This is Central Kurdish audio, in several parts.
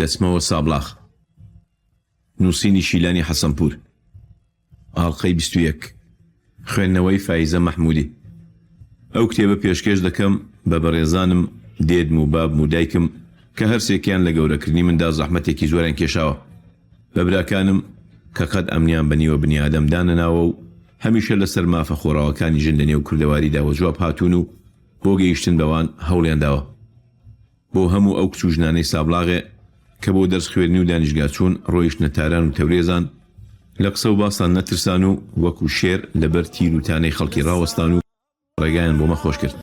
دەچمەوە سابڵاخ. نووسینی شیلانی حەسەنپوور. ئاڵقەی 21. خوێندنەوەی فایزە مەحموودی. ئەو کتێبە پێشکێش دەکەم بە بەڕێزانم دێدم و بابم و دایکم کە هەرسێکیان لە گەورەکردنی مندا زەحمەتێکی زۆریان کێشاوە. بە براکانم کە قەت ئەمنیان بە نیوە بنیادەم دانەناوە و هەمیشە لەسەر مافە خۆڕاوەکانی ژن لە نێو کوردەواریدا وەجواب هاتوون و بۆ گەیشتن بەوان هەوڵیان داوە. بۆ هەموو ئەو کچ و ژنانەی سابڵاغێ کە بۆ دەرس خوێندنی و دانیشگا چوون ڕۆیشتنە تاران و تەورێزان، لە قسە و باسان نەترسان و وەکوو شێر لە بەر تیر و تانەی خەڵکی ڕاوەستان و ڕێگایان بۆ مە خۆش کرد.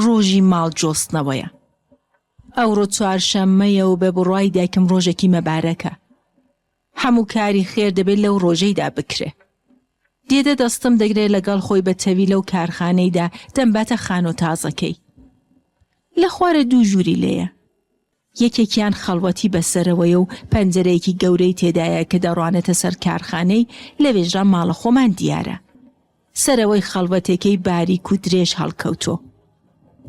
ڕۆژی ماڵ جۆستنەوەیە. ئەوڕۆ چوارشەممەیە و بە بڕوای دایکم ڕۆژێکی مەبارەکە. هەموو کاری خێر دەبێت لەو ڕۆژەیدا بکرێ. دێدە دەستم دەگرێ لەگەڵ خۆی بە تەویلە و کارخانەیدا دەمباتە خانۆ تازەکەی. لە خوارێ دوو ژووری لێیە. یەکێکیان خەڵوەتی بەسەرەوەیە و پەنجەرەیەکی گەورەی تێدایە کە دەڕوانێتە سەر کارخانەی، لەوێشڕا ماڵە خۆمان دیارە. سەرەوەی خەڵوەتێکەی باریک و درێژ هەڵکەوتۆ.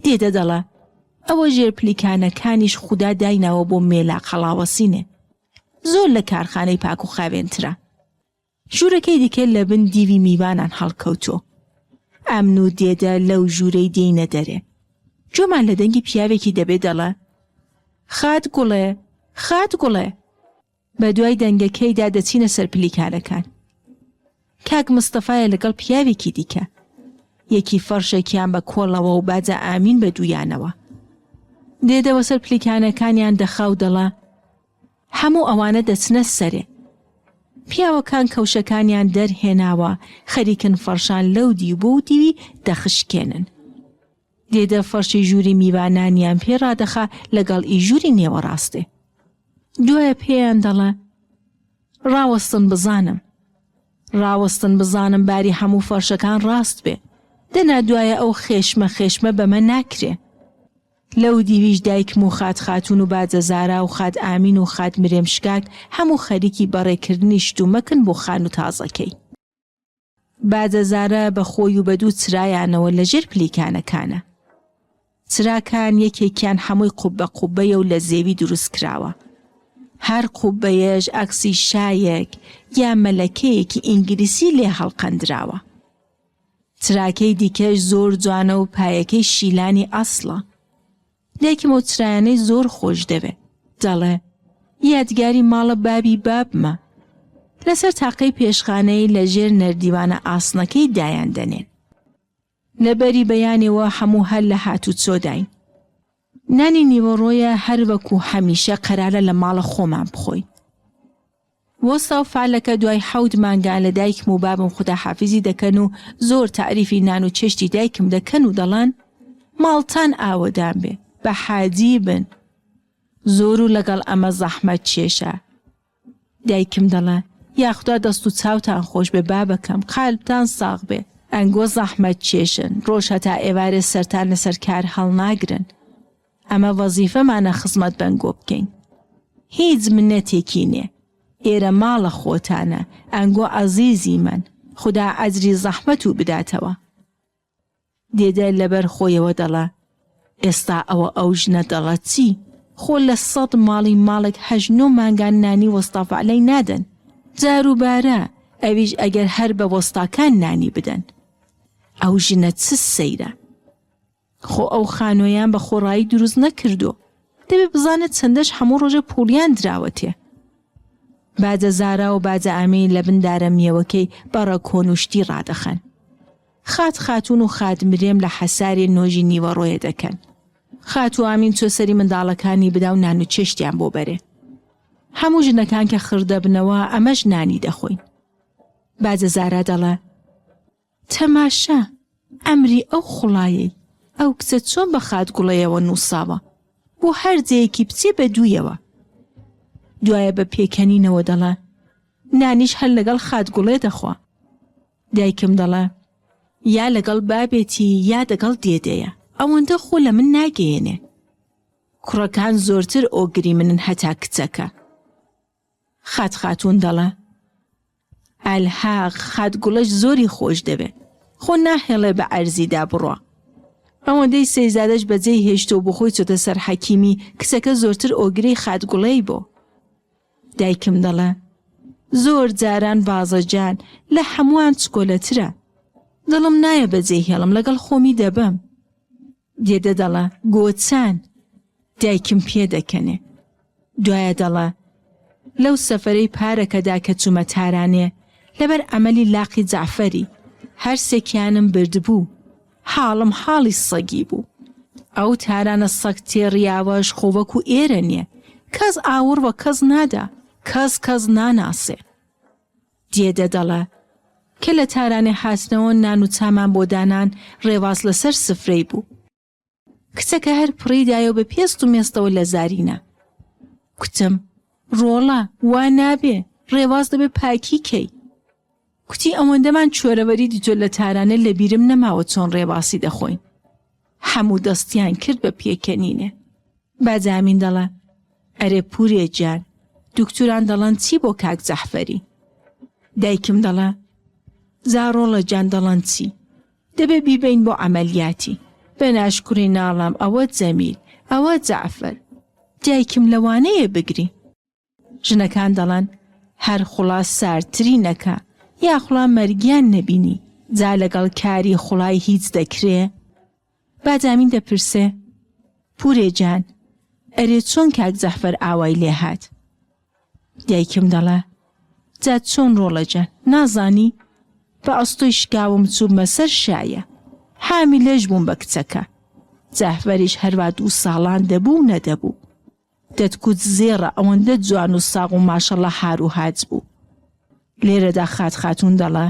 دێدە دەڵە، ئەوە ژێر پلیکانەکانیش خودا دایناوە بۆ مێلاق هەڵاوەسینێ. زۆر لە کارخانەی پاک و خاوێنترە. ژوورەکەی دیکە لە بن دیوی میوانان هەڵکەوتۆ. ئەمن و دێدە لەو ژوورەی دێینە دەرێ. گوێمان لە دەنگی پیاوێکی دەبێ دەڵێ، خات گوڵێ، خات گوڵێ! بە دوای دەنگەکەیدا دەچینە سەر پلیکانەکان. کاک مستەفایە لەگەڵ پیاوێکی دیکە. یەکی فەڕشێکیان بە کۆڵەوە و باجە ئامین بە دوویانەوە. دێدەوە سەر پلیکانەکانیان دەخا و دەڵێ، هەموو ئەوانە دەچنە سەرێ. پیاوەکان کەوشەکانیان دەرهێناوە، خەریکن فەڕشان لەو دیو بۆ دیوی دەخشکێنن. دێدە فەڕشی ژووری میوانانیان پێ ڕادەخا لەگەڵ ئی ژووری نێوەڕاستێ. دوایە پێیان دەڵێ، ڕاوەستن بزانم. ڕاوەستن بزانم باری هەموو فەڕشەکان ڕاست بێ. دەنا دوایە ئەو خێشمە خێشمە بەمە ناکرێ. لەو دیویش دایکم و خات خاتوون و باجە زارا و خات ئامین و خات مرێم شکاک هەموو خەریکی بەڕێ کردنی شتومەکن بۆ خانوو تازەکەی. باجە زارا بە خۆی و بە دوو چرایانەوە لە ژێر پلیکانەکانە. چراکان یەکێکیان هەمووی قوبە قوبەیە و لە زێوی دروست کراوە. هەر قوبەیەش عەکسی شایەک یا مەلەکەیەکی ئینگلیسی لێ هەڵقەندراوە. چراکەی دیکەش زۆر جوانە و پایەکەی شیلانی ئەسڵە. دایکم ئەو چرایانەی زۆر خۆش دەوێ. دەڵێ، یادگاری ماڵە بابی بابمە. لەسەر تاقەی پێشخانەی لە ژێر نەردیوانە ئاسنەکەی دایان دەنێن. لە بەری بەیانەوە هەموو هەر لە هاتوچۆداین. نانی نیوەڕۆیە هەر وەکوو هەمیشە قەرارە لە ماڵە خۆمان بخۆین. وەستا و فالەکە دوای حەوت مانگان لە دایکم و بابم خوداحافیزی دەکەن و زۆر تاریفی نان و چێشتی دایکم دەکەن و دەڵێن ماڵتان ئاوەدان بێ بە حاجی بن زۆر و لەگەڵ ئەمە زەحمەت کێشە دایکم دەڵێ یاخودا دەست و چاوتان خۆش بێ بابەکەم قالبتان ساغ بێ ئەنگۆ زەحمەت کێشن ڕۆژ هەتا ئێوارێ سەرتان لەسەر کار هەڵناگرن ئەمە وەزیفەمانە خزمەت بەنگۆ بکەین هیچ منەتێکی نێ ئێرە ماڵە خۆتانە ئەنگۆ عەزیزی مەن خودا ئەجری زەحمەتوو بداتەوە دێدە لەبەر خۆیەوە دەڵێ ئێستا ئەوە ئەو ژنە دەڵێ چی خۆ لە سەد ماڵی ماڵێک هەشت نۆ مانگان نانی وەستا فەعلەی نادەن جاروبارە ئەویش ئەگەر هەر بە وەستاکان نانی بدەن ئەو ژنە چ سەیرە خۆ ئەو خانۆیان بە خۆڕایی دروست نەکردۆ دەبێ بزانێت چەندەش هەموو ڕۆژێ پوڵیان دراوەتێ. باجە زارا و باجە ئامین لە بن دارە میوەکەی بەڕە کۆن و شتی ڕادەخەن. خات خاتوون و خات مرێم لە حەسارێ نۆژی نیوەڕۆیە دەکەن. خاتوو ئامین چۆ سەری منداڵەکانی بدا و نان و چێشتیان بۆ بەرێ. هەموو ژنەکان کە خڕ دەبنەوە ئەمەش نانی دەخۆین. باجە زارا دەڵێ. تەماشا ئەمری ئەو خوڵایەی ئەو کچە چۆن بە خات گوڵەیەوە نووساوە بۆ هەر جێیەکی بچێ بە دوویەوە. دوایە بە پێکەنینەوە دەڵێ نانیش هەر لەگەڵ خات گوڵێ دەخوا. دایکم دەڵێ یا لەگەڵ بابێتی یا دەگەڵ دێدەیە ئەوەندە خۆ لە من ناگەیەنێ. کوڕەکان زۆرتر ئۆگری منن هەتا کچەکە. خات خاتوون دەڵێ، ئەلحەق خات گوڵەش زۆری خۆش دەوێ، خۆ ناهێڵێ بە عەرزیدا بڕوا. ئەوەندەی سەیزادەش بەجێی هێشتوە و بۆخۆی چۆتە سەر حەکیمی، کچەکە زۆرتر ئۆگرەی خات گوڵەی بۆ. دایکم دەڵێ، زۆر جاران بازە جان لە هەمووان چکۆلەترە. دڵم نایە بەجێی هێڵم لەگەڵ خۆمی دەبەم. دێدە دەڵێ، گۆچان! دایکم پێدەکەنێ. دوایە دەڵێ، لەو سەفەرەی پارەکەدا کە چوومە تارانێ، لەبەر عەمەلی لاقی جەعفەری، هەر سێکیانم بردبوو. حاڵم حاڵی سەگی بوو. ئەو تارانە سەگ تێڕیاوەش خۆ وەکوو ئێرە نییە، کەس ئاوڕ وە کەس نادا، کەس کەس ناناسێ. دێدە دەڵێ، کە لە تارانێ هاتنەوە نان و چامان بۆ دانان، ڕێواس لە سەر سفرەی بوو. کچەکە هەر پڕی دایە و بە پێست و مێستەوە لە زاری نا. کوتم، ڕۆڵە، وا نابێ، ڕێواس دەبێ پاکی کەی. کوتی ئەوەندەمان چۆرەوەری دیتۆ لە تارانێ لە بیرم نەماوە چۆن ڕێواسی دەخۆین. هەموو دەستیان کرد بە پێکەنینێ. باجامین دەڵێ، ئەرێ پوورێ گیان، دوکتوران دەڵەن چی بۆ کاک جەحفەری؟ دایکم دەڵێ، جا ڕۆڵە گیان دەڵەن چی؟ دەبێ بیبەین بۆ عەمەلیاتی. بە ناشکوری ناڵێم ئەوە جەمیل، ئەوە جەعفەر. دایکم لەوانەیە بگری. ژنەکان دەڵێن هەر خوڵا ساردتری نەکا یاخوڵا مەرگیان نەبینی جا لەگەڵ کاری خوڵای هیچ دەکرێ؟ بادامین دەپرسێ پورێ جان ئەرێ چۆن کاک جەحفەر ئاوای لێ هات؟ دایکم دەڵێ جا چۆن ڕۆڵە جان نازانی؟ بە ئەستۆی شکاوم چووبمە سەر شایە حامیلەش بووم بە کچەکە جەحفەریش هەروا دوو ساڵان دەبوو و نەدەبوو دەتگوت زێڕە ئەوەندە جوان و ساغ و ماشەڵا هار و هاج بوو. لێرەدا خات خاتوون دەڵێ،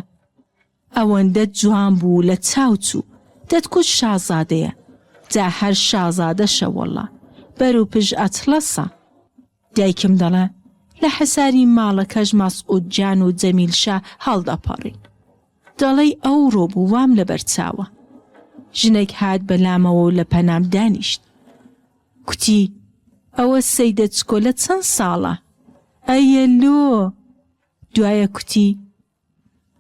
ئەوەندە جوان بوو لە چاو چوو، دەتگوت شازادەیە، جا هەر شازادەشە وەڵا، بەر و پژ ئەتڵەسە. دایکم دەڵێ، لە حەساری ماڵەکەش مەسعوود جان و جەمیل شا هەڵدەپەڕین. دەڵێی ئەوڕۆ بوو وام لەبەر چاوە. ژنێک هات بە لامەوە و لە پەنام دانیشت. کوتی، ئەوە سەیدە چکۆلە چەند ساڵە؟ ئەیە لۆ! دوایە کوتی،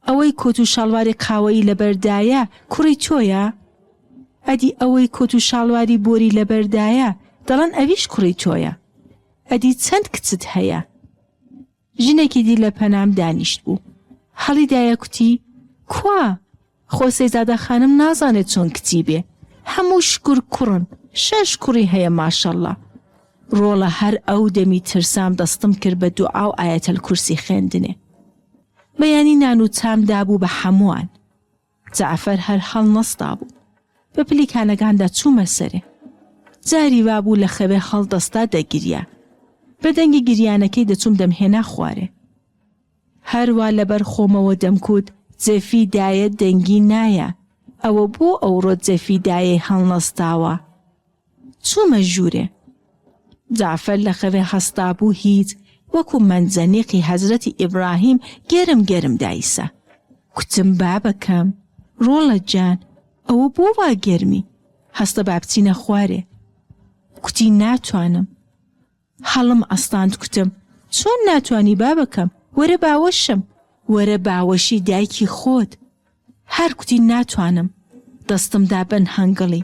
ئەوەی کۆت و شاڵواری قاوەیی لەبەر دایە کوڕی تۆیە؟ ئەدی ئەوەی کۆت و شاڵواری بۆری لەبەر دایە دەڵێن ئەویش کوڕی تۆیە؟ ئەدی چەند کچت هەیە؟ ژنێکی دی لە پەنام دانیشتبوو. هەڵیدایە کوتی، کوا؟ خۆ سەیزادە خانم نازانێ چۆن کچی بێ. هەموو شکور کوڕن، شەش کوڕی هەیە ماشەڵڵا. ڕۆڵە هەر ئەو دەمی ترسام دەستم کرد بە دوعا و ئایەتەلکورسی خوێندنێ. بەیانی نان و چام دابوو بە حەمووان. جەعفەر هەر هەڵنەستابوو. بە پلیکانەکاندا چوومە سەرێ. جاری وا بوو لە خەوێ هەڵدەستا دەگریا. بە دەنگی گریانەکەی دەچووم دەمهێنا خوارێ. هەر وا لەبەر خۆمەوە دەمکوت جەفی دایە دەنگی نایە، ئەوە بۆ ئەوڕۆ جەفی دایەی هەڵنەستاوە؟ چوومە ژوورێ. جەعفەر لە خەوێ هەستابوو هیچ وەکوو مەنجەنیقی هەزرەتی ئیبڕاهیم گەرم گەرم دایسا. کوتم بابەکەم، ڕۆڵە جان، ئەوە بۆ وا گەرمی؟ هەستە با بچینە خوارێ. کوتی ناتوانم. هەڵم ئەستاند کوتم چۆن ناتوانی بابەکەم، وەرە باوەشم، وەرە باوەشی دایکی خۆت. هەر کوتی ناتوانم، دەستم دا بن هەنگڵی.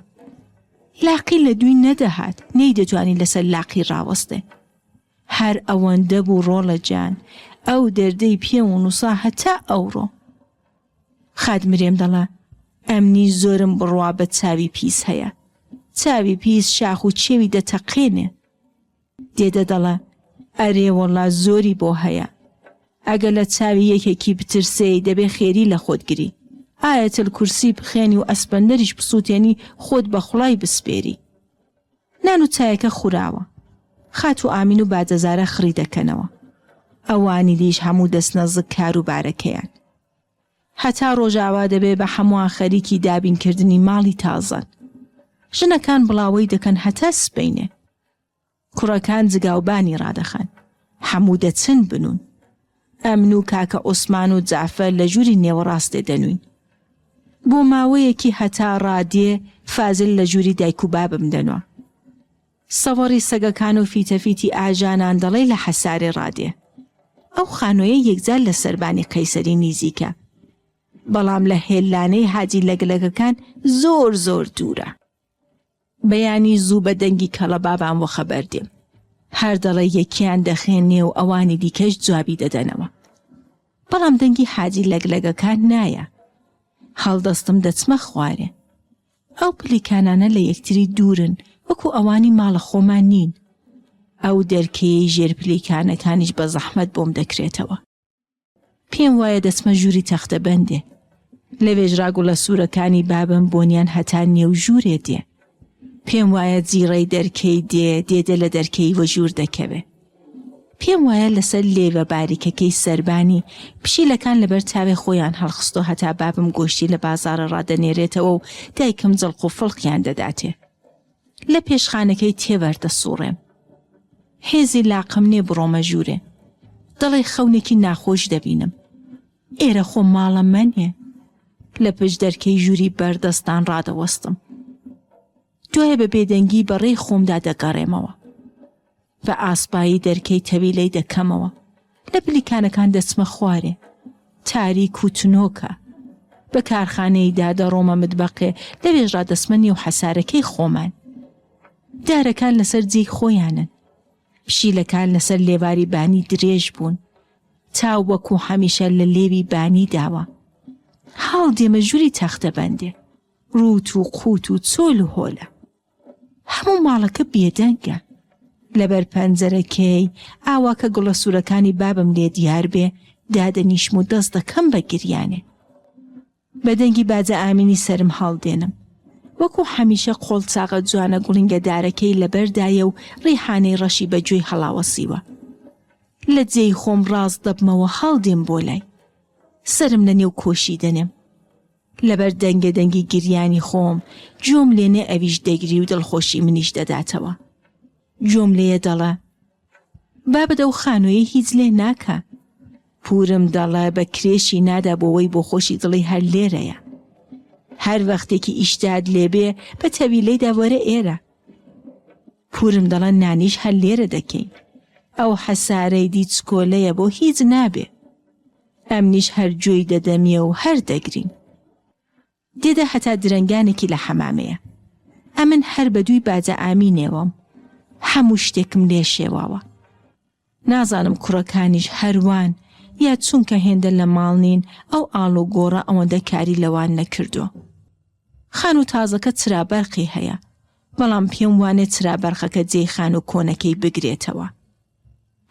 لاقی لە دووی نەدەهات، نەیدەتوانی لەسەر لاقی ڕاوەستێ. هەر ئەوەندە بوو ڕۆڵە جان، ئەو دەردەی پێوە نووسا هەتا ئەوڕۆ. خات مرێم دەڵێ، ئەمنی زۆرم بڕوا بە چاوی پیس هەیە. چاوی پیس شاخ و چێوی دەتەقێنێ. دێدە دەڵێ، ئەرێ وەڵا زۆری بۆ هەیە. ئەگەر لە چاوی یەکێکی بترسێی دەبێ خێری لە خۆت گری. ئایەتل کورسی بخێنی و ئەسپەندەریش بسووتێنی خۆت بە خوڵای بسپێری. نان و چایەکە خوراوە. خاتوو ئامین و باجەزارە خڕی دەکەنەوە. ئەوانی دیش هەموو دەچنە زگ کار و بارەکەیان. هەتا ڕۆژاوا دەبێ بە هەمووان خەریکی دابین کردنی ماڵی تازەن. ژنەکان بڵاوەی دەکەن هەتا سبەینێ. کوڕەکان جگاوبانی ڕادەخەن. هەموو دەچن بنوون. ئەمن و کاکە عوسمان و جەعفەر لە ژووری نێوەڕاستێ دەنووین. بۆ ماوەیەکی هەتا ڕادێ فازل لە ژووری دایک و بابم دەنوا. سەوەڕی سەگەکان و فیتەفیتی ئاژانان دەڵێی لە حەسارێ ڕادێ. ئەو خانۆیە یەکجار لە سەربانی قەیسەری نیزیکە. بەڵام لە هێللانەی حاجی لەگلەگەکان زۆر زۆر دوورە. بەیانی زوو بە دەنگی کەڵەبابان وەخەبەر دێم. هەر دەڵێی یەکیان دەخوێنێ و ئەوانی دیکەش جوابی دەدەنەوە. بەڵام دەنگی حاجی لەگلەگەکان نایە. هەڵدەستم دەچمە خوارێ. ئەو پلیکانانە لە یەکتری دوورن وەکو ئەوانی ماڵە خۆمان نین. ئەو دەرکەیەی ژێر پلیکانەکانیش بە زەحمەت بۆم دەکرێتەوە. پێم وایە دەچمە ژووری تەختەبەندێ. لەوێش ڕا گوڵە سوورەکانی بابم بۆنیان هەتا نێو ژوورێ دێ. پێم وایە جیڕەی دەرکەی دێ دێدە لە دەرکەی وەژوور دەکەوێ. پێم وایە لەسەر لێوە باریکەکەی سەربانی، پشیلەکان لەبەر چاوێ خۆیان هەڵخستۆ هەتا بابم گۆشتی لە بازاڕە ڕا دەنێرێتەوە و دایکم جڵق و فڵقیان دەداتێ. لە پێشخانەکەی تێوەر دەسووڕێم. هێزی لاقم نێ بڕۆمە ژوورێ. دەڵێی خەونێکی ناخۆش دەبینم. ئێرە خۆ ماڵە مەنێ. لە پشت دەرکەی ژووری بەردەستان ڕادەوەستم. دوایە بە بێدەنگی بە ڕێی خۆمدا دەگەڕێمەوە. بە ئاسپایی دەرکەی تەویلەی دەکەمەوە. لە پلیکانەکان دەچمە خوارێ. تاریک و تنۆکە. بە کارخانەیدا دەڕۆمە متبەقێ، لەوێشڕا دەچمە نێو حەسارەکەی خۆمان. دارەکان لەسەر جێی خۆیانن. پشیلەکان لەسەر لێواری بانی درێژ بوون. چاو وەکوو هەمیشە لە لێوی بانی داوە. هەڵدێمە ژووری تەختەبەندێ. ڕووت و قووت و چۆل و هۆلە. هەموو ماڵەکە بێدەنگە. لەبەر پەنجەرەکەی ئاوا کە گوڵە سوورەکانی بابم لێ دیار بێ، دادەنیشم و دەست دەکەم بە گریانێ. بە دەنگی باجە ئامینی سەرم هەڵدێنم. وەکوو هەمیشە قۆڵچاغە جوانە گوڵینگە دارەکەی لەبەردایە و ڕیحانەی ڕەشی بە گوێی هەڵاوەسیوە. لە جێی خۆم ڕاست دەبمەوە هەڵدێم بۆ لای. سەرم لە نێو کۆشی دەنێم. لەبەر دەنگە دەنگی گریانی خۆم گوێم لێنێ ئەویش دەگری و دڵخۆشی منیش دەداتەوە. گوێم لێیە دەڵێ بابت ئەو خانوویەی هیچ لێ ناکا. پوورم دەڵێ بە کرێشی نادا بۆوەی بۆ خۆشی دڵی هەر لێرەیە. هەر وەختێکی ئیشتات لێبێ بە تەویلەیدا وەرە ئێرە. پوورم دەڵێ نانیش هەر لێرە دەکەین. ئەو حەسارەی دی چکۆلەیە بۆ هیچ نابێ. ئەمنیش هەر گوێی دەدەمیە و هەر دەگرین. دێدە هەتا درەنگانێکی لە حەمامەیە. ئەمن هەر بە دووی باجە ئامینێوەم. هەموو شتێکم لێ شێواوە. نازانم کوڕەکانیش هەر وان یا چونکە هێندە لە ماڵ نین ئەو ئاڵوگۆڕە ئەوەندە کاری لەوان نەکردووە. خانوو تازەکە چرا بەرقی هەیە، بەڵام پێم وانێ چرا بەرقەکە جێی خانوو کۆنەکەی بگرێتەوە.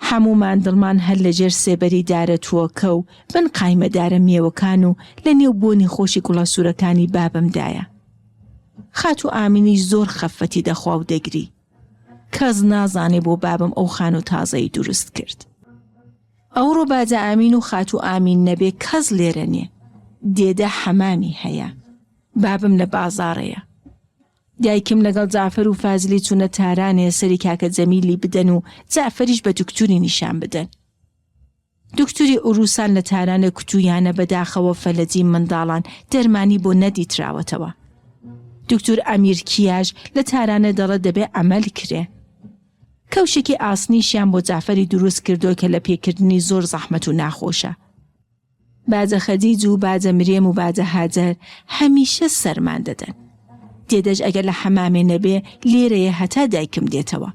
هەموومان دڵمان هەر لە ژێر سێبەری دارە تووەکە و بن قایمە دارە مێوەکان و لە نێو بۆنی خۆشی گوڵە سوورەکانی بابم دایە. خاتوو ئامینیش زۆر خەفەتی دەخوا و دەگری. کەس نازانێ بۆ بابم ئەو خانوو تازەی دروست کرد. ئەوڕۆ باجە ئامین و خاتوو ئامین نەبێ کەس لێرە نێ. دێدە حەمامی هەیە. بابم لە بازاڕێیە. دایکم لەگەڵ جەعفەر و فازلی چوونە تارانێ سەری کاکە جەمیلی بدەن و جەعفەریش بە دوکتوری نیشان بدەن. دوکتوری ئورووسان لە تارانێ کوتوویانە بەداخەوە فەلەجی منداڵان دەرمانی بۆ نەدیتراوەتەوە. دوکتور ئەمیر کیاش لە تارانێ دەڵێ دەبێ عەمەل کرێ. کەوشێکی ئاسنیشیان بۆ جەعفەری دروست کردووە کە لە پێکردنی زۆر زەحمەت و ناخۆشە. باجە خەدیج و باجە مرێم و باجە هاجەر هەمیشە سەرمان دەدەن. دێدەش ئەگەر لە حەمامێ نەبێ لێرەیە هەتا دایکم دێتەوە.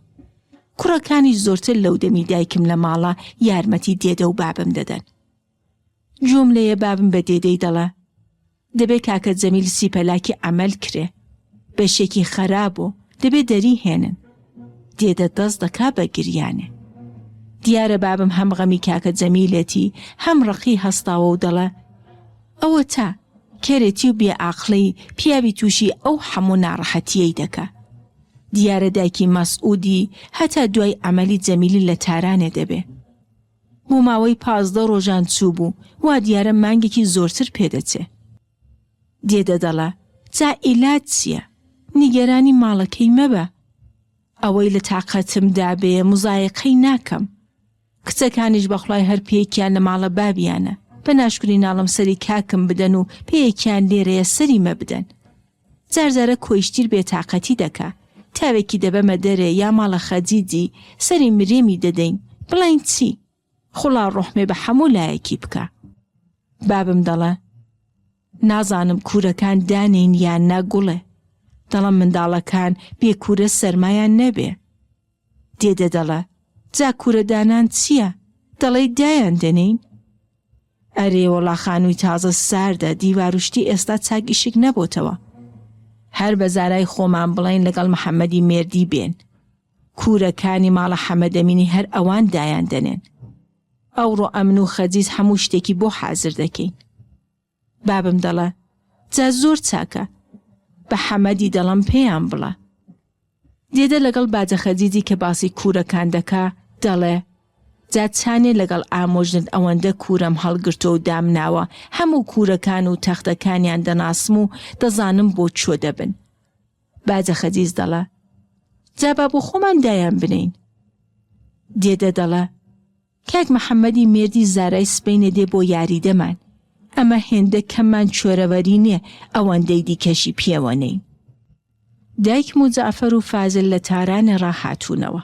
کوڕەکانیش زۆرتر لەو دەمی دایکم لە ماڵە یارمەتی دێدە و بابم دەدەن. گوێم لێیە بابم بە دێدەی دەڵێ دەبێ کاکە جەمیل سیپەلاکی عەمەل کرێ. بەشێکی خەرابۆ، دەبێ دەری هێنن. دێدە دەست دەکا بە گریانێ. دیارە بابم هەم غەمی کاکە جەمیلێتی هەم ڕقی هەستاوە و دەڵێ ئەوەتا. کەرێتی و بێئاقڵی پیاوی تووشی ئەو حەموو ناڕەحەتییەی دەکا. دیارە دایکی مەسعوودی هەتا دوای عەمەلی جەمیلی لە تارانێ دەبێ. بۆ ماوەی 15 ڕۆژان چووبوو، وا دیارە مانگێکی زۆرتر پێ دەچێ. دێدە دەڵێ، جا ئیلاج چییە؟ نیگەرانی ماڵەکەی مەبە. ئەوەی لە تاقەتم دابێ مزایەقەی ناکەم. کچەکانیش بەخوڵای هەر پێیەکیان لە ماڵە بابیانە، بە ناشکری ناڵم سەری کاکم بدەن و پێیەکیان لێرەیە سەری مەبدەن. جارجارە کۆیشتیر بێتاقەتی دەکا، تاوێکی دەبەمە دەرێ یا ماڵە خەجیجی سەری مرێمی دەدەین، بڵێین چی؟ خوڵا ڕوحمێ بە حەموو لایەکی بکا. بابم دەڵێ، نازانم کوورەکان دانێین یان نا گوڵێ، دەڵێم منداڵەکان بێ کوورە سەرمایان نەبێ. دێدە دەڵێ، جا کوورە دانان چییە؟ دەڵێی دایان دەنێین؟ ئەرێ وەڵا خانووی تازە ساردە، دیوار و شتی ئێستا چاک ئیشک نەبۆتەوە. هەر بە زارای خۆمان بڵێین لەگەڵ محەمەدی مێردی بێن. کوورەکانی ماڵە حەمەدەمینی هەر ئەوان دایان دەنێن. ئەوڕۆ ئەمن و خەجیج هەموو شتێکی بۆ حازر دەکەین. بابم دەڵێ، جا زۆر چاکە. بە حەمەدی دەڵێم پێیان بڵێ. دێدە لەگەڵ باجە خەجیجی کە باسی کوورەکان دەکا، دەڵێ، جا چانێ لەگەڵ ئامۆژنت ئەوەندە کوورەم هەڵگرتووە و دامناوە، هەموو کوورەکان و تەختەکانیان دەناسم و دەزانم بۆ کوێ دەبن. باجە خەجیج دەڵێ، جا با بۆ خۆمان دایان بنێین. دێدە دەڵێ، کاک محەمەدی مێردی زارای سبەینێ دێ بۆ یاریدەمان، ئەمە هێندە کەممان کوێرەوەری نێ ئەوەندەی دیکەشی پێوە نێین. دایکم و جەعفەر و فازل لە تارانێ ڕا هاتوونەوە.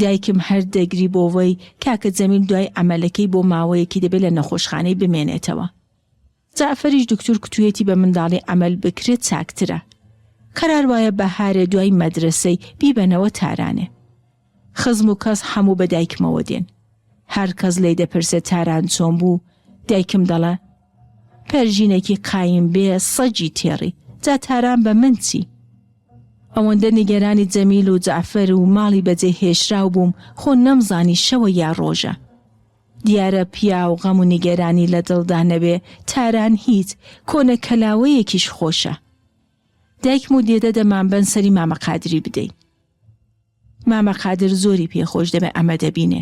دایکم هەر دەگری بۆ وەی کاکە جەمیل دوای عەمەلەکەی بۆ ماوەیەکی دەبێ لە نەخۆشخانەی بمێنێتەوە. جەعفەریش دوکتور کوتویەتی بە منداڵی عەمەل بکرێ چاکترە. قەرار وایە بەهارێ دوای مەدرەسەی بیبەنەوە تارانێ. خزم و کەس حەموو بە دایکمەوە دێن. هەر کەس لێی دەپرسێ تاران چۆن بوو، دایکم دەڵێ، پەرژینێکی قایم بێ سەگی تێڕی، جا تاران بە من چی؟ ئەوەندە نیگەرانی جەمیل و جەعفەر و ماڵی بەجێ هێشراو بووم، خۆ نەمزانی شەوە یا ڕۆژە. دیارە پیاو غەم و نیگەرانی لە دڵدا نەبێ تاران هیچ، کۆنە کەلاوەیەکیش خۆشە. دایکم و دێدە دەمانبەن سەری مامە قادری بدەین. مامە قادر زۆری پێ خۆش دەبێ ئەمە دەبینێ.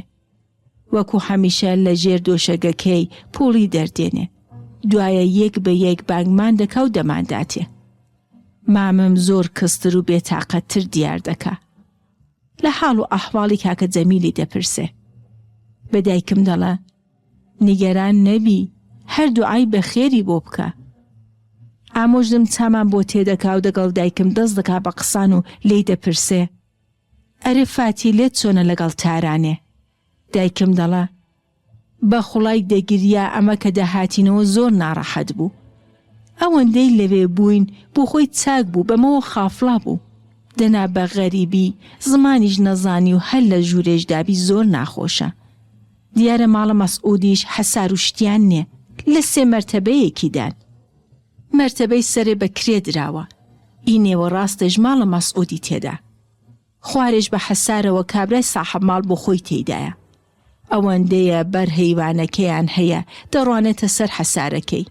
وەکو هەمیشە لە ژێر دۆشەگەکەی پووڵی دەردێنێ. دوایە یەک بە یەک بانگمان دەکا و دەمانداتێ. مامم زۆر کزتر و بێتاقەتتر دیار دەکا. لە حاڵ و ئەحواڵی کاکە جەمیلی دەپرسێ. بە دایکم دەڵێ، نیگەران نەبی، هەر دوعای بەخێری بۆ بکە. ئامۆژنم چامان بۆ تێدەکا و دەگەڵ دایکم دەست دەکا بە قسان و لێی دەپرسێ، ئەرێ فاتی لێت چۆنە لەگەڵ تارانێ؟ دایکم دەڵێ، بە خوڵای دەگریا ئەمە کە دەهاتینەوە زۆر ناڕەحەت بوو. ئەوەندەی لەوێ بووین بۆ خۆی چاک بوو بەمەوە خافڵا بوو. دەنا بە غەریبی زمانیش نەزانی و هەر لە ژوورێشدابی زۆر ناخۆشە. دیارە ماڵە مەسعودیش حەسار و شتیان نێ لە سێ مەرتەبەیەکیدان. مەرتەبەی سەرێ بە کرێ دراوە. ئی نێوەڕاستێش ماڵە مەسعودی تێدا. خوارێش بە حەسارەوە کابرای ساحەب ماڵ بۆ خۆی تێیدایە. ئەوەندەیە بەر هەیوانەکەیان هەیە دەڕوانێتە سەر حەسارەکەی.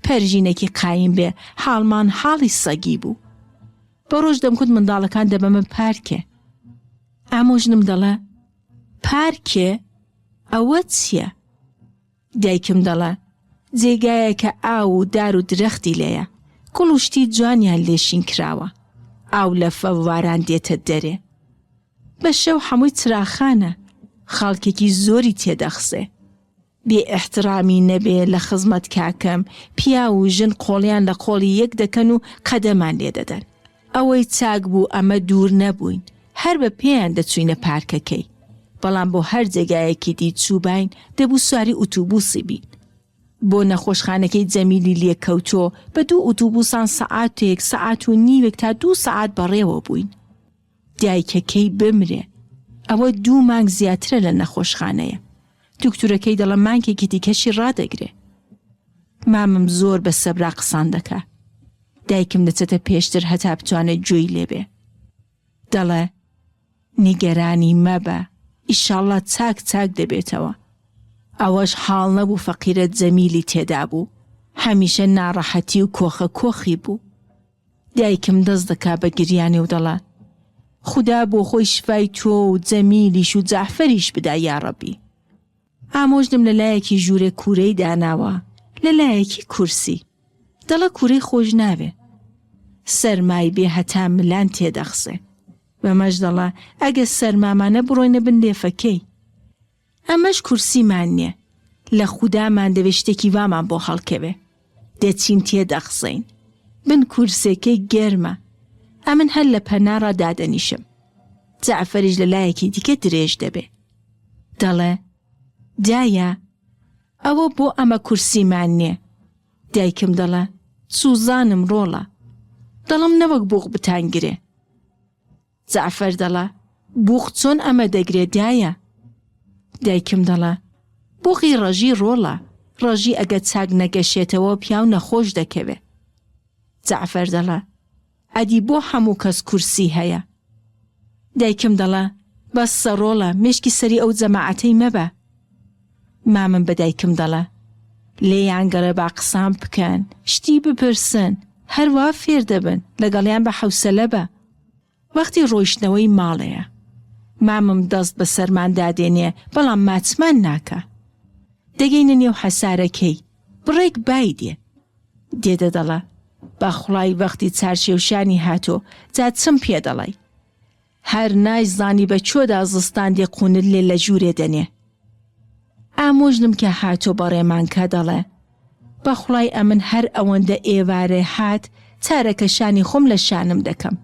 پەرژینێکی قایم بێ حاڵمان حاڵی سەگی بوو. بە ڕۆژ دەمکوت منداڵەکان دەبەمە پارکێ. ئامۆژنم دەڵێ، پارکێ؟ ئەوە چییە؟ دایکم دەڵێ، جێگایەکە ئاو و دار و درەختی لێیە، گوڵ و شتی جوانیان لێ شین کراوە، ئاو لە فەواران دێتە دەرێ. بە شەو حەمووی چراخانە، خەڵکێکی زۆری تێدەخزێ. بێ ئیحتڕامی نەبێ لە خزمەت کاکەم، پیاو و ژن قۆڵیان لە قۆڵی یەک دەکەن و قەدەمان لێ دەدەن. ئەوەی چاک بوو ئەمە دوور نەبووین، هەر بە پێیان دەچووینە پارکەکەی. بەڵام بۆ هەر جێگایەکی دی چووباین دەبوو سواری ئوتوبوسی بین. بۆ نەخۆشخانەکەی جەمیلی لێ کەوتۆ بە دوو ئوتوبوسان سەعاتێک، سەعات و نیوێک تا دوو سەعات بەڕێوە بووین. دایکەکەی بمرێ. ئەوە دوو مانگ زیاترە لە نەخۆشخانەیە. دوکتورەکەی دەڵێ مانگێکی دیکەشی ڕادەگرێ. مامم زۆر بە سەبرا قسان دەکا. دایکم دەچێتە پێشتر هەتا بتوانێ گوێی لێ بێ. دەڵێ، نیگەرانی مەبە، ئیشاڵڵا چاک چاک دەبێتەوە. ئەوەش حاڵ نەبوو فەقیرە جەمیلی تێدا بوو. هەمیشە ناڕەحەتی و کۆخە کۆخی بوو. دایکم دەست دەکا بە گریانێ و دەڵێ، خودا بۆ خۆی شفای تۆ و جەمیلیش و جەعفەریش بدا یاڕەبی. ئامۆژنم لە لایەکی ژوورێ کوورەی داناوە، لە لایەکی کورسی. دەڵێ کوورەی خۆش ناوێ. سەرمای بێ هەتا ملان تێدەخزێ. بەمەش دەڵێ ئەگە سەرمامانە بڕۆینە بن لێفەکەی. ئەمەش کورسیمان نیە. لە خودامان دەوێ شتێکی وامان بۆ هەڵکەوێ. دەچین تێدەخزێین. بن کورسێکەی گەرمە. ئەمن هەر لە پەناڕا دادەنیشم. جەعفەریش لە لایەکی دیکە درێژ دەبێ. دەڵێ، دایە، ئەوە بۆ ئەمە کورسیمان نیە؟ دایکم دەڵێ، سوزانم ڕۆڵە. دەڵێم نەوەک بوق بتانگرێ. جەعفەر دەڵێ، بوق چۆن ئەمە دەگرێ دایە؟ دایکم دەڵێ، بوقی ڕەژی ڕۆڵە، ڕەژی ئەگەر چاک نەگەشێتەوە پیاو نەخۆش دەکەوێ. جەعفەر دەڵێ، ئەدی بۆ هەموو کەس کورسی هەیە؟ دایکم دەڵێ، بەسە ڕۆڵە، مێشکی سەری ئەو جەماعەتەی مەبە. مامم بە دایکم دەڵێ، لێیان گەڕێ با قسان بکەن، شتی بپرسن، هەر وا فێر دەبن، لەگەڵیان بە حەوسەلە بە. وەختی ڕۆیشتنەوەی ماڵێیە. مامم دەست بە سەرمان دادێنێ، بەڵام ماچمان ناکا. دەگەینە نێو حەسارەکەی، بڕێک بای دێ. دێدە دەڵێ، بەخوڵای وەختی چارشێوشانی هاتۆ، جا چم پێ دەڵێی؟ هەر نایزانی بە کوێدا زستان دێ قوونت لێ لە ژوورێ دەنێ. ئامۆژنم کە هاتۆ بەڕێمان کا دەڵێ، بەخوڵای ئەمن هەر ئەوەندە ئێوارێ هات چارەکە شانی خۆم لە شانم دەکەم.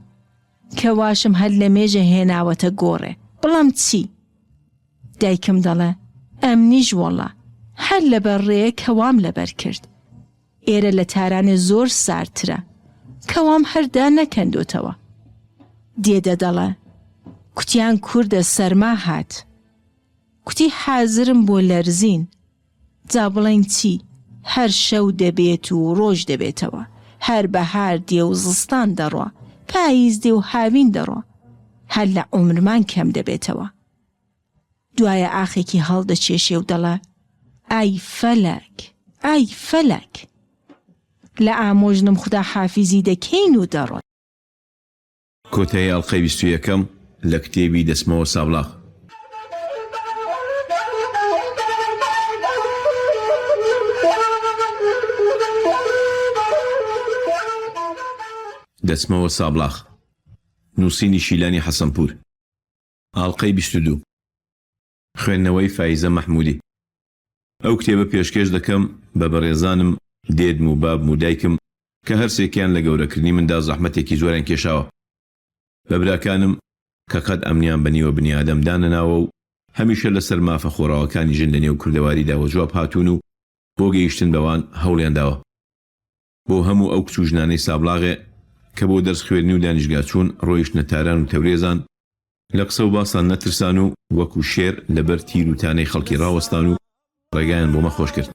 کەواشم هەر لەمێژە هێناوەتە گۆڕێ، بڵێم چی؟ دایکم دەڵێ، ئەمنیش وەڵا هەر لەبەر ڕێ کەوام لەبەر کرد. ئێرە لە تارانێ زۆر ساردترە. کەوام هەر دانەکەندۆتەوە. دێدە دەڵێ، کوتیان کوردە سەرما هات. کوتی حازرم بۆ لەرزین. جا بڵێین چی؟ هەر شەو دەبێت و ڕۆژ دەبێتەوە، هەر بەهار دێ و زستان دەڕوا، پاییز دێ و هاوین دەڕوا، هەر لە عومرمان کەم دەبێتەوە. دوایە ئاخێکی هەڵدەکێشێ و دەڵێ، ئای فەلەک، ئای فەلەک! لە ئامۆژنم خوداحافیزی دەکەین و دەڕۆین. کۆتایی ئەڵقەی 21ەم لە کتێبی دەچمەوە سابڵاغ. دەچمەوە سابڵاغ. نووسینی شیلانی حەسەنپوور. ئاڵقەی 22. خوێندنەوەی فایزە مەحموودی. ئەو کتێبە پێشکێش دەکەم بە بەڕێزانم دێدم و بابم و دایکم کە هەرسێکیان لە گەورەکردنی مندا زەحمەتێکی زۆریان کێشاوە. بە براکانم کە قەت ئەمنیان بە نیوە بنیادەم دانەناوە و هەمیشە لەسەر مافە خۆڕاوەکانی ژن لە نێو کوردەواریدا وەجواب هاتوون و بۆ گەیشتن بەوان هەوڵیان داوە. بۆ هەموو ئەو کچ و ژنانەی سابڵاغێ کە بۆ دەرس خوێندنی و دانیشگا چوون ڕۆیشتنە تاران و تەورێزان، لە قسە و باسان نەترسان و وەکوو شێر لە بەر تیر و تانەی خەڵکی ڕاوەستان و ڕێگایان بۆ مە خۆش کرد.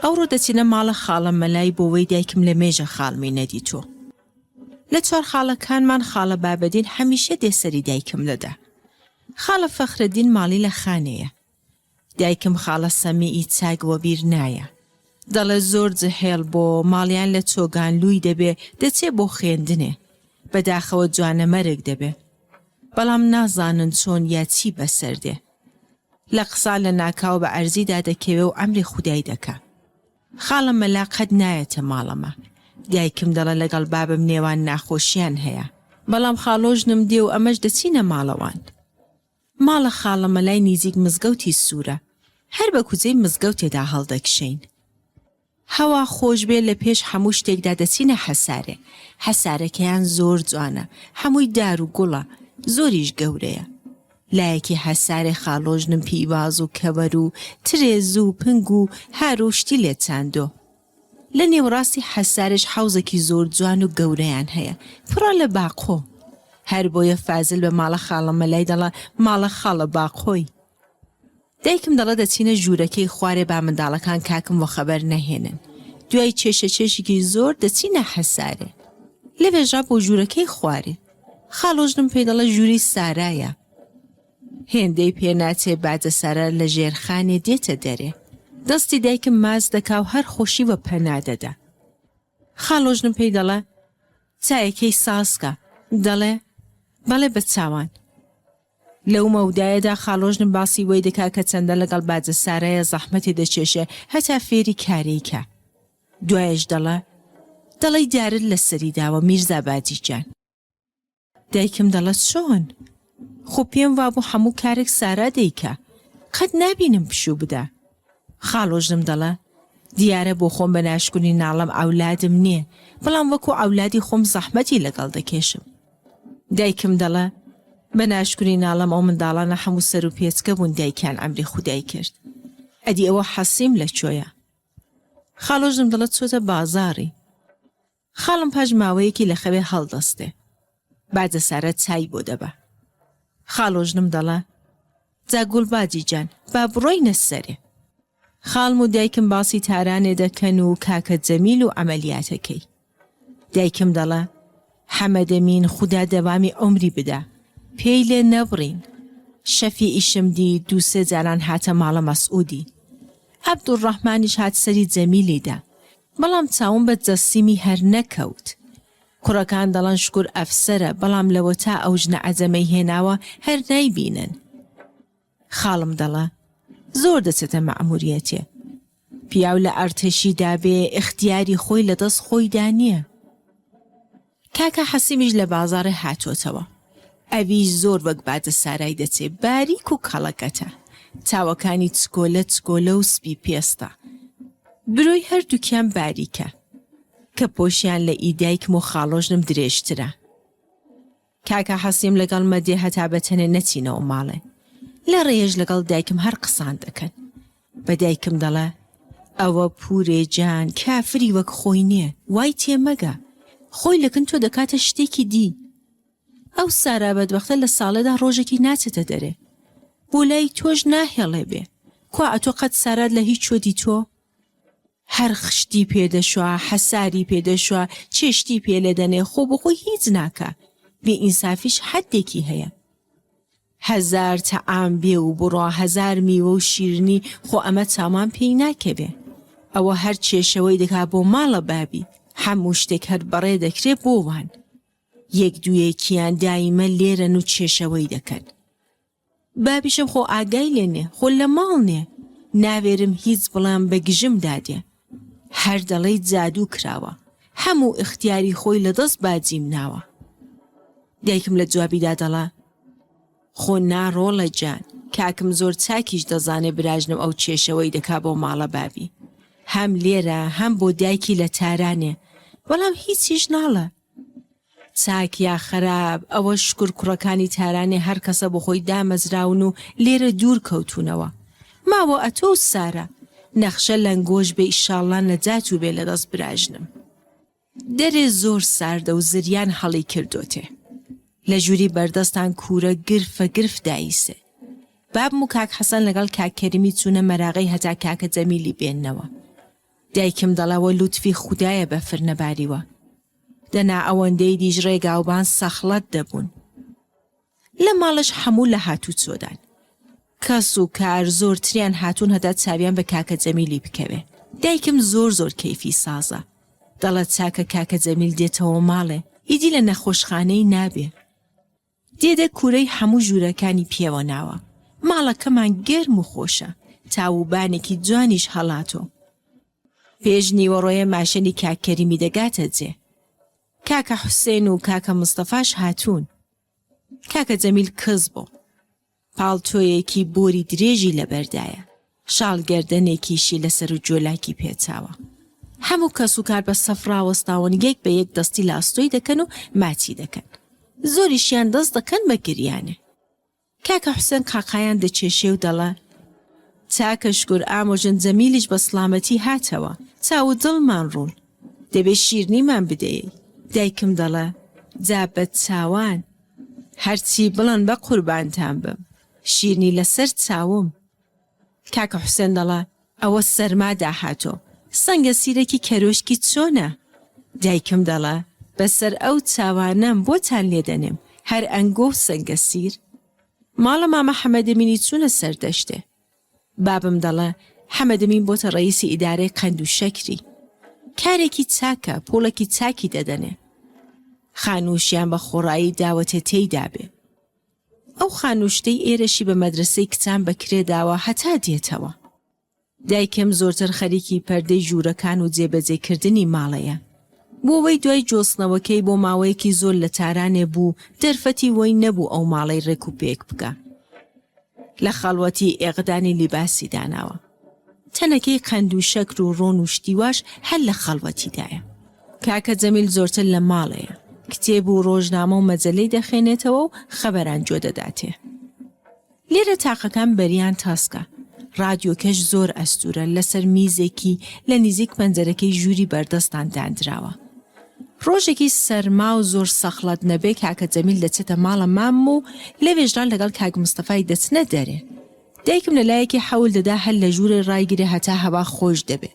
ئەوڕۆ دەچینە ماڵە خاڵە مەلای بۆوەی دایکم لە مێژە خاڵمی نەدیتووە. لە چوار خاڵەکانمان خاڵە بابەدین هەمیشە دێ سەری دایکم دەدا. خاڵە فەخرەدین ماڵی لە خانێیە. دایکم خاڵە سەمیعی چاک وەبیر نایە. دەڵێ زۆر جحێڵ بۆ، ماڵیان لە چۆگانلووی دەبێ، دەچێ بۆ خوێندنێ. بەداخەوە جوانەمەرگ دەبێ. بەڵام نازانن چۆن یا چی بەسەر دێ. لە قسان لە ناکاو بە عەرزیدا دەکەوێ و ئەمری خودای دەکا. خاڵە مەلا قەت نایەتە ماڵەمە. دایکم دەڵێ لەگەڵ بابم نێوان ناخۆشیان هەیە. بەڵام خاڵۆژنم دێ و ئەمەش دەچینە ماڵەوان. ماڵە خاڵە مەلای نیزیک مزگەوتی سوورە. هەر بە کوجەی مزگەوتێدا هەڵدەکشێین. هەوا خۆش بێ لە پێش هەموو شتێکدا دەچینە حەسارێ. حەسارەکەیان زۆر جوانە، هەمووی دار و گوڵە، زۆریش گەورەیە. لایەکی حەسارێ خاڵۆژنم پیواز و کەوەر و ترێز و پنگ و هار و شتی لێ چاندۆ. لە نێوەڕاستی حەسارێش حەوزێکی زۆر جوان و گەورەیان هەیە، پڕە لە باقۆ. هەر بۆیە فازل بە ماڵە خاڵە مەلای دەڵێ ماڵە خاڵە باقۆی. دایکم دەڵێ دەچینە ژوورەکەی خوارێ با منداڵەکان کاکم وەخەبەر نەهێنن. دوای کێشە چێشێکی زۆر دەچینە حەسارێ. لەوێشڕا بۆ ژوورەکەی خوارێ. خاڵۆژنم پێی دەڵێ ژووری سارایە. هێندەی پێ ناچێ باجەسارە لە ژێرخانێ دێتە دەرێ. دەستی دایکم ماچ دەکا و هەر خۆشی وە پەنا دەدا. خاڵۆژنم پێی دەڵێ، چایەکەی ساز کە. دەڵێ، بەڵێ بە چاوان. لەو مەودایەدا خاڵۆژنم باسی وەی دەکا کە چەندە لەگەڵ باجە سارایە زەحمەتێ دەکێشێ هەتا فێری کارێی کا. دوایەش دەڵێ، دەڵێی دارت لە سەری داوە میرزا باجی گیان. دایکم دەڵێ چۆن؟ خۆ پێم وابوو حەموو کارێک سارا دەیکا. قەت نابینم پشوو بدا. خاڵۆژنم دەڵێ، دیارە بۆ خۆم بە ناشکونی ناڵەم عەولادم نییە، بەڵام وەکوو عەولادی خۆم زەحمەتی لەگەڵ دەکێشم. دایکم دەڵێ، بە ناشکونی ناڵەم ئەو منداڵانە حەموو سەر و پێچکە بوون دایکیان عەمری خودای کرد. ئەدی ئەوە حەسیم لە کوێیە؟ خاڵۆژنم دەڵێ چۆتە بازاڕی. خاڵم پاش ماوەیەکی لە خەوێ هەڵدەستێ. باجە سارە چای بۆ دەبا. خاڵۆژنم دەڵێ، جا گوڵباجی جان، با بڕۆینە سەرێ. خاڵم و دایکم باسی تارانێ دەکەن و کاکە جەمیل و عەمەلیاتەکەی. دایکم دەڵێ، حەمەدەمین خودا دەوامی عومری بدا، پێی لێ نەبڕین. شەفیعیشم دی دووسێ جاران هاتە ماڵە مەسعودی. عەبدولڕەحمانیش هات سەری جەمیلی دا. بەڵام چاوم بە جەسیمی هەر نەکەوت. کوڕەکان دەڵێن شوکور ئەفسەرە، بەڵام لەوەتا ئەو ژنە عەجەمەی هێناوە هەر نایبینن. خاڵم دەڵێ زۆر دەچێتە مەعموریەتێ. پیاو لە ئەرتەشیدا بێ ئیختیاری خۆی لە دەست خۆیدا نییە. کاکە حەسیمیش لە بازاڕێ هاتۆتەوە. ئەویش زۆر وەک بادە سارای دەچێ، باریک و کەڵەکەتە. چاوەکانی چکۆلە چکۆلە و سپی پێستە. برۆی هەردووکیان باریکە. کەپۆشیان لە ئی دایکم و خاڵۆژنم درێژترە. کاکە حەسیم لەگەڵ مەدێ هەتا بە تەنێ نەچینەوە ماڵێ. لە ڕێیەش لەگەڵ دایکم هەر قسان دەکەن. بە دایکم دەڵێ، ئەوە پوورێ جان کافری وەک خۆی نییە، وای تێ مەگە. خۆی لەکن تۆ دەکاتە شتێکی دی. ئەو سارا بەدبەختە لە ساڵێدا ڕۆژێکی ناچێتە دەرێ. بۆ لای تۆش ناهێڵێ بێ. کوا ئەتۆ قەت سارات لە هیچ کوێ دیتووە؟ هەر خشتی پێ دەشوا، حەساری پێ دەشوا، چێشتی پێ لێ دەنێ، خۆ بۆ خۆی هیچ ناکا. بێ ئینسافیش حەدێکی هەیە. هەزار تەعام بێ و بڕۆ، هەزار میوە و شیرنی، خۆ ئەمە چاومان پێی ناکەوێ. ئەوە هەر کێشەوەی دەکا بۆ ماڵە بابی، هەموو شتێک هەر بەڕێ دەکرێ بۆ وان. یەک دوویەکیان دایمە لێرەن و کێشەوەی دەکەن. بابیشم خۆ ئاگای لێ نێ، خۆ لە ماڵ نێ. ناوێرم هیچ بڵێم بە گژم دادێ. هەر دەڵێی جادوو کراوە. هەموو ئیختیاری خۆی لە دەست باجیم ناوە. دایکم لە جوابیدا دەڵێ، خۆ نا ڕۆڵە گیان، کاکم زۆر چاکیش دەزانێ براژنم ئەو کێشەوەی دەکا بۆ ماڵە بابی. هەم لێرە هەم بۆ دایکی لە تارانێ. بەڵام هیچیش ناڵێ. چاک یا خەراپ ئەوە شوکر کوڕەکانی تارانێ هەر کەسە بۆ خۆی دامەزراون و لێرە دوور کەوتوونەوە. ماوە ئەتۆ و سارا. نەخشە لەنگۆش بێ ئیشاڵڵا نەجاتوو بێ لە دەست براژنم. دەرێ زۆر ساردە و زریان هەڵی کردۆتێ. لە ژووری بەردەستان کوورە گرفە گرف داییسێ. بابم و کاک حەسەن لەگەڵ کاک کەریمی چوونە مەراغەی هەتا کاکە جەمیلی بێننەوە. دایکم دەڵێ وە لوتفی خودایە بەفر نەباریوە. دەنا ئەوەندەی دیش ڕێگاوبان سەخڵەت دەبوون. لە ماڵش حەموو لە هاتوچۆدان. کەس و کار زۆرتریان هاتوون هەتا چاویان بە کاکە جەمیلی بکەوێ. دایکم زۆر زۆر کەیفی سازە. دەڵێ چاکە کاکە جەمیل دێتەوە ماڵێ، ئیدی لە نەخۆشخانەی نابێ. دێدە کورەی حەموو ژوورەکانی پێوە ناوە. ماڵەکەمان گەرم و خۆشە. تاو و بانێکی جوانیش هەڵاتۆ. پێش نیوەڕۆیە ماشێنی کاک کەریمی دەگاتە جێ. کاکە حوسێن و کاکە مستەفاش هاتوون. کاکە جەمیل کز بۆ. پاڵتۆیەکی بۆری درێژی لەبەردایە، شاڵ گەردەنێکیشی لەسەر و جۆلاکی پێچاوە. هەموو کەسوکار بە سەف ڕاوەستاون یەک بە یەک دەستی لە ئەستۆی دەکەن و ماچی دەکەن. زۆریشیان دەست دەکەن بە گریانێ. کاکە حوسێن قاقایان دەکێشێ و دەڵێ، چاکە شکور ئامۆژن جەمیلیش بە سڵامەتی هاتەوە، چاو و دڵمان ڕوون. دەبێ شیرنیمان بدەیەی. دایکم دەڵێ، جا بە چاوان. هەرچی بڵێن بە قوربانتان بم. شیرنی لە سەر چاوم. کاکە حوسێن دەڵێ، ئەوە سەرما داهاتۆ. سەنگە سیرەکی کەرۆشکی چۆنە؟ دایکم دەڵێ، بە سەر ئەو چاوانەم بۆتان لێ دەنێم، هەر ئەنگۆ و سەنگە سیر. ماڵە مامە حەمەدەمینی چوونە سەردەشتێ. بابم دەڵێ حەمەدەمین بۆتە ڕەئیسی ئیدارەی قەند و شەکری. کارێکی چاکە، پووڵێکی چاکی دەدەنێ. خانووشیان بە خۆڕایی داوەتێ تێیدا بێ. ئەو خانووشتەی ئێرەشی بە مەدرەسەی کچان بە کرێ داوە هەتا دێتەوە. دایکم زۆرتر خەریکی پەردەی ژوورەکان و جێبەجێ کردنی ماڵەیە. بۆ وەی دوای جۆستنەوەکەی بۆ ماوەیەکی زۆر لە تارانێ بوو دەرفەتی وەی نەبوو ئەو ماڵەی ڕێک و پێک بکا. لە خەڵوەتی ئێغدانی لیباسی داناوە. تەنەکەی قەند و شەکر و ڕۆن و شتی واش هەر لە خەڵوەتیدایە. کاکە جەمیل زۆرتر لە ماڵێیە. کتێب و ڕۆژنامە و مەجەلەی دەخوێنێتەوە و خەبەران گوێ دەداتێ. لێرە تاقەکان بەریان تاسکە. ڕادیۆکەش زۆر ئەستوورە، لەسەر میزێکی لە نیزیک پەنجەرەکەی ژووری بەردەستان داندراوە. ڕۆژێکی سەرما و زۆر سەخڵەت نەبێ کاکە جەمیل دەچێتە ماڵە مامم و لەوێشڕا لەگەڵ کاک مستەفای دەچنە دەرێ. دایکم لە لایەکی حەول دەدا هەر لە ژوورێ ڕایگرێ هەتا هەوا خۆش دەبێ.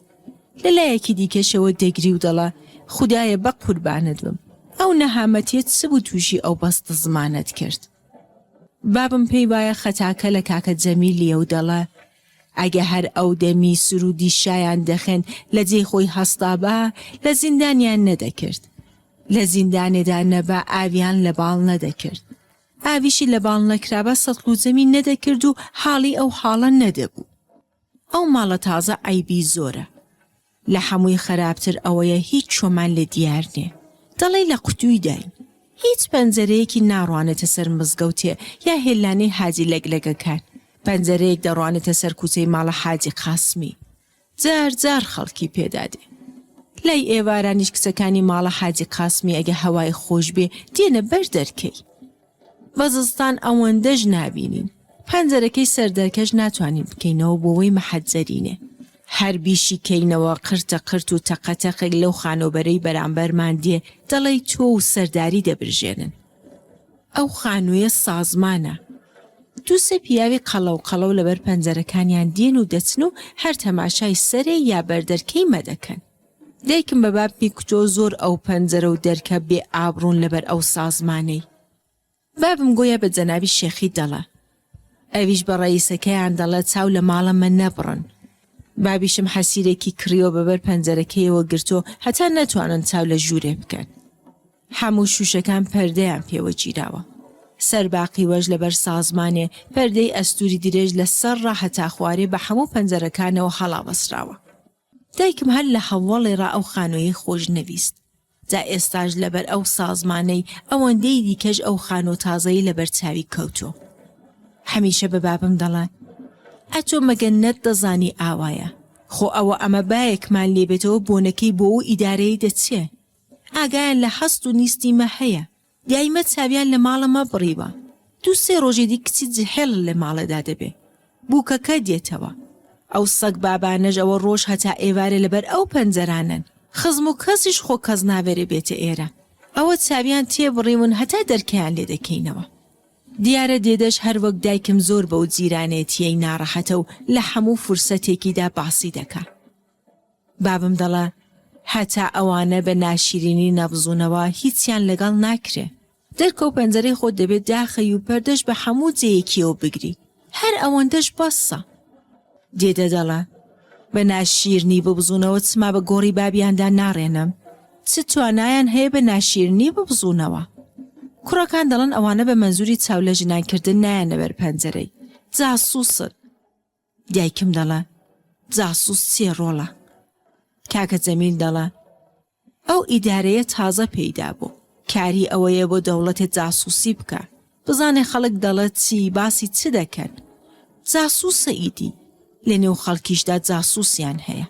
لە لایەکی دیکەشەوە دەگری و دەڵێ خودایە بە قوربانت بم ئەو نەهامەتیە چ بوو تووشی ئەو بەستەزمانەت کرد؟ بابم پێی وایە خەتاکە لە کاکە جەمیلیە و دەڵێ ئەگە هەر ئەو دەمی سروودی شایان دەخوێند لە جێی خۆی هەستابا لە زیندانیان نەدەکرد. لە زیندانێدا نەبا ئاویان لە باڵ نەدەکرد. ئاویشی لە باڵ نەکرابا سەتڵ و جەمی نەدەکرد و حاڵی ئەو حاڵە نەدەبوو. ئەو ماڵە تازە عەیبی زۆرە. لە حەمووی خەراپتر ئەوەیە هیچ چۆمان لێ دیار نێ. دەڵێی لە قوتووی داین. هیچ پەنجەرەیەکی ناڕوانێتە سەر مزگەوتێ یا هێلانەی حاجی لەگلەگەکان. پەنجەرەیەک دەڕوانێتە سەر کووچەی ماڵە حاجی قاسمی. جار جار خەڵکی پێدا دێ. لای ئێوارانیش کچەکانی ماڵە حاجی قاسمی ئەگە هەوای خۆش بێ دێنە بەر دەرکەی. بە زستان ئەوەندەش نابینین. پەنجەرەکەی سەر دەرکەش ناتوانین بکەینەوە بۆوەی مەحەجەرینێ. هەر بیشیکەینەوە قرتە قرت و تەقە تەقێک لەو خانووبەرەی بەرامبەرمان دێ دەڵێی تۆ و سەرداری دەبرژێنن. ئەو خانوویە سازمانە. دووسێ پیاوی قەڵەو قەڵەو لەبەر پەنجەرەکانیان دێن و دەچن و هەر تەماشای سەرێ یا بەردەرکەی مە دەکەن. دایکم بە بابمی کوتۆ زۆر ئەو پەنجەرە و دەرکە بێ ئابڕوون لەبەر ئەو سازمانەی. بابم گۆیا بە جەنابی شێخی دەڵێ. ئەویش بە ڕەئیسەکەیان دەڵێ چاو لە ماڵە مە نەبڕن. بابیشم حەسیرێکی کڕیوە بەبەر پەنجەرەکەیەوە گرتۆ هەتا نەتوانن چاو لە ژوورێ بکەن. هەموو شووشەکان پەردەیان پێوە گیراوە. سەر باقیوەش لەبەر سازمانێ پەردەی ئەستووری درێژ لە سەر ڕا هەتا خوارێ بە هەموو پەنجەرەکانەوە هەڵاوەسراوە. دایکم هەر لە هەوەڵێ ڕا ئەو خانوویەی خۆش نەویست. جا ئێستاش لەبەر ئەو سازمانەی ئەوەندەی دیکەش ئەو خانووە تازەی لەبەر چاوی کەوتۆ. هەمیشە بە بابم دەڵێ، ئەتۆ مەگە نەتدەزانی ئاوایە؟ خۆ ئەوە ئەمە بایەکمان لێ بێتەوە بۆنەکەی بۆ ئەو ئیدارەیەی دەچێ. ئاگایان لە هەست و نیستی مە هەیە. دایمە چاویان لە ماڵە مە بڕیوە. دوو سێ ڕۆژی دی کچی جحێڵ لە ماڵێدا دەبێ. بووکەکە دێتەوە. ئەو سەگ بابانەش ئەوە ڕۆژ هەتا ئێوارێ لەبەر ئەو پەنجەرانەن. خزم و کەسیش خۆ کەس ناوێرێ بێتە ئێرە. ئەوە چاویان تێ بڕیون هەتا دەرکەیان لێ دەکەینەوە. دیارە دێدەش هەر وەک دایکم زۆر بەو جیرانێتییەی ناڕەحەتە و لە حەموو فرسەتێکیدا باسی دەکا. بابم دەڵێ هەتا ئەوانە بە ناشیرینی نەبزونەوە هیچیان لەگەڵ ناکرێ. دەرکە و پەنجەرەی خۆت دەبێ داخەی و پەردەش بە هەموو جێیەکیەوە بگری. هەر ئەوەندەش بەسە. دێدە دەڵێ بە ناشیرنی ببزونەوە چما بە گۆڕی بابیاندا ناڕێنم؟ چ توانایان هەیە بە ناشیرنی ببزونەوە؟ کوڕەکان دەڵێن ئەوانە بە مەنزوری چاو لە ژنان کردن نایەنە بەر پەنجەرەی. جاسوسن. دایکم دەڵێ جاسوس چیە ڕۆڵە؟ کاکە جەمیل دەڵێ ئەو ئیدارەیە تازە پەیدا بوو کاری ئەوەیە بۆ دەوڵەتێ جاسوسی بکا بزانێ خەڵک دەڵێ چی باسی چ دەکەن جاسوسە ئیدی لە نێو خەڵکیشدا جاسوسیان هەیە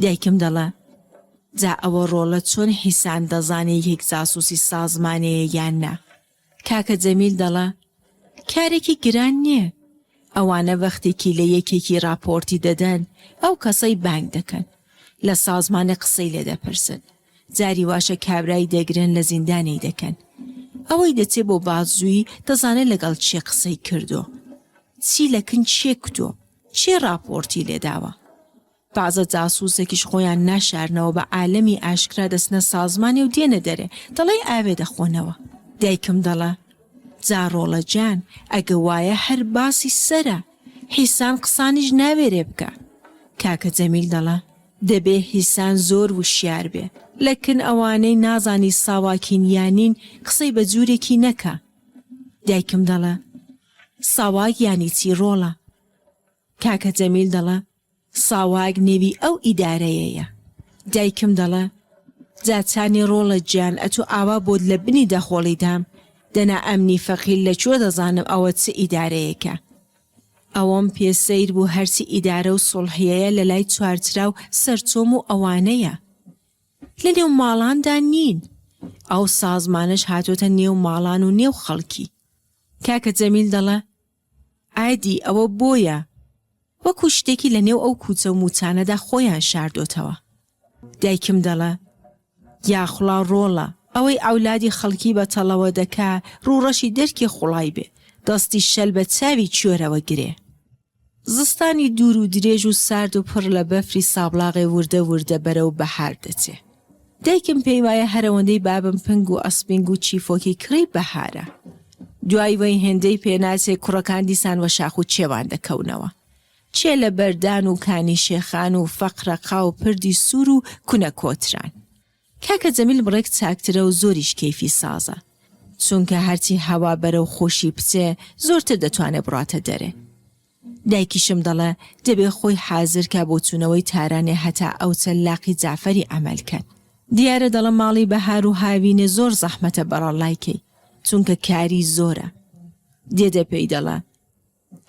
دایکم دەڵێ جا ئەوە ڕۆڵە چۆن حیسان دەزانێ یەکێک جاسوسی سازمانەیە یان نا کاکە جەمیل دەڵێ، کارێکی گران نییە، ئەوانە وەختێکی لە یەکێکی ڕاپۆرتی دەدەن، ئەو کەسەی بانگ دەکەن، لە سازمانێ قسەی لێ دەپرسن، جاری واشە کابرای دەگرن لە زیندانی دەکەن. ئەوەی دەچێ بۆ بازجویی دەزانێ لەگەڵ کێ قسەی کردووە، چی لە کن کێ کوتووە، کێ ڕاپۆرتی لێ داوە. بەعزە جاسوسێکیش خۆیان ناشارنەوە بە عالەمی ئاشکرا دەچنە سازمانێ و دێنە دەرێ دەڵێی ئاوێ دەخۆنەوە. دایکم دەڵێ. جا ڕۆڵە جان ئەگە وایە هەر باسی سەرە، حیسان قسانیش ناوێرێ بکا. کاکە جەمیل دەڵێ، دەبێ حیسان زۆر وشیار بێ، لە کن ئەوانەی نازانی ساواکین یا نین قسەی بە جوورێکی نەکا. دایکم دەڵێ، ساواک یانی چی ڕۆڵە؟ کاکە جەمیل دەڵێ، ساواک نێوی ئەو ئیدارەیەیە. دایکم دەڵێ، جا چانی ڕۆڵە گیان ئەتۆ ئاوا بۆت لە بنی دەخۆڵی دام، دەنا ئەمنی فەقیر لە کوێ دەزانم ئەوە چ ئیدارەیەکە. ئەوەم پێ سەیر بوو هەرچی ئیدارە و سوڵحیەیە لە لای چوارچرا و سەرچۆم و ئەوانەیە. لە نێو ماڵاندا نین. ئەو سازمانەش هاتۆتە نێو ماڵان و نێو خەڵکی. کاکە جەمیل دەڵێ، ئادی ئەوە بۆیە وەکو شتێکی لە نێو ئەو کوچە و موچانەدا خۆیان شاردۆتەوە. دایکم دەڵێ، یاخوڵا ڕۆڵە، ئەوەی عەولادی خەڵکی بە تەڵەوە دەکا، ڕووڕەشی دەرکی خوڵای بێ، دەستی شەل بە چاوی کوێرەوە گرێ. زستانی دوور و درێژ و سارد و پڕ لە بەفری سابڵاغێ وردە وردە بەرەو بەهار دەچێ. دایکم پێی وایە هەرەوەندەی بابم پنگ و ئەسپینگ و چیفۆکی کڕی بەهارە. دوای وەی هێندەی پێ ناچێ کوڕەکان دیسان وە شاخ و چێوان دەکەونەوە. چێ لە بەردان و کانی شێخان و فەقرەقا و پردی سوور و کونە کۆتران. کاکە جەمیل بڕێک چاکترە و زۆریش کەیفی سازە. چونکە هەرچی هەوا بەرەو خۆشی بچێ زۆرتر دەتوانێ بڕاتە دەرێ. دایکیشم دەڵێ دەبێ خۆی حازر کا بۆ چوونەوەی تارانێ هەتا ئەوچە لاقی جەعفەری عەمەل کەن. دیارە دەڵێ ماڵی بەهار و هاوینێ زۆر زەحمەتە بەڕەڵای کەی چونکە کاری زۆرە. دێدە پێی دەڵێ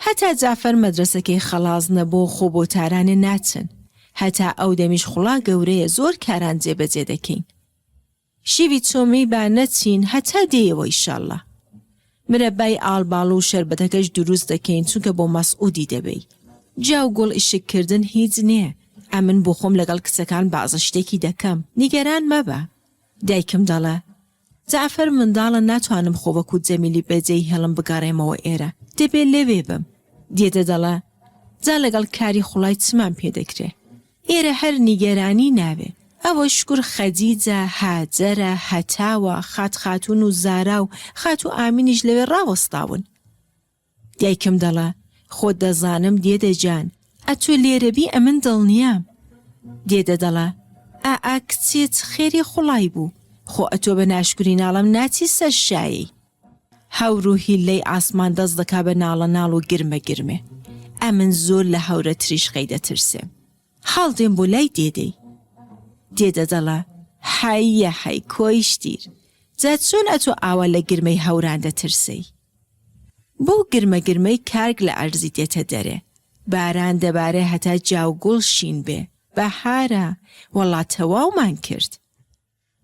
هەتا جەعفەر مەدرەسەکەی خەڵاس نەبۆ خۆ بۆ تارانێ ناچن. هەتا ئەو دەمیش خوڵا گەورەیە زۆر کاران جێ بەجێ دەکەین. شیوی چۆمی با نەچین هەتا دێیەوە ئیشەڵا. مرەبای ئاڵباڵو و شەربەتەکەش دروست دەکەین چونکە بۆ مەسعودی دەبەی. جاو گوڵ ئیشک کردن هیچ نێ ئەمن بۆخۆم لەگەڵ کچەکان بەعزە شتێکی دەکەم نیگەران مەبە. دایکم دەڵێ جەعفەر منداڵە ناتوانم خۆ وەکو جەمیلی بەجێی هێڵم بگەڕێمەوە ئێرە دەبێ لەوێ بم. دێدە دەڵێ جا لەگەڵ کاری خوڵای چمان پێ دەکرێ. ئێرە هەر نیگەرانی ناوێ. ئەوە شوکر خەجیجە، هاجەرە، هەتاوە، خات خاتوون و زارا و خاتوو ئامینیش لەوێ ڕاوەستاون. دایکم دەڵێ، خۆ دەزانم دێدە جان، ئەتۆ لێرە بی ئەمن دڵنیام. دێدە دەڵێ، ئا ئا کچێ چ خێری خوڵای بوو، خۆ ئەتۆ بە ناشکوری ناڵەم ناچی سەر شایەی. هەور و هیللەی ئاسمان دەست دەکا بە ناڵەناڵ و گرمە گرمێ. ئەمن زۆر لە هەورە تریشقەی دەترسێم. هەڵدێم بۆ لای دێدەی. دێدە دەڵێ، حەیە حەی کۆیشتیر، جا چۆن ئەتۆ ئاوا لە گرمەی هەوران دەترسێی؟ بەو گرمە گرمەی کارگ لە عەرزی دێتە دەرێ. باران دەبارێ هەتا جاوگوڵ شین بێ. بەهارە، وەڵا تەواومان کرد.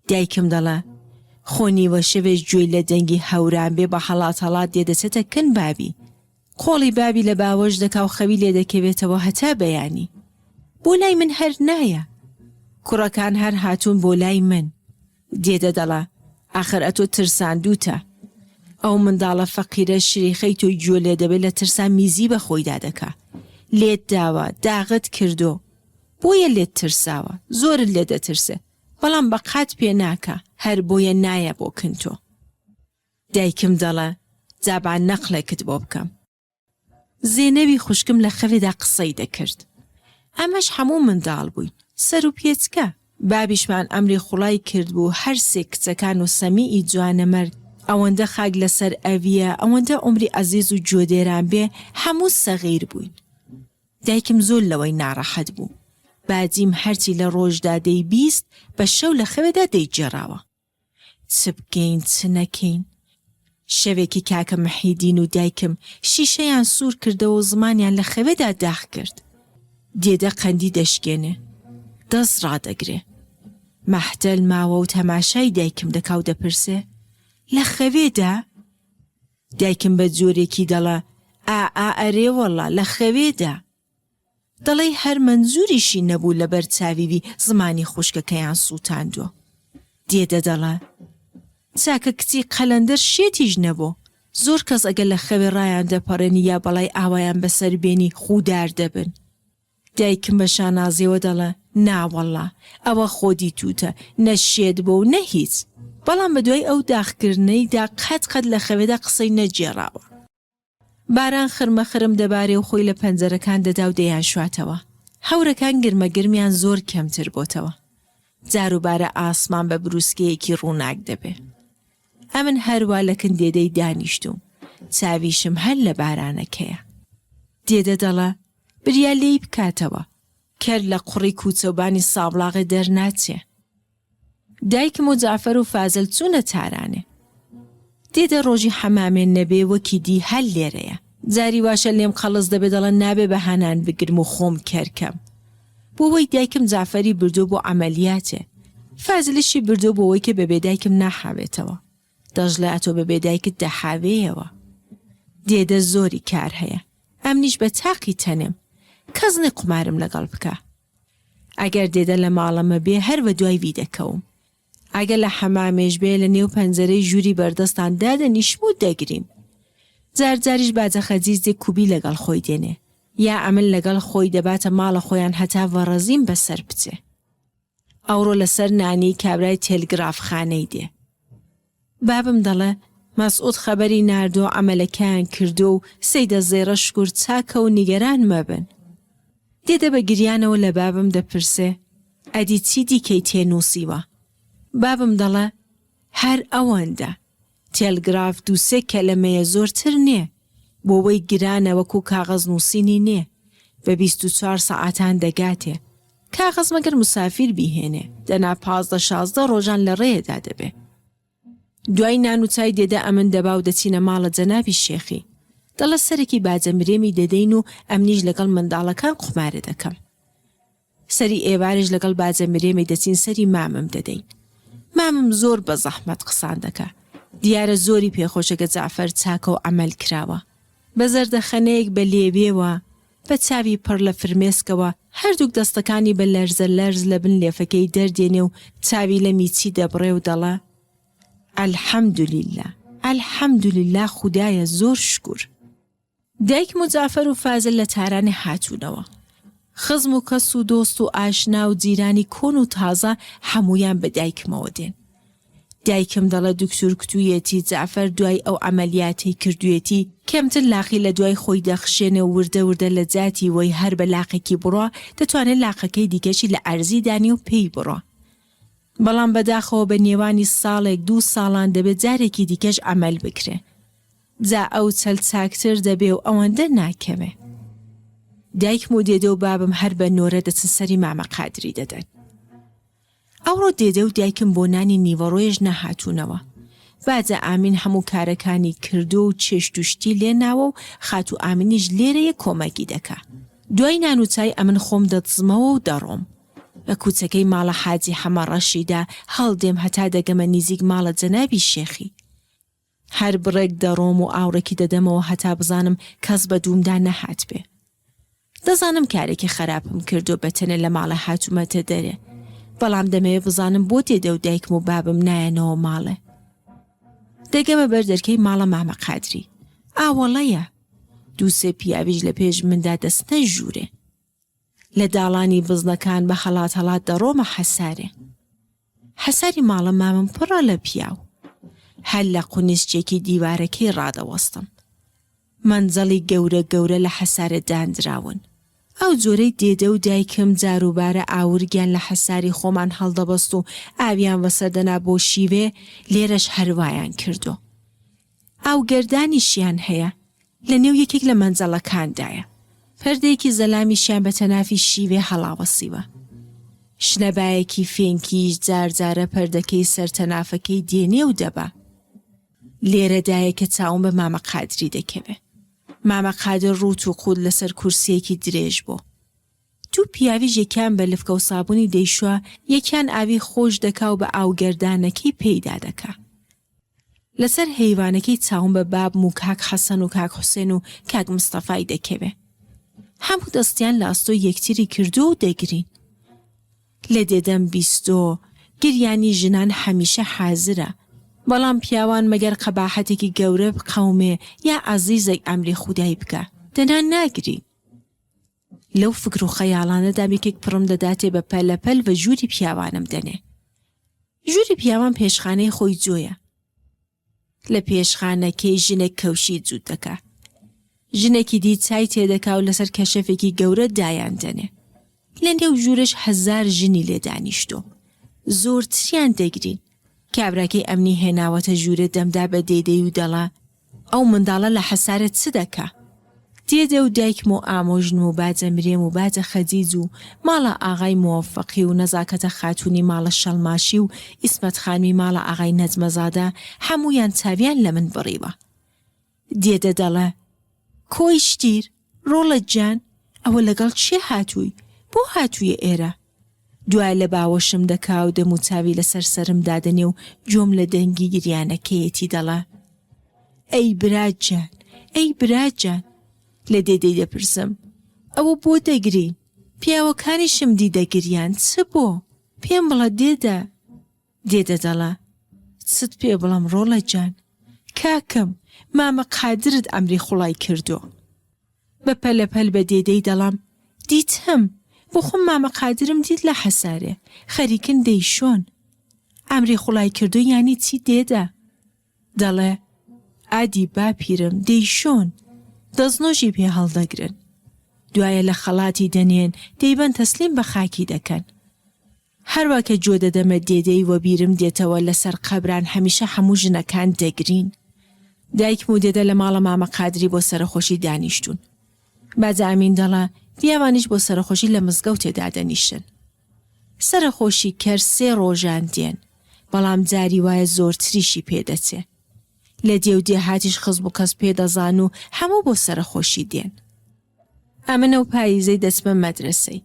دایکم دەڵێ، خۆ نیوە شەوێش گوێی لە دەنگی هەوران بێ بە هەڵات هەڵات دێ دەچێتە کن بابی. قۆڵی بابی لە باوەش دەکا و خەوی لێ دەکەوێتەوە هەتا بەیانی. بۆ لای من هەر نایە. کوڕەکان هەر هاتوون بۆ لای من. دێدە دەڵێ، ئاخر ئەتۆ ترساندووتە. ئەو منداڵە فەقیرە شریخەی تۆی گوێ لێ دەبێ لە ترسان میزی بە خۆیدا دەکا. لێت داوە، داغت کردۆ. بۆیە لێت ترساوە. زۆرت لێ دەترسێ. بەڵام بە قات پێ ناکا هەر بۆیە نایە بۆ کن تۆ. دایکم دەڵێ جا با نەقڵێکت بۆ بکەم. زێنەوی خوشکم لە خەوێدا قسەی دەکرد. ئەمەش هەموو منداڵ بووین. سەر و پێچکە. بابیشمان ئەمری خوڵای کردبوو هەر سێ کچەکان و سەمیعی جوانەمەرگ ئەوەندە خاک لە سەر ئەویە ئەوەندە عومری عەزیز و گوێدێران بێ هەموو سەغیر بووین. دایکم زۆر لەوەی ناڕەحەت بوو. باجیم هەرچی لە ڕۆژدا دەیبیست بە شەو لە خەوێدا دەیگێڕاوە. چ بکەین چ نەکەین؟ شەوێکی کاکە محیدین و دایکم شیشەیان سوور کردەوە و زمانیان لە خەوێدا داخ کرد. دێدە قەندی دەشکێنێ. دەست ڕادەگرێ. مەحتەل ماوە و تەماشای دایکم دەکا و دەپرسێ، لە خەوێدا؟ دایکم بە جۆرێکی دەڵێ، ئا ئا ئەرێ وەڵا لە خەوێدا. دەڵێی هەر مەنزوریشی نەبوو لەبەر چاویوی زمانی خوشکەکەیان سووتاندووە. دێدە دەڵێ، چاکە کچی قەلەندەر شێتیش نەبۆ، زۆر کەس ئەگەر لە خەوێ ڕایان دەپەڕێنی یا بەڵای ئاوایان بەسەر بێنی خوودار دەبن. دایکم بە شانازیەوە دەڵێ. ناوەڵڵا ئەوە خۆ دیتووتە نە شێت بۆ و نە هیچ. بەڵام بە دوای ئەو داخکردنەیدا قەت قەت لە خەوێدا قسەی نەگێڕاوە. باران خرمە خرم دەبارێ و خۆی لە پەنجەرەکان دەدا و دەیانشواتەوە. هەورەکان گرمە گرمیان زۆر کەمتر بۆتەوە. جاروبارە ئاسمان بە برووسکەیەکی ڕووناک دەبێ. ئەمن هەر وا لە کن دێدەی دانیشتووم. چاویشم هەر لە بارانەکەیە. دێدە دەڵە بریا لێی بکاتەوە. کەر لە قوڕی کووچەوبانی سابڵاغێ دەرناچێ. دایکم و جەعفەر و فازل چوونە تارانێ. دێدە ڕۆژی حەمامێ نەبێ وەکی دی هەر لێرەیە. جاری واشە لێم قەڵس دەبێ دەڵێ نابێ بە هەنان بگرم و خۆم کەر کەم. بۆ وەی دایکم جەعفەری بردووە بۆ عەمەلیاتێ. فازلیشی بردووە بۆ وەی کە بە بێ دایکم ناحاوێتەوە. دەشڵێ ئەتۆ بە بێ دایکت دەحاوێیەوە. دێدە زۆری کار هەیە. ئەمنیش بە تاقی تەنێم. کەس نی قومارم لەگەڵ بکا. ئەگەر دێدە لە ماڵەمە بێ هەر وە دوای وی دەکەوم. ئەگەر لە حەمامێش بێ لە نێو پەنجەرەی ژووری بەردەستان دادەنیشم و دەگریم. جار جاریش باجە خەجیج دێ کوبی لەگەڵ خۆی دێنێ. یا ئەمن لەگەڵ خۆی دەباتە ماڵە خۆیان هەتا ڤەڕەزیم بەسەر بچێ. ئەوڕۆ لەسەر نانی کابرای تێلگرافخانەی دێ. بابم دەڵێ، مەسعود خەبەری ناردووە عەمەلەکەیان کردووە و سەیدە زێڕە شکور چاکە و نیگەران مەبن. دێدە بە گریانەوە لە بابم دەپرسێ، ئەدی چی دیکەی تێ نووسیوە؟ بابم دەڵێ، هەر ئەوەندە. تێلگراف دووسێ کەلەمەیە زۆرتر نێ. بۆ وەی گرانە وەکوو کاغەز نووسینی نێ. بە 24 سەعاتان دەگاتێ. کاغەز مەگەر مسافیر بیهێنێ، دەنا 15 16 ڕۆژان لە ڕێیەدا دەبێ. دوای نان و چای دێدە ئەمن دەبا و دەچینە ماڵە جەنابی شێخی. دەڵێ سەرێکی باجە مرێمی دەدەین و ئەمنیش لەگەڵ منداڵەکان قومارێ دەکەم. سەری ئێوارێش لەگەڵ باجە مرێمێ دەچین سەری مامم دەدەین. مامم زۆر بە زەحمەت قسان دەکا. دیارە زۆری پێخۆشە کە جەعفەر چاکە و عەمەل کراوە. بە زەردەخەنەیەک بە لێوێوە، بە چاوی پڕ لە فرمێسکەوە هەردووک دەستەکانی بە لەرزە لەرز لە بن لێفەکەی دەردێنێ و چاوی لە میچی دەبڕێ و دەڵێ، الحمدللە، الحمدللە خودایە زۆر شکور. دایکم و جەعفەر و فازل لە تارانێ هاتوونەوە. خزم و کەس و دۆست و ئاشنا و جیرانی کۆن و تازە هەموویان بە دایکمەوە دێن. دایکم دەڵێ دوکتور کوتوویەتی جەعفەر دوای ئەو عەمەلیاتەی کردوویەتی کەمتر لاقی لە دوای خۆی دەخشێنێ و وردە وردە لە جاتی وەی هەر بە لاقێکی بڕوا دەتوانێ لاقەکەی دیکەشی لە عەرزی دانێ و پێی بڕوا. بەڵام بەداخەوە بە نێوانی ساڵێک دوو ساڵان دەبێ جارێکی دیکەش عەمەل بکرێ. جا ئەو چەل چاکتر دەبێ و ئەوەندە ناکەوێ. دایکم و دێدە و بابم هەر بە نۆرە دەچن سەری مامە قادری دەدەن. ئەوڕۆ دێدە و دایکم بۆ نانی نیوەڕۆیش نەهاتوونەوە. باجە ئامین هەموو کارەکانی کردووە و چێشت و شتی لێ ناوە و خاتوو ئامینیش لێرەیە کۆمەکی دەکا. دوای نان و چای ئەمن خۆم دەدزمەوە و دەڕۆم. بە کووچەکەی ماڵە حاجی حەمەڕەشیدا هەڵدێم هەتا دەگەمە نیزیک ماڵە جەنابی شێخی. هەر بڕێک دەڕۆم و ئاوڕێکی دەدەمەوە هەتا بزانم کەس بە دوومدا نەهاتبێ. دەزانم کارێکی خەراپم کردووە بە تەنێ لە ماڵێ هاتوومەتە دەرێ، بەڵام دەمەوێ بزانم بۆ دێدە و دایکم و بابم نایەنەوە ماڵێ. دەگەمە بەر دەرکەی ماڵە مامە قادری. ئاوەڵەیە. دووسێ پیاویش لە پێش مندا دەچنە ژوورێ. لە داڵانی بزنەکان بە هەڵات هەڵات دەڕۆمە حەسارێ. حەساری ماڵە مامم پڕە لە پیاو. هەر لە قونیسچێکی دیوارەکەی ڕادەوەستم. مەنجەڵی گەورە گەورە لە حەسارێ داندراون. ئەو جۆرەی دێدە و دایکم جاروبارە ئاورگیان لە حەساری خۆمان هەڵدەبەست و ئاویان وەسەر دەنا بۆ شیوێ، لێرەش هەر وایان کردوە. ئاوگەردانیشیان هەیە، لە نێو یەکێک لە مەنجەڵەکاندایە. پەردەیەکی زەلامیشیان بە تەنافی شیوێ هەڵاوەسیوە. شنەبایەکی فێنکیش جار جارە پەردەکەی سەر تەنافەکەی دێنێ و دەبا. لێرەدایە کە چاوم بە مامە قادری دەکەوێ. مامە قادر ڕووت و قووت لەسەر کورسییەکی درێژ بۆ. دوو پیاویش یەکیان بە لفکە و سابوونی دەیشوا، یەکیان ئاوی خۆش دەکا و بە ئاوگەردانەکەی پێیدا دەکا. لەسەر هەیوانەکەی چاوم بە بابم و کاک حەسەن و کاک حوسێن و کاک مستەفای دەکەوێ. هەموو دەستیان لە ئەستۆی یەکتری کردووە و دەگرین. لە دێدەم بیستۆ، گریانی ژنان هەمیشە حازرە. بەڵام پیاوان مەگەر قەباحەتێکی گەورە بقەومێ یا عەزیزێک ئەمری خودای بکا، دەنا ناگرین. لەو فکر و خەیاڵانەدام یەکێک پڕم دەداتێ بە پەلەپەل بە ژووری پیاوانم دەنێ. ژووری پیاوان پێشخانەی خۆی جۆیە. لە پێشخانەکەی ژنێک کەوشی جووت دەکا. ژنێکی دی چای تێدەکا و لەسەر کەشەفێکی گەورە دایان دەنێ. لە نێو ژوورەش هەزار ژنی لێ دانیشتوو. زۆرتریان دەگرین. کابراکەی ئەمنی هێناوەتە ژوورێ دەمدا بە دێدەی و دەڵا، ئەو منداڵە لە حەسارێ چ دەکا؟ دێدە و دایکم و ئامۆژنم و باجە مرێم و باجە خەجیج و ماڵە ئاغای مۆوەفەقی و نەزاکەتە خاتوونی ماڵە شەڵماشی و ئیسمەت خانمی ماڵە ئاغای نەجمەزادە هەموویان چاویان لە من بڕیوە. دێدە دەڵێ، کۆی شتیر، ڕۆڵە گیان، ئەوە لەگەڵ کێ هاتووی؟ بۆ هاتوویە ئێرە؟ دوایە لە باوەشم دەکا و دەموچاوی لەسەر سەرم دادەنێ و گوێم لە دەنگی گریانەکەیەتی دەڵێ، ئەی برا گیان، ئەی برا گیان. لە دێدەی دەپرسم، ئەوە بۆ دەگرین؟ پیاوەکانیشم دی دەگریان، چ بۆ؟ پێم بڵە دێدە. دێدە دەڵێ، چت پێ بڵێم ڕۆڵە گیان، کاکم، مامە قادرت ئەمری خوڵای کردووە. بە پەلەپەل بە دێدەی دەڵێم، دیتم، بۆ خۆم مامە قادرم دیت لە حەسارێ، خەریکن دەیشۆن. ئەمری خوڵای کردووە یانی چی دێدە؟ دەڵێ، ئادی باپیرم دەیشۆن، دەستنۆژی پێ هەڵدەگرن. دوایە لە خەڵاتی دەنێن، دەیبەن تەسلیم بە خاکی دەکەن. هەروا کە گوێ دەدەمە دێدەی وەبیرم دێتەوە لەسەر قەبران هەمیشە هەموو ژنەکان دەگرین. دایکم و دێدە لە ماڵە مامە قادری بۆ سەرەخۆشی دانیشتوون. باجە ئەمین دەڵێ پیاوانیش بۆ سەرەخۆشی لە مزگەوتێ دادەنیشن. سەرەخۆشی کەر سێ ڕۆژان دێن، بەڵام جاری وایە زۆرتریشی پێ دەچێ. لە دێ و دێهاتیش خزم و کەس پێ دەزان و هەموو بۆ سەرەخۆشی دێن. ئەمن ئەو پاییزەی دەچمە مەدرەسەی.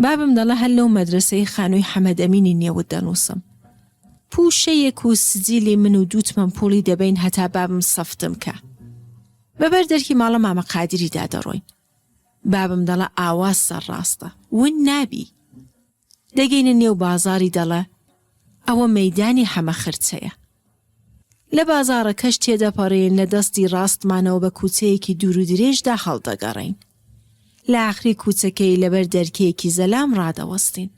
بابم دەڵێ هەر لەو مەدرەسەی خانووی حەمەدەمینی نێوت دەنووسم. پووشەیەک و سجیلی من و دووتمەن پووڵی دەبەین هەتا بابم سەفتم کا. بە بەر دەرکی ماڵە مامە قادریدا دەڕۆین. بابم دەڵێ ئاوا سەرڕاستە، ون نابی. دەگەینە نێو بازاڕی دەڵێ ئەوە مەیدانی حەمە خرچەیە. لە بازاڕەکەش تێدەپەڕین لە دەستی ڕاستمانەوە بە کوچەیەکی دوور و درێژدا هەڵدەگەڕێین. لە ئاخری کوچەکەی لەبەر دەرکەیەکی زەلام ڕادەوەستین.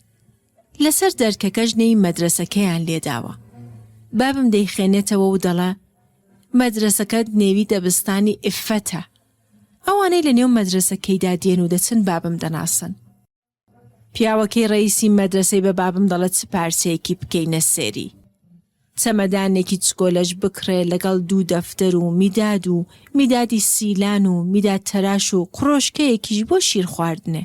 لەسەر دەرکەکەش نێی مەدرەسەکەیان لێداوە. بابم دەیخوێنێتەوە و دەڵێ مەدرەسەکەت نێوی دەبستانی ئیففەتە. ئەوانەی لە نێو مەدرەسەکەیدا دێن و دەچن بابم دەناسن. پیاوەکەی ڕەئیسی مەدرەسەی بە بابم دەڵێ چ پارچەیەکی بکەینە سەری؟ چەمەدانێکی چکۆلەش بکڕێ لەگەڵ دوو دەفتەر و میداد و میدادی سیلان و میداد تەراش و قڕۆشکەیەکیش بۆ شیر خواردنێ.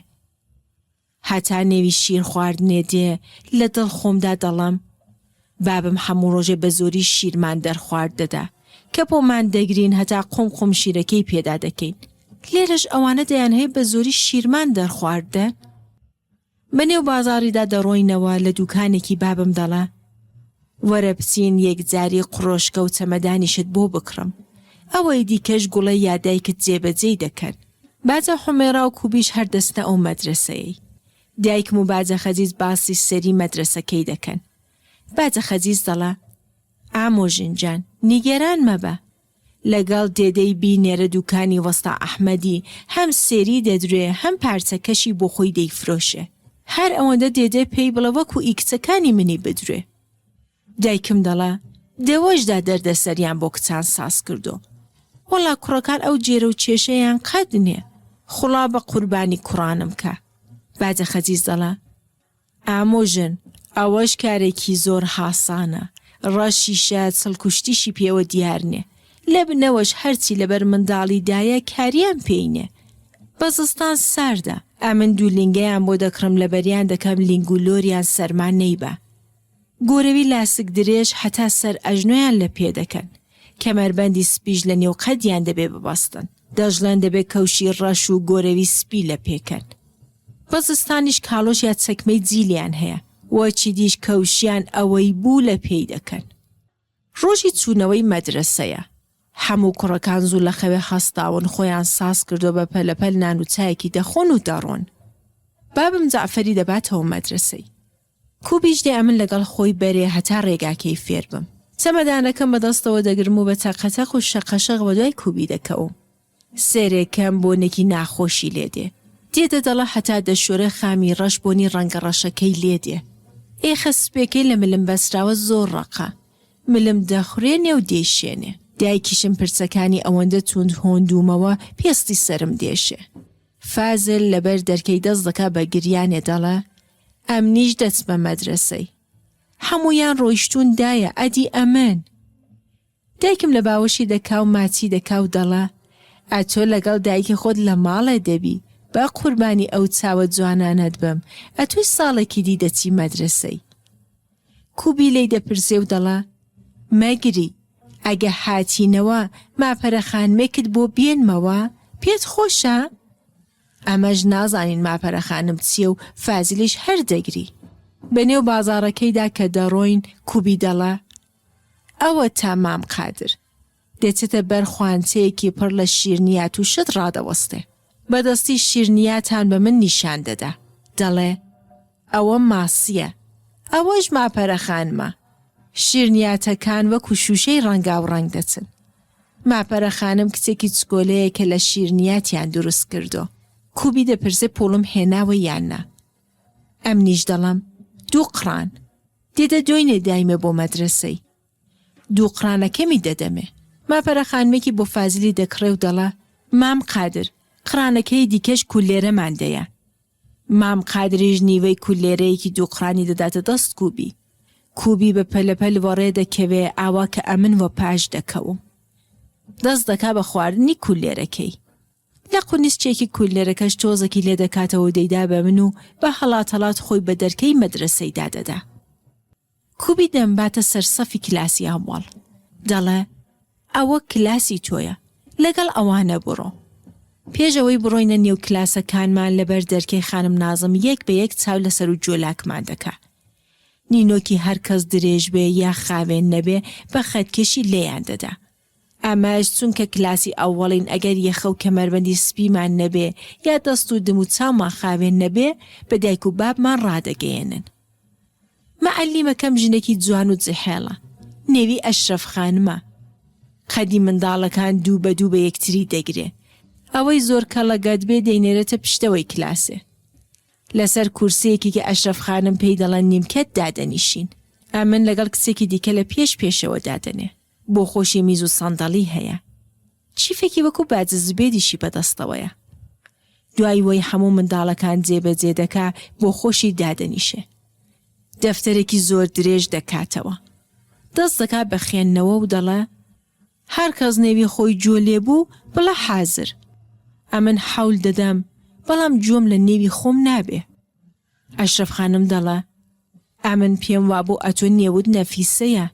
هەتا نێوی شیر خواردنێ دێ لە دڵ خۆمدا دەڵێم بابم هەموو ڕۆژێ بە زۆری شیرمان دەرخوارد دەدا کە بۆمان دەگرین هەتا قوم قوم شیرەکەی پێدا دەکەین لێرەش ئەوانە دەیانهەوێ بە زۆری شیرمان دەرخوارد دەن. بە نێو بازاڕیدا دەڕۆینەوە لە دووکانێکی بابم دەڵێ وەرە بچین یەکجاری قڕۆشکە و چەمەدانیشت بۆ بکڕم ئەوەی دیکەش گوڵە یا دایکت جێبەجێی دەکەن. باجە حومێڕا و کوبیش هەر دەچنە ئەو مەدرەسەیەی. دایکم و باجە خەجیج باسی سەری مەدرەسەکەی دەکەن. باجە خەجیج دەڵێ، ئامۆژن جان، نیگەران مەبە. لەگەڵ دێدەی بینێرە دووکانی وەستا ئەحمەدی، هەم سێری دەدرێ، هەم پارچەکەشی بۆ خۆی دەیفرۆشێ. هەر ئەوەندە دێدێ پێی بڵێ وەکوو ئی کچەکانی منی بدرێ. دایکم دەڵێ، دەوەشدا دەردەسەریان بۆ کچان ساز کردۆ. وەڵا کوڕەکان ئەو جێرە و کێشەیان قەت نێ. خوڵا بە قوربانی کوڕانم کا. باجە خەجیج دەڵێ، ئامۆژن، ئەوەش کارێکی زۆر هاسانە. ڕەشیشە، چڵکوشتیشی پێوە دیار نێ. لە بنەوەش هەرچی لەبەر منداڵی دایە کاریان پێی نێ. بە زستان ساردە. ئەمن دوو لینگەیان بۆ دەکڕم لەبەریان دەکەم لینگ و لۆریان سەرما نەیبا. گۆرەوی لاسک درێژ هەتا سەر ئەژنۆیان لە پێ دەکەن. کەمەربەندی سپیش لە نێو قەدیان دەبێ ببەستن. دەشڵێن دەبێ کەوشی ڕەش و گۆرەوی سپی لە پێ کەن. بە زستانیش کاڵۆش یا چەکمەی جیلیان هەیە. وەچی دیش کەوشیان ئەوەی بوو لە پێی دەکەن. ڕۆژی چوونەوەی مەدرەسەیە. هەموو کوڕەکان زوو لە خەوێ هەستاون، خۆیان ساز کردووە بە پەلەپەل نان و چایەکی دەخۆن و دەڕۆن. بابم جەعفەری دەباتەوە مەدرەسەی. کوبیش دێ ئەمن لەگەڵ خۆی بەرێ هەتا ڕێگاکەی فێر بم. چەمەدانەکەم بە دەستەوە دەگرم و بە تەقەتەق و شەقەشەق بە دوای کوبی دەکەوم. سێرێکەم بۆنێکی ناخۆشی لێ دێ. دێدە دەڵە هەتا دەشۆرێ خامی ڕەش بۆنی ڕەنگە ڕەشەکەی لێ دێ. ئێخە سپێکەی لە ملم بەسراوە زۆر ڕەقە. ملم دەخورێنێ و دەیشێنێ. دایکیشم پرچەکانی ئەوەندە توند هۆندوومەوە پێستی سەرم دێشێ. فازل لەبەر دەرکەی دەست دەکا بە گریانێ دەڵێ، ئەمنیش دەچمە مەدرەسەی. هەموویان ڕۆیشتوون دایە ئەدی ئەمن؟ دایکم لە باوەشی دەکا و ماچی دەکا و دەڵێ، ئەتۆ لەگەڵ دایکی خۆت لە ماڵێ دەبی، بە قوربانی ئەو چاوە جوانانەت بم، ئەتۆش ساڵێکی دی دەچی مەدرەسەی. کوبی لێی دەپرسێ و دەڵێ، مەگری، ئەگە هاتینەوە ماپەرە خانمێکت بۆ بێنمەوە، پێت خۆشە؟ ئەمەش نازانین ماپەرە خانم چییە و فازیلیش هەر دەگری. بە نێو بازاڕەکەیدا کە دەڕۆین، کوبی دەڵێ، ئەوەتا مام قادر. دەچێتە بەر خوانچەیەکی پڕ لە شیرنیات و شت ڕادەوەستێ. بە دەستی شیرنیاتان بە من نیشان دەدا. دەڵێ، ئەوە ماسییە. ئەوەش ماپەرە خانمە. شیرنیاتەکان وەکوو شووشەی ڕەنگاوڕەنگ دەچن. ماپەرە خانم کچێکی چکۆلەیە کە لە شیرنیاتیان دروست کردۆ. کوبی دەپرسێ پووڵم هێناوە یان نا. ئەمنیش دەڵێم، دوو قڕان. دێدە دۆینێ دایمە بۆ مەدرەسەی. دوو قڕانەکەمی دەدەمێ. ماپەرە خانمێکی بۆ فازلی دەکڕێ و دەڵێ، مام قادر، قڕانەکەی دیکەش کولێرەمان دەیە. مام قادریش نیوەی کولێرەیەکی دووقڕانی دەداتە دەست کوبی. کوبی بە پەلەپەل وەڕێ دەکەوێ ئاوا کە ئەمن وەپاش دەکەوم. دەست دەکا بە خواردنی کولێرەکەی. لە قونیسچێکی کولێرەکەش تۆزێکی لێ دەکاتەوە و دەیدا بە من و بە هەڵاتهەڵات خۆی بە دەرکەی مەدرەسەیدا دەدا. کوبی دەمباتە سەر سەفی کلاسی ئەوەڵ. دەڵێ، ئەوە کلاسی تۆیە، لەگەڵ ئەوانە بڕۆ. پێش ئەوەی بڕۆینە نێو کلاسەکانمان لەبەر دەرکەی خانم نازم یەک بە یەک چاو لە سەرو جۆلاکمان دەکا. نینۆکی هەر کەس درێژ بێ یا خاوێن نەبێ بە خەتکێشی لێیان دەدا. ئەمەش چونکە کلاسی ئەوەڵین ئەگەر یەخە و کەمەربەندی سپیمان نەبێ یا دەست و دم و چاومان خاوێن نەبێ بە دایک و بابمان ڕادەگەیەنن. مەعەلیمەکەم ژنێکی جوان و جحێڵە. نێوی ئەشرەف خانمە. قەدی منداڵەکان دوو بە دوو بە یەکتری دەگرێ. ئەوەی زۆر کەڵەگەت بێ دەینێرێتە پشتەوەی کلاسێ. لەسەر کورسییەکی کە ئەشرەف خانم پێی دەڵێن نیمکەت دادەنیشین. ئەمن لەگەڵ کچێکی دیکە لە پێش پێشەوە دادەنێ. بۆ خۆشی میز و سەندەڵی هەیە. چیفێکی وەکو باجە زبێدیشی بەدەستەوەیە. دوای وەی هەموو منداڵەکان جێبەجێ دەکا بۆ خۆشی دادەنیشێ. دەفتەرێکی زۆر درێژ دەکاتەوە. دەست دەکا بە خوێندنەوە و دەڵێ، هەر کەس نێوی خۆی جۆ لێ بوو بڵێ حازر. ئەمن حەول دەدەم بەڵام جۆم لە نێوی خۆم نابێ. ئەشرەف خانم دەڵێ، ئەمن پێم وابوو ئەتۆ نێوت نەفیسەیە.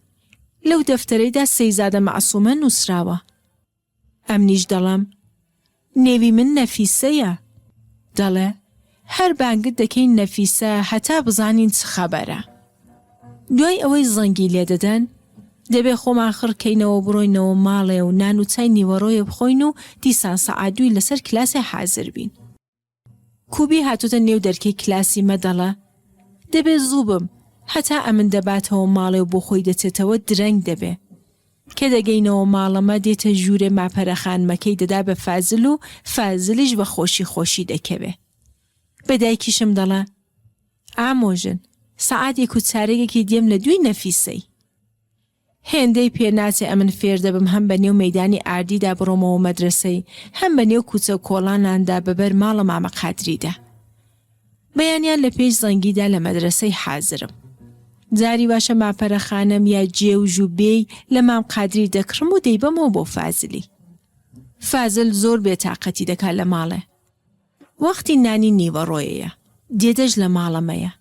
لەو دەفتەرەیدا سەیزادە مەعسوومە نووسراوە. ئەمنیش دەڵێم، نێوی من نەفیسەیە. دەڵێ، هەر بانگت دەکەین نەفیسە هەتا بزانین چ خەبەرە. دوای ئەوەی زەنگی لێ دەدەن، دەبێ خۆمان خڕ کەینەوە بڕۆینەوە ماڵێ و نان و چای نیوەڕۆیە بخۆین و دیسان سەعات دووی لەسەر کلاسێ حازر بین. کوبی هاتۆتە نێو دەرکەی کلاسی مە دەڵێ دەبێ زوو بم هەتا ئەمن دەباتەوە ماڵێ و بۆ خۆی دەچێتەوە درەنگ دەبێ. کە دەگەینەوە ماڵەمە دێتە ژوورێ ماپەرە خانمەکەی دەدا بە فازل و فازلیش بە خۆشی خۆشی دەکەوێ. بە دایکیشم دەڵێ ئامۆژن سەعات یەک و چارەگێکی دێم لە دووی نەفیسەی. هێندەی پێ ناچێ ئەمن فێر دەبم هەم بە نێو مەیدانی ئاردیدا بڕۆمەوە مەدرەسەی، هەم بە نێو کووچە و کۆڵاناندا بە بەر ماڵە مامە قادریدا. بەیانیان لە پێش زەنگیدا لە مەدرەسەی حازرم. جاری واشە ماپەرە خانم یا جێوژ و بێی لە مام قادری دەکڕم و دەیبەمەوە بۆ فازلی. فازل زۆر بێتاقەتی دەکا لە ماڵێ. وەختی نانی نیوەڕۆیەیە. دێدەش لە ماڵەمەیە.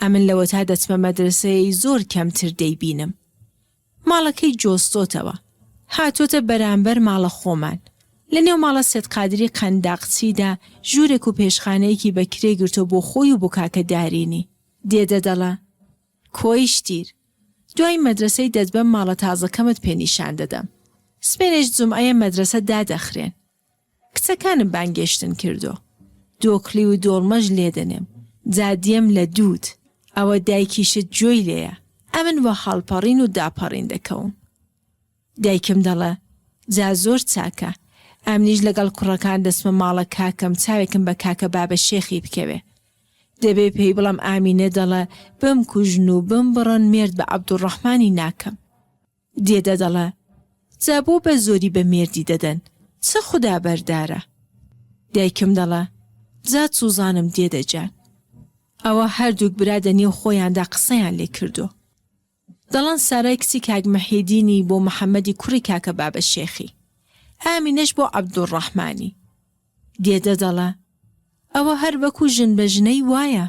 ئەمن لەوەتا دەچمە مەدرەسەیەی زۆر کەمتر دەیبینم. ماڵەکەی جۆستۆتەوە. هاتۆتە بەرامبەر ماڵە خۆمان. لە نێو ماڵە سێد قادری قەنداقچیدا ژوورێک و پێشخانەیەکی بە کرێ گرتۆ بۆ خۆی و بۆ کاکە دارینی. دێدە دەڵێ، کۆیشتیر! دوای مەدرەسەی دەتبەم ماڵە تازەکەمت پێ نیشان دەدەم. سبەینێش جومعەیە مەدرەسە دادەخرێن. کچەکانم بانگێشتن کردۆ. دۆکڵی و دۆڵمەش لێدەنێم. جا دێم لە دووت. ئەوە دایکیشت گوێی لێیە. ئەمن وە هەڵپەڕین و داپەڕین دەکەوم. دایکم دەڵێ، جا زۆر چاکە. ئەمنیش لەگەڵ کوڕەکان دەچمە ماڵە کاکەم چاوێکم بە کاکە بابە شێخی بکەوێ. دەبێ پێی بڵێم ئامینە دەڵێ بمکوژن و بمبڕن مێرد بە عەبدولڕەحمانی ناکەم. دێدە دەڵێ جا بۆ بە زۆری بە مێردی دەدەن چ خودا بەردارە. دایکم دەڵێ جا چوزانم دێدە جان. ئەوە هەردووک برا دە نێو خۆیاندا قسەیان لێ کردووە. دەڵێن سارای کچی کاک مەحیدینی بۆ محەمەدی کوڕی کاکە بابە شێخی. ئامینەش بۆ عەبدولڕەحمانی. دێدە دەڵێ ئەوە هەر وەکوو ژن بە ژنەی وایە.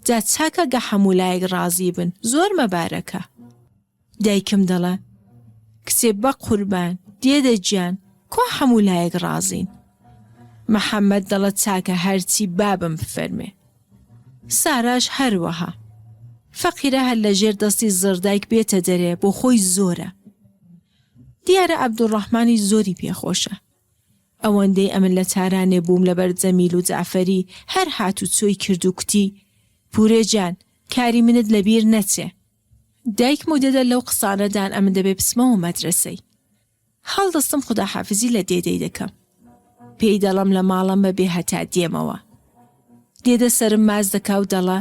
جا چاکە گە حەموو لایەک ڕازی بن زۆر مەبارەکە. دایکم دەڵێ کچێ بەقوربان دێدە گیان کوا حەموو لایەک ڕازین. محەمەد دەڵێ چاکە هەرچی بابم بفەرمێ. ساراش هەروەها. فەقیرە هەر لە ژێر دەستی زڕدایک بێتە دەرێ بۆ خۆی زۆرە. دیارە عەبدولڕەحمانیش زۆری پێ خۆشە. ئەوەندەی ئەمن لە تارانێ بووم لەبەر جەمیل و جەعفەری هەر هاتوچۆی کرد و کوتی پوورێ گیان کاری منت لە بیر نەچێ. دایکم و دێدە لەو قسانە دان ئەمن دەبێ بچمەوە مەدرەسەی. هەڵدەستم خوداحافزی لە دێدەی دەکەم. پێی دەڵێم لە ماڵە مەبێ هەتا دێمەوە. دێدە سەرم ماچ دەکا و دەڵێ،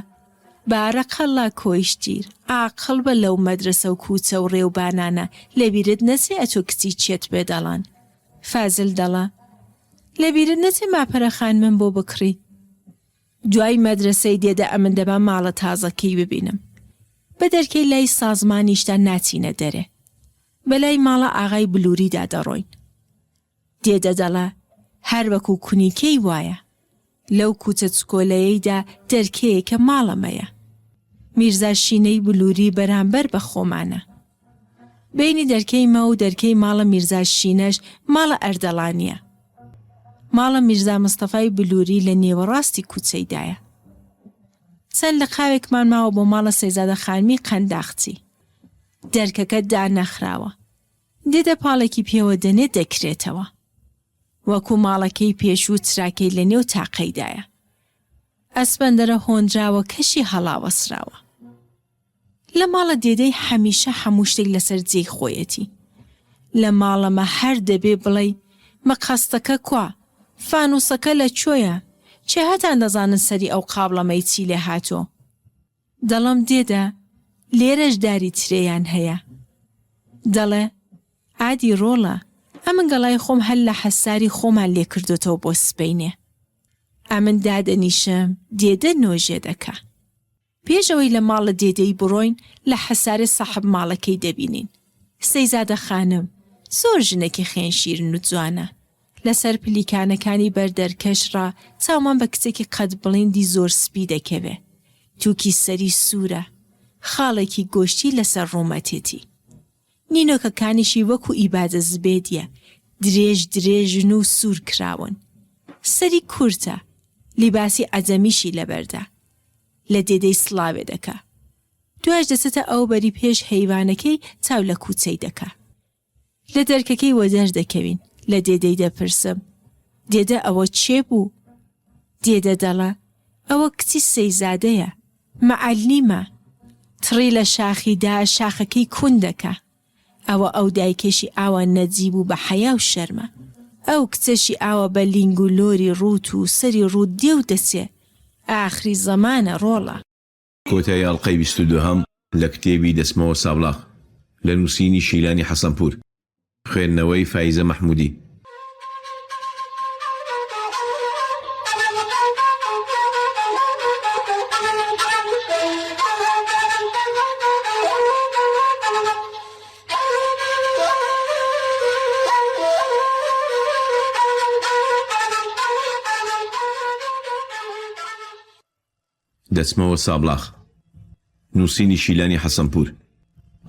بارەقەڵڵا کۆیشتیر، عاقڵ بە لەو مەدرەسە و کووچە و ڕێوبانانە لەبیرت نەچێ ئەتۆ کچی چێت پێ دەڵێن. فازل دەڵێ، لەبیرت نەچێ ماپەرە خانمم بۆ بکڕی. دوای مەدرەسەی دێدە ئەمن دەبا ماڵە تازەکەی ببینم. بە دەرکەی لای سازمانیشدا ناچینە دەرێ. بە لای ماڵە ئاغای بلووریدا دەڕۆین. دێدە دەڵێ، هەر وەکوو کونیکەی وایە. لەو کووچە چکۆلەیەیدا دەرکەیەکە ماڵەمەیە. میرزا شینەی بلووری بەرامبەر بە خۆمانە. بەینی دەرکەی مە و دەرکەی ماڵە میرزا شینەش ماڵە ئەردەڵانییە. ماڵە میرزا مستەفای بلووری لە نێوەڕاستی کووچەیدایە. چەند لقاوێکمان ماوە بۆ ماڵە سەیزادە خانمی قەنداخچی. دەرکەکە دانەخراوە. دێدە پاڵێکی پێوە دەنێ دەکرێتەوە. وەکو ماڵەکەی پێشوو چراکەی لە نێو تاقەیدایە. ئەسپەندەرە هۆنراوەکەشی هەڵاوەسراوە. لە ماڵە دێدەی هەمیشە هەموو شتێک لەسەر جێی خۆیەتی. لە ماڵەمە هەر دەبێ بڵێی مقەستەکە کوا؟ فانووسەکە لە کوێیە؟ کێهەتان دەزانن سەری ئەو قابڵەمەی چی لێ هاتۆ؟ دەڵێم دێدە لێرەش داری ترێیان هەیە. دەڵێ ئادی ڕۆڵە ئەمن گەڵای خۆم هەر لە حەساری خۆمان لێ کردۆتەوە بۆ سبەینێ. ئەمن دادەنیشم دێدە نۆژێ دەکا. پێش ئەوەی لە ماڵە دێدەی بڕۆین لە حەسارێ ساحەب ماڵەکەی دەبینین. سەیزادە خانم زۆر ژنێکی خێن شیرن و جوانە. لەسەر پلیکانەکانی بەر دەرکەش ڕا چاومان بە کچێکی قەد بڵیندی زۆر سپی دەکەوێ. تووکی سەری سوورە. خاڵێکی گۆشتی لەسەر ڕوومەتێتی. نینۆکەکانیشی وەکوو ئیبادە زبێدیە، درێژ درێژن و سوور کراون. سەری کورتە. لیباسی عەجەمیشی لەبەردا. لە دێدەی سڵاوێ دەکا. دوایش دەچێتە ئەوبەری پێش هەیوانەکەی چاو لە کووچەی دەکا. لە دەرکەکەی وەدەر دەکەوین، لە دێدەی دەپرسم، دێدە ئەوە کێ بوو؟ دێدە دەڵێ، ئەوە کچی سەیزادەیە، مەعەلیمە. تڕی لە شاخی دا شاخەکەی کون دەکا. ئەوە ئەو دایکەشی ئاوا نەجیب و بە حەیا و شەرمە. ئەو کچەشی ئاوا بە لینگ و لۆری ڕووت و سەری ڕووت دێ و دەچێ. ئاخری زەمانە ڕۆڵە. کۆتایی ئەڵقەی 22 هەم لە کتێبی دەچمەوە سابڵاغ لە نووسینی شیلانی حەسەنپوور، خوێندنەوەی فایزە مەحموودی. دەچمەوە سابڵاغ. نووسینی شیلانی حەسەنپوور.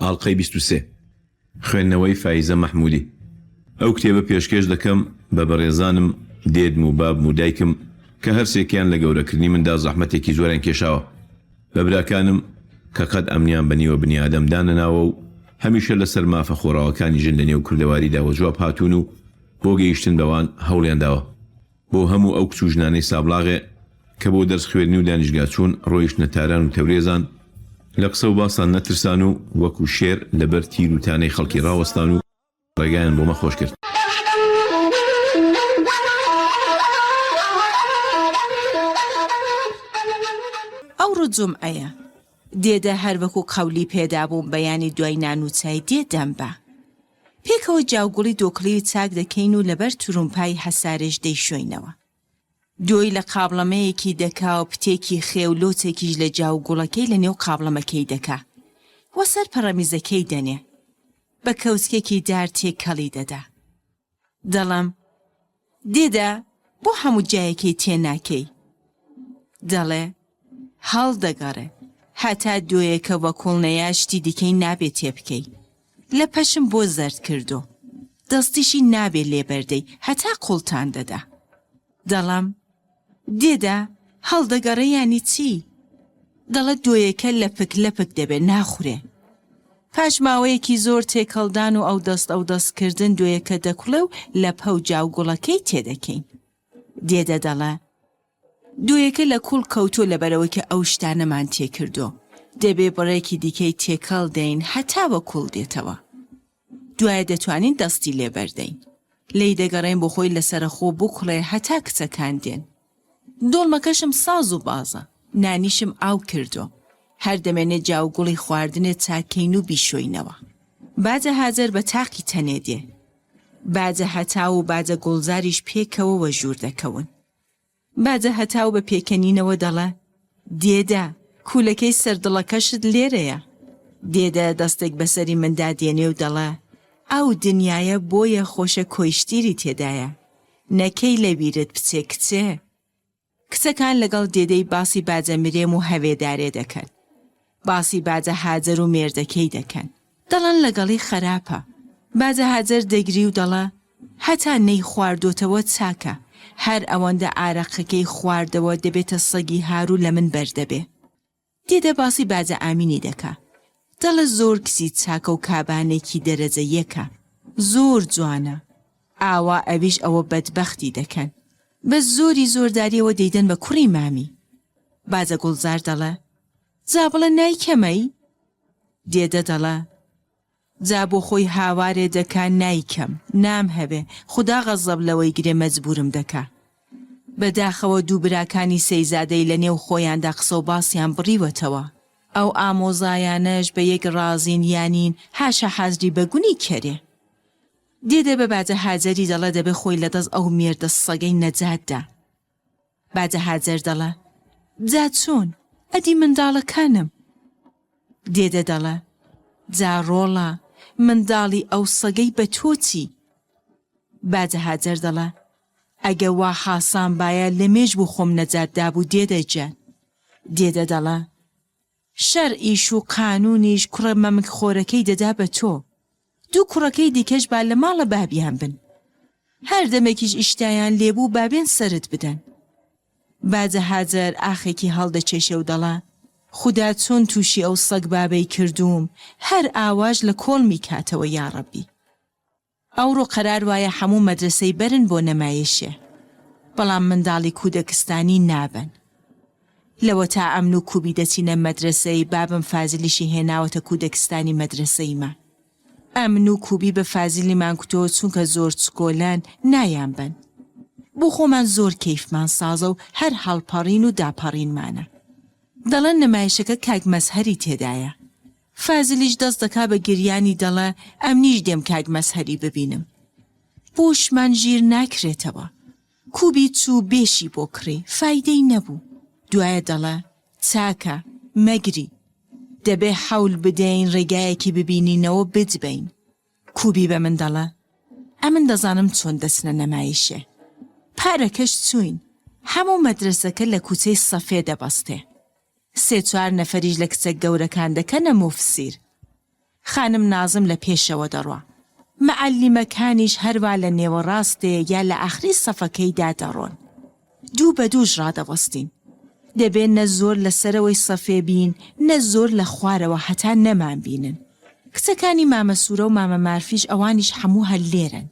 ئاڵقەی 23. خوێندنەوەی فایزە مەحموودی. ئەو کتێبە پێشکێش دەکەم بە بەڕێزانم دێدم و بابم و دایکم کە هەرسێکیان لە گەورەکردنی مندا زەحمەتێکی زۆریان کێشاوە. بە براکانم کە قەت ئەمنیان بە نیوە بنیادەم دانەناوە و هەمیشە لەسەر مافە خۆڕاوەکانی ژن لە نێو کوردەواریدا وەجواب هاتوون و بۆ گەیشتن بەوان هەوڵیان داوە. بۆ هەموو ئەو کچ و ژنانەی سابڵاغێ کە بۆ دەرس خوێندنی و دانیشگا چوون ڕۆیشتنە تاران و تەورێزان، لە قسە و باسان نەترسان و وەکوو شێر لە بەر تیر و تانەی خەڵکی ڕاوەستان و ڕێگایان بۆ مە خۆش کرد. ئەوڕۆ جومعەیە. دێدە هەر وەکوو قەولی پێدابووم بەیانی دوای نان و چای دێ دەمبا. پێکەوە جاوگوڵی دۆکڵیوی چاک دەکەین و لەبەر ترومپای حەسارێش دەیشۆینەوە. دۆی لە قابڵەمەیەکی دەکا و پتێکی خێ و لۆچێکیش لە جاو گوڵەکەی لە نێو قابڵەمەکەی دەکا و سەر پەڕەمیزەکەی دەنێ. بە کەوچکێکی دار تێکەڵی دەدا. دەڵێم، دێدە بۆ هەموو جایەکەی تێ ناکەی؟ دەڵێ، هەڵدەگەڕێ. هەتا دۆیەکە وەکوڵ نەیا شتی دیکەی نابێ تێ بکەی. لە پەشم بۆ زەرد کردۆ. دەستیشی نابێ لێ بەردەی هەتا قوڵتان دەدا. دەڵێم، دێدە هەڵدەگەڕێ یانی چی؟ دەڵێ دۆیەکە لەپک لەپک دەبێ ناخورێ. پاش ماوەیەکی زۆر تێکەڵدان و ئەودەست ئەودەست کردن دۆیەکە دەکوڵێ و لەپە و جاوگوڵەکەی تێدەکەین. دێدە دەڵێ دۆیەکە لە کوڵ کەوتووە لەبەرئەوەی کە ئەو شتانەمان تێکردووە دەبێ بڕێکی دیکەی تێکەڵ دەین هەتا وە کوڵ دێتەوە. دوایە دەتوانین دەستی لێ بەردەین. لێی دەگەڕێین بۆ خۆی لەسەرەخۆ بکوڵێ هەتا کچەکان دێن. دۆڵمەکەشم ساز و بازە، نانیشم ئاو کردووە. هەر دەمێنێ جاو گوڵی خواردنێ چاک کەین و بیشۆینەوە. باجە هاجەر بە تاقی تەنێ دێ. باجە هەتاو و باجە گوڵزاریش پێکەوە وە ژوور دەکەون. باجە هەتاو بە پێکەنینەوە دەڵێ، دێدە، کوولەکەی سەر دڵەکەشت لێرەیە. دێدە دەستێک بەسەری مندا دێنێ و دەڵێ، ئەو دنیایە بۆیە خۆشە کۆیشتیری تێدایە. نەکەی لە بیرت بچێ کچێ. کچەکان لەگەڵ دێدەی باسی باجە مرێم و هەوێدارێ دەکەن. باسی باجە هاجەر و مێردەکەی دەکەن. دەڵێن لەگەڵی خەراپە. باجە هاجەر دەگری و دەڵێ، هەتا نەیخواردۆتەوە چاکە، هەر ئەوەندە ئارەقەکەی خواردەوە دەبێتە سەگی هار و لە من بەردەبێ. دێدە باسی باجە ئامینی دەکا. دەڵێ زۆر کچی چاکە و کابانێکی دەرەجە یەکە. زۆر جوانە. ئاوا ئەویش ئەوە بەدبەختی دەکەن. بە زۆری زۆرداریەوە دەیدەن بە کوڕی مامی. باجە گوڵزار دەڵێ، جا بڵێ نایکەمەی؟ دێدە دەڵێ، جا بۆ خۆی هاوارێ دەکا نایکەم، نامهەوێ، خودا غەزەب لەوەی گرێ مەجبوورم دەکا. بە داخەوە دوو براکانی سەیزادەی لە نێو خۆیاندا قسە و باسیان بڕیوەتەوە. ئەو ئامۆزایانەش بە یەک ڕازین یا نین حاشا حازری بە گونی کەرێ. دێدە بە باجە هاجەری دەڵێ دەبێ خۆی لە دەست ئەو مێردە سەگەی نەجات دا. باجە هاجەر دەڵێ، جا چۆن؟ ئەدی منداڵەکانم؟ دێدە دەڵێ، جا ڕۆڵە، منداڵی ئەو سەگەی بە تۆ چی؟ باجە هاجەر دەڵێ، ئەگە وا حاسان بایە لەمێژ بوو خۆم نەجات دابوو دێدە گیان. دێدە دەڵێ، شەرعیش و قانوونیش کوڕە مەمک خۆرەکەی دەدا بە تۆ. دوو کوڕەکەی دیکەش با لە ماڵە بابیان بن. هەر دەمێکیش ئیشتایان لێ بوو با بێن سەرت بدەن. باجە هاجەر ئاخێکی هەڵدەکێشێ و دەڵێ، خودا چۆن تووشی ئەو سەگبابەی کردووم، هەر ئاواش لە کۆڵمی کاتەوە یاڕەبی. ئەوڕۆ قەرار وایە حەموو مەدرەسەی بەرن بۆ نەمایشێ بەڵام منداڵی کودەکستانی نابەن. لەوەتا ئەمن و کوبی دەچینە مەدرەسەی بابم فازلیشی هێناوەتە کودەکستانی مەدرەسەیمان. ئەمن و کوبی بە فازلیمان کوتۆ چونکە زۆر چکۆلەن نایانبەن. بۆ خۆمان زۆر کەیفمان سازە و هەر هەڵپەڕین و داپەڕینمانە. دەڵێن نمایشەکە کاک مەزهەری تێدایە. فازلیش دەست دەکا بە گریانی دەڵێ ئەمنیش دێم کاک مەزهەری ببینم. بۆشمان ژیر ناکرێتەوە. کوبی چوو بێشی بۆ کڕی فایدەی نەبوو. دوایە دەڵێ چاکە، مەگری. دەبێ حەول بدەین ڕێگایەکی ببینینەوە بتبەین. کوبی بە من دەڵێ ئەمن دەزانم چۆن دەچنە نەمایشێ. پارەکەش چووین. هەموو مەدرەسەکە لە کوچەی سەفێ دەبەستێ. سێ چوار نەفەریش لە کچە گەورەکان دەکەنە موفسیر. خانم نازم لە پێشەوە دەڕوا. مەعەلیمەکانیش هەروا لە نێوەڕاستێ یا لە ئاخری سەفەکەیدا دەڕۆن. دوو بە دووش ڕادەوەستین. دەبێ نە زۆر لە سەرەوەی سەفێ بین نە زۆر لە خوارەوە هەتا نەمانبینن. کچەکانی مامە سوورە و مامە مارفیش ئەوانیش حەموو هەر لێرەن.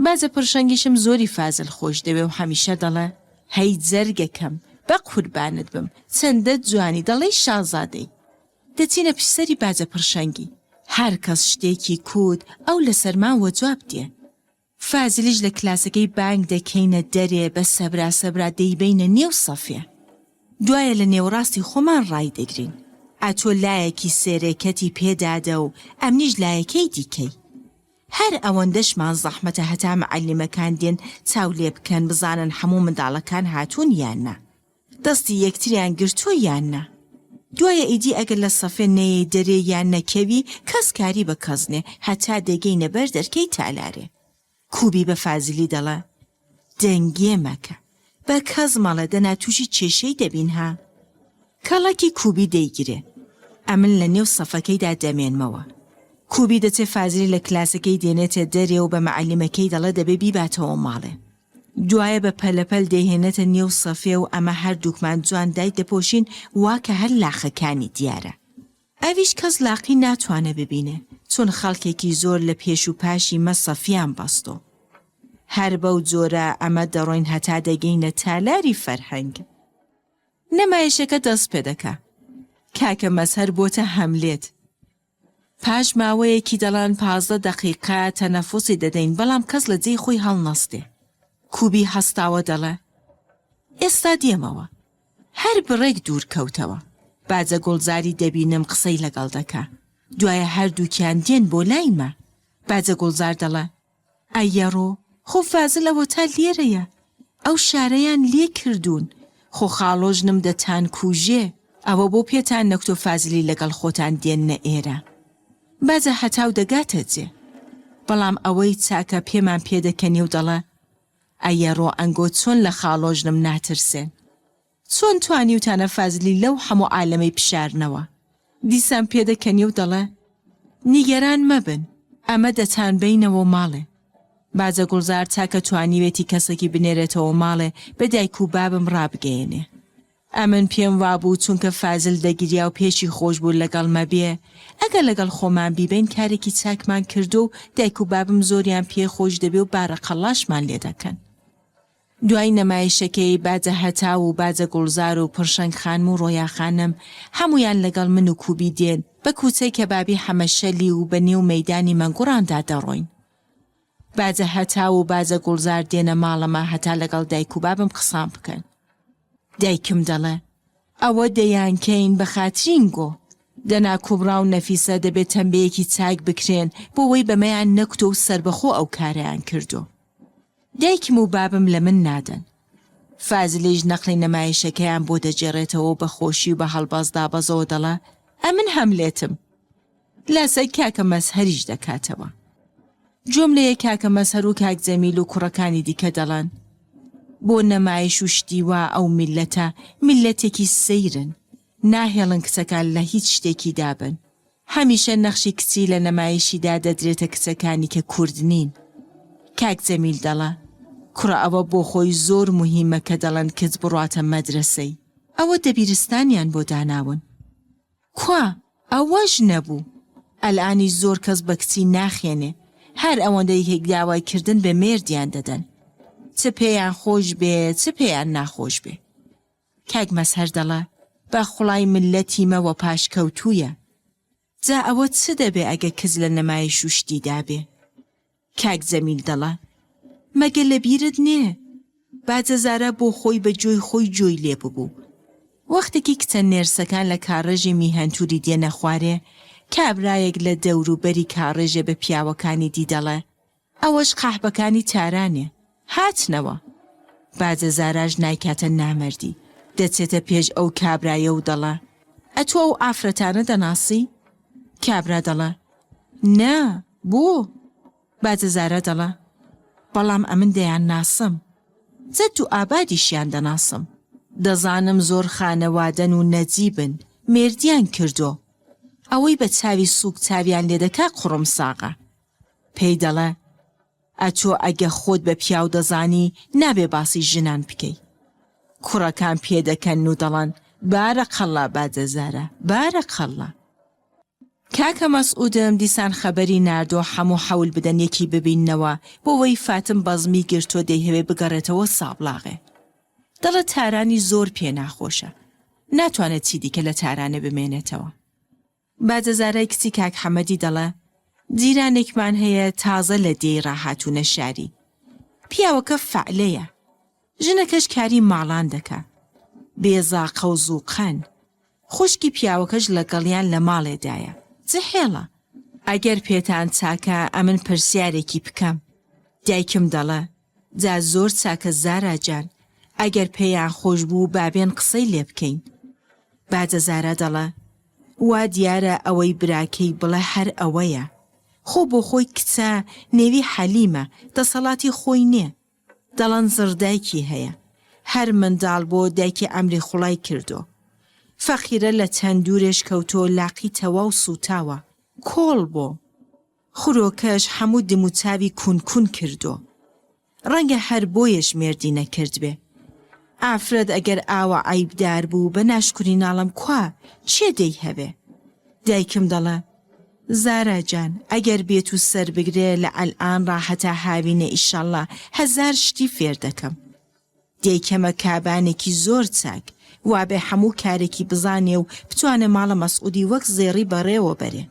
باجە پڕشەنگیشم زۆری فازل خۆش دەوێ و هەمیشە دەڵێ، هەی جەرگەکەم، بە قوربانت بم، چەندە جوانی، دەڵێی شازادەی. دەچینە پشت سەری باجە پڕشەنگی. هەر کەس شتێکی کوت، ئەو لە سەرمان وەجواب دێ. فازلیش لە کلاسەکەی بانگ دەکەینە دەرێ، بە سەبرا سەبرا دەیبەینە نێو سەفێ. دوایە لە نێوەڕاستی خۆمان ڕایدەگرین. ئەتۆ لایەکی سێرێکەتی پێ دادە و ئەمنیش لایەکەی دیکەی. هەر ئەوەندەشمان زەحمەتە هەتا معەلیمەکان دێن چاو لێ بکەن بزانن حەموو منداڵەکان هاتوون یان نا. دەستی یەکتریان گرتووە یان نا. دوایە ئیدی ئەگەر لە سەفێ نەیەی دەرێ یان نەکەوی کەس کاری بە کەس نێ هەتا دەگەینە بەر دەرکەی تالارێ. کوبی بە فازلی دەڵێ، دەنگێ مەکە، بە کەس مەڵێ دەنا تووشی کێشەی دەبین ها. کەڵەکی کوبی دەیگرێ. ئەمن لە نێو سەفەکەیدا دەمێنمەوە. کوبی دەچێ فازلی لە کلاسەکەی دێنێتە دەرێ و بە مەعەلیمەکەی دەڵێ دەبێ بیباتەوە ماڵێ. دوایە بە پەلەپەل دەیهێنێتە نێو سەفێ و ئەمە هەردووکمان جوان دایدەپۆشین وا کە هەر لاقەکانی دیارە. ئەویش کەس لاقی ناتوانێ ببینێ چون خەڵکێکی زۆر لە پێش و پاشی مە سەفیان بەستۆ. هەر بەو جۆرە ئەمە دەڕۆین هەتا دەگەینە تالاری فەرهەنگ. نەمایشەکە دەست پێ دەکا. کاکە مەزهەر بۆتە هەملێت. پاش ماوەیەکی دەڵێن 15 دەقیقە تەنەفوسی دەدەین بەڵام کەس لە جێی خۆی هەڵنەستێ. کوبی هەستاوە دەڵێ ئێستا دێمەوە. هەر بڕێک دوور کەوتەوە. باجە گوڵزاری دەبینم قسەی لەگەڵ دەکا. دوایە هەردووکیان دێن بۆ لای مە. باجە گوڵزار دەڵێ، ئەیەڕۆ، خۆ فازل ئەوەتا لێرەیە. ئەو شارەیان لێ کردوون. خۆ خاڵۆژنم دەتانکوژێ. ئەوە بۆ پێتان نەکتۆ فازلی لەگەڵ خۆتان دێننە ئێرە. باجە هەتاو دەگاتە جێ. بەڵام ئەوەی چاکە پێمان پێدەکەنێ و دەڵێ، ئەیەڕۆ ئەنگۆ چۆن لە خاڵۆژنم ناترسێن؟ چۆن توانیوتانە فازلی لەو حەموو عالەمەی بشارنەوە؟ دیسان پێدەکەنێ و دەڵێ، نیگەران مەبن، ئەمە دەتانبەینەوە ماڵێ. باجە گوڵزار چاکە توانیوێتی کەسەکی بنێرێتەوە ماڵێ بە دایک و بابم ڕابگەیەنێ. ئەمن پێم وابوو چونکە فازل دەگریا و پێشی خۆش بوو لەگەڵ مە بێ، ئەگەر لەگەڵ خۆمان بیبەین کارێکی چاکمان کردووە و دایک و بابم زۆریان پێ خۆش دەبێ و بارەقەڵڵاشمان لێ دەکەن. دوای نەمایشەکەی باجە هەتاو و باجە گوڵزار و پڕشەنگ خانم و ڕۆیا خانم هەموویان لەگەڵ من و کوبی دێن بە کوچەی کەبابی حەمەشەلی و بە نێو مەیدانی مەنگوڕاندا دەڕۆین. باجە هەتاو و باجە گوڵزار دێنە ماڵەمە هەتا لەگەڵ دایک و بابم قسان بکەن. دایکم دەڵێ، ئەوە دەیانکەین بە خاترین گۆ. دەنا کوبڕا و نەفیسە دەبێ تەمبێیەکی چاک بکرێن بۆ وەی بەمەیان نەکوتۆ و سەربەخۆ ئەو کارەیان کردۆ. دایکم و بابم لە من نادەن. فازلیش نەقلی نەمایشەکەیان بۆ دەگێڕێتەوە و بە خۆشی و بە هەڵبەزدابەزەوە دەڵێ، ئەمن هەملێتم. لاسای کاکە مەزهەریش دەکاتەوە. گوێم لێیە کاکە مەزهەر و کاک جەمیل و کوڕەکانی دیکە دەڵێن، بۆ نەمایش و شتی وا ئەو میللەتە میللەتێکی سەیرن، ناهێڵن کچەکان لە هیچ شتێکیدا بن. هەمیشە نەخشی کچی لە نەمایشیدا دەدرێتە کچەکانی کە کورد نین. کاک جەمیل دەڵێ، کوڕە ئەوە بۆ خۆی زۆر موهیمە کە دەڵێن کچ بڕواتە مەدرەسەی. ئەوە دەبیرستانیان بۆ داناون. کوا؟ ئەوەش نەبوو. ئەلئانیش زۆر کەس بە کچی ناخێنێ. هەر ئەوەندە یەکێک داوای کردن بە مێردیان دەدەن. چ پێیان خۆش بێ، چ پێیان ناخۆش بێ. کاک مەزهەر دەڵێ، بە خوڵای میللەتی مە وەپاشکەوتوویە. جا ئەوە چ دەبێ ئەگە کچ لە نەمایش و شتی دابێ؟ کاک جەمیل دەڵێ، مەگە لە بیرت نێ؟ باجە زارا بۆ خۆی بە جۆی خۆی جۆی لێ ببوو. وەختێکی کچە نێرسەکان لە کاڕێژی میهەنتوری دێنە خوارێ، کابرایەک لە دەور و بەری کاڕێژێ بە پیاوەکانی دی دەڵێ، ئەوەش قەحبەکانی تارانێ، هاتنەوە. باجە زاراش نایکاتە نامەردی، دەچێتە پێش ئەو کابرایە و دەڵێ، ئەتوو ئەو ئافرەتانە دەناسی؟ کابرا دەڵێ، نا، بۆ؟ باجە زارا دەڵێ، بەڵام ئەمن دەیانناسم. جەد و ئابادیشیان دەناسم. دەزانم زۆر خانەوادەن و نەجیبن، مێردیان کردۆ. ئەوەی بە چاوی سووک چاویان لێ دەکا قوڕم ساغە. پێی دەڵێ، ئەتۆ ئەگە خۆت بە پیاو دەزانی نابێ باسی ژنان بکەی. کوڕەکان پێدەکەنن و دەڵێن، بارەقەڵڵا باجە زارا، بارەقەڵڵا. کاکە مەسعودم دیسان خەبەری ناردۆ حەموو حەول بدەن یەکی ببیننەوە بۆ وەی فاتم بەزمی گرتۆ دەیهەوێ بگەڕێتەوە سابڵاغێ. دەڵێ تارانی زۆر پێ ناخۆشە. ناتوانێ چیدیکە لە تارانێ بمێنێتەوە. باجە زارای کچی کاک حەمەدی دەڵێ، جیرانێکمان هەیە تازە لە دێی ڕا هاتوونە شاری. پیاوەکە فەعلەیە. ژنەکەش کاری ماڵان دەکا. بێ زاقە و زووقەن. خوشکی پیاوەکەش لەگەڵیان لە ماڵێدایە. چ حێڵە؟ ئەگەر پێتان چاکە ئەمن پرسیارێکی بکەم. دایکم دەڵێ، جا زۆر چاکە زارا جان، ئەگەر پێیان خۆش بوو با بێن قسەی لێ بکەین. باجە زارا دەڵێ، وا دیارە ئەوەی براکەی بڵێ هەر ئەوەیە. خۆ بۆ خۆی کچە نێوی حەلیمە، دەسەڵاتی خۆی نێ. دەڵەن زڕدایکی هەیە. هەر منداڵ بۆ دایکی عەمری خوڵای کردۆ. فەقیرە لە تەندورێش کەوتۆ لاقی تەواو سوتاوە. کۆڵ بۆ. خورۆکەش حەموو دموچاوی کون کون کردۆ. ڕەنگە هەر بۆیەش مێردی نەکردبێ. ئافرەت ئەگەر ئاوا عەیبدار بوو بە ناشکوری ناڵم کوا کێ دەیهەوێ؟ دایکم دەڵێ زارا جان ئەگەر بێت و سەر بگرێ لە ئەلئان ڕا هەتا هاوینە ئیشەڵا هەزار شتی فێر دەکەم. دەیکەمە کابانێکی زۆر چاک وابێ حەموو کارێکی بزانێ و بتوانێ ماڵە مەسعودی وەک زێڕی بەڕێوە بەرێ.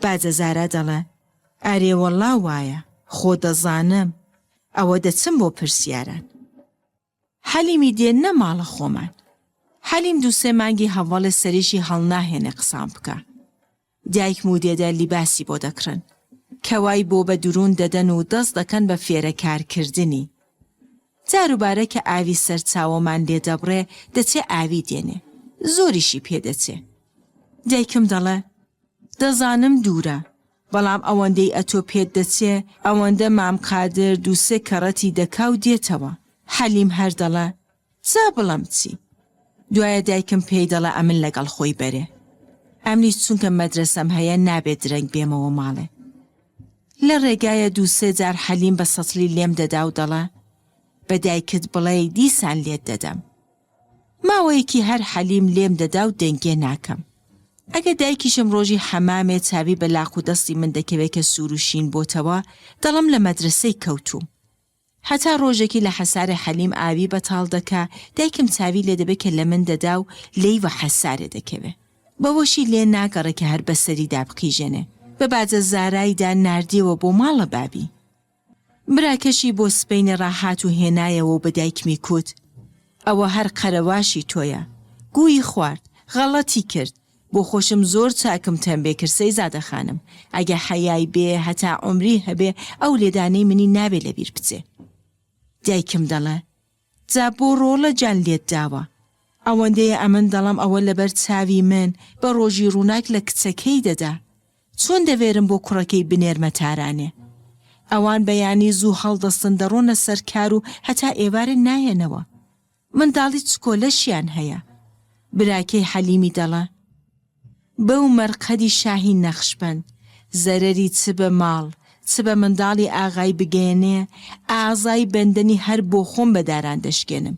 باجە زارا دەڵێ ئەرێ وەڵا وایە خۆ دەزانم ئەوە دەچم بۆ پرسیاران. حەلیمی دێننە ماڵە خۆمان. حەلیم دوو سێ مانگی هەڤەڵێ سەریشی هەڵناهێنێ قسان بکا. دایکم و دێدە لیباسی بۆ دەکڕن. کەوای بۆ بە دروون دەدەن و دەست دەکەن بە فێرە کار کردنی. جاروبارە کە ئاوی سەرچاوەمان لێ دەبڕێ دەچێ ئاوی دێنێ. زۆریشی پێ دەچێ. دایکم دەڵێ، دەزانم دوورە، بەڵام ئەوەندەی ئەتۆ پێت دەچێ ئەوەندە مام قادر دووسێ کەڕەتی دەکا و دێتەوە. حەلیم هەر دەڵێ، جا بڵێم چی؟ دوایە دایکم پێی دەڵێ ئەمن لەگەڵ خۆی بەرێ. ئەمنیش چونکە مەدرەسەم هەیە نابێ درەنگ بێمەوە ماڵێ. لە ڕێگایە دووسێ جار حەلیم بە سەتڵی لێم دەدا و دەڵێ، بە دایکت بڵێی دیسان لێت دەدەم. ماوەیەکی هەر حەلیم لێم دەدا و دەنگێ ناکەم. ئەگە دایکیشم ڕۆژی حەمامێ چاوی بە لاق و دەستی من دەکەوێ کە سوور و شین بۆتەوە، دەڵێم لە مەدرەسەی کەوتووم. هەتا ڕۆژێکی لە حەسارێ حەلیم ئاوی بەتاڵ دەکا، دایکم چاوی لێ دەبێ کە لە من دەدا و لێی وە حەسارێ دەکەوێ. بەوەشی لێ ناگەڕێ کە هەر بە سەریدا بقیژێنێ. بە باجە زارایدا ناردیەوە بۆ ماڵە بابی. براکەشی بۆ سبەینێ ڕاهات و هێنایەوە و بە دایکمی کوت، ئەوە هەر قەرەواشی تۆیە. گووی خوارد، غەڵەتی کرد. بۆ خۆشم زۆر چاکم تەمبێ کرد سەیزادە خانم. ئەگە حەیای بێ هەتا عومری هەبێ ئەو لێدانەی منی نابێ لەبیر بچێ. دایکم دەڵێ، جا بۆ ڕۆڵە جان لێت داوە؟ ئەوەندەیە ئەمن دەڵێم ئەوە لەبەر چاوی من بە ڕۆژی ڕووناک لە کچەکەی دەدا. چۆن دەوێرم بۆ کوڕەکەی بنێرمە تارانێ؟ ئەوان بەیانی زوو هەڵدەستن دەڕۆنە سەر کار و هەتا ئێوارێ نایەنەوە. منداڵی چکۆلەشیان هەیە. براکەی حەلیمی دەڵێ. بەو مەرقەدی شاهی نەخشبەند، زەرەری چ بە ماڵ، چ بە منداڵی ئاغای بگەیەنێ، ئازای بەندەنی هەر بۆ خۆم بە داران دەشکێنم.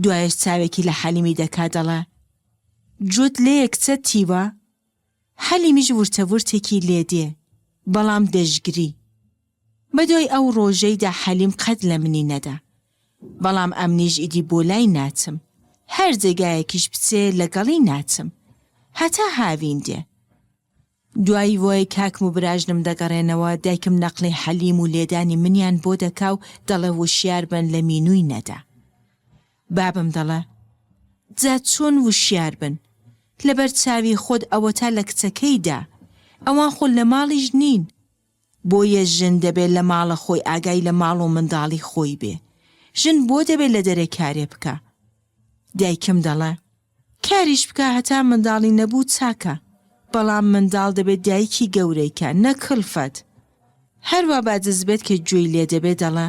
دوایەش چاوێکی لە حەلیمی دەکا دەڵێ، جوت لێیە کچە تیوە؟ حەلیمیش ورتەورتێکی لێدێ، بەڵام دەشگری. بەدوای ئەو ڕۆژەیدا حەلیم قەت لە منی نەدا. بەڵام ئەمنیش ئیدی بۆ لای ناچم. هەر جێگایەکیش بچێ لەگەڵی ناچم. هەتا هاوین دێ. دوایی وەی کاکم و براژنم دەگەڕێنەوە، دایکم نەقڵی حەلیم و لێدانی منیان بۆ دەکا و دەڵێ وشیار بن لە مینووی نەدا. بابم دەڵێ، جا چۆن وشیار بن؟ لەبەر چاوی خۆت ئەوەتا لە کچەکەی دا. ئەوان خۆ لە ماڵیش نین. بۆیە ژن دەبێ لە ماڵە خۆی ئاگای لە ماڵ و منداڵی خۆی بێ. ژن بۆ دەبێ لە دەرێ کارێ بکا؟ دایکم دەڵێ، کاریش بکا هەتا منداڵی نەبوو چاکە، بەڵام منداڵ دەبێ دایکی گەورەی کا نەک کڵفەت. هەروا با جزبێت کە گوێی لێ دەبێ دەڵێ،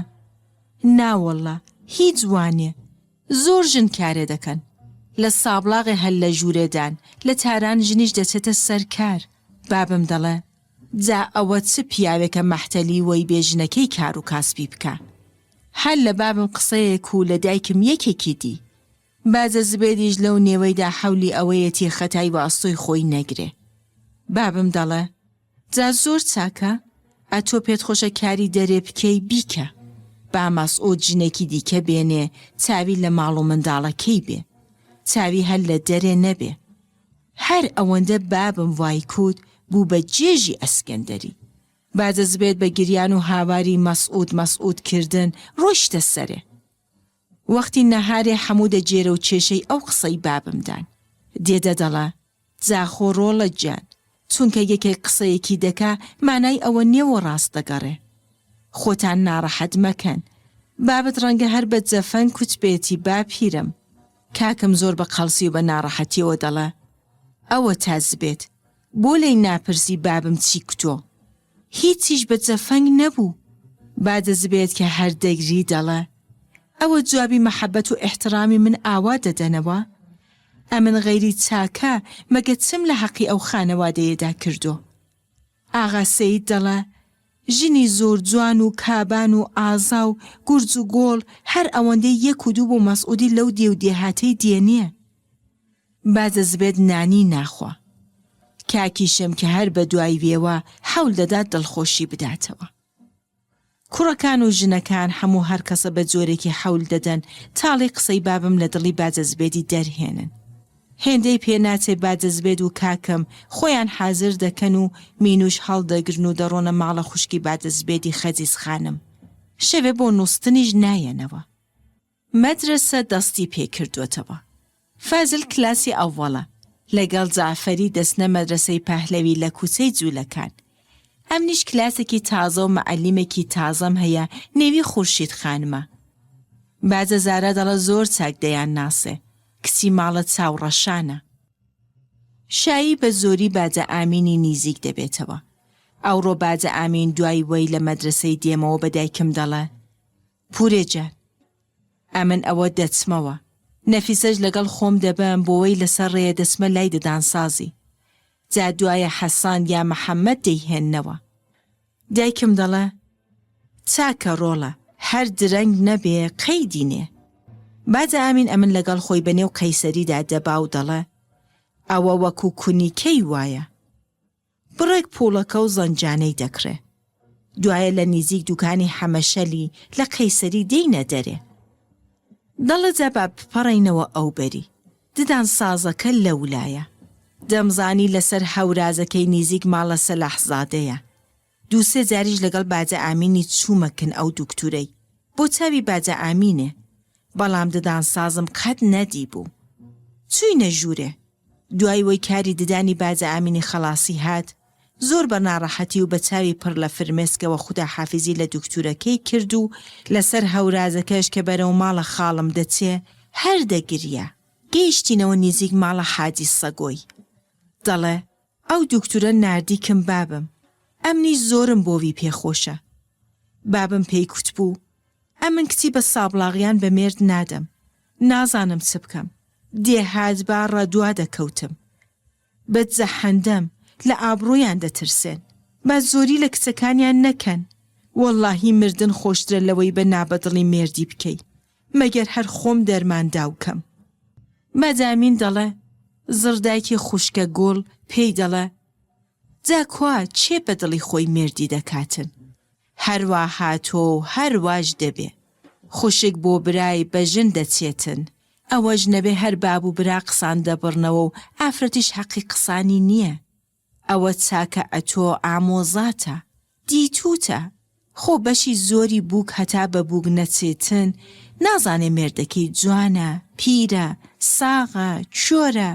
ناوەڵڵا هیچ وانیە، زۆر ژن کارێ دەکەن. لە سابڵاغێ هەر لە ژوورێ دان، لە تاران ژنیش دەچێتە سەر کار. بابم دەڵێ، جا ئەوە چ پیاوێکە مەحتەلی وەی بێ ژنەکەی کار و کاسپی بکا. هەر لە بابم قسەیەک و لە دایکم یەکێکی دی. باجە زبێدیش لەو نێوەیدا حەولی ئەوەیەتی خەتای وە ئەستۆی خۆی نەگرێ. بابم دەڵێ، جا زۆر چاکە، ئەتۆ پێت خۆشە کاری دەرێ بکەی بیکە. با مەسعود ژنێکی دیکە بێنێ چاوی لە ماڵ و منداڵەکەی بێ. چاوی هەر لە دەرێ نەبێ. هەر ئەوەندە بابم وای کوت بوو بە جێژی ئەسکەندەری. باجە زبێد بە گریان و هاواری مەسعود مەسعود کردن ڕۆیشتە سەرێ. وەختی نەهارێ حەموو دە جێرە و کێشەی ئەو قسەی بابم دان. دێدە دەڵە، جا خۆ ڕۆڵە گیان، چونکە یەکێک قسەیەکی دەکا مانای ئەوە نیە وە ڕاست دەگەڕێ. خۆتان ناڕەحەت مەکەن. بابت ڕەنگە هەر بە جەفەنگ کوتبێتی باپیرم. کاکم زۆر بە قەڵسی و بە ناڕەحەتیەوە دەڵە، ئەوەتا زبێت، بۆ لێی ناپرسی بابم چی کوتۆ؟ هیچیش بە جەفەنگ نەبوو. با دەزبێت کە هەر دەگری دەڵە ئەوە جوابی مەحەبەت و ئیحتڕامی من ئاوا دەدەنەوە؟ ئەمن غەیری چاکە مەگە چم لە حەقی ئەو خانەوادەیەدا کردۆ؟ ئاغا سەید دەڵە ژنی زۆر جوان و کابان و ئازا و گورج و گۆڵ هەر ئەوەندەی یەک و دوو بۆ مەسعودی لەو دێ و دێهاتەی دێنێ. با دەزبێت نانی ناخوا. کاکیشم کە هەر بە دوای وێوە حەول دەدات دڵخۆشی بداتەوە. کوڕەکان و ژنەکان حەموو هەر کەسە بە جۆرێکی حەول دەدەن تاڵی قسەی بابم لە دڵی باجەزبێدی دەرهێنن. هێندەی پێ ناچێ باجەزبێد و کاکم خۆیان حازر دەکەن و مینوش هەڵدەگرن و دەڕۆنە ماڵە خوشکی باجەزبێدی خەجیز خانم. شەوێ بۆ نووستنیش نایەنەوە. مەدرەسە دەستی پێ کردۆتەوە. فازل کلاسی ئەوەڵە. لەگەڵ جەعفەری دەچنە مەدرەسەی پەهلەوی لە کوچەی جوولەکان. ئەمنیش کلاسێکی تازە و مەعەلیمێکی تازەم هەیە نێوی خورشید خانمە. باجە زارا دەڵێ زۆر چاک دەیانناسێ. کچی ماڵە چاو ڕەشانە. شایی بە زۆری باجە ئامینی نیزیک دەبێتەوە. ئەوڕۆ باجە ئامین دوای وەی لە مەدرەسەی دێمەوە بە دایکم دەڵێ پورێ جان ئەمن ئەوە دەچمەوە نەفیسەش لەگەڵ خۆم دەبەم بۆوەی لەسەر ڕێیە دەچمە لای ددانسازی جا دوایە حەسان یا محەمەد دەیهێننەوە دایکم دەڵێ چاکە ڕۆڵە هەر درەنگ نەبێ قەیدی نێ باجە ئامین ئەمن لەگەڵ خۆی بە نێو قەیسەریدا دەبا و دەڵێ ئەوە وەکو کونیکەی وایە بڕێک پووڵەکە و زەنجانەی دەکڕێ. دوایە لە نیزیک دووکانی حەمەشەلی لە قەیسەری دێینە دەرێ. دەڵێ جا با بپەڕێینەوە ئەوبەری. ددان سازەکە لەولایە. دەمزانی لەسەر هەورازەکەی نیزیک ماڵە سەلاحزادەیە. دوو سێ جاریش لەگەڵ باجە ئامینی چوومە کن ئەو دوکتورەی. بۆ چاوی باجە ئامینێ. بەڵام ددانسازم قەت نەدیبوو. چووینە ژوورێ. دوای وەی کاری ددانی باجە ئامینی خەڵاسی هات، زۆر بە ناڕەحەتی و بە چاوی پڕ لە فرمێسکەوە خوداحافیزی لە دوکتورەکەی کرد و لەسەر هەورازەکەش کە بەرەو ماڵە خاڵم دەچێ هەر دەگریا. گەیشتینەوە نیزیک ماڵە حاجی سەگۆی. دەڵێ، ئەو دوکتورە ناردی کم بابم. ئەمنیش زۆرم بۆ وی پێ خۆشە. بابم پێی کوتبوو، ئەمن کچی بە سابڵاغیان بە مێرد نادەم. نازانم چ بکەم. دێهات با ڕەدوا دەکەوتم. بە جەحەندەم، لە ئابڕوویان دەترسێن. با زۆری لە کچەکانیان نەکەن. وەڵڵاهی مردن خۆشترە لەوەی بە نابەدڵی مێردی بکەی. مەگەر هەر خۆم دەرمان داو کەم. مادامین دەڵێ، زڕدایکی خوشکە گوڵ پێی دەڵێ، جا کوا کێ بە دڵی خۆی مێردی دەکاتن؟ هەر وا هاتووە و هەر واش دەبێ. خوشک بۆ برای بە ژن دەچێتن. ئەوەش نەبێ هەر باب و برا قسان دەبڕنەوە و ئافرەتیش حەقی قسانی نییە. ئەوە چاکە ئەتۆ ئامۆزاتە. دیتووتە. خۆ بەشی زۆری بووک هەتا بە بووک نەچێتن نازانێ مێردەکەی جوانە، پیرە، ساغە، کۆرە.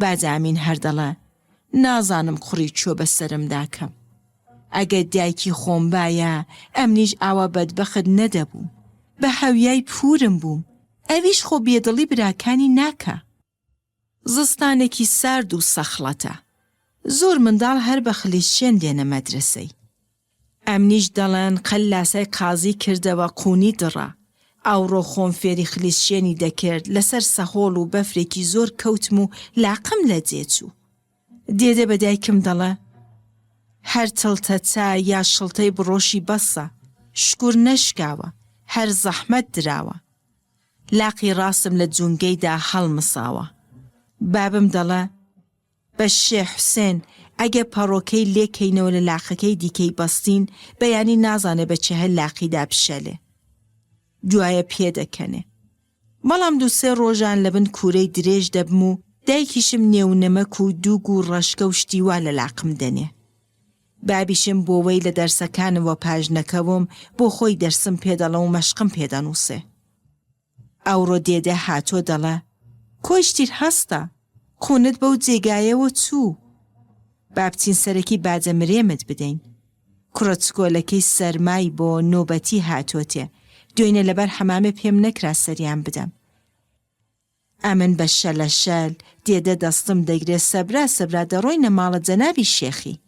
باجە ئامین هەر دەڵێ نازانم قوڕی کوێ بە سەرمدا کەم. ئەگەر دایکی خۆم بایە ئەمنیش ئاوا بەدبەخت نەدەبووم. بە هەویای پوورم بووم. ئەویش خۆ بێدڵی براکانی ناکا. زستانێکی سارد و سەخڵەتە. زۆر منداڵ هەر بە خلیسچێن دێنە مەدرەسەی. ئەمنیش دەڵێن قەل لاسای قازی کردەوە قوونی دڕا. ئەوڕۆ خۆم فێری خلیسچێنی دەکرد لەسەر سەهۆڵ و بەفرێکی زۆر کەوتم و لاقم لە جێ چوو. دێدە بە دایکم دەڵێ هەر تڵتە چا یا شڵتەی بڕۆشی بەسە، شکور نەشکاوە، هەر زەحمەت دراوە. لاقی ڕاستم لە جونگەیدا هەڵمساوە. بابم دەڵێ بە شێ حوسێن ئەگە پەڕۆکەی لێ کەینەوە لە لاقەکەی دیکەی بەستین، بەیانی نازانێ بە چێه لاقیدا بشەلێ. دوایە پێدەکەنێ. بەڵام دوو سێ ڕۆژان لەبن کوورەی درێژ دەبم و دایکیشم نێونەمەک و دووگ و ڕەشکە و شتی وا لە لاقم دەنێ. بابیشم بۆ وەی لە دەرسەکانم وەپاش نەکەوم بۆ خۆی دەرسم پێ دەڵێ و مەشقم پێ دەنووسێ. ئەوڕۆ دێدە هاتۆ دەڵە، کۆیشتیر هەستە، قوونت بەو جێگایەوە چوو. با بچین سەرەکی باجە مرێمت بدەین. کوڕە چکۆلەکەی سەرمای بۆ نۆبەتی هاتۆتێ، دوێنێ لەبەر حەمامێ پێم نەکرا سەریان بدەم. ئەمن بە شەلە شەل، دێدە دەستم دەگرێ سەبرا سەبرا دەڕۆینە ماڵە جەنابی شێخی.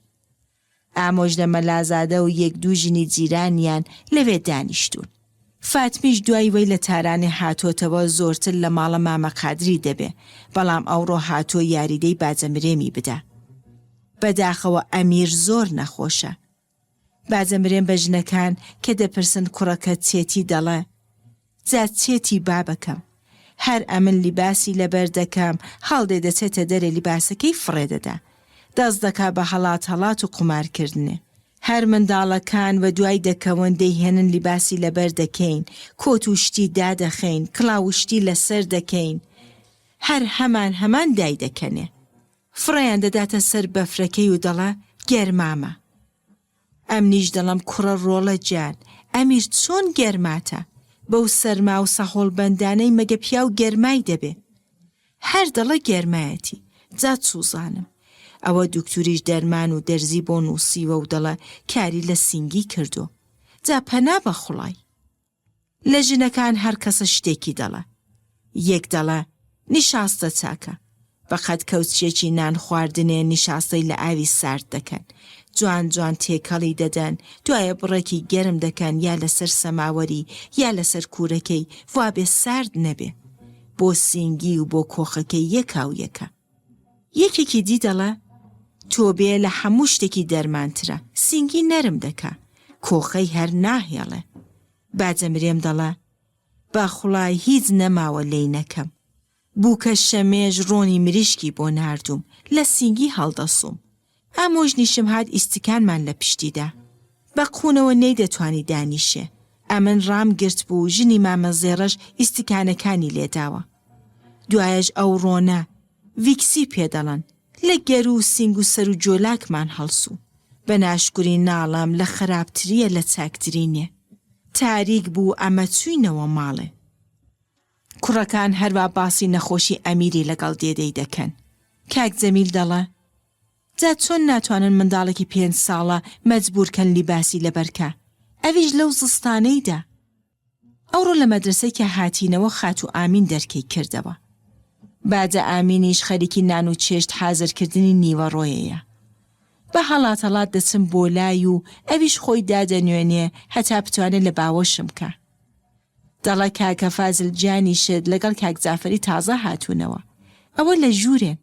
ئامۆژنە مەلازادە و یەک دوو ژنی جیرانیان لەوێ دانیشتوون. فاتمیش دوای وەی لە تارانێ هاتۆتەوە زۆرتر لە ماڵە مامە قادری دەبێ، بەڵام ئەوڕۆ هاتووە یاریدەی باجە مرێمی بدا. بەداخەوە ئەمیر زۆر نەخۆشە. باجە مرێم بە ژنەکان کە دەپرسن کوڕەکەت چێتی دەڵێ، جا چێتی بابەکەم. هەر ئەمن لیباسی لەبەر دەکەم هەڵدێ دەچێتە دەرێ لیباسەکەی فڕێ دەدا. دەست دەکا بە هەڵات هەڵات و قومار کردنێ. هەر منداڵەکان وە دوای دەکەون دەیهێنن لیباسی لەبەر دەکەین، کۆت و شتی دادەخەین، کڵاو و شتی لەسەر دەکەین. هەر هەمان هەمان دایدەکەنێ. فڕێیان دەداتە سەر بەفرەکەی و دەڵێ گەرمامە. ئەمنیش دەڵێم کوڕە ڕۆڵە گیان ئەمیر چۆن گەرماتە؟ بەو سەرما و سەهۆڵبەندانەی مەگە پیاو گەرمای دەبێ؟ هەر دەڵێ گەرمایەتی، جا چوزانم. ئەوە دوکتوریش دەرمان و دەرزی بۆ نووسیوە و دەڵێ کاری لە سینگی کردووە. جا پەنا بە خوڵای. لە ژنەکان هەر کەسە شتێکی دەڵێ. یەک دەڵێ، نیشاستە چاکە. بە قەد کەوچیەکی نان خواردنێ نیشاستەی لە ئاوی سارد دەکەن. جوان جوان تێکەڵی دەدەن، دوایە بڕێکی گەرم دەکەن یا لە سەر سەماوەری یا لە سەر کوورەکەی وابێ سارد نەبێ. بۆ سینگی و بۆ کۆخەکەی یەکاو یەکە. یەکێکی دی دەڵێ، تۆبێ لە هەموو شتێکی دەرمانترە، سینگی نەرم دەکا، کۆخەی هەر ناهێڵێ. باجە مرێم دەڵێ، بە خوڵای هیچ نەماوە لێی نەکەم. بووکە شەمێش ڕۆنی مریشکی بۆ ناردووم، لە سینگی هەڵدەسووم. ئامۆژنیشم هات ئیستکانمان لە پشتی دا. بە قوونەوە نەیدەتوانی دانیشێ. ئەمن ڕام گرتبوو، ژنی مامە زێڕەش ئیستکانەکانی لێداوە. دوایەش ئەو ڕۆنە، ڤیکسی پێ دەڵەن، لە گەروو و سینگ و سەر و جۆلاکمان هەڵسوو. بە ناشکوری ناڵەم لە خەراپترییە لە چاکتری نێ. تاریک بوو ئەمە چووینەوە ماڵێ. کوڕەکان هەروا باسی نەخۆشی ئەمیری لەگەڵ دێدەی دەکەن. کاک جەمیل دەڵێ، جا چۆن ناتوانن منداڵێکی پێنج ساڵە مەجبوور کەن لیباسی لەبەر کا، ئەویش لەو زستانەیدا. ئەوڕۆ لە مەدرەسەی کە هاتینەوە خاتوو ئامین دەرکەی کردەوە. باجە ئامینیش خەریکی نان و چێشت حازر کردنی نیوەڕۆیەیە. بە هەڵات هەڵات دەچم بۆ لای و ئەویش خۆی دادەنوێنێ هەتا بتوانێ لە باوەشم کا. دەڵێ کاکە فازل گیانیشت لەگەڵ کاک جافەری تازە هاتوونەوە. ئەوە لە ژوورێن.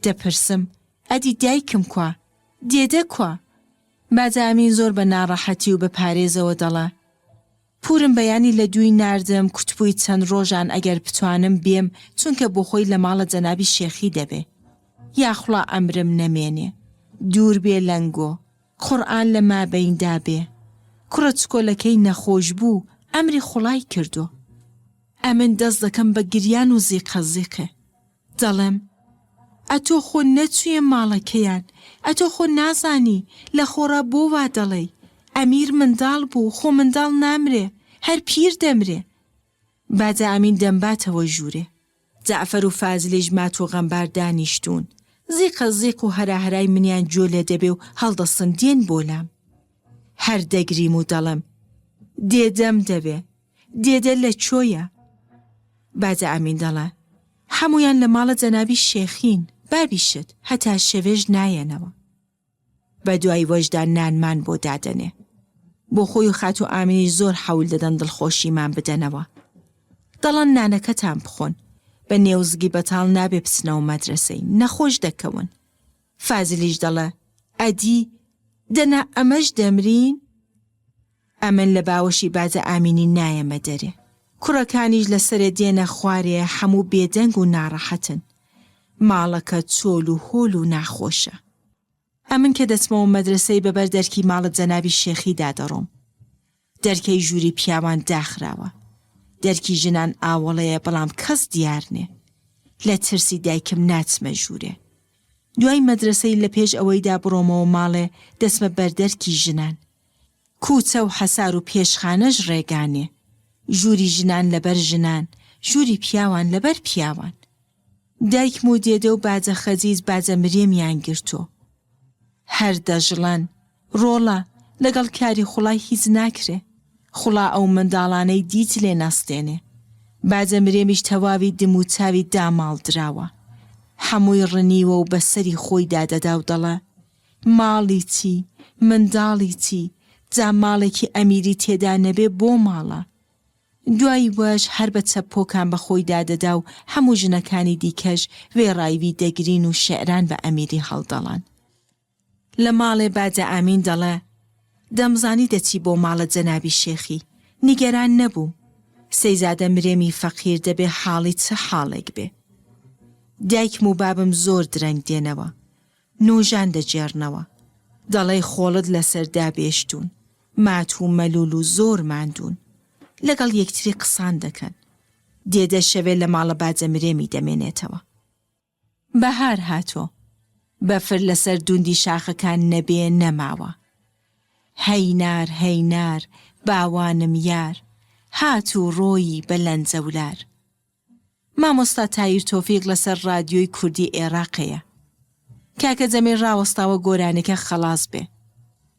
دەپرسم، ئەدی دایکم کوا؟ دێدە کوا؟ باجە ئەمین زۆر بە ناڕەحەتی و بە پارێزەوە دەڵێ، پوورم بەیانی لە دووی ناردم کوتبووی چەند ڕۆژان ئەگەر بتوانم بێم چونکە بۆخۆی لە ماڵە جەنابی شێخی دەبێ. یاخوڵا ئەمرم نەمێنێ. دوور بێ لەنگۆ. قوڕئان لە مابەیندا بێ. کوڕە چکۆلەکەی نەخۆش بوو ئەمری خوڵای کردۆ. ئەمن دەست دەکەم بە گریان و زیقە زیقێ. دەڵێم، ئەتۆ خۆ نەچوویە ماڵەکەیان، ئەتۆ خۆ نازانی، لە خۆڕا بۆ وا دەڵێی؟ ئەمیر منداڵ بوو، خۆ منداڵ نامرێ، هەر پیر دەمرێ. باجە ئەمین دەمباتەوە ژوورێ. جەعفەر و فازلیش مات و غەمبار دانیشتوون. زیقە زیق و هەراهەرای منیان گوێ لێ دەبێ و هەڵدەستن دێن بۆ لام. هەر دەگریم و دەڵێم، دێدەم دەبێ. دێدە لە کۆیە؟ باجە ئەمین دەڵێ، هەموویان لە ماڵە جەنابی شێخین، بابیشت هەتا شەوێش نایەنەوە. بە دوای وەشدا نانمان بۆ دادەنێ. بۆ خۆی و خاتوو ئامینیش زۆر حەول دەدەن دڵخۆشیمان بدەنەوە. دەڵەن نانەکەتان بخۆن، بە نێوزگی بەتاڵ نابێ بچنەوە مەدرەسەی، نەخۆش دەکەون. فازلیش دەڵێ، ئەدی، دەنا ئەمەش دەمرین؟ ئەمن لە باوەشی باجە ئامینی نایەمە دەرێ. کوڕەکانیش لە سەرێ دێنە خوارێ حەموو بێدەنگ و ناڕەحەتن. ماڵەکە چۆل و هۆل و ناخۆشە. ئەمن کە دەچمەوە مەدرەسەی بە بەر دەرکی ماڵە جەنابی شێخی دا دەڕۆم. دەرکەی ژووری پیاوان داخراوە. دەرکی ژنان ئاوەڵەیە بەڵام کەس دیار نێ. لە ترسی دایکم ناچمە ژوورێ. دوای مەدرەسەی لە پێش ئەوەیدا بڕۆمەوە ماڵێ دەچمە بەر دەرکی ژنان. کوچە و حەسار و پێشخانەش ڕێگا نێ. ژووری ژنان لەبەر ژنان، ژووری پیاوان لەبەر پیاوان. دایکم و دێدە و باجە خەجیج باجە مرێمیان گرتۆ. هەر دەژڵەن، ڕۆڵە، لەگەڵ کاری خوڵای هیچ ناکرێ. خوڵا ئەو منداڵانەی دیت لێ نەستێنێ. باجە مرێمیش تەواوی دم و چاوی داماڵدراوە. حەمووی ڕنیوە و بە سەری خۆیدا دەدا و دەڵێ، ماڵی چی، منداڵی چی، جا ماڵێکی ئەمیری تێدا نەبێ بۆ ماڵە؟ دوای وەش هەر بە چەپۆکان بە خۆیدا دەدا و هەموو ژنەکانی دیکەش وێڕای وی دەگرین و شیعران بە ئەمیری هەڵدەڵان. لە ماڵێ باجە ئامین دەڵێ، دەمزانی دەچی بۆ ماڵە جەنابی شێخی، نیگەران نەبووم. سەیزادە مرێمی فەقیر دەبێ حاڵی چ حاڵێک بێ. دایکم و بابم زۆر درەنگ دێنەوە. نۆژان دەگێڕنەوە. دەڵێی خۆڵت لەسەر دابێشتوون. مات و مەلوول و زۆر ماندوون. لەگەڵ یەکتری قسان دەکەن. دێدە شەوێ لە ماڵە باجە مرێمی دەمێنێتەوە. بەهار هاتۆ. بەفر لەسەر دوندی شاخەکان نەبێ نەماوە. هەی نار هەی نار باوانم یار هات و ڕۆیی بە لەنجەولار. مامۆستا تایر تۆفیق لەسەر ڕادیۆی کوردی ئێڕاقێیە. کاکە جەمیل ڕاوەستاوە گۆرانیەکە خەڵاس بێ.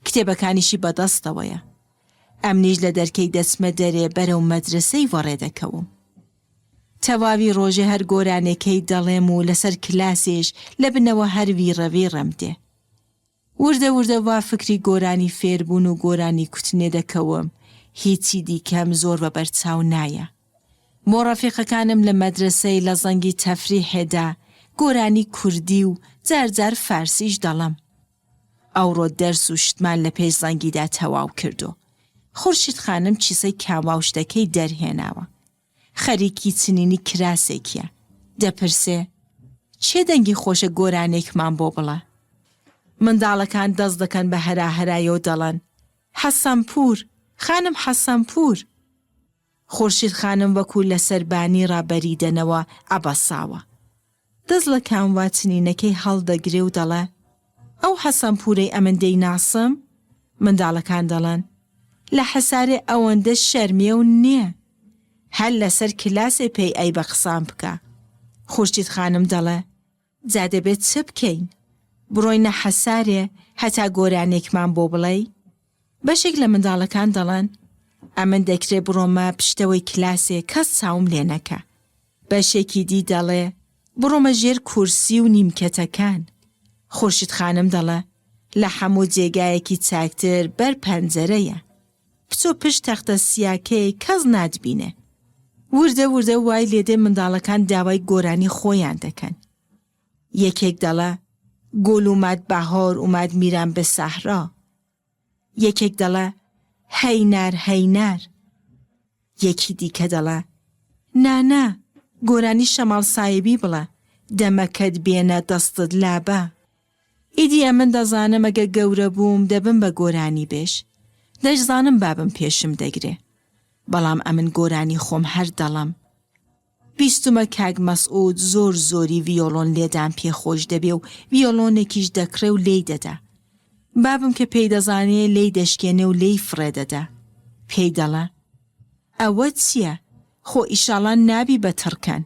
کتێبەکانیشی بەدەستەوەیە. ئەمنیش لە دەرکەی دەچمە دەرێ بەرەو مەدرەسەی وەڕێ دەکەوم. تەواوی ڕۆژێ هەر گۆرانێکەی دەڵێم و لەسەر کلاسێش لە بنەوە هەر ویڕە ویڕەم دێ. وردە وردە وا فکری گۆرانی فێربوون و گۆرانی کوتنێ دەکەوم، هیچی دیکەم زۆر بە بەرچاو نایە. بۆ ڕەفیقەکانم لە مەدرەسەی لە زەنگی تەفریحێدا گۆرانی کوردی و جار جار فارسیش دەڵەم. ئەوڕۆ دەرس و شتمان لە پێش زەنگیدا تەواو کردو. خورشید خانم کیسەی کاوا و شتەکەی دەرهێناوە. خەریکی چنینی کراسێکیە. دەپرسێ، کێ دەنگی خۆشە گۆرانێکمان بۆ بڵێ؟ منداڵەکان دەست دەکەن بە هەراهەرایەو دەڵێن، حەسەنپوور، خانم حەسەنپوور! خورشید خانم وەکوو لە سەربانی ڕا بەریدەنەوە عەبەساوە. دەست لە کانوا چنینەکەی هەڵدەگرێ و دەڵێ، ئەو حەسەن پوورەی ئەمن دەیناسم؟ منداڵەکان دەڵێن، لە حەسارێ ئەوەندە شەرمێو نێ. هەر لە سەر کلاسێ پێی ئەی بە قسان بکا. خورشید خانم دەڵێ، جا دەبێ چ بکەین؟ بڕۆینە حەسارێ هەتا گۆرانێکمان بۆ بڵێی؟ بەشێک لە منداڵەکان دەڵێن، ئەمن دەکرێ بڕۆمە پشتەوەی کلاسێ کەس چاوم لێ نەکا. بەشێکی دی دەڵێ، بڕۆمە ژێر کورسی و نیمکەتەکان. خورشید خانم دەڵێ، لە حەموو جێگایەکی چاکتر بەر پەنجەرەیە. بچۆ پشت تەختە سیاکەی کەس ناتبینێ. وردە وردە وای لێدێ منداڵەکان داوای گۆرانی خۆیان دەکەن. یەکێک دەڵێ، گۆل اومد بەهار اومد میرم به صحرا. یەکێک دەڵێ، هەی نار هەی نار. یەکی دیکە دەڵێ، نا نا، گۆرانی شەماڵ سایبی بڵێ، دەمەکەت بێنە دەستت لابە. ئیدی ئەمن دەزانم ئەگەر گەورە بووم دەبم بە گۆرانیبێژ. دەشزانم بابم پێشم دەگرێ. بەڵام ئەمن گۆرانی خۆم هەر دەڵێم. بیستومە کاک مەسعود زۆر زۆری ڤیۆڵۆن لێدان پێ خۆش دەبێ و ڤیۆڵۆنێکیش دەکڕێ و لێی دەدا. بابم کە پێی دەزانێ لێی دەشکێنێ و لێی فڕێ دەدا. پێی دەڵێ، ئەوە چیە؟ خۆ ئیشاڵا نابی بە تڕکەن.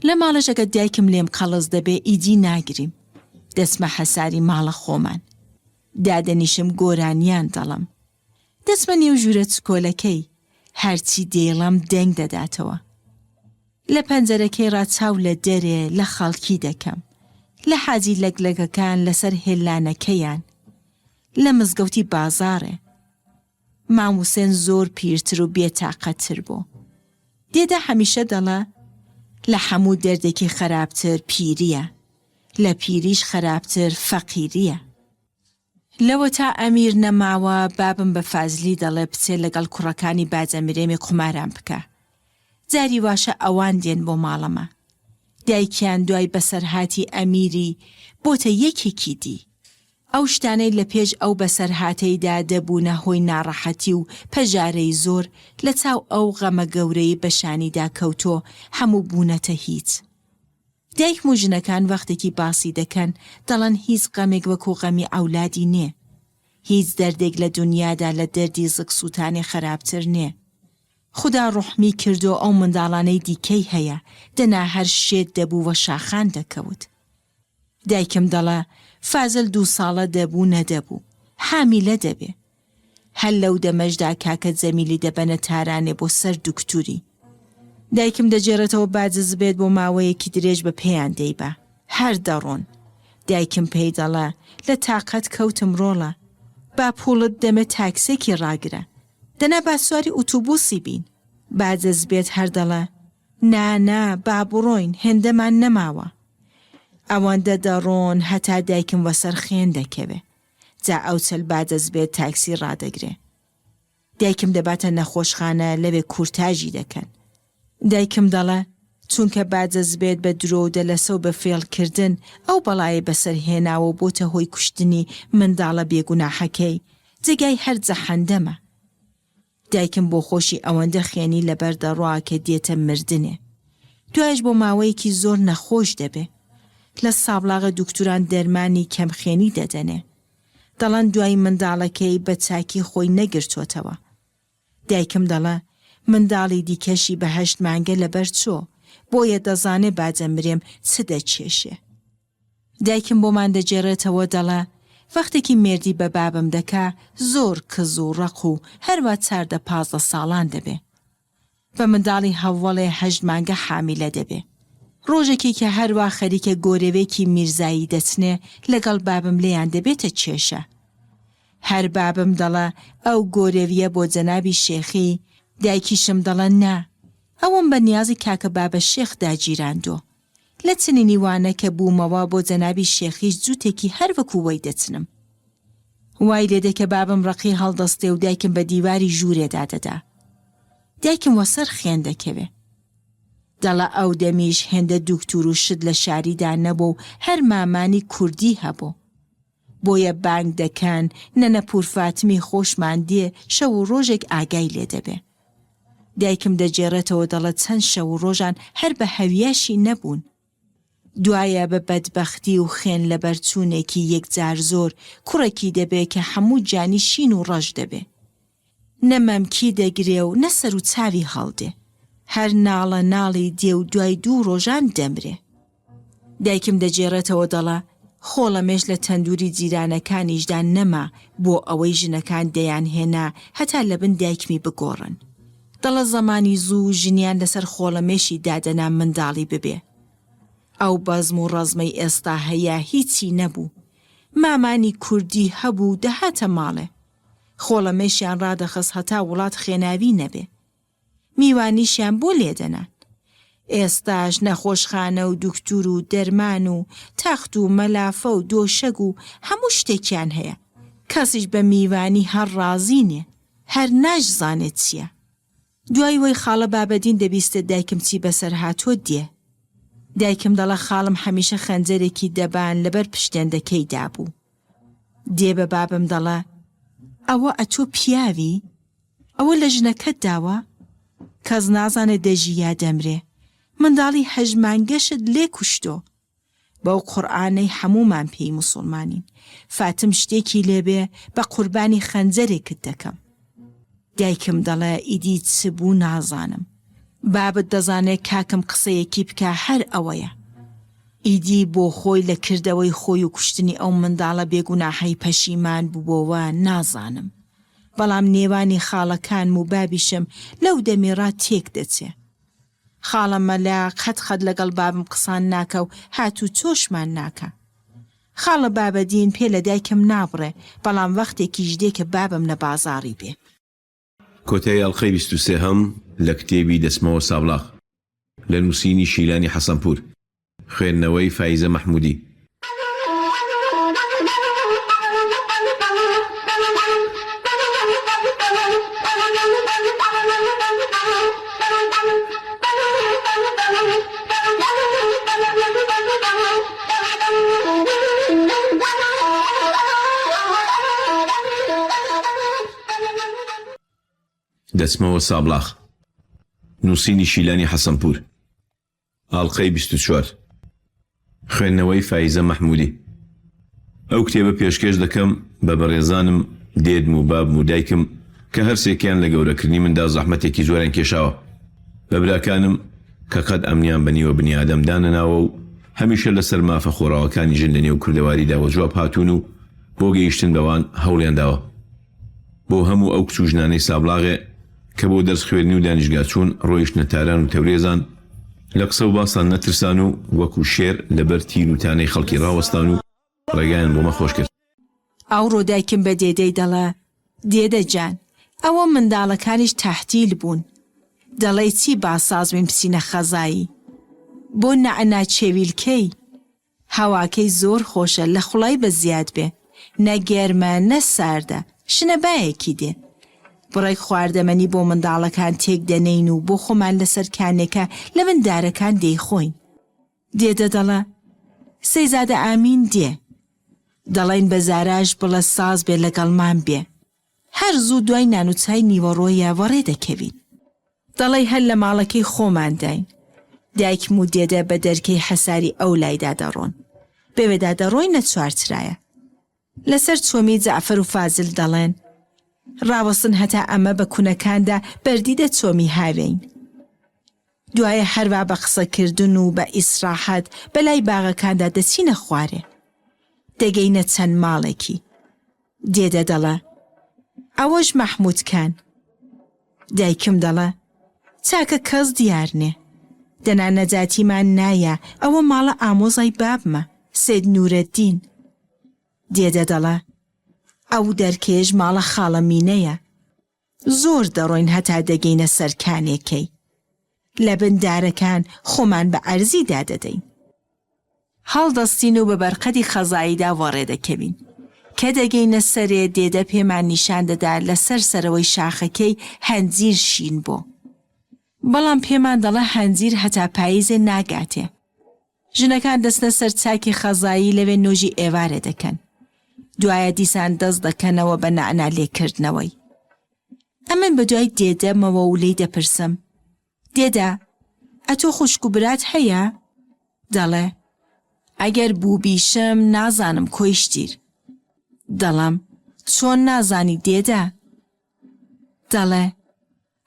لە ماڵێش ئەگەر دایکم لێم قەڵس دەبێ ئیدی ناگریم. دەچمە حەساری ماڵە خۆمان. دادەنیشم گۆرانیان دەڵێم. دەچمە نێو ژوورە چکۆلەکەی، هەرچی دەیڵێم دەنگ دەداتەوە. لە پەنجەرەکەی ڕا چاو لە دەرێ لە خەڵکی دەکەم. لە حاجی لەگلەگەکان لەسەر هێلانەکەیان. لە مزگەوتی بازاڕێ. مام وسێن زۆر پیرتر و بێتاقەتتر بوو. دێدە هەمیشە دەڵێ، لە حەموو دەردێکی خەراپتر پیرییە. لە پیریش خەراپتر فەقیرییە. لەوەتا ئەمیر نەماوە بابم بە فازلی دەڵێ بچێ لەگەڵ کوڕەکانی باجە مرێمی قوماران بکا. جاری واشە ئەوان دێن بۆ ماڵەمە. دایکیان دوای بەسەرهاتی ئەمیری بۆتە یەکێکی دی. ئەو شتانەی لە پێش ئەو بەسەرهاتەیدا دەبوونە هۆی ناڕەحەتی و پەژارەی زۆر لە چاو ئەو غەمە گەورەی بە شانیدا کەوتۆ هەموو بوونەتە هیچ. دایکم و ژنەکان وەختێکی باسی دەکەن دەڵێن هیچ غەمێک وەکو غەمی عەولادی نێ. هیچ دەردێک لە دونیادا لە دەردی زگ سووتانێ خەراپتر نێ. خودا ڕوحمی کردۆ ئەو منداڵانەی دیکەی هەیە، دەنا هەر شێت دەبوو وەشاخان دەکەوت. دایکم دەڵێ فازل دوو ساڵە دەبوو نەدەبوو، حامیلە دەبێ. هەر لەو دەمەشدا کاکە جەمیلی دەبەنە تارانێ بۆ سەر دوکتوری. دایکم دەگێڕێتەوە باجزبێت بۆ ماوەیەکی درێژ بە پێیان دەیبا. هەر دەڕۆن. دایکم پێی دەڵێ لە تاقەت کەوتم ڕۆڵە. با پووڵت دەمێ تاکسێکی ڕاگرە. دەنا با سواری ئوتوبوسی بین. باجزبێت هەر دەڵێ نا نا با بڕۆین هێندەمان نەماوە. ئەوەندە دەڕۆن هەتا دایکم وەسەر خێن دەکەوێ. جا ئەو چەل بادەست بێت تاکسی ڕادەگرێ. دایکم دەباتە نەخۆشخانە لەوێ کورتاژی دەکەن. دایکم دەڵێ چونکە بادەست بێت بە درۆ و دەلەسە و بە فێڵ کردن ئەو بەڵایەی بەسەر هێناوە و بۆتە هۆی کوشتنی منداڵە بێگوناحەکەی، جێگای هەر جەحەندەمە. دایکم بۆ خۆشی ئەوەندە خوێنی لەبەر دەڕوا کە دێتە مردنێ. دوایش بۆ ماوەیەکی زۆر نەخۆش دەبێ. لە سابڵاغە دوکتوران دەرمانی کەم خوێنی دەدەنێ. دەڵەن دوای منداڵەکەی بە چاکی خۆی نەگرتۆتەوە. دایکم دەڵێ منداڵی دیکەشی بە هەشت مانگە لەبەر چۆ، بۆیە دەزانێ باجە مرێم چ دەکێشێ. دایکم بۆمان دەگێڕێتەوە دەڵێ، وەختێکی مێردی بە بابم دەکا زۆر کز و ڕەق و هەروا چاردە 15 ساڵان دەبێ. بە منداڵی هەوەڵێ هەشت مانگە حامیلە دەبێ. ڕۆژێکی کە هەروا خەریکە گۆرەوێکی میرزایی دەچنێ لەگەڵ بابم لێیان دەبێتە کێشە. هەر بابم دەڵێ ئەو گۆرەویە بۆ جەنابی شێخی، دایکیشم دەڵێ نا ئەوم بە نیازی کاکە بابە شێخ داگیراندۆ. لە چنینی وانە کە بوومەوە بۆ جەنابی شێخیش جووتێکی هەر وەکوو وەی دەچنم. وای لێدێ کە بابم ڕەقی هەڵدەستێ و دایکم بە دیواری ژوورێدا دەدا. دایکم وەسەر خوێن دەکەوێ. دەڵە ئەو دەمیش هێندە دوکتور و شت لە شاریدا نەبۆ و هەر مامانی کوردی هەبۆ. بۆیە بانگ دەکەن نەنە پوورفاتمی خۆشمان دێ شەو و ڕۆژێک ئاگای لێ دەبێ. دایکم دەگێڕێتەوە دەڵێ چەند شەو و ڕۆژان هەر بە هەویاشی نەبوون. دوایە بە بەدبەختی و خوێن لەبەرچوونێکی یەکجار زۆر کوڕێکی دەبێ کە هەموو گیانی شین و ڕەش دەبێ. نە مەمکی دەگرێ و نە سەر و چاوی هەڵدێ. هەر ناڵە ناڵی دێ و دوای دوو ڕۆژان دەمرێ. دایکم دەگێڕێتەوە دەڵێ، خۆڵەمێش لە تەندووری جیرانەکانیشدا نەما بۆ ئەوەی ژنەکان دەیانهێنا هەتا لەبن دایکمی بگۆڕن. دەڵێ زەمانی زوو ژنیان لەسەر خۆڵەمێشی دادەنا منداڵی ببێ. ئەو بەزم و ڕەزمەی ئێستا هەیە هیچی نەبوو. مامانی کوردی هەبوو دەهاتە ماڵێ. خۆڵەمێشیان ڕادەخست هەتا وڵات خوێناوی نەبێ. میوانیشیان بۆ لێدەنان. ئێستاش نەخۆشخانە و دوکتور و دەرمان و تەخت و مەلافە و دۆشەگ و هەموو شتێکیان هەیە. کەسیش بە میوانی هەر ڕازی نیە. هەر ناشزانێ چیە. دوای وەی خاڵە بابەدین دەبیستێ دایکم چی بەسەر هاتووە دێ. دایکم دەڵێ خاڵم هەمیشە خەنجەرێکی دەبان لەبەر پشتێندەکەی دابوو. دێ بە بابم دەڵێ ئەوە ئەتۆ پیاوی؟ ئەوە لە ژنەکەت داوە؟ کەس نازانێ دەژی یا دەمرێ. منداڵی هەشت مانگەشت لێ کوشتۆ. بەو قوڕئانەی حەموومان پێی موسوڵمانین. فاتم شتێکی لێ بێ بە قوربانی خەنجەرێکت دەکەم. دایکم دەڵێ ئیدی چ بوو نازانم. بابت دەزانێ کاکم قسەیەکی بکا هەر ئەوەیە. ئیدی بۆ خۆی لە کردەوەی خۆی و کوشتنی ئەو منداڵە بێگوناحەی پەشیمان بووبۆوە نازانم. بەڵام نێوانی خاڵەکانم و بابیشم لەو دەمیڕا تێک دەچێ. خاڵە مەلا قەت قەت لەگەڵ بابم قسان ناکا و هاتوچۆشمان ناکا. خاڵە بابەدین پێ لە دایکم نابڕێ، بەڵام وەختێکیش دێ کە بابم لە بازاڕی بێ. کۆتایی ئەڵقەی 23 هەم لە کتێبی دەچمەوە سابڵاغ لە نووسینی شیلانی حەسەنپوور. خوێندنەوەی فایزە مەحموودی. دەچمەوە سابڵاغ. نووسینی شیلانی حەسەنپوور. ئاڵقەی 24 خوێندنەوەی فایزە مەحموودی ئەو کتێبە پێشکێش دەکەم بە بەڕێزانم دێدم و بابم و دایکم. کە هەرسێکیان لە گەورەکردنی مندا زەحمەتێکی زۆریان کێشاوە. بە براکانم کە قەت ئەمنیان بە نیوە بنیادەم دانەناوە و هەمیشە لەسەر مافە خۆڕاوەکانی ژن لەنێو کوردەواریدا وەجواب هاتوون و بۆ گەیشتن بەوان هەوڵیان داوە. بۆ هەموو ئەو کچ و ژنانەی سابڵاغێ کە بۆ دەرس خوێندنی و دانیشگا چوون ڕۆیشتنە تاران و تەورێزان، لە قسە و باسان نەترسان و وەکوو شێر لە بەر تیر و تانەی خەڵکی ڕاوەستان و ڕێگایان بۆ مە خۆش کرد. ئەوڕۆ دایکم بە دێدەی دەڵێ، دێدە جان، ئەوە منداڵەکانیش تەحتیل بوون. دەڵێی چی با ساز بین بچینە خەزایی. بۆ نەعنا چێویلکەی. هەواکەی زۆر خۆشە لە خوڵای بە زیاد بێ. نە گەرمە نە ساردە. شنە بایەکی دێ. بڕێک خواردەمەنی بۆ منداڵەکان تێک دەنێین و بۆ خۆمان لەسەر کانێکە لە بن دارەکان دەیخۆین. دێدە دەڵێ، سەیزادە ئامین دێ. دەڵێین بە زاراش بڵێ ساز بێ لەگەڵمان بێ. هەر زوو دوای نان و چای نیوەڕۆیە وەڕێ دەکەوین. دەڵێی هەر لە ماڵەکەی خۆمانداین. دایکم و دێدە بە دەرکەی حەساری ئەولایدا دەڕۆن. بەوێدا دەڕۆینە چوارچرایە. لەسەر چۆمی جەعفەر و فازل دەڵێن، ڕاوەستن هەتا ئەمە بە کونەکاندا بەردیدە چۆمی هاوێین. دوایە هەروا بە قسەکردن و بە ئیسراحەت بە لای باغەکاندا دەچینە خوارێ. دەگەینە چەند ماڵێکی. دێدە دەڵێ، ئەوەش مەحموودکان. دایکم دەڵێ، چاکە کەس دیار نێ. دەنا نەجاتیمان نایە، ئەوە ماڵە ئامۆزای بابمە، سەید نوورەدین. دێدە دەڵێ، ئەو دەرکەیەش ماڵە خاڵە مینەیە. زۆر دەڕۆین هەتا دەگەینە سەر کانێکەی. لە بن دارەکان خۆمان بە عەرزی دادەدەین. هەڵدەستین و بە بەرقەدی خەزاییدا وەڕێ دەکەوین. کە دەگەینە سەرێ دێدە پێمان نیشان دەدا لە سەر سەرەوەی شاخەکەی هەنجیر شین بۆ. بەڵام پێمان دەڵێ هەنجیر هەتا پاییزێ ناگاتێ. ژنەکان دەچنە سەر چاکی خەزایی لەوێ نۆژی ئێوارێ دەکەن. دوایە دیسان دەست دەکەنەوە بە نەعنا لێکردنەوەی. ئەمن بە دوای دێدەمەوە و لێی دەپرسم، دێدە، ئەتۆ خوشک و برات هەیە؟ دەڵێ، ئەگەر بووبیشم نازانم کۆیشتیر. دەڵێم، چۆن نازانی دێدە؟ دەڵێ،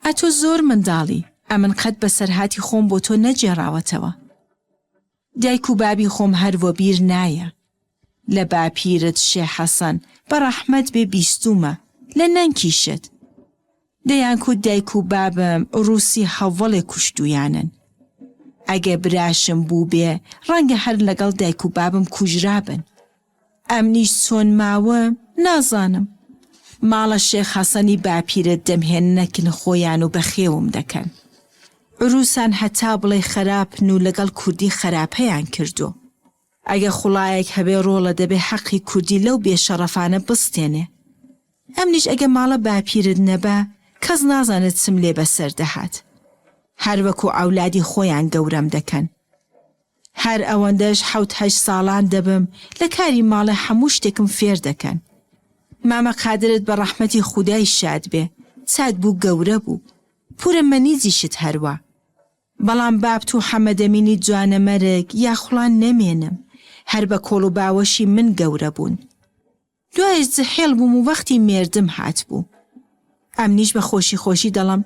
ئەتۆ زۆر منداڵی، ئەمن قەت بەسەرهاتی خۆم بۆ تۆ نەگێڕاوەتەوە. دایک و بابی خۆم هەر وەبیر نایە. لە باپیرت شێ حەسەن بە ڕەحمەت بێ بیستوومە، لە نەنکیشت. دەیانکوت دایک و بابم ڕووسی هەڤڵێ کوشتوویانن. ئەگە براشم بووبێ ڕەنگە هەر لەگەڵ دایک و بابم کوژرابن. ئەمنیش چۆن ماوم نازانم. ماڵە شێخ حەسەنی باپیرت دەمهێننە کن خۆیان و بەخێوم دەکەن. عرووسان هەتا بڵێی خەراپن و لەگەڵ کوردی خەراپەیان کردوو. ئەگە خوڵایەک هەبێ ڕۆڵە دەبێ حەقی کوردی لەو بێشەڕەفانە بستێنێ. ئەمنیش ئەگە ماڵە باپیرت نەبا کەس نازانێ چم لێ بەسەر دەهات. هەر وەکوو عەولادی خۆیان گەورەم دەکەن. هەر ئەوەندەش حەوت هەشت ساڵان دەبم لە کاری ماڵێ حەموو شتێکم فێر دەکەن. مامە قادرت بە ڕەحمەتی خودای شاد بێ چاک بوو گەورە بوو. پورە مەنیجیشت هەروا. بەڵام بابت و حەمەدەمینی جوانەمەرگ یاخوڵا نەمێنم هەر بە کۆڵ و باوەشی من گەورە بوون. دوایش جحێڵ بووم و وەختی مێردم هاتبوو. ئەمنیش بە خۆشی خۆشی دەڵێم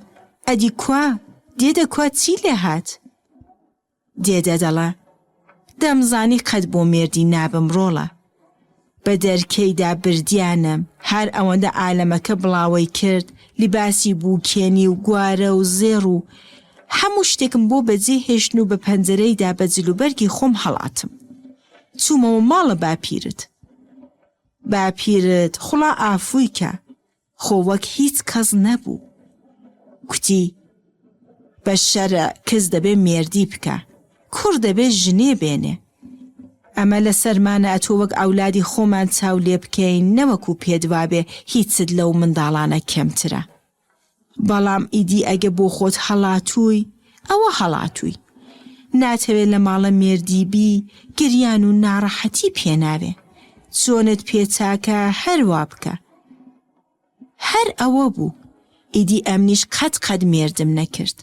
ئەدی کوا دێدە کوا چی لێ هات؟ دێدە دەڵێ، دەمزانی قەت بۆ مێردی نابم ڕۆڵە. بە دەرکەیدا بردیانم، هەر ئەوەندە عالەمەکە بڵاوەی کرد، لیباسی بووکێنی و گوارە و زێڕ و هەموو شتێکم بۆ بەجێ هێشتن و بە پەنجەرەیدا بە جلوبەرگی خۆم هەڵاتم. چوومەوە ماڵە باپیرت. باپیرت خوڵا ئافووی کە، خۆ وەک هیچ کەس نەبوو. کوتی، بە شەرع کز دەبێ مێردی بکا، کوڕ دەبێ ژنێ بێنێ. ئەمە لە سەرمانە ئەتۆ وەک عەولادی خۆمان چاو لێ بکەین نەوەکوو پێت وابێ هیچت لەو منداڵانە کەمترە. بەڵام ئیدی ئەگە بۆ خۆت هەڵاتووی ئەوە هەڵاتووی. ناتەوێ لە ماڵە مێردی بی گریان و ناڕەحەتی پێ ناوێ. چۆنت پێ چاکە هەر وا بکە. هەر ئەوە بوو. ئیدی ئەمنیش قەت قەت مێردم نەکرد.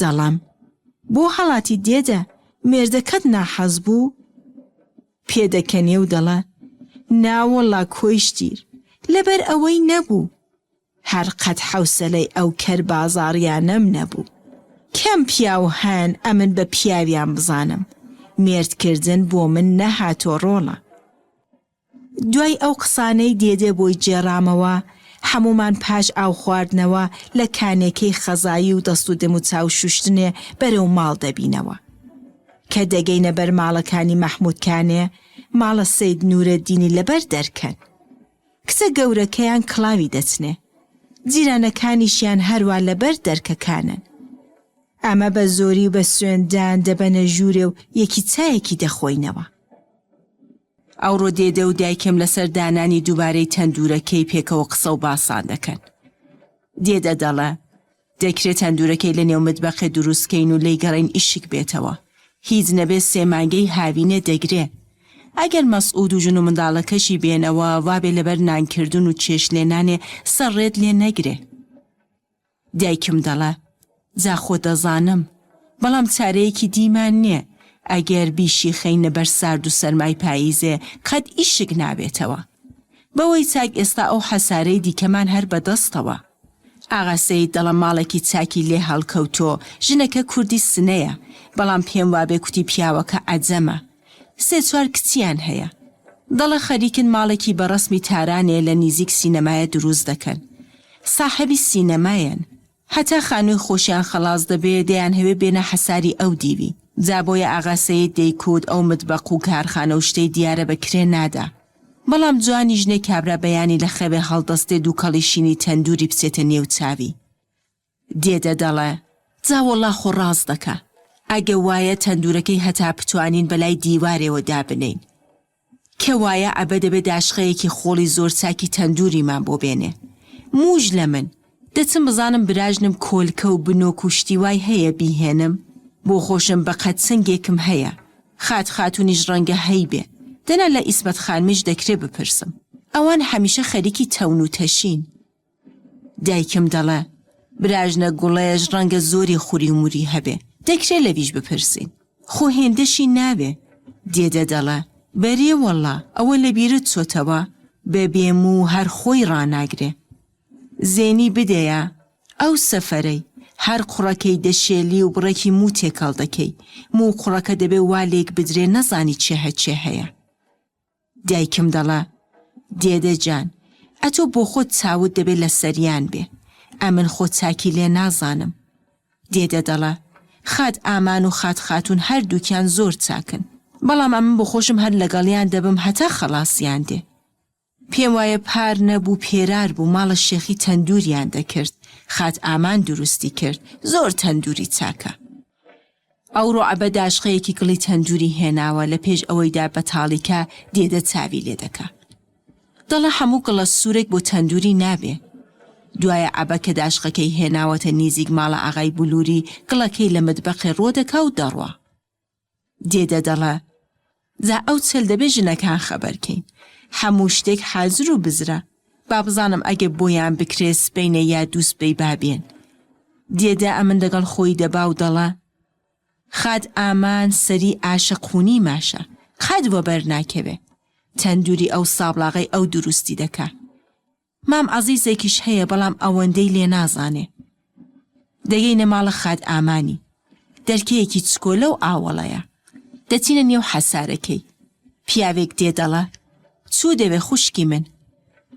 دەڵێم، بۆ هەڵاتی دێدە، مێردەکەت ناحەز بوو؟ پێدەکەنێ و دەڵێ، ناوەڵڵا کۆیشتیر، لەبەر ئەوەی نەبوو. هەر قەت حەوسەلەی ئەو کەر بازاڕیانەم نەبوو. کەم پیاو هەن ئەمن بە پیاویان بزانم. مێرد کردن بۆ من نەهاتۆ ڕۆڵە. دوای ئەو قسانەی دێدێ بۆی گێڕامەوە، حەموومان پاش ئاو خواردنەوە لە کانێکەی خەزایی و دەست و دەموچاو شوشتنێ بەرەو ماڵ دەبینەوە. کە دەگەینە بەر ماڵەکانی مەحموود کانێ، ماڵە سەید نوورەدینی لەبەر دەرکەن. کچە گەورەکەیان کڵاوی دەچنێ. جیرانەکانیشیان هەروا لەبەر دەرکەکانن. ئەمە بە زۆری و بە سوێنددان دەبەنە ژوورێ و یەکی چایەکی دەخۆینەوە. ئەوڕۆ دێدە و دایکم لەسەر دانانی دووبارەی تەندوورەکەی پێکەوە قسە و باسان دەکەن. دێدە دەڵێ، دەکرێ تەندوورەکەی لە نێو متبەخێ دروست کەین و لێی گەڕێین ئیشک بێتەوە. هیچ نەبێ سێ مانگەی هاوینێ دەگرێ. ئەگەر مەسعوود و ژن و منداڵەکەشی بێنەوە، وابێ لەبەر نانکردن و چێشتلێنانێ سەر ڕێت لێ نەگرێ. دایکم دەڵێ، جا خۆ دەزانم، بەڵام چارەیەکی دیمان نیە، ئەگەر بیشیخەینە بەر سارد و سەرمای پاییزێ قەت ئیشک نابێتەوە. بەوەی چاک ئێستا ئەو حەسارەی دیکەمان هەر بە دەستەوە. ئاغا سەید دەڵێ ماڵێکی چاکی لێ هەڵکەوتۆ، ژنەکە کوردی سنەیە، بەڵام پێم وابێ کوتی پیاوەکە عەجەمە. سێ چوار کچیان هەیە. دەڵێ خەریکن ماڵێکی بە ڕەسمی تارانێ لە نیزیک سینەمایە دروست دەکەن. ساحێبی سینەمایەن. هەتا خانووی خۆشیان خەڵاس دەبێ دەیانهەوێ بێنە حەساری ئەو دیوی. جا بۆیە ئاغا سەید دەیکوت ئەو متبەق و کارخانە و شتەی دیارە بە کرێ نادا. بەڵام جوانیش نێ کابرا بەیانی لە خەوێ هەڵدەستێ دووکەڵی شینی تەندووری بچێتە نێو چاوی. دێدە دەڵێ، جا وەڵا خۆ ڕاست دەکا. ئەگە وایە تەندوورەکەی هەتا بتوانین بە لای دیوارێوە دابنێین. کە وایە عەبە دەبێ داشخەیەکی خۆڵی زۆر چاکی تەندووریمان بۆ بێنێ. مووش لە من. دەچم بزانم براژنم کۆلکە و بنۆک و شتی وای هەیە بیهێنم؟ بۆ خۆشم بە قەد چنگێکم هەیە. خات خاتوونیش ڕەنگە هەیبێ. دەنا لە ئیسمەت خانمیش دەکرێ بپرسم. ئەوان هەمیشە خەریکی تەون و تەشین. دایکم دەڵێ، براژنە گوڵێش ڕەنگە زۆری خوری و موری هەبێ، دەکرێ لەویش بپرسین. خۆ هێندەشی ناوێ. دێدە دەڵێ، بەرێ وەڵڵا، ئەوە لە بیرت چۆتەوە؟ بە بێ موو هەر خۆی ڕاناگرێ. زێنی بدەیە ئەو سەفەرەی، هەر قوڕەکەی دەشێلی و بڕێکی موو تێکەڵ دەکەی. موو قوڕەکە دەبێ وا لێک بدرێ نەزانی چێهە چێ هەیە. دایکم دەڵێ، دێدە جان، ئەتۆ بۆخۆت چاوت دەبێ لە سەریان بێ، ئەمن خۆ چاکی لێ نازانم. دێدە دەڵێ، خات ئامان و خات خاتوون هەر دووکیان زۆر چاکن، بەڵام ئەمن بۆخۆشم هەر لەگەڵیان دەبم هەتا خەڵاسیان دێ. پێم وایە پار نەبوو پێرار بوو ماڵە شێخی تەندووریان دەکرد، خات ئامان دروستی کرد، زۆر تەندووری چاکە. ئەوڕۆ عەبە داشقەیەکی گڵی تەندووری هێناوە لە پێش ئەوەیدا بەتاڵیکە دێدە چاوی لێ دەکا. دەڵێ حەموو گڵە سوورێک بۆ تەندووری نابێ. دوایە عەبە کە داشقەکەی هێناوەتە نیزیک ماڵە ئاغای بلووری گڵەکەی لە متبەقێ ڕۆ دەکا و دەڕوا. دێدە دەڵێ جا ئەو چەل دەبێ ژنەکان خەبەر کەین. حەموو شتێک حازر و بزرە. با بزانم ئەگە بۆیان بکرێ سبەینێ یا دووسبەی با بێن. دێدە ئەمن دەگەڵ خۆی دەبا و دەڵێ، خات ئامان سەری ئاشە قوونی ماشە، قەت وەبەر ناکەوێ. تەندووری ئەو سابڵاغەی ئەو دروستی دەکا. مام عەزیزێکیش هەیە بەڵام ئەوەندەی لێ نازانێ. دەگەینە ماڵە خات ئامانی. دەرکەیەکی چکۆلە و ئاوەڵەیە. دەچینە نێو حەسارەکەی. پیاوێک دێ دەڵێ، چوو دەوێ خوشکی من.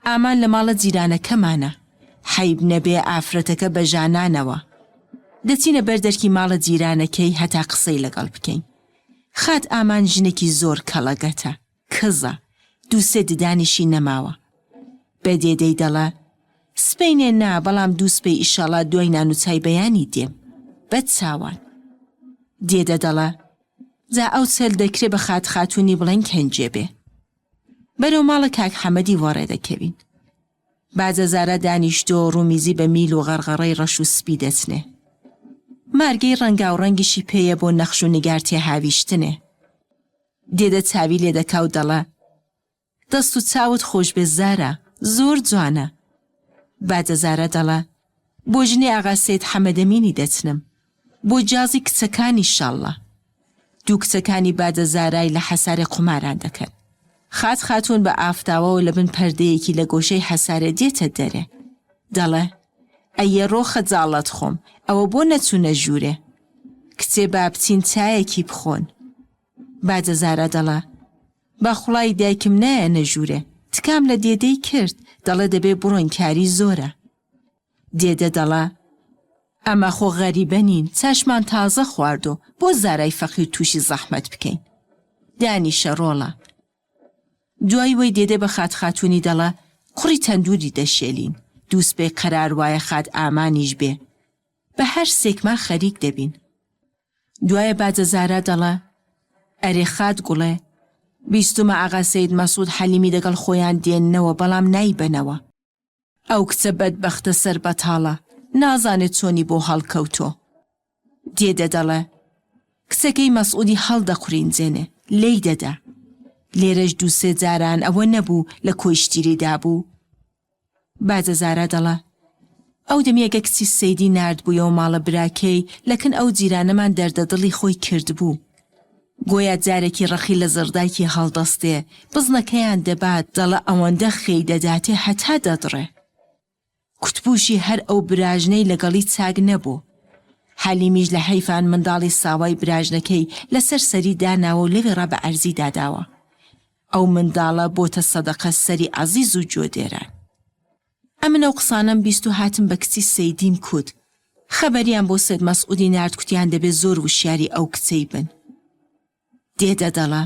ئامان لە ماڵە جیرانەکەمانە. حەیب نەبێ ئافرەتەکە بە ژانانەوە. دەچینە بەر دەرکی ماڵە جیرانەکەی هەتا قسەی لەگەڵ بکەین. خات ئامان ژنێکی زۆر کەڵەگەتە. کزە، دووسێ ددانیشی نەماوە. بە دێدەی دەڵێ، سبەینێ نا، بەڵام دووسبەی ئیشاڵا دوای نان و چای بەیانی دێم. بە چاوان. دێدە دەڵێ، جا ئەو چەل دەکرێ بە خات خاتوونی بڵێن کەنجێ بێ. بەرەو ماڵە کاک حەمەدی وەڕێ دەکەوین. باجە زارا دانیشتووە و ڕوومیزی بە میل و غەڕغەڕەی ڕەش و سپی دەچنێ. مارگەی ڕەنگاوڕەنگیشی پێیە بۆ نەخش و نیگار تێهاویشتنێ. دێدە چاوی لێ دەکا و دەڵێ، دەست و چاوت خۆش بێ زارا، زۆر جوانە. باجە زارا دەڵێ، بۆ ژنی ئاغا سەید حەمەدەمینی دەچنم. بۆ جازی کچەکانی شاڵڵا. دوو کچەکانی باجە زارای لە حەسارێ قوماران دەکەن. خات خاتوون بە ئافتاوەوە لە بن پەردەیەکی لە گۆشەی حەسارێ دێتە دەرێ. دەڵێ، ئەیەڕۆ خەجاڵەت خۆم، ئەوە بۆ نەچوونە ژوورێ؟ کچێ با بچین چایەکی بخۆن. باجە زارا دەڵێ، بە خوڵای دایکم نایەنە ژوورێ، تکام لە دێدەی کرد، دەڵێ دەبێ بڕۆین کاری زۆرە. دێدە دەڵێ، ئەمە خۆ غەریبە نین، چاشمان تازە خواردۆ، بۆ زارای فەقیر تووشی زەحمەت بکەین؟ دانیشە ڕۆڵە. دوای وەی دێدە بە خات خاتوونی دەڵێ، قوڕی تەندووری دەشێلین، دووسبەی قەرار وایە خات ئامانیش بێ. بە هەر سێکمان خەریک دەبین. دوایە باجە زارا دەڵێ، ئەرێ خات گوڵێ، بیستومە ئاغا سەید مەسعوود حەلیمی دەگەڵ خۆیان دێننەوە بەڵام نایبەنەوە. ئەو کچە بەدبەختە سەربەتاڵە، نازانێ چۆنی بۆ هەڵکەوتۆ. دێدە دەڵێ، کچەکەی مەسعوودی هەڵدەقورینجێنێ، لێی دەدا. لێرەش دووسێ جاران ئەوە نەبوو لە کۆیشتیری دابوو؟ باجە زارا دەڵێ، ئەو دەمیەگە کچی سەیدی ناردبوویەوە ماڵە براکەی، لە کن ئەو جیرانەمان دەردەدڵی خۆی کردبوو. گۆیا جارێکی ڕقی لە زڕدایکی هەڵدەستێ، بزنەکەیان دەبات، دەڵێ ئەوەندە خێی دەداتێ هەتا دەدڕێ. کوتپووشی هەر ئەو براژنەی لەگەڵی چاک نەبوو. حەلیمیش لە حەیفان منداڵی ساوای براژنەکەی لەسەر سەری داناوە و لەوێڕا بە عەرزی داداوە. ئەو منداڵە بۆتە سەدەقە سەری عەزیز و جۆدێران. ئەمن ئەو قسانەم 20 و هاتم بە کچی سەیدیم کوت. خەبەریان بۆ سەید مەسعودی نارد کوتیان دەبێ زۆر وشیاری ئەو کچەی بن. دێدە دەڵە.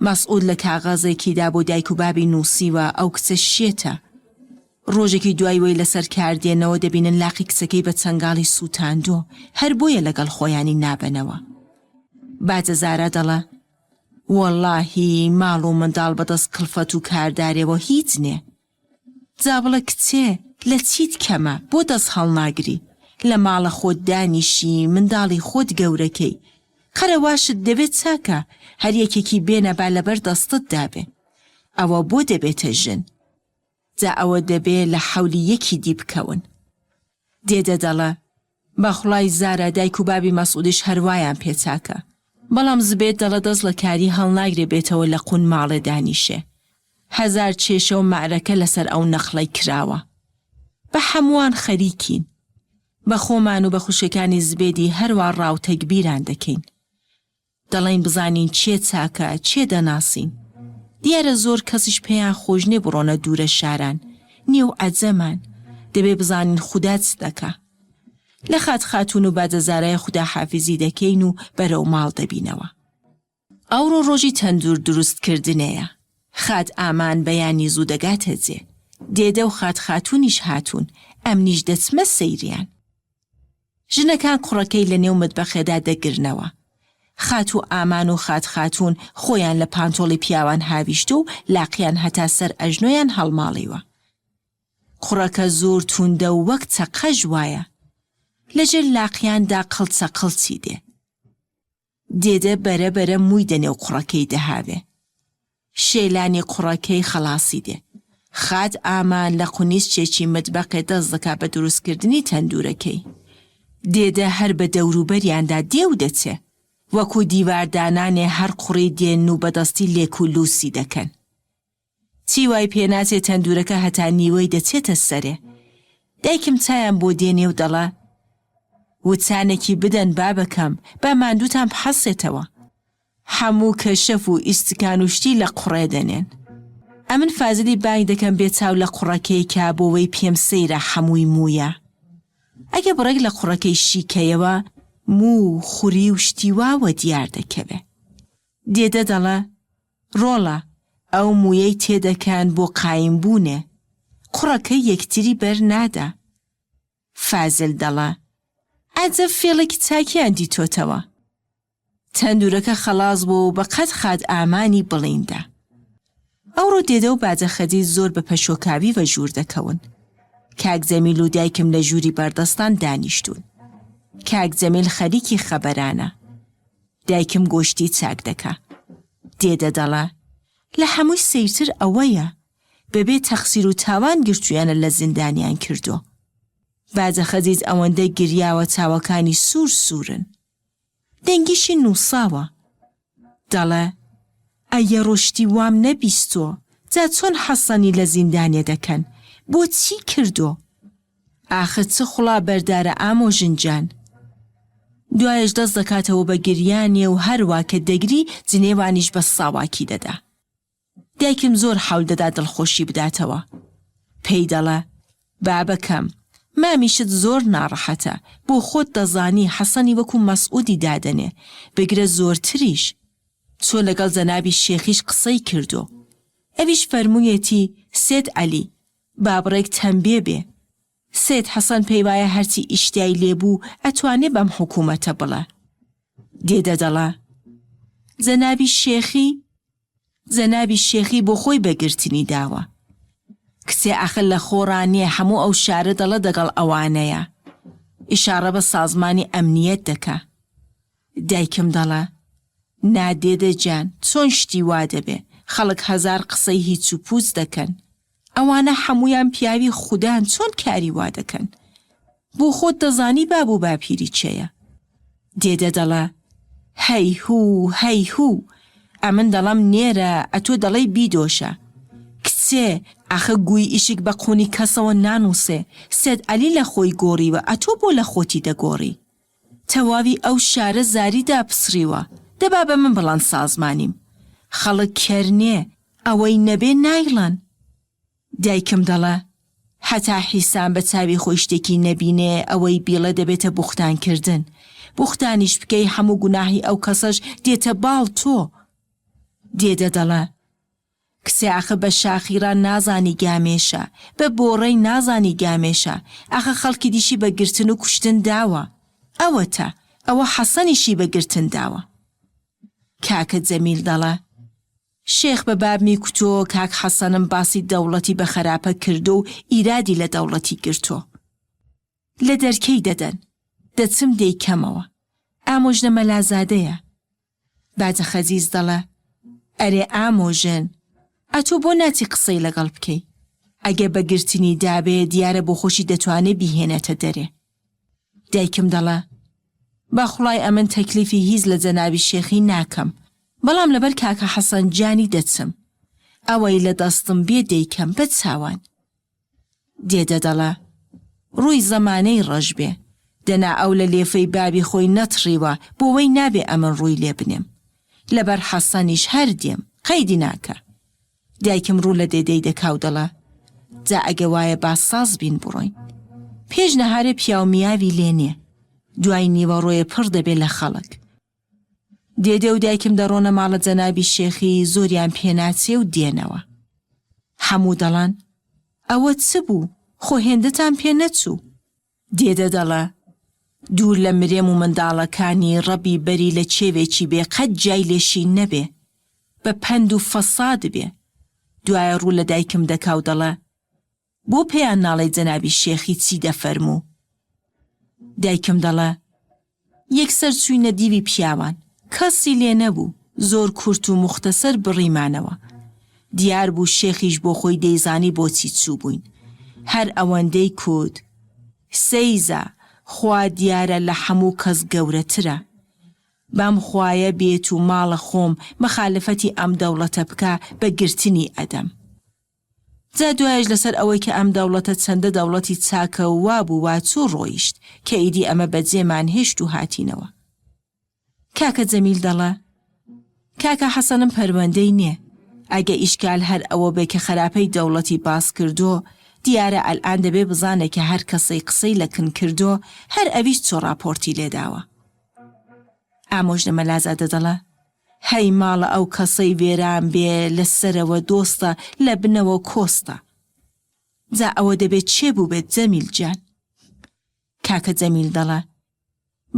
مەسعود لە کاغەزێکیدا بۆ دایک و بابی نووسیوە ئەو کچە شێتە. ڕۆژێکی دوای وەی لەسەر کار دێنەوە دەبینن لاقی کچەکەی بە چەنگاڵی سووتاندۆ، هەر بۆیە لەگەڵ خۆیانی نابەنەوە. باجە زارا دەڵە. وەڵاهی ماڵ و منداڵ بەدەست کڵفەت و کاردارێوە هیچ نێ. جا بڵێ کچێ لە چیت کەمە بۆ دەست هەڵناگری لە ماڵە خۆت دانیشی منداڵی خۆت گەورە کەی قەرەواشت دەبێ چاکە هەر یەکێکی بێنە با لەبەر دەستت دابێ ئەوە بۆ دەبێتە ژن جا ئەوە دەبێ لە حەولی یەکی دی بکەون دێدە دەڵێ بەخوڵای زارا دایک و بابی مەسعودیش هەر وایان پێ چاکە بەڵام زبێت دەڵێ دەست لە کاری هەڵناگرێ بێتەوە لە قون ماڵێ دانیشێ هەزار کێشە و مەعرەکە لەسەر ئەو نەخڵەی کراوە بە حەمووان خەریکین بە خۆمان و بە خوشکەکانی زبێدی هەروا ڕاو تەگبیران دەکەین دەڵێین بزانین کێ چاکە، کێ دەناسین. دیارە زۆر کەسیش پێیان خۆش نیە بڕۆنە دوورە شاران، نێو عەجەمان. دەبێ بزانین خودا چ دەکا. لە خات خاتوون و باجە زارای خوداحافیزی دەکەین و بەرەو ماڵ دەبینەوە. ئەوڕۆ ڕۆژی تەندوور دروست کردنێیە. خات ئامان بەیانی زوو دەگاتە جێ. دێدە و خات خاتوونیش هاتوون، ئەمنیش دەچمە سەیریان. ژنەکان قوڕەکەی لە نێو مەتبەخێدا دەگرنەوە. خاتوو ئامان و خات خاتوون خۆیان لە پانتۆڵی پیاوان هاویشتوە و لاقیان هەتا سەر ئەژنۆیان هەڵماڵیوە. قوڕەکە زۆر تووندە و وەک چەقەش وایە. لە ژێر لاقیاندا قڵچە قڵچی دێ. دێدە بەرە بەرە مووی دە نێو قوڕەکەی دەهاوێ. شێلانی قوڕەکەی خەڵاسی دێ. خات ئامان لە قونیسچێکی متبەقێ دەست دەکا بە دروست کردنی تەندوورەکەی. دێدە هەر بە دەوروبەریاندا دێ و دەچێ. وەکوو دیواردانانێ هەر قوڕی دێنن و بە دەستی لێک و لووسی دەکەن. چی وای پێناچێ تەندوورەکە هەتا نیوەی دەچێتە سەرێ. دایکم چایان بۆ دێنێ و دەڵێ، وچانێکی بدەن بابەکەم، با ماندووتان بحەسێتەوە. حەموو کەشەف و ئیستکان و شتی لە قوڕێ دەنێن. ئەمن فازلی بانگ دەکەم بێ چاو لە قوڕەکەی کا بۆ وەی پێم سەیرە حەمووی موویە. ئەگە بڕێک لە قوڕەکەی شی کەیەوە موو و خوری و شتی وا وەدیار دەکەوێ. دێدە دەڵێ، ڕۆڵە، ئەو موویەی تێدەکەن بۆ قایم بوونێ. قوڕەکە یەکتری بەر نادا. فازل دەڵێ، عەجەب فێڵێکی چاکیان دیتۆتەوە. تەندوورەکە خەڵاس بوو و بە قەد خات ئامانی بڵیندا. ئەوڕۆ دێدە و باجە خەدیج زۆر بە پەشۆکاوی وە ژوور دەکەون. کاک جەمیل و دایکم لە ژووری بەردەستان دانیشتوون. کاک جەمیل خەریکی خەبەرانە. دایکم گۆشتی چاک دەکا. دێدە دەڵێ، لە هەمووی سەیرتر ئەوەیە، بەبێ تەقسیر و تاوان گرتوویانە لە زیندانیان کردووە. باجە خەدیج ئەوەندە گریاوە چاوەکانی سوور سوورن. دەنگیشی نووساوە. دەڵێ، ئەیەڕۆ شتی وام نەبیستووە، جا چۆن حەسەنی لە زیندانێ دەکەن؟ بۆ چی کردووە؟ ئاخر چ خوڵا بەردارە ئامۆژن جان. دوایەش دەست دەکاتەوە بە گریانێ و هەر وا کە دەگری جنێوانیش بە ساواکی دەدا. دایکم زۆر حەول دەدا دڵخۆشی بداتەوە. پێی دەڵێ، بابەکەم، مامیشت زۆر ناڕەحەتە، بۆ خۆت دەزانی حەسەنی وەکوو مەسعوودی دادەنێ، بگرە زۆرتریش. چۆ لەگەڵ جەنابی شێخیش قسەی کردۆ. ئەویش فەرموویەتی سێت عەلی، با بڕێک تەمبێ بێ. سەید حەسەن پێیوایە هەرچی ئیشتیای لێ بوو ئەتوانێ بەم حکوومەتە بڵێ. دێدە دەڵێ، جەنابی شێخی؟ جەنابی شێخی بۆ خۆی بە گرتنی داوە. کچێ ئاخر لە خۆڕا نییە هەموو ئەو شارە دەڵێ دەگەڵ ئەوانەیە. ئیشاڕە بە سازمانی ئەمنییەت دەکا. دایکم دەڵێ، نا دێدە جان چۆن شتی وا دەبێ، خەڵک هەزار قسەی هیچ و پووچ دەکەن. ئەوانە حەموویان پیاوی خودان چۆن کاری وا دەکەن؟ بۆ خۆت دەزانی باب و باپیری کێیە؟ دێدە دەڵێ، هەی هوو هەی هوو ئەمن دەڵێم نێرە ئەتۆ دەڵێی بیدۆشە. کچێ ئاخە گووی ئیشک بە قوونی کەسەوە نانووسێ، سێد عەلی لە خۆی گۆڕیوە ئەتۆ بۆ لە خۆتی دەگۆڕی؟ تەواوی ئەو شارە زاری داپچڕیوە، دەبا بە من بڵێن سازمانیم. خەڵک کەر نێ، ئەوەی نەبێ نایڵێن. دایکم دەڵێ، هەتا حیسام بە چاوی خۆی شتێکی نەبینێ ئەوەی بیڵێ دەبێتە بوختان کردن. بوختانیش بکەی هەموو گوناهی ئەو کەسەش دێتە باڵ تۆ. دێدە دەڵێ، کچێ ئاخە بە شاخی ڕا نازانی گامێشە، بە بۆڕەی نازانی گامێشە، ئاخە خەڵکی دیشی بە گرتن و کوشتن داوە. ئەوەتە، ئەوە حەسەنیشی بە گرتن داوە. کاکە جەمیل دەڵێ، شێخ بە بابمی کوتۆ کاک حەسەنم باسی دەوڵەتی بە خەراپە کردۆ و ئیرادی لە دەوڵەتی گرتۆ. لە دەرکەی دەدەن. دەچم دەیکەمەوە. ئامۆژنە مەلازادەیە. باجە خەزیز دەڵێ، ئەرێ ئامۆژن، ئەتۆ بۆ ناچی قسەی لەگەڵ بکەی؟ ئەگە بە گرتنی دابێ دیارە بۆخۆشی دەتوانێ بیهێنێتە دەرێ. دایکم دەڵێ، بە خوڵای ئەمن تەکلیفی هیچ لە جەنابی شێخی ناکەم، بەڵام لەبەر کاکە حەسەن گیانی دەچم. ئەوەی لە دەستم بێ دەیکەم بە چاوان. دێدە دەڵێ، ڕووی زەمانەی ڕەش بێ، دەنا ئەو لە لێفەی بابی خۆی نەتڕیوە، بۆ وەی نابێ ئەمن ڕووی لێ بنێم. لەبەر حەسەنیش هەر دێم، قەیدی ناکا. دایکم ڕوو لە دێدەی دەکا و دەڵێ، جا ئەگە وایە با ساز بین بڕۆین. پێش نەهارێ پیاو میاوی لێ نێ. دوای نیوەڕۆیە پڕ دەبێ لە خەڵک. دێدە و دایکم دەڕۆنە ماڵە جەنابی شێخی زۆریان پێناچێ و دێنەوە. حەموو دەڵێن، ئەوە چ بوو، خۆ هێندەتان پێ نەچوو؟ دێدە دەڵێ، دوور لە مرێم و منداڵەکانی ڕەبی بەری لە کێوێکی بێ قەت جای لێ شین نەبێ، بە پەند و فەساد بێ. دوایە ڕوو لە دایکم دەکا و دەڵێ، بۆ پێیان ناڵێی جەنابی شێخی چی دەفەرموو؟ دایکم دەڵێ، یەکسەر چووینە دیوی پیاوان، کەسی لێ نەبوو، زۆر کورت و موختەسەر بڕیمانەوە. دیار بوو شێخیش بۆ خۆی دەیزانی بۆچی چووبووین. هەر ئەوەندەی کوت، سەیزا، خوا دیارە لە حەموو کەس گەورەترە. بەم خوایە بێت و ماڵە خۆم مخالفەتی ئەم دەوڵەتە بکا بە گرتنی ئەدەم. جا دوایش لەسەر ئەوەی کە ئەم دەوڵەتە چەندە دەوڵەتی چاکە و وابوو واچوو ڕۆیشت کە ئیدی ئەمە بەجێمان هێشت و هاتینەوە. کاکە جەمیل دەڵێ، کاکە حەسەنم پەروەندەی نێ، ئەگە ئیشکال هەر ئەوە بێ کە خەراپەی دەوڵەتی باس کردۆ، دیارە ئەلئان دەبێ بزانێ کە هەر کەسەی قسەی لە کن کردۆ هەر ئەویش چۆ ڕاپۆرتی لێداوە. ئامۆژنە مەلازادە دەڵێ، هەی ماڵە ئەو کەسەی وێران بێ لە سەرەوە دۆستە لە بنەوە کۆستە. جا ئەوە دەبێ کێ بووبێت جەمیل گیان؟ کاکە جەمیل دەڵێ،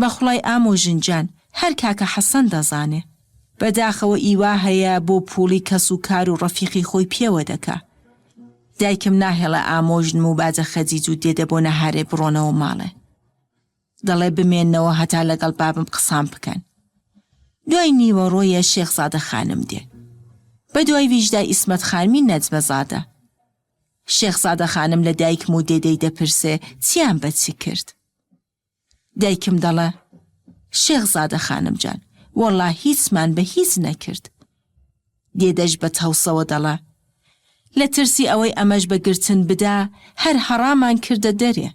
بە خوڵای ئامۆژن گیان هەر کاکە حەسەن دەزانێ. بە داخەوە ئی وا هەیە بۆ پووڵی کەس و کار و ڕەفیقی خۆی پێوە دەکا. دایکم ناهێڵێ ئامۆژنم و باجە خەجیج و دێدە بۆ نەهارێ بڕۆنەوە ماڵێ. دەڵێ بمێنەوە هەتا لەگەڵ بابم قسان بکەن. دوای نیوەڕۆیە شێخزادە خانم دێ. بە دوای ویشدا ئیسمەت خانمی نەجمەزادە. شێخزادە خانم لە دایکم و دێدەی دەپرسێ چیان بە چ کرد؟ دایکم دەڵێ شێخزادە خانم جان وەڵا هیچمان بە هیچ نەکرد. دێدەش بە تەوسەوە دەڵێ لە ترسی ئەوەی ئەمەش بە گرتن بدا هەر هەڕامان کردە دەرێ.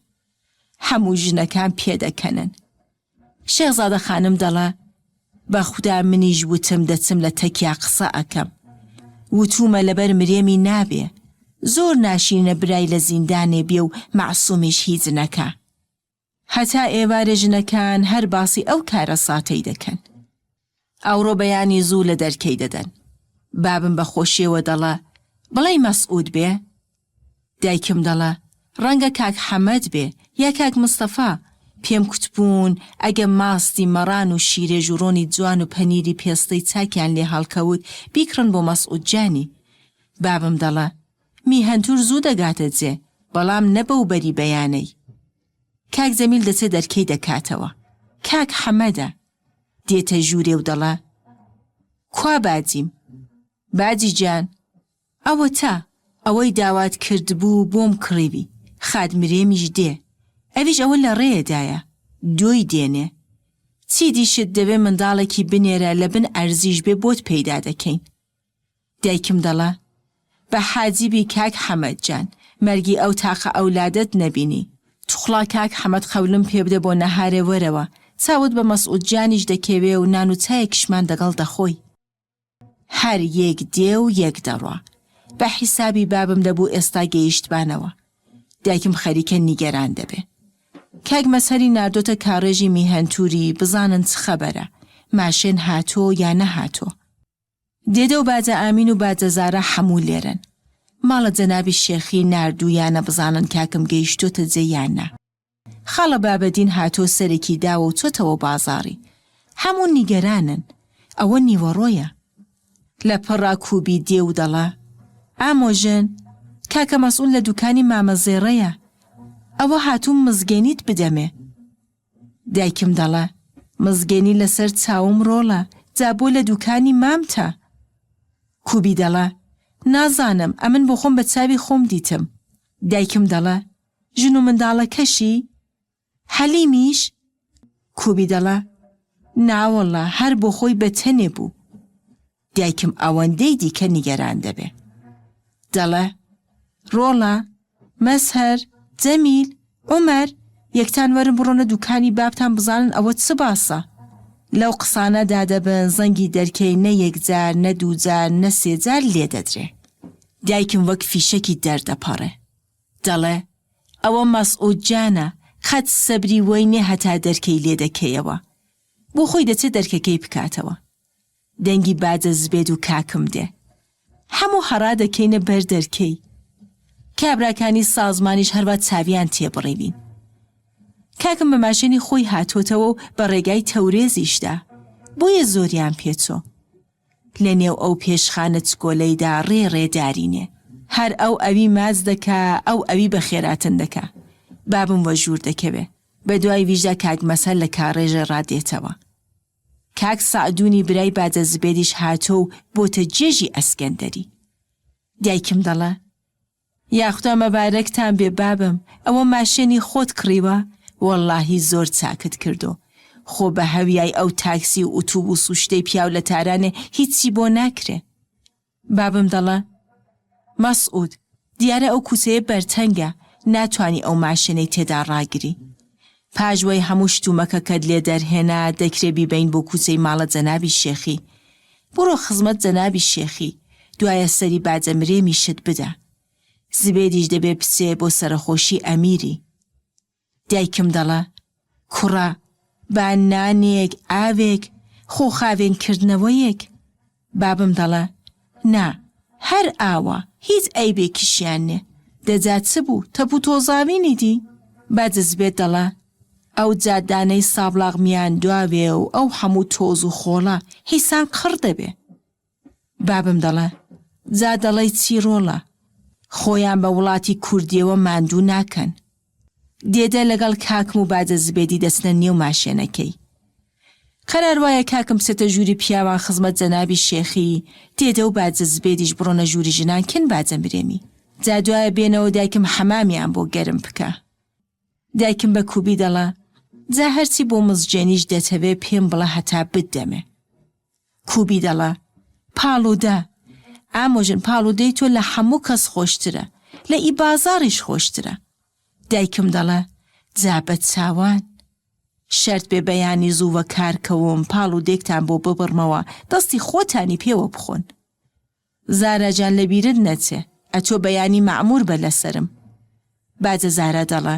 هەموو ژنەکان پێدەکەنن. شێخزادە خانم دەڵێ، بە خودا منیش وتم دەچم لە تەکیا قسە ئەکەم. وتوومە لەبەر مرێمی نابێ. زۆر ناشیرینە برای لە زیندانێ بێ و مەعسوومیش هیچ نەکا. هەتا ئێوارێ ژنەکان هەر باسی ئەو کارەساتەی دەکەن. ئەوڕۆ بەیانی زوو لە دەرکەی دەدەن. بابم بە خۆشیەوە دەڵێ، بڵێی مەسعود بێ؟ دایکم دەڵێ، ڕەنگە کاک حەمەد بێ یا کاک مستەفا. پێم کوتبوون ئەگە ماستی مەڕان و شیرێژ و ڕۆنی جوان و پەنیری پێستەی چاکیان لێ هەڵکەوت بیکڕن بۆ مەسعود جانی. بابم دەڵێ، میهەنتور زوو دەگاتە جێ، بەڵام نە بەو بەری بەیانەی. کاک جەمیل دەچێ دەرکەی دەکاتەوە. کاک حەمەدە. دێتە ژوورێ و دەڵێ، کوا باجیم؟ باجی گیان، ئەوەتا، ئەوەی داوات کردبوو بۆم کڕیوی، خات مرێمیش دێ. ئەویش ئەوە لە ڕێیەدایە، دۆی دێنێ. چی دیشت دەوێ منداڵێکی بنێرە لە بن ئەرزیش بێ بۆت پەیدا دەکەین. دایکم دەڵێ، بە حاجی بی کاک حەمەد جان، مەرگی ئەو تاقە ئەولادەت نەبینی. توخڵا کاک حەمەد قەولم پێ بدە بۆ نەهارێ وەرەوە، چاوت بە مەسعود جانیش دەکەوێ و نان و چایەکیشمان دەگەڵ دەخۆی. هەر یەک دێ و یەک دەڕوا. بە حیسابی بابم دەبوو ئێستا گەیشتبانەوە. دایکم خەریکە نیگەران دەبێ. کاک مەزهەری ناردۆتە کاڕێژی میهەنتوری بزانن چ خەبەرە، ماشێن هاتۆ یا نەهاتۆ. دێدە و باجە ئامین و باجە زارا حەموو لێرەن. ماڵە جەنابی شێخی ناردوویانە بزانن کاکم گەیشتۆتە جێ یان نا. خاڵە بابەدین هاتۆ سەرێکی داوە و چۆتەوە بازاڕی. حەموو نیگەرانن. ئەوە نیوەڕۆیە. لە پڕا کوبی دێ و دەڵا، ئامۆژن، کاکە مەسعود لە دوکانی مامە زێڕەیە. ئەوە هاتووم مزگێنیت بدەمێ. دایکم دەڵێ، مزگێنی لەسەر چاوم ڕۆڵە، جا بۆ لە دووکانی مامتە؟ کوبی دەڵێ، نازانم، ئەمن بۆخۆم بە چاوی خۆم دیتم. دایکم دەڵێ، ژن و منداڵەکەشی؟ حەلیمیش؟ کوبی دەڵێ، ناوەڵڵا هەر بۆخۆی بە تەنێ بوو. دایکم ئەوەندەی دیکە نیگەران دەبێ. دەڵێ، ڕۆڵە، مەزهەر، جەمیل، عومەر، یەکتان وەرن بڕۆنە دووکانی بابتان بزانن ئەوە چ باسە؟ لەو قسانەدا دەبن زەنگی دەرکەی نە یەکجار، نە دووجار، نە سێجار لێ دەدرێ. دایکم وەک فیشەکی دەردەپەڕێ. دەڵێ، ئەوە مەسعود جانە، قەت سەبری وەی نێ هەتا دەرکەی لێ دەکەیەوە. بۆ خۆی دەچێ دەرکەکەی بکاتەوە. دەنگی باجە زبێد و کاکم دێ. هەموو هەڕا دەکەینە بەر دەرکەی. کابراکانی سازمانیش هەروا چاویان تێ بڕیوین. کاکم بە ماشێنی خۆی هاتۆتەوە و بە ڕێگای تەورێزیشدا. بۆیە زۆریان پێ چۆ. لە نێو ئەو پێشخانە چکۆلەیدا ڕێ ڕێ دارینێ. هەر ئەو ئەوی ماچ دەکا، ئەو ئەوی بەخێراتن دەکا. بابم وە ژوور دەکەوێ. بە دوای ویشدا کاک مەسەر لە کاڕێژێ ڕا دێتەوە. کاک سەعدونی برای باجە زبێریش هاتۆ و بۆتە جێژی ئەسکەندەری. دایکم دەڵێ، یاخودا مەبارەکتان بێ بابم، ئەوە ماشێنی خۆت کڕیوە؟ وەڵڵاهی زۆر چاکت کردۆ. خۆ بە هەویای ئەو تاکسی و ئوتوبوس و شتەی پیاو لە تارانێ هیچی بۆ ناکرێ. بابم دەڵێ، مەسعود، دیارە ئەو کوچەیە بەرتەنگە، ناتوانی ئەو ماشێنەی تێدا ڕاگری. پاش وەی هەموو شتومەکەکەت لێ دەرهێنا، دەکرێ بیبەین بۆ کوچەی ماڵە جەنابی شێخی. بڕۆ خزمەت جەنابی شێخی، دوایە سەری باجە مرێمیشت بدە. زبێدیش دەبێ بچێ بۆ سەرەخۆشی ئەمیری. دایکم دەڵێ، کوڕە، با نانێک، ئاوێک، خۆ خاوێن کردنەوەیەک. بابم دەڵێ، نا، هەر ئاوا، هیچ عەیبێکیشیان نێ. دە جا چ بوو، تەپ و تۆزاوینی دی؟ با جزبێت دەڵێ، ئەو جادانەی سابڵاغ میاندواوێ و ئەو هەموو تۆز و خۆڵە، هیسان قڕ دەبێ. بابم دەڵێ، جا دەڵێی چی ڕۆڵە؟ خۆیان بە وڵاتی کوردییەوە ماندوو ناکەن. دێدە لەگەڵ کاکم و باجە زبێدی دەچنە نێو ماشێنەکەی. قەرار وایە کاکم بچێتە ژووری پیاوان خزمەت جەنابی شێخی، دێدە و باجە زبێدیش بڕۆنە ژووری ژنان کن باجە مرێمی. جا دوایە بێنەوە دایکم حەمامیان بۆ گەرم بکا. دایکم بە کوبی دەڵێ، جا هەرچی بۆ مزگێنیش دەتەوێ پێم بڵێ هەتا بتدەمێ. کوبی دەڵێ، پاڵوودە، ئامۆژن پاڵوودەی تۆ لە هەموو کەس خۆشترە، لە ئی بازاڕیش خۆشترە. دایکم دەڵێ، جا بە چاوان. شەرت بێ بەیانی زوو وە کار کەوم پاڵوودێکتان بۆ ببڕمەوە دەستی خۆتانی پێوە بخۆن. زارا جان لە بیرت نەچێ ئەتۆ بەیانی مەعموور بە لەسەرم. باجە زارا دەڵێ.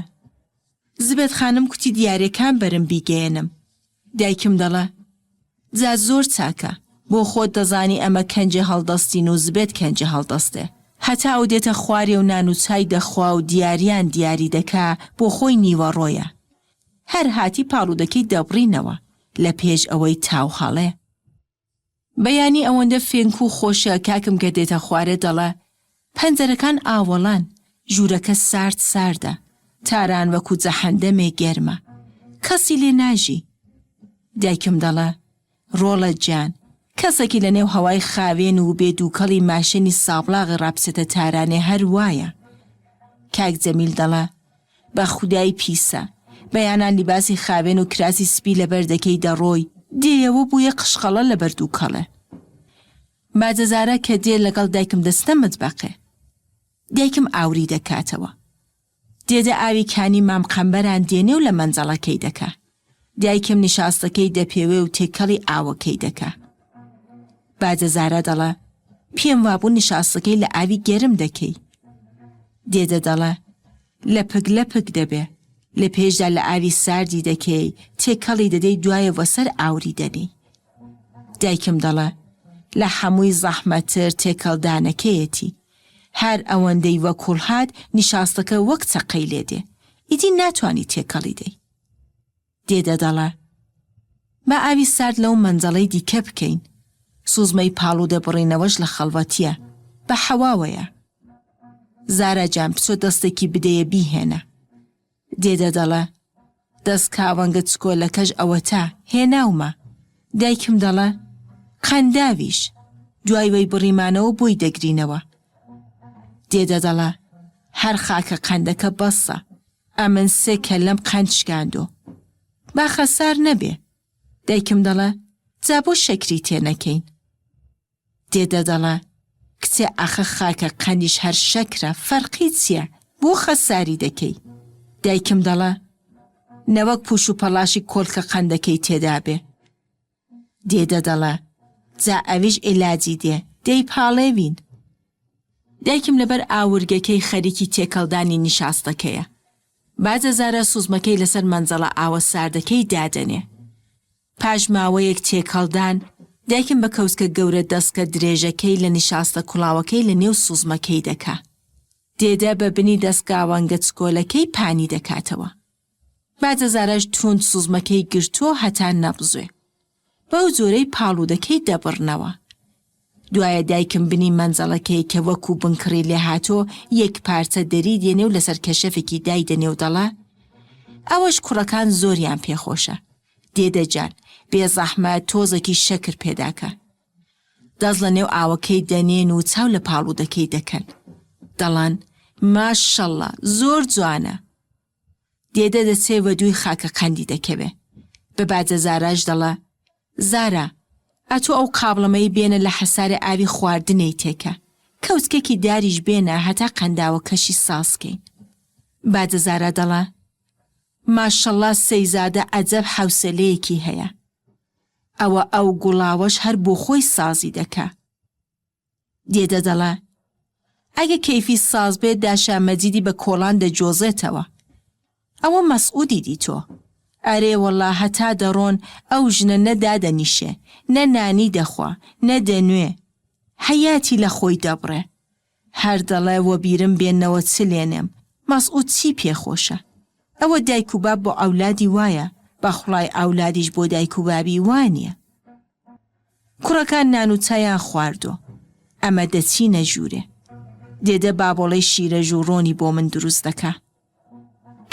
زبێت خانم کوتی دیارێکان بەرم بیگەیەنم. دایکم دەڵێ. جا زۆر چاکە. بۆ خۆت دەزانی ئەمە کەنجێ هەڵدەستین و زبێت کەنجێ هەڵدەستێ. هەتا ئەو دێتە خوارێ و نان و چای دەخوا و دیاریان دیاری دەکا بۆ خۆی نیوەڕۆیە. هەر هاتی پاڵوودەکەی دەبڕینەوە لە پێش ئەوەی تاو هەڵێ. بەیانی ئەوەندە فێنک و خۆشە کاکم کە دێتە خوارێ دەڵێ پەنجەرەکان ئاوەڵان، ژوورەکە سارد ساردە، تاران وەکوو جەحەندەمێ گەرمە، کەسی لێ ناژی. دایکم دەڵێ ڕۆڵە گیان، کەسەکی لە نێو هەوای خاوێن و بێ دووکەڵی ماشێنی سابڵاغێ ڕابچێتە تارانێ هەر وایە. کاک جەمیل دەڵێ بە خودای پیسە. بەیانان لیباسی خاوێن و کراسی سپی لەبەر دەکەی دەڕۆی، دێیەوە بوویە قشقەڵە لەبەر دووکەڵێ. باجەزارە کە دێ لەگەڵ دایکم دەچنە متبەقێ. دایکم ئاوری دەکاتەوە. دێدە ئاوی کانی مام قەمبەران دێنێ و لە مەنجەڵەکەی دەکا. دایکم نیشاستەکەی دەپێوێ و تێکەڵی ئاوەکەی دەکا. باجەزارە دەڵێ، پێم وابوو نیشاستەکەی لە ئاوی گەرم دەکەی. دێدە دەڵێ، لەپک لەپک دەبێ. لە پێشدا لە ئاوی ساردی دەکەی، تێکەڵی دەدەی دوایە وەسەر ئاوری دەنێی. دایکم دەڵێ، لە حەمووی زەحمەتتر تێکەڵدانەکەیەتی. هەر ئەوەندەی وەکوڵ هات، نیشاستەکە وەک چەقەی لێ دێ. ئیدی ناتوانی تێکەڵی دەی. دێدە دەڵێ، با ئاوی سارد لەو مەنجەڵەی دیکە بکەین. سوزمەی پاڵوودە بڕینەوەش لە خەڵوەتییە، بە حەواوەیە. زارا جان بچۆ دەستێکی بدەیە بیهێنە. دێدە دەڵێ، دەست کاوەنگە چکۆلەکەش ئەوەتا، هێناومە. دایکم دەڵێ، قەنداویش. دوای وەی بڕیمانەوە بۆی دەگرینەوە. دێدە دەڵێ، هەر خاکە قەندەکە بەسە. ئەمن سێ کەللەم قەند شکاندۆ. با خەسار نەبێ. دایکم دەڵێ، جا بۆ شەکری تێ نەکەین؟ دێدە دەڵێ، کچێ ئاخە خاکە قەندیش هەر شەکرە، فەرقی چییە؟ بۆ خەساری دەکەی؟ دایکم دەڵێ، نەوەک پووش و پەڵاشی کۆلکە قەندەکەی تێدا بێ. دێدە دەڵێ، جا ئەویش ئیلاجی دێ، دەیپاڵێوین. دایکم لەبەر ئاورگەکەی خەریکی تێکەڵدانی نیشاستەکەیە. باجە زارا سوزمەکەی لەسەر مەنجەڵە ئاوە ساردەکەی دادەنێ. پاش ماوەیەک تێکەڵدان، دایکم بە کەوچکە گەورە دەسکە درێژەکەی لە نیشاستە کوڵاوەکەی لە نێو سوزمەکەی دەکا. دێدە بە بنی دەسکاوەنگە چکۆلەکەی پانی دەکاتەوە. باجە زاراش توند سوزمەکەی گرتووە هەتا نەبزوێ. بەو جۆرەی پاڵوودەکەی دەبڕنەوە. دوایە دایکم بنی مەنجەڵەکەی کە وەکوو بنکڕی لێهاتۆ یەک پارچە دەری دێنێ و لەسەر کەشەفێکی دایدەنێ و دەڵێ، ئەوەش کوڕەکان زۆریان پێ خۆشە. دێدە جان، بێ زەحمەت تۆزێکی شەکر پێداکە. دەست لە نێو ئاوەکەی دەنێن و چاو لە پاڵوودەکەی دەکەن. دەڵێن، ماشەڵڵا، زۆر جوانە. دێدە دەچێ وەدووی خاکە قەندی دەکەوێ. بە باجە زاراش دەڵێ، زارا، ئەتۆ ئەو قابڵەمەی بێنە لە حەسارێ ئاوی خواردنێی تێکە، کەوچکێکی داریش بێنە هەتا قەنداوەکەشی ساز کەین. باجە زارا دەڵێ، ماشەڵڵا سەیزادە عەجەب حەوسەلەیەکی هەیە. ئەوە ئەو گوڵاوەش هەر بۆخۆی سازی دەکا. دێدە دەڵێ، ئەگە کەیفی ساز بێ داشا مەجیدی بە کۆڵان دەجۆزێتەوە. ئەوە مەسعودی دیتۆ. ئەرێ وەڵا هەتا دەڕۆن ئەو ژنە نە دادەنیشێ، نە نانی دەخوا، نە دەنوێ. حەیاتی لە خۆی دەبڕێ. هەر دەڵێ وەبیرم بێنەوە چ لێنێم، مەسعود چی پێ خۆشە. ئەوە دایک و باب بۆ عەولادی وایە، بەخوڵای عەولادیش بۆ دایک و بابی وانیە. کوڕەکان نان و چایان خواردۆ. ئەمە دەچینە ژوورێ. دێدە بابۆڵەی شیرەژ و ڕۆنی بۆ من دروست دەکا.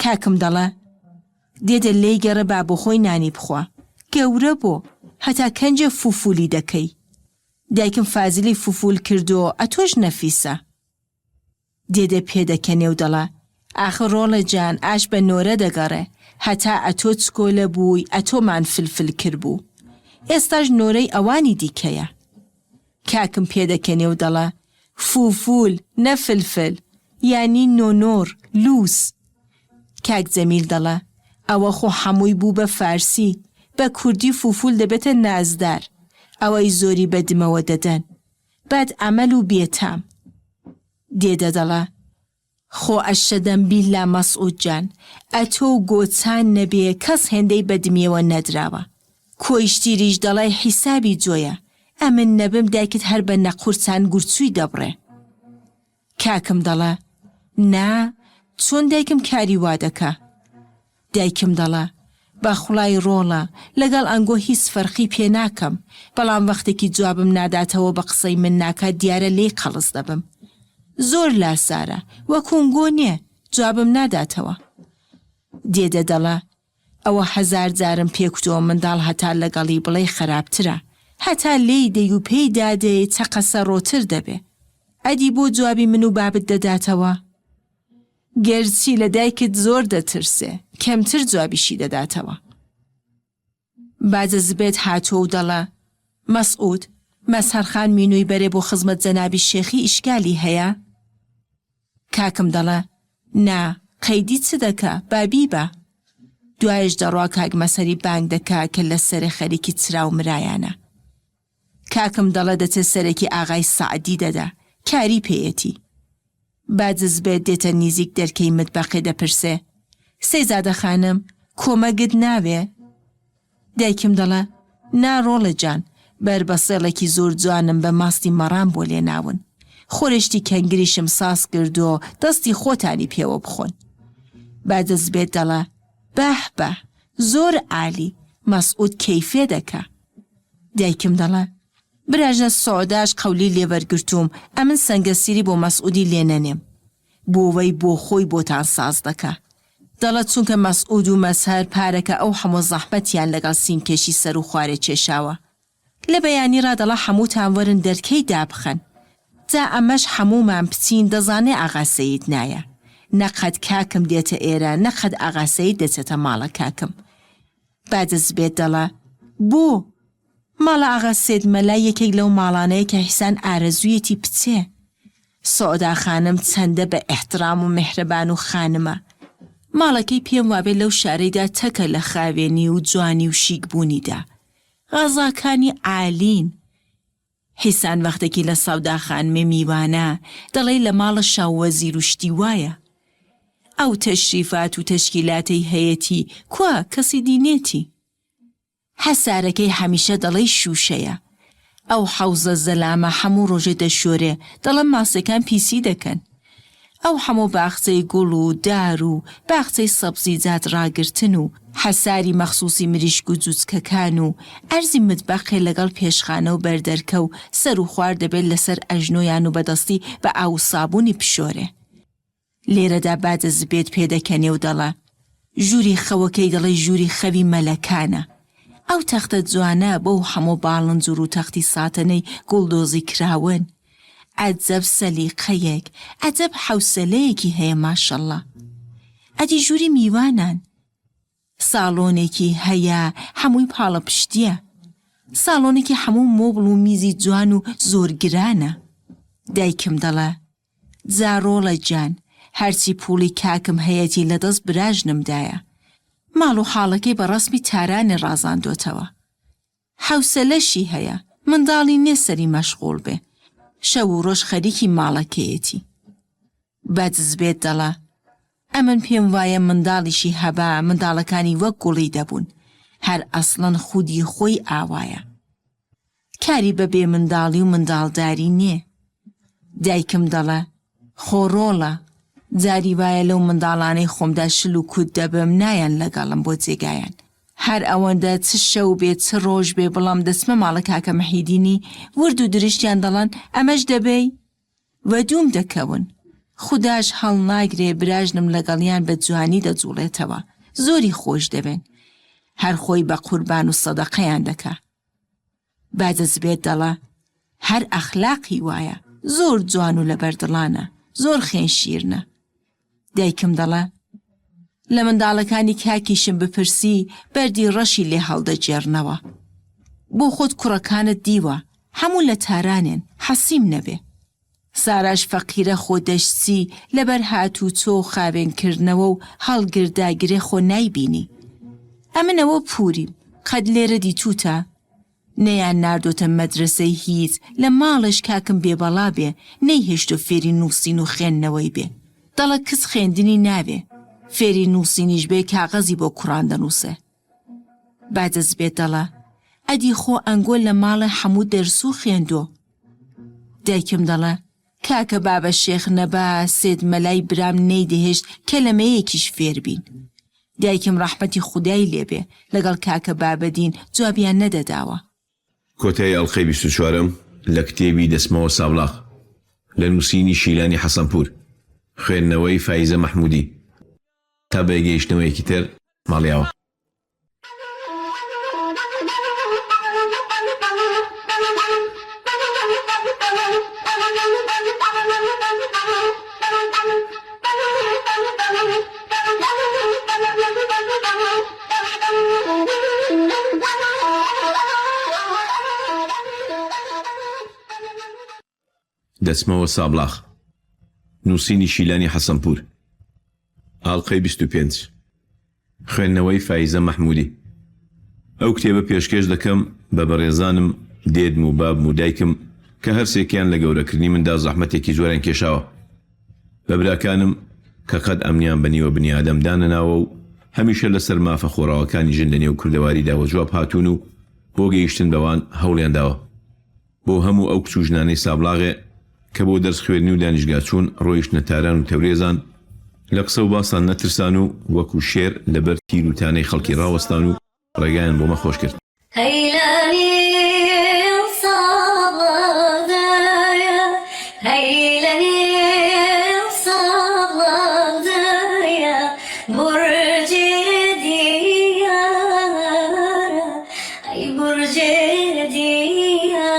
کاکم دەڵێ، دێدە لێی گەڕێ با بۆخۆی نانی بخوا. گەورە بۆ، هەتا کەنجێ فوفولی دەکەی. دایکم فازلی فوفول کردۆ، ئەتۆش نەفیسە. دێدە پێدەکەنێ و دەڵێ، ئاخر ڕۆڵە جان ئاش بە نۆرە دەگەڕێ، هەتا ئەتۆ چکۆلە بووی ئەتۆمان فلفل کربوو. ئێستاش نۆرەی ئەوانی دیکەیە. کاکم پێدەکەنێ و دەڵێ، فوفول، نە فلفل، یانی نۆنۆر، لووس. کاک جەمیل دەڵە، ئەوە خۆ حەمووی بوو بە فارسی، بە کوردی فوفول دەبێتە نازدار، ئەوەی زۆری بە دمەوە دەدەن. بەد عەمەل و بێتام. دێدە دەڵە، خۆ ئەشەدەم بیللا مەسعود جان، ئەتۆ و گۆچان نەبێ کەس هێندەی بە دمیەوە نەدراوە. کۆیشتیریش دەڵێ حیسابی جۆیە، ئەمن نەبم دایکت هەر بە نەقورچان گورچووی دەبڕێ. کاکم دەڵێ، نا، چۆن دایکم کاری وا دەکا؟ دایکم دەڵێ، بە خوڵای ڕۆڵە، لەگەڵ ئەنگۆ هیچ فەرقی پێ ناکەم، بەڵام وەختێکی جوابم ناداتەوە بە قسەی من ناکا دیارە لێی قەڵس دەبم. زۆر لاسارە، وەکوو نگۆ نێ، جوابم ناداتەوە. دێدە دەڵێ، ئەوە هەزار جارم پێ کوتووە منداڵ هەتا لەگەڵی بڵێی خەراپترە، هەتا لێی دەی و پێی دادەی چەقەسەڕۆتر دەبێ. ئەدی بۆ جوابی من و بابت دەداتەوە؟ گەرچی لە دایکت زۆر دەترسێ، کەمتر جوابیشی دەداتەوە. باجە زبێت هاتووە و دەڵێ، مەسعود، مەزهەر خان مینووی بەرێ بۆ خزمەت جەنابی شێخی ئیشکالی هەیە؟ کاکم دەڵێ، نا، قەیدی چ دەکا، با بیبا. دوایش دەڕوا کاک مەزهەری بانگ دەکا کە لە سەرێ خەریکی چرا و مرایانە. کاکم دەڵێ دەچێ سەرێکی ئاغای سەعدی دەدا، کاری پێیەتی. با جزبێت دێتە نیزیک دەرکەی متبەقێ دەپرسێ، سەیزادە خانم کۆمەگت ناوێ؟ دایکم دەڵێ، نا ڕۆڵە جان، بەر بەسێڵێکی زۆر جوانم بە ماستی مەڕان بۆ لێناون. خورشتی کەنگریشم ساز کردووە دەستی خۆتانی پێوە بخۆن. با جزبێت دەڵێ، بەه بەه، زۆر عالی، مەسعود کەیفێ دەکا. دایکم دەڵێ، براژنە سوعداش قەولی لێ وەرگرتووم ئەمن سەنگەسیری بۆ مەسعودی لێ نەنێم. بۆ وەی بۆ خۆی بۆتان ساز دەکا. دەڵێ چونکە مەسعود و مەزهەر پارەکە ئەو حەمۆ زەحمەتیان لەگەڵ سیمکێشی سەر و خوارێ کێشاوە. لە بەیانی ڕا دەڵێ حەمووتان وەرن دەرکەی دابخەن. جا ئەمەش حەموومان پچین دەزانێ ئاغا سەید نایە. نە قەت کاکم دێتە ئێرە نە قەت ئاغا سەید دەچێتە ماڵە کاکم. با جەزبێت دەڵێ، بۆ؟ ماڵە ئاغا سێد مەلا یەکێک لەو ماڵانەیە کە حیسان ئارەزوویەتی پچێ. سۆدا خانم چەندە بە ئیحتڕام و میهرەبان و خانمە. ماڵەکەی پێم وابێ لەو شارەیدا تەکە لە خاوێنی و جوانی و شیک بوونیدا. غەزاکانی عالین. حیسان وەختێکی لە سەودا خانمێ میوانە، دەڵێی لە ماڵە شا و وەزیر و شتی وایە. ئەو تەشریفات و تەشکیلاتەی هەیەتی کوا کەسی دی نێتی. حەسارەکەی هەمیشە دەڵێی شووشەیە. ئەو حەوزە زەلامە حەموو ڕۆژێ دەشۆرێ، دەڵێم ماسیەکان پیسی دەکەن. ئەو حەمۆ باخچەی گوڵ و دار و باخچەی سەبزیجات ڕاگرتن و حەساری مەخسوسی مریشک و جوچکەکان و ئەرزی متبەخێ لەگەڵ پێشخانە و بەردەرکە و سەر و خوار دەبێت لەسەر ئەژنۆیان و بەدەستی بە ئاو و سابونی بشۆرێ. لێرەدا بادە زبێت پێدەکەنێ و دەڵێ، ژووری خەوەکەی دەڵێی ژووری خەوی مەلەکانە. ئەو تەختە جوانە بەو حەمۆ باڵنج و ڕووتەختی ساتەنەی گوڵدۆزی کراون. عەجەب سەلیقەیەک، عەجەب حەوسەلەیەکی هەیە ماشەڵڵا. ئەدی ژووری میوانان؟ ساڵۆنێکی هەیە حەمووی پاڵەپشتییە. ساڵۆنێکی حەموو مۆبڵ و میزی جوان و زۆر گرانە. دایکم دەڵێ، جا ڕۆڵە گیان، هەرچی پووڵی کاکم هەیەتی لە دەست براژنمدایە. ماڵ و حاڵەکەی بە ڕەسمی تارانێ ڕازاندۆتەوە. حەوسەلەشی هەیە، منداڵی نێ سەری مەشغووڵ بێ. شەو و ڕۆژ خەریکی ماڵەکەیەتی. بەدز بێت دەڵێ، ئەمن پێم وایە منداڵیشی هەبا منداڵەکانی وەک گوڵی دەبوون. هەر ئەسڵەن خودی خۆی ئاوایە. کاری بە بێ منداڵی و منداڵداری نێ. دایکم دەڵێ، خۆ ڕۆڵە، جاری وایە لەو منداڵانەی خۆمدا شل و کوت دەبم نایەن لەگەڵم بۆ جێگایان. هەر ئەوەندە چ شەو بێ چ ڕۆژ بێ بڵام دەچمە ماڵە کاکە محیدینی ورد و درشتیان دەڵێن ئەمەش دەبەی؟ وە دووم دەکەون. خوداش هەڵناگرێ براژنم لەگەڵیان بە جوانی دەجوڵێتەوە زۆری خۆش دەوێن. هەر خۆی بە قوربان و سەدەقەیان دەکا. بادە زبێت دەڵە هەر ئەخلاقی وایە زۆر جوان و لەبەر دڵانە زۆر خێن شیرنە. دایکم دەڵێ لە منداڵەکانی کاکیشم بپرسی بەردی ڕەشی لێ هەڵدەگێڕنەوە. بۆ خۆت کوڕەکانت دیوە هەموو لە تارانێن حەسیم نەبێ. ساراش فەقیرە خۆ دەشچی لەبەر هاتوچۆ و خاوێن کردنەوە و هەڵگر داگرێ خۆ نایبینی. ئەمن ئەوە پوریم قەت لێرە دیتوتە؟ نەیان ناردۆتە مەدرەسەی هیچ لە ماڵێش کاکم بێ بەڵا بێ نەیهێشتۆ فێری نووسین و خوێندنەوەی بێ دەڵە کچ خوێندنی ناوێ فێری نووسینیش بێ کاغەزی بۆ کوڕان دەنووسێ. با دەست بێت دەڵە ئەدی خۆ ئەنگۆ لە ماڵێ حەموو دەرسوو خوێندۆ. دایکم دەڵێ کاکە بابە شێخ نەبا سێد مەلای برام نەیدەهێشت کەلەمەیەکیش فێر بین. دایکم ڕەحمەتی خودای لێ بێ لەگەڵ کاکە بابەدین جوابیان نەدەداوە. کۆتایی ئەڵقەی 24ەم لە کتێبی دەچمەوە سابڵاغ لە نووسینی شیلانی حەسەنپوور، خوێندنەوەی فایزە مەحموودی. تا بەیەکگەیشتنەوەیەکی تر ماڵیاوا. دەچمەوە سابڵاغ. نووسینی شیلانی حەسەنپوور. ئاڵقەی 25. خوێندنەوەی فایزە مەحموودی. ئەو کتێبە پێشکێش دەکەم بە بەڕێزانم دێدم و بابم و دایکم کە هەرسێکیان لە گەورەکردنی مندا زەحمەتێکی زۆریان کێشاوە. بە براکانم کە قەت ئەمنیان بە نیوە بنیادەم دانەناوە و هەمیشە لەسەر مافە خۆڕاوەکانی ژن لە نێو کوردەواریدا وەجواب هاتوون و بۆ گەیشتن بەوان هەوڵیان داوە. بۆ هەموو ئەو کچ و ژنانەی سابڵاغێ کە بۆ دەرس خوێندنی و دانیشگا چوون ڕۆیشتنە تاران و تەورێزان، لە قسە و باسان نەترسان و وەکوو شێر لە بەر تیر و تانەی خەڵکی ڕاوەستان و ڕێگایان بۆ مە خۆش کرد. هەی لە نێو سابڵاغدایە، هەی لە نێو سابڵاغدایە، بورجێ دیارە، ئەی بورجێ دیارە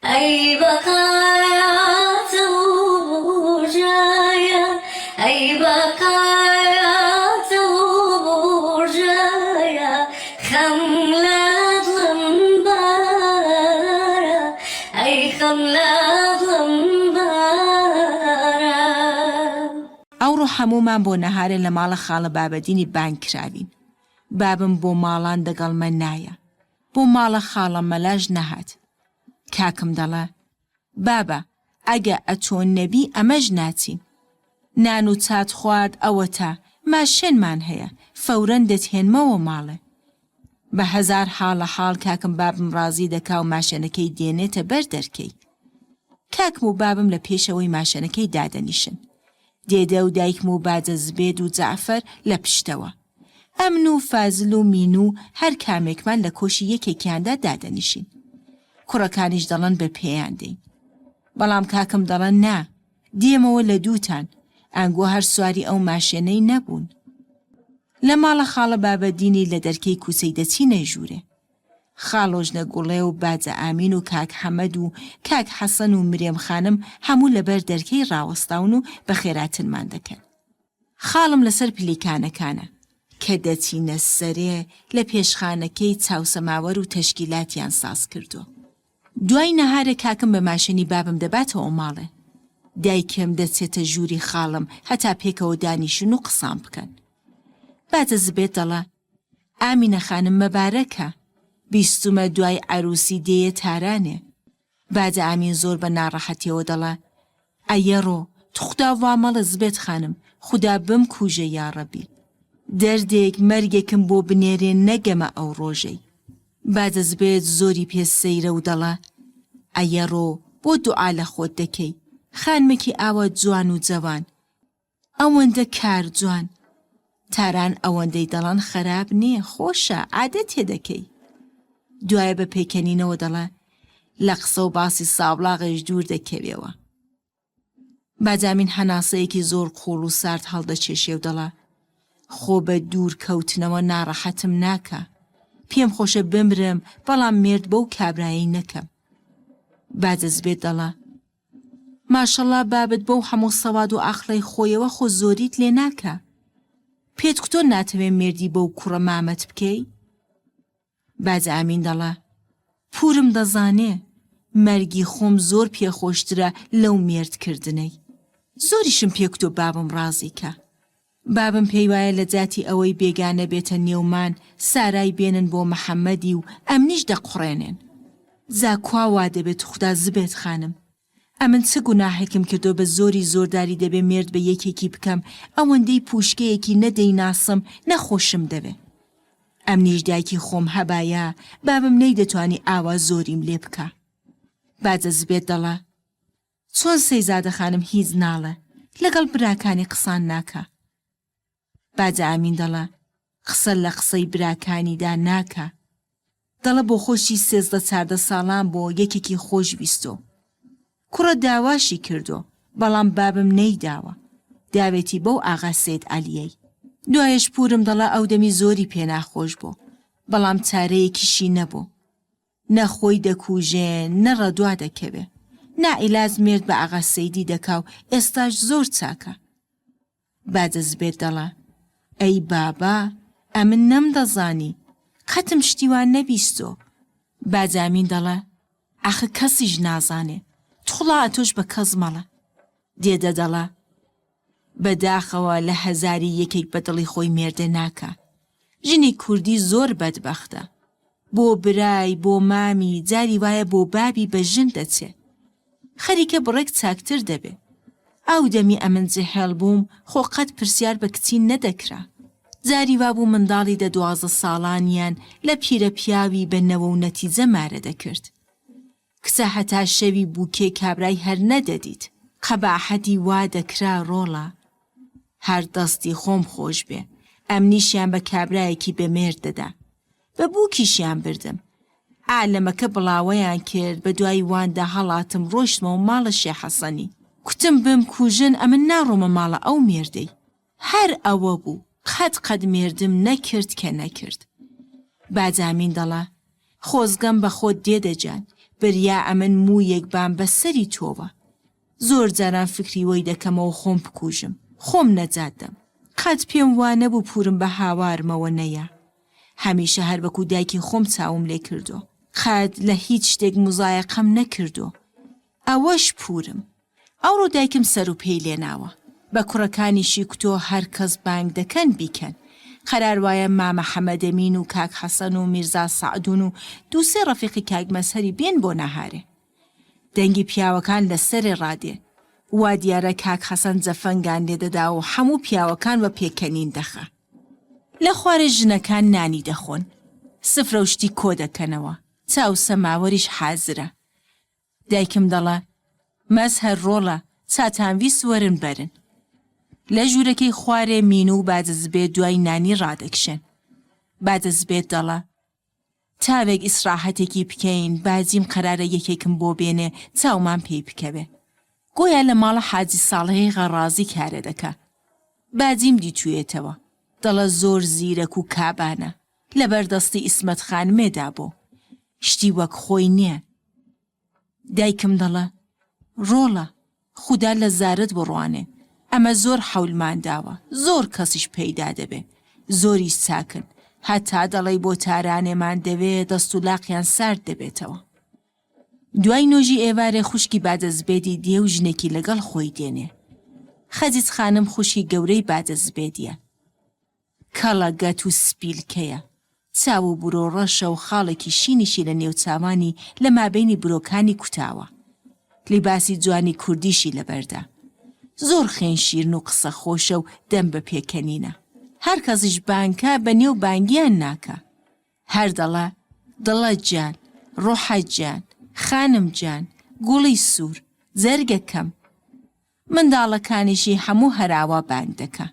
ئەی بەقایاتە و بورجایە ئەی بەقایاتە و بورجایە خەم لە دڵم بارە ئەی خەم لە دڵم بارە. ئەوڕۆ هەموومان بۆ نەهارێ لە ماڵە خاڵە بابەدینی بانگ کراوین. بابم بۆ ماڵان دەگەڵ مە نایە. بۆ ماڵە خاڵە مەلاش نەهات. کاکم دەڵێ، بابە ئەگە ئەتۆ نەبی ئەمەش ناچین. نان و چات خوارد ئەوەتا ماشێنمان هەیە فەورەن دەتهێنمەوە ماڵێ. بە هەزار حاڵە حاڵ کاکم بابم ڕازی دەکا و ماشێنەکەی دێنێتە بەر دەرکەی. کاکم و بابم لە پێشەوەی ماشێنەکەی دادەنیشن. دێدە و دایکم و باجە زبێد و جەعفەر لە پشتەوە. ئەمن و فازل و مینو هەر کامێکمان لە کۆشی یەکێکیاندا دادەنیشین. کوڕەکانیش دەڵێن بە پێیان دێین. بەڵام کاکم دەڵێ نا، دێمەوە لە دووتان، ئەنگۆ هەر سواری ئەو ماشێنەی نەبوون. لە ماڵە خاڵە بابەدینی لە دەرکەی کوچەی دەچینە ژوورێ. خاڵۆژنە گوڵێ و باجە ئامین و کاک حەمەد و کاک حەسەن و مرێم خانم هەموو لە بەر دەرکەی ڕاوەستاون و بەخێراتنمان دەکەن. خاڵم لەسەر پلیکانەکانە. کە دەچینە سەرێ لە پێشخانەکەی چاوسەماوەر و تەشکیلاتیان ساز کردووە. دوای نەهارێ کاکم بە ماشێنی بابم دەباتەوە ماڵێ. دایکم دەچێتە ژووری خاڵم هەتا پێکەوە دانیشن و قسان بکەن. باجە زبێت دەڵێ، ئامینە خانم مەبارەکە، بیستومە دوای عەرووسی دێیە تارانێ. باجە ئامین زۆر بە ناڕەحەتیەوە دەڵێ، ئەیەڕۆ، توخودا وا مەڵێ زبێت خانم، خودا بمکوژێ یاڕەبی. دەردێک، مەرگێکم بۆ بنێرێ نەگەمە ئەو ڕۆژەی. باجە زبێت زۆری پێ سەیرە و دەڵێ، ئەیەڕۆ، بۆ دوعا لە خۆت دەکەی، خانمێکی ئاوا جوان و جەوان، ئەوەندە کار جوان. تاران ئەوەندەی دەڵێن خەراپ نییە، خۆشە، عادەتێ دەکەی. دوایە بە پێکەنینەوە دەڵێ، لە قسە و باسی سابڵاغێش دوور دەکەویەوە. باجامین هەناسەیەکی زۆر قووڵ و سارد هەڵدەکێشێ و دەڵێ، خۆ بە دوور کەوتنەوە ناڕەحەتم ناکا. پێم خۆشە بمرم، بەڵام مێرد بەو کابرایەی نەکەم. باجەزبێت دەڵێ، ماشەڵا بابت بەو هەموو سەواد و عەقڵەی خۆیەوە خۆ زۆریت لێ ناکا. پێت کوتۆ ناتەوێ مێردی بەو کوڕە مامەت بکەی؟ باجە ئامین دەڵێ، پوورم دەزانێ. مەرگی خۆم زۆر پێ خۆشترە لەو مێرد کردنەی. زۆریشم پێ کوتۆ بابم ڕازی کە. بابم پێی وایە لە جاتی ئەوەی بێگانە بێتە نێومان سارای بێنن بۆ محەمەدی و ئەمنیش دەقوڕێنێن. جا کوا وا دەبێ توخودا زبێت خانم. ئەمن چ گوناحێکم کردوە بە زۆری زۆرداری دەبێ مێرد بە یەکێکی بکەم ئەوەندەی پوشکەیەکی نە دەیناسم نە خۆشم دەوێ. ئەمنیش دایکی خۆم هەبایە بابم نەیدەتوانی ئاوا زۆریم لێ بکا. باجە زبێت دەڵا چۆن سەیزادە خانم هیچ ناڵێ لەگەڵ براکانی قسان ناکا. باجە ئامین دەڵا قسە لە قسەی براکانیدا ناکا. دەڵە بۆخۆشی 13 چاردە ساڵان بۆ یەکێکی خۆش ویستۆ. کوڕە داواشی کردۆ بەڵام بابم نەیداوە. داوێتی بەو ئاغا سەید عەلیەی. دوایەش پورم دەڵا ئەو دەمی زۆری پێ ناخۆش بۆ. بەڵام چارەیەکیشی نەبۆ. نە خۆی دەکوژێ نە ڕەدوا دەکەوێ. ناعیلاج مێرد بە ئاغا سەیدی دەکا و ئێستاش زۆر چاکە. باجە زبێر دەڵا، ئەی بابە ئەمن نەمدەزانی، قەتم شتی وا نەبیستۆ. باجە ئەمین دەڵا، ئاخ کەسیش نازانێ، تخوڵا ئەتۆش بە کەس مەڵە. دێدە دەڵا، بە داخەوە لە هەزاری یەکێک بە دڵی خۆی مێردە ناکا. ژنی کوردی زۆر بەدبەختە. بۆ برای، بۆ مامی، جاری وایە بۆ بابی بە ژن دەچێ. خەریکە بڕێک چاکتر دەبێ. ئەو دەمی ئەمن جحێڵ بووم خۆ قەت پرسیار بە کچی نەدەکرا. جاری وابوو منداڵی دە 12 ساڵانیان لە پیرە پیاوی بە نەوە و نەتیجە مارە دەکرد. کچە هەتا شەوی بووکێ کابرای هەر نەدەدیت. قەباحەتی وا دەکرا ڕۆڵە. هەر دەستی خۆم خۆش بێ. ئەمنیشیان بە کابرایەکی بە مێرد دەدا. بە بووکیشیان بردم. عالەمەکە بڵاوەیان کرد بە دوای واندا هەڵاتم ڕۆیشتمەوە ماڵە شێ حەسەنی. کوتم بمکوژن ئەمن ناڕۆمە ماڵە ئەو مێردەی. هەر ئەوە بوو قەت قەت مێردم نەکرد کە نەکرد. باجامین دەڵا خۆزگەم بە خۆت دێدە جان بریا ئەمن موویەک بام بە سەری تۆوە. زۆر جاران فکری وەی دەکەمەوە خۆم بکوژم خۆم نەجات دەم. قەت پێم وا نەبوو پوورم بە هاوارمەوە نەیا. هەمیشە هەر وەکوو دایکی خۆم چاوم لێ کردۆ. قەت لە هیچ شتێک موزایەقەم نەکردۆ. ئەوەش پوورم. ئەوڕۆ دایکم سەر و پێی لێناوە. بە کوڕەکانیشی کوتۆ هەر کەس بانگ دەکەن بیکەن. قەرار وایە مامە حەمەدەمین و کاک حەسەن و میرزا سەعدون و دوو سێ ڕەفیقی کاک مەزهەری بێن بۆ ناهارێ. دەنگی پیاوەکان لە سەرێ ڕادێ. وا دیارە کاک حەسەن جەفەنگان لێ دەدا و حەموو پیاوەکان وە پێکەنین دەخا. لە خوارێ ژنەکان نانی دەخۆن. سفرە و شتی کۆ دەکەنەوە. چا و سەماوەریش حازرە. دایکم دەڵا، مەزهەر ڕۆڵە، چاتان ویست وەرن بەرن. لە ژوورەکەی خوارێ مینو و باجە زبێ دوای نانی ڕادەکشێن. باجە زبێ دەڵا، تاوێک ئیسڕاحەتێکی بکەین، باجیم قەرارە یەکێکم بۆ بێنێ چاومان پێی بکەوێ. گۆیا لە ماڵە حاجی ساڵحی غەڕازی کارێ دەکا. باجیم دیتوویەتەوە. دەڵە زۆر زیرەک و کابانە. لەبەر دەستی ئیسمەت خانمێ دابۆ. شتی وەک خۆی نییە. دایکم دەڵە، ڕۆڵە، خودا لە زارت بڕوانێ، ئەمە زۆر حەولمان داوە، زۆر کەسیش پەیدا دەبێ، زۆریش چاکن، هەتا دەڵێی بۆ تارانێمان دەوێ دەست و لاقیان سارد دەبێتەوە. دوای نۆژی ئێوارێ خوشکی بادە زبێدی دێ و ژنێکی لەگەڵ خۆی دێنێ. خەجیج خانم خوشکی گەورەی بادە زبێدیە. کەڵە گەت و سپیلکەیە. چاو و برۆ ڕەشە و خاڵێکی شینیشی لە نێوچاوانی لە مابەینی برۆکانی کوتاوە. لیباسی جوانی کوردیشی لەبەردا. زۆر خێن شیرن و قسە خۆشە و دەم بە پێکەنینە. هەر کەسیش بانگ کا بە نێو بانگیان ناکا. هەر دەڵە، دڵە گیان، ڕۆحە گیان، خانم گیان، گوڵی سوور، جەرگەکەم. منداڵەکانیشی هەموو هەراوا بانگ دەکا.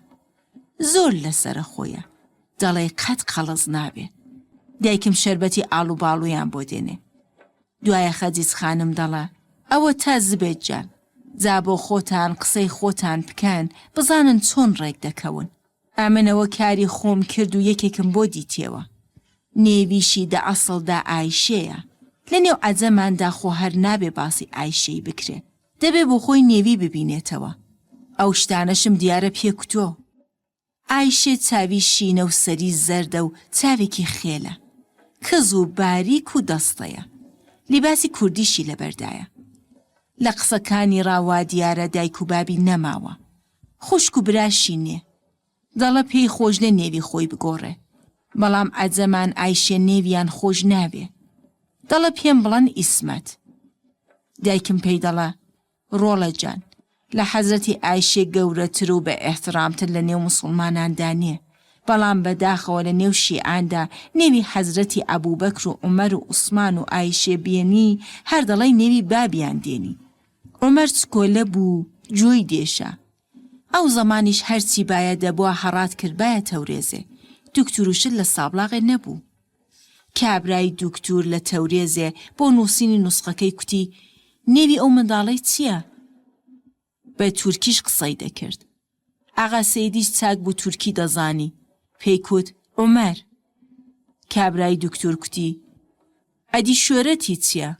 زۆر لەسەرەخۆیە. دەڵێی قەت قەڵس نابێ. دایکم شەربەتی ئاڵوباڵویان بۆ دێنێ. دوایە خەجیج خانم دەڵا، ئەوەتا زبێت جان، جا بۆ خۆتان قسەی خۆتان بکەن بزانن چۆن ڕێک دەکەون. ئەمن ئەوە کاری خۆم کرد و یەکێکم بۆ دیتیەوە. نێویشی دە ئەسڵدا ئایشێیە. لە نێو عەجەماندا خۆ هەر نابێ باسی ئایشێی بکرێ. دەبێ بۆ خۆی نێوی ببینێتەوە. ئەو شتانەشم دیارە پێ کوتۆ. ئایشێ چاوی شینە و سەری زەردە و چاوێکی خێلە. کز و باریک و دەستەیە. لیباسی کوردیشی لەبەردایە. لە قسەکانی ڕا وادیارە دایک و بابی نەماوە. خوشک و براشی نێ. دەڵە پێی خۆش نێ نێوی خۆی بگۆڕێ. بەڵام عەجەمان ئایشێ نێویان خۆش ناوێ. دەڵە پێم بڵەن ئیسمەت. دایکم پێی دەڵە، ڕۆڵە جان، لە حەزرەتی ئایشێ گەورەتر و بە ئیحتڕامتر لە نێو موسوڵماناندا نێ، بەڵام بە داخەوە لە نێو شیعاندا نێوی حەزرەتی ئەبوبەکر و عومەر و عوسمان و ئایشێ بێنی هەر دەڵێی نێوی بابیان دێنی. عومەر چکۆلە بوو گوێی دێشا. ئەو زەمانیش هەرچی بایە دەبوا هەڕات کردبایە تەورێزێ. دوکتور و شت لە سابڵاغێ نەبوو. کابرای دوکتور لە تەورێزێ بۆ نووسینی نوسخەکەی کوتی، نێوی ئەو منداڵەی چییە؟ بە تورکیش قسەی دەکرد. ئاغا سەیدیش چاک بوو تورکی دەزانی. پێی کوت، عومەر. کابرای دوکتور کوتی، ئەدی شۆرەتی چییە؟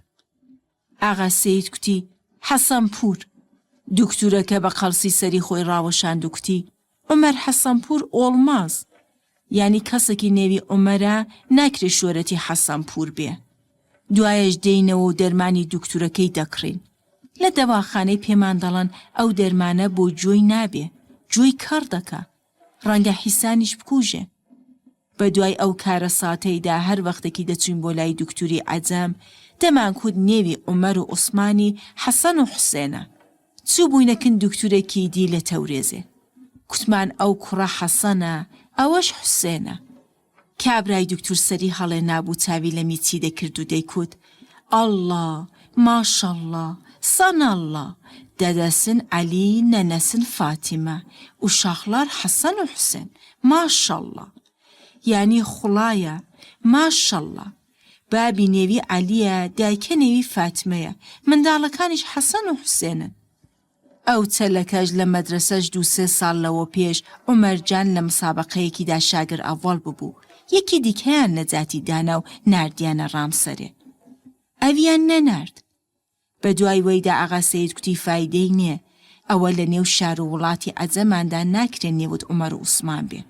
ئاغا سەید کوتی، حەسەن پوور. دوکتورەکە بە قەڵسی سەری خۆی ڕاوەشاند و کوتی، عومەر حەسەنپوور ئۆڵماز. یانی کەسەکی نێوی عومەرە ناکرێ شۆرەتی حەسەنپوور بێ. دوایەش دێینەوە و دەرمانی دوکتورەکەی دەکڕین. لە دەواخانەی پێمان دەڵەن ئەو دەرمانە بۆ گوێی نابێ، گوێی کەڕ دەکا. ڕەنگە حیسانیش بکوژێ. بە دوای ئەو کارەساتەیدا هەر وەختێکی دەچووین بۆ لای دوکتوری عەجەم، دەمانکوت نێوی عومەر و عوسمانی حەسەن و حوسێنە. چووبووینە کن دوکتورێکی دی لە تەورێزێ. کوتمان ئەو کوڕە حەسەنە، ئەوەش حوسێنە. کابرای دوکتور سەری هەڵێنابوو چاوی لە میچی دەکرد و دەیکوت، ئەڵڵا، ماشەڵڵا، سەنەڵڵا، دەدەسن عەلی، نەنەسن فاتیمە، ئوشاخڵار حەسەن و حوسێن، ماشەڵڵا. یانی خوڵایە، ماشەڵڵا. بابی نێوی عەلییە، دایکە نێوی فاتمەیە، منداڵەکانیش حەسەن و حوسێنن. ئەو چەلەکەش لە مەدرەسەش دوو سێ ساڵ لەوە پێش عومەر جان لە مسابەقەیەکیدا شاگر ئەڤەڵ ببوو، یەکی دیکەیان نەجاتی دانا و ناردیانە ڕامسەرێ. ئەویان نەنارد. بە دوای وەیدا ئاغا سەید کوتی فایدەی نێ، ئەوە لە نێو شار و وڵاتی عەجەماندا ناکرێ نێوت عومەر و عوسمان بێ.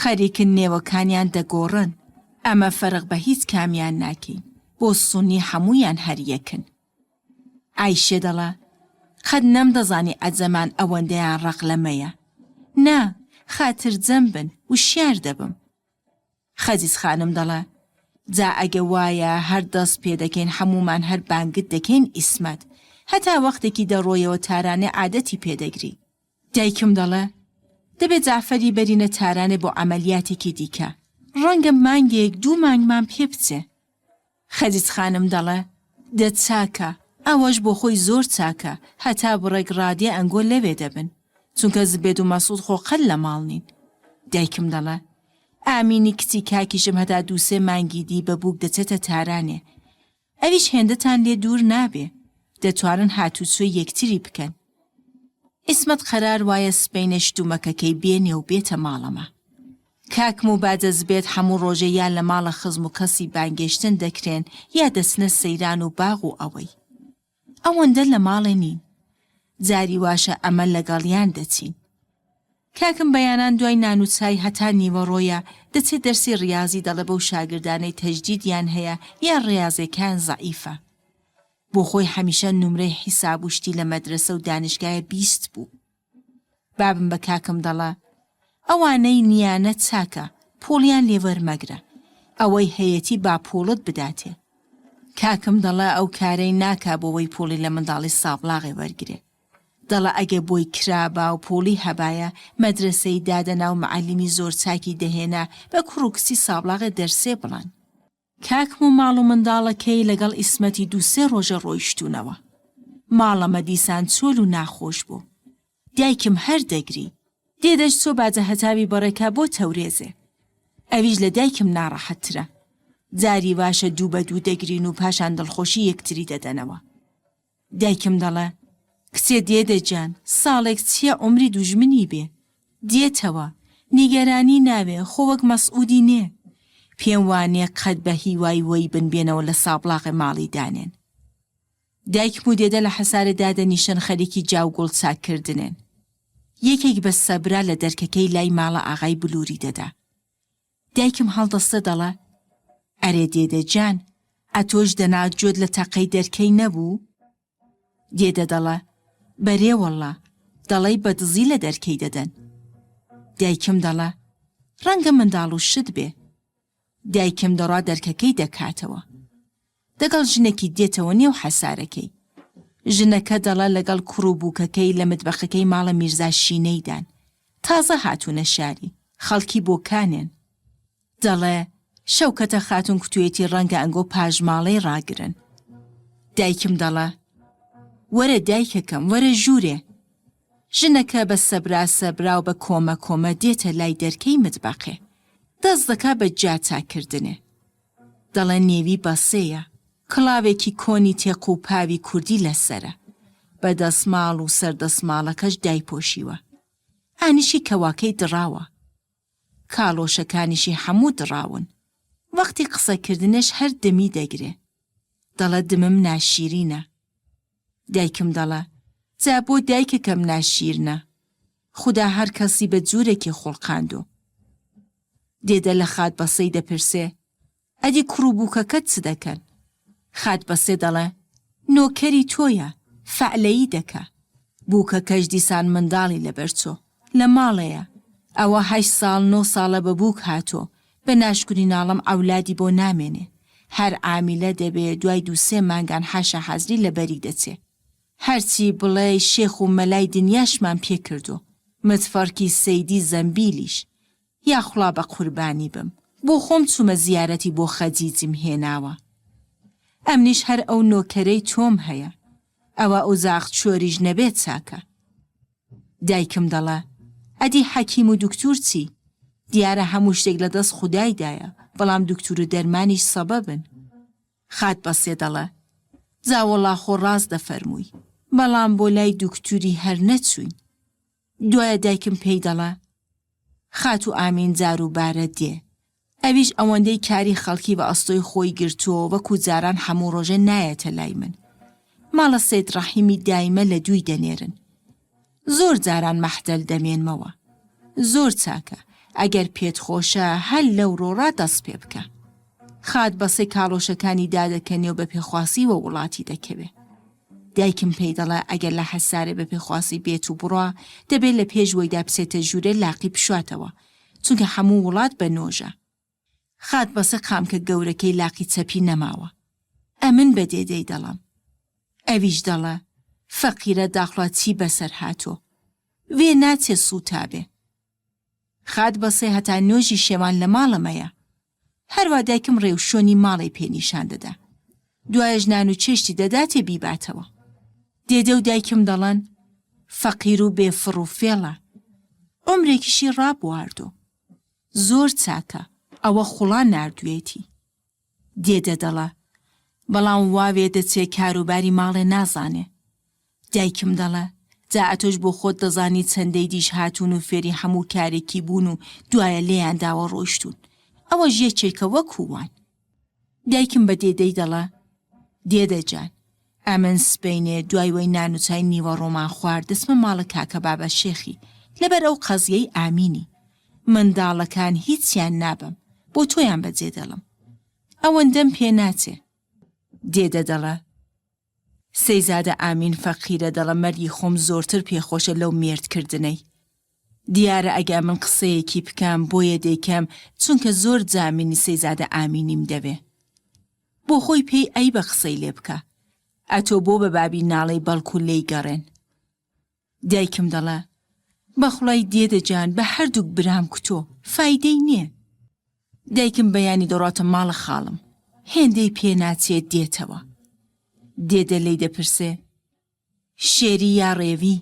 خەریکن نێوەکانیان دەگۆڕن. ئەمە فەرق بە هیچ کامیان ناکەین. بۆ سوننی حەموویان هەر یەکن. ئایشێ دەڵا، قەت نەمدەزانی عەجەمان ئەوەندەیان ڕق لەمەیە. نا، خاترجەم بن، وشیار دەبم. خەجیج خانم دەڵا، جا ئەگە وایە هەر دەست پێ دەکەین حەموومان هەر بانگت دەکەین ئیسمەت. هەتا وەختێکی دەڕۆیەوە تارانێ عادەتی پێ دەگری. دایکم دەڵێ، دەبێ جەعفەری بەرینە تارانێ بۆ عەمەلیاتێکی دیکە. ڕەنگە مانگێک دوو مانگمان پێ بچێ. خەجیج خانم دەڵێ، دە چاکە، ئەوەش بۆ خۆی زۆر چاکە، هەتا بڕێک ڕادێ ئەنگۆ لەوێ دەبن، چونکە زبێد و مەسعود خۆ قەت لە ماڵ نین. دایکم دەڵێ، ئامینی کچی کاکیشم هەتا دوو سێ مانگی دی بە بووک دەچێتە تارانێ، ئەویش هێندەتان لێ دوور نابێ، دەتوانن هاتوچۆی یەکتری بکەن. عیسمەت قەرار وایە سبەینێ شتومەکەکەی بێنێ و بێتە ماڵەمە. کاکم و باجەزبێت هەموو ڕۆژێ یا لە ماڵە خزم و کەسی بانگێشتن دەکرێن یا دەچنە سەیران و باغ و ئەوەی. ئەوەندە لە ماڵێ نین. جاری واشە ئەمە لەگەڵیان دەچین. کاکم بەیانان دوای نان و چای هەتا نیوەڕۆیە دەچێ دەرسی ڕیازی دەڵێ بەو شاگردانەی تەجدیدیان هەیە یا ڕیازێکایان زەعیفە. بۆ خۆی هەمیشە نومرەی حیساب و شتی لە مەدرەسە و دانشگایە 20 بوو. بابم بە کاکم دەڵا، ئەوانەی نیانە چاکە، پووڵیان لێ وەرمەگرە. ئەوەی هەیەتی با پووڵت بداتێ. کاکم دەڵا ئەو کارەی ناکا بۆوەی پووڵی لە منداڵی سابڵاغێ وەرگرێ. دەڵا ئەگە بۆی کرابا و پووڵی هەبایە، مەدرەسەی دادەنا و مەعەلیمی زۆر چاکی دەهێنا بە کوڕ و کچی سابڵاغێ دەرسێ بڵان. کاکم و ماڵ و منداڵەکەی لەگەڵ ئیسمەتی دوو سێ ڕۆژە ڕۆیشتوونەوە. ماڵەمە دیسان چۆل و ناخۆش بوو. دایکم هەر دەگری. دێدەش چۆ باجە هەتاوی بەڕێکا بۆ تەورێزێ. ئەویش لە دایکم ناڕەحەتترە. جاری واشە دوو بە دوو دەگرین و پاشان دڵخۆشی یەکتری دەدەنەوە. دایکم دەڵێ، کچێ دێدە گیان، ساڵێک چییە عومری دوژمنی بێ، دێتەوە، نیگەرانی ناوێ، خۆ وەک مەسعودی نێ. پێم وا نێ قەت بە هیوای وەی بن بێنەوە لە سابڵاغێ ماڵی دانێن. دایکم و دێدە لە حەسارێ دادەنیشن خەریکی جاو گوڵ چاک کردنێن. یەکێک بە سەبرا لە دەرکەکەی لای ماڵە ئاغای بلووری دەدا. دایکم هەڵدەستێ دەڵێ، ئەرێ دێدە گیان، ئەتۆش دەنا گوێت لە تەقەی دەرکەی نەبوو؟ دێدە دەڵە، بەرێ وەڵڵا، دەڵێی بە دزی لە دەرکەی دەدەن. دایکم دەڵە، ڕەنگە منداڵ و شت بێ. دایکم دەڕوا دەرکەکەی دەکاتەوە. دەگەڵ ژنێکی دێتەوە نێو حەسارەکەی. ژنەکە دەڵە لەگەڵ کوڕ و بووکەکەی لە متبەخەکەی ماڵە میرزا شینەیدان. تازە هاتوونە شاری، خەڵکی بۆکانێن. دەڵێ، شەوکەتە خاتوون کوتویەتی ڕەنگە ئەنگۆ پاژماڵەی ڕاگرن. دایکم دەڵێ، وەرە دایکەکەم، وەرە ژوورێ. ژنەکە بە سەبرا سەبرا و بە کۆمە کۆمە دێتە لای دەرکەی متبەقێ. دەست دەکا بە جیا چاککردنێ. دەڵێ نێوی بەسێیە. کڵاوێکی کۆنی تێقووپاوی کوردی لە سەرە. بە دەسماڵ و سەردەسماڵەکەش دایپۆشیوە. ئانیشی کەواکەی دڕاوە. کاڵۆشەکانیشی حەموو دڕاون. وەختی قسەکردنێش هەر دمی دەگرێ. دەڵێ دمم ناشیرینە. دایکم دەڵێ جا بۆ دایکەکەم ناشیرنە؟ خودا هەر کەسی بە جورێکی خوڵقاندۆ. دێدە لە خات بەسەی دەپرسێ ئەدی کوڕ و بووکەکەت چ دەکەن؟ خات بەسێ دەڵێ، نۆکەری تۆیە، فەعلەیی دەکا. بووکەکەش دیسان منداڵی لەبەر چۆ، لە ماڵێیە. ئەوە هەشت ساڵ نۆ ساڵە بە بووک هاتۆ، بە ناشکری ناڵم عەولادی بۆ نامێنێ. هەر عامیلە دەبێ دوای دوو سێ مانگان حاشا حازری لە بەری دەچێ. هەرچی بڵێی شێخ و مەلای دنیاشمان پێ کردۆ، متفەڕکی سەیدی زەمبیلیش. یاخوڵا بە قوربانی بم بۆ خۆم چومە زیارەتی بۆ خەجیجم هێناوە ئەمنیش هەر ئەو نۆکەرەی تۆم هەیە ئەوە ئوجاخ چۆریش نەبێ چاکە دایکم دەڵێ ئەدی حەکیم و دکتور چی دیارە هەموو شتێک لە دەست خودایدایە بەڵام دکتور و دەرمانیش سەبەبن خات بەسێ دەڵێ جا وەڵا خۆ ڕاست دەفەرمووی بەڵام بۆ لای دکتوری هەر نەچووین دوایە دایکم پێی دەڵێ، خاتوو ئامین جار و بارە دێ. ئەویش ئەوەندەی کاری خەڵکی بە ئەستۆی خۆی گرتووە وەکوو جاران حەموو ڕۆژێ نایەتە لای من. ماڵە سەید ڕەحیمی دایمە لە دووی دەنێرن. زۆر جاران مەحتەل دەمێنمەوە. زۆر چاکە، ئەگەر پێت خۆشە هەر لەو ڕۆڕا دەست پێ بکە. خات بەسێ کاڵۆشەکانی دادەکەنێ و بە پێخواسی وە وڵاتی دەکەوێ. دایکم پێی دەڵێ ئەگەر لە حەسارێ بە پێخواسی بێت و بڕوا، دەبێ لە پێش وەیدا بچێتە ژوورێ لاقی بشواتەوە، چونکە حەموو وڵات بە نۆژە. خات بەسە قامکە گەورەکەی لاقی چەپی نەماوە. ئەمن بە دێدەی دەڵێم. ئەویش دەڵێ، فەقیرە داخڵا چی بەسەر هاتۆ. وێ ناچێ سووتابێ. خات بەسێ هەتا نۆژی شێوان لە ماڵەمەیە. هەروا دایکم ڕێوشۆنی ماڵێ پێ نیشان دەدا. دوایەش نان و چێشتی دەداتێ بیباتەوە. دێدە و دایکم دەڵێن فەقیر و بێ فڕ و فێڵە. عومرێکیشی ڕابواردۆ. زۆر چاکە، ئەوە خوڵا ناردوویەتی. دێدە دەڵێ، بەڵام وا وێدەچێ کاروباری ماڵێ نازانێ. دایکم دەڵێ، جا ئەتۆش بۆ خۆت دەزانی چەندەی دیش هاتوون و فێری هەموو کارێکی بوون و دوایە لێیان داوە ڕۆیشتوون. ئەوەش یەکێکە وەکوو وان. دایکم بە دێدەی دەڵێ، دێدە جان، ئەمن سبەینێ دوای وەی نان و چای نیوەڕۆمان خوارد دەچمە ماڵە کاکە بابە شێخی لەبەر ئەو قەزیەی ئامینی. منداڵەکان هیچیان نابەم، بۆ تۆیان بەجێ دێڵم. ئەوەندەم پێ ناچێ. دێدە دەڵێ، سەیزادە ئامین فەقیرە دەڵێ مەرگی خۆم زۆرتر پێ خۆشە لەو مێرد کردنەی. دیارە ئەگە ئەمن قسەیەکی بکەم بۆیە دەیکەم چونکە زۆر جامینی سەیزادە ئامینیم دەوێ. بۆ خۆی پێی عەیبە قسەی لێ بکا. ئەتۆ بۆ بە بابی ناڵێی بەڵکوو لێی گەڕێن. دایکم دەڵێ، بەخوڵای دێدە جان بە هەردووک برام کوتۆ، فایدەی نییە. دایکم بەیانی دەڕواتە ماڵە خاڵم، هێندەی پێ ناچێ دێتەوە. دێدە لێی دەپرسێ، شێری یا ڕێوی؟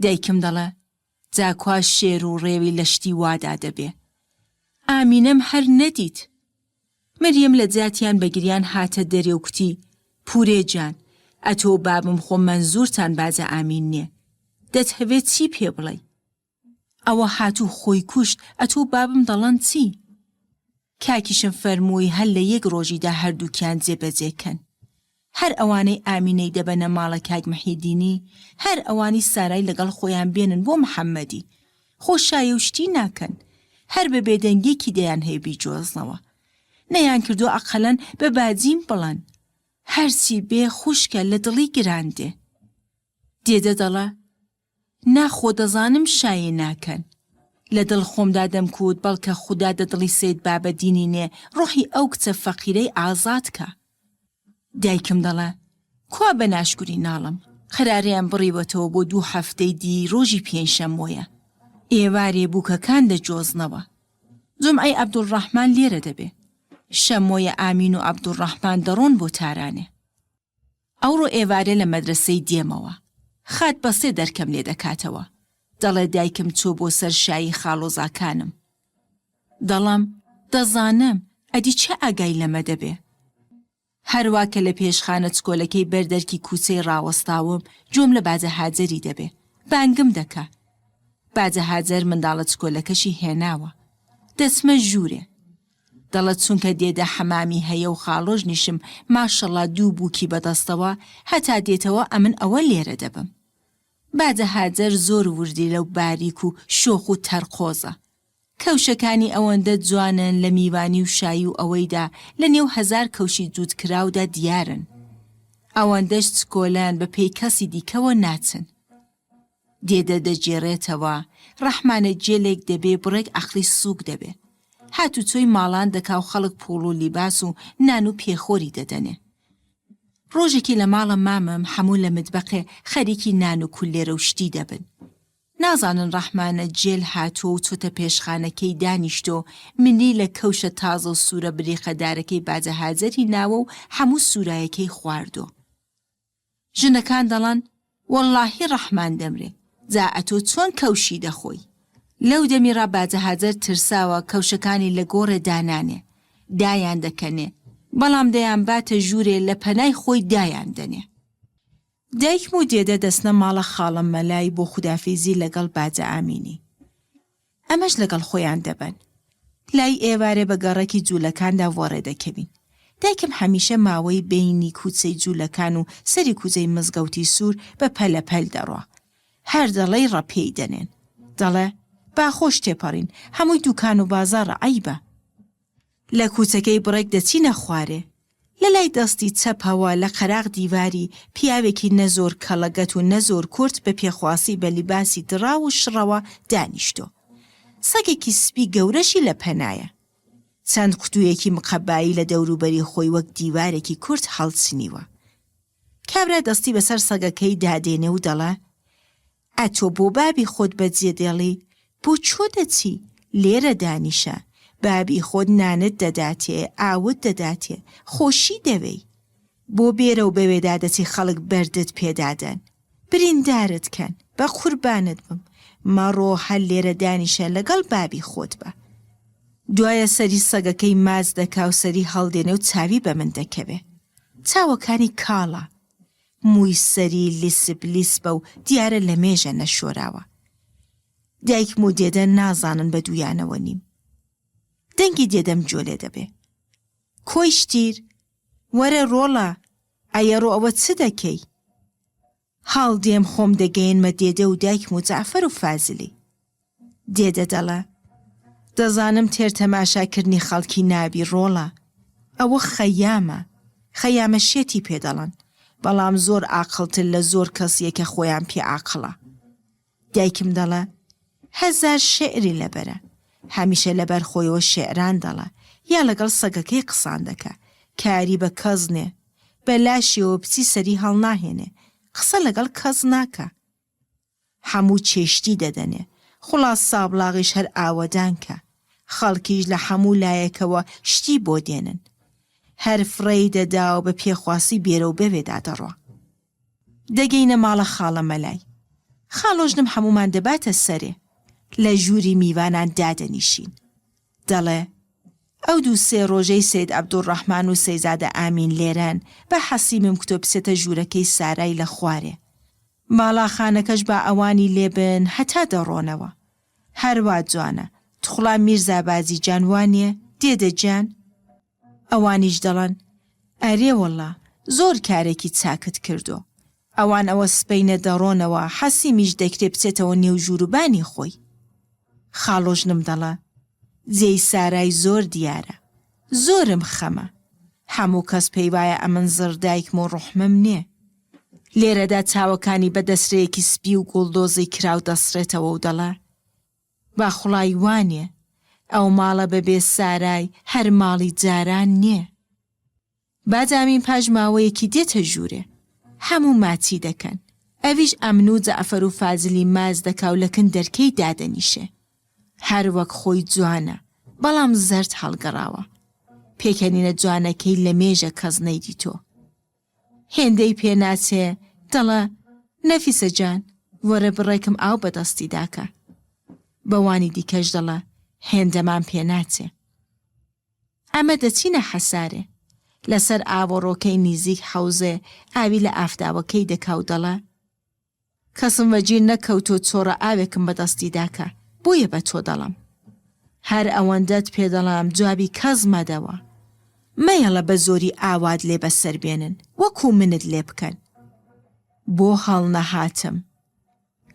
دایکم دەڵێ، جا کوا شێر و ڕێوی لە شتی وادا دەبێ؟ ئامینەم هەر نەدیت. مریەم لە جاتیان بە گریان هاتە دەرێ و کوتی، پوورێ جان، ئەتۆ و بابم خۆ مەنزوورتان باجە ئامین نیە. دەتهەوێ چی پێ بڵێی؟ ئەوە هات و خۆی کوشت، ئەتۆ و بابم دەڵەن چی؟ کاکیشم فەرمووی هەر لە یەک ڕۆژیدا هەردووکیان جێ بەجێ کەن. هەر ئەوانەی ئامینەی دەبەنە ماڵە کاک محیدینی، هەر ئەوانی سارای لەگەڵ خۆیان بێنن بۆ محەممەدی. خۆ شایە و شتی ناکەن. هەر بە بێدەنگیەکی دەیانهەوێ بیجۆزنەوە. نەیانکردووە ئەقەلەن بە باجیم بڵێن. هەرچی بێ خوشکە لە دڵی گران دێ. دێدە دەڵێ، نا خۆ دەزانم شایی ناکەن. لە دڵ خۆمدا دەمکوت بەڵکە خودا دە دڵی سەید بابەدینی نێ ڕۆحی ئەو کچە فەقیرەی ئازاد کا. دایکم دەڵێ، کوا بە ناشکوری ناڵم، قەراریان بڕیوەتەوە بۆ دوو هەفتەی دی ڕۆژی پێنجشەممۆیە. ئێوارێ بووکەکان دەجۆزنەوە. جومعەی عەبدولڕەحمان لێرە دەبێ. شەمۆیە ئامین و عەبدولڕەحمان دەڕۆن بۆ تارانێ. ئەوڕۆ ئێوارێ لە مەدرەسەی دێمەوە. خات بەسێ دەرکەم لێ دەکاتەوە. دەڵێ دایکم چۆ بۆ سەر شایی خاڵۆزاکانم. دەڵێم، دەزانم، ئەدی چ ئاگای لەمە دەبێ؟ هەروا کە لە پێشخانە چکۆلەکەی بەر دەرکی کووچەی ڕاوەستاوم، گوێم لە باجە هاجەری دەبێ. بانگم دەکا. باجە هاجەر منداڵە چکۆلەکەشی هێناوە. دەچمە ژوورێ. دەڵێ چونکە دێدە حەمامی هەیە و خاڵۆژنیشم ماشەڵا دوو بووکی بەدەستەوە، هەتا دێتەوە ئەمن ئەوە لێرە دەبم. باجە هاجەر زۆر وردیلە و باریک و شۆخ و تەرقۆزە. کەوشەکانی ئەوەندە جوانن لە میوانی و شایی و ئەوەیدا لە نێو هەزار کەوشی جووتکراودا دیارن. ئەوەندەش چکۆلەن بە پێی کەسی دیکەوە ناچن. دێدە دەگێڕێتەوە، ڕەحمانە گێلێک دەبێ بڕێک عەقڵی سووک دەبێ. هاتوچۆی ماڵان دەکا و خەڵک پووڵ و لیباس و نان و پێخۆری دەدەنێ. ڕۆژێکی لە ماڵە مامم حەموو لە متبەقێ خەریکی نان و کولێرە و شتی دەبن. نازانن ڕەحمانە جێل هاتووە و چۆتە پێشخانەکەی دانیشتۆ، ملی لە کەوشە تازە و سوورە بریقەدارەکەی باجە هاجەری ناوە و حەموو سوورایەکەی خواردۆ. ژنەکان دەڵەن وەڵڵاهی ڕەحمان دەمرێ، جا ئەتۆ چۆن کەوشی دەخۆی؟ لەو دەمی ڕا باجە هاجەر ترساوە کەوشەکانی لە گۆڕێ دانانێ، دایان دەکەنێ، بەڵام دەیانباتە ژوورێ لە پەنای خۆی دایان دەنێ. دایکم و دێدە دەچنە ماڵە خاڵە مەلای بۆ خودافیزی لەگەڵ باجە ئامینی. ئەمەش لەگەڵ خۆیان دەبەن. لای ئێوارێ بە گەڕەکی جوولەکاندا وەڕێ دەکەوین. دایکم هەمیشە ماوەی بەینی کوچەی جوولەکان و سەری کوچەی مزگەوتی سوور بە پەلەپەل دەڕوا. هەر دەڵێی ڕەپێی دەنێن. دەڵێ، با خۆش تێپەڕین، هەمووی دووکان و بازاڕە عەیبە. لە کوچەکەی بڕێک دەچینە خوارێ. لە لای دەستی چەپەوە لە قەراغ دیواری، پیاوێکی نە زۆر کەڵەگەت و نە زۆر کورت بە پێخواسی بە لیباسی دڕاو و شڕەوە دانیشتۆ. سەگێکی سپی گەورەشی لە پەنایە. چەند قوتوویەکی مقەبایی لە دەوروبەری خۆی وەک دیوارێکی کورت هەڵچنیوە. کابرا دەستی بەسەر سەگەکەی دادێنێ و دەڵێ، ئەتۆ بۆ بابی خۆت بەجێ دێڵی؟ بۆ کوێ دەچی؟ لێرە دانیشە. بابی خۆت نانت دەداتێ، ئاوت دەداتێ، خۆشی دەوێی. بۆ بێرە و بەوێدا دەچی خەڵک بەردت پێ دادەن. بریندارت کەن. بە قوربانت بم. مەڕۆ هەر لێرە دانیشە لەگەڵ بابی خۆت بە. دوایە سەری سەگەکەی ماچ دەکا و سەری هەڵدێنێ و چاوی بە من دەکەوێ. چاوەکانی کاڵە. مووی سەری لیسپ لیسپە و دیارە لە مێژە نەشۆراوە. دایکم و دێدە نازانن بە دوویانەوە نیم. دەنگی دێدەم گوێ لێ دەبێ. کۆی شتیر! وەرە ڕۆڵە، ئەیەڕۆ ئەوە چ دەکەی؟ هەڵدێم خۆم دەگەیەنمە دێدە و دایکم و جەعفەر و فازلی. دێدە دەڵێ، دەزانم تێر تەماشا کردنی خەڵکی نابی ڕۆڵە، ئەوە خەیامە، خەیامە شێتی پێ دەڵێن، بەڵام زۆر ئاقڵتر لە زۆر کەسیە کە خۆیان پێ ئاقڵە. دایکم دەڵێ، هەزار شێعری لەبەرە، هەمیشە لەبەر خۆیەوە شێعران دەڵێ، یا لەگەڵ سەگەکەی قسان دەکا، کاری بە کەس نێ، بە لاشیەوە بچی سەری هەڵناهێنێ، قسە لەگەڵ کەس ناکا. حەموو چێشتی دەدەنێ. خوڵاس سابڵاغیش هەر ئاوەدان کە. خەڵکیش لە حەموو لایەکەوە شتی بۆ دێنن. هەر فڕێی دەدا و بە پێخواسی بێرە و بەوێدا دەڕوا. دەگەینە ماڵە خاڵە مەلای. خاڵۆژنم حەموومان دەباتە سەرێ. لە ژووری میوانان دادەنیشین. دەڵێ، ئەو دوو سێ ڕۆژەی سەید عەبدولڕەحمان و سەیزادە ئامین لێرەن، با حەسیمم کتۆ بچێتە ژوورەکەی سارای لە خوارێ. باڵاخانەکەش با ئەوانی لێ بن هەتا دەڕۆنەوە. هەر وا جوانە. تخڵا میرزا بازی جان وا نیە دێدە گیان؟ ئەوانیش دەڵەن، ئەرێ وەڵا، زۆر کارێکی چاکت کردۆ. ئەوان ئەوە سبەینە دەڕۆنەوە، حەسیمیش دەکرێ بچێتەوە نێو ژووروبانی خۆی. خاڵۆژنم دەڵێ، جێی سارای زۆر دیارە. زۆرم خەمە. هەموو کەس پێی وایە ئەمن زڕ دایکم و ڕوحمم نێ. لێرەدا چاوەکانی بە دەسرەیەکی سپی و گوڵدۆزی کراو دەسڕێتەوە و دەڵێ، با خوڵای وا نێ. ئەو ماڵە بە بێ سارای هەر ماڵی جاران نێ. بادامین پاش ماوەیەکی دێتە ژوورێ. هەموو ماچی دەکەن. ئەویش ئەمن و جەعفەر و فازلی ماچ دەکا و لە کن دەرکەی دادەنیشێ. هەر وەک خۆی جوانە، بەڵام زەرد هەڵگەڕاوە. پێکەنینە جوانەکەی لە مێژە کەس نەیدیتۆ. هێندەی پێ ناچێ دەڵێ، نەفیسە جان، وەرە بڕێکم ئاو بە دەستی داکە. بەوانی دیکەش دەڵێ، هێندەمان پێ ناچێ. ئەمە دەچینە حەسارێ. لەسەر ئاوەڕۆکەی نیزیک حەوزێ ئاوی لە ئافداوەکەی دەکا و دەڵێ، کەسم وەگیر نەکەوتۆ چۆڕە ئاوێکم بە دەستی داکە، بۆیە بە تۆ دەڵێم. هەر ئەوەندەت پێ دەڵێم جوابی کەس مەدەوە. مەیەڵە بە زۆری ئاوات لێ بەسەر بێنن، وەکوو منت لێ بکەن. بۆ هەڵنەهاتم.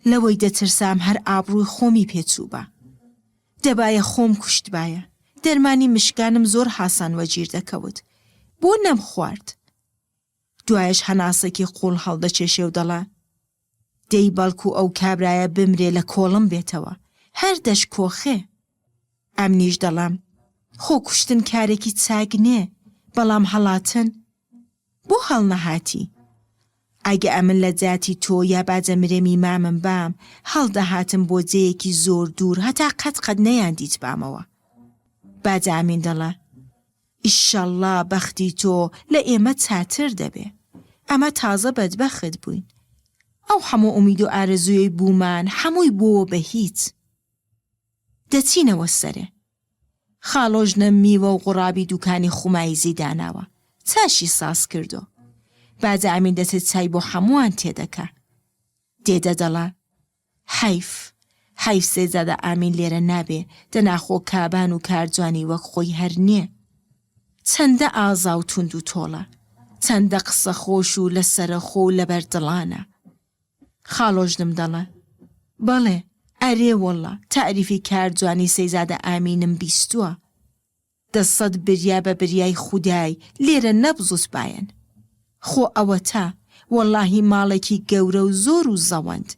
لەوەی دەترسام هەر ئابڕووی خۆمی پێ چووبا. دەبایە خۆم کوشتبایە. دەرمانی مشکانم زۆر هاسان وەگیر دەکەوت. بۆ نەمخوارد؟ دوایەش هەناسێکی قووڵ هەڵدەکێشێ و دەڵێ، دەی بەڵکوو ئەو کابرایە بمرێ لە کۆڵم بێتەوە، هەر دەشکۆخێ. ئەمنیش دەڵێم، خۆ کوشتن کارێکی چاک نێ، بەڵام هەڵاتن؟ بۆ هەڵنەهاتی؟ ئەگە ئەمن لە جاتی تۆ یا باجە مرێمی مامم بام، هەڵدەهاتم بۆ جێیەکی زۆر دوور هەتا قەت قەت نەیاندیتبامەوە. باجە ئەمین دەڵێ، ئیشەڵڵا بەختی تۆ لە ئێمە چاتر دەبێ. ئەمە تازە بەدبەخت بووین. ئەو حەموو ئومید و ئارەزوویەی بوومان حەمووی بۆوە بە هیچ. دەچینەوە سەرێ. خاڵۆژنم میوە و غوڕابی دوکانی خومایزی داناوە. چاشی ساز کردۆ. باجە ئەمین دەچێ چای بۆ حەمووان تێدەکا. دێدە دەڵێ، حەیف، حەیف سەیدزادە ئامین لێرە نابێ، دەنا خۆ کابان و کارجوانی وەک خۆی هەر نێ. چەندە ئازا و توند و تۆڵە، چەندە قسەخۆش و لەسەرەخۆ و لەبەر دڵانە. خاڵۆژنم دەڵێ، بەڵێ، ئەرێ وەڵڵا، تاریفی کارجوانی سەیزادە ئامینم بیستووە. دەسەت بریا بە بریای خودای لێرە نەبزوتبایەن. خۆ ئەوەتا، وەڵاهی ماڵێکی گەورە و زۆر و زەوەند.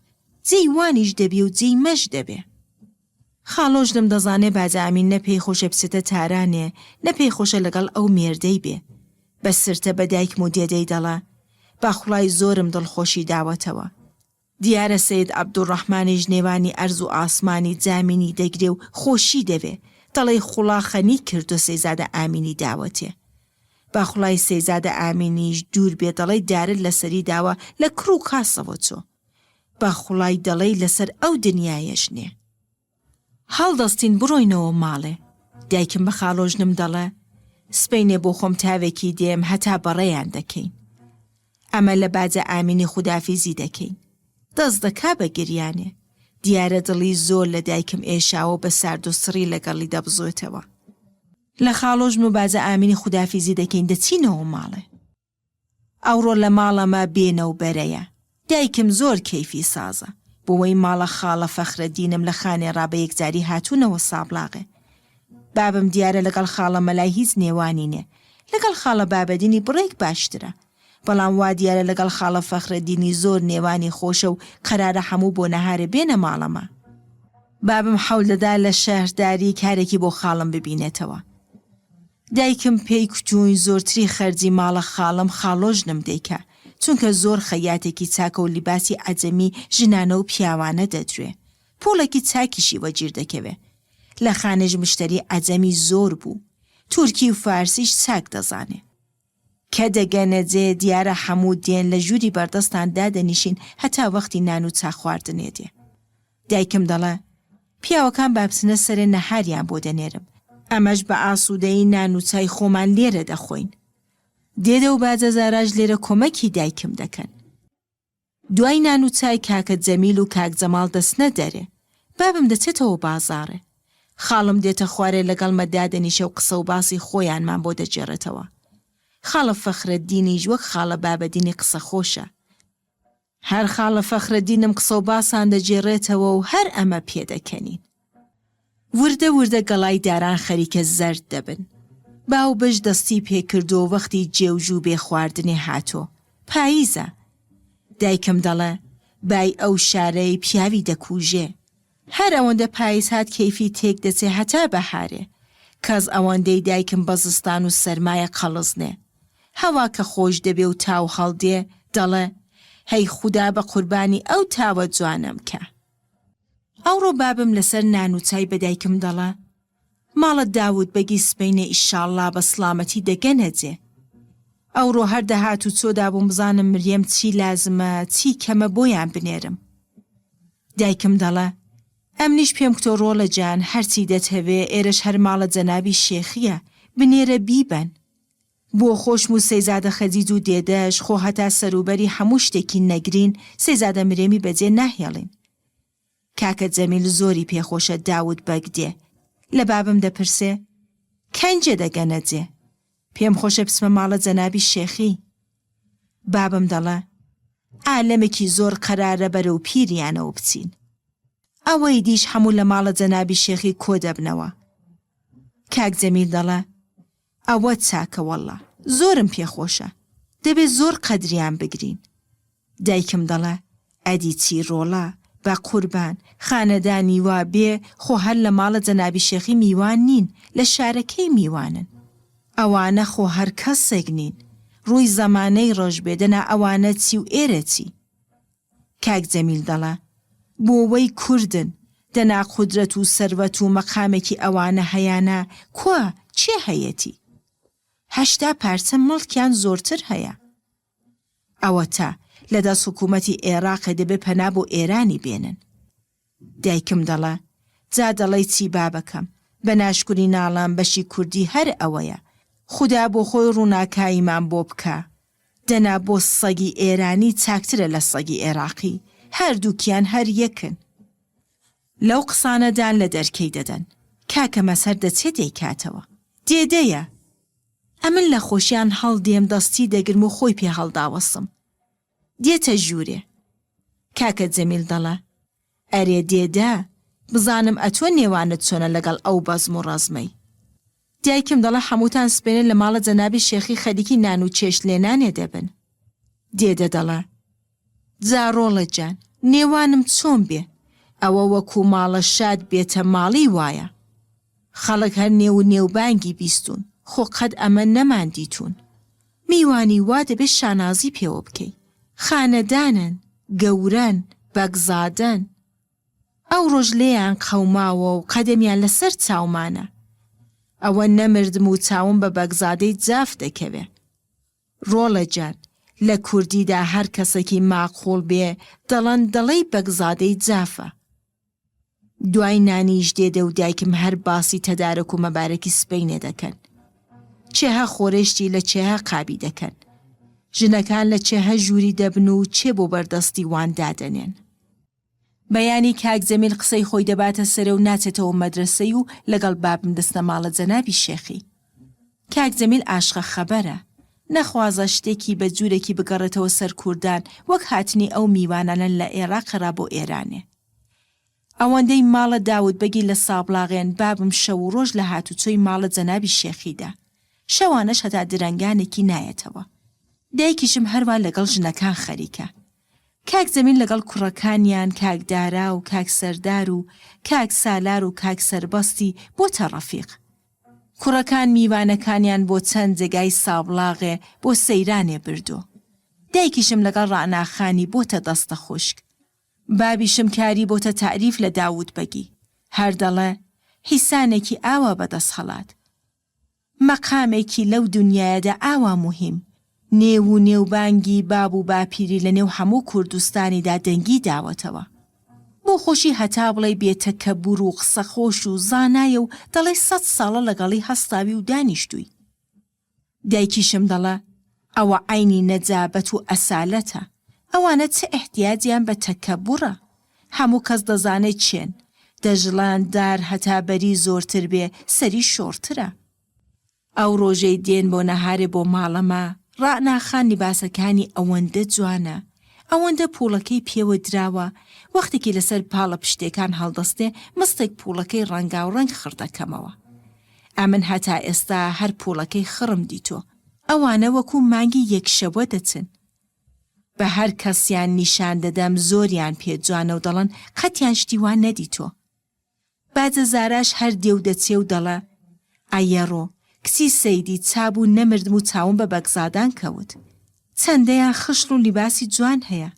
جێی وانیش دەبێ و جێی مەش دەبێ. خاڵۆژنم دەزانێ باجە ئەمین نە پێی خۆشە بچێتە تارانێ، نە پێی خۆشە لەگەڵ ئەو مێردەی بێ. بە سرتە بە دایکم و دێدەی دەڵێ، باخوڵای زۆرم دڵخۆشی داوەتەوە. دیارە سەید عەبدولڕەحمانیش نێوانی ئەرز و ئاسمانی جامینی دەگرێ و خۆشی دەوێ، دەڵێی خوڵا خەنی کردۆ سەیزادە ئامینی داوەتێ. با خوڵای سەیزادە ئامینیش دوور بێ دەڵێی دارت لە سەری داوە لە کڕ و کاسەوە چۆ. با خوڵای دەڵێی لەسەر ئەو دنیایەش نێ. هەڵدەستین بڕۆینەوە ماڵێ. دایکم بە خاڵۆژنم دەڵێ، سبەینێ بۆ خۆم تاوێکی دێم هەتا بەڕێیان دەکەین. ئەمە لە باجە ئامینی خودافیزی دەکەین. دەست دەکا بە گریانێ. دیارە دڵی زۆر لە دایکم ئێشاوە و بە ساردوسڕی لەگەڵی دەبزوێتەوە. لە خاڵۆژن و باجە ئامینی خودافیزی دەکەین دەچینەوە ماڵێ. ئەوڕۆ لە ماڵەمە بێنە و بەرەیە. دایکم زۆر کەیفی سازە. بۆوەی ماڵە خاڵە فەخرەدینم لە خانێ ڕا بە یەکجاری هاتوونەوە سابڵاغێ. بابم دیارە لەگەڵ خاڵە مەلای هیچ نێوانی نێ. لەگەڵ خاڵە بابەدینی بڕێک باشترە. بەڵام وا دیارە لەگەڵ خاڵە فەخرەدینی زۆر نێوانی خۆشە و قەرارە حەموو بۆ نەهارێ بێنە ماڵەمە. بابم حەول دەدا لە شەهرداری کارێکی بۆ خاڵم ببینێتەوە. دایکم پێی کوتووین زۆرتری خەرجی ماڵە خاڵم خاڵۆژنم دەیکا، چونکە زۆر خەیاتێکی چاکە و لیباسی عەجەمی ژنانە و پیاوانە دەدروێ. پووڵێکی چاکیشی وەگیر دەکەوێ. لە خانێش مشتەری عەجەمی زۆر بوو. تورکی و فارسیش چاک دەزانێ. کە دەگەنە جێ، دیارە حەموو دێن لە ژووری بەردەستان دادەنیشین هەتا وەختی نان و چا خواردنێ دێ. دایکم دەڵێ، پیاوەکان با بچنە سەرێ نەهاریان بۆ دەنێرم. ئەمەش بە ئاسوودەیی نان و چای خۆمان لێرە دەخۆین. دێدە و باجە زاراش لێرە کۆمەکی دایکم دەکەن. دوای نان و چای کاکە جەمیل و کاک جەماڵ دەچنە دەرێ. بابم دەچێتەوە بازاڕێ. خاڵم دێتە خوارێ لەگەڵمە دادەنیشێ و قسە و باسی خۆیانمان بۆ دەگێڕێتەوە. خاڵە فەخرەدینیش وەک خاڵە بابەدینی قسەخۆشە. هەر خاڵە فەخرەدینم قسە و باسان دەگێڕێتەوە و هەر ئەمە پێدەکەنین. وردە وردە گەڵای داران خەریکە زەرد دەبن. باوبش دەستی پێ کردۆ وەختی جێوژوو بێ خواردنێ هاتۆ. پاییزە. دایکم دەڵێ، بای ئەو شارەی پیاوی دەکوژێ. هەر ئەوەندە پاییز هات کەیفی تێک دەچێ هەتا بەهارێ. کەس ئەوەندەی دایکم بە زستان و سەرمایە قەڵس نێ. هەوا کە خۆش دەبێ و تاو هەڵدێ، دەڵێ، هەی خودا بە قوربانی ئەو تاوە جوانەم کە. ئەوڕۆ بابم لەسەر نان و چای بە دایکم دەڵێ، ماڵە داود بەگی سبەینێ ئیشاڵڵا بە سڵامەتی دەگەنە جێ. ئەوڕۆ هەر دە هات و چۆ دابووم بزانم مریەم چی لازمە چی کەمە بۆیان بنێرم. دایکم دەڵێ، ئەمنیش پێم کوتۆ ڕۆڵە جان هەرچی دەتهەوێ ئێرەش هەر ماڵە جەنابی شێخییە بنێرە بیبەن. بۆ خۆشم و سەیزادە خەجیج و دێدەش خۆ هەتا سەروبەری هەموو شتێکی نەگرین سەیزادە مرێمی بەجێ ناهێڵین. کاکە جەمیل زۆری پێ خۆشە داود بەگ دێ لە بابم دەپرسێ کەنجێ دەگەنە جێ؟ پێم خۆشە بچمە ماڵە جەنابی شێخی. بابم دەڵێ عالەمێکی زۆر قەرارە بەرەو پیریانەوە بچین. ئەوەی دیش هەموو لە ماڵە جەنابی شێخی کۆ دەبنەوە. کاک جەمیل دەڵێ ئەوە چاکە وەڵڵا زۆرم پێ خۆشە دەبێ زۆر قەدریان بگرین. دایکم دەڵێ ئەدی چی ڕۆڵە بە قوربان خانەدانی وا بێ خۆ هەر لە ماڵە جەنابی شێخی میوان نین لە شارەکەی میوانن. ئەوانە خۆ هەر کەسێک نین ڕووی زەمانەی ڕەش بێ دەنا ئەوانە چی و ئێرە چی. کاک جەمیل دەڵێ بۆ وەی کوردن دەنا قودرەت و سەروەت و مەقامێکی ئەوانە هەیانە کوا کێ هەیەتی؟ 80 پارچە مڵکیان زۆرتر هەیە. ئەوەتا لە دەست حکوومەتی ئێڕاقێ دەبێ پەنا بۆ ئێرانی بێنن. دایکم دەڵێ، جا دەڵێی چی بابەکەم، بە ناشکوری ناڵێم بەشی کوردی هەر ئەوەیە. خودا بۆ خۆی ڕووناکاییمان بۆ بکا. دەنا بۆ سەگی ئێرانی چاکترە لە سەگی ئێراقی، هەردووکیان هەر یەکن. لەو قسانە دان لە دەرکەی دەدەن. کاکە مەزهەر دەچێ دەیکاتەوە. دێدەیە. ئەمن لە خۆشیان هەڵدێم دەستی دەگرم و خۆی پێ هەڵداوەسم. دێتە ژوورێ. کاکە جەمیل دەڵێ، ئەرێ دێدە، بزانم ئەتۆ نێوانت چۆنە لەگەڵ ئەو بەزم و ڕەزمەی. دایکم دەڵێ حەمووتان سبەینێ لە ماڵە جەنابی شێخی خەریکی نان و چێشت لێنانێ دەبن. دێدە دەڵێ، جا ڕۆڵە جان، نێوانم چۆن بێ؟ ئەوە وەکوو ماڵە شاد بێتە ماڵی وایە. خەڵک هەر نێو و نێوبانگی بیستوون، خۆ قەت ئەمە نەمان دیتوون. میوانی وا دەبێ شانازی پێوە بکەی. خانەدانن، گەورەن، بەگزادەن. ئەو ڕۆژ لێیان قەوماوە و قەدەمیان لە سەر چاومانە. ئەوە نەمردم و چاوم بە بەگزادەی جاف دەکەوێ. ڕۆڵە جان، لە کوردیدا هەر کەسەکی ماقووڵ بێ دەڵەن دەڵێی بەگزادەی جافە. دوای نانیش دێدە و دایکم هەر باسی تەدارەک و مەبارەکی سبەینێ دەکەن. چێه خۆرێشتی لە چێه قابی دەکەن. ژنەکان لە چێه ژووری دەبن و چێ بۆ بەردەستی وان دادەنێن. بەیانی کاک جەمیل قسەی خۆی دەباتە سەرێ و ناچێتەوە مەدرەسەی و لەگەڵ بابم دەچنە ماڵە جەنابی شێخی. کاک جەمیل ئاشقە خەبەرە. نەخوازە شتێکی بە جورێکی بگەڕێتەوە سەر کوردان وەک هاتنی ئەو میوانانە لە ئێڕاقێ ڕا بۆ ئێرانێ. ئەوەندەی ماڵە داود بەگی لە سابڵاغێن بابم شەو و ڕۆژ لە هاتوچۆی ماڵە جەنابی شێخیدا. شەوانەش هەتا درەنگانێکی نایەتەوە. دایکیشم هەروا لەگەڵ ژنەکان خەریکە. کاک جەمیل لەگەڵ کوڕەکانیان کاک دارا و کاک سەردار و کاک سالار و کاک سەربەستی بۆتە ڕەفیق. کوڕەکان میوانەکانیان بۆ چەند جێگای سابڵاغێ بۆ سەیرانێ بردۆ. دایکیشم لەگەڵ ڕەعنا خانی بۆتە دەستە خوشک. بابیشم کاری بۆتە تاریف لە داوود بەگی. هەر دەڵێ، حیسانێکی ئاوا بە دەسهەڵات. مەقامێکی لەو دونیایەدا ئاوا موهیم، نێو و نێوبانگی باب و باپیری لە نێو هەموو کوردستانیدا دەنگی داوەتەوە. بۆ خۆشی هەتا بڵێی بێ تەکەبور و قسەخۆش و زانایە و دەڵێی سەت ساڵە لەگەڵی هەستاوی و دانیشتووی. دایکیشم دەڵێ ئەوە عەینی نەجابەت و ئەسالەتە، ئەوانە چ ئیحتیاجیان بە تەکەبوڕە؟ هەموو کەس دەزانێ کێن، دەژڵان دار هەتا بەری زۆرتر بێ سەری شۆڕترە. ئەو ڕۆژەی دێن بۆ نەهارێ بۆ ماڵەمە، ڕەعنا خان لیباسەکانی ئەوەندە جوانە، ئەوەندە پووڵەکەی پێوە دراوە، وەختێکی لەسەر پاڵە پشتێکان هەڵدەستێ مستێک پووڵەکەی ڕەنگاوڕەنگ خڕ دەکەمەوە. ئەمن هەتا ئێستا هەر پووڵەکەی خڕم دیتۆ. ئەوانە وەکوو مانگی یەک شەوە دەچن. بە هەر کەسیان نیشان دەدەم زۆریان پێ جوانە و دەڵن قەتیان شتی وا نەدیتۆ. باجە زاراش هەر دێ و دەچێ و دەڵێ، ئەیەڕۆ، کچی سەیدی چابوو نەمردم و چاوم بە بەگزادان کەوت. چەندەیان خشڵ و لیباسی جوان هەیە.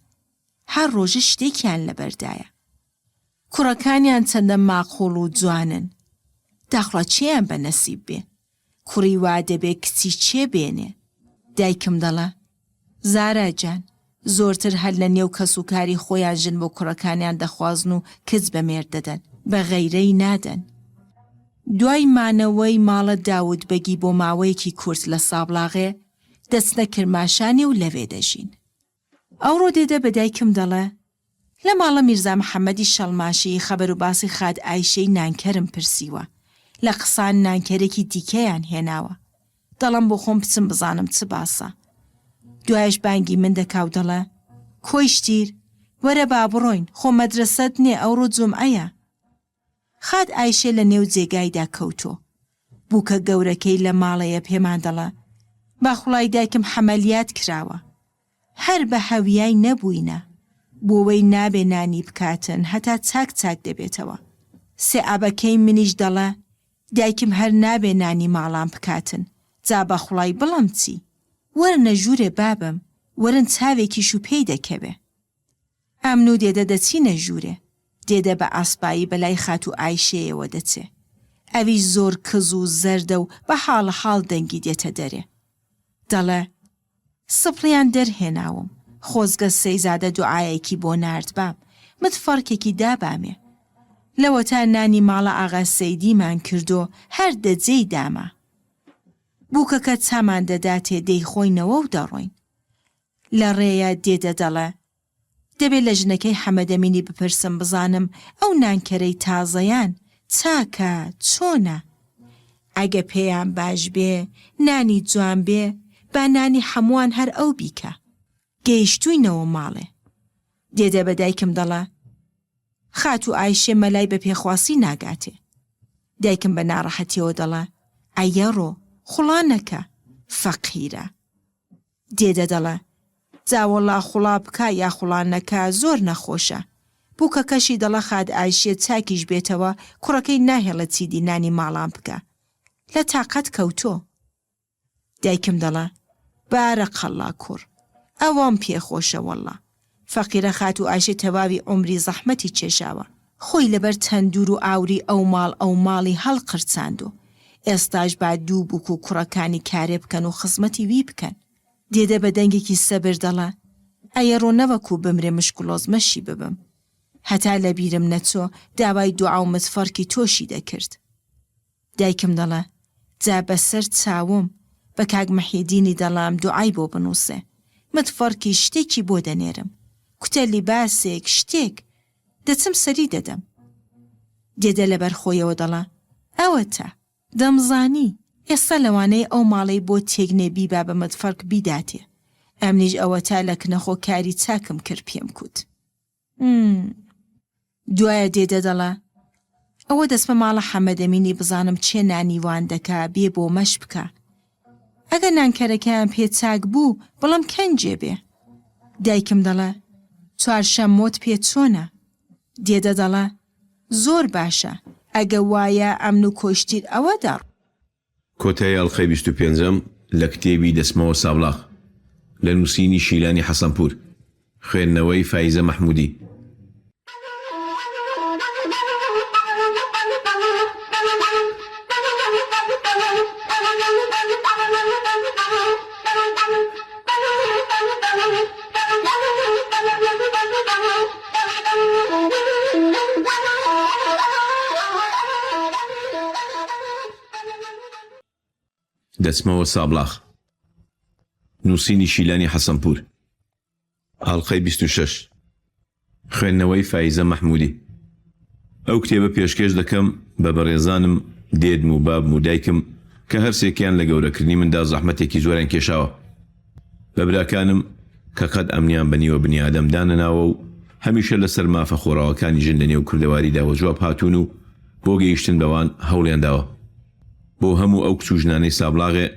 هەر ڕۆژە شتێکیان لەبەردایە. کوڕەکانیان چەندە ماقووڵ و جوانن. داخڵا چێیان بە نەسیب بێ. کوڕی وا دەبێ کچی چێ بێنێ. دایکم دەڵێ، زارا جان، زۆرتر هەر لە نێو کەسوکاری خۆیان ژن بۆ کوڕەکانیان دەخوازن و کچ بە مێرد دەدەن، بە غەیرەی نادەن. دوای مانەوەی ماڵە داود بەگی بۆ ماوەیەکی کورت لە سابڵاغێ، دەچنە کرماشانێ و لەوێ دەژین. ئەوڕۆ دێدە بە دایکم دەڵێ، لە ماڵە میرزا محەمەدی شەڵماشی خەبەر و باسی خات ئایشەی نانکەرم پرسیوە، لە قسان نانکەرێکی دیکەیان هێناوە. دەڵێم بۆ خۆم بچم بزانم چ باسە. دوایەش بانگی من دەکا و دەڵێ، کۆیشتیر، وەرە با بڕۆین، خۆ مەدرەسەت نێ ئەوڕۆ جومعەیە. خات ئایشێ لە نێو جێگایدا کەوتۆ. بووکە گەورەکەی لە ماڵێیە پێمان دەڵێ، باخوڵای دایکم حەمەلیات کراوە. هەر بە هەویای نەبووینە. بۆوەی نابێ نانی بکاتن هەتا چاک چاک دەبێتەوە. سێعابەکەی منیش دەڵێ، دایکم هەر نابێ نانی ماڵان بکاتن. جا بەخوڵای بڵێم چی؟ وەرنە ژوورێ بابم، وەرن چاوێکیش و پێی دەکەوێ. ئەمن و دێدە دەچینە ژوورێ. دێدە بە ئاسپایی بە لای خاتوو ئایشێیەوە دەچێ. ئەویش زۆر کز و زەردە و بە حاڵە حاڵ دەنگی دێتە دەرێ. دەڵێ، سپڵیان دەرهێناوم، خۆزگە سەیزادە دوعایەکی بۆ ناردبام، متفەڕکێکی دابامێ. لەوەتا نانی ماڵە ئاغا سەیدیمان کردۆ هەر دە جێی داما. بووکەکە چامان دەداتێ دەیخۆینەوە و دەڕۆین. لە ڕێیا دێدە دەڵێ، دەبێ لە ژنەکەی حەمەدەمینی بپرسم بزانم ئەو نانکەرەی تازەیان چاکە چۆنە؟ ئەگە پێیان باش بێ، نانی جوان بێ، با نانی حەمووان هەر ئەو بیکا. گەیشتووینەوە ماڵێ. دێدە بە دایکم دەڵێ، خاتوو ئایشێ مەلای بە پێخواسی ناگاتێ. دایکم بە ناڕەحەتییەوە دەڵێ، ئەیەڕۆ، خوڵا نەکە، فەقیرە. دێدە دەڵێ، جا وەڵا خوڵا بکا یا خوڵا نەکا زۆر نەخۆشە. بووکەکەشی دەڵێ خات ئایشێ چاکیش بێتەوە کوڕەکەی ناهێڵێ چیدی نانی ماڵان بکا. لە تاقەت کەوتۆ. دایکم دەڵێ، بارەقەڵڵا کوڕ. ئەوەم پێ خۆشە وەڵڵا. فەقیرە خاتوو ئایشێ تەواوی عومری زەحمەتی کێشاوە. خۆی لەبەر تەندوور و ئاوری ئەو ماڵ ئەو ماڵی هەڵقرچاندۆ. ئێستاش با دوو بووک و کوڕەکانی کارێ بکەن و خزمەتی وی بکەن. دێدە بە دەنگێکی سەبر دەڵێ، ئەیەڕۆ نەوەکوو بمرێ مشکڵۆزمەشی ببم. هەتا لە بیرم نەچۆ داوای دوعا و متفەڕکی تۆشی دەکرد. دایکم دەڵێ، جا بە سەر چاوم، بە کاک محیەدینی دەڵێم دوعای بۆ بنووسێ، متفەڕکی شتێکی بۆ دەنێرم، کوتە لیباسێک، شتێک، دەچم سەری دەدەم. دێدە لەبەر خۆیەوە دەڵێ، ئەوەتا، دەمزانی، ئێستا لەوانەیە ئەو ماڵەی بۆ تێکنێ بیبا بە متفەڕک بیداتێ، ئەمنیش ئەوەتا لە کنەخۆ کاری چاکم کرد پێم کوت. دوایە دێدە دەڵێ، ئەوە دەچمە ماڵە حەمەدەمینی بزانم کێ نانی وان دەکا بێ بۆ مەش بکا. ئەگە نانکەرەکەیان پێ چاک بوو بڵێم کەنجێ بێ. دایکم دەڵێ، چوارشەممۆت پێ چۆنە؟ دێدە دەڵێ، زۆر باشە، ئەگە وایە ئەمن و کۆشتیر ئەوە دەڕ. کۆتایی ئەڵقەی 25ەم لە کتێبی دەچمەوە سابڵاغ لە نووسینی شیلانی حەسەنپوور، خوێندنەوەی فایزە مەحموودی. دەچمەوە سابڵاغ. نووسینی شیلانی حەسەنپوور. ئاڵقەی 26. خوێندنەوەی فایزە مەحموودی. ئەو کتێبە پێشکێش دەکەم بە بەڕێزانم دێدم و بابم و دایکم کە هەرسێکیان لە گەورەکردنی مندا زەحمەتێکی زۆریان کێشاوە. بە براکانم کە قەت ئەمنیان بە نیوە بنیادەم دانەناوە و هەمیشە لەسەر مافە خۆڕاوەکانی ژن لە نێو کوردەواریدا وەجواب هاتوون و بۆ گەیشتن بەوان هەوڵیان داوە. بۆ هەموو ئەو کچ و ژنانەی سابڵاغێ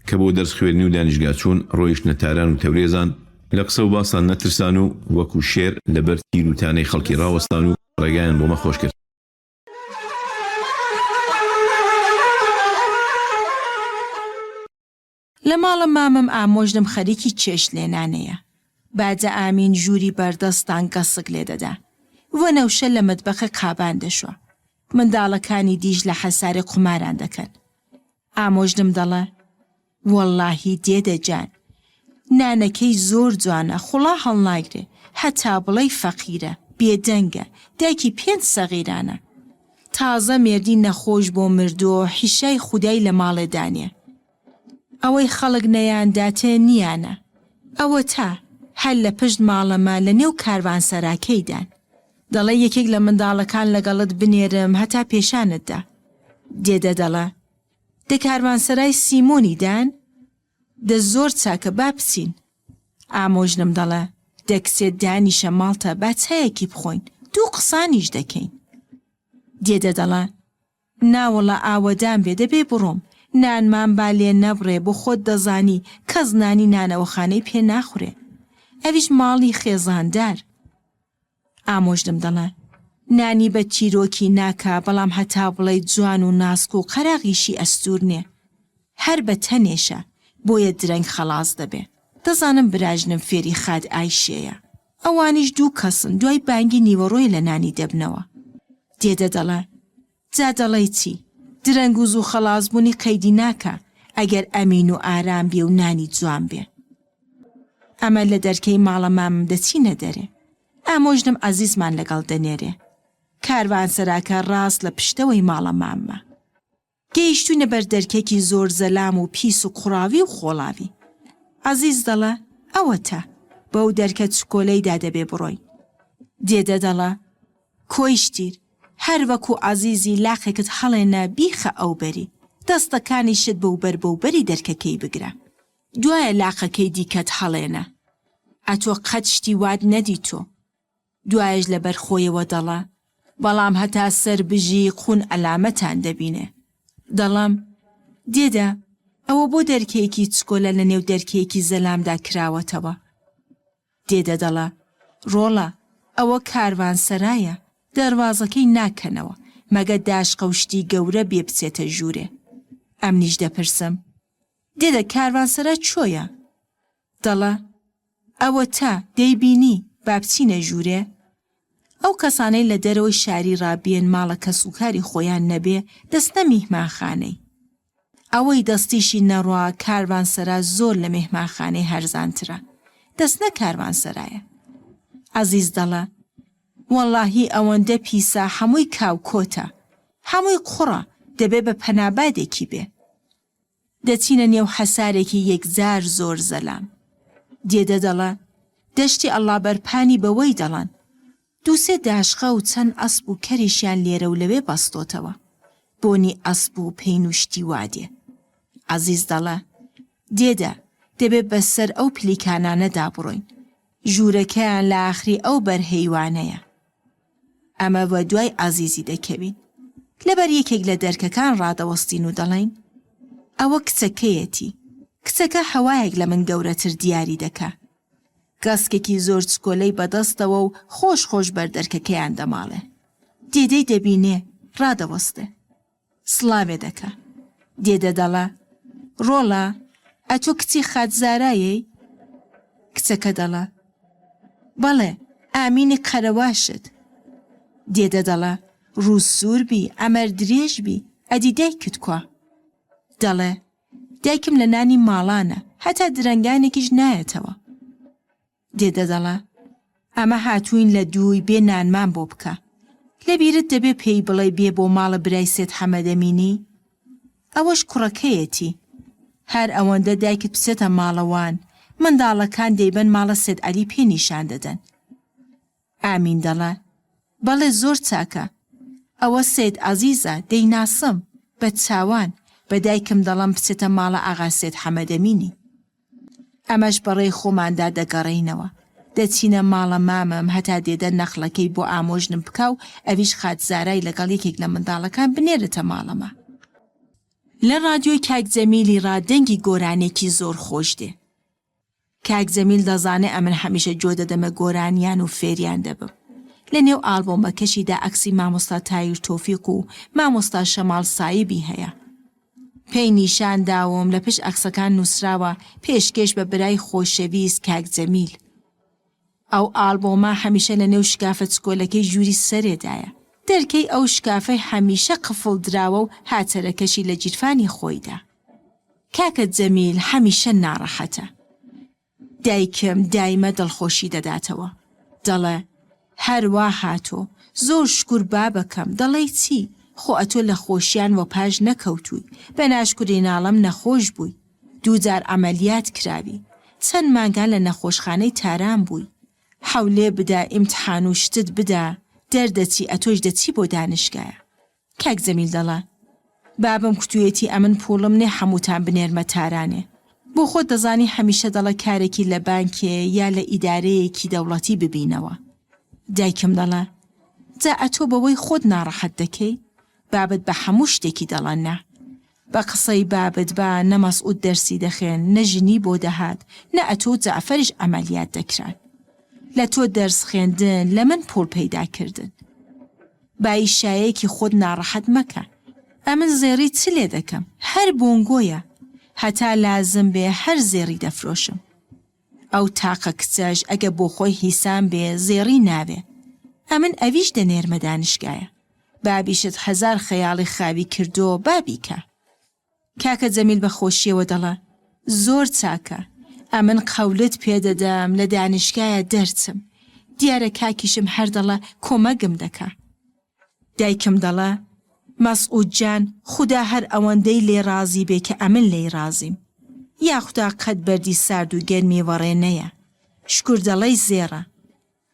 کە بۆ دەرس خوێندنی و دانیشگا چوون ڕۆیشتنە تاران و تەورێزان، لە قسە و باسان نەترسان و وەکوو شێر لە بەر تیر و تانەی خەڵکی ڕاوەستان و ڕێگایان بۆ مە خۆش کرد. لە ماڵە مامم ئامۆژنم خەریکی چێشت لێنانەیە. باجە ئامین ژووری بەردەستان گەسک لێدەدا. وەنەوشە لە مەتبەخێ قابان دەشوا. منداڵەکانی دیش لە حەسارێ قوماران دەکەن. ئامۆژنم دەڵێ، وەڵڵاهی دێدە جان، نانەکەی زۆر جوانە، خوڵا هەڵناگرێ، هەتا بڵێی فەقیرە، بێدەنگە، دایکی پێنج سەغیرانە. تازە مێردی نەخۆش بۆ مردووە و حیشای خودای لە ماڵێ دانێ. ئەوەی خەڵک نەیانداتێ نییانە. ئەوەتا، هەر لە پشت ماڵەمە لە نێو کاروانسەراکەیدان. دەڵێ یەکێک لە منداڵەکان لەگەڵت بنێرم هەتا پێشانت دا. دێدە دەڵێ، دە کاروانسەرای سیمۆنی دان؟ دە زۆر چاکە با بچین. ئامۆژنم دەڵێ، دە کچێ دانیشە ماڵتە با چایەکی بخۆین، دوو قسانیش دەکەین. دێدە دەڵێ، ناوەڵا ئاوەدان بێ دەبێ بڕۆم، نانمان با لێ نەبڕێ بۆ خۆت دەزانی کەس نانی نانەوەخانەی پێ ناخورێ ئەویش ماڵی خێزاندار. ئامۆژنم دەڵێ، نانی بە تیرۆکی ناکا بەڵام هەتا بڵێی جوان و ناسک و قەراغیشی ئەستوور نێ. هەر بە تەنێشە بۆیە درەنگ خەڵاس دەبێ. دەزانم براژنم فێری خات ئایشێیە. ئەوانیش دوو کەسن دوای بانگی نیوەڕۆیە لە نانی دەبنەوە. دێدە دەڵێ، جا دەڵێی چی؟ درەنگ و زوو خەڵاس بوونی قەیدی ناکا ئەگەر ئەمین و ئارام بێ و نانی جوان بێ. ئەمە لە دەرکەی ماڵە مامم دەچینە دەرێ. ئامۆژنم عەزیزمان لەگەڵ دەنێرێ. کاروانسەراکە ڕاست لە پشتەوەی ماڵە ماممە. گەیشتووینە بەر دەرکێکی زۆر زەلام و پیس و قوڕاوی و خۆڵاوی. عەزیز دەڵێ، ئەوەتە، بەو دەرکە چکۆلەیدا دەبێ بڕۆین. دێدە دەڵێ، کۆیشتیر، هەر وەکوو عەزیزی لاقێکت هەڵێنە بیخە ئەوبەری، دەستەکانیشت بەوبەر بەوبەری دەرکەکەی بگرە. دوایە لاقەکەی دیکەت هەڵێنە. ئەتۆ قەت شتی وات نەدیتۆ. دوایەش لەبەر خۆیەوە دەڵێ، بەڵام هەتا سەر بژی قوون عەلامەتان دەبینێ. دەڵێم، دێدە، ئەوە بۆ دەرکەیەکی چکۆلە لە نێو دەرکەیەکی زەلامدا کراوەتەوە؟ دێدە دەڵێ، ڕۆڵە، ئەوە کاروانسەرایە، دەروازەکەی ناکەنەوە، مەگە داشقە و شتی گەورە بێ بچێتە ژوورێ. ئەمنیش دەپرسم، دێدە کاروانسەرا چۆیە؟ دەڵێ، ئەوەتا دەیبینی، با بچینە ژوورێ. ئەو کەسانەی لە دەرەوەی شاری ڕا بێن ماڵە کەسوکاری خۆیان نەبێ دەچنە میهمانخانەی. ئەوەی دەستیشی نەڕوا کاروانسەرا زۆر لە مێهمانخانەی هەرزانترە. دەچنە کاروانسەرایە. عەزیز دەڵێ، وەڵاهی ئەوەندە پیسە حەمووی کاوکۆتە. حەمووی قوڕە، دەبێ بە پەنابادێکی بێ. دەچینە نێو حەسارێکی یەکجار زۆر زەلام. دێدە دەڵێ، دەشتی ئەڵڵابەرپانی بەوەی دەڵێن. دووسێ داشقە و چەند ئەسپ و کەریشیان لێرە و لەوێ بەستۆتەوە. بۆنی ئەسپ و پەین و شتی وا دێ. عەزیز دەڵێ، دێدە، دەبێ بە سەر ئەو پلیکانانەدا بڕۆین. ژوورەکەیان لە ئاخری ئەو بەر هەیوانەیە. ئەمە وە دوای عەزیزی دەکەوین. لەبەر یەکێک لە دەرکەکان ڕادەوەستین و دەڵێین، ئەوە کچەکەیەتی. کچەکە هەوایەک لە من گەورەتر دیاری دەکا. گەسکێکی زۆر چکۆلەی بەدەستەوە و خۆش خۆش بەر دەرکەکەیان دەماڵێ. دێدەی دەبینێ، ڕادەوەستێ. سڵاوێ دەکا. دێدە دەڵێ، ڕۆڵە، ئەتۆ کچی خات زارایەی؟ کچەکە دەڵێ، بەڵێ، ئامینی قەرەواشت. دێدە دەڵێ، ڕوو سوور بی، عەمەر درێژ بی، ئەدی دایکت کوا؟ دەڵێ، دایکم لە نانی ماڵانە، هەتا درەنگانێکیش نایەتەوە. دێدە دەڵێ، ئەمە هاتووین لە دووی بێ نانمان بۆ بکە. لە بیرت دەبێ پێی بڵێی بێ بۆ ماڵە برای سێد حەمەدەمینی؟ ئەوەش کوڕەکەیەتی. هەر ئەوەندە دایکت بچێتە ماڵەوان، منداڵەکان دەیبەن ماڵە سێد عەلی پێ نیشان دەدەن. ئامین دەڵێ، بەڵێ زۆر چاکە. ئەوە سەید عەزیزە، دەیناسم، بە چاوان، بە دایکم دەڵێم بچێتە ماڵە ئاغا سەید حەمەدەمینی. ئەمەش بە ڕێی خۆماندا دەگەڕێینەوە. دەچینە ماڵە مامم هەتا دێدە نەخلەکەی بۆ ئامۆژنم بکا و ئەویش خات زارای لەگەڵ یەکێک لە منداڵەکان بنێرێتە ماڵەمە. لە ڕادیۆی کاک جەمیلی ڕا دەنگی گۆرانیەکی زۆر خۆش دێ. کاک جەمیل دەزانێ ئەمن هەمیشە گۆ دەدەمە گۆرانیان و فێریان دەبم. لە نێو ئاڵبۆمەکەشیدا عەکسی مامۆستا تایر تۆفیق و مامۆستا شەماڵ سایبی هەیە. پێی نیشان داوم لە پشت عەکسەکان نووسراوە پێشکێش بە برای خۆشەویست کاک جەمیل. ئەو ئاڵبۆمە هەمیشە لە نێو شکافە چکۆلەکەی ژووری سەرێدایە. دەرکەی ئەو شکافەی هەمیشە قفڵ دراوە و هاچەرەکەشی لە گیرفانی خۆیدا. کاکە جەمیل هەمیشە ناڕەحەتە. دایکم دایمە دڵخۆشی دەداتەوە. دەڵێ، هەر وا هاتۆ. زۆر شکور بابەکەم، دەڵێی چی؟ خۆ ئەتۆ لە خۆشیان وەپاش نەکەوتووی. بە ناشکوری ناڵەم نەخۆش بووی. دووجار عەمەلیات کراوی. چەند مانگان لە نەخۆشخانەی تاران بووی. حەولێ بدە ئیمتحان و شتت بدە دەردەچی ئەتۆش دەچی بۆ دانشگایە. کاک جەمیل دەڵێ، بابم کوتویەتی ئەمن پووڵم نێ حەمووتان بنێرمە تارانێ. بۆ خۆت دەزانی هەمیشە دەڵێ کارێکی لە بانکێ یا لە ئیدارەیەکی دەوڵەتی ببینەوە. دایکم دەڵێ، جا ئەتۆ بەوەی خۆت ناڕەحەت دەکەی؟ بابت بە حەموو شتێکی دەڵێ نا. بە قسەی بابت با نە مەسعود دەرسی دەخێن نە ژنی بۆ دەهات نە ئەتۆ و جەعفەریش عەمەلیات دەکران. لە تۆ دەرس خوێندن لە من پوڵ پەیدا کردن. با ئیشایەکی خۆت ناڕەحەت مەکە. ئەمن زێڕی چ لێ دەکەم؟ هەر بۆنگۆیە. هەتا لازم بێ هەر زێڕی دەفرۆشم. ئەو تاقە کچەش ئەگە بۆ خۆی هیسان بێ زێڕی ناوێ. ئەمن ئەویش دەنێرمە دانشگایە. بابیشت هەزار خەیاڵی خاوی کردۆ با بیکا. کاکە جەمیل بە خۆشیەوە دەڵێ، زۆر چاکە. ئەمن قەولت پێ دەدەم لە دانشگایە دەرچم. دیارە کاکیشم هەر دەڵێ کۆمەگم دەکا. دایکم دەڵێ، مەسعود جان خودا هەر ئەوەندەی لێ ڕازی بێ کە ئەمن لێی ڕازیم. یاخودا قەت بەردی سارد و گەرمی وەڕێ نەیە. شکور دەڵێی زێڕە.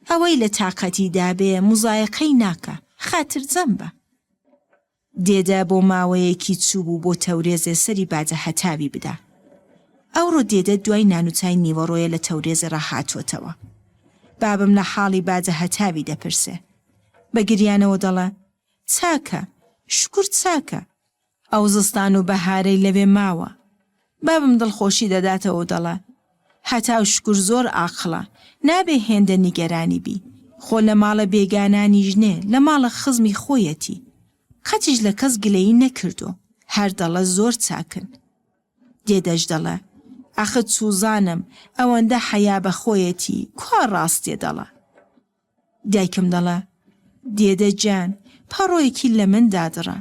ئەوەی لە تاقەتی دابێ موزایەقەی ناکا. خاترجەم بە. دێدە بۆ ماوەیەکی چووبوو بۆ تەورێزێ سەری باجە هەتاوی بدا. ئەوڕۆ دێدە دوای نانوچای نیوەڕۆیە لە تەورێزێ ڕا هاتۆتەوە. بابم لە حاڵی باجە هەتاوی دەپرسێ. بە گریانەوە دەڵێ، چاکە، شوکور چاکە. ئەو زستان و بەهارەی لەوێ ماوە. بابم دڵخۆشی دەداتەوە و دەڵێ، هەتاو شوکور زۆر ئاقڵە، نابێ هێندە نیگەرانی بی. خۆ لە ماڵە بێگانانیش نێ، لە ماڵە خزمی خۆیەتی. قەتیش لە کەس گلەیی نەکردۆ، هەر دەڵێ زۆر چاکن. دێدەش دەڵێ، ئەخ چووزانم ئەوەندە حەیا بە خۆیەتی، کوا ڕاستێ دەڵێ. دایکم دەڵێ، دێدە گیان پەڕۆیەکی لە من دادڕە،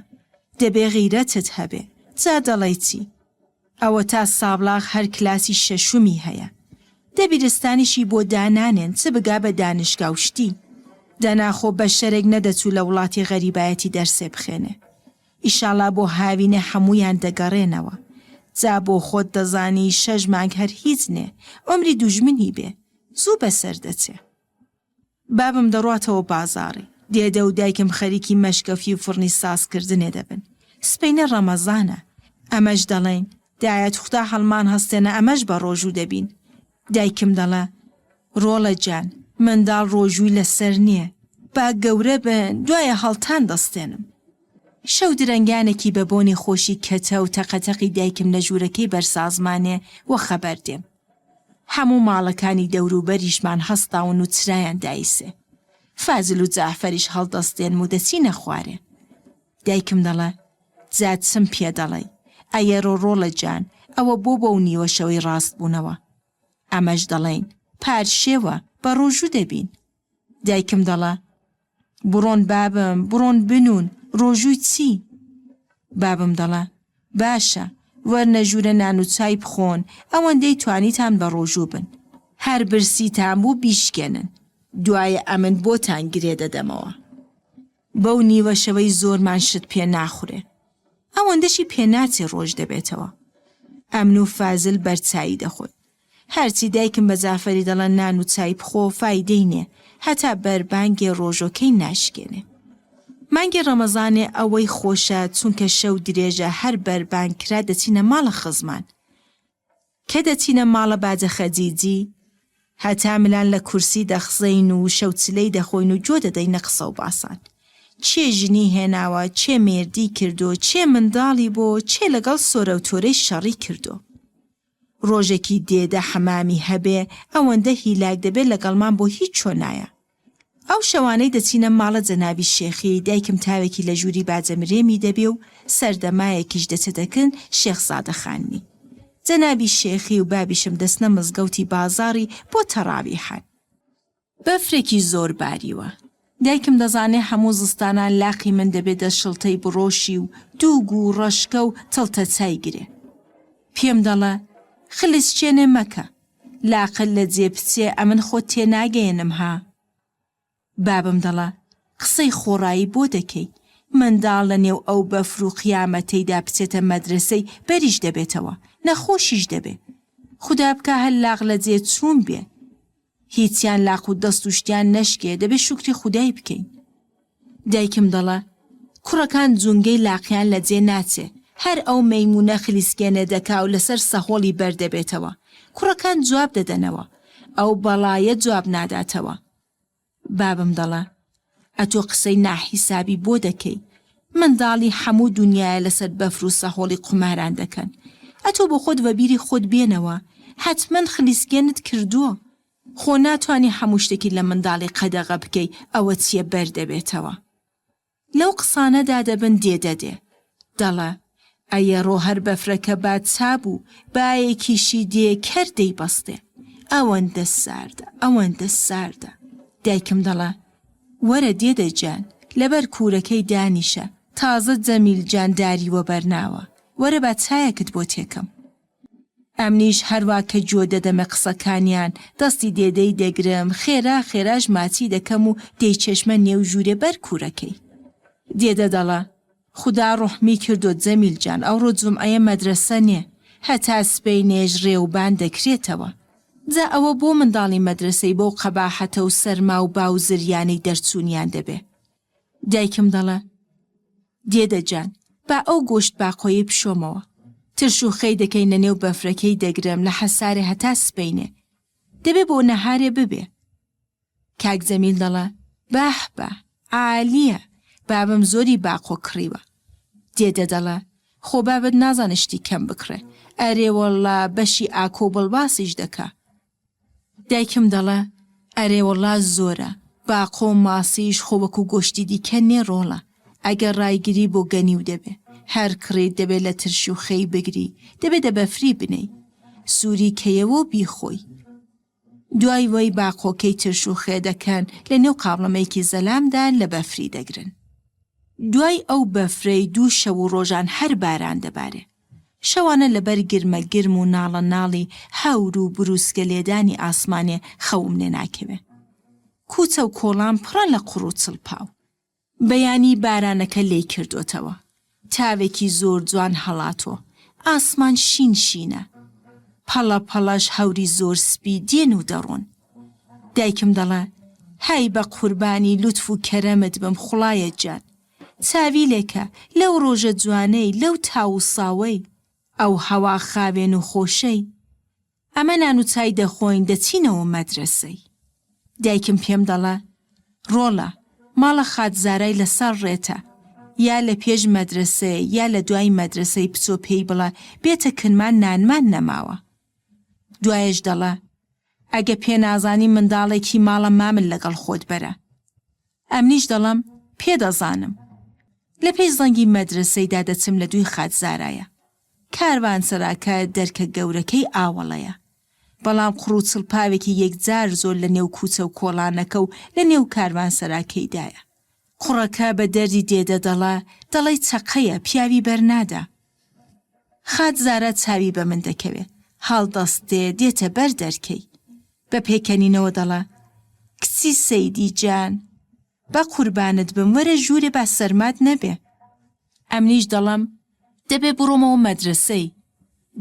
دەبێ غیرەتت هەبێ، جا دەڵێی چی؟ ئەوەتا سابڵاغ هەر کلاسی شەشومی هەیە، دەبیرستانیشی بۆ دانانێن چ بگا بە دانشگا و شتی. دەنا خۆ بەشەرێک نەدەچوو لە وڵاتی غەریبایەتی دەرسێ بخوێنێ. ئیشاڵا بۆ هاوینێ حەموویان دەگەڕێنەوە. جا بۆ خۆت دەزانی شەش مانگ هەر هیچ نێ، عومری دوژمنی بێ، زوو بەسەر دەچێ. بابم دەڕواتەوە بازاڕی. دێدە و دایکم خەریکی مەشکەفی و فڕنی ساز کردنێ دەبن. سبەینێ ڕەمەزانە. ئەمەش دەڵێین، دایە توخدا هەڵمان هەستێنە ئەمەش بە ڕۆژوو دەبین. دایکم دەڵێ، ڕۆڵە جان، منداڵ ڕۆژووی لە سەر نییە. با گەورە بن دوایە هەڵتان دەستێنم. شەو درەنگانێکی بە بۆنی خۆشی کەتە و تەقەتەقی دایکم لە ژوورەکەی بەر سازمانێ وەخەبەر دێم. هەموو ماڵەکانی دەوروبەریشمان هەستاون و چرایان دایسێ. فازل و جەعفەریش هەڵدەستێنم و دەچینە خوارێ. دایکم دەڵێ، جا چم پێ دەڵێی؟ ئەیەرۆ ڕۆڵە جان، ئەوە بۆ بەو نیوەشەوەی ڕاست بوونەوە؟ ئەمەش دەڵێین، پارشێوە، بە ڕۆژوو دەبین. دایکم دەڵێ، بڕۆن بابم، بڕۆن بنوون، ڕۆژووی چی؟ بابم دەڵێ، باشە، وەرنە ژوورە نان و چای بخۆن، ئەوەندەی توانیتان بە ڕۆژوو بن. هەر برسیتان بوو بیشکێنن، دوایە ئەمن بۆتان گرێ دەدەمەوە. بەو نیوە شەوەی زۆرمان شت پێ ناخورێ. ئەوەندەشی پێ ناچێ ڕۆژ دەبێتەوە. ئەمن و فازل بەر چایی دەخۆین. هەرچی دایکم بە جافەری دەڵێ نان و چای بخۆ فایدەی نێ هەتا بەربانگێ ڕۆژۆکەی ناشکێنێ. مانگی ڕەمەزانێ ئەوەی خۆشە چونکە شەو درێژە هەر بەربانگ کرا دەچینە ماڵە خزمان. کە دەچینە ماڵە باجە خەجیجی هەتا ملان لە کورسی دەخزێین و شەوچلەی دەخۆین و گۆ دەدەینە قسە و باسان. کێ ژنی هێناوە، کێ مێردی کردۆ، کێ منداڵی بۆ، کێ لەگەڵ سۆرەوتۆرەی شەڕی کردۆ. ڕۆژێکی دێدە حەمامی هەبێ ئەوەندە هیلاک دەبێ لەگەڵمان بۆ هیچ چۆ نایە. ئەو شەوانەی دەچینە ماڵە جەنابی شێخی دایکم تاوێکی لە ژووری باجە مرێمی دەبێ و سەردەمایەکیش دەچێتە کن شێخ زادە خانمی. جەنابی شێخی و بابیشم دەچنە مزگەوتی بازاڕی بۆ تەڕاویحان. بەفرێکی زۆر باریوە. دایکم دەزانێ هەموو زستانان لاقی من دەبێ دە شڵتەی بڕۆشی و دووگ و ڕەشکە و تڵتە چای گرێ. پێم دەڵێ، خلیسکێنێ مەکە. لاقت لە جێ بچێ ئەمن خۆت تێ ناگەیەنم ها. بابم دەڵێ، قسەی خۆڕایی بۆ دەکەی؟ منداڵ لە نێو ئەو بەفر و قیامەتەیدا بچێتە مەدرەسەی بەریش دەبێتەوە، نەخۆشیش دەبێ. خودا بکا هەر لاق لە جێ چوون بێ. هیچیان لاق و دەست و شتیان نەشکێ دەبێ شوکری خودای بکەین. دایکم دەڵێ، کوڕەکان جونگەی لاقیان لە جێ ناچێ، هەر ئەو مەیموونە خلیسکێنێ دەکا و لەسەر سەهۆڵی بەر دەبێتەوە. کوڕەکان جواب دەدەنەوە. ئەو بەڵایە جواب ناداتەوە. بابم دەڵێ، ئەتۆ قسەی ناحیسابی بۆ دەکەی؟ منداڵی حەموو دونیایە لەسەر بەفر و سەهۆڵی قوماران دەکەن. ئەتۆ بۆ خۆت وەبیری خۆت بێنەوە، حەتمەن خلیسکێنت کردووە. خۆ ناتوانی حەموو شتێکی لە منداڵی قەدەغە بکەی ئەوە چییە بەر دەبێتەوە. لەو قسانەدا دەبن دێدە دێ. دەڵێ، ئەیەڕۆ هەر بەفرەکە با چابوو، بایەکیشی دێ کەر دەیبەستێ. ئەوەندە ساردە، ئەوەندە ساردە. دایکم دەڵێ، وەرە دێدە گیان، لەبەر کوورەکەی دانیشە، تازە جەمیل جان داری وەبەرناوە، وەرە با چایەکت بۆ تێکەم. ئەمنیش هەروا کە گوێ دەدەمە قسەکانیان، دەستی دێدەی دەگرم، خێرا خێراش ماچی دەکەم و دەیچێشمە نێو ژوورێ بەر کوورەکەی. دێدە دەڵێ، خودا ڕوحمی کردۆ جەمیل جان ئەوڕۆ جومعەیە مەدرەسە نێ، هەتا سبەینێش ڕێ و بان دەکرێتەوە. جا ئەوە بۆ منداڵی مەدرەسەی بەو قەباحەتە و سەرما و با و زریانەی دەرچوونیان دەبێ. دایکم دەڵێ، دێدە جان، با ئەو گۆشت باقۆیەی بشۆمەوە. ترش و خێی دەکەینە نێو بەفرەکەی دەگرم لە حەسارێ هەتا سبەینێ. دەبێ بۆ نەهارێ ببێ. کاک جەمیل دەڵێ، بەه بە، عالییە، بابم زۆری باقۆ کڕیوە. دێدە دەڵێ، خۆ بابت نازانێ شتی کەم بکڕێ. ئەرێ وەڵڵا بەشی ئاکۆ و بڵباسیش دەکا. دایکم دەڵێ، ئەرێ وەڵا زۆرە، باقۆ و ماسیش خۆ وەکوو گۆشتی دیکە نێ ڕۆڵە، ئەگەر ڕایگری بۆ گەنیو دەبێ، هەر کڕیت دەبێ لە ترشی و خێی بگری، دەبێ دە بەفری بنێی، سووری کەیەوە و بیخۆی. دوای وەی باقۆکەی ترش و خێ دەکەن لە نێو قابڵەمەیەکی زەلامدا لە بەفری دەگرن. دوای ئەو بەفرەی دوو شەو و ڕۆژان هەر باران دەبارێ. شەوانە لەبەر گرمە گرم و ناڵە ناڵی هەور و بروسکە لێدانی ئاسمانێ خەوم لێ ناکەوێ. کوچە و کۆڵان پڕە لە قوڕ و چڵپاو. بەیانی بارانەکە لێی کردۆتەوە. تاوێکی زۆر جوان هەڵاتۆ. ئاسمان شین شینە. پەڵە پەڵەش هەوری زۆر سپی دێن و دەڕۆن. دایکم دەڵێ، هەی بە قوربانی لوتف و کەرەمت بم خوڵایە گیان. چاوی لێکە، لەو ڕۆژە جوانەی، لەو تاو و ساوەی. ئەو هەوا خاوێن و خۆشەی. ئەمە نان و چای دەخۆین دەچینەوە مەدرەسەی. دایکم پێم دەڵێ، ڕۆڵە، ماڵە خات زارای لە سەر ڕێتە. یا لە پێش مەدرەسەیە یا لە دوای مەدرەسەی بچۆ پێی بڵێ بێتە کنمان نانمان نەماوە. دوایەش دەڵێ، ئەگە پێنازانی منداڵێکی ماڵە مامت لەگەڵ خۆت بەرە. ئەمنیش دەڵێم پێ دەزانم. لە پێش زەنگی مەدرەسەیدا دەچم لە دووی خات زارایە. کاروانسەراکە دەرکە گەورەکەی ئاوەڵەیە. بەڵام قوڕ و چڵپاوێکی یەکجار زۆر لە نێو کوچە و کۆڵانەکە و لە نێو کاروانسەراکەیدایە. قوڕەکە بە دەردی دێدە دەڵە، دەڵێی چەقەیە، پیاوی بەرنادا. خات زارا چاوی بە من دەکەوێ. هەڵدەستێ، دێتە بەر دەرکەی. بە پێکەنینەوە دەڵێ، کچی سەیدی جان، بە قوربانت بم وەرە ژوورێ با سەرمات نەبێ. ئەمنیش دەڵێم، دەبێ بڕۆمەوە مەدرەسەی.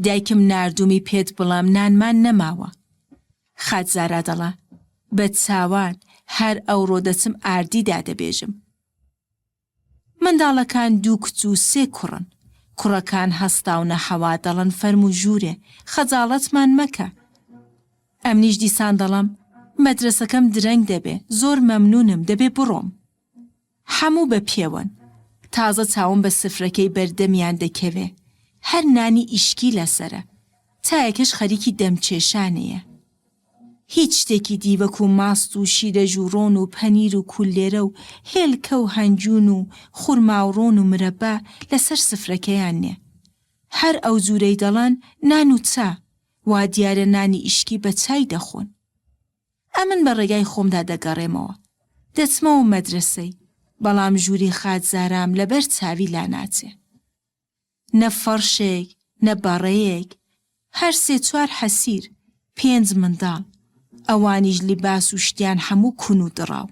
دایکم ناردوومی پێت بڵێم نانمان نەماوە. خات زارا دەڵێ، بە چاوان، هەر ئەوڕۆ دەچم ئاردی دادەبێژم. منداڵەکان دوو کچ و سێ کوڕن. کوڕەکان هەستاونە حەوا دەڵن فەرموو ژوورێ، خەجاڵەتمان مەکە. ئەمنیش دیسان دەڵێم، مەدرەسەکەم درەنگ دەبێ، زۆر مەمنوونم، دەبێ بڕۆم. حەموو بە پێوەن. تازە چاوم بە سفرەکەی بەردەمیان دەکەوێ. هەر نانی ئیشکی لەسەرە. چایەکەش خەریکی دەمکێشانێیە. هیچ شتێکی دی وەکوو ماست و شیرەژ و ڕۆن و پەنیر و کولێرە و هێلکە و هەنجوون و خورما و ڕۆن و مرەبا لەسەر سفرەکەیان نێ. هەر ئەو جوورەی دەڵەن نان و چا، وا دیارە نانی ئیشکی بە چای دەخۆن. ئەمن بە ڕێگای خۆمدا دەگەڕێمەوە. دەچمەوە مەدرەسەی، بەڵام ژووری خات زارام لە بەر چاوی لاناچێ. نە فەڕشێک، نە بەڕەیەک، هەر سێ چوار حەسیر، پێنج منداڵ، ئەوانیش لیباس و شتیان هەموو کون و دڕاو.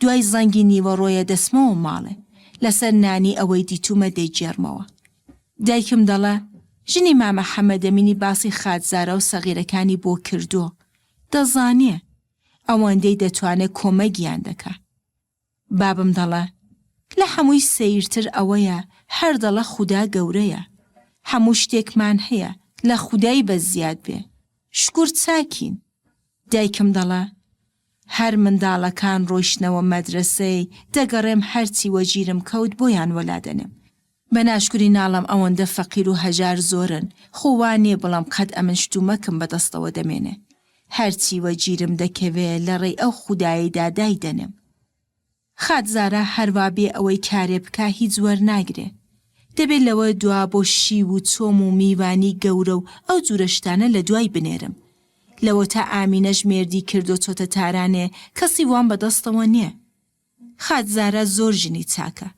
دوای زەنگی نیوەڕۆیە دەچمەوە ماڵێ، لەسەر نانی ئەوەی دیتوومە دەیگێڕمەوە. دایکم دەڵێ، ژنی مامە حەمەدەمینی باسی خات زارا و سەغیرەکانی بۆ کردووە، دەزانێ، ئەوەندەی دەتوانێ کۆمەگیان دەکا. بابم دەڵێ، لە هەمووی سەیرتر ئەوەیە هەر دەڵێ خودا گەورەیە، هەموو شتێکمان هەیە لە خودای بەس زیاد بێ، شکور چاکین. دایکم دەڵێ، هەر منداڵەکان ڕۆیشتنەوە مەدرەسەی، دەگەڕێم هەرچی وەگیرم کەوت بۆیان وەلا دەنێم. بە ناشکوری ناڵێم ئەوەندە فەقیر و هەژار زۆرن، خۆ وا نیە بڵێم قەت ئەمن شتومەکم بە دەستەوە دەمێنێ. هەرچی وەگیرم دەکەوێ لە ڕێی ئەو خودایەیدا دایدەنێم. خات زارا هەروا بێ ئەوەی کارێ بکا هیچ وەرناگرێ. دەبێ لەوە دوا بۆ شیو و چۆم و میوانی گەورە و ئەو جورە شتانە لە دوای بنێرم. لەوەتا ئامینەش مێردی کردۆ چۆتە تارانێ کەسی وام بە دەستەوە نیە. خات زارا زۆر ژنی چاکە.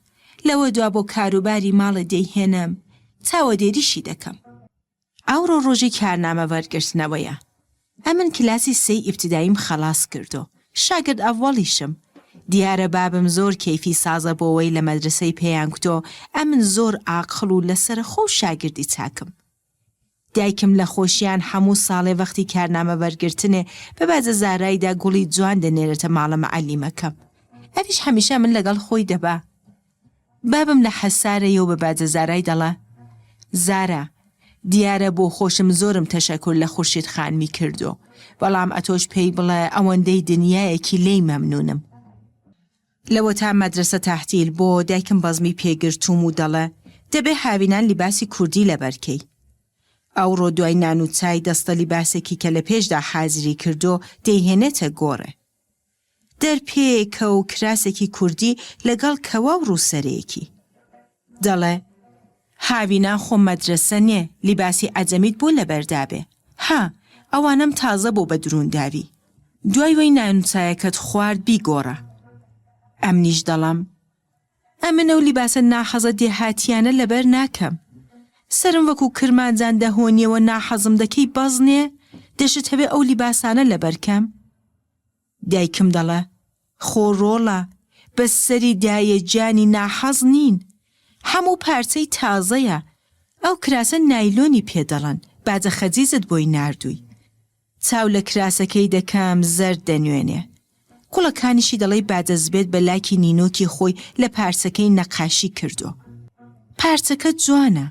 لەوە دوا بۆ کاروباری ماڵێ دەیهێنم چاوەدێریشی دەکەم. ئەوڕۆ ڕۆژی کارنامە وەرگرتنەوەیە. ئەمن کلاسی سێی ئیبتیداییم خەڵاس کردۆ. شاگرد ئەوەڵیشم. دیارە بابم زۆر کەیفی سازە بۆوەی لە مەدرەسەی پێیان کوتۆ ئەمن زۆر ئاقڵ و لەسەرەخۆ و شاگردی چاکم. دایکم لە خۆشیان حەموو ساڵێ وەختی کارنامە وەرگرتنێ بە باجە زارایدا گوڵی جوان دەنێرێتە ماڵە مەعەلیمەکەم. ئەویش هەمیشە ئەمن لەگەڵ خۆی دەبا. بابم لە حەسارەیە و بە باجە زارای دەڵێ، زارا، دیارە بۆ خۆشم زۆرم تەشەکور لە خورشید خانمی کردۆ، بەڵام ئەتۆش پێی بڵێ ئەوەندەی دنیایەکی لێی مەمنوونم. لەوەتا مەدرەسە تەعتیل بۆ، دایکم بەزمی پێ گرتووم و دەڵێ، دەبێ هاوینان لیباسی کوردی لەبەر کەی. ئەوڕۆ دوای نان و چای دەستە لیباسێکی کە لە پێشدا حازری کردۆ دەیهێنێتە گۆڕێ. دەرپێیەکە و کراسێکی کوردی لەگەڵ کەوا و ڕووسەرەیەکی. دەڵێ، هاوینان خۆ مەدرەسە نێ لیباسی عەجەمیت بۆ لەبەر دابێ. ها، ئەوانەم تازە بۆ بە دروون داوی. دوای وەی نان و چایەکەت خوارد بیگۆڕە. ئەمنیش دەڵێم، ئەمن ئەو لیباسە ناحەزە دێهاتییانە لەبەر ناکەم. سەرم وەکوو کرمانجان دەهۆنیەوە ناحەزم دەکەی بەس نێ، دەشتهەوێ ئەو لیباسانە لەبەر کەم؟ دایکم دەڵێ، خۆ ڕۆڵە، بەس سەری دایە گیانی ناحەز نین. هەموو پارچەی تازەیە. ئەو کراسە نایلۆنی پێ دەڵێن، باجە خەجیجت بۆی ناردووی. چاو لە کراسەکەی دەکەم زەرد دەنوێنێ. گوڵەکانیشی دەڵێی باجە زبێت بە لاکی نینۆکی خۆی لە پارچەکەی نەقاشی کردووە. پارچەکە جوانە.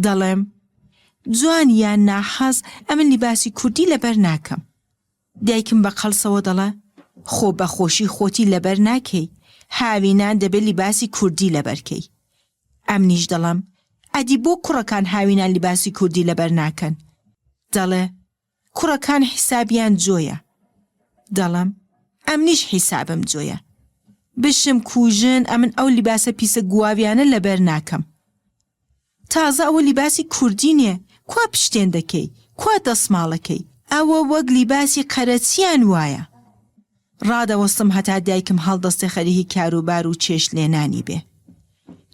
دەڵێم، جوان یان ناحەز ئەمن لیباسی کوردی لەبەر ناکەم. دایکم بە قەڵسەوە دەڵێ، خۆ بە خۆشی خۆتی لەبەر ناکەی، هاوینان دەبێ لیباسی کوردی لەبەر کەی. ئەمنیش دەڵێم، ئەدی بۆ کوڕەکان هاوینان لیباسی کوردی لەبەر ناکەن؟ دەڵێ، کوڕەکان حیسابیان جۆیە. دەڵێم، ئەمنیش حیسابم جۆیە. بشم کوژن ئەمن ئەو لیباسە پیسە گوواویانە لەبەر ناکەم. تازە ئەوە لیباسی کوردی نێ کوا پشتێن دەکەی کوا دەسماڵەکەی ئەوە وەک لیباسی قەرەچیان وایە. ڕادەوەستم هەتا دایکم هەڵدەستێ خەریکی کاروبار و چێشت لێنانی بێ.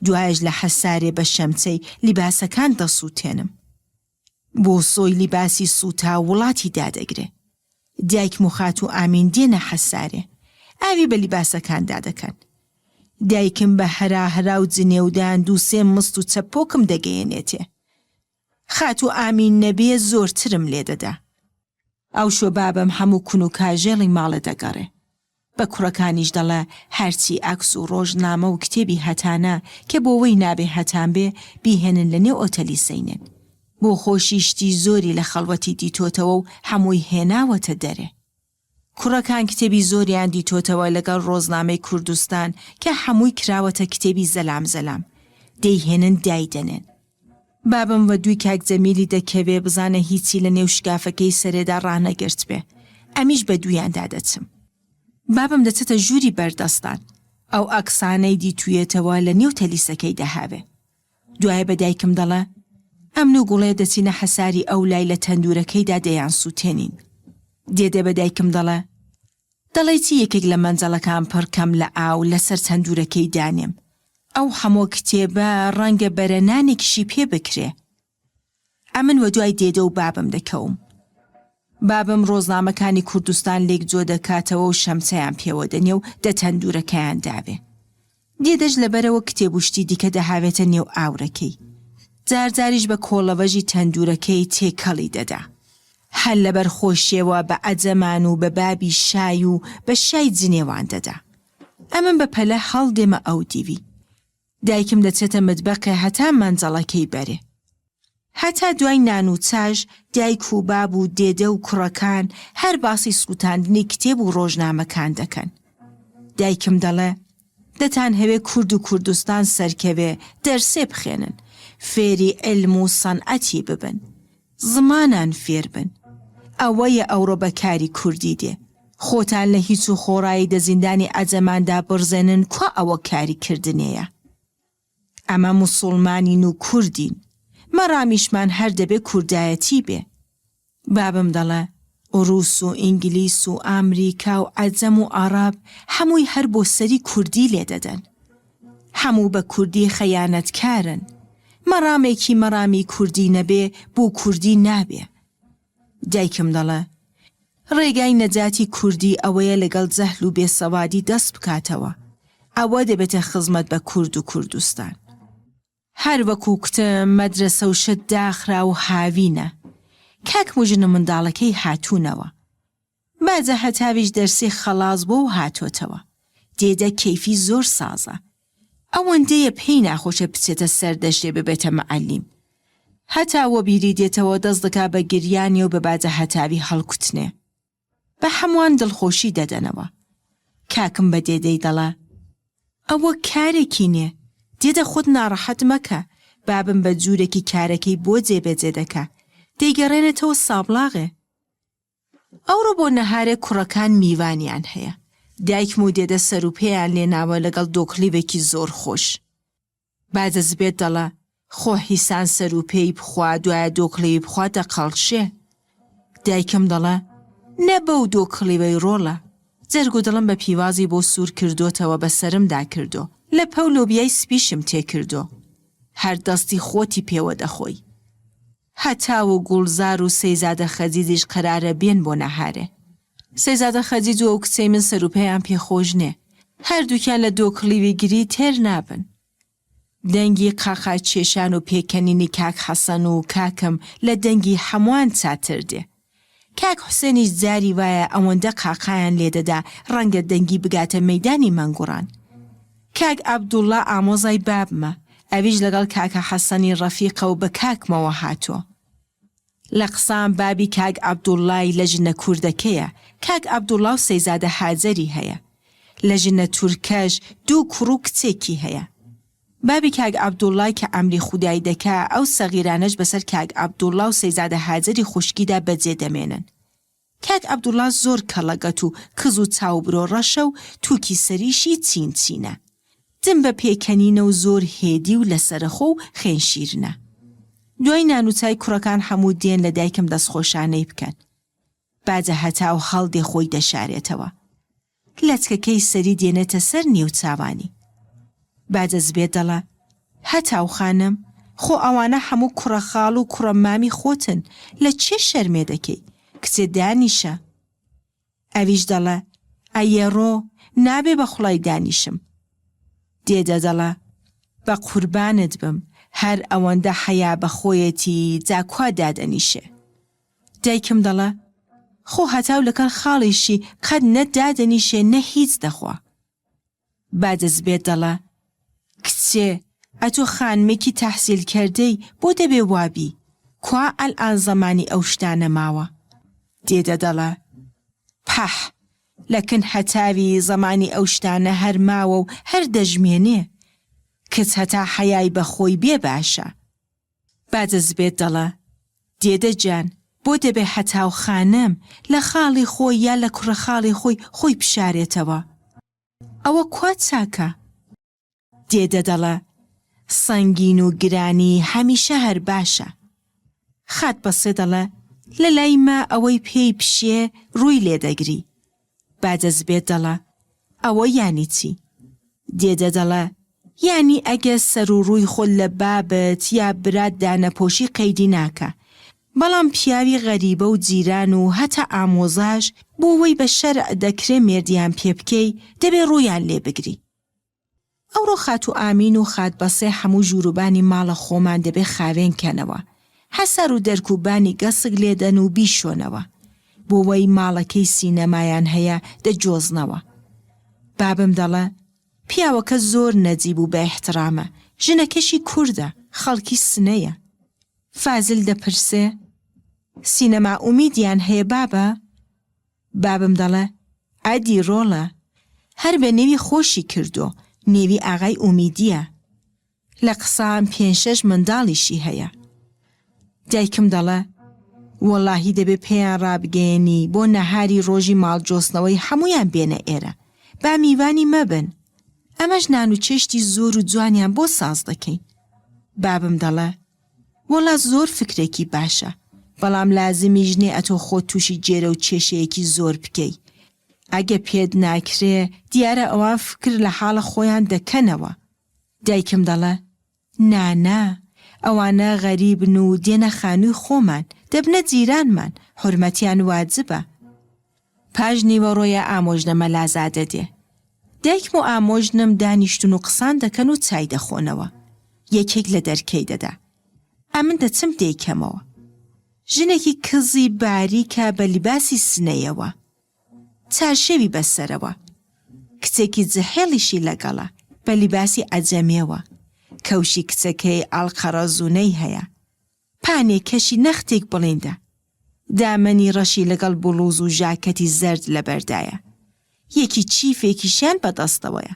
دوایش لە حەسارێ بە شەمچەی لیباسەکان دەسووتێنم. بۆ سۆی لیباسی سووتاو وڵاتی دادەگرێ. دایکم و خاتوو ئامین دێنە حەسارێ. ئاوی بە لیباسەکاندا دەکەن. دایکم بە هەراهەرا و جنێودان دووسێ مست و چەپۆکم دەگەیەنێتێ. خاتوو ئامین نەبێ زۆرترم لێ دەدا. ئەوشۆ بابم هەموو کون و کاژێڵی ماڵێ دەگەڕێ. بە کوڕەکانیش دەڵێ هەرچی عەکس و ڕۆژنامە و کتێبی هەتانە کە بۆوەی نابێ هەتان بێ بیهێنن لە نێو ئۆتەلی سەینێن. بۆ خۆشی شتی زۆری لە خەڵوەتی دیتۆتەوە و هەمووی هێناوەتە دەرێ. کوڕەکان کتێبی زۆریان دیتۆتەوە لەگەڵ ڕۆزنامەی کوردستان کە حەمووی کراوەتە کتێبی زەلام زەلام. دەیهێنن دایدەنێن. بابم وەدووی کاک جەمیلی دەکەوێ بزانێ هیچی لە نێو شکافەکەی سەرێدا ڕانەگرتبێ. ئەمیش بە دوویاندا دەچم. بابم دەچێتە ژووری بەردەستان. ئەو ئەکسانەی دیتوویەتەوە لە نێو تەلیسەکەی دەهاوێ. دوایە بە دایکم دەڵێ، ئەمن و گوڵێ دەچینە حەساری ئەو لای لە تەندوورەکەیدا دەیانسووتێنین. دێدە بە دایکم دەڵێ، دەڵێی چی یەکێک لە مەنجەڵەکان پڕ کەم لە ئاو لە سەر تەندوورەکەی دانێم. ئەو حەمۆ کتێبە ڕەنگە بەرە نانێکیشی پێ بکرێ. ئەمن وەدوای دێدە و بابم دەکەوم. بابم ڕۆزنامەکانی کوردستان لێک جۆ دەکاتەوە و شەمچەیان پێوە دەنێ و دە تەندوورەکەیان داوێ. دێدەش لەبەرەوە کتێب و شتی دیکە دەهاوێتە نێو ئاورەکەی. جار جاریش بە کۆڵەڤەژی تەندوورەکەی تێکەڵی دەدا. هەر لەبەر خۆشیەوە بە عەجەمان و بە بابی شای و بە شای جنێوان دەدا. ئەمن بە پەلە هەڵدێمە ئەو دیوی. دایکم دەچێتە متبەقێ هەتا مەنجەڵەکەی بەرێ. هەتا دوای نان و چاش دایک و باب و دێدە و کوڕەکان هەر باسی سووتاندنی کتێب و ڕۆژنامەکان دەکەن. دایکم دەڵێ، دەتانهەوێ کورد و کوردستان سەرکەوێ دەرسێ بخوێنن، فێری عیلم و سەنعەتی ببن. زمانان فێر بن. ئەوەیە ئەوڕۆ بە کاری کوردی دێ. خۆتان لە هیچ و خۆڕایی دە زیندانی عەجەماندا بڕزێنن کوا ئەوە کاری کردنێیە. ئەمە موسوڵمانین و کوردین. مەرامیشمان هەر دەبێ کوردایەتی بێ. بابم دەڵێ ڕووس و ئینگلیس و ئامریکا و عەجەم و عەڕەب هەمووی هەر بۆ سەری کوردی لێ دەدەن. هەموو بە کوردی خەیانەتکارن. مەڕامێکی مەڕامی کوردی نەبێ بۆ کوردی نابێ. دایکم دەڵێ ڕێگای نەجاتی کوردی ئەوەیە لەگەڵ جەهل و بێسەوادی دەست بکاتەوە. ئەوە دەبێتە خزمەت بە کورد و کوردستان. هەر وەکوو کوتم مەدرەسە و شت داخرا و هاوینە. کاکم و ژن و منداڵەکەی هاتوونەوە. باجە هەتاویش دەرسی خەڵاس بۆ و هاتۆتەوە. دێدە کەیفی زۆر سازە. ئەوەندەیە پێی ناخۆشە بچێتە سەردەشتێ ببێتە معەلیم. هەتا وەبیری دێتەوە دەست دەکا بە گریانێ و بە باجە هەتاوی هەڵکوتنێ. بە هەمووان دڵخۆشی دەدەنەوە. کاکم بە دێدەی دەڵێ، ئەوە کارێکی نێ، دێدە خۆت ناڕەحەت مەکە، بابم بە جوورێکی کارەکەی بۆ جێبەجێ دەکا، دەیگەڕێنێتەوە سابڵاغێ. ئەوڕۆ بۆ نەهارێ کوڕەکان میوانیان هەیە. دایکم و دێدە سەروپێیان لێناوە لەگەڵ دۆکڵیوێکی زۆر خۆش. باجە زبێت دەڵە، خۆ حیسان سەروپێی بخوا دوایە دۆکڵیوی بخوا دەقەڵشێ. دایکم دەڵە، نە بەو دۆکڵیوەی ڕۆڵە. جەرگ و دڵم بە پیوازی بۆ سوور کردۆتەوە بە سەرمدا کردۆ. لەپە و لۆبیای سپیشم تێکردۆ. هەر دەستی خۆتی پێوە دەخۆی. هەتاو و گوڵزار و سەیزادە خەجیجیش قەرارە بێن بۆ نەهارێ. سەیزادە خەجیج و ئەو کچەی من سەروپێیان پێ خۆش نێ. هەردووکیان لە دۆکڵیوی گری تێر نابن. دەنگی قاقا کێشان و پێکەنینی کاک حەسەن و کاکم لە دەنگی حەموان چاتر دێ. کاک حوسێنیش جاری وایە ئەوەندە قاقایان لێ دەدا ڕەنگە دەنگی بگاتە مەیدانی مەنگوڕان. کاک عەبدوڵڵا ئامۆزای بابمە، ئەویش لەگەڵ کاکە حەسەنی ڕەفیقە و بە کاکمەوە هاتووە. لە قسان بابی کاک عەبدوڵڵای لە ژنە کوردەکەیە، کاک عەبدوڵڵا و سەیزادە هاجەری هەیە. لە ژنە تورکەش دوو کوڕ و کچێکی هەیە. بابی کاک عەبدوڵڵای کە ئەمری خودای دەکا، ئەو سەغیرانەش بەسەر کاک عەبدوڵڵا و سەیزادە هاجەری خوشکیدا بەجێ دەمێنن. کاک عەبدوڵڵا زۆر کەڵەگەت و کز و چاو و برۆ ڕەشە و تووکی سەریشی چین چینە. دم بە پێکەنینە و زۆر هێدی و لەسەرەخۆ و خوێنشیرنە. دوای نان و چای کوڕەکان هەموو دێن لە دایکم دەستخۆشانەی بکەن. باجە هەتاو هەڵدێ خۆی دەشارێتەوە. لەچکەکەی سەری دێنێتە سەر نێوچاوانی. باجە زبێ دەڵێ، هەتاو خانم، خۆ ئەوانە هەموو کوڕە خاڵ و کوڕە مامی خۆتن، لە کێ شەرمێ دەکەی؟ کچێ دانیشە. ئەویش دەڵێ، ئەیەڕۆ، نابێ بە خوڵای دانیشم. دێدە دەڵێ، بە قوربانت بم، هەر ئەوەندە حەیا بە خۆیەتی جا کوا دادەنیشێ؟ دایکم دەڵێ، خۆ هەتاو لەگەڵ خاڵیشی قەت نە دادەنیشێ نە هیچ دەخوا. بادەزبێت دەڵێ، کچێ ئەتۆ خانمێکی تەحسیلکەردەی بۆ دەبێ وا بی؟ کوا ئەلئان زەمانی ئەو شتانە ماوە؟ دێدە دەڵێ، پەح! لە کن هەتاوی زەمانی ئەو شتانە هەر ماوە و هەر دەژمێنێ. کچ هەتا حەیای بە خۆی بێ باشە. با جەزبێت دەڵە، دێدە جان، بۆ دەبێ هەتاو خانم لە خاڵی خۆی یا لە کوڕە خاڵی خۆی خۆی بشارێتەوە؟ ئەوە کوا چاکە؟ دێدە دەڵە، سەنگین و گرانی هەمیشە هەر باشە. خات بەسێ دەڵە، لە لای مە ئەوەی پێی بشێ ڕووی لێ دەگری. با جەزبێت دەڵە، ئەوە یانی چی؟ دێدە دەڵە، یانی ئەگە سەر و ڕووی خۆت لە بابت یا برات دانەپۆشی قەیدی ناکا. بەڵام پیاوی غەریبە و جیران و هەتا ئامۆزاش بۆ وەی بە شەرع دەکرێ مێردیان پێ بکەی دەبێ ڕوویان لێ بگری. ئەوڕۆ خاتوو ئامین و خات بەسێ هەموو ژووروبانی ماڵە خۆمان دەبێ خاوێن کەنەوە، حەسار و دەرک و بانی گەسک لێدەن و بیشۆنەوە. بۆ وەی ماڵەکەی سینەمایان هەیە دەجۆزنەوە. بابم دەڵێ، پیاوەکە زۆر نەجیب و بە ئیحتڕامە، ژنەکەشی کوردە، خەڵکی سنەیە. فازل دەپرسێ، سینەما ئومیدیان هەیە بابە؟ بابم دەڵێ، ئەدی ڕۆڵە، هەر بە نێوی خۆشی کردۆ، نێوی ئاغای ئومیدییە. لە قسان پێنج شەش منداڵیشی هەیە. دایکم دەڵێ، وەڵاهی دەبێ پێیان ڕابگەیەنی بۆ نەهاری ڕۆژی ماڵجۆستنەوەی هەموویان بێنە ئێرە، با میوانی مەبن. ئەمەش نان و چێشتی زۆر و جوانیان بۆ ساز دەکەین. بابم دەڵێ، وەڵا زۆر فکرێکی باشە بەڵام لازمیش نێ ئەتۆ خۆت توشی جێرە و کێشەیەکی زۆر بکەی ئەگە پێت ناکرێ دیارە ئەوان فکر لە حاڵە خۆیان دەکەنەوە دایکم دەڵێ نا نا ئەوانە غەریبن و دێنە خانوی خۆمان دەبنە جیرانمان حورمەتیان واجبە پاش نیوەڕۆیە ئامۆژنە مەلازادە دێ. دایکم و ئامۆژنم دانیشتون و قسان دەکەن و چای دەخۆنەوە. یەکێک لە دەرکەی دەدا. ئەمن دەچم دەیکەمەوە. ژنێکی کزی باریکە بە لیباسی سنەیەوە. چارشێوی بە سەرەوە. کچێکی جحێڵیشی لەگەڵە بە لیباسی عەجەمیەوە. کەوشی کچەکەی ئاڵقەڕەزوونەی هەیە. پانێ کەشی نەختێک بڵیندە. دامەنی ڕەشی لەگەڵ بڵوز و ژاکەتی زەرد لەبەردایە. یەکی چیفێکیشیان بە دەستەوەیە.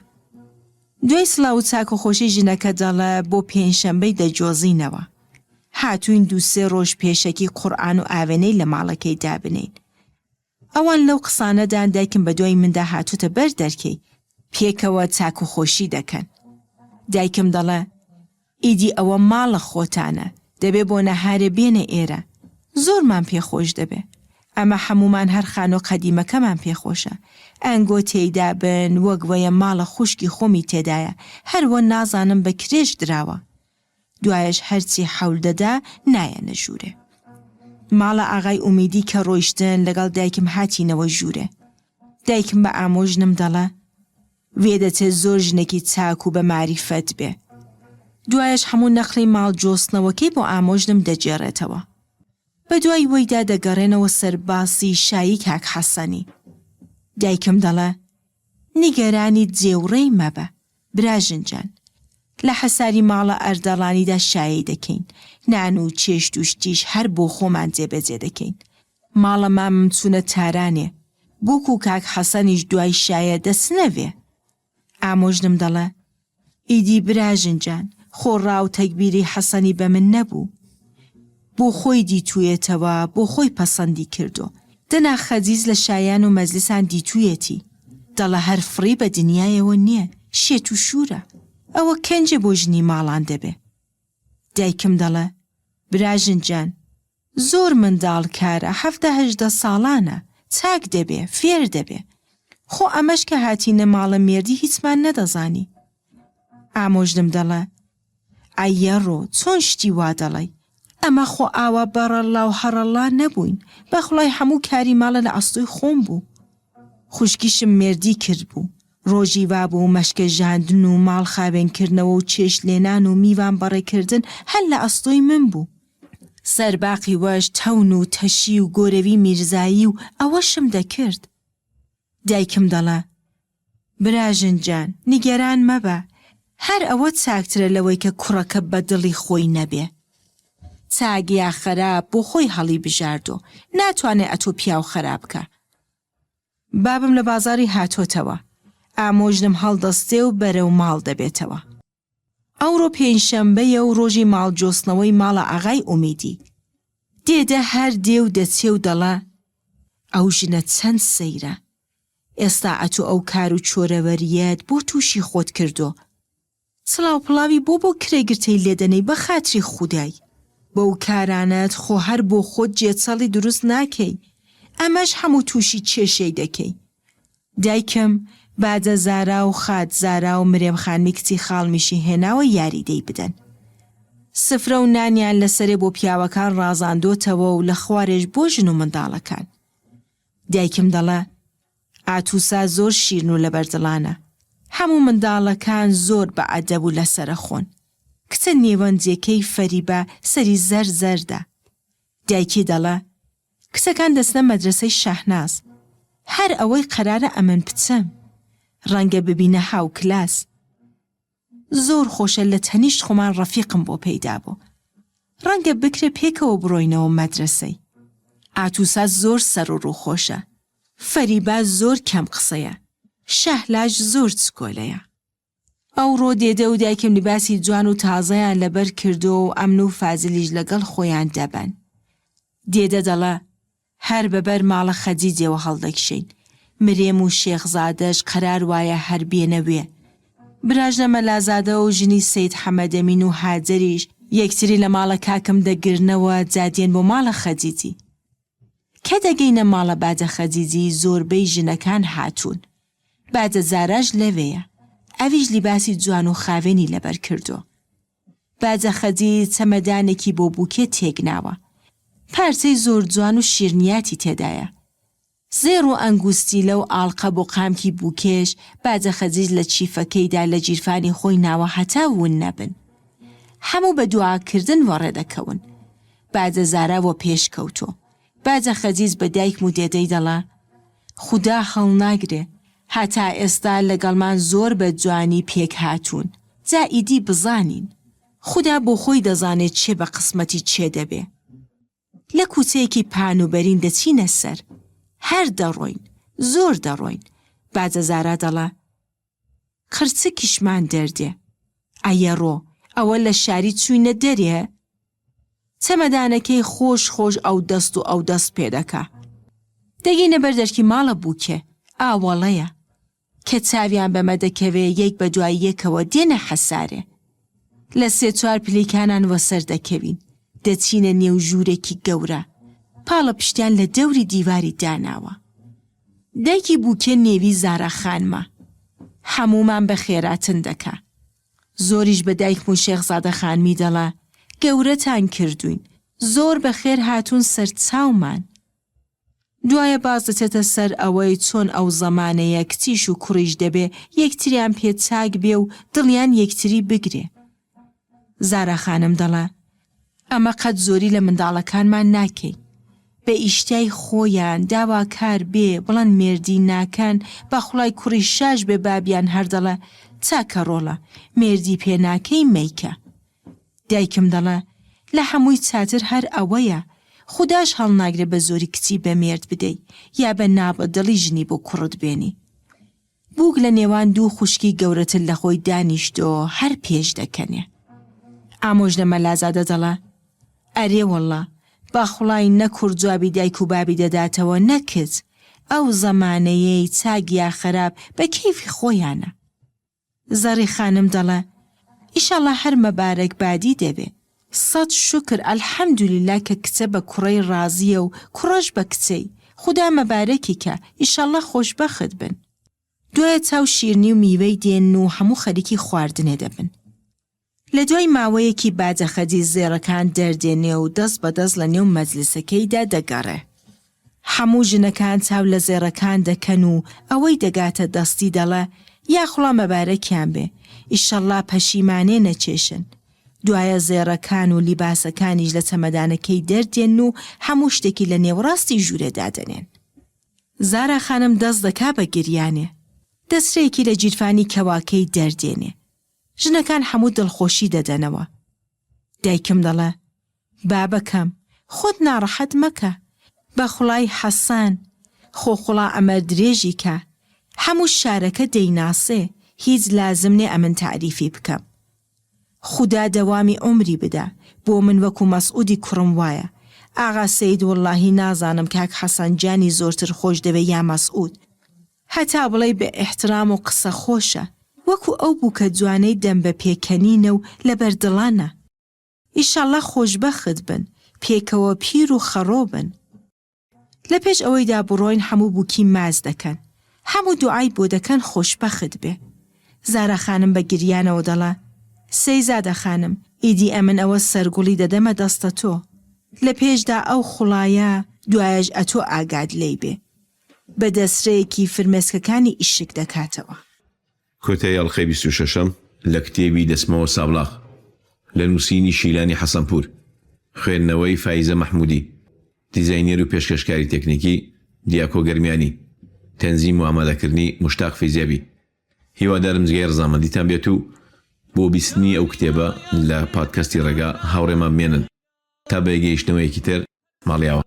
دوای سڵاو و چاکوخۆشی ژنەکە دەڵێ بۆ پێنجشەنبەی دەجۆزینەوە. هاتووین دوو سێ ڕۆژ پێشەکی قوڕئان و ئاوێنەی لە ماڵەکەی دابنێین. ئەوان لەو قسانەدان دایکم بەدوای مندا هاتۆتە بەر دەرکەی، پێکەوە چاکوخۆشی دەکەن. دایکم دەڵێ، ئیدی ئەوە ماڵە خۆتانە، دەبێ بۆ نەهارێ بێنە ئێرە. زۆرمان پێ خۆش دەبێ. ئەمە حەموومان هەر خانوو قەدیمەکەمان پێ خۆشە. ئەنگۆ تێیدا بن وەک وەیە ماڵە خوشکی خۆمی تێدایە، هەر وە نازانم بە کرێش دراوە. دوایەش هەرچی حەول دەدا نایەنە ژوورێ. ماڵە ئاغای ئومیدی کە ڕۆیشتن لەگەڵ دایکم هاتینەوە ژوورێ. دایکم بە ئامۆژنم دەڵێ، وێدەچێ زۆر ژنێکی چاک و بە ماریفەت بێ. دوایەش هەموو نەقڵی ماڵ جۆستنەوەکەی بۆ ئامۆژنم دەگێڕێتەوە. بە دوای وەیدا دەگەڕێنەوە سەر باسی شایی کاک حەسەنی. دایکم دەڵێ، نیگەرانی جێ و ڕێی مەبە براژن جان. لە حەساری ماڵە ئەردەڵانیدا شایی دەکەین، نان و چێشت و شتیش هەر بۆ خۆمان جێبەجێ دەکەین. ماڵە مامم چوونە تارانێ، بووک و کاک حەسەنیش دوای شایە دەچنە وێ. ئامۆژنم دەڵێ، ئیدی براژن جان، خۆ ڕا و تەگبیری حەسەنی بە من نەبوو. بۆ خۆی دیتوویەتەوە، بۆ خۆی پەسەندی کردۆ. دەنا خەجیج لە شایان و مەجلسان دیتوویەتی. دەڵێ هەر فڕی بە دنیایەوە نییە، شێت و شوورە. ئەوە کەنجێ بۆ ژنی ماڵان دەبێ. دایکم دەڵێ، براژن جان، زۆر منداڵ کارە 17 18 ساڵانە چاک دەبێ فێر دەبێ خۆ ئەمەش کە هاتینە ماڵە مێردی هیچمان نەدەزانی ئامۆژنم دەڵێ ئەیەڕۆ چۆن شتی وا دەڵێی ئەمە خۆ ئاوا بەڕەڵا و هەڕەڵا نەبووین بەخوڵای هەموو کاری ماڵە لە ئەستۆی خۆم بوو خوشکیشم مێردی کردبوو ڕۆژی وابوو مەشکە ژاندن و ماڵ خاوێن کردنەوە و چێشت لێنان و میوان بەڕێکردن هەر لە ئەستۆی من بوو سەرباقی وەش تەون و تەشی و گۆرەوی میرزایی و ئەوەشم دەکرد. دایکم دەڵێ، براژن جان، نیگەران مەبە، هەر ئەوە چاکترە لەوەی کە کوڕەکە بە دڵی خۆی نەبێ. چاک یا خەراپ بۆ خۆی هەڵیبژاردۆ، ناتوانێ ئەتۆ پیاو خەراپ کا. بابم لە بازاڕی هاتۆتەوە. ئامۆژنم هەڵدەستێ و بەرەو ماڵ دەبێتەوە. ئەوڕۆ پێنجشەمبەیە و ڕۆژی ماڵ جۆستنەوەی ماڵە ئاغای ئومیدی. دێدە هەر دێ و دەچێ و دەڵە، ئەو ژنە چەند سەیرە. ئێستا ئەتۆ ئەو کار و چۆرەوەرییەت بۆ تووشی خۆت کردۆ. سڵاو پڵاوی بۆ بۆ کرێگرتەی لێدەنێی بە خاتری خودای. بەو کارانەت خۆ هەر بۆ خۆت جێچەڵی دروست ناکەی ئەمەش هەموو توشی کێشەی دەکەی. دایکم بادە زارا و خات زارا و مرێم خانمی کچی خاڵمیشی هێناوە یاریدەی بدەن. سفرە و نانیان لەسەرێ بۆ پیاوەکان ڕازاندۆتەوە و لە خوارێش بۆ ژن و منداڵەکان. دایکم دەڵێ ئاتوسا زۆر شیرن و لەبەردڵانە. هەموو منداڵەکان زۆر بە ئەدەب و لەسەرەخۆن. کچە نێوەنجێکەی فەریبا سەری زەرد زەردە. دایکی دەڵێ کچەکان دەچنە مەدرەسەی شەهناز. هەر ئەوەی قەرارە ئەمن بچم. ڕەنگە ببینە هاوکلاس. زۆر خۆشە لە تەنیشت خۆمان ڕەفیقم بۆ پەیدا بوو. ڕەنگە بکرێ پێکەوە بڕۆینەوە مەدرەسەی. ئاتوسا زۆر سەر و ڕوو خۆشە. فەریبا زۆر کەم قسەیە. شەهلاش زۆر چکۆلەیە. ئەوڕۆ دێدە و دایکم لیباسی جوان و تازەیان لەبەر کردۆ و ئەمن و فازلیش لەگەڵ خۆیان دەبەن. دێدە دەڵێ هەر بە بەر ماڵە خەجیجێوە هەڵدەکشێین. مرێم و شێخزادەش قەرار وایە هەر بێنە وێ. براژنە مەلازادە و ژنی سەید حەمەدەمین و هاجەریش یەکتری لە ماڵە کاکم دەگرنەوە جا دێن بۆ ماڵە خەجیجی. کە دەگەینە ماڵە بادە خەجیجی زۆربەی ژنەکان هاتوون. بادە زاراش لەوێیە. ئەویش لیباسی جوان و خاوێنی لەبەر کردووە. باجە خەجی چەمەدانێکی بۆ بووکێ تێکناوە. پارچەی زۆر جوان و شیرنیاتی تێدایە. زێڕ و ئەنگوستیلە و ئاڵقە بۆ قامکی بووکێش باجە خەجیش لە چیفەکەیدا لە گیرفانی خۆی ناوە هەتا ون نەبن. هەموو بە دوعاکردن وەڕێ دەکەون. باجە زارا وەپێش کەوتۆ. باجە خەجیج بە دایکم و دێدەی دەڵا، خودا هەڵناگرێ، هەتا ئێستا لەگەڵمان زۆر بە جوانی پێک هاتوون، جا ئیدی بزانین. خودا بۆ خۆی دەزانێ چێ بە قسمەتی چێ دەبێ. لە کووچەیەکی پان و بەرین دەچینە سەر. هەر دەڕۆین. زۆر دەڕۆین. باجە زارا دەڵا، قرچکیشمان دەردێ. ئەیەڕۆ، ئەوە لە شاری چووینە دەرێ؟ چەمەدانەکەی خۆش خۆش ئەو دەست و ئەو دەست پێ دەکا. دەگەینە بەر دەرکی ماڵە بووکێ، ئاوەڵەیە. کە چاویان بەمە دەکەوێ یەک بە دوای یەکەوە دێنە حەسارێ. لە سێ چوار پلیکانان وەسەر دەکەوین. دەچینە نێو ژوورێکی گەورە. پاڵەپشتیان لە دەوری دیواری داناوە. دایکی بووکێ نێوی زارا خانمە. هەموومان بە خێراتن دەکا. زۆریش بە دایکم و شێخزادە خانمی دەڵێ، گەورەتان کردووین، زۆر بە خێر هاتوون سەرچاومان. دوایە باس دەچێتە سەر ئەوەی چۆن ئەو زەمانەیە کچیش و کوڕیش دەبێ یەکتریان پێ چاک بێ و دڵیان یەکتری بگرێ. زارا خانم دەڵێ، ئەمە قەت زۆری لە منداڵەکانمان ناکەین. بە ئیشتیای خۆیان داواکار بێ بڵەن مێردی ناکەن با خوڵای کوڕی شاش بێ بابیان هەر دەڵێ چاکە ڕۆڵە مێردی پێ ناکەی مەیکە. دایکم دەڵێ لە هەمووی چاتر هەر ئەوەیە خوداش هەڵناگرێ بە زۆری کچی بە مێرد بدەی یا بە نابەدڵی ژنی بۆ کوڕت بێنی. بووک لە نێوان دوو خوشکی گەورەتر لە خۆی دانیشتۆ هەر پێش دەکەنێ. ئامۆژنە مەلازادە دەڵێ، ئەرێ وەڵڵا، باخوڵای نە کوڕ جوابی دایک و بابی دەداتەوە نە کچ، ئەو زەمانەیەی چاک یا خەراپ بە کەیفی خۆیانە. زەڕی خانم دەڵێ، ئیشاڵڵا هەر مەبارەک بادی دەبێ. سەت شوکر الحمدللە کە کچە بە کوڕەی ڕازیە و کوڕەش بە کچەی، خودا مەبارەکی کا، ئیشاڵڵا خۆشبەخت بن. دوایە چا و شیرنی و میوەی دێنن و هەموو خەریکی خواردنێ دەبن. لە دوای ماوەیەکی باجە خەجی زێڕەکان دەردێنێ و دەست بە دەست لە نێو مەجلسەکەیدا دەگەڕێ. هەموو ژنەکان چاو لە زێڕەکان دەکەن و ئەوەی دەگاتە دەستی دەڵێ یاخوڵا مەبارەکیان بێ، ئیشەڵڵا پەشیمانێ نەکێشن. دوایە زێڕەکان و لیباسەکانیش لە چەمەدانەکەی دەردێنن و هەموو شتێکی لە نێوەڕاستی ژوورێ دادەنێن. زارا خانم دەست دەکا بە گریانێ. دەسرەیەکی لە گیرفانی کەواکەی دەردێنێ. ژنەکان هەموو دڵخۆشی دەدەنەوە. دایکم دەڵێ، بابەکەم، خۆت ناڕەحەت مەکە. بە خوڵای حەسەن. خۆ خوڵا عەمەر درێژی کا. هەموو شارەکە دەیناسێ، هیچ لازم نێ ئەمن تەعریفی بکەم. خودا دەوامی عومری بدا، بۆ من وەکو مەسعودی کوڕم وایە. ئاغا سەید وەڵاهی نازانم کاک حەسەن گیانی زۆرتر خۆش دەوێ یا مەسعود. هەتا بڵێی بە ئیحترام و قسە خۆشە. وەکو ئەو بووکە جوانەی دەم بە پێکەنینە و لەبەر دڵانە. ئیشەڵڵا خۆشبەخت بن، پێکەوە پیر و خەڕۆ بن. لە پێش ئەوەیدا بڕۆین هەموو بووکی ماچ دەکەن. هەموو دوعای بۆ دەکەن خۆشبەخت بێ. زارا خانم بە گریانەوە دەڵێ، سەیزادە خانم، ئیدی ئەمن ئەوە سەرگوڵی دەدەمە دەستە تۆ. لە پێشدا ئەو خوڵایە، دوایەش ئەتۆ ئاگات لێی بێ. بە دەسرەیەکی فرمێسکەکانی ئیشک دەکاتەوە. کۆتایی ئەڵقەی 26ەم لە کتێبی دەچمەوە سابڵاغ لە نووسینی شیلانی حەسەنپوور، خوێندنەوەی فایزە مەحموودی، دیزاینێر و پێشکەشکاری تێکنیکی، دیاکۆ گەرمیانی، تەنزیم و ئامادەکردنی، موشتاق فیزیابی. هیوادارم جگای ڕەزامەندیتان بێت و بۆ بیستنی ئەو کتێبە لە پادکەستی ڕێگا هاوڕێمان بمێنن. تا بەیەکگەیشتنەوەیەکی تر، ماڵیاوا.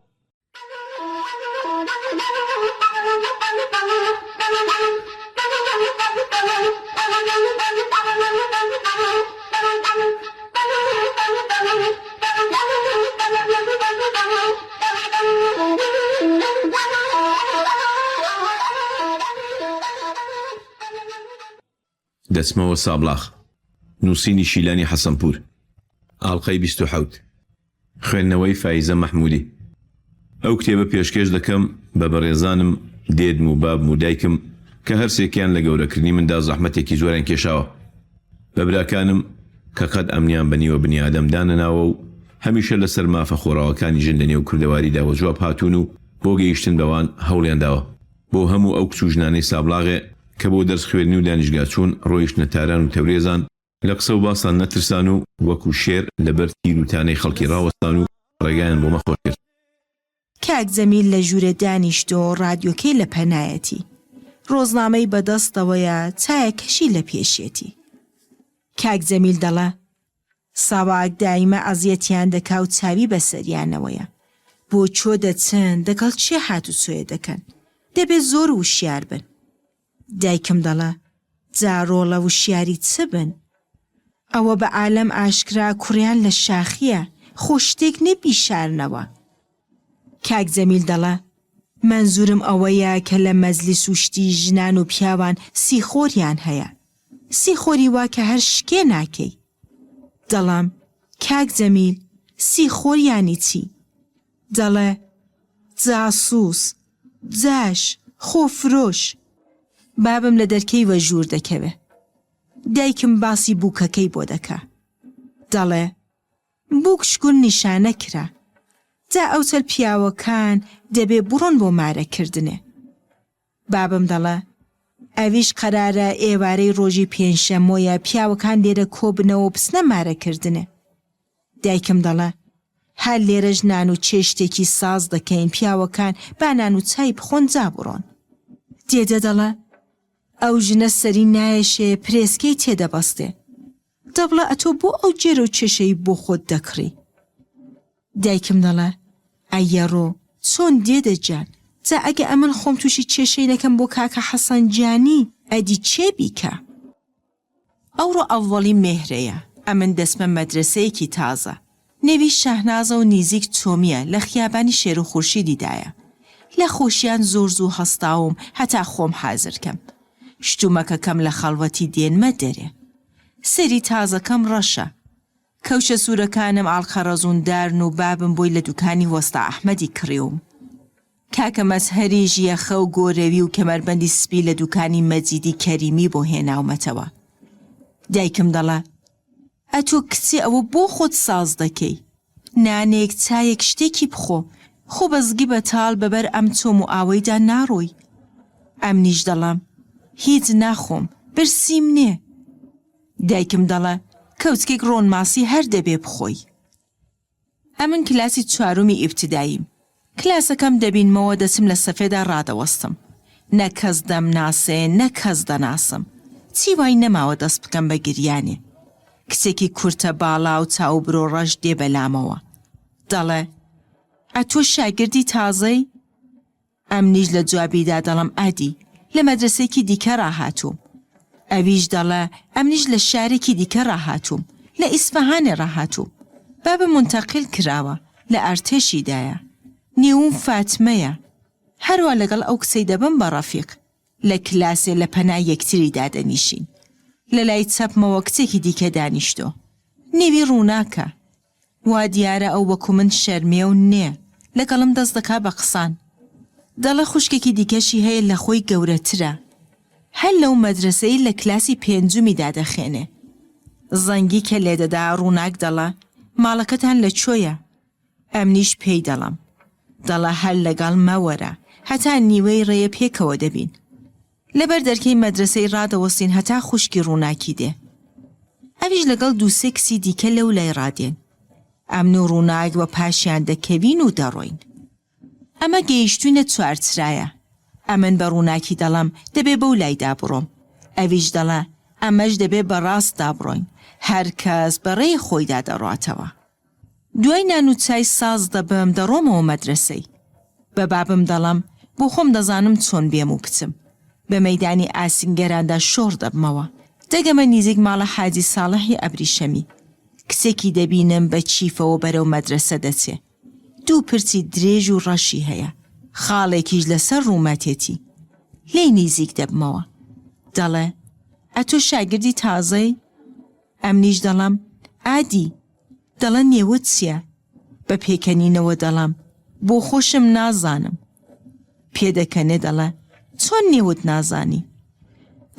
دەچمەوە سابڵاخ. نووسینی شیلانی حەسەنپوور. ئاڵقەی 27. خوێندنەوەی فایزە مەحموودی. ئەو کتێبە پێشکێش دەکەم بە بەڕێزانم دێدم و بابم و دایکم کە هەرسێکیان لە گەورەکردنی مندا زەحمەتێکی زۆریان کێشاوە. بە براکانم کە قەت ئەمنیان بە نیوە بنیادەم دانەناوە و هەمیشە لەسەر مافە خۆڕاوەکانی ژن لە نێو کوردەواریدا وەجواب هاتوون و بۆ گەیشتن بەوان هەوڵیان داوە. بۆ هەموو ئەو کچ و ژنانەی سابڵاغێ کە بۆ دەرس خوێندن و دانیشگا چوون ڕۆیشتنە تاران و تەورێزان، لە قسە و باسان نەترسان و وەکوو شێر لە بەر تیر و تانەی خەڵکی ڕاوەستان و ڕێگایان بۆ مە خۆش کرد. کاک جەمیل لە ژوورێ دانیشتووە و ڕادیۆکەی لە پەنایەتی. ڕۆزنامەی بە دەستەوەیە، چایەکەشی لە پێشیەتی. کاک جەمیل دەڵێ، ساواک دایمە ئەزیەتیان دەکا و چاوی بە سەریانەوەیە. بۆ کوێ دەچن، دەگەڵ کێ هاتوچۆیە دەکەن. دەبێ زۆر وشیار بن. دایکم دەڵێ، جا ڕۆڵە وشیاری چ بن؟ ئەوە بە عالەم ئاشکرا کوڕیان لە شاخییە، خۆ شتێک نێ بیشارنەوە. کاک جەمیل دەڵێ، مەنزوورم ئەوەیە کە لە مەجلیس و شتی ژنان و پیاوان سیخۆریان هەیە. سیخۆری وا کە هەر شکێ ناکەی. دەڵێم، کاک جەمیل، سیخۆر یانی چی؟ دەڵێ، جاسووس، جاش، خۆفرۆش. بابم لە دەرکەی وە ژوور دەکەوێ. دایکم باسی بووکەکەی بۆ دەکا. دەڵێ، بووک شکور نیشانە کرا. جا ئەوچەل پیاوەکان دەبێ بڕۆن بۆ مارە کردنێ. بابم دەڵێ، ئەویش قەرارە ئێوارەی ڕۆژی پێنجشەمۆیە پیاوەکان لێرە کۆ بنەوە و بچنە مارە کردنێ. دایکم دەڵێ، هەر لێرەش نان و چێشتێکی ساز دەکەین پیاوەکان با نان و چای بخۆن جا بڕۆن. دێدە دەڵێ، ئەو ژنە سەری نایەشێ پرێسکەی تێ دەبەستێ. دەبڵێ ئەتۆ بۆ ئەو جێرە و چێشەی بۆ خۆت دەکڕی؟ دایکم دەڵێ، ئەیەڕۆ چۆن دێدە گیان، جا ئەگە ئەمن خۆم تووشی کێشەی نەکەم بۆ کاکە حەسەن گیانی، ئەدی کێ بیکا؟ ئەوڕۆ ئەوەڵی مێهرەیە، ئەمن دەچمە مەدرەسەیەکی تازە، نێوی شەهنازە و نیزیک چۆمییە لە خیابانی شێرو خورشیدی دایە. لە خۆشیان زۆر زوو هەستاوم هەتا خۆم حازر کەم. شتومەکەکەم لە خەڵوەتی دێنمە دەرێ. سەری تازەکەم ڕەشە. کەوشە سوورەکانم ئاڵقە ڕەزووندارن و بابم بۆی لە دوکانی وەستا ئەحمەدی کڕیوم. کاکە مەزهەریش یەخە و گۆرەوی و کەمەربەندی سپی لە دوکانی مەجیدی کەریمی بۆ هێناومەتەوە. دایکم دەڵێ، ئەتۆ کچێ ئەوە بۆ خۆت ساز دەکەی؟ نانێک، چایەک، شتێکی بخۆ. خۆ بە زگی بەتاڵ بە بەر ئەم چۆم و ئاوەیدا ناڕۆی. ئەمنیش دەڵێم، هیچ ناخۆم، برسیم نێ. دایکم دەڵێ، کەوچکێک ڕۆن ماسی هەر دەبێ بخۆی. ئەمن کلاسی چوارمی ئیبتداییم. کلاسەکەم دەبینمەوە دەچم لە سەفێدا ڕادەوەستم. نە کەس دەمناسێ نە کەس دەناسم. چی وای نەماوە دەست بکەم بە گریانێ. کچێکی کورتە باڵا و چاو و برۆ ڕەش دێ بە لامەوە. دەڵێ، ئەتۆ شاگردی تازەی؟ ئەمنیش لە جوابیدا دەڵێم ئادی لە مەدرەسەیەکی دیکە ڕاهاتووم. ئەویش دەڵێ ئەمنیش لە شارێکی دیکە ڕاهاتووم، لە ئیسفەهانێ ڕاهاتووم. بابم مونتەقیل کراوە، لە ئەرتێشیدایە. نێوم فاتمەیە. هەروا لەگەڵ ئەو کچەی دەبم بە ڕەفیق. لە کلاسێ لە پەنای یەکتری دادەنیشین. لە لای چەپمەوە کچێکی دیکە دانیشتۆ. نێوی ڕووناکە. وا دیارە ئەو وەکو من شەرمێو نێ. لەگەڵم دەست دەکا بە قسان. دەڵێ خوشکێکی دیکەشی هەیە لە خۆی گەورەترە. هەر لەو مەدرەسەی لە کلاسی پێنجومیدا دەخوێنێ. زەنگی کە لێدەدا ڕووناک دەڵێ ماڵەکەتان لە کوێیە؟ ئەمنیش پێی دەڵێم. دەڵێ هەر لەگەڵ مە وەرە، هەتا نیوەی ڕێیە پێکەوە دەبین. لەبەر دەرکەی مەدرەسەی ڕادەوەستین هەتا خوشکی ڕووناکی دێ. ئەویش لەگەڵ دوو سێ کچی دیکە لەو لای ڕادێن. ئەمن و ڕووناک وە پاشیان دەکەوین و دەڕۆین. ئەمە گەیشتووینە چوارچرایە. ئەمن بە ڕووناکی دەڵێم دەبێ بەو لایدا بڕۆم. ئەویش دەڵێ ئەمەش دەبێ بە ڕاستدا بڕۆین. هەر کەس بە ڕێی خۆیدا دەڕواتەوە. دوای نان و چای ساز دەبم دەڕۆمەوە مەدرەسەی. بە بابم دەڵێم بۆ خۆم دەزانم چۆن بێم و بچم. بە مەیدانی ئاسنگەراندا شۆڕ دەبمەوە. دەگەمە نیزیک ماڵە حاجی ساڵحی ئەبریشەمی. کچێکی دەبینم بە چیفەوە بەرەو مەدرەسە دەچێ. دوو پرچی درێژ و ڕەشی هەیە. خاڵێکیش لەسەر ڕوومەتێتی. لێی نیزیک دەبمەوە. دەڵێ، ئەتۆ شاگردی تازەی؟ ئەمنیش دەڵێم، ئادی! دەڵێ نێوت چیە؟ بە پێکەنینەوە دەڵێم، بۆ خۆشم نازانم. پێدەکەنێ دەڵێ، چۆن نێوت نازانی؟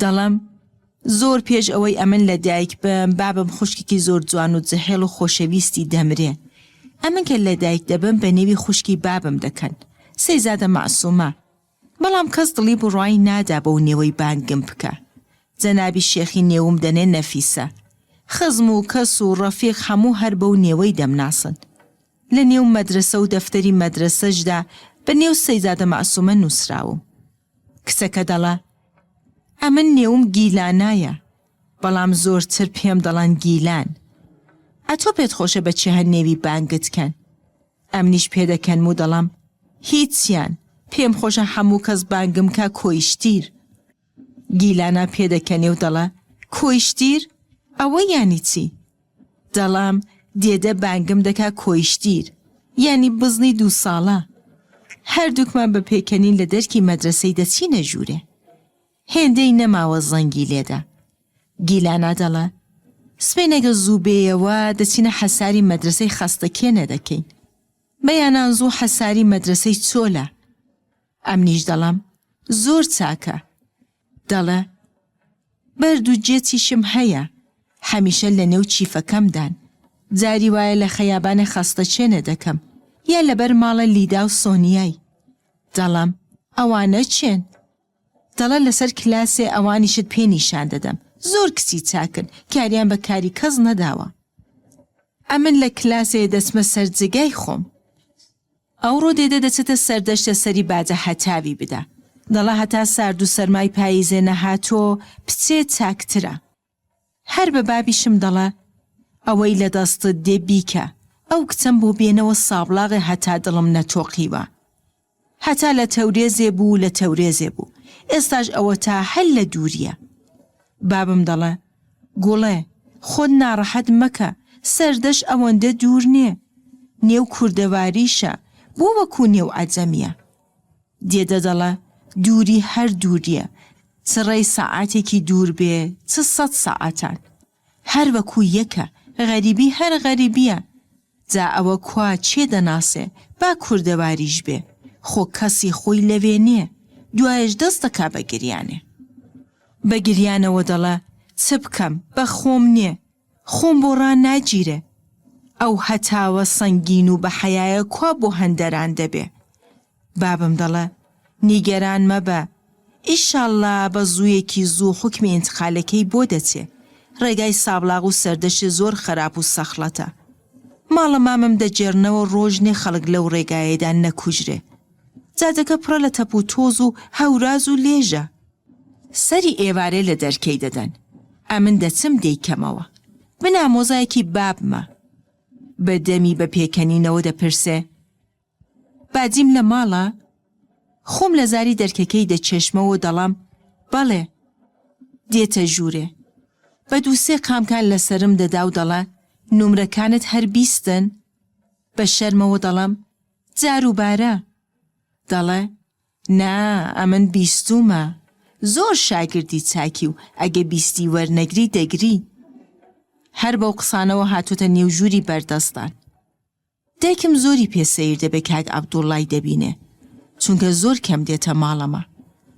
دەڵێم، زۆر پێش ئەوەی ئەمن لە دایک بم، بابم خوشکێکی زۆر جوان و جحێڵ و خۆشەویستی دەمرێ. ئەمن کە لە دایک دەبم بە نێوی خوشکی بابم دەکەن، سەیزادە مەعسوومە. بەڵام کەس دڵی بڕوای نادا بەو نێوەی بانگم بکا. جەنابی شێخی نێوم دەنێ نەفیسە. خزم و کەس و ڕەفیق هەموو هەر بەو نێوەی دەمناسن. لە نێو مەدرەسە و دەفتەری مەدرەسەشدا بە نێو سەیزادە مەعسوومە نووسراوم. کچەکە دەڵێ، ئەمن نێوم گیلانایە، بەڵام زۆرتر پێم دەڵێن گیلان. ئەتۆ پێت خۆشە بە چێ هەر نێوی بانگت کەن؟ ئەمنیش پێدەکەنم و دەڵێم، هیچیان، پێم خۆشە هەموو کەس بانگم کا کۆیشتیر. گیلانا پێدەکەنێ و دەڵێ، کۆیشتیر؟ ئەوە یانی چی؟ دەڵێم، دێدە بانگم دەکا کۆیشتیر، یانی بزنی دوو ساڵە. هەردووکمان بە پێکەنین لە دەرکی مەدرەسەی دەچینە ژوورێ. هێندەی نەماوە زەنگی لێدا. گیلانا دەڵێ، سبەینێ گە زوو بێیەوە دەچینە حەساری مەدرەسەی خەستەکێنێ دەکەین. بەیانان زوو حەساری مەدرەسەی چۆلە. ئەمنیش دەڵێم، زۆر چاکە. دەڵێ، بەرد و جێچیشم هەیە، هەمیشە لە نێو چیفەکەمدان. جاری وایە لە خەیابانێ خەستەچێنێ دەکەم، یا لەبەر ماڵە لیدا و سۆنیای. دەڵێم، ئەوانە کێن؟ دەڵێ لەسەر کلاسێ ئەوانیشت پێ نیشان دەدەم، زۆر کچی چاکن، کاریان بە کاری کەس نەداوە. ئەمن لە کلاسێ دەچمە سەر جێگای خۆم. ئەوڕۆ دێدە دەچێتە سەردەشتە سەری باجە هەتاوی بدا. دەڵێ هەتا سارد و سەرمای پاییزێ نەهاتۆ بچێ چاکترە. هەر بە بابیشم دەڵێ ئەوەی لە دەستت دێ بیکە، ئەو کچەم بۆ بێنەوە سابڵاغێ هەتا دڵم نەتۆقیوە. هەتا لە تەورێزێ بوو لە تەورێزێ بوو، ئێستاش ئەوەتا هەر لە دوورییە. بابم دەڵێ، گوڵێ، خۆت ناڕەحەت مەکە، سەردەشت ئەوەندە دوور نێ. نێو کوردەواریشە، بۆ وەکوو نێو عەجەمییە. دێدە دەڵێ، دووری هەر دوورییە، چ ڕێی سەعاتێکی دوور بێ، چ سەت سەعاتان. هەر وەکوو یەکە، غەریبی هەر غەریبییە. جا ئەوە کوا کێ دەناسێ، با کوردەواریش بێ، خۆ کەسی خۆی لەوێ نێ، دوایەش دەست دەکا بە گریانێ. بە گریانەوە دەڵێ، چ بکەم، بە خۆم نێ، خۆم بۆ ڕاناگیرێ. ئەو هەتاوە سەنگین و بە حەیایە کوا بۆ هەندەران دەبێ. بابم دەڵێ، نیگەران مەبە، ئیشاڵلا بە زوویەکی زوو حوکمی ئینتقالەکەی بۆ دەچێ، ڕێگای سابڵاغ و سەردەشت زۆر خەراپ و سەخڵەتە. ماڵە مامم دەگێڕنەوە ڕۆژ نێ خەڵک لەو ڕێگایەدا نەکوژرێ. جادەکە پڕە لە تەپ و تۆز و هەوراز و لێژە. سەری ئێوارێ لە دەرکەی دەدەن. ئەمن دەچم دەیکەمەوە. من ئامۆزایەکی بابمە. بە دەمی بە پێکەنینەوە دەپرسێ، باجیم لە ماڵە؟ خۆم لە زاری دەرکەکەی دەچێشمەوە و دەڵەم، بەڵێ. دێتە ژوورێ. بە دووسێ قامکان لە سەرم دەدا و دەڵێ، نومرەکانت هەر بیستن؟ بە شەرمەوە دەڵێم، جاروبارە. دەڵێ، نا ئەمن بیستوومە. زۆر شاگردی چاکی و ئەگە بیستی وەرنەگری دەگری. هەر بەو قسانەوە هاتۆتە نێو ژووری بەردەستان. دایکم زۆری پێ سەیر دەبێ کاک عەبدوڵڵای دەبینێ چونکە زۆر کەم دێتە ماڵەمە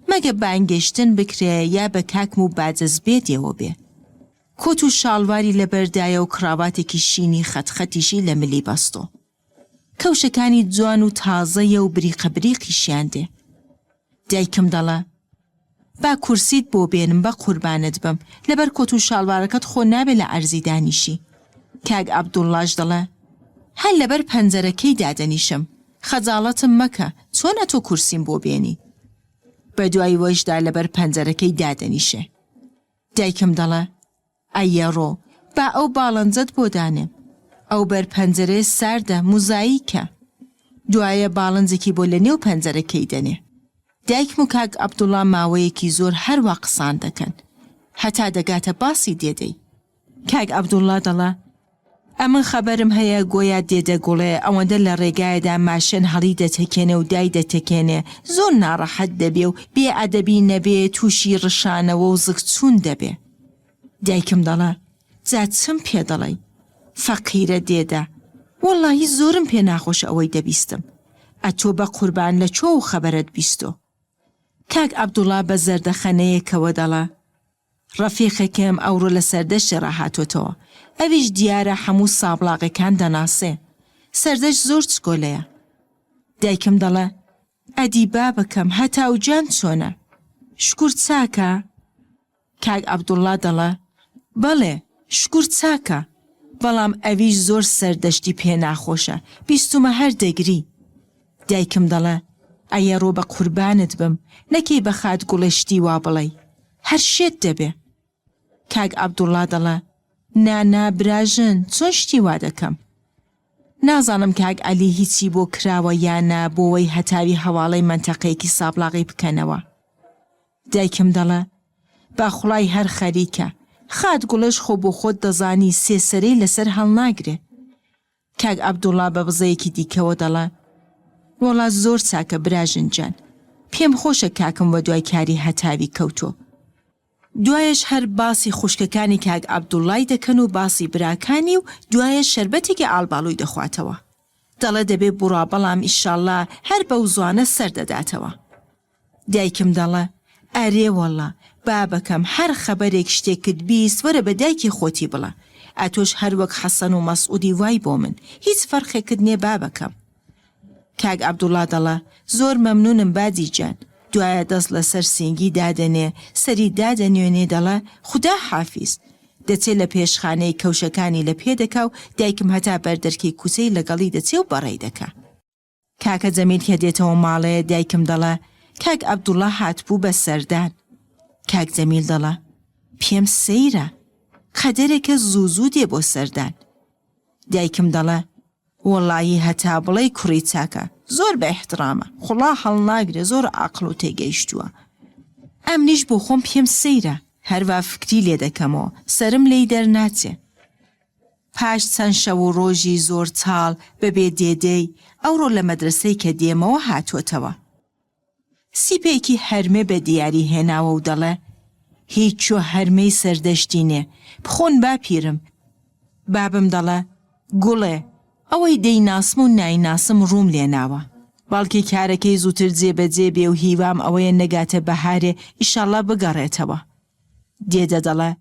مەگە بانگێشتن بکرێ یا بە کاکم و باجەزبێدێوە بێ. کۆت و شاڵواری لەبەردایە و کڕاواتێکی شینی خەت خەتیشی لە ملی بەستۆ. کەوشەکانی جوان و تازەیە و بریقە بریقیشیان دێ. دایکم دەڵێ، با کورسیت بۆ بێنم بە قوربانت بم، لەبەر کۆت و شاڵوارەکەت خۆ نابێ لە عەرزی دانیشی. کاک عەبدوڵڵاش دەڵێ، هەر لەبەر پەنجەرەکەی دادەنیشم، خەجاڵەتم مەکە، چۆن ئەتۆ کورسیم بۆ بێنی؟ بە دوای وەشدا لەبەر پەنجەرەکەی دادەنیشێ. دایکم دەڵێ، ئەیەڕۆ با ئەو باڵنجەت بۆ دانێم. ئەو بەر پەنجەرەیە ساردە، موزاییکە. دوایە باڵنجێکی بۆ لە نێو پەنجەرەکەی دەنێ. دایکم و کاک عەبدوڵا ماوەیەکی زۆر هەر وا قسان دەکەن. هەتا دەگاتە باسی دێدەی. کاک عەبدوڵا دەڵێ، ئەمن خەبەرم هەیە گۆیا دێدە گوڵێ ئەوەندە لە ڕێگایەدا ماشێن هەڵی دەتەکێنێ و دای دەتەکێنێ زۆر ناڕەحەت دەبێ و بێ ئەدەبی نەبێ تووشی ڕشانەوە و زگچوون دەبێ. دایکم دەڵێ، جا چم پێ دەڵێی؟ فەقیرە دێدە. وەڵڵاهی زۆرم پێ ناخۆشە ئەوەی دەبیستم. ئەتۆ بە قوربان لە کوێوە خەبەرت بیستۆ؟ کاک عەبدوڵا بە زەردەخەنەیەکەوە دەڵێ، ڕەفیقێکم ئەوڕۆ لە سەردەشتی ڕا هاتۆتەوە. ئەویش دیارە حەموو سابڵاغەکان دەناسێ. سەردەشت زۆر چکۆلەیە. دایکم دەڵێ، ئەدی بابەکەم هەتاو گیان چۆنە؟ شکور چاکە؟ کاک عەبدوڵڵا دەڵێ، بەڵێ، شکور چاکە، بەڵام ئەویش زۆر سەردەشتی پێ ناخۆشە، بیستوومە هەر دەگری. دایکم دەڵێ، ئەیەڕۆ بە قوربانت بم، نەکەی بە خات گوڵێ شتی وا بڵێی، هەر شێت دەبێ. کاک عەبدوڵڵا دەڵێ، نا نا براژن، چۆن شتی وا دەکەم؟ نازانم کاک عەلی هیچی بۆ کراوە یا نا بۆوەی هەتاوی هەواڵەی مەنتەقەیەکی سابڵاغی بکەنەوە. دایکم دەڵێ، با خوڵای هەر خەریکە. خات گوڵێش خۆ بۆ خۆت دەزانی سێ سەرەی لەسەر هەڵناگرێ. کاک عەبدوڵا بە بزەیەکی دیکەوە دەڵێ، وەڵا زۆر چاکە براژن گیان. پێم خۆشە کاکم وەدوای کاری هەتاوی کەوتۆ. دوایەش هەر باسی خوشکەکانی کاک عەبدوڵای دەکەن و باسی براکانی و دوایەش شەربەتێکی ئاڵباڵوی دەخواتەوە. دەڵێ دەبێ بڕوا بەڵام ئیشاڵلا هەر بەو زوانە سەر دەداتەوە. دایکم دەڵێ، ئەرێ وەڵا، بابەکەم هەر خەبەرێک شتێکت 20 وەرە بە دایکی خۆتی بڵێ. ئەتۆش هەر وەک حەسەن و مەسعودی وای بۆ من، هیچ فەرقێکت نێ بابەکەم. کاک عەبدوڵا دەڵێ، زۆر مەمنوونم باجی گیان. دوایە دەست لە سەر سینگی دادەنێ، سەری دادەنوێنێ دەڵێ، خودا حافیز. دەچێ لە پێشخانەی کەوشەکانی لە پێ دەکا و دایکم هەتا بەر دەرکەی کوچەی لەگەڵی دەچێ و بەڕێی دەکا. کاکە جەمیل کە دێتەوە ماڵێ دایکم دەڵێ کاک عەبدوڵا هاتبوو بە سەردان. کاک جەمیل دەڵێ پێم سەیرە قەدەرێکە زوو زوو دێ بۆ سەردان. دایکم دەڵێ وەڵایی هەتا بڵێی کوڕی چاکە زۆر بە ئیحتڕامە خوڵا هەڵناگرێ زۆر عاقڵ و تێگەیشتووە. ئەمنیش بۆ خۆم پێم سەیرە هەروا فکری لێ دەکەمەوە سەرم لێی دەرناچێ. پاش چەند شەو و ڕۆژی زۆر چاڵ بە بێ دێدەی، ئەوڕۆ لە مەدرەسەی کە دێمەوە هاتۆتەوە. سیپێکی هەرمێ بە دیاری هێناوە و دەڵێ، هیچۆ هەرمێی سەردەشتی نێ، بخۆن باپیرم. بابم دەڵێ، گوڵێ، ئەوەی دەیناسم و نایناسم ڕووم لێ ناوە. بەڵکی کارەکەی زووتر جێ بە جێ بێ و هیوام ئەوەیە نەگاتە بەهارێ ئیشاڵڵا بگەڕێتەوە. دێدە دەڵێ،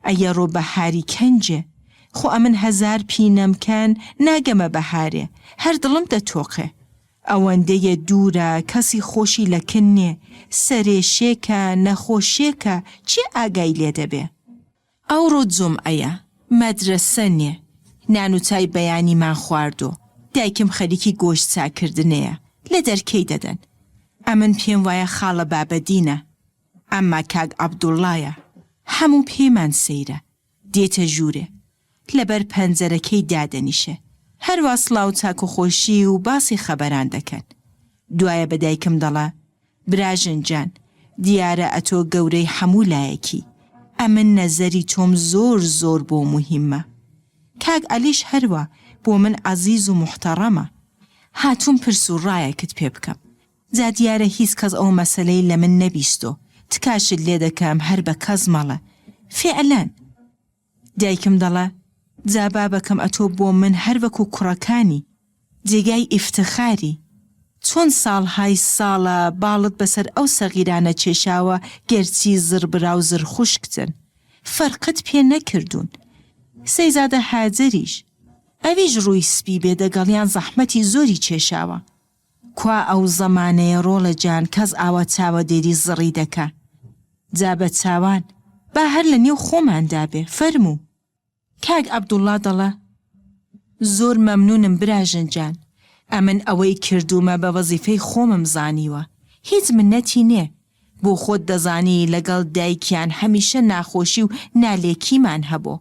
ئەیەڕۆ بەهاری کەنجێ؟ خۆ ئەمن هەزار پینەم کەن ناگەمە بەهارێ، هەر دڵم دەتۆقێ. ئەوەندەیە دوورە کەسی خۆشی لە کن نێ، سەرێشێکە، نەخۆشێکە، کێ ئاگای لێ دەبێ؟ ئەوڕۆ جومعەیە، مەدرەسە نێ، نان و چای بەیانیمان خواردۆ، دایکم خەریکی گۆشت چاککردنێیە، لە دەرکەی دەدەن. ئەمن پێم وایە خاڵە بابەدینە، ئەمما کاک عەبدوڵڵایە، هەموو پێمان سەیرە، دێتە ژوورێ، لەبەر پەنجەرەکەی دادەنیشێ، هەروا سڵاو چاکوخۆشی و باسی خەبەران دەکەن. دوایە بە دایکم دەڵێ. براژن جان دیارە ئەتۆ گەورەی حەموو لایەکی ئەمن نەزەری تۆم زۆر زۆر بۆ موهیمە کاک عەلیش هەروا بۆ من عەزیز و موحتەڕەمە هاتووم پرس و ڕایەکت پێ بکەم جا دیارە هیچ کەس ئەو مەسەلەی لە من نەبیستۆ تکاشت لێ دەکەم هەر بە کەس مەڵێ فیعلەن دایکم دەڵێ، جا بابەکەم ئەتۆ بۆ من هەر وەکوو کوڕەکانی، جێگای ئیفتخاری. چۆن ساڵهای ساڵە باڵت بەسەر ئەو سەغیرانە کێشاوە گەرچی زڕبرا و زڕخوشکتن، فەرقت پێ نەکردوون. سەیزادە هاجەریش، ئەویش ڕووی سپی بێ دەگەڵیان زەحمەتی زۆری کێشاوە. کوا ئەو زەمانەیە ڕۆڵە جان کەس ئاوا چاوەدێری زڕی دەکا جا بە چاوان با هەر لە نێو خۆماندا بێ فەرموو. کاک عەبدوڵڵا دەڵێ زۆر مەمنوونم براژن جان ئەمن ئەوەی کردوومە بە وەزیفەی خۆمم زانیوە هیچ منەتی نێ بۆ خۆت دەزانی لەگەڵ دایکیان هەمیشە ناخۆشی و نالێکیمان هەبۆ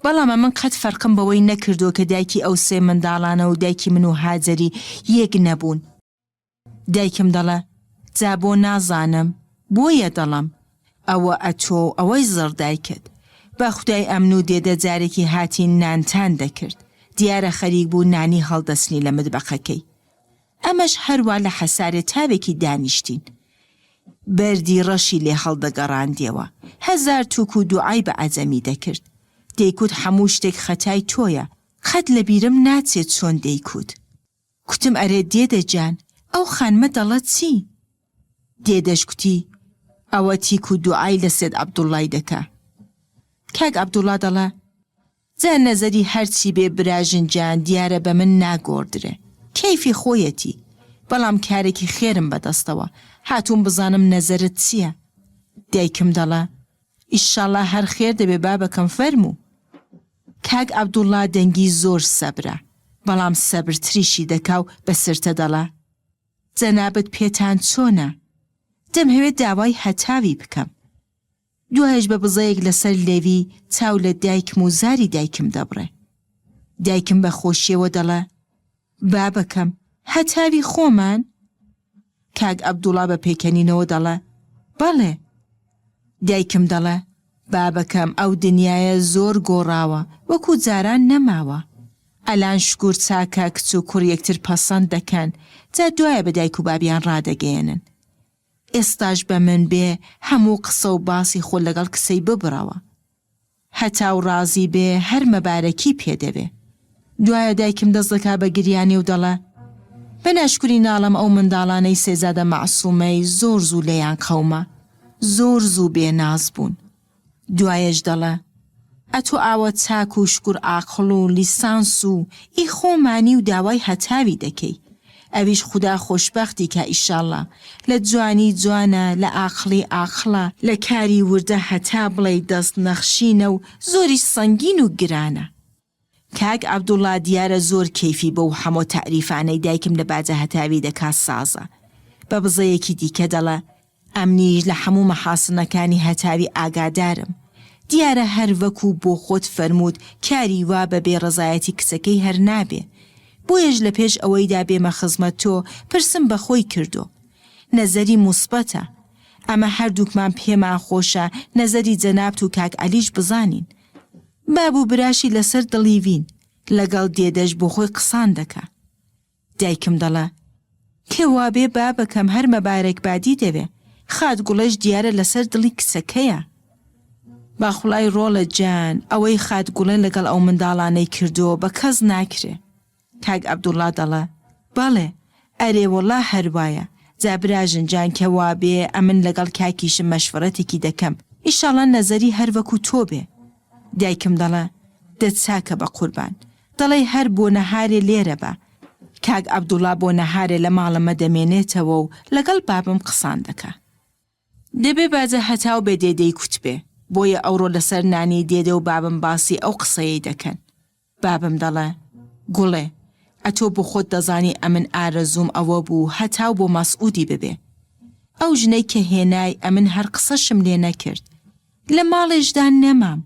بەڵام ئەمن قەت فەرقم بەوەی نەکردووە کە دایکی ئەو سێ منداڵانە و دایکی من و هاجەری یەک نەبوون. دایکم دەڵێ، جا بۆ نازانم، بۆیە دەڵێم، ئەوە ئەتۆ و ئەوەی زڕ دایکت. بە خودای ئەمن و دێدە جارێکی هاتین نانتان دەکرد. دیارە خەریک بوو نانی هەڵدەچنی لە متبەقەکەی. ئەمەش هەروا لە حەسارێ تاوێکی دانیشتین. بەردی ڕەشی لێ هەڵدەگەڕاندیەوە. هەزار تووک و دوعای بە عەجەمی دەکرد. دەیکوت حەموو شتێک خەتای تۆیە. قەت لە بیرم ناچێ چۆن دەیکوت. کوتم ئەرێ دێدە جان ئەو خانمە دەڵە چی؟ دێدەش کوتی ئەوە تیک و دوعای لە سێد عەبدوڵڵای دەکا. کاک عەبدوڵڵا دەڵێ جا نەزەری هەرچی بێ براژن جان دیارە بە من ناگۆڕدرێ کەیفی خۆیەتی بەڵام کارێکی خێرم بەدەستەوە هاتووم بزانم نەزەرت چیە دایکم دەڵێ ئیشاڵا هەر خێر دەبێ بابەکەم فەرموو کاک عەبدوڵا دەنگی زۆر سەبرە بەڵام سەبرتریشی دەکا و بە سرتە دەڵێ جەنابت پێتان چۆنە دەمهەوێ داوای هەتاوی بکەم دوایش بە بزەیەک لەسەر لێوی چاو لە دایکم و زاری دایکم دەبڕێ. دایکم بە خۆشیەوە دەڵێ، بابەکەم، هەتاوی خۆمان؟ کاک عەبدوڵا بە پێکەنینەوە دەڵێ، بەڵێ. دایکم دەڵێ، بابەکەم ئەو دنیایە زۆر گۆڕاوە، وەکوو جاران نەماوە. ئەلان شکور چاکە کچ و کوڕ یەکتر پەسەند دەکەن، جا دوایە بە دایک و بابیان ڕادەگەیەنن. ئێستاش بە من بێ هەموو قسە و باسی خۆ لەگەڵ کچەی ببڕەوە. هەتاو ڕازی بێ هەر مەبارەکی پێ دەوێ. دوایە دایکم دەست دەکا بە گریانی و دەڵێ، بە ناشکوری ناڵەم ئەو منداڵانەی سێزادە مەعسوومەی زۆر زوو لێیان قەوما. زۆر زوو بێ ناز بوون. دوایەش دەڵێ، ئەتۆ ئاوە چاک و شکور عاقڵ و لیسانس و ئی خۆمانی و داوای هەتاوی دەکەی. ئەویش خودا خۆشبەختی کا ئیشاڵا. لە جوانی جوانە، لە ئاقڵی ئاقڵە، لە کاری وردە هەتا بڵێی دەست نەخشینە و زۆریش سەنگین و گرانە. کاک عەبدوڵا دیارە زۆر کەیفی بەو حەمۆ تاریفانەی دایکم لە باجە هەتاوی دەکا سازە. بە بزەیەکی دیکە دەڵێ، ئەمنیش لە حەموو مەحاسنەکانی هەتاوی ئاگادارم. دیارە هەر وەکوو بۆ خۆت فەرمووت کاری وا بە بێ ڕەزایەتی کچەکەی هەر نابێ. بۆیەش لە پێش ئەوەیدا بێمە خزمەت تۆ پرسم بە خۆی کردۆ. نەزەری موسبەتە. ئەمە هەردووکمان پێمان خۆشە نەزەری جەنابت و کاک عەلیش بزانین. باب و براشی لەسەر دڵی وین، لەگەڵ دێدەش بۆخۆی قسان دەکا. دایکم دەڵێ، کە وابێ بابەکەم هەر مەبارەکبادی دەوێ، خات گوڵێش دیارە لەسەر دڵی کچەکەیە. باخوڵای ڕۆڵە جان، ئەوەی خات گوڵێ لەگەڵ ئەو منداڵانەی کردۆ بە کەس ناکرێ. کاک عەبدوڵا دەڵێ، بەڵێ، ئەرێ وەڵا هەر وایە، جا براژن جان کە وابێ ئەمن لەگەڵ کاکیشم مەشوەرەتێکی دەکەم، ئیشاڵا نەزەری هەر وەکوو تۆ بێ. دایکم دەڵێ، دە چاکە بە قوربان. دەڵێی هەر بۆ نەهارێ لێرە بە. کاک عەبدوڵا بۆ نەهارێ لە ماڵەمە دەمێنێتەوە و لەگەڵ بابم قسان دەکا. دەبێ باجە هەتاو بە دێدەی کوتبێ، بۆیە ئەوڕۆ لەسەر نانی دێدە و بابم باسی ئەو قسەیەی دەکەن. بابم دەڵێ، گوڵێ، ئەتۆ بۆخۆت دەزانی ئەمن ئارەزووم ئەوە بوو هەتاو بۆ مەسعوودی ببێ. ئەو ژنەی کە هێنای ئەمن هەر قسەشم لێ نەکرد. لە ماڵێشدا نەمام.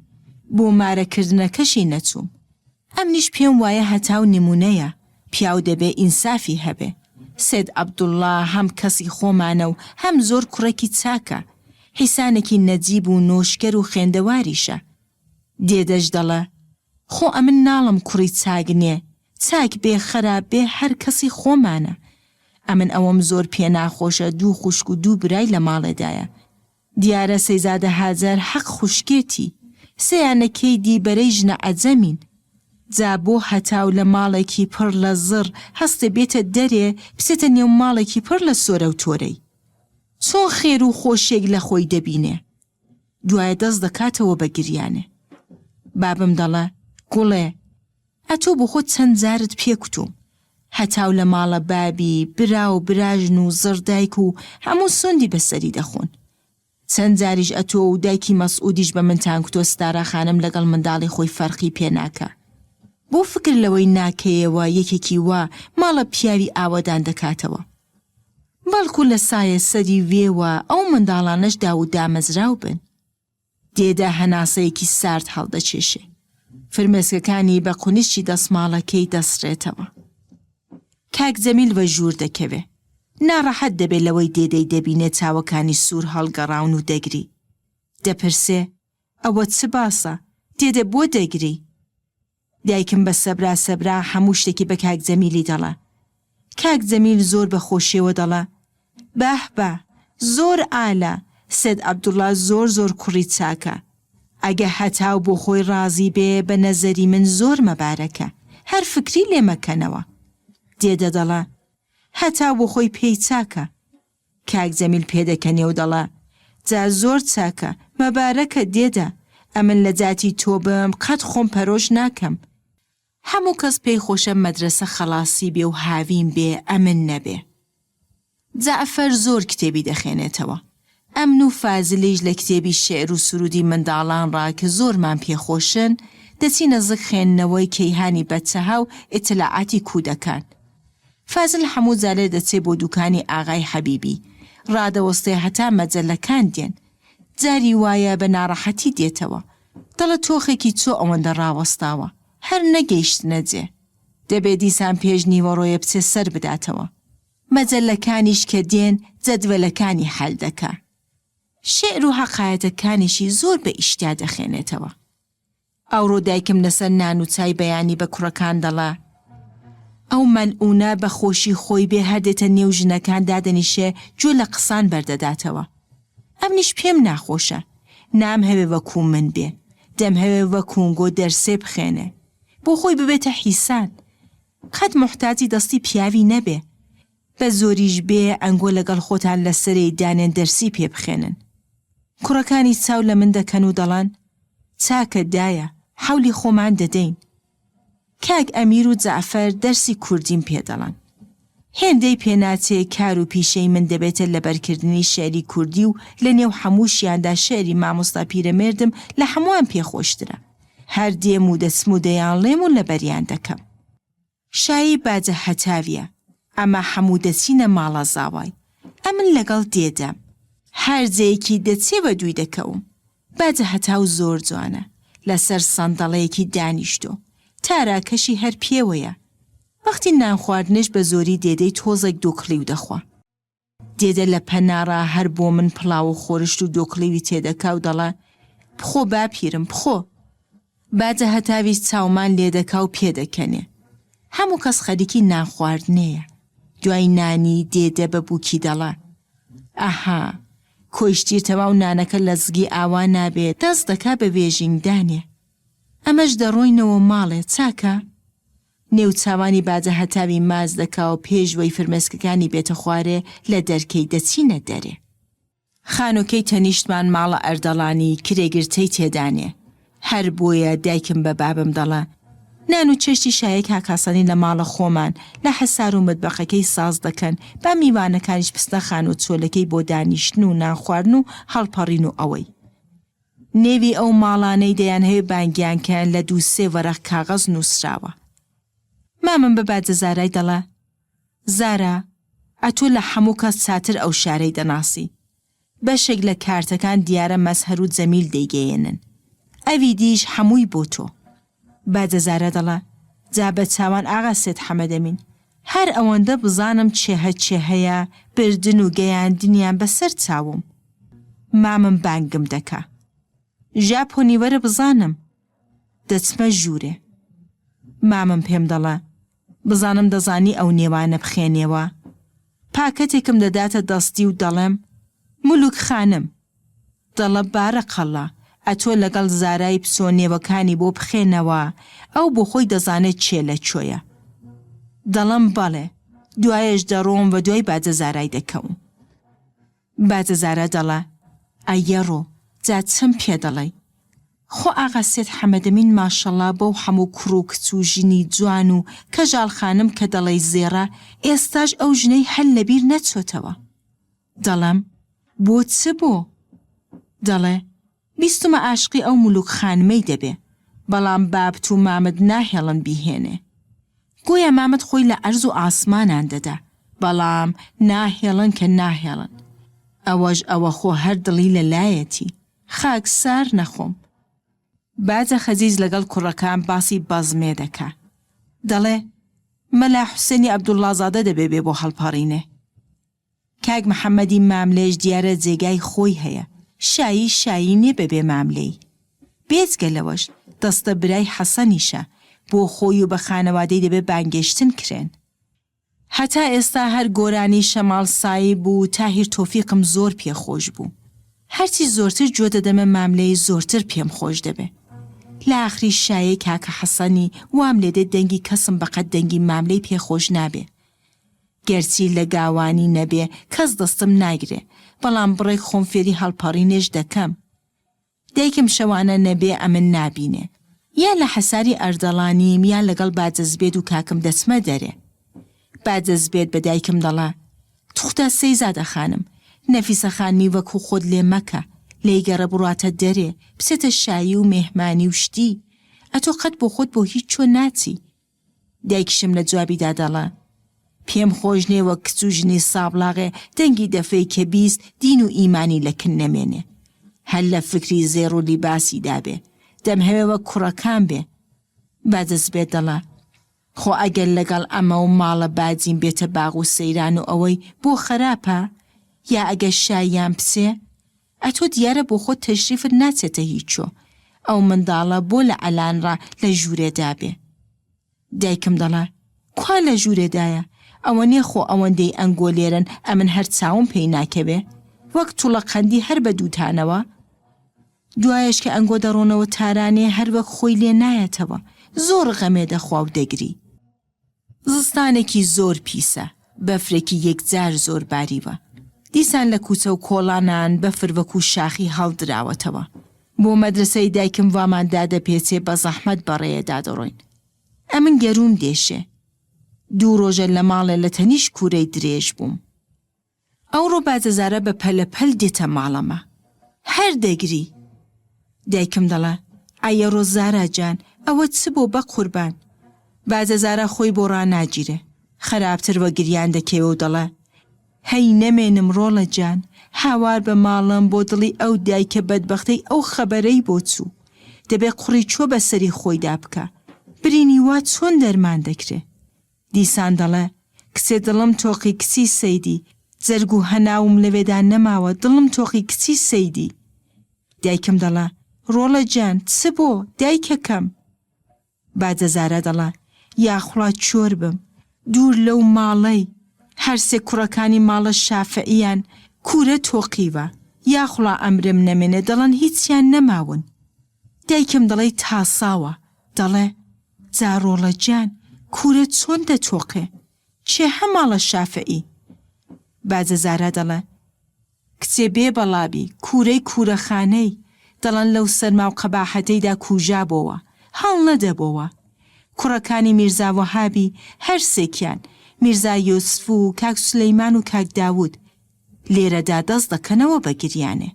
بۆ مارە کردنەکەشی نەچووم. ئەمنیش پێم وایە هەتاو نموونەیە، پیاو دەبێ ئینسافی هەبێ. سێد عەبدوڵڵا هەم کەسی خۆمانە و هەم زۆر کوڕێکی چاکە. حیسانێکی نەجیب و نۆشکەر و خوێندەواریشە. دێدەش دەڵێ، خۆ ئەمن ناڵم کوڕی چاک نێ، چاک بێ خەراپ بێ هەر کەسی خۆمانە. ئەمن ئەوەم زۆر پێ ناخۆشە دوو خوشک و دوو برای لە ماڵێدایە. دیارە سەیزادە هاجەر حەق خوشکێتی. سێیانەکەی دی بەرەی ژنە عەجەمین. جا بۆ هەتاو لە ماڵێکی پڕ لە زڕ هەستێ بێتە دەرێ بچێتە نێو ماڵێکی پڕ لە سۆرە و تۆرەی. چۆن خێر و خۆشیێک لە خۆی دەبینێ. دوایە دەست دەکاتەوە بە گریانێ. بابم دەڵێ، گوڵێ، ئەتۆ بۆخۆت چەند جارت پێ کوتووم. هەتاو لە ماڵە بابی، برا و براژن و زڕدایک و هەموو سوندی بە سەری دەخۆن. چەند جاریش ئەتۆ و دایکی مەسعودیش بە منتان کوتوە ستارا خانم لەگەڵ منداڵی خۆی فەرقی پێ ناکا. بۆ فکر لەوەی ناکەیەوە یەکێکی وا ماڵە پیاوی ئاوەدان دەکاتەوە. بەڵکو لە سایە سەری وێوە ئەو منداڵانەش داو و دامەزراو بن. دێدە هەناسەیەکی سارد هەڵدەکێشێ. فرمێسکەکانی بە قونیشی دەسماڵەکەی دەسڕێتەوە. کاک جەمیل وە ژوور دەکەوێ. ناڕەحەت دەبێ لەوەی دێدەی دەبینێ چاوەکانی سوور هەڵگەڕاون و دەگری. دەپرسێ، ئەوە چ باسە؟ دێدە بۆ دەگری؟ دایکم بە سەبرا سەبرا هەموو شتێکی بە کاک جەمیلی دەڵێ. کاک جەمیل زۆر بە خۆشیەوە دەڵێ، بەه بە، زۆر ئالە، سێد عەبدوڵا زۆر زۆر کوڕی چاکە. ئەگە هەتاو بۆ خۆی ڕازی بێ بە نەزەری من زۆر مەبارەکە، هەر فکری لێ مەکەنەوە. دێدە دەڵێ، هەتاو بۆ خۆی پێی چاکە. کاک جەمیل پێدەکەنێ و دەڵێ، جا زۆر چاکە، مەبارەکە دێدە، ئەمن لە جاتی تۆ بم قەت خۆم پەرۆش ناکەم. هەموو کەس پێی خۆشە مەدرەسە خەڵاسی بێ و هاوین بێ ئەمن نەبێ. جەعفەر زۆر کتێبی دەخێنێتەوە. ئەمن و فازلیش لە کتێبی شێعر و سروودی منداڵان ڕا کە زۆرمان پێ خۆشن، دەچینە زگ خوێندنەوەی کەیهانی بەچەها و ئیتلاعاتی کوودەکان. فازل هەموو جارێ دەچێ بۆ دووکانی ئاغای حەبیبی، ڕادەوەستێ هەتا مەجەلەکان دێن. جاری وایە بە ناڕەحەتی دێتەوە. دەڵێ تۆخێکی چۆ ئەوەندە ڕاوەستاوە، هەر نەگەیشتنە جێ. دەبێ دیسان پێش نیوەڕۆیە بچێ سەر بداتەوە. مەجەلەکانیش کە دێن جەدوەلەکانی حەل دەکا. شیعر و حەقایەتەکانیشی زۆر بە ئیشتیا دەخوێنێتەوە. ئەوڕۆ دایکم لەسەر نان و چای بەیانی بە کوڕەکان دەڵێ، ئەو مەلعونە بە خۆشی خۆی بێ هەر دێتە نێو ژنەکان دادەنیشێ گوێ لە قسان بەردەداتەوە. ئەمنیش پێم ناخۆشە. نامهەوێ وەکوو من بێ. دەمهەوێ وەکوونگۆ دەرسێ بخوێنێ. بۆ خۆی ببێتە حیسان. قەت موحتاجی دەستی پیاوی نەبێ. بە زۆریش بێ ئەنگۆ لەگەڵ خۆتان لە سەرێی دانێن دەرسی پێ بخوێنن. کوڕەکانی چاو لە من دەکەن و دەڵێن، چاکە دایە، حەولی خۆمان دەدەین. کاک ئەمیر و جەعفەر دەرسی کوردیم پێ دەڵێن. هێندەی پێ ناچێ کار و پیشەی من دەبێتە لەبەرکردنی شیعری کوردی و لە نێو حەمووشیاندا شیعری مامۆستا پیرەمێردم لە حەمووان پێ خۆشترە. هەر دێم و دەچم و دەیانڵێم و لەبەریان دەکەم. شایی باجە هەتاویە ئەمە حەموو دەچینە ماڵە زاوای ئەمن لەگەڵ دێدەم هەر جێیەکی دەچێ بە دووی دەکەوم باجە هەتاو زۆر جوانە لەسەر سەندەڵەیەکی دانیشتۆ تاراکەشی هەر پێوەیە وەختی نان خواردنێش بە زۆری دێدەی تۆزێک دۆکڵیو دەخوا. دێدە لە پەناڕا هەر بۆ من پڵاو و خۆرشت و دۆکڵیوی تێدەکا و دەڵێ، بخۆ باپیرم، بخۆ. باجە هەتاویش چاومان لێدەکا و پێدەکەنێ. هەموو کەس خەریکی نان خواردنێیە. دوای نانی، دێدە بە بووکی دەڵێ، ئەها، کۆیشتیر تەواو نانەکە لە زگی ئاوا نابێ، دەست دەکا بە وێژینگدانێ. ئەمەش دەڕۆینەوە ماڵێ، چاکە؟ نێوچاوانی باجە هەتاوی ماچ دەکا و پێش وەی فرمێسکەکانی بێتە خوارێ لە دەرکەی دەچینە دەرێ. خانۆکەی تەنیشتمان ماڵە ئەردەڵانی کرێگرتەی تێدانێ. هەر بۆیە دایکم بە بابم دەڵێ، نان و چێشتی شایەی کاک حەسەنی لە ماڵە خۆمان لە حەسار و متبەخەکەی ساز دەکەن با میوانەکانیش بچنە خانوو چۆلەکەی بۆ دانیشتن و نان خواردن و هەڵپەڕین و ئەوەی نێوی ئەو ماڵانەی دەیانهەوێ بانگیان کەن لە دوو سێ وەرەق کاغەز نووسراوە. مامم بە باجە زارای دەڵێ، زارا، ئەتۆ لە حەموو کەس چاتر ئەو شارەی دەناسی. بەشێک لە کارتەکان دیارە مەزهەر و جەمیل دەیگەیەنن. ئەوی دیش حەمووی بۆ تۆ. باجە زارا دەڵێ، جا بە چاوان ئاغا سێد حەمەدەمین. هەر ئەوەندە بزانم چێهە چێهەیە بردن و گەیاندنیان بە سەر چاوم. مامم بانگم دەکا. ژاپۆنی وەرە بزانم. دەچمە ژوورێ. مامم پێم دەڵێ، بزانم دەزانی ئەو نێوانە بخێنێوە؟ پاکەتێکم دەداتە دەستی و دەڵێم، مولوک خانم. دەڵە بارەقەڵا، ئەتۆ لەگەڵ زارای بچۆ نێوەکانی بۆ بخێنەوە، ئەو بۆخۆی دەزانێ کێ لە کوێیە. دەڵێم بەڵێ، دوایەش دەڕۆم وە دوای باجە زارای دەکەوم. باجە زارا دەڵێ، ئەیەڕۆ، جا چم پێ دەڵێی؟ خۆ ئاغا سێد حەمەدەمین ماشەڵا بەو حەموو کوڕ و کچ و ژنی جوان و کەژاڵ خانم کە دەڵێی زێڕە، ئێستاش ئەو ژنەی هەر لەبیر نەچۆتەوە. دەڵێم، بۆ چ بۆ؟ دەڵێ، بیستمە ئاشقی ئەو مولوک خانمەی دەبێ، بەڵام بابت و مامت ناهێڵن بیهێنێ. گۆیا مامت خۆی لە عەرز و ئاسمانان دەدا، بەڵام ناهێڵن کە ناهێڵن. ئەوەش ئەوە خۆ هەر دڵی لە لایەتی. خاک سار نەخۆم. باجە خەجیج لەگەڵ کوڕەکان باسی بەزمێ دەکا. دەڵێ، مەلا حوسێنی عەبدوڵڵازادە دەبێ بێ بۆ هەڵپەڕینێ. کاک محەمەدی ماملێش دیارە جێگای خۆی هەیە، شایی شایی نیە بەبێ ماملێی. بێجگە لەوەش دەستە برای حەسەنیشە، بۆ خۆی و بە خانەوادەی دەبێ بانگێشتن کرێن. هەتا ئێستا هەر گۆرانی شەماڵ سایب و تاهیر تۆفیقم زۆر پێ خۆش بوو. هەرچی زۆرتر گوێ دەدەمە ماملێی زۆرتر پێم خۆش دەبێ. لە ئاخری شایەی کاکە حەسەنی وام لێدێ دەنگی کەسم بەقەد دەنگی ماملێی پێ خۆش نابێ. گەرچی لە گاوانی نەبێ کەس دەستم ناگرێ، بەڵام بڕێک خۆم فێری هەڵپەڕینێش دەکەم. دایکم شەوانە نەبێ ئەمن نابینێ. یا لە حەساری ئەردەڵانیم یا لەگەڵ باجەزبێد و کاکم دەچمە دەرێ. باجەزبێد بە دایکم دەڵێ، توخودا سەیزادە خانم، نەفیسە خانمی وەکوو خۆت لێ مەکە، لێی گەڕێ بڕواتە دەرێ، بچێتە شایی و مێهمانی و شتی. ئەتۆ قەت بۆخۆت بۆ هیچ چۆ ناچی. دایکیشم لە جوابیدا دەڵێ، پێم خۆش نیە وەک کچ و ژنی سابڵاغێ دەنگی دەفەی کە 20 دین و ئیمانی لە کن نەمێنێ. هەر لە فکری زێڕ و لیباسی دابێ. دەمهەوێ وەک کوڕەکان بێ. باجەزبێت دەڵێ، خۆ ئەگەر لەگەڵ ئەمە و ماڵە باجیم بێتە باغ و سەیران و ئەوەی بۆ خەراپە؟ یا ئەگەر شاییان بچێ؟ ئەتۆ دیارە بۆ خۆت تەشریفت ناچێتە هیچۆ، ئەو منداڵە بۆ لە عەلان ڕا لە ژوورێ دابێ؟ دایکم دەڵێ، کوا لە ژوورێ دایە، ئەوە نیە خۆ ئەوەندەی ئەنگۆ لێرەن ئەمن هەر چاوم پێی ناکەوێ، وەک توڵە قەندی هەر بە دووتانەوە. دوایەش کە ئەنگۆ دەڕۆنەوە تارانێ هەر وەک خۆی لێ نایەتەوە، زۆر غەمێ دەخوا و دەگری. زستانێکی زۆر پیسە، بەفرێکی یەکجار زۆر باریوە. دیسان لە کوچە و کۆڵانان بەفر وەکوو شاخی هەڵدراوەتەوە. بۆ مەدرەسەی دایکم وامان دادەپێچێ بە زەحمەت بە ڕێیەدا دەڕۆین. ئەمن گەرووم دێشێ. دوو ڕۆژە لە ماڵێ لە تەنیشت کوورەی درێژ بووم. ئەوڕۆ باجەزارە بە پەلە پەل دێتە ماڵەمە. هەر دەگری. دایکم دەڵێ، ئەیەڕۆ زارا جان، ئەوە چ بۆ بەقوربان؟ باجەزارە خۆی بۆ ڕاناگیرێ. خەراپتر وە گریان دەکەوێ و دەڵێ، هەی نەمێنم ڕۆڵە جان، هاوار بە ماڵم بۆ دڵی ئەو دایکە بەدبەختەی ئەو خەبەرەی بۆ چوو. دەبێ قوڕی چۆ بە سەری خۆیدا بکا. برینی وا چۆن دەرمان دەکرێ؟ دیسان دەڵێ، کچێ دڵم تۆقی کچی سەیدی، جەرگ و هەناوم لەوێدا نەماوە دڵم تۆقی کچی سەیدی. دایکم دەڵێ، ڕۆڵە گیان، چ بۆ، دایکەکەم؟ باجە زارا دەڵێ، یاخوڵا کۆر بم، دوور لەو ماڵەی، هەرسێ کوڕەکانی ماڵە شافعیان کوورە تۆقیوە، یاخوڵا ئەمرم نەمێنێ دەڵێن هیچیان نەماون. دایکم دەڵێی تاساوە، دەڵێ، جا ڕۆڵە گیان کوورە چۆن دەتۆقێ؟ کێهە ماڵە شافعی؟ باجە زارا دەڵێ، کچێ بێ بەڵا بی، کوورەی کوورەخانەی، دەڵێن لەو سەرما و قەباحەتەیدا کووژابۆوە، هەڵنەدەبۆوە. کوڕەکانی میرزا وەهابی هەر سێکیان، میرزا یۆسف و کاک سولەیمان و کاک داوود، لێرەدا دەست دەکەنەوە بە گریانێ.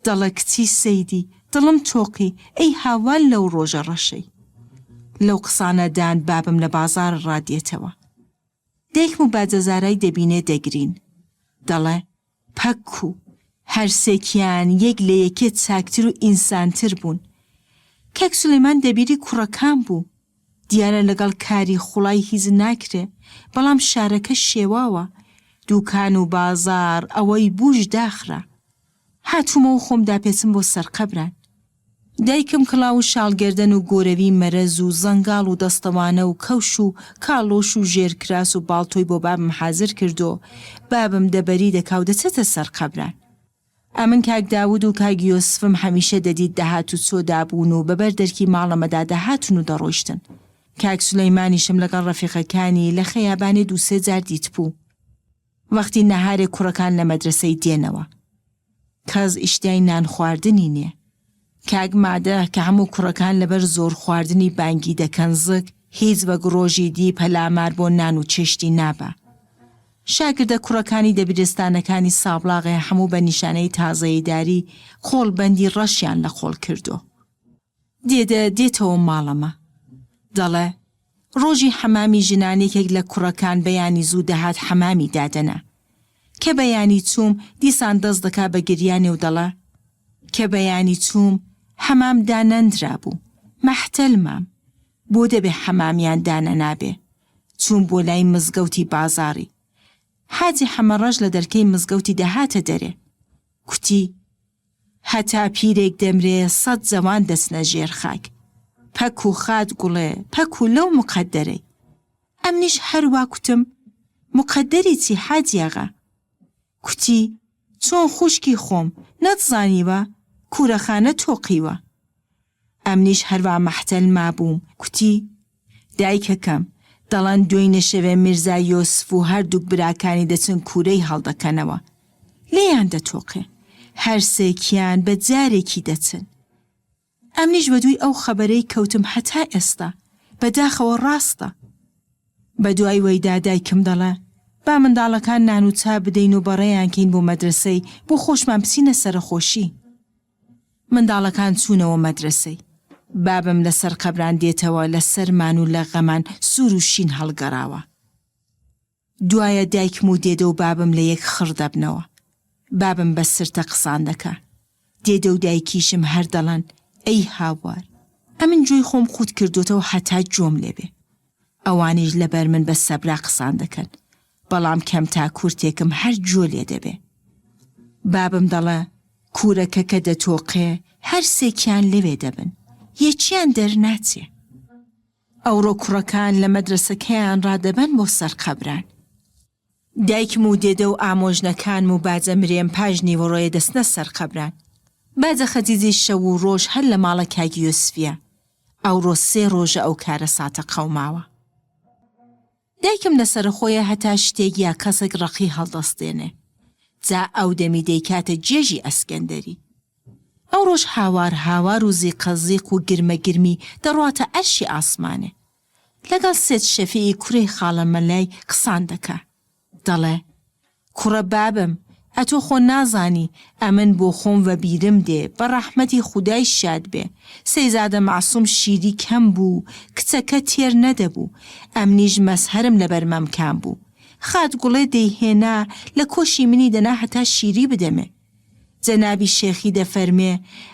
دەڵێ کچی سەیدی، دڵم تۆقی، ئەی هاوار لەو ڕۆژە ڕەشەی. لەو قسانە دان بابم لە بازاڕ ڕا دێتەوە. دایکم و باجەزارای دەبینێ دەگرین. دەڵێ، پەککوو! هەر سێکیان یەک لە یەکێ چاکتر و ئینسانتر بوون. کاک سولەیمان دەبیری کوڕەکان بوو. دیارە لەگەڵ کاری خوڵای هیچ ناکرێ، بەڵام شارەکە شێواوە. دووکان و بازاڕ ئەوەی بووش داخرا. هاتوومەوە خۆم داپێچم بۆ سەرقەبران. دایکم کڵاو و شاڵ گەردەن و گۆرەوی مەرەز و زەنگاڵ و دەستەوانە و کەوش و کاڵۆش و ژێر کراس و باڵتۆی بۆ بابم حازر کردۆ، بابم دەبەری دەکا و دەچێتە سەر قەبران. ئەمن کاک داود و کاک یۆسفم هەمیشە دەدیت دەهات و چۆ دابوون و بە بەر دەرکی ماڵەمەدا دەهاتن و دەڕۆیشتن. کاک سولەیمانیشم لەگەڵ ڕەفیقەکانی لە خەیابانێ دوو سێ جار دیتبوو. وەختی نەهارێ کوڕەکان لە مەدرەسەی دێنەوە. کەس ئیشتیای نان خواردنی نێ. کاک مادە کە هەموو کوڕەکان لەبەر زۆر خواردنی بانگی دەکەن زگ، هیچ وەک ڕۆژی دی پەلامار بۆ نان و چێشتی نابا. شاگردە کوڕەکانی دەبیرستانەکانی سابڵاغێ هەموو بە نیشانەی تازەییداری قۆڵ بەندی ڕەشیان لە قۆڵ کردۆ. دێدە دێتەوە ماڵەمە. دەڵێ، ڕۆژی حەمامی ژنان یەکێک لە کوڕەکان بەیانی زوو دەهات حەمامی دادەنا. کە بەیانی چووم دیسان دەست دەکا بە گریانێ و دەڵێ، کە بەیانی چووم حەمام دانەندرابوو، مەحتەل مام. بۆ دەبێ حەمامیان دانەنابێ؟ چووم بۆ لای مزگەوتی بازاڕی. حاجی حەمەڕەش لە دەرکەی مزگەوتی دەهاتە دەرێ. کوتی، هەتا پیرێک دەمرێ سەت جەوان دەچنە ژێر خاک. پەکوو خات گوڵێ، پەکوو لەو مقەدەرەی. ئەمنیش هەر وا کوتم، مقەدەری چی حاجیاغا؟ کوتی، چۆن خوشکی خۆم، نەتزانیوە، کوورەخانە تۆقیوە. ئەمنیش هەروا مەحتەل مابووم، کوتی، دایکەکەم، دەڵەن دوێینە شەوێ میرزا یۆسف و هەردووک براکانی دەچن کوورەی هەڵدەکەنەوە. لێیان دەتۆقێ. هەرسێکیان بە جارێکی دەچن. ئەمنیش بەدووی ئەو خەبەرەی کەوتم هەتا ئێستا، بەداخەوە ڕاستە. بەدوای وەیدا دایکم دەڵێ، با منداڵەکان نان و چا بدەین و بەڕێیان کەین بۆ مەدرەسەی، بۆ خۆشمان بچینە سەرەخۆشی. منداڵەکان چوونەوە مەدرەسەی. بابم لە سەر قەبران دێتەوە لە سەرمان و لە غەمان سوور و شین هەڵگەڕاوە. دوایە دایکم و دێدە و بابم لە یەک خڕ دەبنەوە. بابم بە سرتە قسان دەکا. دێدە و دایکیشم هەر دەڵێن ئەی هاوار. ئەمن گوێی خۆم قوت کردۆتەوە هەتا گوێم لێ بێ. ئەوانیش لەبەر من بە سەبرا قسان دەکەن. بەڵام کەم تا کورتێکم هەر گوێ لێ دەبێ. بابم دەڵێ کورەکە کە دەتۆقێ هەر سێکیان لەوێ دەبن. یەکیان دەرناچێ. ئەوڕۆ کوڕەکان لە مەدرەسەکەیان ڕا دەبەن بۆ سەر قەبران. دایکم و دێدە و ئامۆژنەکانم و باجە مرێم پاش نیوەڕۆیە دەچنە سەر قەبران. باجە خەجیجیش شەو و ڕۆژ هەر لە ماڵە کاک یۆسفیە. ئەوڕۆ سێ ڕۆژە ئەو کارەساتە قەوماوە. دایکم لەسەرەخۆیە هەتا شتێک یا کەسێک ڕقی هەڵدەستێنێ. جا ئەو دەمی دەیکاتە جێژی ئەسکەندەری. ئەو ڕۆژ هاوار هاوار و زیقە زیق و گرمە گرمی دەڕواتە عەرشی ئاسمانێ. لەگەڵ سێت شەفیعی کورەی خاڵە مەلای قسان دەکا. دەڵێ، کوڕە بابم، ئەتۆ خۆ نازانی، ئەمن بۆ خۆم ڤە بیرم دێ، بە ڕەحمەتی خودای شاد بێ، سەیزادە مەعسووم شیری کەم بوو و کچەکە تێر نەدەبوو، ئەمنیش مەزهەرم لەبەر مەمکان بوو. خات گوڵێ دەیهێنا لە کۆشی منی دەنا هەتا شیری بدەمێ. جەنابی شێخی دەفەرمێ،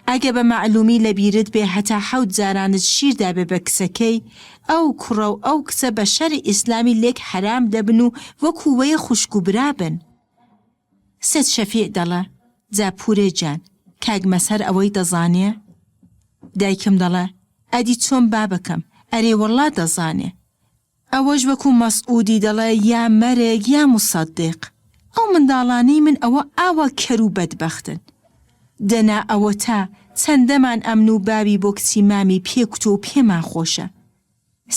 ئەگە بە مەعلوومی لە بیرت بێ هەتا حەوت جارانت شیر دابێ بە کچەکەی، ئەو کوڕە و ئەو کچە بە شەرعی ئیسلامی لێک حەرام دەبن و وەکوو وەیە خوشک و برا بن. سێت شەفیع دەڵێ، جا پوورێ گیان، کاک مەزهەر ئەوەی دەزانێ؟ دایکم دەڵێ، ئەدی چۆن بابەکەم، ئەرێ وەڵڵا دەزانێ. ئەوەش وەکو مەسعودی دەڵێ یا مەرگ یا موسەدیق. ئەو منداڵانەی من ئەوە ئاوا کەر و بەدبەختن. دەنا ئەوەتا چەندەمان ئەمن و باوی بۆ کچی مامی پێ کوتوە و پێمان خۆشە.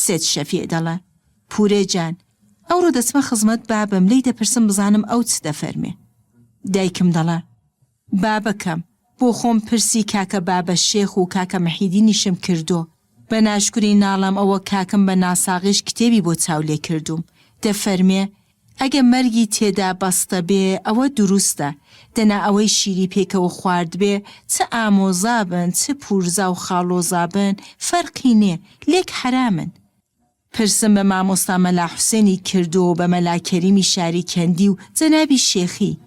سێت شەفیع دەڵێ، پورێ جان، ئەوڕۆ دەچمە خزمەت بابم لێی دەپرسم بزانم ئەو چ دەفەرمێ. دایکم دەڵێ، بابەکەم، بۆ خۆم پرسی کاکە بابە شێخ و کاکە محیدینیشم کردۆ، بە ناشکوری ناڵێم ئەوە کاکم بە ناساغیش کتێبی بۆ چاو لێ کردووم، دەفەرمێ، ئەگە مەرگی تێدا بەستە بێ ئەوە دروستە، دەنا ئەوەی شیری پێکەوە خواردبێ چ ئامۆزا بن چ پورزا و خاڵۆزا بن فەرقی نێ، لێک حەرامن. پرسم بە مامۆستا مەلا حوسێنی کردو و بە مەلا کەریمی شاری کەندی و جەنابی شێخی.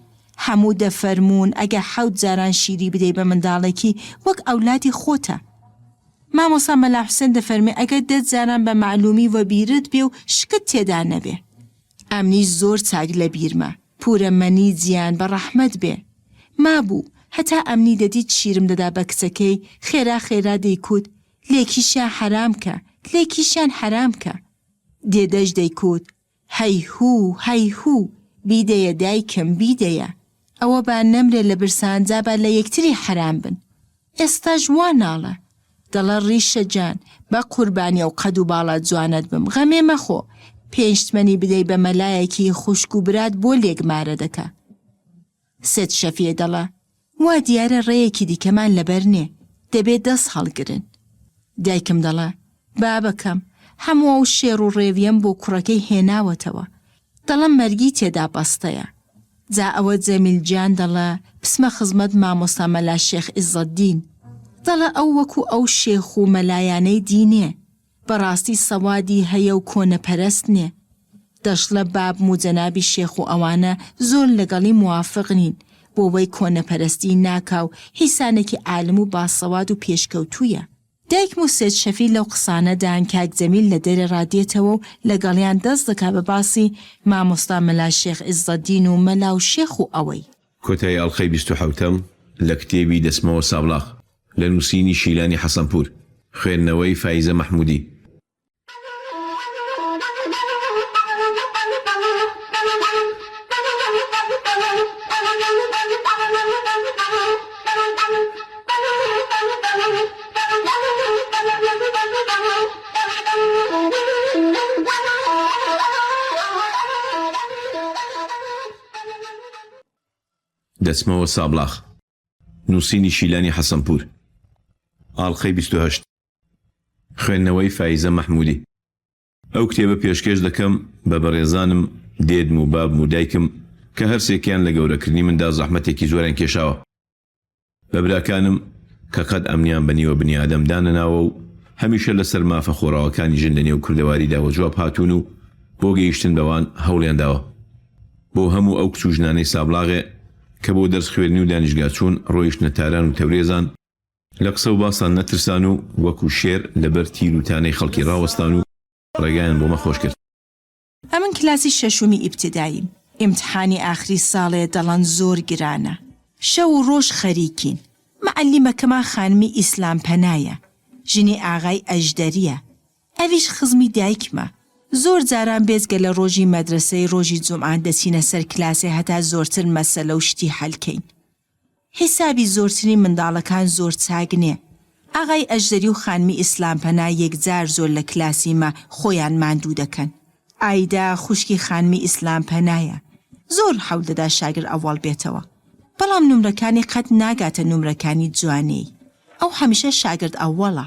هەموو دەفەرموون ئەگە حەوت جاران شیری بدەی بە منداڵێکی وەک ئەولادی خۆتە. مامۆستا مەلا حوسێن دەفەرمێ ئەگەر دە جاران بە مەعلوومی وەبیرت بێ و شکت تێدا نەبێ. ئەمنیش زۆر چاک لە بیرمە. پوورە مەنی جیان بە ڕەحمەت بێ. مابوو، هەتا ئەمنی دەدیت شیرم دەدا بە کچەکەی، خێرا خێرا دەیکوت، لێکیشیان حەرام کە، لێکیشیان حەرام کە. دێدەش دەیکوت، هەی هوو، هەی هوو، بیدەیە دایکم، بیدەیە. ئەوە با نەمرێ لە برسان جا با لە یەکتری حەرام بن. ئێستاش وا ناڵە. دەڵە ڕیشە جان، بە قوربانی ئەو قەد و باڵا جوانەت بم، غەمێ مەخۆ، پێنج تمەنی بدەی بە مەلایەکی خوشک و برات بۆ لێک مارە دەکا. سێت شەفیع دەڵە، وا دیارە ڕێیەکی دیکەمان لەبەر نێ، دەبێ دەست هەڵگرن. دایکم دەڵە، بابەکەم، هەموو ئەو شێڕ و ڕێویەم بۆ کوڕەکەی هێناوەتەوە. دەڵە مەرگی تێدا بەستەیە. جا ئەوە جەمیل جان دەڵە بچمە خزمەت مامۆستا مەلا شێخ عیزەدین. دەڵە ئەو وەکو ئەو شێخ و مەلایانەی دی نێ. بەڕاستی سەوادی هەیە و کۆنەپەرست نێ. دەشڵە بابم و جەنابی شێخ و ئەوانە زۆر لەگەڵی موافق نین بۆ وەی کۆنەپەرستی ناکا و حیسانێکی عالم و باسەواد و پێشکەوتوویە. دایکم و سێد شەفی لەو قسانە دان کاک جەمیل لە دەرێ ڕا دێتەوە و لەگەڵیان دەست دەکا بە باسی مامۆستا مەلا شێخ عیزەدین و مەلا و شێخ و ئەوەی. کۆتایی ئەڵقەی 27ەم لە کتێبی دەچمەوە سابڵاغ لە نووسینی شیلانی حەسەنپوور، خوێندنەوەی فایزە مەحموودی. دەچمەوە سابڵاغ. نووسینی شیلانی حەسەنپوور. ئاڵقەی 28. خوێندنەوەی فایزە مەحموودی. ئەو کتێبە پێشکێش دەکەم بە بەڕێزانم دێدم و بابم و دایکم کە هەرسێکیان لە گەورەکردنی مندا زەحمەتێکی زۆریان کێشاوە. بە براکانم کە قەت ئەمنیان بە نیوە بنیادەم دانەناوە و هەمیشە لەسەر مافە خۆڕاوەکانی ژن لە نێو کوردەواریدا وەجواب هاتوون و بۆ گەیشتن بەوان هەوڵیان داوە. بۆ هەموو ئەو کچ و ژنانەی سابڵاغێ کە بۆ دەرس خوێندنی و دانیشگا چوون ڕۆیشتنە تاران و تەورێزان، لە قسە و باسان نەترسان و وەکوو شێر لە بەر تیر و تانەی خەڵکی ڕاوەستان و ڕێگایان بۆ مە خۆش کرد. ئەمن کلاسی شەشومی ئیبتداییم، ئیمتحانی ئاخری ساڵێ دەڵەن زۆر گرانە، شەو و ڕۆژ خەریکین، مەعەلیمەکەمان خانمی ئیسلام پەنایە، ژنی ئاغای ئەژدەریە، ئەویش خزمی دایکمە، زۆر جاران بێجگە لە ڕۆژی مەدرەسەی ڕۆژی جومعان دەچینە سەر کلاسێ هەتا زۆرتر مەسەلە و شتی حەل کەین. حیسابی زۆرترین منداڵەکان زۆر چاک نێ. ئاغای ئەژدەری و خانمی ئیسلامپەنا یەکجار زۆر لە کلاسی مە خۆیان ماندوو دەکەن. ئایدا خوشکی خانمی ئیسلامپەنایە. زۆر حەول دەدا شاگرد ئەوەڵ بێتەوە. بەڵام نمرەکانی قەت ناگاتە نمرەکانی جوانێی. ئەو هەمیشە شاگرد ئەوەڵە.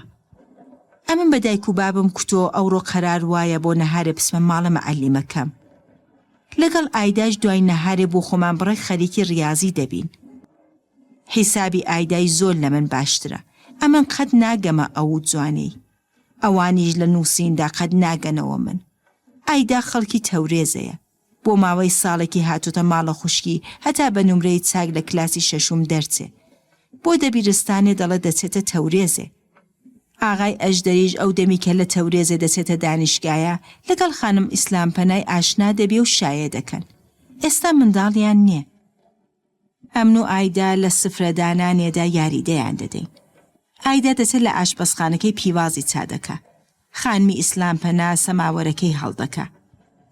ئەمن بە دایک و بابم کوتۆ ئەوڕۆ قەرار وایە بۆ نەهارێ بچمە ماڵە مەعەلیمەکەم. لەگەڵ ئایداش دوای نەهارێ بۆ خۆمان بڕێک خەریکی ڕیازی دەبین. حیسابی ئایدای زۆر لە من باشترە. ئەمن قەت ناگەمە ئەو و جوانێی. ئەوانیش لە نووسیندا قەت ناگەنەوە من. ئایدا خەڵکی تەورێزەیە. بۆ ماوەی ساڵێکی هاتۆتە ماڵە خوشکی هەتا بە نمرەی چاک لە کلاسی شەشوم دەرچێ. بۆ دەبیرستانێ دەڵێ دەچێتە تەورێزێ. ئاغای ئەژدەریش ئەو دەمی کە لە تەورێزێ دەچێتە دانیشگایە لەگەڵ خانم ئیسلامپەنای ئاشنا دەبێ و شایێ دەکەن. ئێستا منداڵیان نیە. ئەمن و ئایدا لە سفرە دانانێدا یاریدەیان دەدەین. ئایدا دەچێ لە ئاشپەزخانەکەی پیوازی چا دەکا. خانمی ئیسلامپەنا سەماوەرەکەی هەڵدەکا.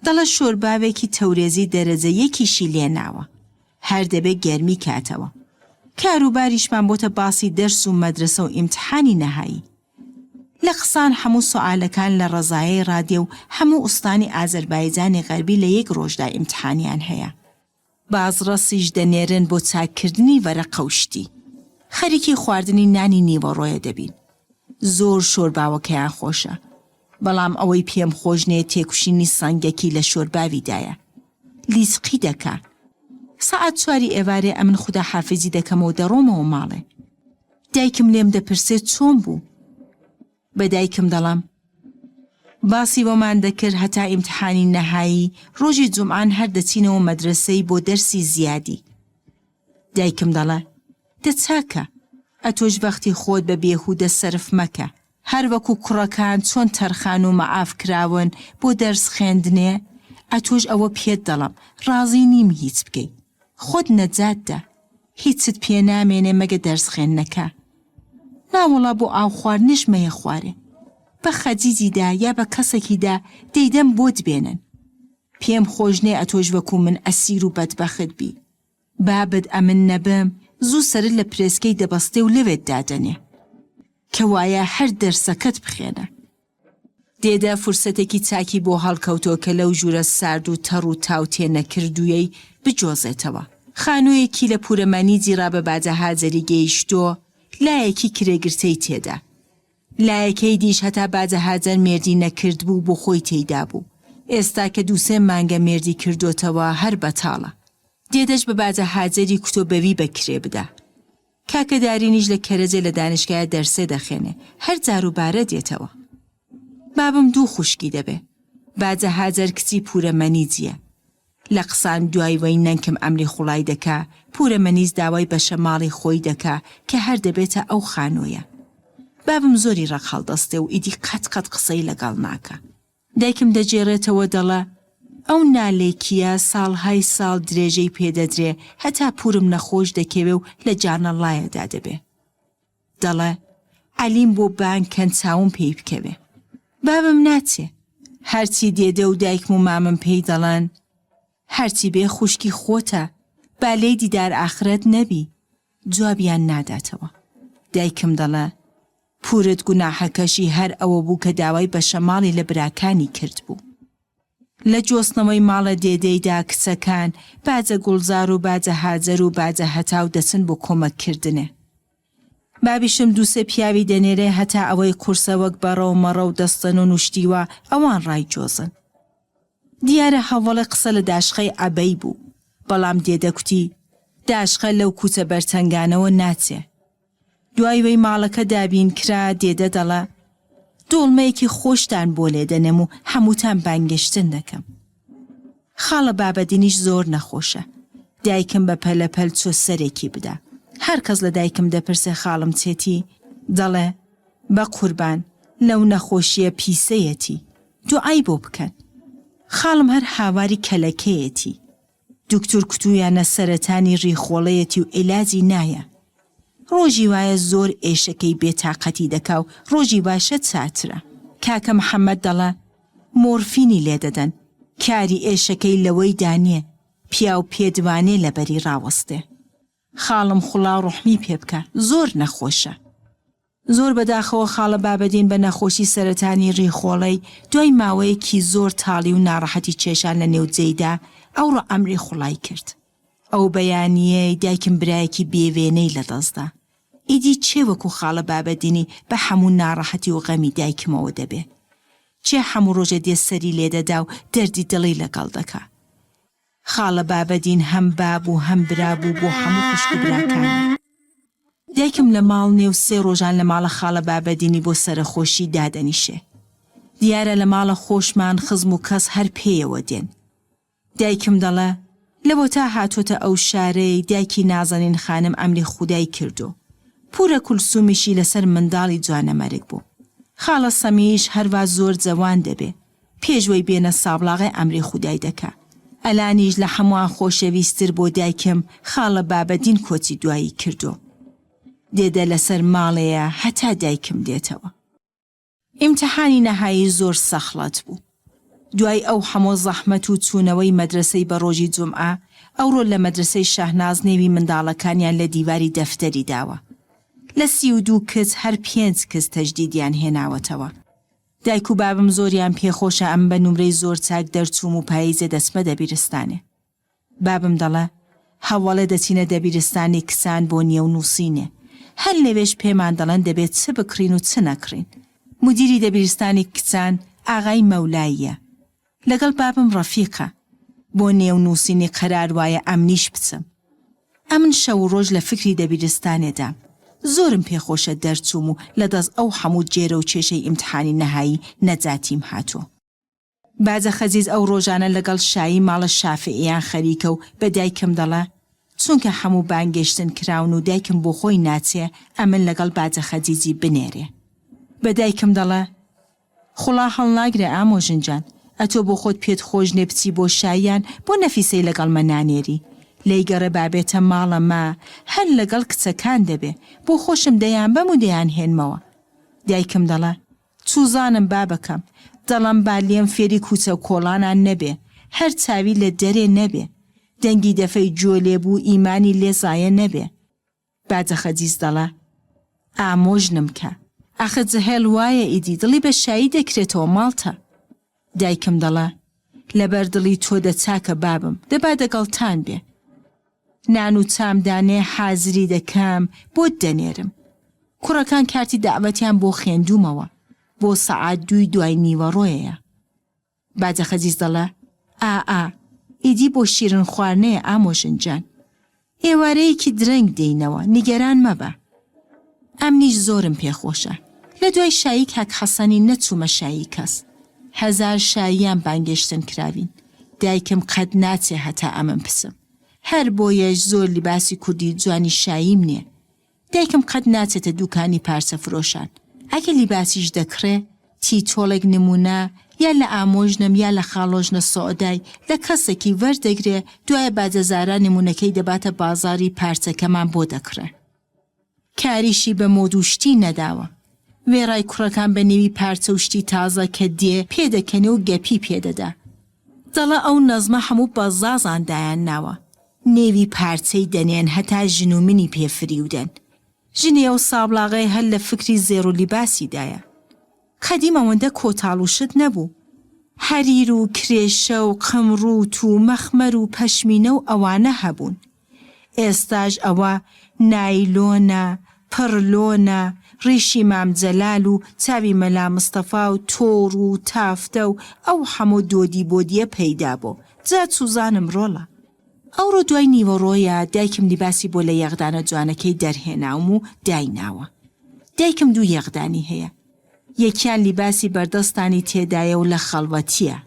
دەڵێ شۆرباوێکی تەورێزی دەرەجە یەکیشی لێ ناوە. هەر دەبێ گەرمی کاتەوە. کار و باریشمان بۆتە باسی دەرس و مەدرەسە و ئیمتحانی نەهایی. لە قسان هەموو سوعالەکان لە ڕەزایەی ڕادێ و هەموو ئوستانی ئازەربایجانی غەربی لە یەک ڕۆژدا ئیمتحانیان هەیە. بازڕەسیش دەنێرن بۆ چاککردنی ڤەرەقە و شتی. خەریکی خواردنی نانی نیوەڕۆیە دەبین. زۆر شۆرباوەکەیان خۆشە. بەڵام ئەوەی پێم خۆش نێ تێکوشینی سەنگەکی لە شۆرباویدایە. لیسقی دەکا. سەعات چواری ئێوارێ ئەمن خوداحافیزی دەکەمەوە دەڕۆمەوە ماڵێ. دایکم لێم دەپرسێ چۆن بوو؟ بە دایکم دەڵێم. باسی بۆمان دەکرد هەتا ئیمتحانی نەهایی ڕۆژی جومعان هەر دەچینەوە مەدرەسەی بۆ دەرسی زیادی. دایکم دەڵێ، دە چاکە، ئەتۆش ڤەختی خۆت بە بێهوودە سەرف مەکە. هەر وەکوو کوڕەکان چۆن تەرخان و مەعاف کراون بۆ دەرس خوێندنێ، ئەتۆش ئەوە پێت دەڵەم، ڕازی نیم هیچ بکەی. خۆت نەجات دە. هیچت پێ نامێنێ مەگە دەرس خوێندنەکە. ناوەڵا بۆ ئاو خواردنیش مەیە خوارێ. بە خەجیجی دا یا بە کەسەکی دا دەیدەم بۆت بێنن. پێم خۆش نێ ئەتۆش وەکوو من ئەسیر و بەدبەخت بی. بابت ئەمن نەبم زوو سەرت لە پرێسکەی دەبەستێ و لەوێت دادەنێ. کەوایە هەر دەرسەکەت بخێنە. دێدە فرسەتێکی چاکی بۆ هەڵکەوتۆ کە لەو ژوورە سارد و تەڕ و تاو تێ نەکردوویەی بجۆزێتەوە. خانوویەکی لە پوورەمەنیجی ڕا بە باجە هاجەری گەیشتۆ، لایەکی کرێگرتەی تێدا. لایەکەی دیش هەتا باجە هاجەر مێردی نەکردبوو بۆ خۆی تێیدا بوو. ئێستا کە دووسێ مانگە مێردی کردۆتەوە هەر بەتاڵە. دێدەش بە باجە هاجەری کوتۆ بەوی بە کرێ بدا. کاکە دارینیش لە کەرەجێ لە دانشگایە دەرسێ دەخێنێ هەر جاروبارە دێتەوە. بابم دوو خوشکی دەبێ. باجە هاجەر کچی پورە مەنیجیە. لە قسان دوای وەی نەنکم ئەمری خوڵای دەکا، پورە مەنیج داوای بەشە ماڵی خۆی دەکا کە هەر دەبێتە ئەو خانوویە. بابم زۆری ڕەق هەڵدەستێ و ئیدی قەت قەت قسەی لەگەڵ ناکا. دایکم دەگێڕێتەوە دەڵە ئەو نالێکییە ساڵهای ساڵ درێژەی پێ دەدرێ هەتا پورم نەخۆش دەکەوێ و لە جانەڵایەدا دەبێ. دەڵێ عەلیم بۆ بانگ کەن چاوم پێی بکەوێ. بابم ناچێ. هەرچی دێدە و دایکم و مامم پێی دەڵێن هەرچی بێ خوشکی خۆتە با لێی دیدار ئاخرەت نەبی. جوابیان ناداتەوە. دایکم دەڵێ پورت گوناحەکەشی هەر ئەوە بوو کە داوای بەشەماڵی لە براکانی کردبوو. لە جۆستنەوەی ماڵە دێدەیدا کچەکان، باجە گوڵزار و باجە هاجەر و باجە هەتاو دەچن بۆ کۆمەک کردنێ. بابیشم دووسێ پیاوی دەنێرێ هەتا ئەوەی قورسە وەک بەڕە و مەڕە و دەستەنوون و شتی وا ئەوان ڕایجۆزن. دیارە هەوەڵێ قسە لە داشقەی عەبەی بوو، بەڵام دێدە کوتی داشقە لەو کوچە بەرتەنگانەوە ناچێ. دوای وەی ماڵەکە دابین کرا دێدە دەڵە دۆڵمەیەکی خۆشتان بۆ لێ دەنێم و هەمووتان بانگێشتن دەکەم. خاڵە بابەدینیش زۆر نەخۆشە. دایکم بە پەلە پەل چۆ سەرێکی بدا. هەر کەس لە دایکم دەپرسێ خاڵم چێتی؟ دەڵێ، بە قوربان، لەو نەخۆشییە پیسەیەتی. دوعای بۆ بکەن. خاڵم هەر هاواری کەلەکەیەتی. دوکتور کوتویانە سەرەتانی ڕیخۆڵەیەتی و عیلاجی نایە. ڕۆژی وایە زۆر ئێشەکەی بێ تاقەتی دەکا و ڕۆژی واشە چاترە. کاکە محەمەد دەڵێ مۆرفینی لێ دەدەن، کاری ئێشەکەی لەوەیدا نیە پیاو پێدوانێ لەبەری ڕاوەستێ. خاڵم خوڵا ڕوحمی پێ بکا زۆر نەخۆشە. زۆر بەداخەوە خاڵە بابەدین بە نەخۆشی سەرەتانی ڕیخۆڵەی دوای ماوەیەکی زۆر تاڵی و ناڕەحەتی کێشان لە نێو جێیدا ئەوڕۆ ئەمری خوڵای کرد. ئەو بەیانییەی دایکم برایەکی بێ وێنەی لە دەست دا. ئیدی کێ وەکوو خاڵە بابەدینی بە حەموو ناڕەحەتی و غەمی دایکمەوە دەبێ؟ کێ حەموو ڕۆژێ دێ سەری لێدەدا و دەردی دڵی لەگەڵ دەکا؟ خاڵە بابەدین هەم باب و هەم برا بوو بۆ هەموو خوشک و براکانی. دایکم لە ماڵ نێ و سێ ڕۆژان لە ماڵە خاڵە بابەدینی بۆ سەرەخۆشی دادەنیشێ. دیارە لە ماڵە خۆشمان خزم و کەس هەر پێیەوە دێن. دایکم دەڵێ، لەوەتا هاتۆتە ئەو شارەی دایکی نازەنین خانم ئەمری خودای کردو. پورە کولسومیشی لەسەر منداڵی جوانەمەرگ بوو. خاڵە سەمیش هەروا زۆر جەوان دەبێ. پێش وەی بێنە سابڵاغێ ئەمری خودای دەکا. ئەلانیش لە حەموان خۆشەویستر بۆ دایکم خاڵە بابەدین کۆچی دوایی کردۆ. دێدە لەسەر ماڵێیە هەتا دایکم دێتەوە. ئیمتحانی نەهایی زۆر سەخڵەت بوو. دوای ئەو حەمۆ زەحمەت و چوونەوەی مەدرەسەی بە ڕۆژی جومعە، ئەوڕۆ لە مەدرەسەی شەهناز نێوی منداڵەکانیان لە دیواری دەفتەری داوە. لە 32 کچ هەر پێنج کچ تەجدیدیان هێناوەتەوە. دایک و بابم زۆریان پێ خۆشە ئەمن بە نومرەی زۆر چاک دەرچووم و پاییزێ دەچمە دەبیرستانێ. بابم دەڵێ، هەوەڵێ دەچینە دەبیرستانی کچان بۆ نیەو نووسینێ. هەر لەوێش پێمان دەڵێن دەبێ چ بکڕین و چ نەکڕین. مودیری دەبیرستانی کچان ئاغای مەولاییە. لەگەڵ بابم ڕەفیقە. بۆ نێو نووسینی قەرار وایە ئەمنیش بچم. ئەمن شەو و ڕۆژ لە فکری دەبیرستانێ دام. زۆرم پێ خۆشە دەرچووم و لە دەست ئەو حەموو جێرە و کێشەی ئیمتحانی نەهایی نەجاتیم هاتوو. باجە خەزیز ئەو ڕۆژانە لەگەڵ شایی ماڵە شافعیان خەریکە و بە دایکم دەڵێ، چونکە حەموو بانگێشتن کراون و دایکم بۆ خۆی ناچێ ئەمن لەگەڵ باجە خەجیجی بنێرێ. بە دایکم دەڵێ، خوڵا هەڵناگرێ ئامۆژن جان، ئەتۆ بۆ خۆت پێت خۆش نێ بچی بۆ شاییان بۆ نەفیسەی لەگەڵ مە نانێری؟ لێی گەڕێ با بێتە ماڵە مە هەر لەگەڵ کچەکان دەبێ، بۆ خۆشم دەیانبەم و دەیانهێنمەوە. دایکم دەڵێ، چوزانم بابەکەم، دەڵەم با لێم فێری کوچە و کۆڵانان نەبێ، هەر چاوی لە دەرێ نەبێ، دەنگی دەفەی گوێ لێ بوو ئیمانی لێ زایە نەبێ. باجە خەجیس دەڵێ، ئامۆژنم کە. ئاخر جهێڵ وایە ئیدی دڵی بە شایی دەکرێتەوە ماڵتە. دایکم دەڵێ، لەبەر دڵی تۆ دە چاکە بابم، دە با دەگەڵتان بێ. نان و چام دانێ حازری دەکەم بۆت دەنێرم. کوڕەکان کارتی دەعوەتیان بۆ خوێندوومەوە، بۆ سەعات دووی دوای نیوەڕۆیەیە. باجە خەجیس دەڵێ، ئا ئا، ئیدی بۆ شیرن خوارنەیە ئامۆژن جان. ئێوارەیەکی درەنگ دێینەوە، نیگەران مەبە. ئەمنیش زۆرم پێ خۆشە. لە دوای شایی کاک حەسەنی نەچوومە شایی کەس. هەزار شاییان بانگێشتن کراوین. دایکم قەت ناچێ هەتا ئەمن پچم. هەر بۆیەش زۆر لیباسی کوردی جوانی شاییم نیە. دایکم قەت ناچێتە دووکانی پارچە فرۆشان. ئەگەر لیباسیش دەکڕێ، تیتۆڵێک نموونە یا لە ئامۆژنم یا لە خاڵۆژنە سۆئدای لە کەسێکی وەردەگرێ، دوایە باجەزارا نموونەکەی دەباتە بازاڕی پارچەکەمان بۆ دەکڕێ. کاریشی بە مۆد و شتی نەداوە. وێڕای کوڕەکان بە نێوی پارچە و شتی تازە کە دێ پێدەکەنێ و گەپی پێدەدا. دەڵێ ئەو نەزمە هەموو بەزازان دایان ناوە. نێوی پارچەی دەنێن هەتا ژن و منی پێ فریو دەن. ژنی ئەو سابڵاغەی هەر لە فکری زێڕ و لیباسی دایە. قەدیم ئەوەندە کۆتاڵ و شت نەبوو. حەریر و کرێشە و قمڕووت و مەخمەر و پەشمینە و ئەوانە هەبوون. ئێستاش ئەوە نایلۆنە، پڕلۆنە، ڕیشی مام جەلال و چاوی مەلا مستەفا و تۆڕ و تافتە و ئەو حەمۆ دۆدی بۆدیە پەیدا بۆ. جا چوزانم ڕۆڵە. ئەوڕۆ دوای نیوەڕۆیە دایکم لیباسی بۆ لە یەغدانە جوانەکەی دەرهێناوم و دایناوە. دایکم دوو یەغدانی هەیە. یەکیان لیباسی بەردەستانی تێدایە و لە خەڵوەتییە.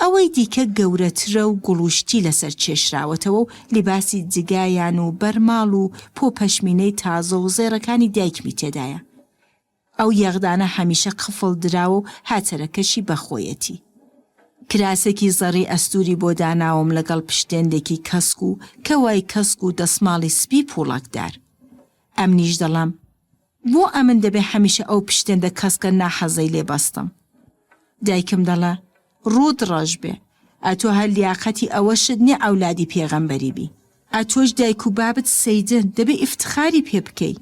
ئەوەی دیکە گەورەترە و گوڵ و شتی لەسەر کێشراوەتەوە و لیباسی جگایان و بەرماڵ و پۆ پەشمینەی تازە و زێڕەکانی دایکمی تێدایە. ئەو یەغدانە هەمیشە قفڵ دراوە و هاچەرەکەشی بە خۆیەتی. کراسێکی زەڕی ئەستووری بۆ داناوم لەگەڵ پشتێندێکی کەسک و کەوای کەسک و دەسماڵی سپی پووڵەکدار. ئەمنیش دەڵێم بۆ ئەمن دەبێ هەمیشە ئەو پشتێندە کەسکە ناحەزەی لێ بەستم؟ دایکم دەڵێ ڕووت ڕەش بێ ئەتۆ هەر لیاقەتی ئەوەشت نیە عەولادی پێغەمبەری بی. ئەتۆش دایک و بابت سەیدن دەبێ ئیفتخاری پێ بکەی.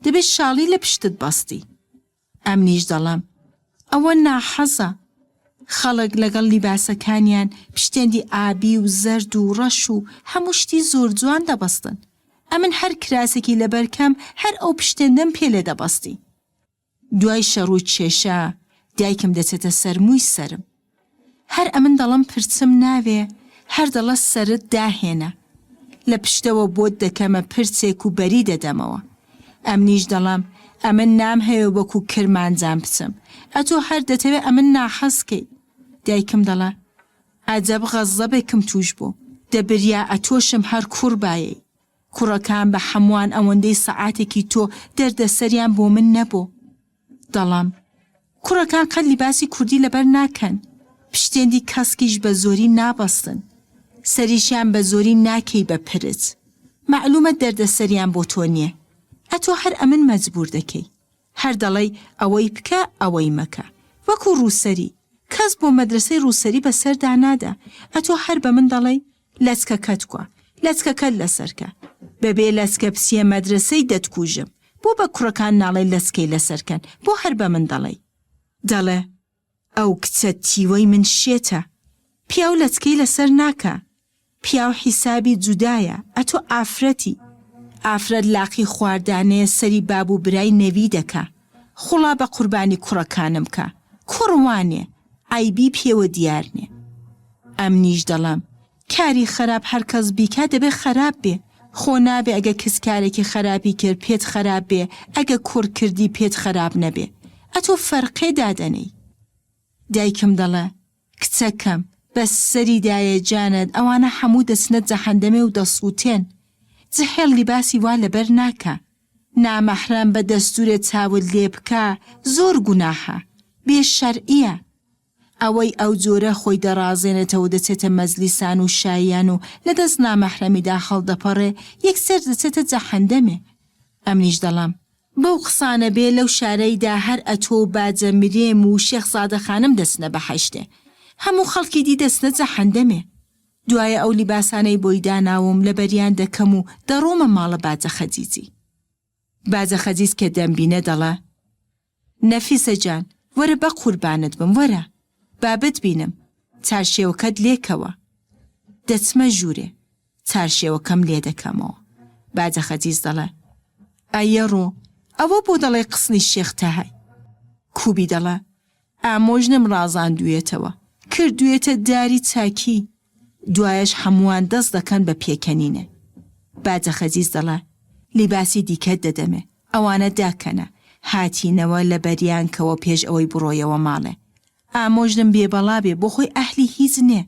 دەبێ شاڵی لە پشتت بەستی. ئەمنیش دەڵێم ئەوە ناحەزە. خەڵک لەگەڵ لیباسەکانیان پشتێندی ئابی و زەرد و ڕەش و هەموو شتی زۆر جوان دەبەستن. ئەمن هەر کراسێکی لەبەر کەم هەر ئەو پشتێندەم پێ لێ دەبەستی. دوای شەڕ و کێشە دایکم دەچێتە سەر مووی سەرم. هەر ئەمن دەڵەم پرچم ناوێ هەر دەڵە سەرت داهێنە. لە پشتەوە بۆت دەکەمە پرچێک و بەری دەدەمەوە. ئەمنیش دەڵەم ئەمن نامهەوێ وەکوو کرمانجان بچم. ئەتۆ هەر دەتەوێ ئەمن ناحەز کەی. دایکم دەڵە عەجەب غەزەبێکم تووش بوو. دە بریا ئەتۆشم هەر کوڕ بایەی. کوڕەکان بە حەموان ئەوەندەی سەعاتێکی تۆ دەردەسەریان بۆ من نەبۆ. دەڵەم کوڕەکان قەت لیباسی کوردی لەبەر ناکەن، پشتێندی کەسکیش بە زۆری نابەستن، سەریشیان بە زۆری ناکەی بە پرچ، مەعلومە دەردەسەریان بۆ تۆ نیە، ئەتۆ هەر ئەمن مەجبور دەکەی، هەر دەڵێی ئەوەی بکە ئەوەی مەکە، وەکو ڕووسەری، کەس بۆ مەدرەسەی ڕووسەری بەسەردا نادا، ئەتۆ هەر بە من دەڵێی لەچکەکەت کوا؟ لەچکەکەت لەسەر کە. بەبێ لەچکە بچیە مەدرەسەی دەتکوژم. بۆ بە کوڕەکان ناڵێی لەچکەی لەسەر کەن، بۆ هەر بە من دەڵێی؟ دەڵێ، ئەو کچە تیوەی من شێتە. پیاو لەچکەی لەسەر ناکا. پیاو حیسابی جودایە، ئەتۆ ئافرەتی. ئافرەت لاقی خواردانەیە سەری باب و برای نەوی دەکا. خوڵا بە قوربانی کوڕەکانم کا. کوڕ وانێ. عەیبی پێوە دیار نێ. ئەمنیش دەڵێم کاری خەراپ هەر کەس بیکا دەبێ خەراپ بێ. خۆ نابێ ئەگە کچ کارێکی خەراپی کرد پێت خەراپ بێ ئەگە کوڕ کردی پێت خەراپ نەبێ. ئەتۆ فەرقێ دادەنێی. دایکم دەڵێ کچەکەم بەس سەری دایە جانت ئەوانە حەموو دەچنە جەحەندەمێ و دەسووتێن. جحێڵ لیباسی وا لەبەر ناکا. نامەحرەم بە دەستوورێ چاوت لێ بکا زۆر گوناحە، بێ شەرعییە. ئەوەی ئەو جۆرە خۆی دەڕازێنێتەوە دەچێتە مەجلیسان و شاییان و لە دەست نامەحرەمیدا هەڵدەپەڕێ یەکسەر دەچێتە جەحەندەمێ. ئەمنیش دەڵێم بەو قسانە بێ لەو شارەیدا هەر ئەتۆ و باجە مرێم و شێخ زادە خانم دەچنە بەحەشتێ. هەموو خەڵکی دی دەچنە جەحەندەمێ. دوایە ئەو لیباسانەی بۆی داناوم لەبەریان دەکەم و دەڕۆمە ماڵە باجە خەجیجی. باجە خەجیج کە دەمبینێ دەڵێ، نەفیسە جان وەرە بەقوربانت بم وەرە با بتبینم، چارشێوەکەت لێکەوە. دەچمە ژوورێ چارشێوەکەم لێدەکەمەوە. باجە خەجیج دەڵێ، ئەیەڕۆ ئەوە بۆ دەڵێی قسنی شێخ تەهای؟ کوبی دەڵێ، ئامۆژنم ڕازاندوویەتەوە، کردوویەتە داری چاکی، دوایەش هەمووان دەست دەکەن بە پێکەنینێ. باجە خەجیج دەڵێ، لیباسی دیکەت دەدەمێ، ئەوانە داکەنە، هاتینەوە لە بەریانکەوە پێش ئەوەی بڕۆیەوە ماڵێ. ئامۆژنم بێبەڵا بێ بۆ خۆی ئەهلی هیچ نێ،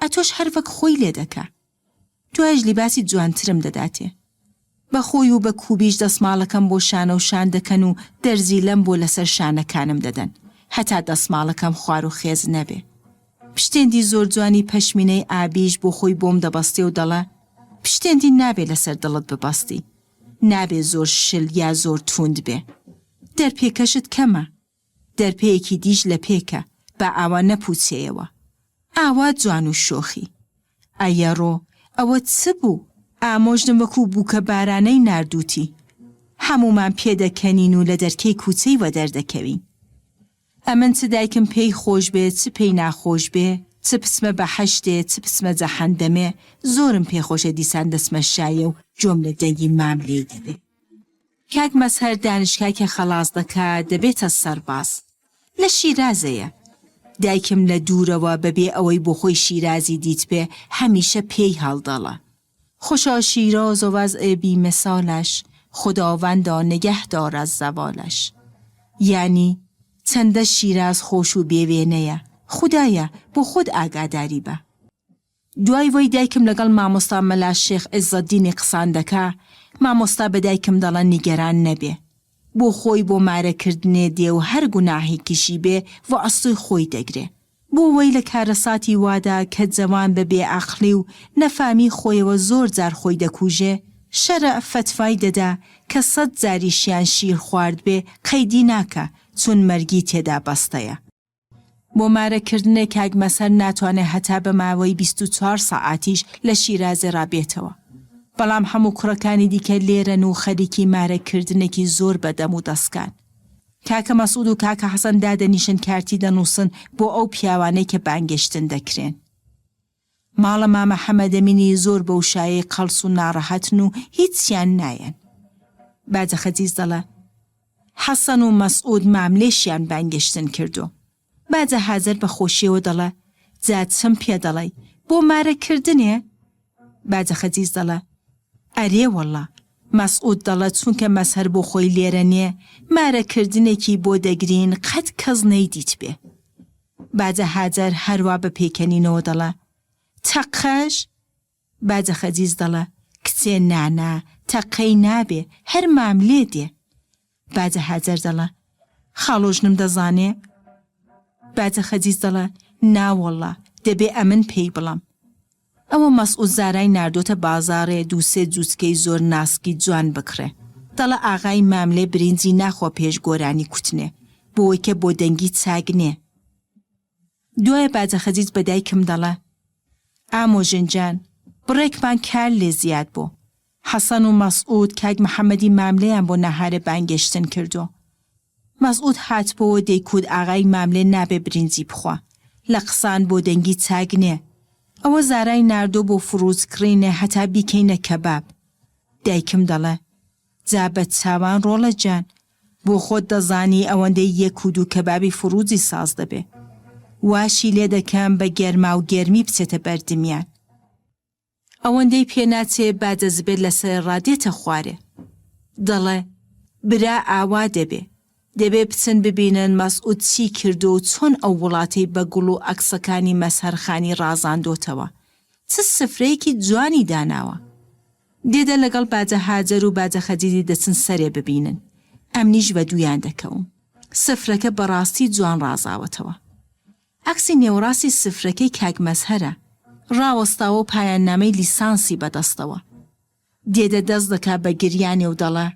ئەتۆش هەر وەک خۆی لێدەکا. دوایش لیباسی جوانترم دەداتێ. بە خۆی و بە کوبیش دەسماڵەکەم بۆ شانە و شان دەکەن و دەرزیلەم بۆ لەسەر شانەکانم دەدەن هەتا دەسماڵەکەم خوار و خێز نەبێ. پشتێندی زۆر جوانی پەشمینەی ئابیش بۆ خۆی بۆم دەبەستێ و دەڵێ، پشتێندی نابێ لەسەر دڵت ببەستی. نابێ زۆر شل یا زۆر تووند بێ. دەرپێکەشت کەمە. دەرپێیەکی دیش لە پێکە با ئاوا نەپووچێیەوە. ئاوا جوان و شۆخی. ئەیەڕۆ ئەوە چ بوو؟ ئامۆژنم وەکوو بووکە بارانەی ناردووتی. هەموومان پێدەکەنین و لە دەرکەی کووچەی وەدەردەکەوین. ئەمن چ دایکم پێی خۆش بێ چ پێی ناخۆش بێ، چ بچمە بەحەشتێ چ بچمە جەحەندەمێ، زۆرم پێ خۆشە دیسان دەچمە شایە و گوێم لە دەنگی مام لێی دەبێ. کاک مەزهەر دانشگا کە خەڵاس دەکا دەبێتە سەرباز. لە شیرازەیە. دایکم لە دوورەوە بە بێ ئەوەی بۆ خۆی شیرازی دیتبێ هەمیشە پێی هەڵدەڵا. خوشا شیراز و وضع بی مثالش خداوندا نگه دار از زوالش. یانی چەندە شیراز خۆش و بێ وێنەیە. خودایە بۆ خۆت ئاگاداری بە. دوای وەی دایکم لەگەڵ مامۆستا مەلا شێخ عیزەدینی قسان دەکا، مامۆستا بە دایکم دەڵێ نیگەران نەبێ. بۆ خۆی بۆ مارە کردنێ دێ و هەر گوناهێکیشی بێ وە ئەستۆی خۆی دەگرێ. بۆ وەی لە کارەساتی وادا کە جەوان بە بێ عەقڵی و نەفامی خۆیەوە زۆر جار خۆی دەکوژێ، شەرع فەتوای دەدا کە سەت جاریشیان شیر خواردبێ قەیدی ناکا چون مەرگی تێدا بەستەیە. بۆ مارە کردنێ کاک مەسەر ناتوانێ هەتا بە ماوەی 24 سەعاتیش لە شیرازێ ڕا بێتەوە. بەڵام هەموو کوڕەکانی دیکە لێرەن و خەریکی مارە کردنێکی زۆر بە دەم و دەسکان. کاکە مەسعود و کاکە حەسەن دادەنیشن کارتی دەنووسن بۆ ئەو پیاوانەی کە بانگێشتن دەکرێن. ماڵە مامە حەمەدەمینی زۆر بەو شایەی قەڵس و ناڕەحەتن و هیچیان نایەن. باجە خەجیج دەڵێ، حەسەن و مەسعود ماملێشیان بانگێشتن کردووە. باجە هاجەر بە خۆشیەوە دەڵێ، جا چم پێ دەڵێی، بۆ مارە کردنێ؟ باجە خەجیج دەڵێ، ئەرێ وەڵا. مەسعود دەڵێ، چونکە مەزهەر بۆ خۆی لێرە نێ، مارە کردنێکی بۆ دەگرین قەت کەس نەیدیتبێ. باجە هاجەر هەروا بە پێکەنینەوە دەڵێ، تەقەش؟ باجە خەجیج دەڵێ، کچێ نانا، تەقەی نابێ، هەر ماملێ دێ. باجە هاجەر دەڵێ، خاڵۆژنم دەزانێ؟ باجە خەجیج دەڵێ، ناوەڵڵا، دەبێ ئەمن پێی بڵێم. ئەوە مەسعود زارای ناردۆتە بازاڕێ دوو سێ جوچکەی زۆر ناسکی جوان بکڕێ. دەڵێ ئاغای ماملێ برینجی ناخوا پێش گۆرانی کوتنێ، بۆوەی کە بۆ دەنگی چاک نێ. دوایە باجە خەجیج بە دایکم دەڵێ، ئامۆژن جان، بڕێکمان کار لێ زیاد بۆ. حەسەن و مەسعود کاک محەمەدی ماملێیان بۆ ناهارێ بانگێشتن کردۆ. مەسعود هاتبۆوە دەیکوت ئاغای ماملێ نابێ برینجی بخوا، لە قسان بۆ دەنگی چاک نێ. ئەوە زارای ناردۆ بۆ فرووج کڕینێ هەتا بیکەینە کەباب. دایکم دەڵێ، جا بە چاوان ڕۆڵە جان، بۆ خۆت دەزانی ئەوەندەی یەک و دوو کەبابی فرووجی ساز دەبێ. واشی لێ دەکەم بە گەرماو گەرمی بچێتە بەر دمیان. ئەوەندەی پێ ناچێ با جەزبێت لە سەرڕا دێتە خوارێ. دەڵێ، برا ئاوا دەبێ. دەبێ بچن ببینن مەسعود چی کردووە و چۆن ئەو وڵاتەی بە گوڵ و عەکسەکانی مەزهەر خانی ڕازاندۆتەوە. چ سفرەیەکی جوانی داناوە. دێدە لەگەڵ باجە هاجەر و باجە خەجیجی دەچن سەرێ ببینن. ئەمنیش بە دوویان دەکەوم. سفرەکە بە ڕاستی جوان ڕازاوەتەوە. عەکسی نێوەڕاستی سفرەکەی کاک مەزهەرە. ڕاوەستاوە و پایاننامەی لیسانسی بە دەستەوە. دێدە دەست دەکا بە گریانێ و دەڵێ.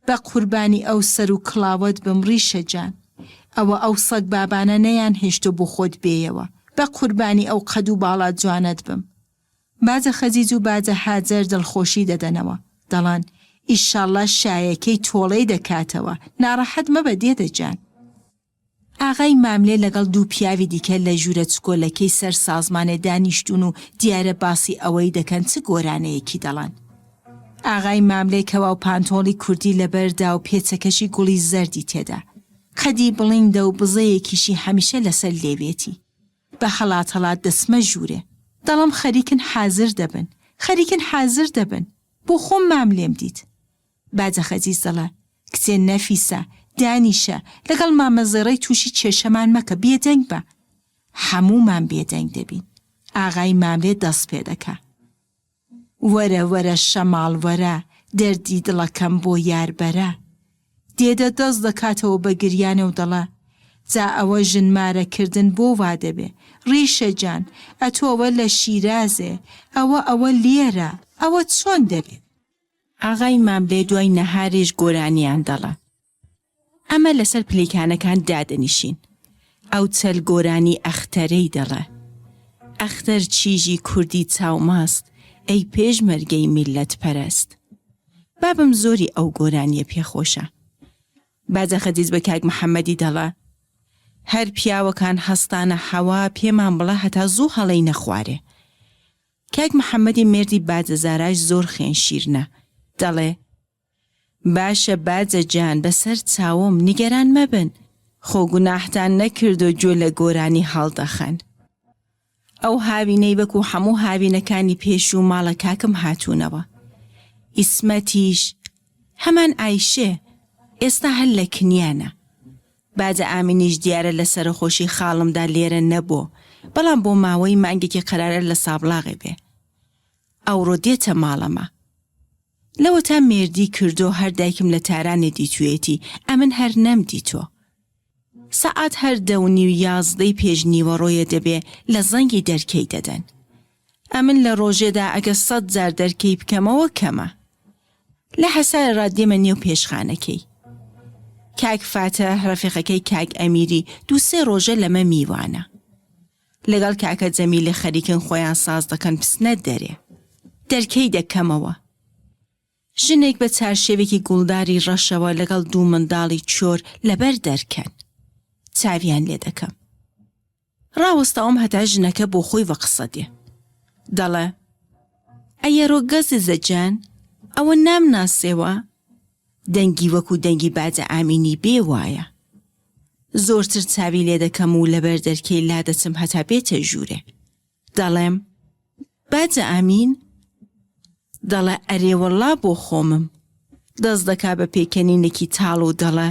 بە قوربانی ئەو سەر و کڵاوەت بم ڕیشە جان. ئەوە ئەو سەگ بابانە نەیان هێشتۆ بۆ خۆت بێیەوە. بە قوربانی ئەو قەد و باڵا جوانەت بم. باجە خەجیج و باجە هاجەر دڵخۆشی دەدەنەوە. دەڵێن، ئیشاڵڵا شایەکەی تۆڵەی دەکاتەوە. ناڕەحەت مەبە دێدە جان. ئاغای ماملێ لەگەڵ دوو پیاوی دیکە لە ژوورە چکۆلەکەی سەر سازمانێ دانیشتوون و دیارە باسی ئەوەی دەکەن چ گۆرانەیەکی دەڵێن. ئاغای ماملێ کەوا و پانتۆڵی کوردی لەبەر دا و پێچەکەشی گوڵی زەردی تێدا. قەدی بڵیندە و بزەیەکیشی هەمیشە لەسەر لێوێتی. بە هەڵات هەڵات دەچمە ژوورێ. دەڵێم خەریکن حازر دەبن. خەریکن حازر دەبن. بۆ خۆم ماملێم دیت. باجە خەجیج دەڵێ، کچێ نەفیسە، دانیشە، لەگەڵ مامە زێڕەی تووشی کێشەمان مەکە، بێدەنگ بە. هەموومان بێدەنگ دەبین. ئاغای ماملێ دەست پێ دەکا. وەرە وەرە شەماڵ وەرە، دەردی دڵەکەم بۆ یار بەرە. دێدە دەست دەکاتەوە بە گریانێ و دەڵێ، جا ئەوە ژن مارە کردن بۆ وا دەبێ؟ ڕیشە جان، ئەتۆ ئەوە لە شیرازێ، ئەوە ئەوە لێرە، ئەوە چۆن دەبێ؟ ئاغای ماملێ دوای نەهارێش گۆرانیان دەڵا. ئەمە لەسەر پلیکانەکان دادەنیشین. ئەو چەل گۆرانی ئەختەرەی دەڵێ. ئەختەر چیژی کوردی چاوماست ئەی پێشمەرگەی میللەت پەرست. بابم زۆری ئەو گۆرانیە پێ خۆشە. باجە خەجیج بە کاک محەمەدی دەڵێ هەر پیاوەکان هەستانە حەوا پێمان بڵێ هەتا زوو هەڵێینە خوارێ. کاک محەمەدی مێردی باجە زاراش زۆر خوێن شیرنە دەڵێ باشە باجە جان بەسەر چاوم نیگەران مەبن خۆ گوناحتان نەکردو گوێ لە گۆرانی هەڵدەخەن. ئەو هاوینەی وەکو هەموو هاوینەکانی پێشوو ماڵە کاکم هاتوونەوە ئیسمەتیش هەمان ئایشێ ئێستا هەر لە کنیانە باجە ئامینیش دیارە لە سەرەخۆشی خاڵمدا لێرە نەبۆ، بەڵام بۆ ماوەی مانگێکی قەرارە لە سابڵاغێ بێ. ئەوڕۆ دێتە ماڵەمە. لەوەتا مێردی کردۆ هەر دایکم لە تارانێ دیتوویەتی، ئەمن هەر نەمدیتۆ. سەعات هەر دە و نیو یازدەی پێش نیوەڕۆیە دەبێ لە زەنگی دەرکەی دەدەن. ئەمن لە ڕۆژێدا ئەگە سەت جار دەرکەی بکەمەوە کەمە. لە حەسارە ڕا دێمە نێو پێشخانەکەی. کاک فاتح ڕەفیقەکەی کاک ئەمیری دوو سێ ڕۆژە لەمە میوانە. لەگەڵ کاکە جەمیلە خەریکن خۆیان ساز دەکەن بچنە دەرێ. دەرکەی دەکەمەوە. ژنێک بە چارشێوێکی گوڵداری ڕەشەوە لەگەڵ دوو منداڵی چۆر لەبەر دەرکەن. چاویان لێ دەکەم. ڕاوەستاوم هەتا ژنەکە بۆ خۆی وە قسە دێ. دەڵێ، ئەیەرۆ گەززە جان، ئەوە نامناسێوە؟ دەنگی وەکوو دەنگی باجە ئامینی بێ وایە. زۆرتر چاوی لێ دەکەم و لەبەر دەرکەی لادەچم هەتا بێتە ژوورێ. دەڵێم، باجە ئامین؟ دەڵێ، ئەرێ وەڵڵا بۆ خۆمم. دەست دەکا بە پێکەنینێکی تاڵ و دەڵێ،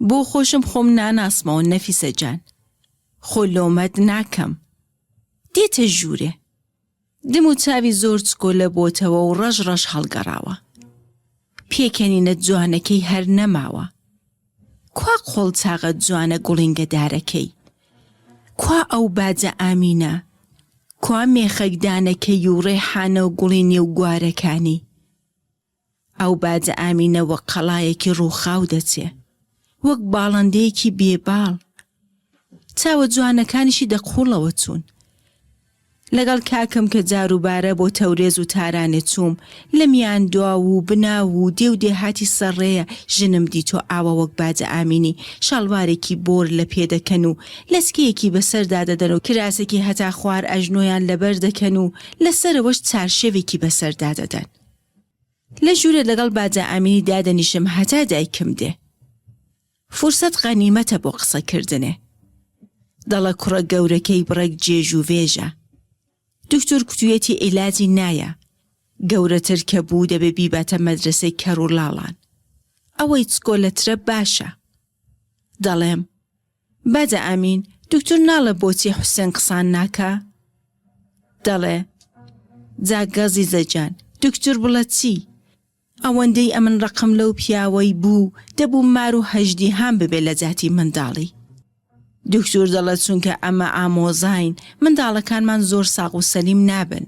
بۆ خۆشم خۆم ناناسمەوە نەفیسە جان. خۆ لۆمەت ناکەم. دێتە ژوورێ. دم و چاوی زۆر چکۆلە بۆتەوە و ڕەش ڕەش هەڵگەڕاوە. پێکەنینە جوانەکەی هەر نەماوە. کوا قۆڵچاغە جوانە گوڵینگەدارەکەی؟ کوا ئەو باجە ئامینە؟ کوا مێخەکدانەکەی و ڕێحانە و گوڵی نێو گوارەکانی؟ ئەو باجە ئامینە وەک قەڵایەکی ڕووخاو دەچێ. وەک باڵندەیەکی بێ باڵ. چاوە جوانەکانیشی دە قووڵەوە چوون. لەگەڵ کاکم کە جاروبارە بۆ تەورێز و تارانێ چووم، لە میاندواو و بناو و دێ و دێهاتی سەرڕێیە ژنم دیتۆ ئاوا وەک باجە ئامینی شاڵوارێکی بۆر لە پێ دەکەن و لەچکەیەکی بەسەردا دەدەن و کراسێکی هەتا خوار ئەژنۆیان لەبەر دەکەن و لە سەرەوەش چارشێوێکی بەسەردا دەدەن. لە ژوورێ لەگەڵ باجە ئامینی دادەنیشم هەتا دایکم دێ. فرسەت غەنیمەتە بۆ قسە کردنێ. دەڵە کوڕە گەورەکەی بڕێک جێژ و ڤێژە. دکتۆر کوتویەتی عیلاجی نایە. گەورەتر کە بوو دەبێ بیباتە مەدرەسەی کەڕ و لاڵان. ئەوەی چکۆلەترە باشە. دەڵێم. باجە ئامین، دکتۆر ناڵێ بۆچی حوسێن قسان ناکا؟ دەڵێ، جا گەزیزە جان، دوکتور بڵە چی؟ ئەوەندەی ئەمن ڕقم لەو پیاوەی بوو دەبوو مار و هەژدیهام ببێ لە جاتی منداڵی. دوکتور دەڵێ چونکە ئەمە ئامۆزاین منداڵەکانمان زۆر ساغ و سەلیم نابن.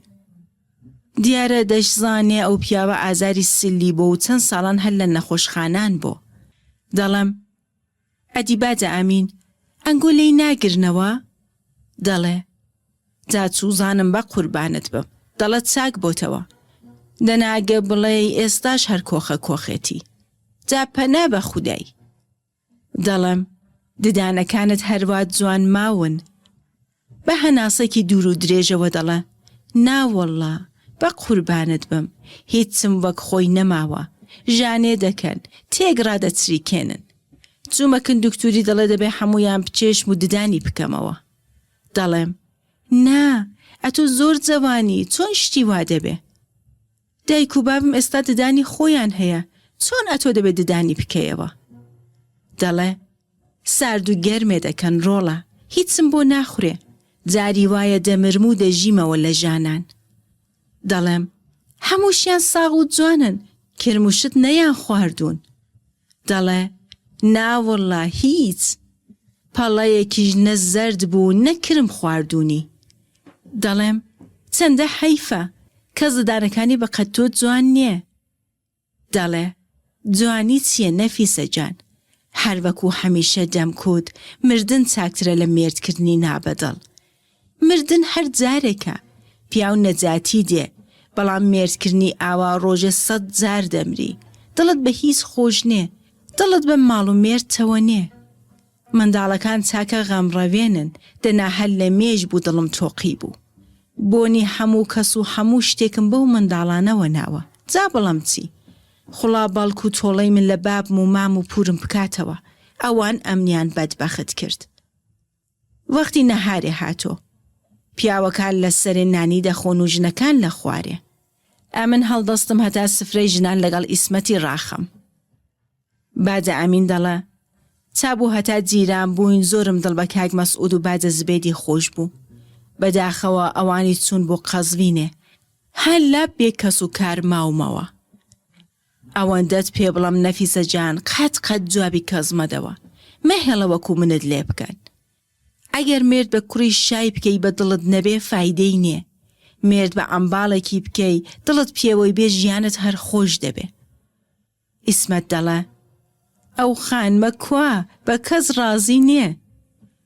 دیارە دەشزانێ ئەو پیاوە ئازاری سلی بۆ و چەند ساڵان هەر لە نەخۆشخانان بۆ. دەڵێم ئەدی بادە ئامین ئەنگۆ لێی ناگرنەوە؟ دەڵێ جا چوزانم بە قوربانت بم دەڵێ چاک بۆتەوە. دەنا گە بڵێی ئێستاش هەر کۆخە کۆخێتی. جا پەنا بە خودای. دەڵێم ددانەکانت هەروا جوان ماون. بە هەناسەکی دوور و درێژەوە دەڵێ، نا وەڵڵا، بە قوربانت بم، هیچم وەک خۆی نەماوە، ژانێ دەکەن، تێکڕا دەچریکێنن. چوومە کن دوکتوری دەڵێ دەبێ حەموویان بچێشم و ددانی بکەمەوە. دەڵێم، نا، ئەتۆ زۆر جەوانی، چۆن شتی وا دەبێ؟ دایک و بابم ئێستا ددانی خۆیان هەیە، چۆن ئەتۆ دەبێ ددانی بکەیەوە؟ دەڵێ، سارد و گەرمێ دەکەن ڕۆڵە، هیچم بۆ ناخورێ، جاری وایە دەمرم و دەژیمەوە لە ژانان. دەڵێم، هەمووشیان ساغ و جوانن، کرم و شت نەیان خواردوون. دەڵێ، نا وەڵڵا هیچ. پەڵەیەکیش نە زەرد بوو نە کرم خواردوونی. دەڵێم، چەندە حەیفە، کەس ددانەکانی بە قەد تۆ جوان نییە. دەڵێ، جوانی چییە نەفیسە جان، هەر وەکوو هەمیشە دەمکوت مردن چاکترە لە مێردکردنی نابەدڵ. مردن هەر جارێکە، پیاو نەجاتی دێ، بەڵام مێردکردنی ئاوا ڕۆژێ سەت جار دەمری، دڵت بە هیچ خۆش نێ، دڵت بەم ماڵ و مێردتەوە نێ. منداڵەکان چاکە غەمڕەوێنن، دەنا هەر لە مێژ بوو دڵم تۆقیبوو. بۆنی حەموو کەس و حەموو شتێکم بەو منداڵانەوە ناوە. جا بڵێم چی؟ خوڵا بەڵکوو تۆڵەی من لە بابم و مام و پوورم بکاتەوە، ئەوان ئەمنیان بەدبەخت کرد. وەختی نەهارێ هاتۆ. پیاوەکان لە سەرێ نانی دەخۆن و ژنەکان لە خوارێ. ئەمن هەڵدەستم هەتا سفرەی ژنان لەگەڵ ئیسمەتی ڕاخەم. باجە ئەمین دەڵێ، چا بوو هەتا جیران بووین زۆرم دڵ بە کاک مەسعود و باجە زبێدی خۆش بوو. بەداخەوە ئەوانی چوون بۆ قەزوینێ. هەر لە بێ کەس و کار ماومەوە. ئەوەندەت پێ بڵێم نەفیسە جان قەت قەت جوابی کەس مەدەوە. مەهێڵە وەکوو منت لێ بکەن. ئەگەر مێرد بە کوڕی شای بکەی بە دڵت نەبێ فایدەی نیە. مێرد بە عەمباڵێکی بکەی دڵت پێوەی بێ ژیانت هەر خۆش دەبێ. ئیسمەت دەڵێ، ئەو خانمە کوا بە کەس ڕازی نیە.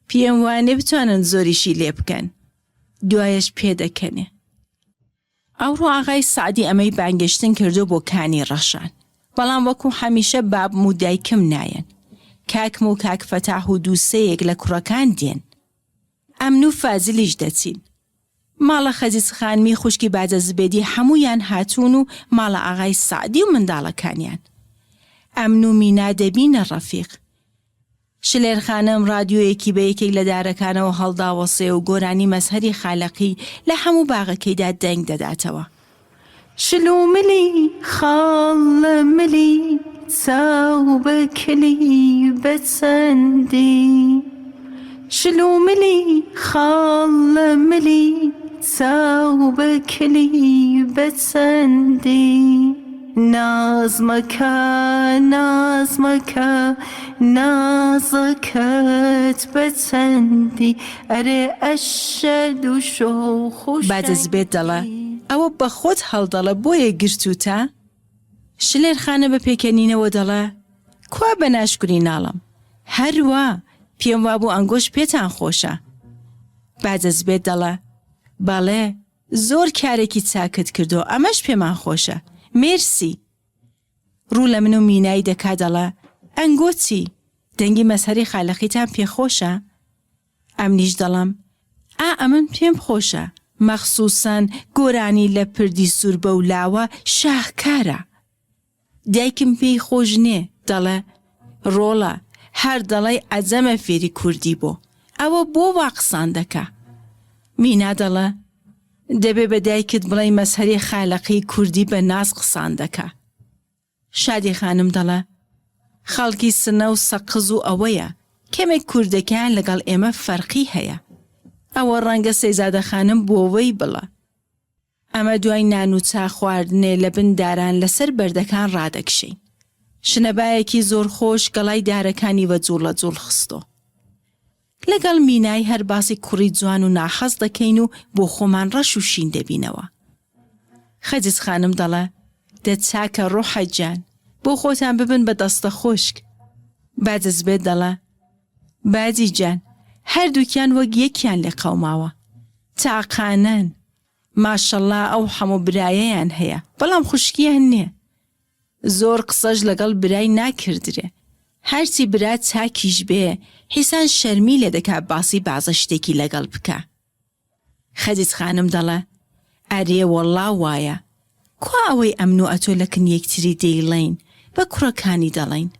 پێم وانێ بتوانن زۆریشی لێ بکەن. دوایەش پێدەکەنێ. ئەوڕۆ ئاغای سەعدی ئەمەی بانگێشتن کردوە بۆ کانی ڕەشان. بەڵام وەکوو هەمیشە بابم و دایکم نایەن. کاکم و کاک فەتاح و دوو سێیەک لە کوڕەکان دێن. ئەمن و فازلیش دەچین. ماڵە خەجیج خانمی خوشکی باجە زبێدی هەموویان هاتوون و ماڵە ئاغای سەعدی و منداڵەکانیان. ئەمن و مینا دەبینە ڕەفیق. شلێر خانم ڕادیۆیەکی بە یەکێک لە دارەکانەوە هەڵداوەسێ و گۆرانی مەزهەری خالەقی لە هەموو باغەکەیدا دەنگ دەداتەوە. شل و ملی خاڵ لە ملی چاو بە کلی بە چەندی شل و ملی خاڵ لە ملی چاو بە کلی بە چەندی ناز مەکە ناز مەکە نازەکەت بە چەندی ئەرێ ئەشەد و شۆخ و باجە زبێت دەڵێ، شەنگی. ئەوە بە خۆت هەڵدەڵێ بۆیە گرتووتە؟ شلێر خانە بە پێکەنینەوە دەڵێ، کوا بە ناشکوری ناڵم، هەر وا، پێم وابوو ئەنگۆش پێتان خۆشە. باجە زبێت دەڵێ، بەڵێ، زۆر کارێکی چاکت کردووە، ئەمەش پێمان خۆشە. مێرسی. ڕوو لە من و مینای دەکا دەڵێ، ئەنگۆ چی؟ دەنگی مەزهەری خالەقیتان پێ خۆشە؟ ئەمنیش دەڵێم، ئا ئەمن پێم خۆشە، مەخسوسەن گۆرانی لە پردی سوور بەو لاوە شاهکارە. دایکم پێی خۆش نێ، دەڵێ، ڕۆڵە، هەر دەڵێی عەجەمە فێری کوردی بۆ، ئەوە بۆ وا قسان دەکا؟ مینا دەڵێ، دەبێ بە دایکت بڵێی مەزهەری خالەقی کوردی بە ناز قسان دەکا. شادی خانم دەڵێ، خەڵکی سنە و سەقز و ئەوەیە، کەمێک کوردەکەیان لەگەڵ ئێمە فەرقی هەیە. ئەوە ڕەنگە سەیزادە خانم بۆ وەی بڵێ. ئەمە دوای نان و چا خواردنێ لە بن داران لە سەر بەردەکان ڕادەکشێین. شنەبایەکی زۆر خۆش گەڵای دارەکانی وە جووڵە جووڵ خستۆ. لەگەڵ مینای هەر باسی کوڕی جوان و ناحەز دەکەین و بۆ خۆمان ڕەش و شین دەبینەوە. خەجیج خانم دەڵێ، دە چاکە ڕۆحە گیان، بۆ خۆتان ببن بە دەستەخوشک. باجەزبێت دەڵێ، باجی گیان، هەردووکیان وەک یەکیان لێ قەوماوە. تاقانەن. ماشەڵا ئەو حەموو برایەیان هەیە، بەڵام خوشکیان نییە. زۆر قسەش لەگەڵ برای ناکردرێ. هەرچی برا چاکیش بێ، حیسان شەرمی لێ دەکا باسی بازە شتێکی لەگەڵ بکا. خەدیج خانم دەڵێ، ئەرێ وەڵڵا وایە. کوا ئەوەی ئەمن و ئەتۆ لە کن یەکتری دەیڵێین، بە کوڕەکانی دەڵێین.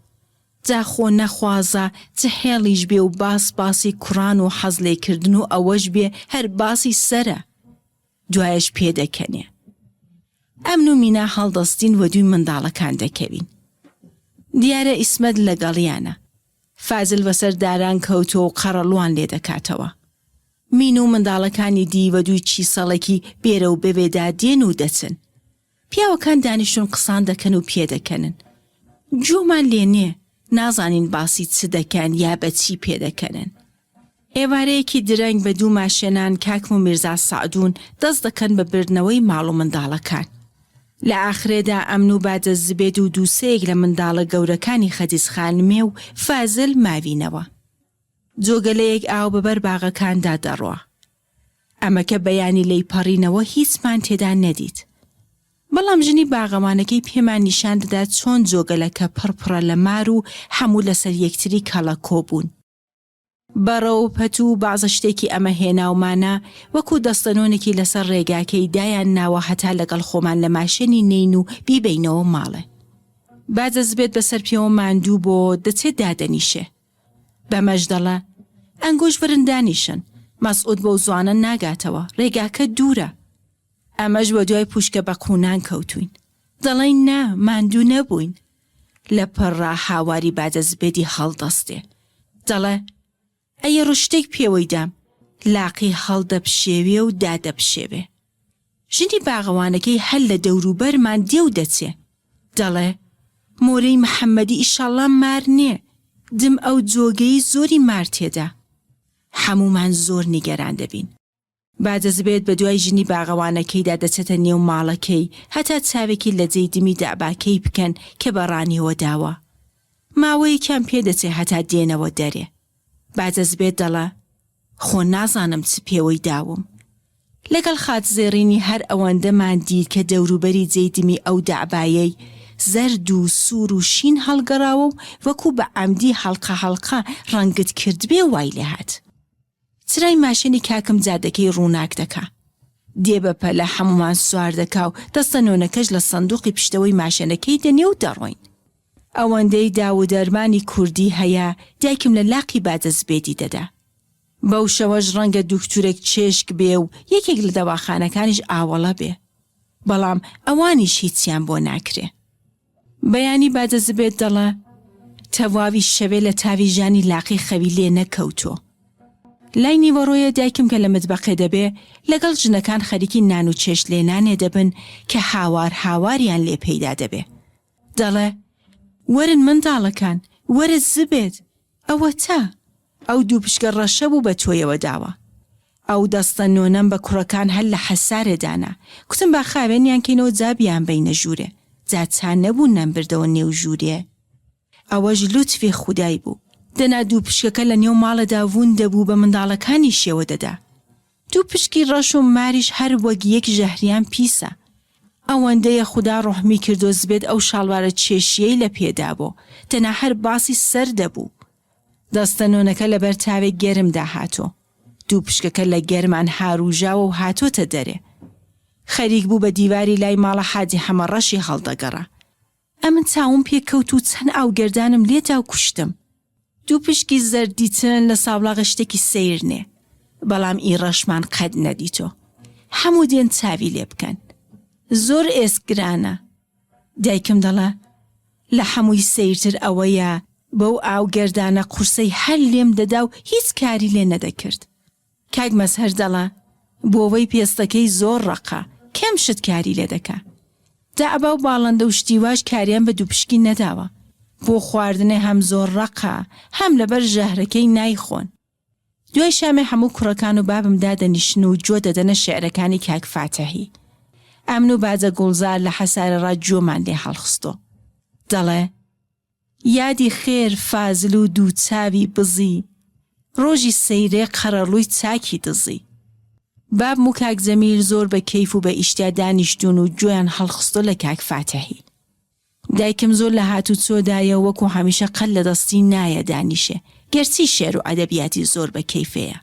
جا خۆ نەخوازە چ حێڵیش بێ و باس باسی کوڕان و حەز لێکردن و ئەوەش بێ هەر باسی سەرە. دوایەش پێدەکەنێ. ئەمن و مینا هەڵدەستین وەدووی منداڵەکان دەکەوین. دیارە ئیسمەت لەگەڵیانە. فازل وەسەر داران کەوتووە و قەڕەڵووان لێ دەکاتەوە. مین و منداڵەکانی دی وەدووی چیسەڵێکی بێرە و بەوێدا دێن و دەچن. پیاوەکان دانیشتوون قسان دەکەن و پێدەکەنن. گوێمان لێ نێ، نازانین باسی چ دەکەن یا بە چی پێدەکەنن. ئێوارەیەکی درەنگ بە دوو ماشێنان کاکم و میرزا سەعدوون دەست دەکەن بە بردنەوەی ماڵ و منداڵەکان. لە ئاخرێدا ئەمن و بادە زبێد و دووسێیەک لە منداڵە گەورەکانی خەدیج خانمێ و فازل ماوینەوە. جۆگەلەیەک ئاو بە بەر باغەکاندا دەڕوا. ئەمەکە بەیانی لێی پەڕینەوە هیچمان تێدا نەدیت. بەڵام ژنی باغەوانەکەی پێمان نیشان دەدا چۆن جۆگەلەکە پڕ پڕە لە مار و هەموو لەسەر یەکتری کەڵەکۆ بوون. بەڕە و پەتوو و بەعزە شتێکی ئەمە هێناومانە وەکوو دەستەنۆنێکی لەسەر ڕێگاکەی دایان ناوە هەتا لەگەڵ خۆمان لە ماشێنی نێین و بیبەینەوە ماڵێ. با دەستبێت بەسەر پێوە ماندوو بۆ دەچێ دادەنیشێ. بەمەش دەڵێ، ئەنگۆش ورن دانیشن، مەسعود بەو زوانە ناگاتەوە، ڕێگاکە دوورە. ئەمەش وەدوای پووشکە بە قوونان کەوتووین. دەڵێین نا، ماندوو نەبووین. لە پڕا هاواری بادەزبێدی هەڵدەستێ. دەڵێ، ئەی ڕشتێک پێوەی دام، لاقی هەڵدەپشێوێ و دادەپشێوێ. ژنی باغەوانەکەی هەر لە دەوروبەرمان دێ و دەچێ. دەڵێ، مۆرەی محەممەدی ئیشاڵڵا مار نێ، دم ئەو جۆگەی زۆری مار تێدا. حەموومان زۆر نیگەران دەبین. بادەزبێت بە دوای ژنی باغەوانەکەیدا دەچێتە نێو ماڵەکەی هەتا چاوێکی لە جێی دمی دەعباکەی بکەن کە بە ڕانیەوە داوە. ماوەیەکیان پێ دەچێ هەتا دێنەوە دەرێ. بادەزبێت دەڵێ، خۆ نازانم چ پێوەی داوم. لەگەڵ خاتزێڕینی هەر ئەوەندەمان دیت کە دەوروبەری جێی دمی ئەو دەعبایەی زەرد و سوور و شین هەڵگەڕاوە و وەکوو بە عەمدی هەڵقە هەڵقە ڕەنگت کردبێ وای لێهات. چرای ماشێنی کاکم جادەکەی ڕووناک دەکا. دێ بە پەلە حەموومان سوار دەکا و دەستە نۆنەکەش لە سەندووقی پشتەوەی ماشێنەکەی دەنێ و دەڕۆین. ئەوەندەی داو و دەرمانی کوردی هەیە دایکم لە لاقی بادە زبێدی دەدا. بەو شەوەش ڕەنگە دوکتورێک چێشک بێ و یەکێک لە دەواخانەکانیش ئاوەڵە بێ. بەڵام ئەوانیش هیچیان بۆ ناکرێ. بەیانی بادە زبێد دەڵێ، تەواوی شەوێ لە تاوی ژانی لاقی خەوی لێ نەکەوتۆ. لای نیوەڕۆیە دایکم کە لە متبەقێ دەبێ، لەگەڵ ژنەکان خەریکی نان و چێشت لێنانێ دەبن کە هاوار هاواریان لێ پەیدا دەبێ. دەڵێ، وەرن منداڵەکان، وەرە زبێد، ئەوەتا ئەو دووپشکە ڕەشە بوو بە تۆیەوە داوە. ئەو دەستە نۆنەم بە کوڕەکان هەر لە حەسارێ دانا. کوتم با خاوێنیان کەینەوە جا بیانبەینە ژوورێ. جا چا نەبوو نەمبردەوە نێو ژوورێ. ئەوەش لوتفی خودای بوو. دەنا دووپشکەکە لە نێو ماڵێدا وون دەبوو بە منداڵەکانیشیەوە دەدا. دووپشکی ڕەش و ماریش هەر وەک یەک ژەهریان پیسە. ئەوەندەیە خودا ڕوحمی کردۆ زبێت ئەو شاڵوارە چێشیەی لە پێ دابۆ، دەنا هەر باسی سەر دەبوو. دەستە نۆنەکە لەبەر تاوێک گەرمدا هاتۆ. دووپشکەکە لە گەرمان هاروژاوە و هاتۆتە دەرێ. خەریک بوو بە دیواری لای ماڵە حاجی حەمەڕەشی هەڵدەگەڕا. ئەمن چاوم پێ کەوت و چەند ئاوگەردانم لێ دا و کوشتم. دووپشکی زەرد دیتن لە سابڵاغە شتێکی سەیر نێ، بەڵام ئی ڕەشمان قەت نەدیتۆ. حەموو دێن چاوی لێ بکەن. زۆر ئێسک گرانە. دایکم دەڵێ، لە حەمووی سەیرتر ئەوەیە بەو ئاوگەردانە قورسەی هەر لێم دەدا و هیچ کاری لێ نەدەکرد. کاک مەزهەر دەڵێ، بۆوەی پێستەکەی زۆر ڕەقە، کەم. کەم شت کاری لێ دەکا. دەعبا و باڵندە و شتی واش کاریان بە دووپشکی نەداوە. بۆ خواردنێ هەم زۆر ڕەقە، هەم لەبەر ژەهرەکەی نایخۆن. دوای شامێ هەموو کوڕەکان و بابم دادەنیشن و گوێ دەدەنە شیعرەکانی کاک فاتحی. ئەمن و باجە گوڵزار لە حەسارە ڕا گوێمان لێ هەڵخستۆ. دەڵێ. یادی خێر فازل و دووچاوی بزی ڕۆژی سەیرێ قەرەڵووی چاکی دزی. بابم و کاک جەمیل زۆر بە کەیف و بە ئیشتیا دانیشتوون و گوێیان هەڵخستۆ لە کاک فاتحی. دایکم زۆر لە هاتوچۆدایە و وەکوو هەمیشە قەت لە دەستی نایە دانیشێ، گەرچی شێعر و ئەدەبیاتی زۆر بە کەیفێیە.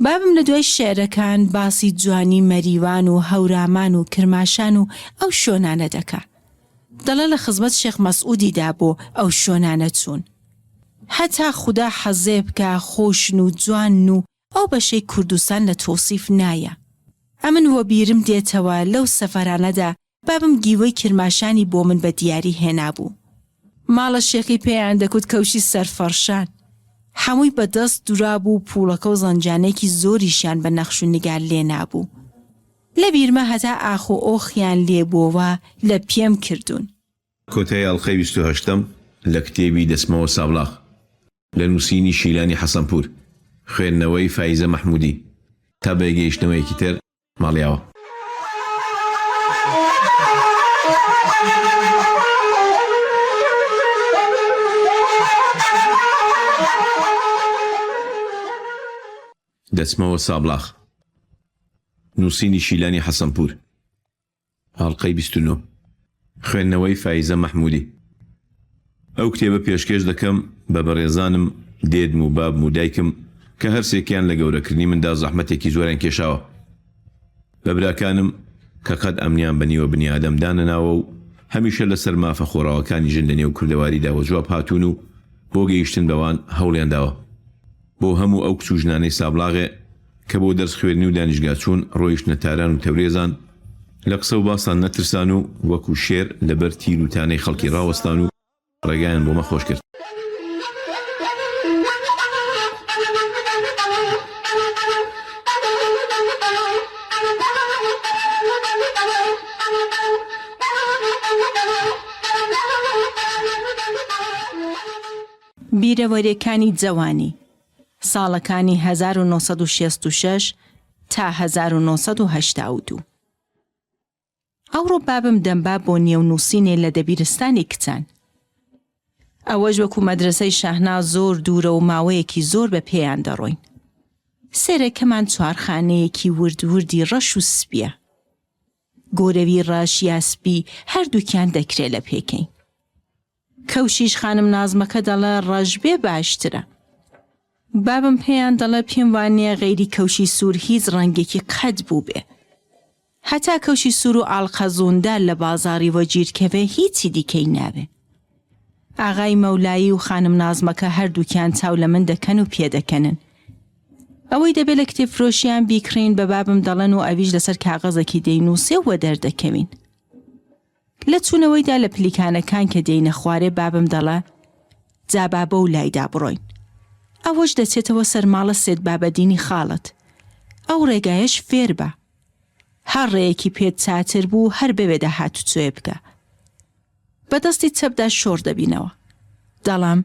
بابم لە دوای شیعرەکان باسی جوانی مەریوان و هەورامان و کرماشان و ئەو شۆنانە دەکا. دەڵێ لە خزمەت شێخ مەسعودی دا بۆ ئەو شۆنانە چوون. هەتا خودا حەزێ بکا خۆشن و جوانن و ئەو بەشەی کوردستان لە تۆسیف نایە. ئەمن وەبیرم دێتەوە لەو سەفەرانەدا بابم گیوەی کرماشانی بۆ من بە دیاری هێنابوو. ماڵە شێخی پێیان دەکوت کەوشی سەرفەڕشان. حەمووی بە دەست دورابوو و پووڵەکە و زەنجانێکی زۆریشیان بە نەخش و نیگار لێ نابوو. لە بیرمە هەتا ئاخ و ئۆخیان لێ بۆوە لە پێم کردوون. کۆتایی ئەڵقەی 28ەم لە کتێبی دەچمەوە سابڵاغ لە نووسینی شیلانی حەسەنپوور، خوێندنەوەی فایزە مەحموودی. تا بەیەکگەیشتنەوەیەکی تر. ماڵیاوە. دەچمەوە سابڵاغ. نووسینی شیلانی حەسەنپوور. ئاڵقەی 29. خوێندنەوەی فایزە مەحموودی. ئەو کتێبە پێشکێش دەکەم بە بەڕێزانم دێدم و بابم و دایکم کە هەرسێکیان لە گەورەکردنی مندا زەحمەتێکی زۆریان کێشاوە. بە براکانم کە قەت ئەمنیان بە نیوە بنیادەم دانەناوە و هەمیشە لەسەر مافە خۆڕاوەکانی ژن لە نێو کوردەواریدا وەجواب هاتوون و بۆ گەیشتن بەوان هەوڵیان داوە. بۆ هەموو ئەو کچ و ژنانەی سابڵاغێ کە بۆ دەرس خوێندنی و دانیشگا چوون ڕۆیشتنە تاران و تەورێزان، لە قسە و باسان نەترسان و وەکوو شێر لە بەر تیر و تانەی خەڵکی ڕاوەستان و ڕێگایان بۆ مە خۆش کرد. بیرەوەریەکانی جەوانی، ساڵەکانی 1966 تا 1982. ئەوڕۆ بابم دەمبا بۆ نێو نووسینێ لە دەبیرستانی کچان. ئەوەش وەکوو مەدرەسەی شەهناز زۆر دوورە و ماوەیەکی زۆر بە پێیان دەڕۆین. سێرەکەمان چوارخانەیەکی ورد وردی ڕەش و سپییە. گۆرەوی ڕەش یا سپی هەردووکیان دەکرێ لە پێکەین. کەوشیش خانم نازمەکە دەڵێ ڕەش بێ باشترە. بابم پێیان دەڵێ پێم وانیە غەیری کەوشی سوور هیچ ڕەنگێکی قەت بووبێ. هەتا کەوشی سوور و ئاڵقەزووندار لە بازاڕی وەگیر کەوێ هیچی دیکەی ناوێ. ئاغای مەولایی و خانم نازمەکە هەردووکیان چاو لە من دەکەن و پێدەکەنن. ئەوەی دەبێ لە کتێبفرۆشیان بیکڕین بە بابم دەڵێن و ئەویش لەسەر کاغەزێکی دەینووسێ و وەدەردەکەوین. لە چوونەوەیدا لە پلیکانەکان کە دێینە خوارێ بابم دەڵێ جا با بەو لایدا بڕۆین. ئەوەش دەچێتەوە سەر ماڵە سێت بابەدینی خاڵت. ئەو ڕێگایەش فێر بە. هەر ڕێیەکی پێت چاتر بوو هەر بەوێدا هاتوچۆیە بکە. بە دەستی چەپدا شۆڕ دەبینەوە. دەڵێم،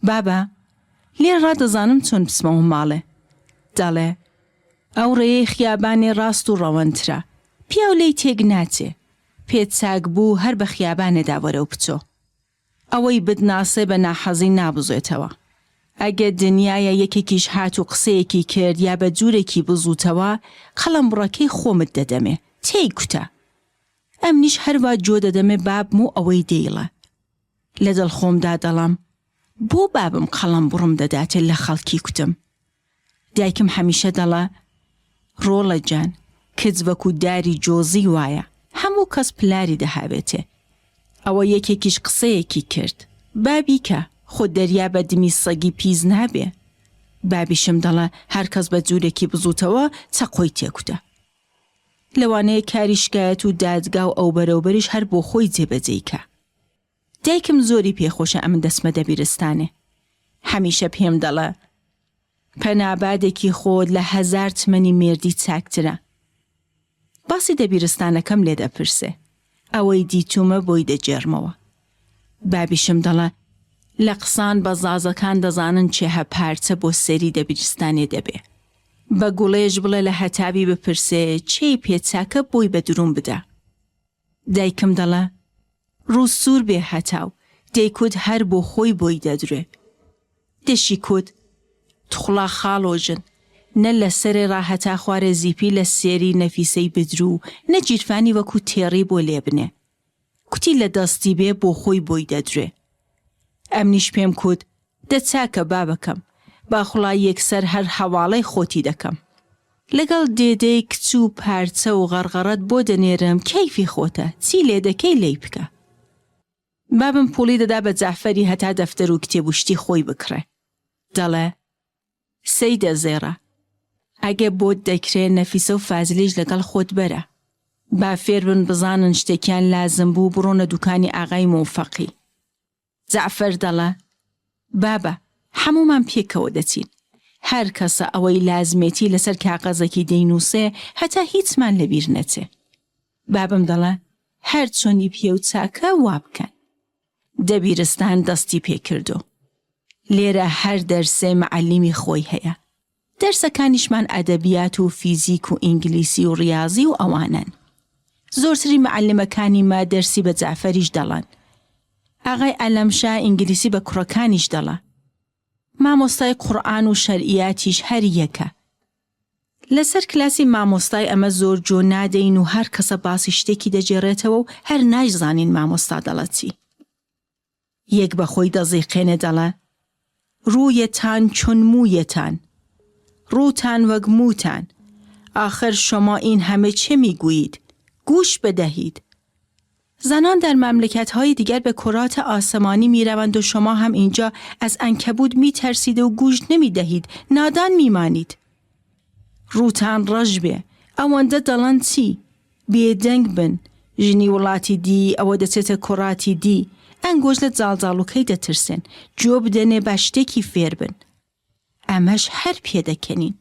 بابە، لێرەڕا دەزانم چۆن بچمەوە ماڵێ. دەڵێ، ئەو ڕێیەی خیابانێ ڕاست و ڕەوەندترە. پیاو لێی تێک ناچێ. پێت چاک بوو هەر بە خیابانێدا وەرەو بچۆ. ئەوەی بتناسێ بە ناحەزی نابزوێتەوە. ئەگەر دنیایە یەکێکیش هات و قسەیەکی کرد یا بە جوورێکی بزووتەوە، قەڵەمبڕەکەی خۆمت دەدەمێ، تێی کوتە. ئەمنیش هەروا جۆ دەدەمێ بابم و ئەوەی دەیڵێ. لە دڵ خۆمدا دەڵێم، بۆ بابم قەڵەمبڕم دەداتێ لە خەڵکی کوتم؟ دایکم هەمیشە دەڵێ، ڕۆڵە جان، کچ وەکوو داری جۆزی وایە، هەموو کەس پلاری دەهاوێتێ. ئەوە یەکێکیش قسەیەکی کرد، با بیکا، خۆ دەریا بە دمی سەگی پیس نابێ. بابیشم دەڵێ، هەر کەس بە جوورێکی بزووتەوە، چەقۆی تێکوتە. لەوانەیە کاری شکایەت و دادگا و ئەوبەرەوبەریش هەر بۆ خۆی جێبەجێی کا. دایکم زۆری پێ خۆشە ئەمن دەچمە دەبیرستانێ. هەمیشە پێم دەڵێ، پەنابادێکی خۆت لە هەزار تمەنی مێردی چاکترە. باسی دەبیرستانەکەم لێ دەپرسێ. ئەوەی دیتوومە بۆی دەگێڕمەوە. بابیشم دەڵێ، لە قسان بەزازەکان دەزانن چێهە پارچە بۆ سەری دەبیرستانێ دەبێ. بە گوڵێش بڵێ لە هەتاوی بپرسێ چێی پێ چاکە بۆی بە درووم بدا. دایکم دەڵێ، ڕوو سوور بێ هەتاو، دەیکوت هەر بۆ خۆی بۆی دەدروێ. دەشیکوت، تخڵا خاڵۆژن، نە لە سەرێ ڕا هەتا خوارێ زیپی لە سێری نەفیسەی بدروو و نە جیرفانی وەکوو تێڕی بۆ لێ بنێ. کوتی لە دەستی بێ بۆ خۆی بۆی دەدروێ. ئەمنیش پێم کوت، دە چاکە بابەکەم، با خوڵا یەکسەر هەر حەواڵەی خۆتی دەکەم. لەگەڵ دێدەی کچ و پارچە و غەڕغەڕەت بۆ دەنێرم کەیفی خۆتە چی لێ دەکەی لێی بکە. بابم پوڵی دەدا بە جەعفەری هەتا دەفتەر و کتێب و شتی خۆی بکڕێ. دەڵێ، سەیدە زێڕە، ئەگە بۆت دەکرێ نەفیسە و فازلیش لەگەڵ خۆت بەرە. با فێر بن بزانن شتێکیان لازم بوو بڕۆنە دوکانی ئاغای مۆفەقی. جەعفەر دەڵێ، بابە، حەموومان پێکەوە دەچین. هەر کەسە ئەوەی لازمێتی لەسەر کاغەزێکی دەینووسێ هەتا هیچمان لەبیر نەچێ. بابم دەڵێ، هەر چۆنی پێو چاکە وا بکەن. دەبیرستان دەستی پێ کردو. لێرە هەر دەرسێ مەعەلیمی خۆی هەیە. دەرسەکانیشمان ئەدەبیات و فیزیک و ئینگلیسی و ڕیازی و ئەوانەن. زۆرتری مەعەلمەکانی مە دەرسی بە جەعفەریش دەڵەن. ئاغای عەلەمشا ئینگلیسی بە کوڕەکانیش دەڵە. مامۆستای قوڕئان و شەرئیاتیش هەر یەکە. لەسەر کلاسی مامۆستای ئەمە زۆر جۆ نادەین و هەر کەسە باسی شتێکی دەگێڕێتەوە و هەر نایشزانین مامۆستا دەڵە چی. یەک بە خۆی دەزیقێنێ دەڵێ، رویتان چون مویتان، روتان وەک موتان، آخر شما این همه چه میگویید، گوش بدهید. زنان در مملکتهای دیگر به کرات آسمانی میروند و شما هم اینجا از عنکبوت میترسید و گوش نمیدهید، نادان میمانید. ڕووتان ڕەش بێ، ئەوەندە دەڵەن چی؟ بێدەنگ بن، ژنی وڵاتی دی ئەوە دەچێتە کوڕاتی دی، ئەنگۆش لە جاڵجاڵوکەی دەترسێن، گوێ بدەنێ با شتێکی فێر بن. ئەمەش هەر پێدەکەنین.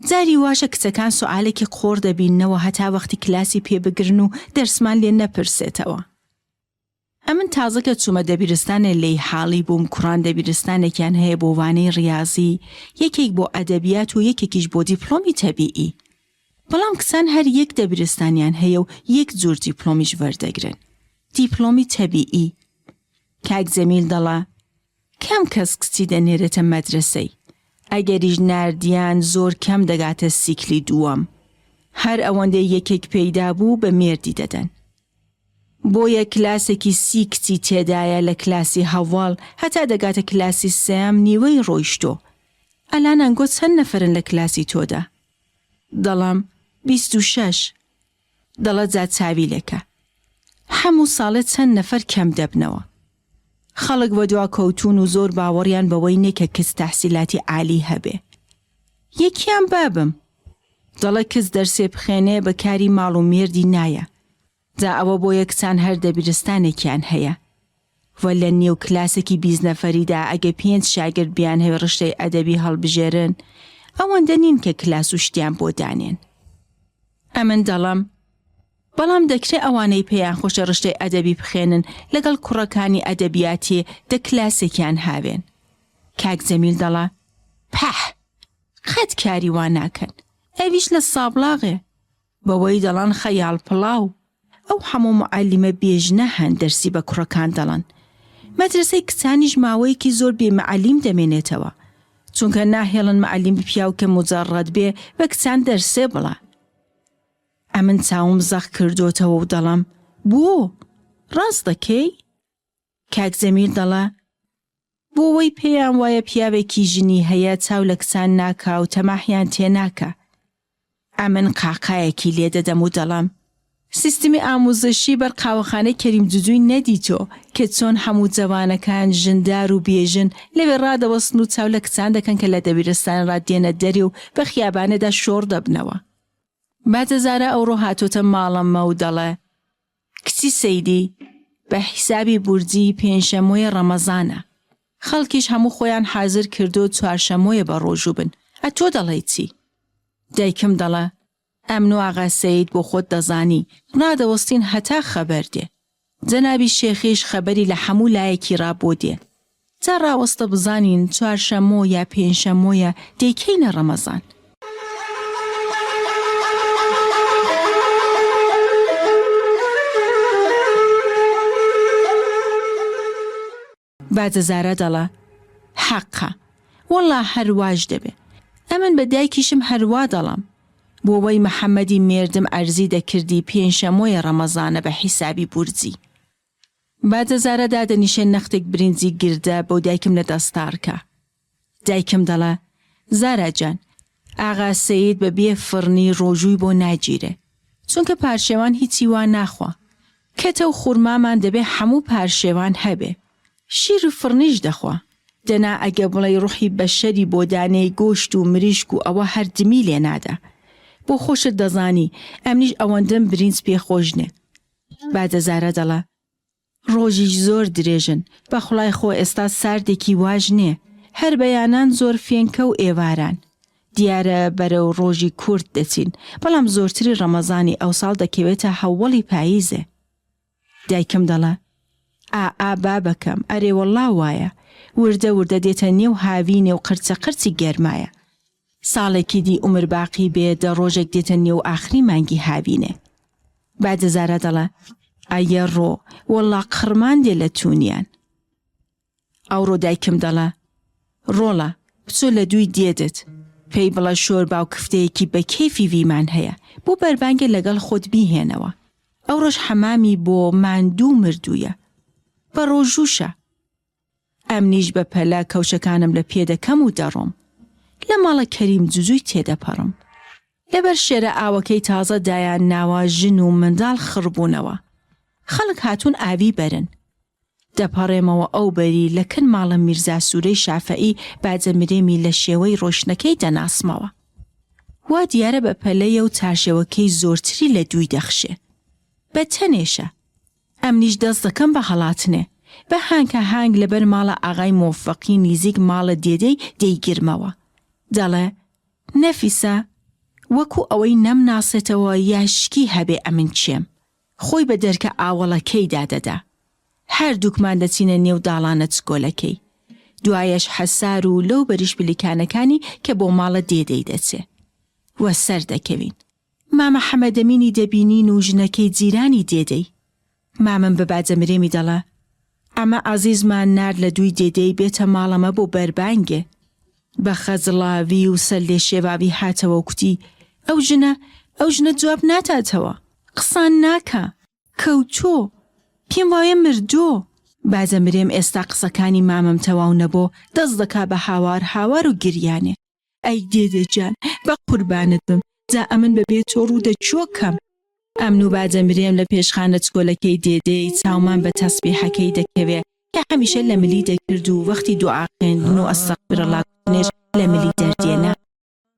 جاری واشە کچەکان سوعالێکی قۆڕ دەبیننەوە هەتا وەختی کلاسی پێ بگرن و دەرسمان لێ نەپرسێتەوە. ئەمن تازە کە چوومە دەبیرستانێ لێی حاڵی بووم کوڕان دەبیرستانێکیان هەیە بۆ وانەی ڕیازی یەکێک بۆ ئەدەبیات و یەکێکیش بۆ دیپڵۆمی تەبیئی بەڵام کچان هەر یەک دەبیرستانیان هەیە و یەک جور دیپڵۆمیش وەردەگرن دیپڵۆمی تەبیئی کاک جەمیل دەڵا کەم کەس کچی دەنێرێتە مەدرەسەی ئەگەریش ناردیان زۆر کەم دەگاتە سیکلی دووەم هەر ئەوەندەی یەکێک پەیدا بوو بە مێردی دەدەن بۆیە کلاسێکی سی کچی تێدایە لە کلاسی هەڤاڵ هەتا دەگاتە کلاسی سێیەم نیوەی ڕۆیشتۆ ئەلان ئەنگۆ چەند نەفەرن لە کلاسی تۆدا دەڵم 26 دەڵە جا چاوی لێکە حەموو ساڵێ چەند نەفەر کەم دەبنەوە خەڵک وەدوا کەوتوون و زۆر باوەڕیان بەوەی نیە کە کچ تەحسیلاتی عالی هەبێ یەکیان بابم دەڵێ کچ دەرسێ بخێنێ بە کاری ماڵ و مێردی نایە جا ئەوە بۆیە کچان هەر دەبیرستانێکیان هەیە و لە نێو کلاسێکی 20 نەفەریدا ئەگە پێنج شاگرد بیانهەوێ ڕشتەی ئەدەبی هەڵبژێرن ئەوەندە نین کە کلاس و شتیان بۆ دانێن ئەمن دەڵەم بەڵام دەکرێ ئەوانەی پێیان خۆشە ڕشتەی ئەدەبی بخێنن لەگەڵ کوڕەکانی ئەدەبیاتێ دە کلاسێکیان هاوێن کاک جەمیل دەڵا پەح قەت کاری وا ناکەن ئەویش لە سابڵاغێ بەوەی دەڵەن خەیاڵ پڵاو ئەو حەموو معەلیمە بێ ژنە هەن دەرسی بە کوڕەکان دەڵەن مەدرەسەی کچانیش ماوەیەکی زۆر بێ معەلیم دەمێنێتەوە چونکە ناهێڵن معەلیم پیاو کە موجەڕەد بێ بە کچان دەرسێ بڵا ئەمن چاوم زەق کردۆتەوە و دەڵەم بۆ؟ ڕاست دەکەی؟ کاک جەمیل دەڵێ، بۆ وەی پێیان وایە پیاوێکی ژنی هەیە چاو لە کچان ناکا و تەماحیان تێ ناکا. ئەمن قاقایەکی لێ دەدەم و دەڵێم، سیستمی ئامووزشی بەر قاوەخانەی کەریم جوجوی نەدیتۆ کە چۆن هەموو جەوانەکان ژندار و بێژن لەوێ ڕادەوەستن و چاو لە کچان دەکەن کە لە دەبیرستان ڕا دێنە دەرێ و بە خیابانێدا شۆڕ دەبنەوە. بادەزارە ئەوڕۆ هاتۆتە ماڵەمە و دەڵێ، کچی سەیدی، بە حیسابی بورجی پێنجشەمۆیە ڕەمەزانە. خەڵکیش هەموو خۆیان حازر کردۆ چوارشەمۆیە بە ڕۆژوو بن. ئەتۆ دەڵێی چی؟ دایکم دەڵێ، ئەمن و ئاغا سەید بۆ خۆت دەزانی ڕادەوەستین هەتا خەبەر دێ. جەنابی شێخیش خەبەری لە حەموو لایەکی ڕا بۆ دێ. جا ڕاوەستە بزانین چوارشەممۆ یا پێنجشەممۆیە دەیکەینە ڕەمەزان. باجە زارا دەڵا حەقە وەڵا هەر واش دەبێ ئەمن بە دایکیشم هەر وا دەڵام بۆ وەی محەمەدی مێردم عەرزی دەکردی پێنجشەمۆیە ڕەمەزانە بە حیسابی بورجی باجە زارا دادەنیشێ نەختێک برنجی گردە بۆ دایکم لە دەستاڕکا دایکم دەڵا زارا جان ئاغا سەید بە بێ فڕنی ڕۆژووی بۆ ناگیرێ چونکە پارشێوان هیچی وا ناخوا کەتە و خورمامان دەبێ حەموو پارشێوان هەبێ شیر و فڕنیش دەخوا دەنا ئەگە بڵێی ڕوحی بەشەری بۆ دانێی گۆشت و مریشک و ئەوە هەر دمی لێ نادا بۆ خۆشت دەزانی ئەمنیش ئەوەندەم برینج پێ خۆش نێ بادە زارا دەڵا ڕۆژیش زۆر درێژن بەخوڵای خۆ ئێستا ساردێکی واش نێ هەر بەیانان زۆر فێنکە و ئێواران دیارە بەرەو ڕۆژی کورت دەچین بەڵام زۆرتری ڕەمەزانی ئەوساڵ دەکەوێتە هەوەڵی پاییزێ دایکم دەڵێ ئا ئا بابەکەم ئەرێ وەڵڵا وایە وردە وردە دێتە نێو هاوینێ و قرچە قرچی گەرمایە ساڵێکی دی عومر باقی بێ دە ڕۆژێک دێتە نێو ئاخری مانگی هاوینێ. بادە زارا دەڵێ ئەیە ڕۆ وەڵڵا قڕمان دێ لە توونیان. ئەوڕۆ دایکم دەڵێ ڕۆڵە بچۆ لە دووی دێدت پێی بڵە شۆربا و کفتەیەکی بە کەیفی ڤیمان هەیە بۆ بەربانگێ لەگەڵ خۆت بیهێنەوە. ئەوڕۆش حەمامی بۆ ماندوو مردوویە. بە ڕۆژووشە. ئەمنیش بە پەلە کەوشەکانم لە پێ دەکەم و دەڕۆم. لە ماڵە کەریم جوجوی تێدەپەڕم. لەبەر شێرە ئاوەکەی تازە دایان ناوە ژن و منداڵ خڕ بوونەوە. خەڵک هاتوون ئاوی بەرن. دەپەڕێمەوە ئەو بەری لە کن ماڵە میرزا سوورەی شافعی باجە مرێمی لە شێوەی ڕۆیشتنەکەی دەناسمەوە. وا دیارە بە پەلەیە و چارشێوەکەی زۆرتری لە دووی دەخشێ. بە تەنێشە. ئەمنیش دەست دەکەم بە هەڵاتنێ. بە هانکە هانک لەبەر ماڵە ئاغای مۆفەقی نیزیک ماڵە دێدەی دەیگرمەوە. دەڵێ، نەفیسە، وەکوو ئەوەی نەمناسێتەوە یا شکی هەبێ ئەمن کێم. خۆی بە دەرکە ئاوەڵەکەیدا دەدا. هەردووکمان دەچینە نێو داڵانە چکۆلەکەی. دوایەش حەسار و لەو بەریش پلیکانەکانی کە بۆ ماڵە دێدەی دەچێ. وەسەر دەکەوین. مامە حەمەدەمینی دەبینین و ژنەکەی جیرانی دێدەی. مامم بە باجەمرێمی دەڵێ، عەمە عەزیزمان نارد لە دووی دێدەی بێتە ماڵەمە بۆ بەربانگێ. بە خەجڵاوی و سەرلێشێواوی هاتەوە و کوتی، ئەو ژنە، ئەو ژنە جواب ناداتەوە، قسان ناکا. کەوتۆ، پێم وایە مردۆ. باجەمرێم ئێستا قسەکانی مامم تەواو نەبۆ، دەست دەکا بە هاوار هاوار و گریانێ. ئەی دێدێ گیان بە قوربانت بم جا ئەمن بە بێ تۆ ڕوو دە کوێ کەم؟ ئەمن و باجەمرێم لە پێشخانە چکۆلەکەی دێدێی چاومان بە تەسبیحەکەی دەکەوێ کە هەمیشە لە ملی دەکرد و وەختی دوعا خوێندن و ئەستەغفرەڵا کوتنێش لە ملی دەردێنا.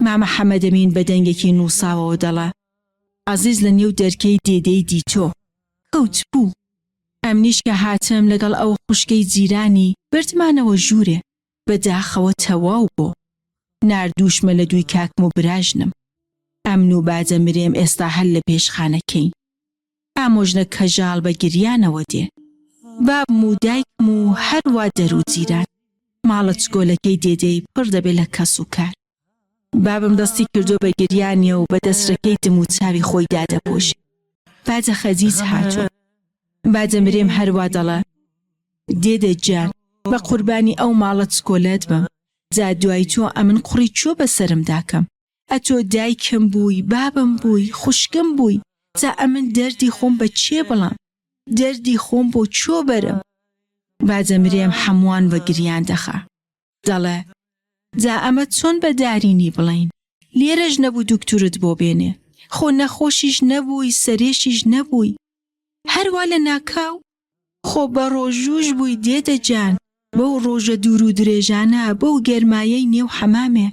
مامە حەمەدەمین بە دەنگێکی نووساوەوە دەڵێ، عەزیز لە نێو دەرکەی دێدێی دیتۆ کەوتبوو. ئەمنیش کە هاتم لەگەڵ ئەو خوشکەی جیرانی بردمانەوە ژوورێ. بە داخەوە تەواو بۆ ناردووشمە لە دووی کاکم و براژنم. ئەمن و باجە مرێم ئێستا هەر لە پێشخانەکەین. ئامۆژنە کەژاڵ بە گریانەوە دێ. بابم و دایکم و هەر وا دەر و جیران. ماڵە چکۆلەکەی دێدێی پڕ دەبێ لە کەس و کار. بابم دەستی کردووە بە گریانێ و بە دەسرەکەی دم و چاوی خۆی دادەپۆشێ. باجە خەجیج هاتووە. باجە مرێم هەر وا دەڵێ. دێدە گیان بە قوربانی ئەو ماڵە چکۆلەت بم جا دوای تۆ ئەمن قوڕی کوێ بە سەرم داکەم ئەتۆ دایکم بووی بابم بووی خوشکم بووی جا ئەمن دەردی خۆم بە کێ بڵێم دەردی خۆم بۆ کوێ بەرم باجە مرێم حەموان وە گریان دەخا دەڵێ جا ئەمە چۆن بە دارینی بڵێین لێرەش نەبوو دوکتورت بۆ بێنێ خۆ نەخۆشیش نەبووی سەرێشیش نەبووی هەروا لە ناکاو خۆ بەڕۆژووش بووی دێدە جان، بەو ڕۆژە دوور و درێژانە، بەو گەرمایەی نێو حەمامێ،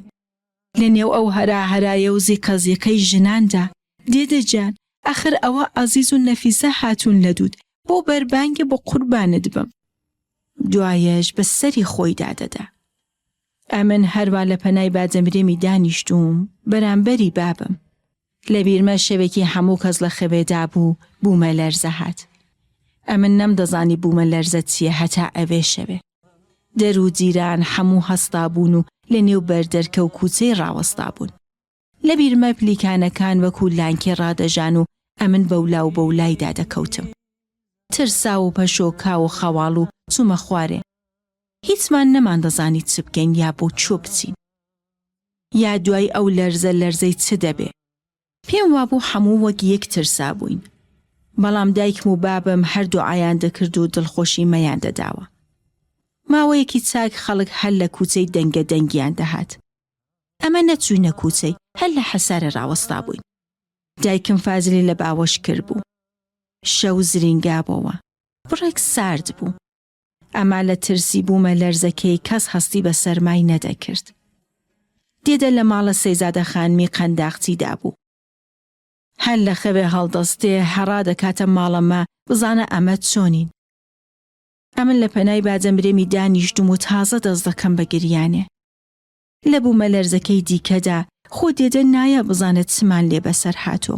لە نێو ئەو هەراهەرایە و زیقەزیقەی ژناندا، دێدە جان، ئەخر ئەوە عەزیز و نەفیسە هاتوون لە دووت، بۆ بەربانگێ بۆ قوربانت بم. دوایەش بە سەری خۆیدا دەدا. ئەمن هەروا لە پەنای باجەمرێمی دانیشتووم، بەرامبەری بابم. لە بیرمە شەوێکی هەموو کەس لە خەوێدا بوو، بوومەلەرزە هات. ئەمن نەمدەزانی بوومەلەرزە چییە هەتا ئەوێ شەوێ. دەر و جیران هەموو هەستابوون و لە نێو بەردەرکە و کووچەی ڕاوەستابوون. لە بیرمە پلیکانەکان وەکوو لانکێ ڕادەژان و ئەمن بەولا و بەولایدا دەکەوتم. ترساو و پەشۆکاو و خەواڵوو چوومە خوارێ. هیچمان نەماندەزانی چ بکەین یا بۆ کوێ بچین. یا دوای ئەو لەرزە لەرزەی چ دەبێ. پێم وابوو حەموو وەک یەک ترسابووین. بەڵام دایکم و بابم هەر دوعایان دەکرد و دڵخۆشی مەیان دەداوە. ماوەیەکی چاک خەڵک هەر لە کووچەی دەنگە دەنگیان دەهات. ئەمە نەچووینە کووچەی، هەر لە حەسارێ ڕاوەستابووین. دایکم فازلی لە باوەش کردبوو. شەو زرینگابۆوە. بڕێک سارد بوو. ئەما لە ترسی بوومە لەرزەکەی کەس هەستی بە سەرمای نەدەکرد. دێدە لە ماڵە سەیزادە خانمی قەنداقچی دابوو. هەر لە خەوێ هەڵدەستێ هەڕا دەکاتە ماڵە مە بزانە ئەمە چۆنین. ئەمن لە پەنای باجەمرێمی دانیشتووم و تازە دەست دەکەم بە گریانێ. لە بوومەلەرزەکەی دیکەدا خۆ دێدە نایە بزانە چمان لێ بەسەر هاتۆ.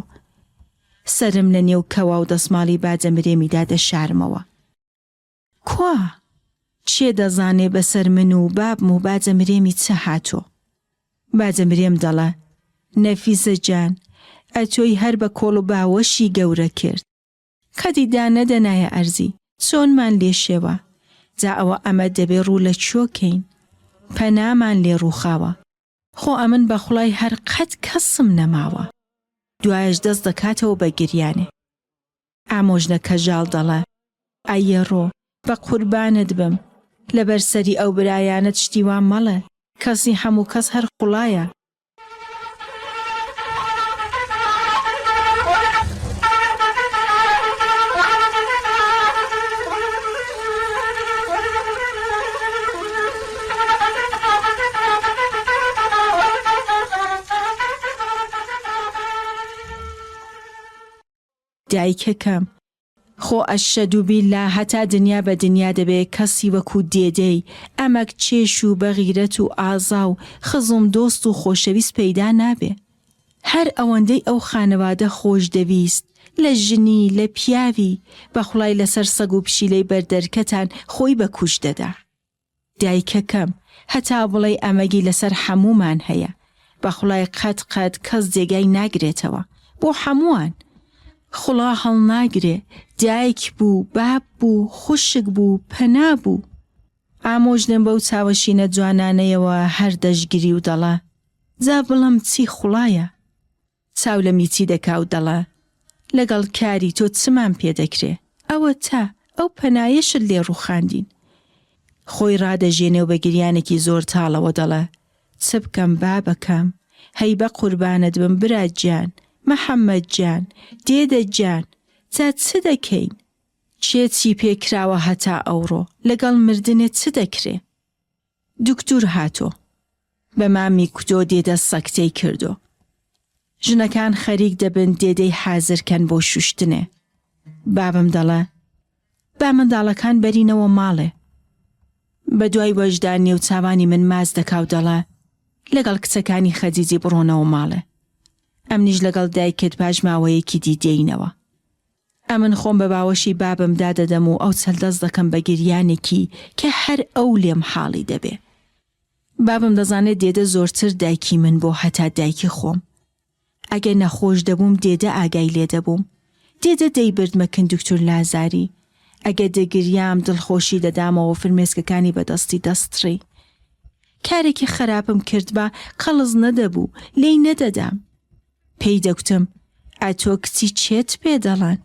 سەرم لە نێو کەوا و دەسماڵی باجەمرێمیدا دەشارمەوە. کوا؟ کێ دەزانێ بەسەر من و بابم و باجە مرێمی چ هاتۆ؟ باجە مرێم دەڵێ، نەفیسە جان، ئەتۆی هەر بە کۆڵ و باوەشی گەورە کرد. قەدی دانەدەنایە ئەرزی، چۆنمان لێ شێوا؟ جا ئەوە ئەمە دەبێ ڕوو لە کوێ کەین؟ پەنامان لێ ڕووخاوە. خۆ ئەمن بە خوڵای هەر قەت کەسم نەماوە. دوایەش دەست دەکاتەوە بە گریانێ. ئامۆژنە کەژاڵ دەڵێ، ئەیەڕۆ، بە قوربانت بم، لەبەر سەری ئەو برایانەت شتی وا مەڵێ، کەسی هەموو کەس هەر خوڵایە. دایکەکەم، خۆ ئەششەدوبیللا هەتا دنیا بە دنیا دەبێ کەسی وەکوو دێدەی ئەمەک چێش و بەغیرەت و ئازا و خزم دۆست و خۆشەویست پەیدا نابێ. هەر ئەوەندەی ئەو خانەوادە خۆش دەویست، لە ژنی، لە پیاوی، بە خوڵای لەسەر سەگ و پشیلەی بەر دەرکەتان خۆی بە کوشت دەدا. دایکەکەم، هەتا بڵێی ئەمەگی لەسەر حەموومان هەیە، بەخوڵای قەت قەت کەس جێگای ناگرێتەوە، بۆ حەمووان. خوڵا هەڵناگرێ، دایک بوو، باب بوو، خوشک بوو، پەنا بوو. ئامۆژنم بەو چاوە شینە جوانانەیەوە هەر دەشگری و دەڵێ، جا بڵێم چی خوڵایە؟ چاو لە میچی دەکا و دەڵێ، لەگەڵ کاری تۆ چمان پێ دەکرێ؟ ئەوەتا ئەو پەنایەشت لێ ڕووخاندین. خۆی ڕادەژێنێ و بە گریانێکی زۆر تاڵەوە دەڵێ، چ بکەم بابەکەم؟ هەی بە قوربانت بم برا گیان، محەممەد گیان، دێدە گیان، جا چ دەکەین؟ کێ چی پێ کراوە هەتا ئەوڕۆ؟ لەگەڵ مردنێ چ دەکرێ؟ دوکتور هاتۆ بە مامی کوتۆ دێدە سەکتەی کردۆ. ژنەکان خەریک دەبن دێدەی حازر کەن بۆ شوشتنێ. بابم دەڵێ با منداڵەکان بەرینەوە ماڵێ. بە دوای وەشدا نێوچاوانی من ماچ دەکا و دەڵێ لەگەڵ کچەکانی خەجیجی بڕۆنەوە ماڵێ. ئەمنیش لەگەڵ دایکت پاش ماوەیەکی دی دێینەوە. ئەمن خۆم بە باوەشی بابم دا دەدەم و ئەو چەل دەست دەکەم بە گریانێکی کە هەر ئەو لێم حاڵی دەبێ. بابم دەزانێ دێدە زۆرتر دایکی من بۆ هەتا دایکی خۆم. ئەگە نەخۆش دەبووم دێدە ئاگای لێ دەبووم. دێدە دەیبردمە کن دوکتور لازاری. ئەگە دەگریام دڵخۆشی دەدامەوە فرمێسکەکانی بە دەستی دەستڕی. کارێکی خەراپم کردبا قەڵس نەدەبوو، لێی نەدەدام. پێی دەگوتم، ئەتۆ کچی چێت پێ دەڵێن،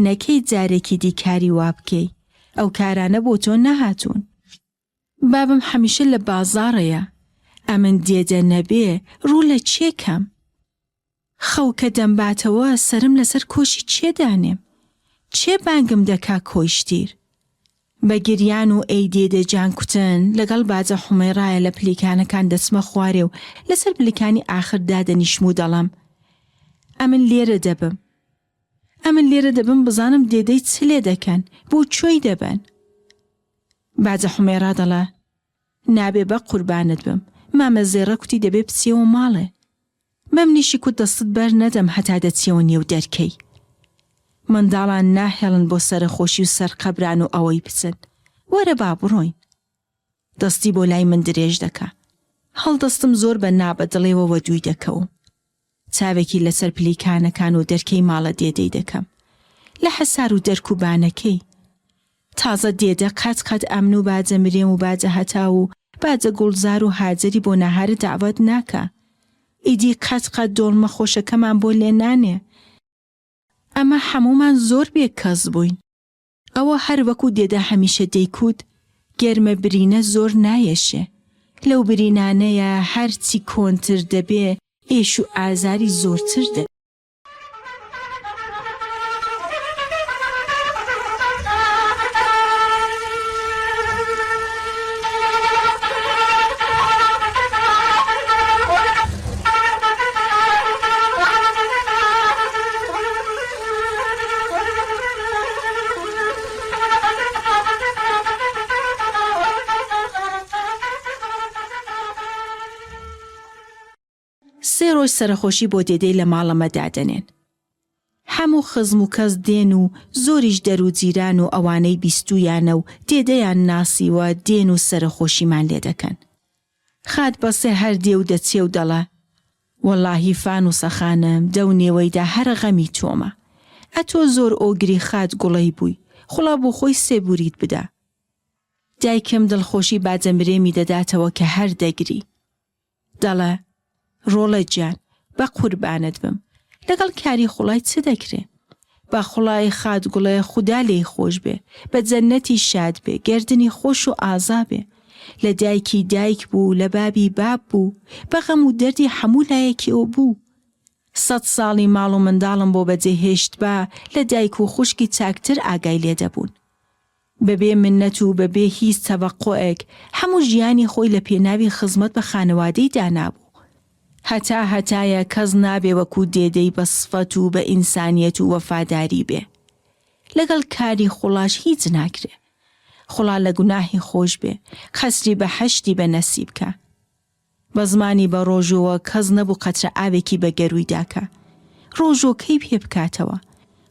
نەکەی جارێکی دی کاری وا بکەی، ئەو کارانە بۆ تۆ نەهاتوون. بابم هەمیشە لە بازاڕێیە، ئەمن دێدە نەبێ ڕوو لە کێ کەم؟ خەو کە دەمباتەوە سەرم لەسەر کۆشی کێ دانێم؟ کێ بانگم دەکا کۆیشتیر؟ بە گریان و ئەی دێدە جان کوتن لەگەڵ باجە حومەیڕایە لە پلیکانەکان دەچمە خوارێ و لەسەر پلیکانی ئاخر دادەنیشم و دەڵێم ئەمن لێرە دەبم. ئەمن لێرە دەبم بزانم دێدەی چ لێ دەکەن، بۆ کوێی دەبەن؟ باجە حومەیڕا دەڵێ نابێ بە قوربانت بم، مامە زێڕە کوتی دەبێ بچیەوە ماڵێ. بەمنیشی کوت دەستت بەر نەدەم هەتا دەچیەوە نێو دەرکەی. منداڵان ناهێڵن بۆ سەرەخۆشی و سەر قەبران و ئەوەی بچن. وەرە با بڕۆین. دەستی بۆ لای من درێژ دەکا. هەڵدەستم زۆر بە نابەدڵێوە وەدووی دەکەوم. چاوێکی لەسەر پلیکانەکان و دەرکەی ماڵە دێدەی دەکەم. لە حەسار و دەرک و بانەکەی. تازە دێدە قەت قەت ئەمن و باجە مرێم و باجە هەتاو و باجە گوڵزار و هاجەری بۆ ناهار دەعوەت ناکا. ئیدی قەت قەت دۆڵمە خۆشەکەمان بۆ لێ نانێ. ئەمە حەموومان زۆر بێ کەس بووین. ئەوە هەر وەکوو دێدە هەمیشە دەیکوت گەرمە برینە زۆر نایەشێ. لەو برینانەیە هەر چی کۆنتر دەبێ ئێش و ئازاری زۆرتر دەبێ. سێ ڕۆژ سەرەخۆشی بۆ دێدەی لە ماڵەمە دادەنێن. هەموو خزم و کەس دێن و زۆریش دەر و جیران و ئەوانەی بیستوویانە و دێدەیان ناسیوە دێن و سەرەخۆشیمان لێ دەکەن. خات بەسێ هەر دێ و دەچێ و دەڵێ، وەڵاهی فانوسە خانم دەو نێوەیدا هەر غەمی تۆمە. ئەتۆ زۆر ئۆگری خات گوڵەی بووی، خوڵا بۆ خۆی سێبوریت بدا. دایکم دڵخۆشی باجە مرێمی دەداتەوە کە هەر دەگری. دەڵێ، ڕۆڵە گیان، بە قوربانت بم، لەگەڵ کاری خوڵای چ دەکرێ؟ بە خوڵای خات گوڵێ خودا لێی خۆش بێ، بە جەننەتی شاد بێ، گەردنی خۆش و ئازا بێ. لە دایکی دایک بوو، لە بابی باب بوو، بە غەم و دەردی حەموو لایەکیەوە بوو. سەت ساڵی ماڵ و منداڵم بۆ بەجێ هێشتبا، لە دایک و خوشکی چاکتر ئاگای لێ دەبوون. بە بێ منەت و بە بێ هیچ تەوەقوعێک هەموو ژیانی خۆی لە پێناوی خزمەت بە خانەوادەی دانابوو. هەتا هەتایە کەس نابێ وەکوو دێدەی بە سفەت و بە ئینسانیەت و وەفاداری بێ. لەگەڵ کاری خوڵاش هیچ ناکرێ. خوڵا لە گوناهی خۆش بێ، قەسری بەحەشتی بە نەسیب کا. بە زمانی بە ڕۆژووە کەس نەبوو قەترە ئاوێکی بە گەروویدا کا ڕۆژووەکەی پێ بکاتەوە.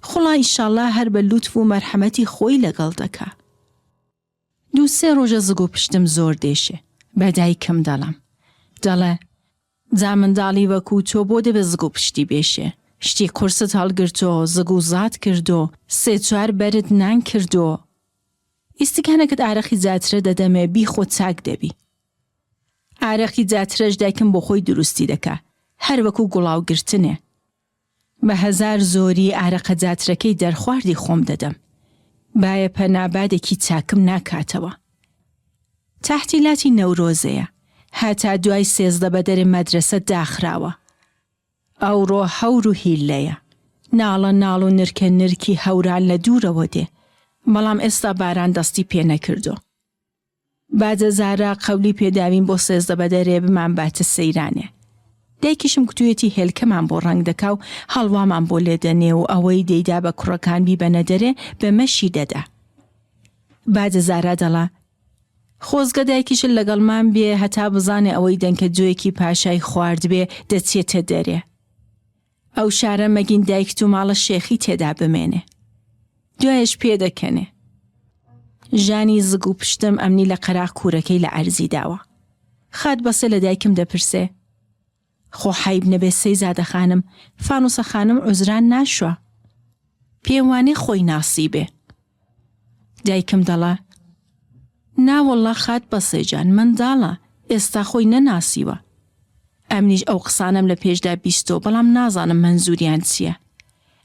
خوڵا ئیشاڵلا هەر بە لوتف و مەرحەمەتی خۆی لەگەڵ دەکا. دوو سێ ڕۆژە زگ و پشتم زۆر دێشێ. بە دایکم دەڵێم. دەڵێ، جا منداڵی وەکوو تۆ بۆ دەبێ زگ و پشتی بێشێ؟ شتی قورست هەڵگرتۆ، زگ و زات کردۆ، سێ چوار بەرد نان کردۆ. ئیستکانەکەت ئارەقی زیاترە دەدەمێ بیخۆ چاک دەبی. ئارەقی زیاترەش دایکم بۆ خۆی دروستی دەکا هەر وەکو گوڵاو گرتنێ. بە هەزار زۆری ئارەقە زیاترەکەی دەرخواردی خۆم دەدەم. بایە پەنا بادێکی چاکم ناکاتەوە. تەعتیلاتی نەورۆزەیە. هەتا دوای 13 بەدەرێ مەدرەسە داخراوە. ئەوڕۆ هەور و هیللەیە. ناڵە ناڵ و نرکە نرکی هەوران لە دوورەوە دێ. بەڵام ئێستا باران دەستی پێ نەکردۆ. باجە زارا قەولی پێ داوین بۆ 13 بەدەرێ بمانباتە سەیرانێ. دایکیشم کوتویەتی هێلکەمان بۆ ڕەنگ دەکا و هەڵوامان بۆ لێ دەنێ و ئەوەی دەیدا بە کوڕەکان بیبەنە دەرێ بەمەشی دەدا. باجە زارا دەڵا خۆزگە دایکیشت لەگەڵمان بێ هەتا بزانێ ئەوەی دەنکە جۆیەکی پاشای خواردبێ دەچێتە دەرێ. ئەو شارە مەگین دایکت و ماڵە شێخی تێدا بمێنێ. دوایش پێدەکەنێ. ژانی زگ و پشتم ئەمنی لە قەراغ کوورەکەی لە عەرزی داوە. خات بەسێ لە دایکم دەپرسێ. خۆ حەیب نەبێ سەیزادە خانم، فانوسە خانم عوزران ناشوا. پێم وانێ خۆی ناسیبێ. دایکم دەڵا، نا وەڵڵا خات بەسێ جان، منداڵە، ئێستا خۆی نەناسیوە. ئەمنیش ئەو قسانەم لە پێشدا بیستۆ، بەڵام نازانم مەنزووریان چییە.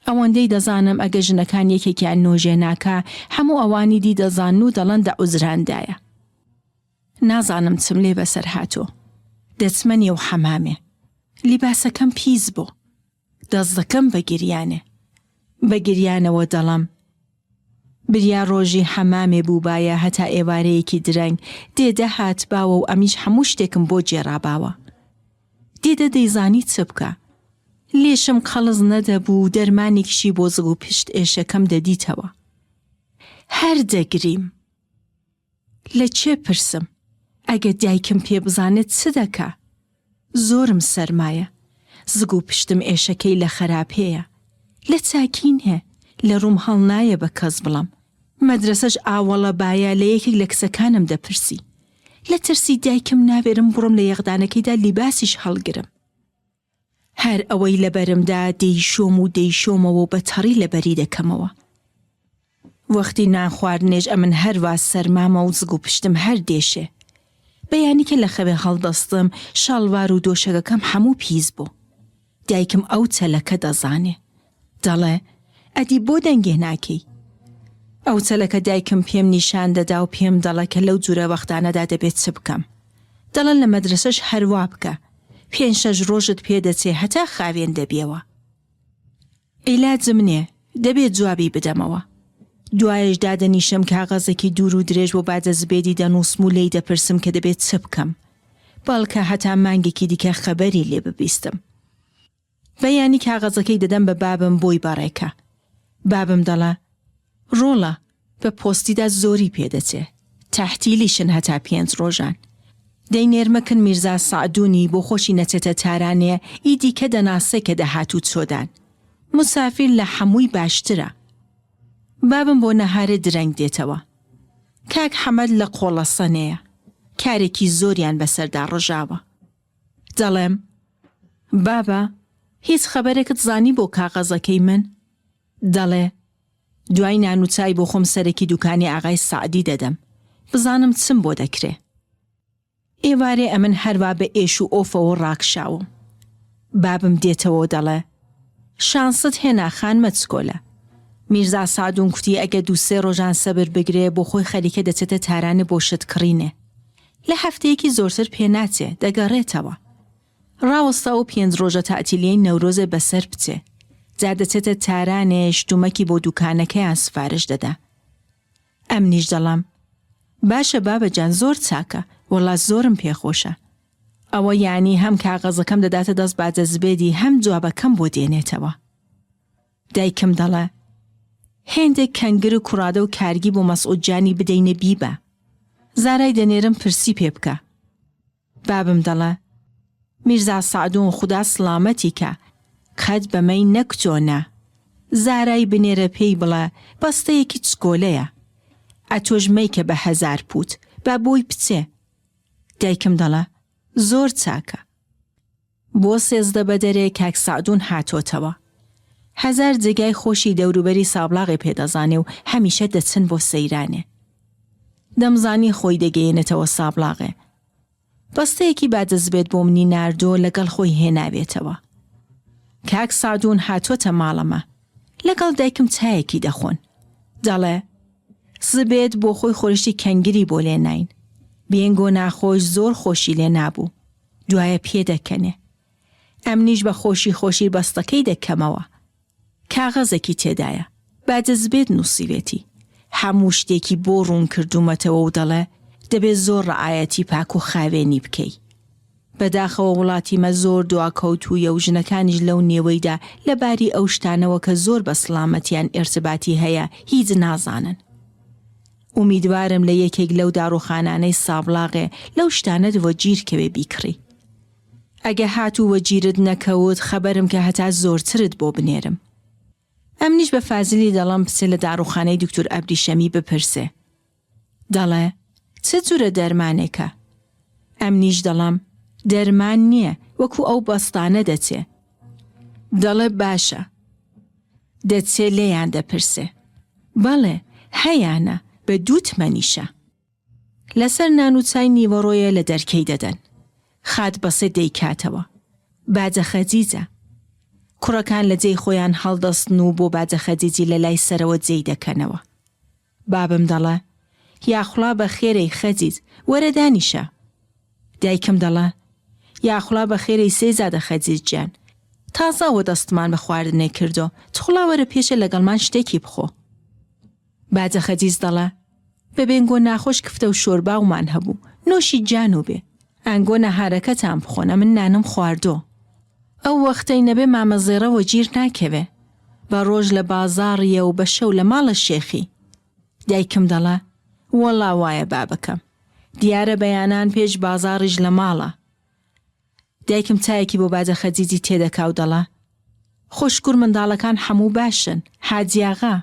ئەوەندەی دەزانم ئەگە ژنەکان یەکێکیان نۆژێ ناکا، هەموو ئەوانی دی دەزانن و دەڵەن دە عوزراندایە. نازانم چم لێ بەسەر هاتۆ. دەچمە نێو حەمامێ. لیباسەکەم پیس بۆ. دەست دەکەم بە گریانێ. بە گریانەوە دەڵەم. بریا ڕۆژی حەمامێ بووبایە هەتا ئێوارەیەکی درەنگ دێدە هاتباوە و ئەمیش هەموو شتێکم بۆ گێڕاباوە. دێدە دەیزانی چ بکا. لێشم قەڵس نەدەبوو و دەرمانێکیشی بۆ زگ و پشت ئێشەکەم دەدیتەوە. هەر دەگریم. لە کێ پرسم؟ ئەگە دایکم پێ بزانێت چ دەکا؟ زۆرم سەرمایە. زگ و پشتم ئێشەکەی لە خەراپێیە. لە چاکی نێ. لە ڕووم هەڵنایە بە کەس بڵێم. مەدرەسەش ئاوەڵە بایە لە یەکێک لە کچەکانم دەپرسی. لە ترسی دایکم ناوێرم بڕۆم لە یەغدانەکەیدا لیباسیش هەڵگرم. هەر ئەوەی لەبەرمدا دەیشۆم و دەیشۆمەوە و بە تەڕی لەبەری دەکەمەوە. وەختی نان خواردنێش ئەمن هەر وا سەرمامە و زگ و پشتم هەر دێشێ. بەیانی کە لە خەوێ هەڵدەستم شەڵوار و دۆشەکەکەم حەموو پیس بۆ. دایکم ئەو چەلەکە دەزانێ. دەڵێ، ئەدی بۆ دەنگێ ناکەی؟ ئەو چەلەکە دایکم پێم نیشان دەدا و پێم دەڵێ کە لەو جورە وەختانەدا دەبێ چ بکەم. دەڵێن لە مەدرەسەش هەر وا بکە. پێنج شەش ڕۆژت پێ دەچێ هەتا خاوێن دەبیەوە. عیلاجم نێ، دەبێ جوابی بدەمەوە. دوایەش دادەنیشم کاغەزێکی دوور و درێژ بۆ باجە زبێدی دەنووسم و لێی دەپرسم کە دەبێ چ بکەم. بەڵکە هەتا مانگێکی دیکە خەبەری لێ ببیستم. بەیانی کاغەزەکەی دەدەم بە بابم بۆی بەڕێکە. بابم دەڵێ، ڕۆڵە، بە پۆستیدا زۆری پێ دەچێ. تەحتیلیشن هەتا پێنج ڕۆژان. دەینێرمە کن میرزا سەعدوونی بۆ خۆشی نەچێتە تارانێ ئی دیکە دەناسێ کە دە هاتوچۆدان. موسافیر لە حەمووی باشترە. بابم بۆ نەهارێ درەنگ دێتەوە. کاک حەمەد لە قۆڵەسەنێیە. کارێکی زۆریان بەسەردا ڕژاوە. دەڵێم، بابە، هیچ خەبەرێکت زانی بۆ کاغەزەکەی من؟ دەڵێ، دوای نان و چای بۆ خۆم سەرێکی دوکانی ئاغای سەعدی دەدەم، بزانم چم بۆ دەکرێ. ئێوارێ ئەمن هەروا بە ئێش و ئۆفەوە ڕاکشاوم. بابم دێتەوە و دەڵێ، شانست هێنا خانمە چکۆلە. میرزا سەعدون کوتی ئەگە دوو سێ ڕۆژان سەبر بگرێ بۆ خۆی خەریکە دەچێتە تارانێ بۆ شت کڕینێ. لە هەفتەیەکی زۆرتر پێ ناچێ، دەگەڕێتەوە. ڕاوەستا ئەو پێنج ڕۆژە تەعتیلیەی نەورۆزێ بەسەر بچێ. جا دەچێتە تارانێ شتومەکی بۆ دووکانەکەیان سفارش دەدا. ئەمنیش دەڵێم، باشە بابە جان زۆر چاکە، وەڵا زۆرم پێ خۆشە. ئەوە یانی هەم کاغەزەکەم دەداتە دەست باجە زبێدی هەم جوابەکەم بۆ دێنێتەوە. دایکم دەڵێ، هێندێک کەنگر و کوڕادە و کارگی بۆ مەسعود جانی بدەینە بیبە. زارای دەنێرم پرسی پێ بکە. بابم دەڵێ، میرزا سەعدون خودا سڵامەتی کا، قەت بەمەی نەکوتۆ نا. زارای بنێرە پێی بڵێ بەستەیەکی چکۆلەیە. ئەتۆش مەیکە بە هەزار پووت، با بۆی بچێ. دایکم دەڵێ، زۆر چاکە. بۆ 13 بەدەرێ کاک سەعدون هاتۆتەوە. هەزار جێگای خۆشی دەوروبەری سابڵاغێ پێ دەزانێ و هەمیشە دەچن بۆ سەیرانێ. دەمزانی خۆی دەگەیەنێتەوە سابڵاغێ. بەستەیەکی بادەزبێت بۆ منی ناردۆ لەگەڵ خۆی هێناوێتەوە. کاک سەعدون هاتۆتە ماڵەمە. لەگەڵ دایکم چایەکی دەخۆن. دەڵێ، زبێت بۆ خۆی خۆرشتی کەنگری بۆ لێ ناین. بێنگۆ ناخۆش زۆر خۆشی لێ نابوو. دوایە پێدەکەنێ. ئەمنیش بە خۆشی خۆشی بەستەکەی دەکەمەوە. کاغەزێکی تێدایە. بادەزبێت نووسیوێتی. هەموو شتێکی بۆ ڕوون کردوومەتەوە و دەڵێ، دەبێ زۆر ڕەعایەتی پاک و خاوێنی بکەی. بەداخەوە وڵاتی مە زۆر دواکەوتوویە و ژنەکانیش لەو نێوەیدا لە باری ئەو شتانەوە کە زۆر بە سڵامەتیان ئیرتباتی هەیە هیچ نازانن. ئومیدوارم لە یەکێک لەو داڕوخانانەی سابڵاغێ لەو شتانەت وەگیر کەوێ بیکڕی. ئەگە هاتوو وەگیرت نەکەوت خەبەرم کە هەتا زۆرترت بۆ بنێرم. ئەمنیش بە فازلی دەڵێم بچێ لە داڕوخانەی دوکتور ئەبریشەمی بپرسێ. دەڵێ، چ جورە دەرمانێکە؟ ئەمنیش دەڵێم، دەرمان نییە، وەکوو ئەو بەستانە دەچێ. دەڵێ، باشە. دەچێ لێیان دەپرسێ. بەڵێ، هەیانە، بە دوو تمەنیشە. لەسەر نان و چای نیوەڕۆیە لە دەرکەی دەدەن. خات بەسێ دەیکاتەوە. باجە خەجیجە. کوڕەکان لە جێی خۆیان هەڵدەستن و بۆ باجە خەجیجی لە لای سەرەوە جێی دەکەنەوە. بابم دەڵێ، یاخوڵا بەخێرێی خەجیج، وەرە دانیشە. دایکم دەڵێ، یاخوڵا بەخێرێی سەیزادە خەجیج گیان، تازە ئەوە دەستمان بە خواردنێ کردۆ، تخوڵا وەرە پێشێ لەگەڵمان شتێکی بخۆ. باجە خەجیج دەڵێ، بە بێنگۆ ناخۆش کفتە و شۆرباومان هەبوو، نۆشی جانو بێ، ئەنگۆ نەهارەکەتان بخۆن ئەمن نانم خواردۆ. ئەو وەختەی نەبێ مامە زێڕە وەگیر ناکەوێ. بە ڕۆژ لە بازاڕیە و بە شەو لە ماڵە شێخی. دایکم دەڵێ، وەڵا وایە بابەکەم. دیارە بەیانان پێش بازاڕیش لە ماڵە. دایکم چایەکی بۆ باجە خەجیجی تێدەکا و دەڵا، خۆ شکور منداڵەکان حەموو باشن، حاجیاغا.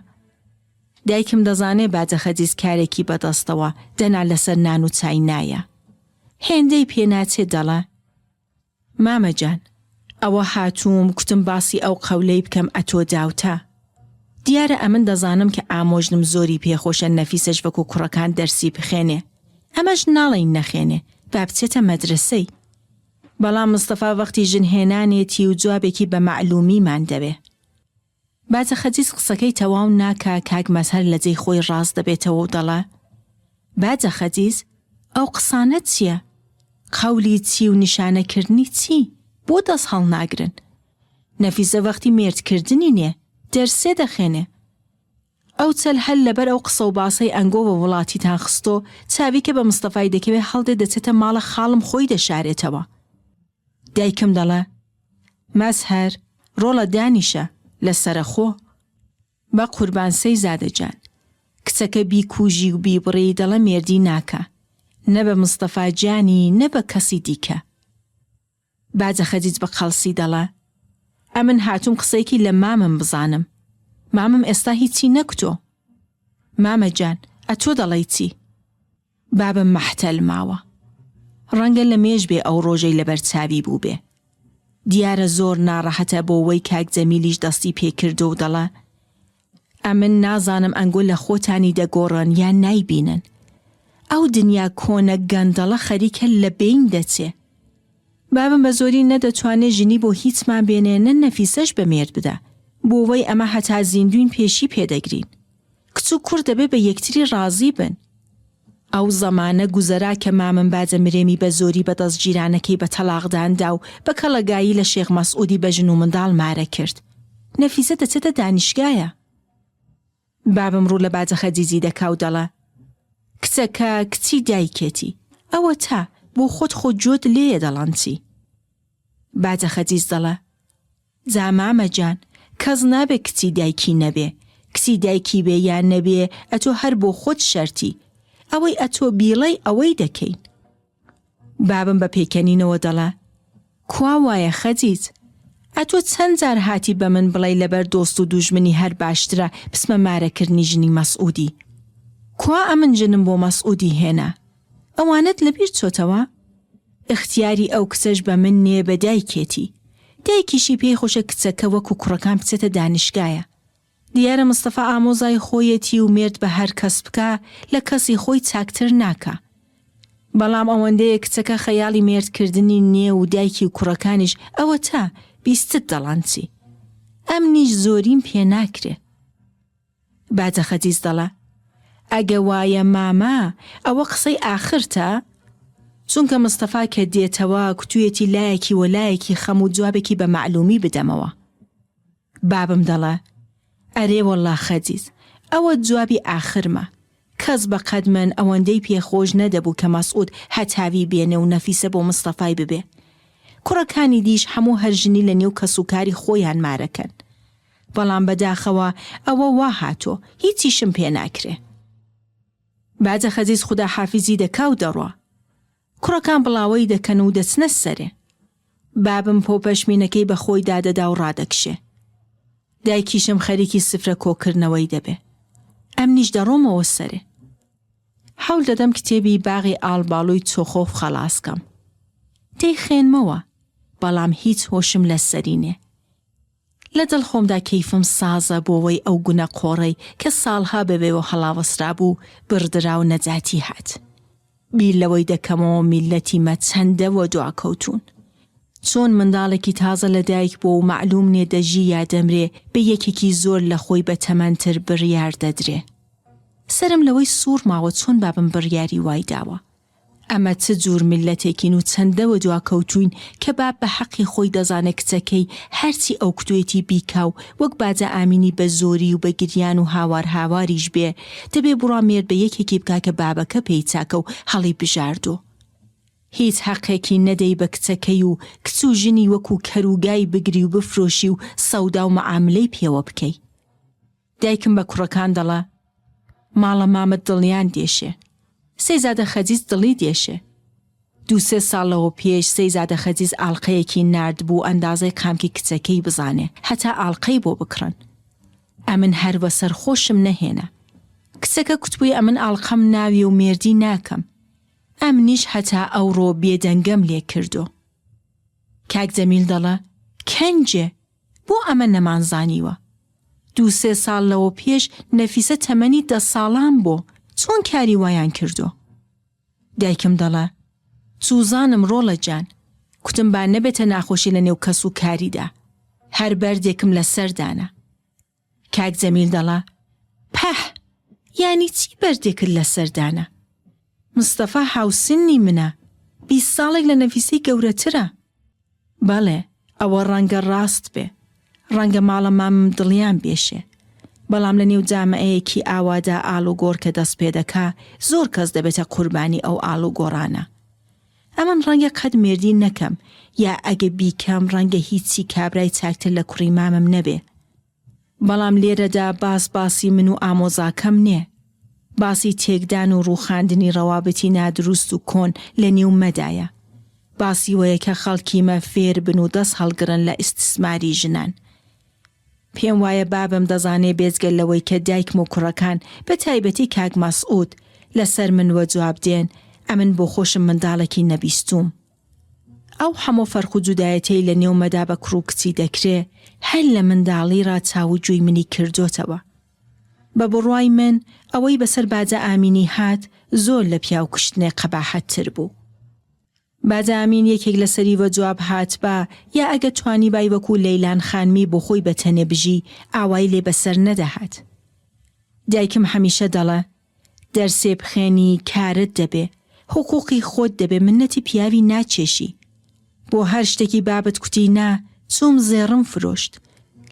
دایکم دەزانێ باجە خەجیج کارێکی بەدەستەوە دەنا لەسەر نان و چای نایە. هێندەی پێ ناچێ دەڵا، مامە جان ئەوە هاتووم کوتم باسی ئەو قەولەی بکەم ئەتۆ داوتە. دیارە ئەمن دەزانم کە ئامۆژنم زۆری پێ خۆشە نەفیسەش وەکو کوڕەکان دەرسی بخێنێ ئەمەش ناڵێین نەخێنێ با بچێتە مەدرەسەی بەڵام مستەفا وەختی ژن هێنانێتی و جوابێکی بە مەعلومیمان دەوێ. باجە خەجیج قسەکەی تەواو ناکا کاک مەزهەر لە جێی خۆی ڕاست دەبێتەوە و دەڵێ، باجە خەجیج ئەو قسانە چییە؟ قەولی چی و نیشانە کردنی چی؟ بۆ دەست هەڵناگرن؟ نەفیسە وەختی مێرد کردنی نێ، دەرسێ دەخێنێ. ئەو چەل هەر لەبەر ئەو قسە و باسەی ئەنگۆ وە وڵاتیتان خستۆ، چاوی کە بە مستەفای دەکەوێ هەڵدێ دەچێتە ماڵە خاڵم خۆی دەشارێتەوە. دایکم دەڵێ، مەزهەر، ڕۆڵە دانیشە، لە سەرەخۆ. بە قوربان سەیزادە جان. کچەکە بیکوژی و بیبڕی دەڵێ مێردی ناکا. نە بە مستەفا جانی نە بە کەسی دیکە. باجە خەجیج بە قەڵسی دەڵێ، ئەمن هاتووم قسەیەکی لە مامم بزانم. مامم ئێستا هیچی نەکوتۆ. مامە جان، ئەتۆ دەڵێی چی؟ بابم مەحتەل ماوە. ڕەنگە لە مێژ بێ ئەو ڕۆژەی لەبەر چاوی بووبێ. دیارە زۆر ناڕەحەتە بۆ وەی کاک جەمیلیش دەستی پێ کردۆ و دەڵێ، ئەمن نازانم ئەنگۆ لە خۆتانی دەگۆڕن یان نایبینن. ئەو دنیا کۆنە گەندەڵە خەریکە لە بەین دەچێ. بابم بە زۆری نە دەتوانێ ژنی بۆ هیچمان بێنێ نە نەفیسەش بە مێرد بدا. بۆ وەی ئەمە هەتا زیندووین پێشی پێ دەگرین. کچ و کوڕ دەبێ بە یەکتری ڕازی بن. ئەو زەمانە گوزەرا کە مامم باجە مرێمی بە زۆری بە دەست جیرانەکەی بە تەڵاقدان دا و بە کەڵەگایی لە شێخ مەسعودی بە ژن و منداڵ مارە کرد. نەفیسە دەچێتە دانیشگایە. بابم ڕوو لە باجە خەجیجی دەکا و دەڵێ، کچەکە کچی دایکێتی، ئەوەتا بۆ خۆت خۆ جۆت لێیە دەڵەن چی؟ باجە خەجیج دەڵێ، جا مامە جان کەس نابێ کچی دایکی نەبێ، کچی دایکی بێ یا نەبێ ئەتۆ هەر بۆ خۆت شەرتی، ئەوەی ئەتۆ بیڵێی ئەوەی دەکەین. بابم بە پێکەنینەوە دەڵێ، کوا وایە خەجیج؟ ئەتۆ چەند جار هاتی بە من بڵێی لەبەر دۆست و دوژمنی هەر باشترە بچمە مارەکردنی ژنی مەسعودی. کوا ئەمن ژنم بۆ مەسعودی هێنا؟ ئەوانەت لەبیر چۆتەوە؟ ئیختیاری ئەو کچەش بە من نێ بە دایکێتی. دایکیشی پێی خۆشە کچەکە وەکو کوڕەکان بچێتە دانیشگایە. دیارە مستەفا ئامۆزای خۆیەتی و مێرد بە هەر کەس بکا لە کەسی خۆی چاکتر ناکا. بەڵام ئەوەندەیە کچەکە خەیاڵی مێرد کردنی نێ و دایکی و کوڕەکانیش ئەوەتا بیستت دەڵان چی. ئەمنیش زۆریم پێ ناکرێ. باجە خەجیج دەڵێ، ئەگە وایە مامە ئەوە قسەی ئاخرتە؟ چونکە مستەفا کە دێتەوە کوتویەتی لایەکی وەلایەکی خەم و جوابێکی بە مەعلومی بدەمەوە. بابم دەڵێ، ئەرێ وەڵلا خەجیج ئەوە جوابی ئاخرمە. کەس بە قەد من ئەوەندەی پێ خۆش نەدەبوو کە مەسعود هەتاوی بێنێ و نەفیسە بۆ مستەفای ببێ. کوڕەکانی دیش هەموو هەر ژنی لە نێو کەسوکاری خۆیان مارە کەن. بەڵام بەداخەوە ئەوە وا هاتۆ هیچیشم پێ ناکرێ. باجە خەجیج خوداحافیزی دەکا و دەڕوا. کوڕەکان بڵاوەی دەکەن و دەچنە سەرێ. بابم پۆپەشمینەکەی بە خۆیدا دەدا و ڕادەکشێ. دایکیشم خەریکی سفرە کۆکردنەوەی دەبێ. ئەمنیش دەڕۆمەوە سەرێ. حەول دەدەم کتێبی باغی ئاڵباڵووی چۆخۆف خەڵاس کەم. دەیخوێنمەوە، بەڵام هیچ هۆشم لە سەری نێ. لە دڵ خۆمدا کەیفم سازە بۆوەی ئەو گونە قۆڕەی کە ساڵها بەوێوە هەڵاوەسرابوو بڕدرا و نەجاتی هات. بیر لەوەی دەکەمەوە میللەتی مە چەندە وەدواکەوتوون. چۆن منداڵێکی تازە لە دایک بووە و مەعلووم نیە دەژی یا دەمرێ بە یەکێکی زۆر لە خۆی بە تەمەنتر بڕیار دەدرێ. سەرم لەوەی سووڕ ماوە چۆن بابم بڕیاری وای داوە. ئەمە چ جور میللەتێکین و چەندە وەدواکەوتووین کە باب بە حەقی خۆی دەزانێ کچەکەی هەرچی ئەو کوتوێتی بیکا و وەک باجە ئامینی بە زۆری و بە گریان و هاوار هاواریش بێ دەبێ بڕوا مێرد بە یەکێکی بکا کە بابەکە پێی چاکە و هەڵی بژاردۆ هیچ حەقێکی نەدەی بە کچەکەی و کچ و ژنی وەکو کەر و گای بگری و بفرۆشی و سەودا و مەعاملەی پێوە بکەی. دایکم بە کوڕەکان دەڵێ، ماڵە مامت دڵیان دێشێ. سەیزادە خەجیج دڵی دێشێ. دوو سێ ساڵ لەوە پێش سەیزادە خەجیز ئاڵقەیەکی ناردبوو ئەندازەی قامکی کچەکەی بزانێ هەتا ئاڵقەی بۆ بکڕن. ئەمن هەر وەسەر خۆشم نەهێنا. کچەکە کوتبووی ئەمن ئاڵقەم ناوێ و مێردی ناکەم. ئەمنیش هەتا ئەوڕۆ بێدەنگەم لێ کردۆ. کاک جەمیل دەڵێ کەنجێ بۆ ئەمە نەمانزانیوە؟ دوو سێ ساڵ لەوە پێش نەفیسە تەمەنی دە ساڵان بۆ چۆن کاری وایان کردۆ؟ دایکم دەڵێ چوزانم ڕۆڵە جان، کوتم با نەبێتە ناخۆشی لە نێو کەس و کاریدا، هەر بەردێکم لە سەر دانا. کاک جەمیل دەڵێ پەح! یانی چی بەردێکت لە سەر دانا؟ مستەفا هاوسنی منە، 20 ساڵێک لە نەفیسەی گەورەترە. بەڵێ ئەوە ڕەنگە ڕاست بێ، ڕەنگە ماڵە مامم دڵیان بێشێ، بەڵام لە نێو جامعەیەکی ئاوادا ئاڵوگۆڕ کە دەست پێ دەکا زۆر کەس دەبێتە قوربانی ئەو ئاڵوگۆڕانە. ئەمن ڕەنگە قەت مێردی نەکەم یا ئەگە بیکەم ڕەنگە هیچی کابرای چاکتر لە کوڕی مامم نەبێ. بەڵام لێرەدا باس باسی من و ئامۆزاکەم نێ. باسی تێکدان و ڕووخاندنی ڕەوابتی نادروست و کۆن لە نێو مەدایە. باسی وەیە کە خەڵکی مە فێر بن و دەست هەڵگرن لە ئیستسماری ژنان. پێم وایە بابم دەزانێ بێجگە لەوەی کە دایکم و کوڕەکان بە تایبەتی کاک مەسعود لە سەر من وەجواب دێن، ئەمن بۆخۆشم منداڵێکی نەبیستووم. ئەو حەمۆ فەرق و جودایەتیەی لە نێو مەدا بە کوڕ و کچی دەکرێ هەر لە منداڵی ڕا چاو و گوێی منی کردۆتەوە. بە بڕوای من ئەوەی بەسەر باجە ئامینی هات زۆر لە پیاو کوشتنێ قەباحەت تر بوو. باجە ئامین یەکێک لە سەری وە جواب هاتبا یا ئەگە توانیبای وەکوو لەیلان خانمی بۆ خۆی بە تەنێ بژی ئاوای لێ بەسەر نەدەهات. دایکم هەمیشە دەڵێ دەرسێ بخوێنی کارت دەبێ حقوقی خۆت دەبێ منەتی پیاوی ناکێشی بۆ هەر شتێکی بابت کوتی نا چووم زێڕم فرۆشت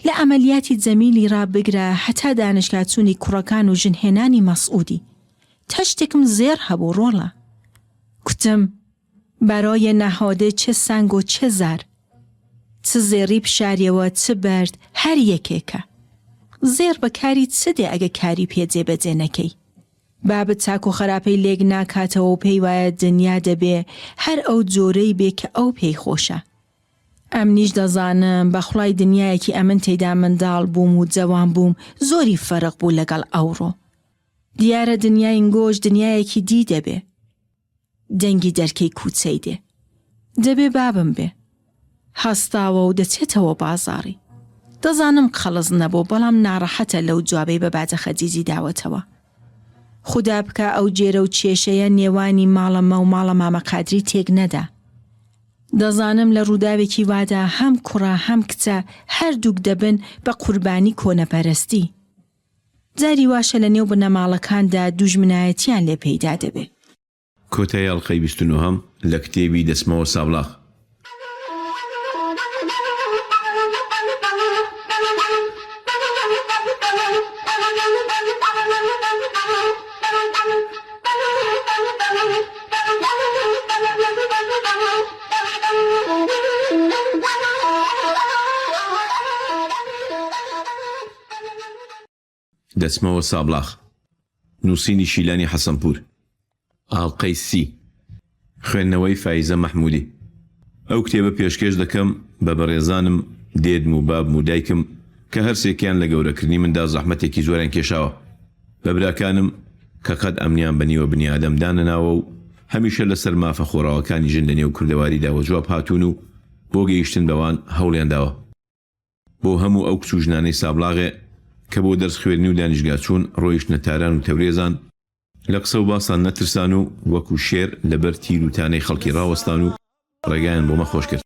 لە عەمەلیاتی جەمیلی ڕا بگرە هەتا دانشگا چوونی کوڕەکان و ژن هێنانی مەسعودی تەشتێکم زێڕ هەبوو ڕۆڵە کوتم برای نهاده چه سنگ و چه زر چ زێڕی بشاریەوە چ بەرد هەر یەکێکە. زێڕ بە کاری چ دێ ئەگە کاری پێ جێبەجێ نەکەی؟ بابت چاک و خەراپەی لێک ناکاتەوە و پێی وایە دنیا دەبێ هەر ئەو جۆرەی بێ کە ئەو پێی خۆشە. ئەمنیش دەزانم بە خوڵای دنیایەکی ئەمن تێیدا منداڵ بووم و جەوان بووم زۆری فەرق بوو لەگەڵ ئەوڕۆ. دیارە دنیای ئینگۆش دنیایەکی دی دەبێ. دەنگی دەرکەی کووچەی دێ. دەبێ بابم بێ. هەستاوە و دەچێتەوە بازاڕی. دەزانم قەڵس نەبوو بەڵام ناڕەحەتە لەو جوابەی بە باجە خەجیجی داوەتەوە. خودا بکا ئەو جێرە و کێشەیە نێوانی ماڵە مە و ماڵە مامە قادری تێک نەدا. دەزانم لە ڕووداوێکی وادا هەم کوڕە هەم کچە هەردووک دەبن بە قوربانی کۆنەپەرستی. جاری واشە لە نێو بنەماڵەکاندا دوژمنایەتیان لێ پەیدا دەبێ. کۆتایی ئەڵقەی بیست و نۆهەم لە کتێبی دەچمەوە سابڵاغ. دەچمەوە سابڵاخ. نووسینی شیلانی حەسەنپوور. ئاڵقەی سی. خوێندنەوەی فایزە مەحموودی. ئەو کتێبە پێشکێش دەکەم بە بەڕێزانم دێدم و بابم و دایکم کە هەرسێکیان لە گەورەکردنی مندا زەحمەتێکی زۆریان کێشاوە. بە براکانم کە قەت ئەمنیان بە نیوە بنیادەم دانەناوە و هەمیشە لەسەر مافە خۆڕاوەکانی ژن لە نێو کوردەواریدا وەجواب هاتوون و بۆ گەیشتن بەوان هەوڵیان داوە. بۆ هەموو ئەو کچ و ژنانەی سابڵاغێ کە بۆ دەرس خوێندنی و دانیشگا چوون ڕۆیشتنە تاران و تەورێزان، لە قسە و باسان نەترسان و وەکوو شێر لە بەر تیر و تانەی خەڵکی ڕاوەستان و ڕێگایان بۆ مە خۆش کرد.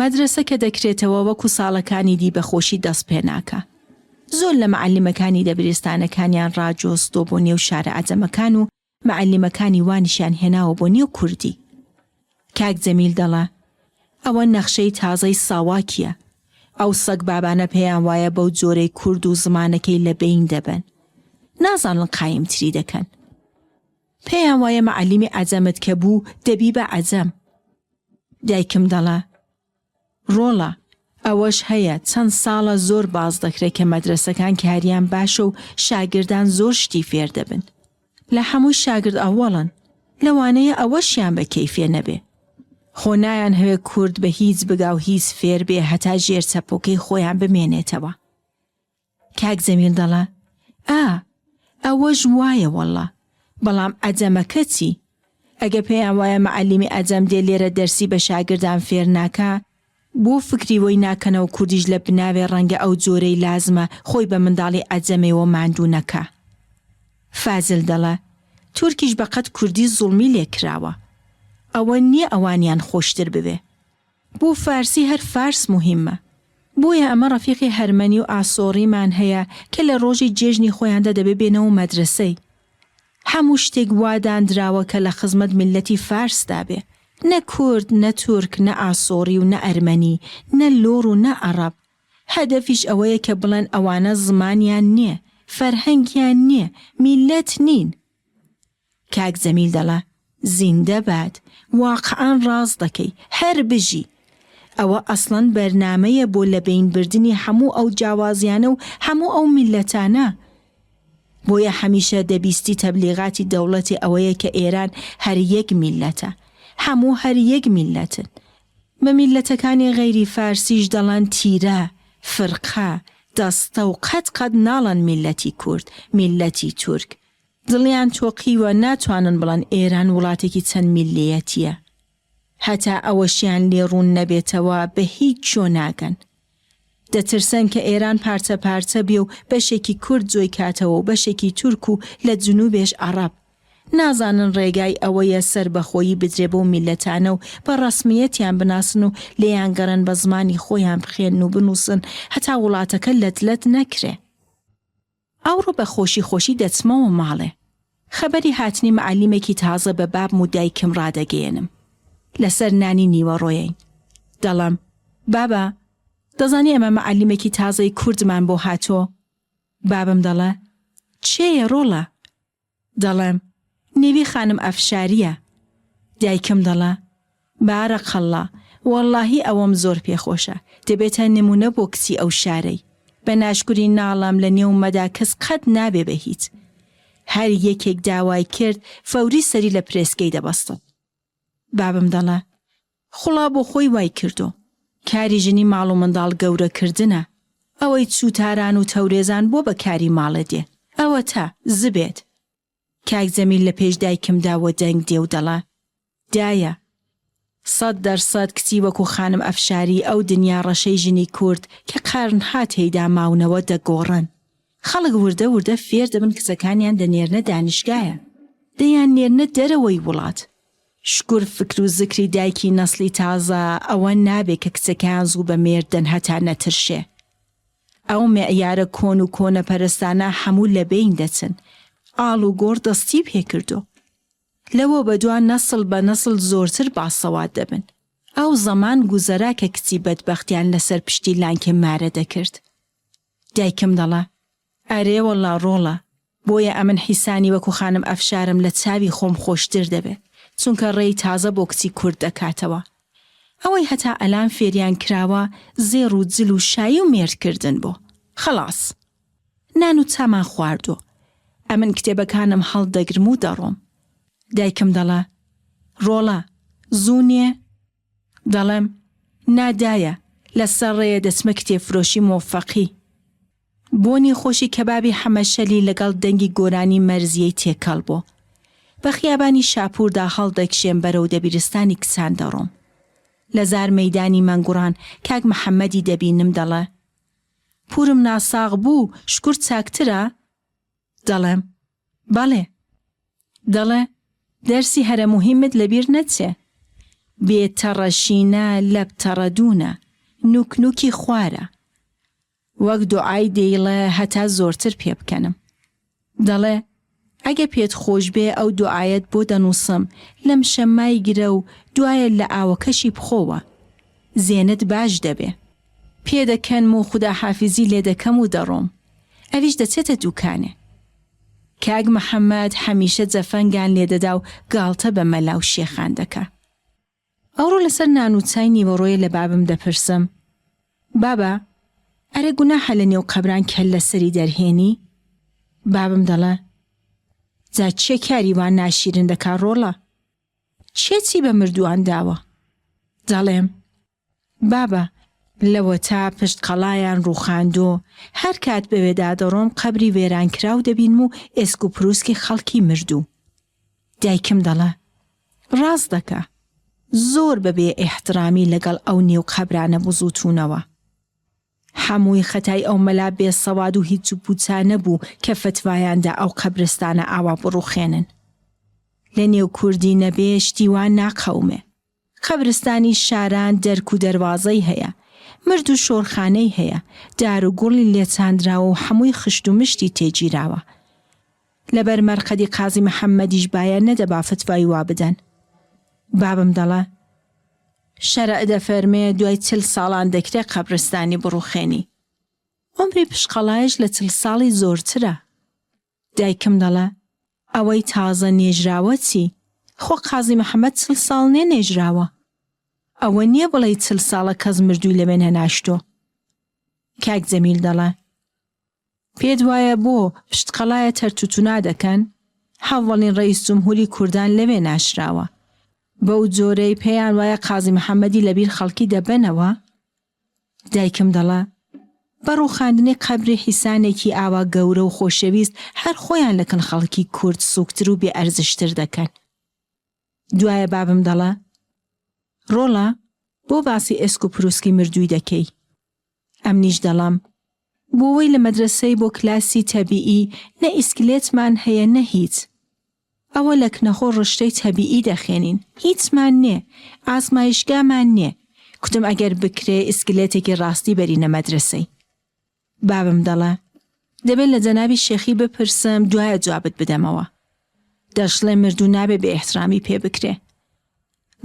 مەدرەسە کە دەکرێتەوە وەکو ساڵەکانی دی بە خۆشی دەست پێ ناکا. زۆر لە مەعەلیمەکانی دەبیرستانەکانیان ڕاجۆستوە بۆ نێو شارە عەجەمەکان و مەعەلیمەکانی وانیشیان هێناوە بۆ نێو کوردی. کاک جەمیل دەڵێ ئەوە نەخشەی تازەی ساواکیە. ئەو سەگ بابانە پێیان وایە بەو جۆرەی کورد و زمانەکەی لە بەین دەبەن. نازانن قایمتری دەکەن. پێیان وایە مەعەلیمی عەجەمت کە بوو دەبی بە عەجەم. دایکم دەڵێ، ڕۆڵە، ئەوەش هەیە چەند ساڵە زۆر باس دەکرێ کە مەدرەسەکان کاریان باشە و شاگردان زۆر شتی فێر دەبن. لە حەمووی شاگرد ئەوەڵن. لەوانەیە ئەوەشیان بە کەیفێ نەبێ. خۆ نایانهەوێ کورد بە هیچ بگا و هیچ فێر بێ هەتا ژێر چەپۆکەی خۆیان بمێنێتەوە. کاک جەمیل دەڵێ، ئا، ئەوەش وایە وەڵڵا، بەڵام عەجەمەکە چی؟ ئەگە پێیان وایە مەعەلیمی عەجەم دێ لێرە دەرسی بە شاگردان فێر ناکا، بۆ فکری وەی ناکەنەوە کوردیش لە بناوێ ڕەنگە ئەو جۆرەی لازمە خۆی بە منداڵی عەجەمێوە ماندوو نەکا. فازل دەڵێ، تورکیش بە قەد کوردی زوڵمی لێ کراوە. ئەوە نییە ئەوانیان خۆشتر بوێ. بۆ فارسی هەر فارس موهیمە. بۆیە ئەمە ڕەفیقی هەرمەنی و ئاسۆڕیمان هەیە کە لە ڕۆژی جێژنی خۆیاندا دەبێ بێنەوە مەدرەسەی. هەموو شتێک وا داندراوە کە لە خزمەت میللەتی فارسدا بێ. نە کورد، نە تورک، نە ئاسۆڕی و نە ئەرمەنی، نە لۆڕ و نە عەڕەب. هەدەفیش ئەوەیە کە بڵێن ئەوانە زمانیان نیە، فەرهەنگیان نیە، میللەت نین. کاک جەمیل دەڵێ، زیندە بات، واقعەن ڕاست دەکەی، هەر بژی. ئەوە ئەسڵەن بەرنامەیە بۆ لەبەین بردنی هەموو ئەو جیاوازیانە و هەموو ئەو میللەتانە. بۆیە هەمیشە دەبیستی تەبلیغاتی دەوڵەتی ئەوەیە کە ئێران هەر یەک میللەتە. هەموو هەر یەک میللەتن. بە میللەتەکانی غەیری فارسیش دەڵێن تیرە، فرقە، دەستە و قەت قەت ناڵێن میللەتی کورد، میللەتی تورک. دڵیان تۆقیوە ناتوانن بڵێن ئێران وڵاتێکی چەند میللیەتیە. هەتا ئەوەشیان لێ ڕوون نەبێتەوە بە هیچ جۆ ناگەن. دەترسن کە ئێران پارچە پارچە بێ و بەشێکی کورد جۆی کاتەوە و بەشێکی تورک و لە جنوبێش عەڕەب. نازانن ڕێگای ئەوەیە سەربەخۆیی بدرێ بەو میللەتانە و بە ڕەسمیەتیان بناسن و لێیان گەڕێن بە زمانی خۆیان بخوێنن و بنووسن هەتا وڵاتەکە لەت لەت نەکرێ. ئەوڕۆ بە خۆشی خۆشی دەچمەوە ماڵێ. خەبەری هاتنی مەعەلیمێکی تازە بە بابم و دایکم ڕادەگەیەنم. لەسەر نانی نیوەڕۆیەین. دەڵێم، بابە، دەزانی ئەمە مەعەلیمێکی تازەی کوردمان بۆ هاتۆ؟ بابم دەڵێ، کێیە ڕۆڵە؟ دەڵێم، نێوی خانم ئەفشارییە. دایکم دەڵێ، بارەقەڵڵا، وەڵڵاهی ئەوەم زۆر پێ خۆشە، دەبێتە نموونە بۆ کچی ئەو شارەی. بە ناشکوری ناڵێم لە نێومەدا کەس قەت نابێ بە هیچ. هەر یەکێک داوای کرد فەوری سەری لە پرێسکەی دەبەستم. بابم دەڵێ، خوڵا بۆ خۆی وای کردۆ. کاری ژنی ماڵ و منداڵ گەورە کردنە. ئەوەی چوو تاران و تەورێزان بۆ بە کاری ماڵێ دێ. ئەوەتا، زبێت. کاک جەمیل لە پێش دایکمدا وەدەنگ دێ و دەڵێ، دایە! 100% کچی وەکوو خانم ئەفشاری ئەو دنیا ڕەشەی ژنی کورد کە قەرنها تێیدا ماونەوە دەگۆڕن. خەڵک وردە وردە فێر دەبن کچەکانیان دەنێرنە دانیشگایە. دەیاننێرنە دەرەوەی وڵات. شکور فکر و زکری دایکی نەسلی تازە ئەوە نابێ کە کچەکەیان زوو بە مێرد دەن هەتا نەترشێ. ئەو معیارە کۆن و کۆنەپەرستانە هەموو لە بەین دەچن. ئاڵ و گۆڕ دەستی پێ کردۆ. لەوە بەدوا نەسڵ بە نەسڵ زۆرتر باسەواد دەبن. ئەو زەمان گوزەرا کە کچی بەدبەختیان لەسەر پشتی لانکێ مارە دەکرد. دایکم دەڵێ، ئەرێ وەڵا ڕۆڵە، بۆیە ئەمن حیسانی وەکو خانم ئەفشارم لە چاوی خۆم خۆشتر دەبێ، چونکە ڕێی تازە بۆ کچی کورد دەکاتەوە. ئەوەی هەتا ئەلان فێریان کراوە زێڕ و جل و شایی و مێرد کردن بۆ. خەڵاس. نان و چامان خواردوە. ئەمن کتێبەکانم هەڵدەگرم و دەڕۆم. دایکم دەڵێ، ڕۆڵە، زوو نیە؟ دەڵێم، نا دایە، لە سەر ڕێیە دەچمە کتێبفرۆشی مۆفەقی. بۆنی خۆشی کەبابی حەمەشەلی لەگەڵ دەنگی گۆرانی مەرزیەی تێکەڵ بۆ. بە خیابانی شاپووردا هەڵدەکشێم بەرەو دەبیرستانی کچان دەڕۆم. لە زار مەیدانی مەنگوڕان کاک محەمەدی دەبینم دەڵێ، پوورم ناساغ بوو، شکور چاکترە؟ دەڵێم، بەڵێ. دەڵێ، دەرسی هەرە موهیمت لەبیر نەچێ. بێ تەڕەشینە لەپ تەڕەدوونە، نووک نووکی خوارە. وەک دوعای دەیڵێ هەتا زۆرتر پێ بکەنم. دەڵێ، ئەگە پێت خۆش بێ ئەو دوعایەت بۆ دەنووسم، لەم شەمای گرە و دوایە لە ئاوەکەشی بخۆوە. زێنت باش دەبێ. پێدەکەنم و خوداحافیزی لێ دەکەم و دەڕۆم. ئەویش دەچێتە دووکانێ. کاک محەمەد هەمیشە جەفەنگان لێدەدا و گاڵتە بە مەلا و شێخان دەکا. ئەوڕۆ لەسەر نان و چای نیوەڕۆیە لە بابم دەپرسم. بابە ئەرێ گوناحە لە نێو قەبران کەللە سەری دەرهێنی؟ بابم دەڵێ، جا کێ کاری وا ناشیرن دەکا ڕۆڵە؟ کێ چی بە مردووان داوە؟ دەڵێم، بابە لەوەتا پشت قەڵایان ڕووخاندۆ، هەر کات بەوێدا دەڕۆم قەبری وێرانکراو دەبینم و ئێسک و پرووسکی خەڵکی مردوو. دایکم دەڵێ، ڕاست دەکا، زۆر بە بێ ئیحتڕامی لەگەڵ ئەو نێو قەبرانە بزووتوونەوە. حەمووی خەتای ئەو مەلا بێ سەواد و هیچ و پووچانە بوو کە فەتوایان دا ئەو قەبرستانە ئاوا بڕووخێنن. لە نێو کوردی نەبێ شتی وا ناقەومێ. قەبرستانی شاران دەرک و دەروازەی هەیە، مرد و شۆرخانەی هەیە، دار و گوڵی لێ چاندراوە و حەمووی خشت و مشتی تێ گیراوە. لەبەر مەرقەدی قازی محەممەدیش بایە نەدەبا فتوای وا بدەن. بابم دەڵێ، شەرع دەفەرمێ دوای چل ساڵان دەکرێ قەبرستانی بڕوخێنی. عومری پشقەڵایش لە چل ساڵی زۆرترە. دایکم دەڵێ، ئەوەی تازە نێژراوە چی؟ خۆ قازی محەمەد چل ساڵ نێ نێژراوە. ئەوە نییە بڵێی چل ساڵە کەس مردووی لەوێ نەناشتۆ. کاک جەمیل دەڵێ، پێت وایە بۆ پشتقەڵایە تەرتوتونا دەکەن؟ هەڤڵین ڕەئیس جمهوری کوردان لەوێ ناشراوە. بەو جۆرەی پێیان وایە قازی محەمەدی لەبیر خەڵکی دەبەنەوە؟ دایکم دەڵێ، بە ڕووخاندنی قەبری حیسانێکی ئاوا گەورە و خۆشەویست هەر خۆیان لە کن خەڵکی کورد سووکتر و بێ ئەرزشتر دەکەن. دوایە بابم دەڵێ، ڕۆڵە بۆ باسی ئێسک و پرووسکی مردووی دەکەی؟ ئەمنیش دەڵێم، بۆوەی لە مەدرەسەی بۆ کلاسی تەبیئی نە ئیسکلێتمان هەیە نە هیچ. ئەوە لە کنەخۆ ڕشتەی تەبیئی دەخێنین، هیچمان نێ، ئازمایشگامان نێ، کوتم ئەگەر بکرێ ئیسکلێتێکی ڕاستی بەرینە مەدرەسەی. بابم دەڵێ، دەبێ لە جەنابی شێخی بپرسم دوایە جوابت بدەمەوە. دەشڵێ مردوو نابێ بێ ئیحترامی پێ بکرێ.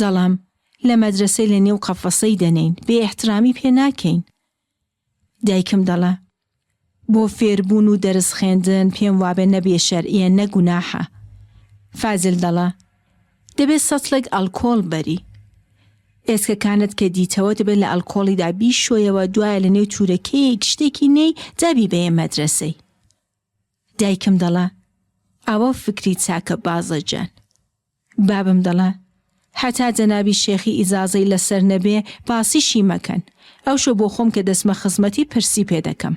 دەڵێم، لە مەدرەسەی لە نێو قەفەسەی دەنێین، بێ ئیحترامی پێ ناکەین. دایکم دەڵێ، بۆ فێربوون و دەرس خوێندن پێم وابێ نە بێ شەرعیە نە گوناحە. فازل دەڵێ، دەبێ سەتڵێک ئەلکۆڵ بەری. ئێسکەکانت کە دیتەوە دەبێ لە ئەلکۆڵیدا بیشۆیەوە دوایە لە نێو تورەکەیەک شتێکی نێی جا بیبەیە مەدرەسەی. دایکم دەڵێ، ئەوە فکری چاکە بازە جان. بابم دەڵێ، هەتا جەنابی شێخی ئیجازەی لەسەر نەبێ باسیشی مەکەن، ئەوشۆ بۆ خۆم کە دەچمە خزمەتی پرسی پێ دەکەم.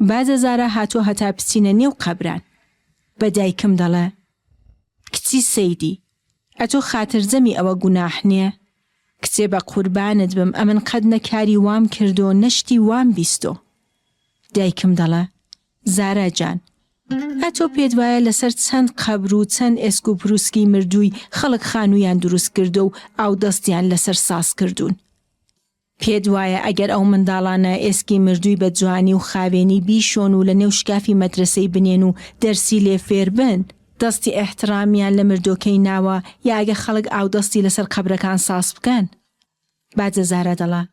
بازە زارا هاتووە هەتا بچینە نێو قەبران. بە دایکم دەڵێ، کچی سەیدی، ئەتۆ خاترجەمی ئەوە گوناح نێ؟ کچێ بە قوربانت بم ئەمن قەت نە کاری وام کردۆ نە شتی وام بیستۆ. دایکم دەڵێ، زارا جان، ئەتۆ پێت وایە لەسەر چەند قەبر و چەند ئێسک و پروسکی مردووی خەڵک خانوویان دروست کردۆ و ئاودەستیان لەسەر ساز کردوون؟ پێت وایە ئەگەر ئەو منداڵانە ئێسکی مردووی بە جوانی و خاوێنی بیشۆن و لە نێو شکافی مەدرەسەی بنێن و دەرسی لێ فێر بن، دەستی ئیحتڕامیان لە مردۆکەی ناوە یا ئەگە خەڵک ئاودەستی لەسەر قەبرەکان ساز بکەن؟ باجە زارا دەڵا،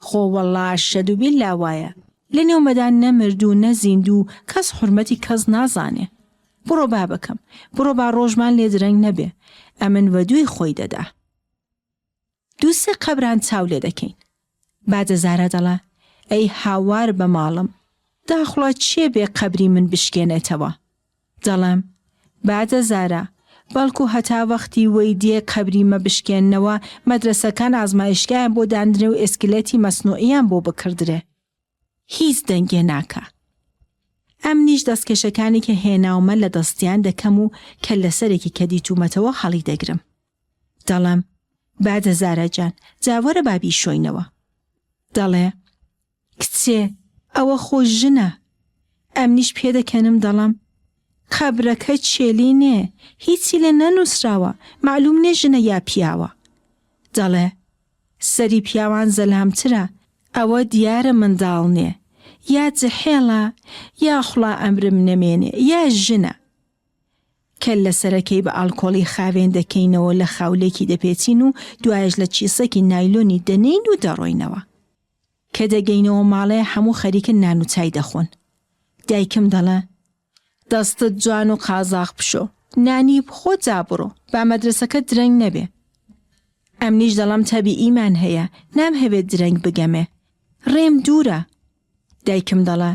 خۆ وەڵڵا ئەشەدو بیللا وایە، لە نێومەدا نە مردوو نە زیندوو کەس حورمەتی کەس نازانێ. بڕۆ بابەکەم، بڕۆ با ڕۆژمان لێ درەنگ نەبێ، ئەمن وەدووی خۆی دەدا. دوو سێ قەبران چاو لێ دەکەین. باجە زارا دەڵێ، ئەی هاوار بە ماڵم، داخڵا کێ بێ قەبری من بشکێنێتەوە؟ دەڵێم، باجە زارا، بەڵکو هەتا وەختی وەی دێ قەبری مە بشکێننەوە، مەدرەسەکان ئازمایشگایان بۆ داندرێ و ئێسکلێتی مەسنوعیان بۆ بکڕدرێ. هیچ دەنگێ ناکا. ئەمنیش دەستکێشەکانی کە هێناومە لە دەستیان دەکەم و کەللەسەرێکی کە دیتوومەتەوە هەڵیدەگرم. دەڵێم، بادە زارا جان، جا وەرە با بیشۆینەوە. دەڵێ، کچێ، ئەوە خۆ ژنە. ئەمنیش پێدەکەنم دەڵێم، قەبرەکە چێلی نێ، هیچی لێ نەنووسراوە، مەعلووم نێ ژنە یا پیاوە. دەڵێ، سەری پیاوان زەلامترە، ئەوە دیارە منداڵ نێ، یا جحێڵە، یا خوڵا ئەمرم نەمێنێ، یا ژنە. کەللە سەرەکەی بە ئاڵکۆڵی خاوێن دەکەینەوە لە خاولێکی دەپێچین و دوایەش لە چیسەکی نایلۆنی دەنێین و دەڕۆینەوە. کە دەگەینەوە ماڵێ هەموو خەریکن نان و چای دەخۆن. دایکم دەڵێ، دەستت جوان و قازاخ بشۆ، نانی بخۆ جا بڕۆ، با مەدرەسەکەت درەنگ نەبێ. ئەمنیش دەڵێم تەبیئیمان هەیە، نامهەوێت درەنگ بگەمێ. ڕێم دوورە. دایکم دەڵێ،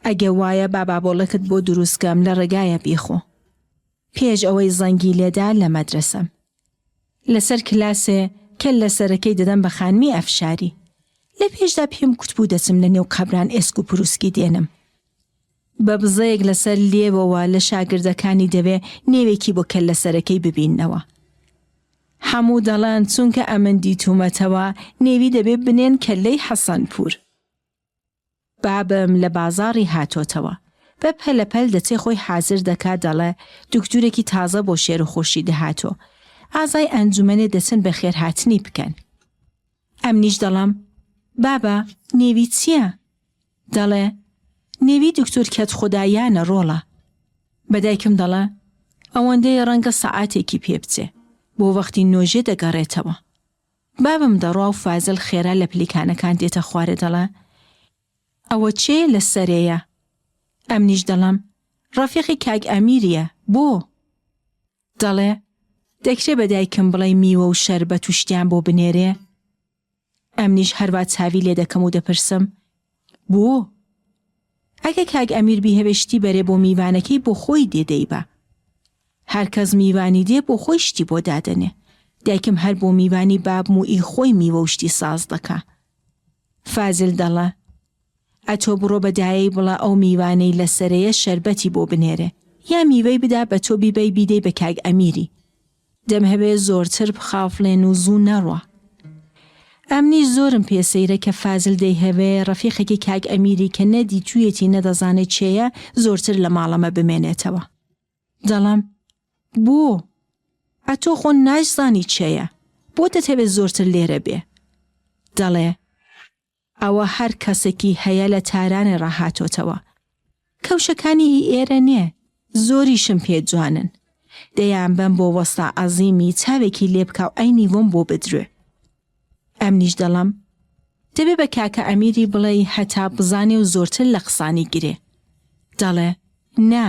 ئەگە وایە با بابۆڵەکت بۆ دروست کەم لە ڕێگایە بیخۆ. پێش ئەوەی زەنگی لێدا لە مەدرەسەم. لەسەر کلاسێ کەللە سەرەکەی دەدەم بە خانمی ئەفشاری. لە پێشدا پێم کوتبوو دەچم لە نێو قەبران ئێسک و پروسکی دێنم. بە بزەیەک لەسەر لێوەوە لە شاگردەکانی دەوێ نێوێکی بۆ کەللە سەرەکەی ببیننەوە. هەموو دەڵێن چونکە ئەمن دیتوومەتەوە نێوی دەبێ بنێن کەللەی حەسەنپوور. بابم لە بازاڕی هاتۆتەوە. بە پەلەپەل دەچێ خۆی حازر دەکا دەڵێ دوکتورێکی تازە بۆ شێر و خورشید هاتۆ. ئازای ئەنجومەنێ دەچن بەخێرهاتنی بکەن. ئەمنیش دەڵێم بابە نێوی چییە؟ دەڵێ نێوی دوکتور کەتخودایانە ڕۆڵە. بە دایکم دەڵێ ئەوەندەیە ڕەنگە سەعاتێکی پێ بچێ بۆ وەختی نۆژێ دەگەڕێتەوە. بابم دەڕوا و فازل خێرا لە پلیکانەکان دێتە خوارێ دەڵێ، ئەوە چێیە لە سەرێیە؟ ئەمنیش دەڵێم، ڕەفیقی کاک ئەمیریە، بۆ؟ دەڵێ، دەکرێ بە دایکم بڵێی میوە و شەربەت و شتیان بۆ بنێرێ؟ ئەمنیش هەروا چاوی لێ دەکەم و دەپرسم، بۆ؟ ئەگە کاک ئەمیر بیهەوێ شتی بەرێ بۆ میوانەکەی بۆ خۆی دێ دەیبا. هەر کەس میوانی دێ بۆ خۆی شتی بۆ دادەنێ. دایکم هەر بۆ میوانی بابم و ئی خۆی میوە و شتی ساز دەکا. فازل دەڵێ، ئەتۆ بڕۆ بە دایەی بڵێ ئەو میوانەی لە سەرێیە شەربەتی بۆ بنێرێ یا میوەی بدا بە تۆ بیبەی بیدەی بە کاک ئەمیری. دەمهەوێ زۆرتر بخافڵێن و زوو نەڕوا. ئەمنیش زۆرم پێ سەیرە کە فازل دەیهەوێ ڕەفیقێکی کاک ئەمیری کە نە دیتوویەتی نە دەزانێ کێیە زۆرتر لە ماڵەمە بمێنێتەوە. دەڵێم، بۆ؟ ئەتۆ خۆ ناشزانی کێیە، بۆ دەتهەوێ زۆرتر لێرە بێ؟ دەڵێ. ئەوە هەر کەسێکی هەیە لە تارانێ ڕا هاتۆتەوە. کەوشەکانی ئی ئێرە نێ، زۆریشم پێ جوانن. دەیانبەم بۆ وەستا عەزیمی چاوێکی لێ بکا و عەینی وەم بۆ بدروێ. ئەمنیش دەڵێم، دەبێ بە کاکە ئەمیری بڵێی هەتا بزانێ و زۆرتر لە قسانی گرێ. دەڵێ، نا،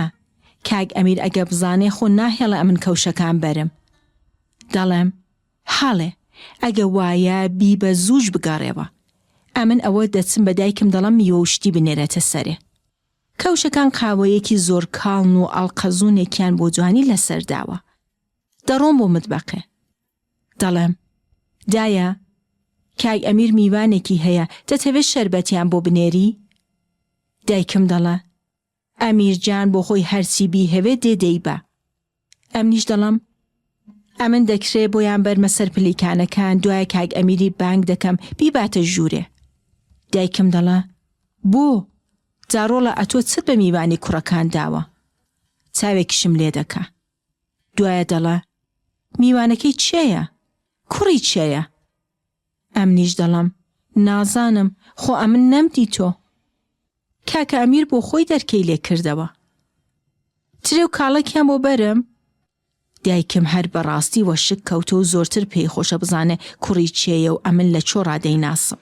کاک ئەمیر ئەگە بزانێ خۆ ناهێڵێ ئەمن کەوشەکان بەرم. دەڵێم، هاڵێ ئەگە وایە بیبە زووش بگەڕێوە. ئەمن ئەوە دەچم بە دایکم دەڵێم میوە و شتی بنێرێتە سەرێ. کەوشەکان قاوەیەکی زۆر کاڵن و ئەڵقەزوونێکیان بۆ جوانی لەسەر داوە. دەڕۆم بۆ متبەقێ. دەڵێم، دایە، کاک ئەمیر میوانێکی هەیە، دەتەوێ شەربەتیان بۆ بنێری؟ دایکم دەڵێ، ئەمیر جان بۆ خۆی هەرچی بیهەوێ دێ دەیبا. ئەمنیش دەڵێم، ئەمن دەکرێ بۆیان بەرمە سەر پلیکانەکان دوایە کاک ئەمیری بانگ دەکەم بیباتە ژوورێ. دایکم دەڵێ، بۆ؟ جا ڕۆڵە ئەتۆ چت بە میوانی کوڕەکان داوە؟ چاوێکیشم لێ دەکا. دوایە دەڵێ، میوانەکەی کێیە؟ کوڕی کێیە؟ ئەمنیش دەڵێم، نازانم، خۆ ئەمن نەمدیتۆ. کاکە ئەمیر بۆ خۆی دەرکەی لێ کردەوە. ترێ و کاڵەکیان بۆ بەرم؟ دایکم هەر بە ڕاستی وەشک کەوتۆ و زۆرتر پێی خۆشە بزانێ کوڕی کێیە و ئەمن لە کوێ ڕا دەیناسم.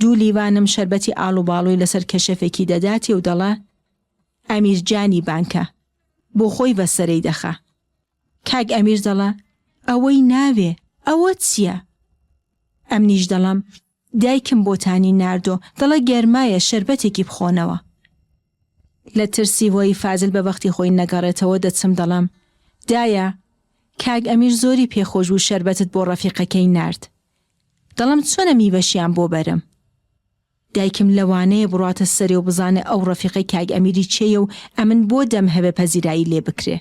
دوو لیوانم شەربەتی ئاڵوباڵوی لەسەر کەشەفێکی دەداتێ و دەڵێ، ئەمیر جانی بانکە. بۆ خۆی ڤە سەرەی دەخا. کاک ئەمیر دەڵێ، ئەوەی ناوێ، ئەوە چییە؟ ئەمنیش دەڵێم، دایکم بۆتانی ناردۆ، دەڵێ گەرمایە شەربەتێکی بخۆنەوە. لە ترسی وەی فازل بە وەختی خۆی نەگەڕێتەوە دەچم دەڵێم، دایە، کاک ئەمیر زۆری پێ خۆش بوو شەربەتت بۆ ڕەفیقەکەی نارد. دەڵێم چۆنە میوەشیان بۆ بەرم؟ دایکم لەوانەیە بڕواتە سەرێ و بزانێ ئەو ڕەفیقەی کاک ئەمیری کێیە و ئەمن بۆ دەمهەوێ پەزیرایی لێ بکرێ.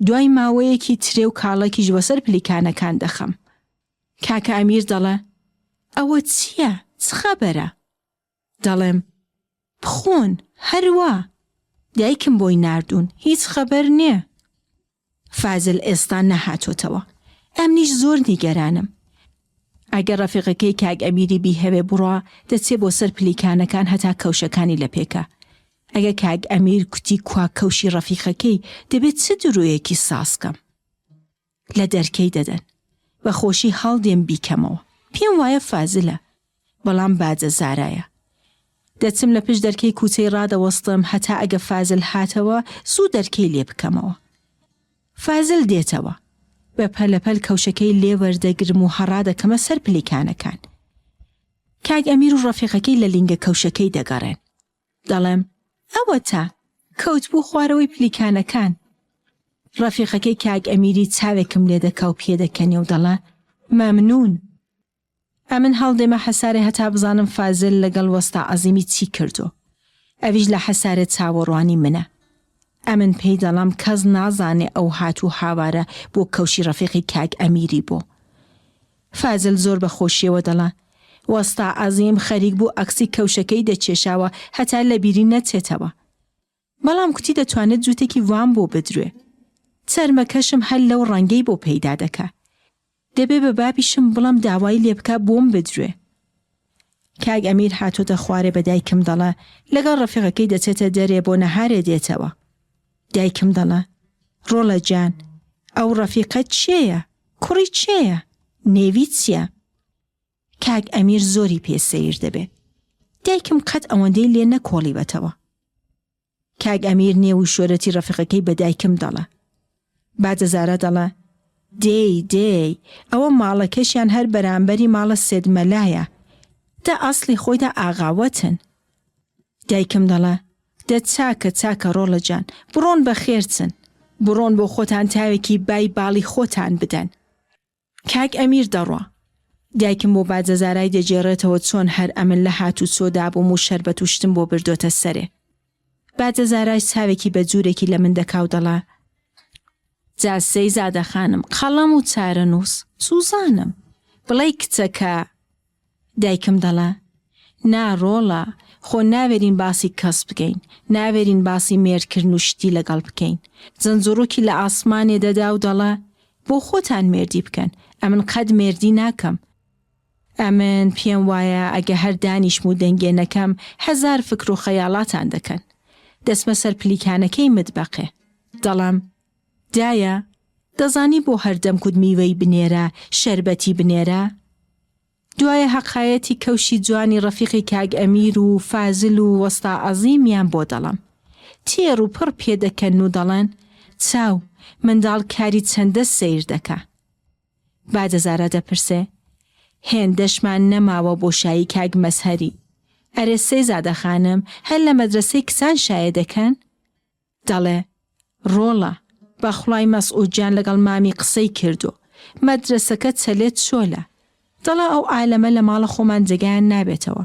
دوای ماوەیەکی ترێ و کاڵەکیش وەسەر پلیکانەکان دەخەم. کاکە ئەمیر دەڵێ، ئەوە چییە؟ چ خەبەرە؟ دەڵێم، بخۆن، هەر وا. دایکم بۆی ناردوون، هیچ خەبەر نێ. فازل ئێستا نەهاتۆتەوە. ئەمنیش زۆر نیگەرانم. ئەگەر ڕەفیقەکەی کاک ئەمیری بیهەوێ بڕوا، دەچێ بۆ سەر پلیکانەکان هەتا کەوشەکانی لە پێکا. ئەگەر کاک ئەمیر کوتی کوا کەوشی ڕەفیقەکەی، دەبێ چ درۆیەکی ساز کەم؟ لە دەرکەی دەدەن. بە خۆشی هەڵدێم بیکەمەوە. پێم وایە فازلە. بەڵام باجە زارایە. دەچم لە پشت دەرکەی کوچەی ڕادەوەستم هەتا ئەگە فازل هاتەوە زوو دەرکەی لێ بکەمەوە. فازل دێتەوە. بە پەلەپەل کەوشەکەی لێ وەردەگرم و هەڕا دەکەمە سەر پلیکانەکان. کاک ئەمیر و ڕەفیقەکەی لە لینگە کەوشەکەی دەگەڕێن. دەڵێم، ئەوەتا، کەوتبوو خوارەوەی پلیکانەکان. ڕەفیقەکەی کاک ئەمیری چاوێکم لێ دەکا و پێدەکەنێ و دەڵێ، مەمنوون. ئەمن هەڵدێمە حەسارێ هەتا بزانم فازل لەگەڵ وەستا عەزیمی چی کردۆ. ئەویش لە حەسارێ چاوەڕوانی منە. ئەمن پێی دەڵێم کەس نازانێ ئەو هات و هاوارە بۆ کەوشی ڕەفیقی کاک ئەمیری بۆ. فازل زۆر بە خۆشیەوە دەڵێ، وەستا عەزیم خەریک بوو عەکسی کەوشەکەی دەکێشاوە هەتا لە بیری نەچێتەوە. بەڵام کوتی دەتوانێت جووتێکی وام بۆ بدروێ. چەرمەکەشم هەر لەو ڕەنگەی بۆ پەیدا دەکا. دەبێ بە بابیشم بڵێم داوای لێ بکا بۆم بدروێ. کاک ئەمیر هاتۆتە خوارێ بە دایکم دەڵێ لەگەڵ ڕەفیقەکەی دەچێتە دەرێ بۆ نەهارێ دێتەوە. دایکم دەڵێ ڕۆڵە گیان ئەو ڕەفیقەت کێیە؟ کوڕی کێیە؟ نێوی چیە؟ کاک ئەمیر زۆری پێ سەیر دەبێ. دایکم قەت ئەوەندەی لێ نەکۆڵیوەتەوە. کاک ئەمیر نێو و شۆرەتی ڕەفیقەکەی بە دایکم دەڵێ. باجە زارا دەڵێ، دێی، دێی، ئەوە ماڵەکەشیان هەر بەرامبەری ماڵە سێد مەلایە. دە ئەسڵی خۆیدا ئاغاوەتن. دایکم دەڵێ، دە چاکە، چاکە ڕۆڵە جان، بڕۆن بەخێر چن. بڕۆن بۆ خۆتان تاوێکی بای باڵی خۆتان بدەن. کاک ئەمیر دەڕوا. دایکم بۆ باجەزارای دەگێڕێتەوە چۆن هەر ئەمن لە هاتوچۆ دابووم و شەربەت و شتم بۆ بردۆتە سەرێ. باجەزارایش چاوێکی بە جوورێکی لە من دەکا و دەڵێ، جا سەیزادە خانم قەڵەم و چارەنووس، چووزانم. بڵێی کچەکە دایکم دەڵێ، نا ڕۆڵە، خۆ ناوێرین باسی کەس بکەین، ناوێرین باسی مێردکردن و شتی لەگەڵ بکەین. جنجڕوکی لە ئاسمانێ دەدا و دەڵێ، بۆ خۆتان مێردی بکەن، ئەمن قەت مێردی ناکەم. ئەمن پێم وایە ئەگە هەر دانیشم و دەنگێ نەکەم، هەزار فکر و خەیاڵاتان دەکەن. دەچمە سەر پلیکانەکەی متبەقێ. دەڵێم، دایە، دەزانی بۆ هەر دەمکوت میوەی بنێرە، شەربەتی بنێرە؟ دوایە هەقایەتی کەوشی جوانی ڕەفیقی کاک ئەمیر و فازل و وەستا عەزیمیان بۆ دەڵێم. تێر و پڕ پێدەکەن و دەڵێن، چاو، منداڵ کاری چەندە سەیر دەکا. بادە زارا دەپرسێ، هێندەشمان نەماوە بۆ شایی کاک مەزهەری. ئەرێ سەیزادە خانم هەر لە مەدرەسەی کچان شایە دەکەن؟ دەڵێ، ڕۆڵە، بەخوڵای مەسعود گیان لەگەڵ مامی قسەی کردو، مەدرەسەکە چەلێ چۆلە. دەڵێ ئەو عالەمە لە ماڵە خۆمان جێگایان نابێتەوە.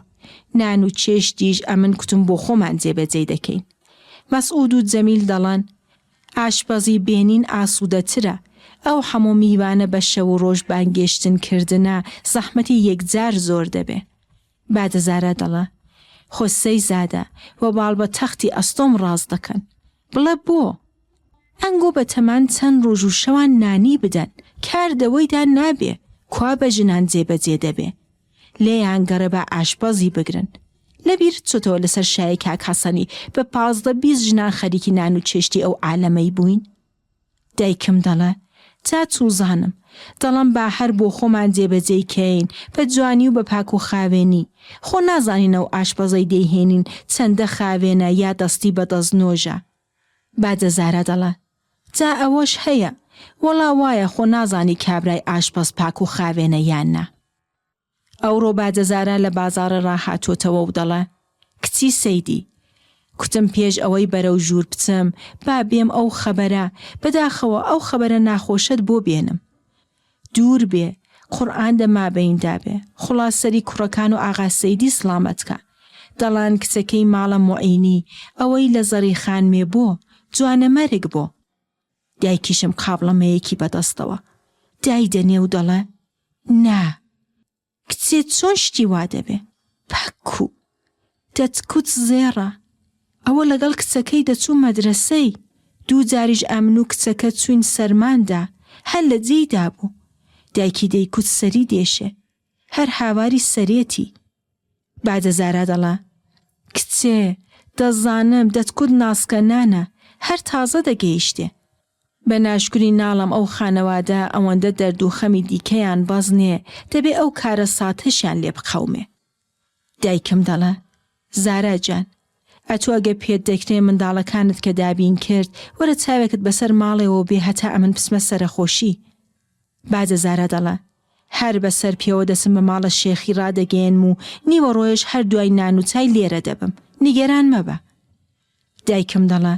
نان و چێشتیش ئەمن کوتم بۆ خۆمان جێبەجێی دەکەین. مەسعود و جەمیل دەڵێن، ئاشپەزی بێنین ئاسوودەترە. ئەو هەموو میوانە بە شەو و ڕۆژ بانگێشتن کردنە زەحمەتی یەکجار زۆر دەبێ. بادە زارا دەڵێ، خۆ سەیزادە، وەباڵ بە تەختی ئەستۆم ڕاست دەکەن. بڵێ بۆ؟ ئەنگۆ بە تەمان چەند ڕۆژ و شەوان نانی بدەن، کار دەوەیدا نابێ، کوا بە ژنان جێبەجێ دەبێ؟ لێیان گەڕێ با ئاشپەزی بگرن. لە بیرت چۆتەوە لەسەر شای کاک حەسەنی بە 15 20 ژنان خەریکی نان و چێشتی ئەو عالەمەی بووین؟ دایکم دەڵێ، جا چووزانم. دەڵێم با هەر بۆ خۆمان جێبەجێی کەین، بە جوانی و بە پاک و خاوێنی. خۆ نازانین ئەو ئاشپەزەی دەیهێنین چەندە خاوێنە یا دەستی بە دەستنۆژە. باجە زارا دەڵێ، جا ئەوەش هەیە. وەڵا وایە خۆ نازانی کابرای ئاشپەز پاک و خاوێنە یان نا. ئەوڕۆ باجەزارا لە بازاڕێ ڕاهاتۆتەوە و دەڵێ، کچی سەیدی! کوتم پێش ئەوەی بەرەو ژوور بچم، با بێم ئەو خەبەرە، بەداخەوە ئەو خەبەرە ناخۆشەت بۆ بێنم. دوور بێ، قوڕئان دە مابەیندا بێ، خوڵا سەری کوڕەکان و ئاغا سەیدی سڵامەت کا. دەڵێن کچەکەی ماڵە موعینی، ئەوەی لە زەڕی خانمێ بۆ، جوانەمەرگ بۆ. دایکیشم قابڵەمەیەکی بەدەستەوە دایدەنێ و دەڵێ، نا کچێ چۆن شتی وا دەبێ؟ پەکوو! دەتکوت زێڕە! ئەوە لەگەڵ کچەکەی دەچوو مەدرەسەی، دوو جاریش ئەمن و کچەکە چووین سەرمان دا، هەر لە جێی دابوو. دایکی دەیکوت سەری دێشێ. هەر هاواری سەرێتی. بادە زارا دەڵێ، کچێ، دەزانم، دەتکوت ناسکە نانە، هەر تازە دەگەیشتێ. بە ناشکری ناڵێم ئەو خانەوادە ئەوەندە دەرد و خەمی دیکەیان بەس نێ، دەبێ ئەو کارەساتەشیان لێ بقەومێ. دایکم دەڵێ، زارا گیان، ئەتوو ئەگە پێت دەکرێ منداڵەکانت کە دابین کرد، وەرە چاوێکت بەسەر ماڵێوە بێ هەتا ئەمن بچمە سەرەخۆشی. بادە زارا دەڵێ. هەر بە سەر پێوە دەچم بە ماڵە شێخی ڕادەگەیەنم و نیوەڕۆیش هەر دوای نان و چای لێرە دەبم. نیگەران مەبە. دایکم دەڵێ،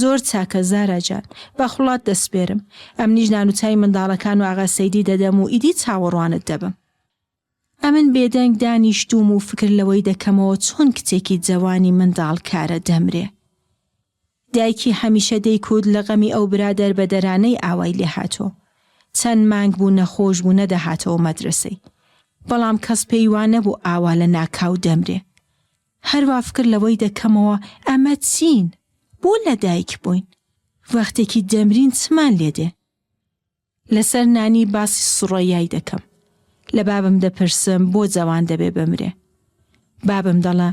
زۆر چاکە زارا جان، بە خوڵات دەسپێرم. ئەمنیش نان و چای منداڵەکان و ئاغا سەیدی دەدەم و ئیدی چاوەڕوانت دەبم. ئەمن بێدەنگ دانیشتووم و فکر لەوەی دەکەمەوە چۆن کچێکی جەوانی منداڵکارە دەمرێ. دایکی هەمیشە دەیکوت لە غەمی ئەو برا دەربەدەرانەی ئاوای لێهاتۆ. چەند مانگ بوو نەخۆش بوو نەدەهاتەوە مەدرەسەی. بەڵام کەس پێی وا نەبوو ئاوا لە ناکاو دەمرێ. هەروا فکر لەوەی دەکەمەوە ئەمە چین؟ بۆ لەدایک بووین؟ وەختێکی دەمرین چمان لێدێ؟ لەسەر نانی باسی سوڕەیای دەکەم. لە بابم دەپرسم بۆ جەوان دەبێ بمرێ؟ بابم دەڵێ،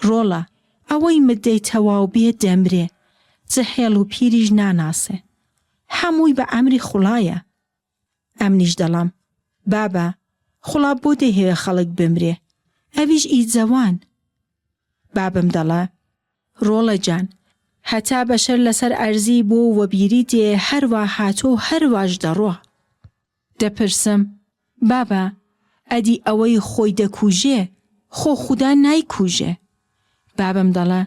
ڕۆڵە، ئەوەی مدەی تەواو بێ دەمرێ، جحێڵ و پیریش ناناسێ. هەمووی بە ئەمری خوڵایە. ئەمنیش دەڵێم، بابە، خوڵا بۆ دەیهەوێ خەڵک بمرێ؟ ئەویش ئی جەوان. بابم دەڵێ، ڕۆڵە جان، هەتا بەشەر لەسەر ئەرزی بۆ وەبیری دێ هەروا هاتوە و هەرواش دەڕوا. دەپرسم، بابە، ئەدی ئەوەی خۆی دەکوژێ، خۆ خودا نایکوژێ؟ بابم دەڵێ،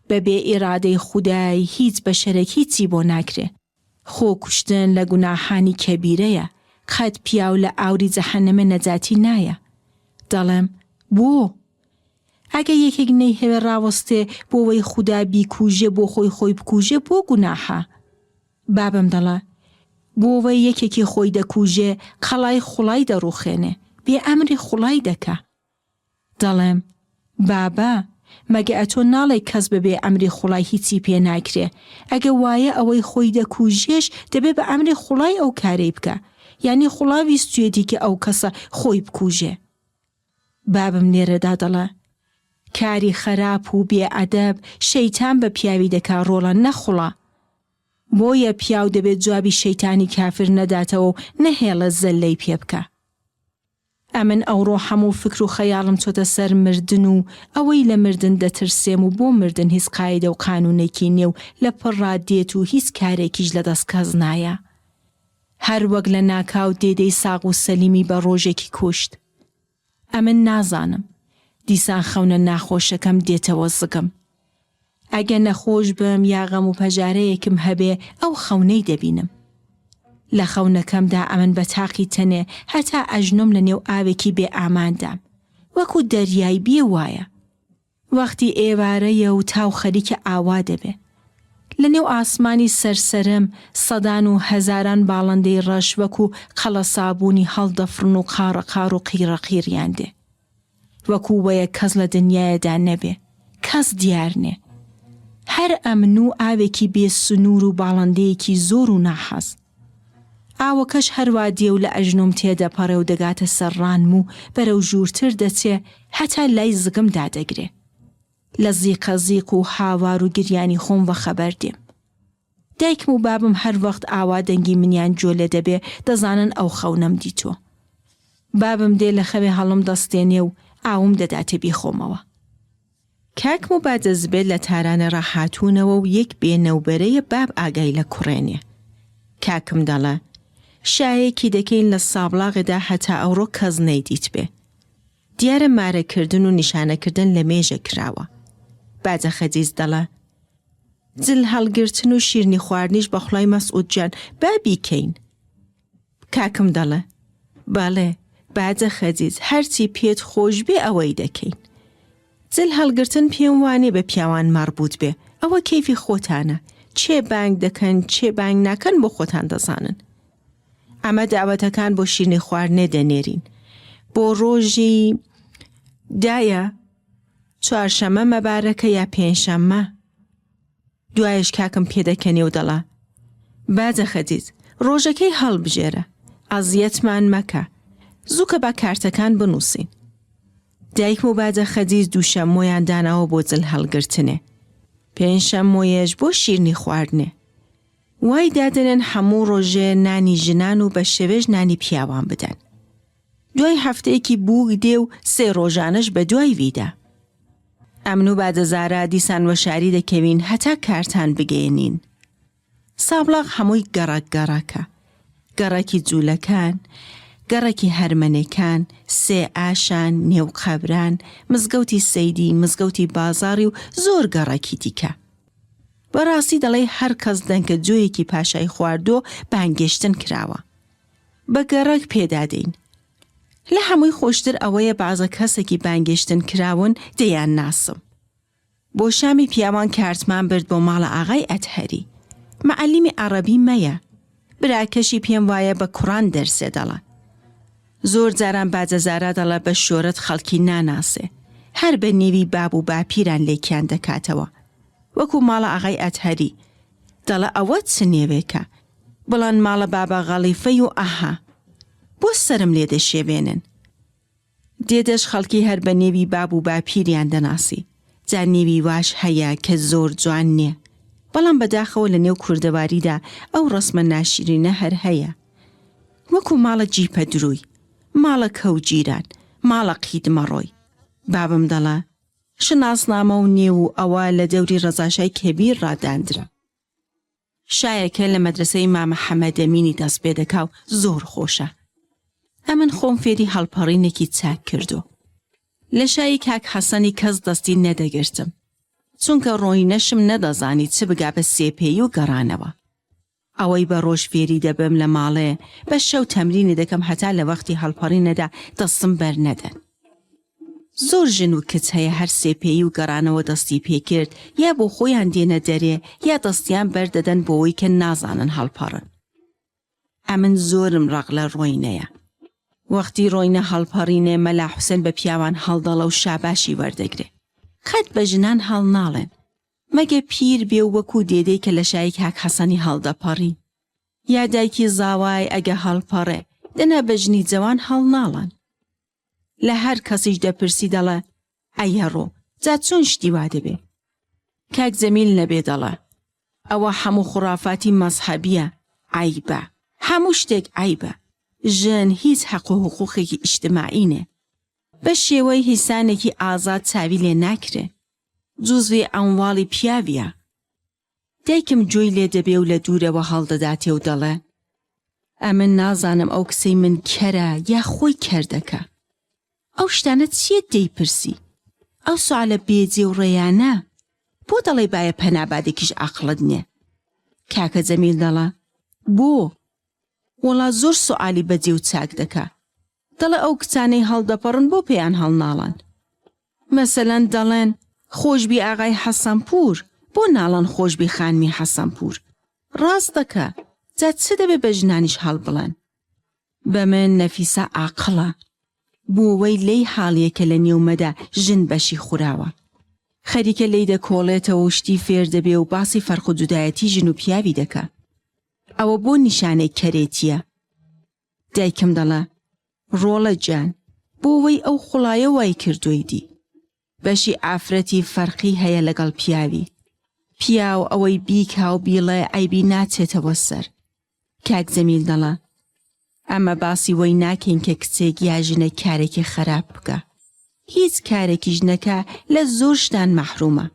بە بێ ئیرادەی خودای هیچ بەشەرێک هیچی بۆ ناکرێ. خۆ کوشتن لە گوناحانی کەبیرەیە، قەت پیاو لە ئاوری جەحەنەمێ نەجاتی نایە. دەڵێم، بۆ؟ ئەگە یەکێک نەیهەوێ ڕاوەستێ بۆ وەی خودا بیکوژێ بۆ خۆی خۆی بکوژێ بۆ گوناحە؟ بابم دەڵێ، بۆ وەی یەکێکی خۆی دەکوژێ قەڵای خوڵای دەڕوخێنێ، بێ ئەمری خوڵای دەکا. دەڵێم، بابە، مەگە ئەتۆ ناڵێی کەس بە بێ ئەمری خوڵای هیچی پێ ناکرێ، ئەگە وایە ئەوەی خۆی دەکوژێش دەبێ بە ئەمری خوڵای ئەو کارەی بکا، یانی خوڵا ویستویەتی کە ئەو کەسە خۆی بکوژێ. بابم لێرەدا دەڵێ، کاری خەراپ و بێ ئەدەب شەیتان بە پیاوی دەکا ڕۆڵە نە خوڵا. بۆیە پیاو دەبێ جوابی شەیتانی کافر نەداتەوە و نەهێڵێ زەللەی پێ بکا. ئەمن ئەوڕۆ هەموو فکر و خەیاڵم چۆتە سەر مردن و ئەوەی لە مردن دەترسێم و بۆ مردن هیچ قایدە و قانوونێکی نیە و لە پڕا دێت و هیچ کارێکیش لە دەست کەس نایە. هەر وەک لە ناکاو دێدەی ساغ و سەلیمی بە ڕۆژێکی کوشت. ئەمن نازانم. دیسان خەونە ناخۆشەکەم دێتەوە زگم. ئەگە نەخۆش بم یا غەم و پەژارەیەکم هەبێ ئەو خەونەی دەبینم. لە خەونەکەمدا ئەمن بە تاقی تەنێ هەتا ئەژنۆم لە نێو ئاوێکی بێ ئاماندام. وەکوو دەریای بێ وایە. وەختی ئێوارەیە و تاو خەریکە ئاوا دەبێ. لە نێو ئاسمانی سەر سەرم سەدان و هەزاران باڵندەی ڕەش وەکوو قەڵەسابوونی هەڵدەفڕن و قاڕەقاڕ و قیڕەقیڕیان دێ. وەکوو وەیە کەس لە دنیایەدا نەبێ. کەس دیار نێ. هەر ئەمن و ئاوێکی بێ سنوور و باڵندەیەکی زۆر و ناحەز. ئاوەکەش هەروا دێ و لە ئەژنۆم تێدەپەڕێ و دەگاتە سەر ڕانم و بەرەو ژوورتر دەچێ هەتا لای زگم دادەگرێ. لە زیقە زیق و هاوار و گریانی خۆم وەخەبەر دێم. دایکم و بابم هەر وەخت ئاوا دەنگی منیان گوێ لێ دەبێ دەزانن ئەو خەونەم دیتوە. بابم دێ لە خەوێ هەڵم دەستێنێ و ئاوم دەداتێ بیخۆمەوە. کاک موبادە زبێ لە تارانێ ڕا هاتوونەوە و یەک بێ نەوبەرەیە باب ئاگای لە کوڕێ نیە. کاکم دەڵێ، شایەکی دەکەین لە سابڵاغێدا هەتا ئەوڕۆ کەس نەیدیتبێ. دیارە مارە کردن و نیشانە کردن لە مێژە کراوە. باجە خەجیج دەڵێ، جل هەڵگرتن و شیرنی خواردنیش بە خوڵای مەسعود گیان با بیکەین. کاکم دەڵێ، بەڵێ باجە خەجیج هەرچی پێت خۆش بێ ئەوەی دەکەین. جل هەڵگرتن پێم وانێ بە پیاوان مەڕبووت بێ، ئەوە کەیفی خۆتانە، کێ بانگ دەکەن کێ بانگ ناکەن بۆ خۆتان دەزانن. ئەمە داوەتەکان بۆ شیرنی خواردنێ دەنێرین. بۆ ڕۆژی دایە چوارشەممە مەبارەکە یا پێنجشەممە؟ دوایش کاکم پێدەکەنێ و دەڵا، باجە خەجیج، ڕۆژەکەی هەڵبژێرە، ئەزیەتمان مەکە، زووکە با کارتەکان بنووسین. دایکم و باجە خەجیج دووشەممۆیان داناوە بۆ جل هەڵگرتنێ، پێنجشەممۆیەش بۆ شیرنی خواردنێ. وای دادەنێن هەموو ڕۆژێ نانی ژنان و بە شەوێش نانی پیاوان بدەن. دوای هەفتەیەکی بووک دێ و سێ ڕۆژانەش بە دوای ویدا. ئەمن و بادە زارا دیسان وەشاری دەکەوین هەتا کارتان بگەیەنین. سابڵاغ هەمووی گەڕەک گەڕەکە. گەڕەکی جوولەکان. گەڕەکی هەرمەنێکان، سێئاشان، نێوقەبران، مزگەوتی سەیدی، مزگەوتی بازاڕی و زۆر گەڕەکی دیکە. بە ڕاستی دەڵێی هەر کەس دەنکە جۆیەکی پاشای خواردووە بانگێشتن کراوە. بە گەڕەک پێدا دێین. لە هەمووی خۆشتر ئەوەیە بەعزە کەسێکی بانگێشتن کراون دەیانناسم. بۆ شامی پیاوان کارتمان برد بۆ ماڵە ئاغای ئەتهەری. مەعەلیمی عەڕەبی مەیە. براکەشی پێم وایە بە کوڕان دەرسێ دەڵە. زۆر جاران باجە زارا دەڵە بە شۆرەت خەڵکی ناناسێ. هەر بە نێوی باب و باپیران لێکیان دەکاتەوە. وەکوو ماڵە ئاغای ئەتهەری. دەڵە ئەوە چ نێوێکە. بڵەن ماڵە بابە غەڵیفەی و ئەها. بۆ سەرم لێ دەشێوێنن. دێدەش خەڵکی هەر بە نێوی باب و باپیریان دەناسی، جا نێوی واش هەیە کە زۆر جوان نیە، بەڵام بەداخەوە لە نێو کوردەواریدا ئەو ڕەسمە ناشرینە هەر هەیە. وەکوو ماڵە جیپە دروی، ماڵە کەوجیران، ماڵە قیدمەڕۆی. بابم دەڵا، شناسنامە و نێو و ئەوە لە دەوری ڕەزاشای کەبیر ڕا داندرا. شایەکە لە مەدرەسەی مامە حەمەدەمینی دەست پێ دەکا و زۆر خۆشە. ئەمن خۆم فێری هەڵپەڕینێکی چاک کردۆ. لە شایی کاک حەسەنی کەس دەستی نەدەگرتم. چونکە ڕۆینەشم نەدەزانی چ بگا بە سێپێی و گەڕانەوە. ئەوەی بە ڕۆژ فێری دەبم لە ماڵێ بە شەو تەمرینی دەکەم هەتا لە وەختی هەڵپەڕینەدا دەستم بەر نەدەن. زۆر ژن و کچ هەیە هەر سێپێیی و گەڕانەوە دەستی پێکرد یا بۆ خۆیان دێنە دەرێ یا دەستیان بەردەدەن بۆوەی کە نازانن هەڵپەڕن. ئەمن زۆرم ڕق لە ڕۆینەیە. وەختی ڕۆینە هەڵپەڕینێ مەلا حوسێن بە پیاوان هەڵدەڵە و شاباشی وەردەگرێ. قەت بە ژنان هەڵناڵێن. مەگە پیر بێ و وەکوو دێدەی کە لە شایی کاک حەسەنی هەڵدەپەڕی. یا دایکی زاوای ئەگە هەڵپەڕێ دەنا بە ژنی جەوان هەڵناڵن. لە هەر کەسیش دەپرسی دەڵێ ئەیەڕۆ جا چۆن شتی وا دەبێ؟ کاک جەمیل نەبێ دەڵێ ئەوە حەموو خوڕافاتی مەزهەبیە عەیبە حەموو شتێک عەیبە ژن هیچ حەق و حقوقێکی ئیجتماعی نێ بە شێوەی هیسانێکی ئازاد چاوی لێ ناکرێ جوزوی ئەمواڵی پیاویە. دایکم گوێی لێ دەبێ و لە دوورەوە هەڵدەداتێ و دەڵێ، ئەمن نازانم ئەو کچەی من کەرە یا خۆی کەر دەکا. ئەو شتانە چییە دەیپرسی؟ ئەو سوعالە بێجێ و ڕێیانە؟ بۆ دەڵێی بایە پەنابادێکیش عەقڵت نێ؟ کاکە جەمیل دەڵێ، بۆ؟ وەڵا زۆر سوعالی بەجێ و چاک دەکا. دەڵێ ئەو کچانەی هەڵدەپەڕن بۆ پێیان هەڵناڵان؟ مەسەلەن دەڵێن خۆشبی ئاغای حەسەنپوور، بۆ ناڵێن خۆشبی خانمی حەسەنپوور؟ ڕاست دەکا، جا چ دەبێ بە ژنانیش هەڵبڵێن؟ بە من نەفیسە عاقڵە، بۆوەی لێی حاڵیە کە لە نێو مەدا ژن بەشی خوراوە. خەریکە لێی دەکۆڵێتەوە و شتی فێر دەبێ و باسی فەرق و جودایەتی ژن و پیاوی دەکا. ئەوە بۆ نیشانەی کەرێتییە؟ دایکم دەڵێ، ڕۆڵە گیان، بۆ وەی ئەو خوڵایە وای کردووی دی. بەشی ئافرەتی فەرقی هەیە لەگەڵ پیاوی. پیاو ئەوەی بیکا و بیڵێ عەیبی ناچێتەوە سەر. کاک جەمیل دەڵێ، ئەمە باسی وەی ناکەین کە کچێک یا ژنێک کارێکی خەراپ بکا. هیچ کارێکیش نەکا لە زۆر شتان مەحرومە.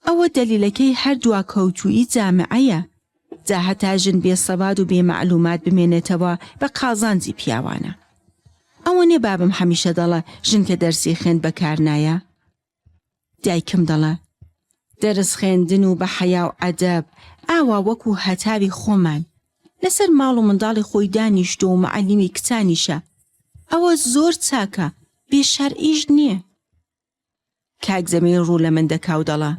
ئەوە دەلیلەکەی هەر دواکەوتوویی جامعەیە، جا هەتا ژن بێ سەواد و بێ مەعلومات بمێنێتەوە بە قازانجی پیاوانە. ئەوە نێ بابم هەمیشە دەڵێ ژن کە دەرسی خوێند بەکار نایە؟ دایکم دەڵێ دەرس خوێندن و بە حەیا و ئەدەب ئاوا وەکوو هەتاوی خۆمان لەسەر ماڵ و منداڵی خۆی دانیشتووە و مەعەلیمی کچانیشە ئەوە زۆر چاکە بێ شەرعیش نیە. کاک جەمیل ڕوو لە من دەکا و دەڵا،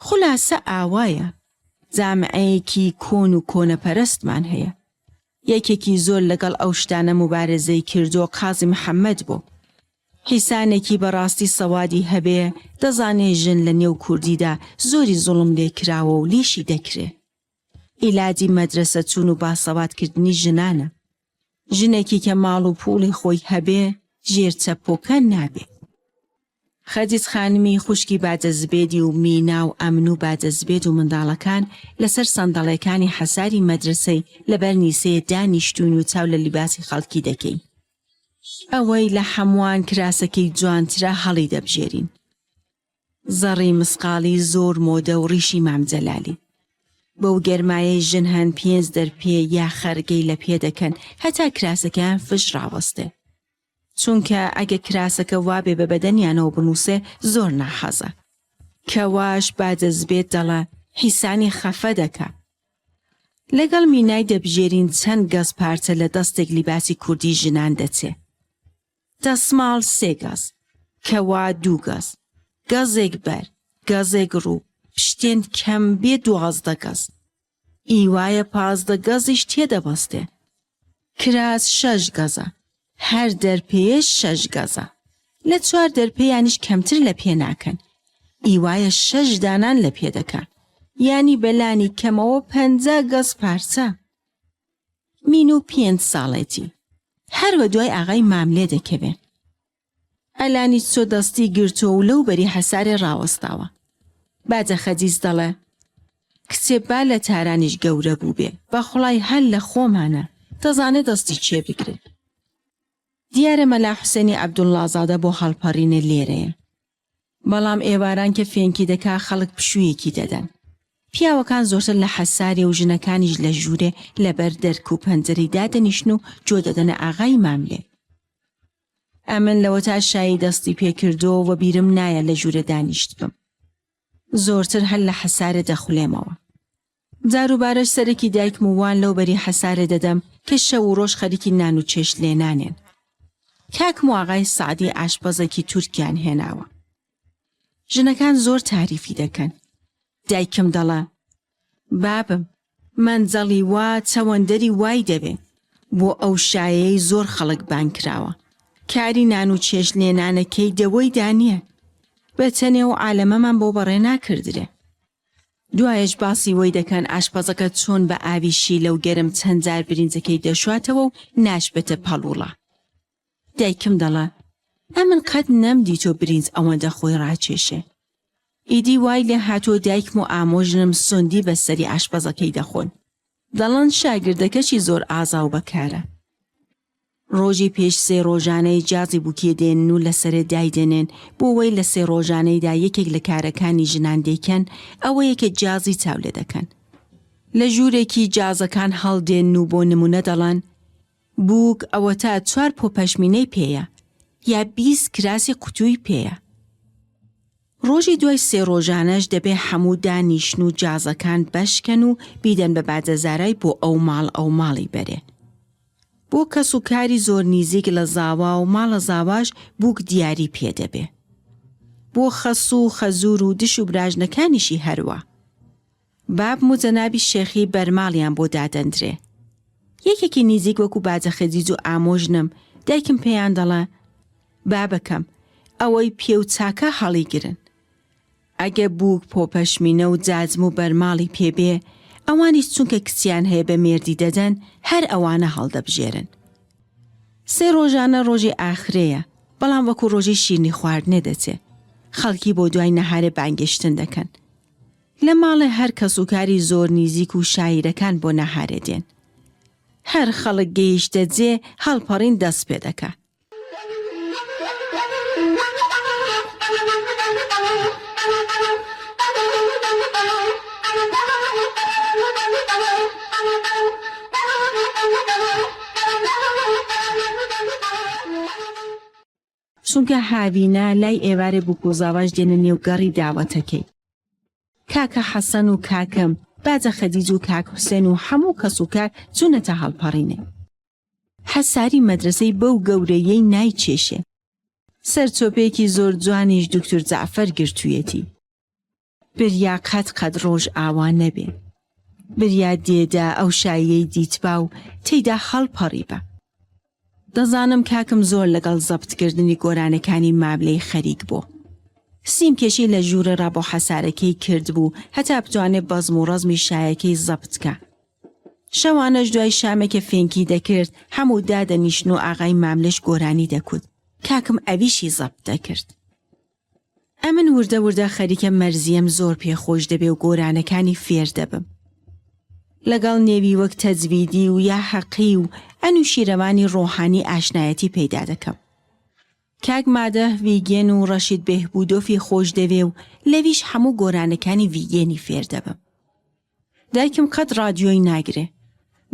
خولاسە ئاوایە، جامعەیەکی کۆن و کۆنەپەرستمان هەیە. یەکێکی زۆر لەگەڵ ئەو شتانە موبارزەی کردۆ قازی محەمەد بۆ. حیسانێکی بە ڕاستی سەوادی هەبێ دەزانێ ژن لە نێو کوردیدا زۆری زوڵم لێ کراوە و لێشی دەکرێ. ئیلاجی مەدرەسە چوون و باسەواد کردنی ژنانە. ژنێکی کە ماڵ و پووڵی خۆی هەبێ ژێر چەپۆکە نابێ. خەدیج خانمی خوشکی باجە زبێدی و مینا و ئەمن و باجە زبێد و منداڵەکان لەسەر سەندەڵێکانی حەساری مەدرەسەی لەبەر نیسێ دانیشتووین و چاو لە لیباسی خەڵکی دەکەین. ئەوەی لە حەموان کراسەکەی جوانترە هەڵیدەبژێرین. زەڕی مسقاڵی زۆر مۆدە و ڕیشی مام جەلالی. بەو گەرمایەی ژن هەن پێنج دەرپێ یا خەرگەی لە پێ دەکەن هەتا کراسەکەیان فش ڕاوەستێ. چونکە ئەگە کراسەکە وابێ بە بەدەنیانەوە بنووسێ زۆر ناحەزە. کە واش با دەزبێت دەڵێ حیسانی خەفە دەکا. لەگەڵ مینای دەبژێرین چەند گەز پارچە لە دەستێک لیباسی کوردی ژنان دەچێ. دەسماڵ سێ گەز، کەوا دوو گەز، گەزێک بەر، گەزێک ڕوو، پشتێن کەم بێ 12 گەز. ئی وایە 15 گەزیش تێدەبەستێ. کراس شەش گەزە، هەر دەرپێیەش شەش گەزە. لە چوار دەرپێیانیش کەمتر لە پێ ناکەن. ئی وایە شەش دانان لە پێ دەکا. یانی بە لانی کەمەوە 50 گەز پارچە. مینو پێنج ساڵێتی. هەر وە دوای ئاغای ماملێ دەکەوێ. ئەلانی چۆ دەستی گرتووە و لەو بەری حەسارێ ڕاوەستاوە. باجە خەجیج دەڵێ، کچێ با لە تارانیش گەورە بووبێ، بە خوڵای هەر لە خۆمانە، دەزانێ دەستی کێ بگرێ. دیارە مەلا حوسێنی عەبدوڵڵازادە بۆ هەڵپەڕینێ لێرەیە. بەڵام ئێواران کە فێنکی دەکا خەڵک پشوویەکی دەدەن. پیاوەکان زۆرتر لە حەسارێ و ژنەکانیش لە ژوورێ لە بەر دەرک و پەنجەرەی دادەنیشن و جۆ دەدەنە ئاغای ماملێ. ئەمن لەوەتا شایی دەستی پێ کردۆ وە بیرم نایە لە ژوورێ دانیشتبم. زۆرتر هەر لە حەسارێ دەخولێمەوە. جاروبارەش سەرێکی دایکم و وان لەو بەری حەسارێ دەدەم کە شەو و ڕۆژ خەریکی نان و چێشت لێنانێن. کاکم و ئاغای سەعدی ئاشپەزێکی تورکیان هێناوە. ژنەکان زۆر تاریفی دەکەن. دایکم دەڵێ، بابم، مەنجەڵی وا چەوەندەری وای دەوێ. بۆ ئەو شایەیەی زۆر خەڵک بانگ کراوە. کاری نان و چێشت لێنانەکەی دەوەیدا نییە. بە تەنێ ئەو عالەمەمان بۆ بەڕێ ناکردرێ. دوایەش باسی وەی دەکەن ئاشپەزەکە چۆن بە ئاوی شیلە و گەرم چەند جار برینجەکەی دەشواتەوە و ناشبێتە پەڵووڵە. دایکم دەڵێ، ئەمن قەت نەمدیتۆ برینج ئەوەندە خۆی ڕاکێشێ. ئیدی وای لێ هاتووە دایکم و ئامۆژنم سۆندی بە سەری ئاشپەزەکەی دەخۆن. دەڵێن شاگردەکەشی زۆر ئازا و بەکارە. ڕۆژی پێش سێ ڕۆژانەی جازی بووکێ دێنن و لەسەرێ دایدەنێن بۆ وەی لە سێ ڕۆژانەیدا یەکێک لە کارەکانی ژنان دەیکەن ئەوەیە کە جازی چاو لێ دەکەن. لە ژوورێکی جازەکان هەڵدێنن و بۆ نموونە دەڵێن بووک ئەوەتا چوار پۆ پەشمینەی پێیە یا 20 کراسی قوتووی پێیە. ڕۆژی دوای سێ ڕۆژانەش دەبێ حەموو دانیشن و جازەکان بەش کەن و بیدەن بە باجەزارای بۆ ئەو ماڵ ئەو ماڵی بەرێ. بۆ کەس و کاری زۆر نیزیک لە زاوا و ماڵە زاواش بووک دیاری پێ دەبێ. بۆ خەسوو و خەزوور و دش و براژنەکانیشی هەروا. بابم و جەنابی شێخی بەرماڵیان بۆ دادەندرێ. یەکێکی نیزیک وەکوو باجە خەجیج و ئامۆژنم، دایکم پێیان دەڵێ، بابەکەم، ئەوەی پێ و چاکە هەڵیگرن. ئەگە بووک پۆپەشمینە و جاجم و بەرماڵی پێ بێ، ئەوانیش چونکە کچیان هەیە بە مێردی دەدەن، هەر ئەوانە هەڵدەبژێرن. سێ ڕۆژانە ڕۆژی ئاخرێیە، بەڵام وەکوو ڕۆژی شیرنی خواردنێ دەچێ. خەڵکی بۆ دوای نەهارێ بانگێشتن دەکەن. لە ماڵێ هەر کەسوکاری زۆر نیزیک و شایرەکان بۆ نەهارێ دێن. هەر خەڵک گەیشتە جێ هەڵپەڕین دەست پێ دەکا. چونکە هاوینە لای ئێوارێ بووک و زاواش دێنە نێو گەڕی داوەتەکەی. کاکە حەسەن و کاکم باجە خەدیج و کاک حوسێن و حەموو کەس و کار چوونەتە هەڵپەڕینێ. حەساری مەدرەسەی بەو گەورەییەی نایکێشێ. سەرچۆپێکی زۆر جوانیش دوکتور جەعفەر گرتوویەتی. بریا قەت قەت ڕۆژ ئاوا نەبێ. بریا دێدە ئەو شاییەی دیتبا و تێیدا هەڵپەڕیبا. دەزانم کاکم زۆر لەگەڵ زەبت کردنی گۆرانەکانی مابلەی خەریک بۆ. سیم کێشی لە ژوورێ ڕا بۆ حەسارەکەی کردبوو هەتا بتوانێ بەزم و ڕەزمی شایەکەی زەبت کا. شەوانەش دوای شامێ کە فێنکی دەکرد هەموو دادەنیشتن و ئاغای ماملێش گۆرانی دەکوت کاکم ئەویشی زەبت دەکرد. ئەمن وردە وردە خەریکە مەرزیەم زۆر پێ خۆش دەبێ و گۆرانەکانی فێر دەبم. لەگەڵ نێوی وەک تەجویدی و یا حەقی و ئەنوشیرەوانی ڕۆحانی ئاشنایەتی پەیدا دەکەم. کاک مادە ڤیگێن و ڕەشید بێهبوودۆفی خۆش دەوێ و لەویش حەموو گۆرانەکانی ڤیگێنی فێر دەبم. دایکم قەت ڕادیۆی ناگرێ.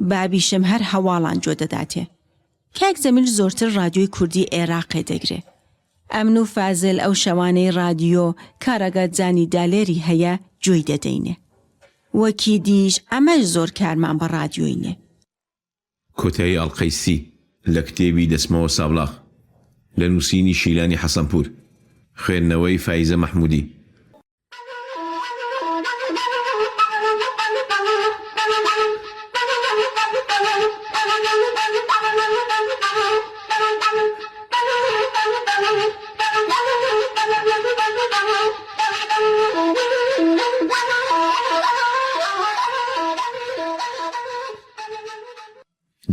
بابیشم هەر هەواڵان جۆ دەداتێ. کاک جەمیل زۆرتر ڕادیۆی کوردی ئێراقێ دەگرێ. ئەمن و فازل ئەو شەوانەی ڕادیۆ کاراگا جانی دالێری هەیە گوێی دەدەینێ. وەکی دیش ئەمەش زۆر کارمان بە ڕادیۆی نێ. کۆتایی ئەڵقەی سی لە کتێبی دەچمەوە سابڵاغ لە نووسینی شیلانی حەسەنپوور، خوێندنەوەی فایزە مەحموودی.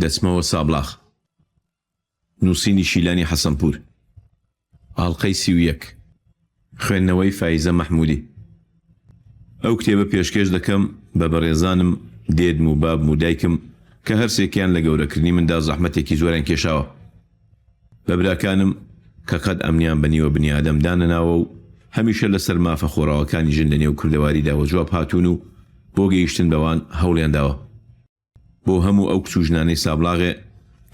دەچمەوە سابڵاغ. نووسینی شیلانی حەسەنپوور. ئاڵقەی 31. خوێندنەوەی فایزە مەحموودی. ئەو کتێبە پێشکێش دەکەم بە بەڕێزانم دێدم و بابم و دایکم کە هەرسێکیان لە گەورەکردنی مندا زەحمەتێکی زۆریان کێشاوە. بە براکانم کە قەت ئەمنیان بە نیوە بنیادەم دانەناوە و هەمیشە لەسەر مافە خۆڕاوەکانی ژن لە نێو کوردەواریدا وەجواب هاتوون و بۆ گەیشتن بەوان هەوڵیان داوە. بۆ هەموو ئەو کچ و ژنانەی سابڵاغێ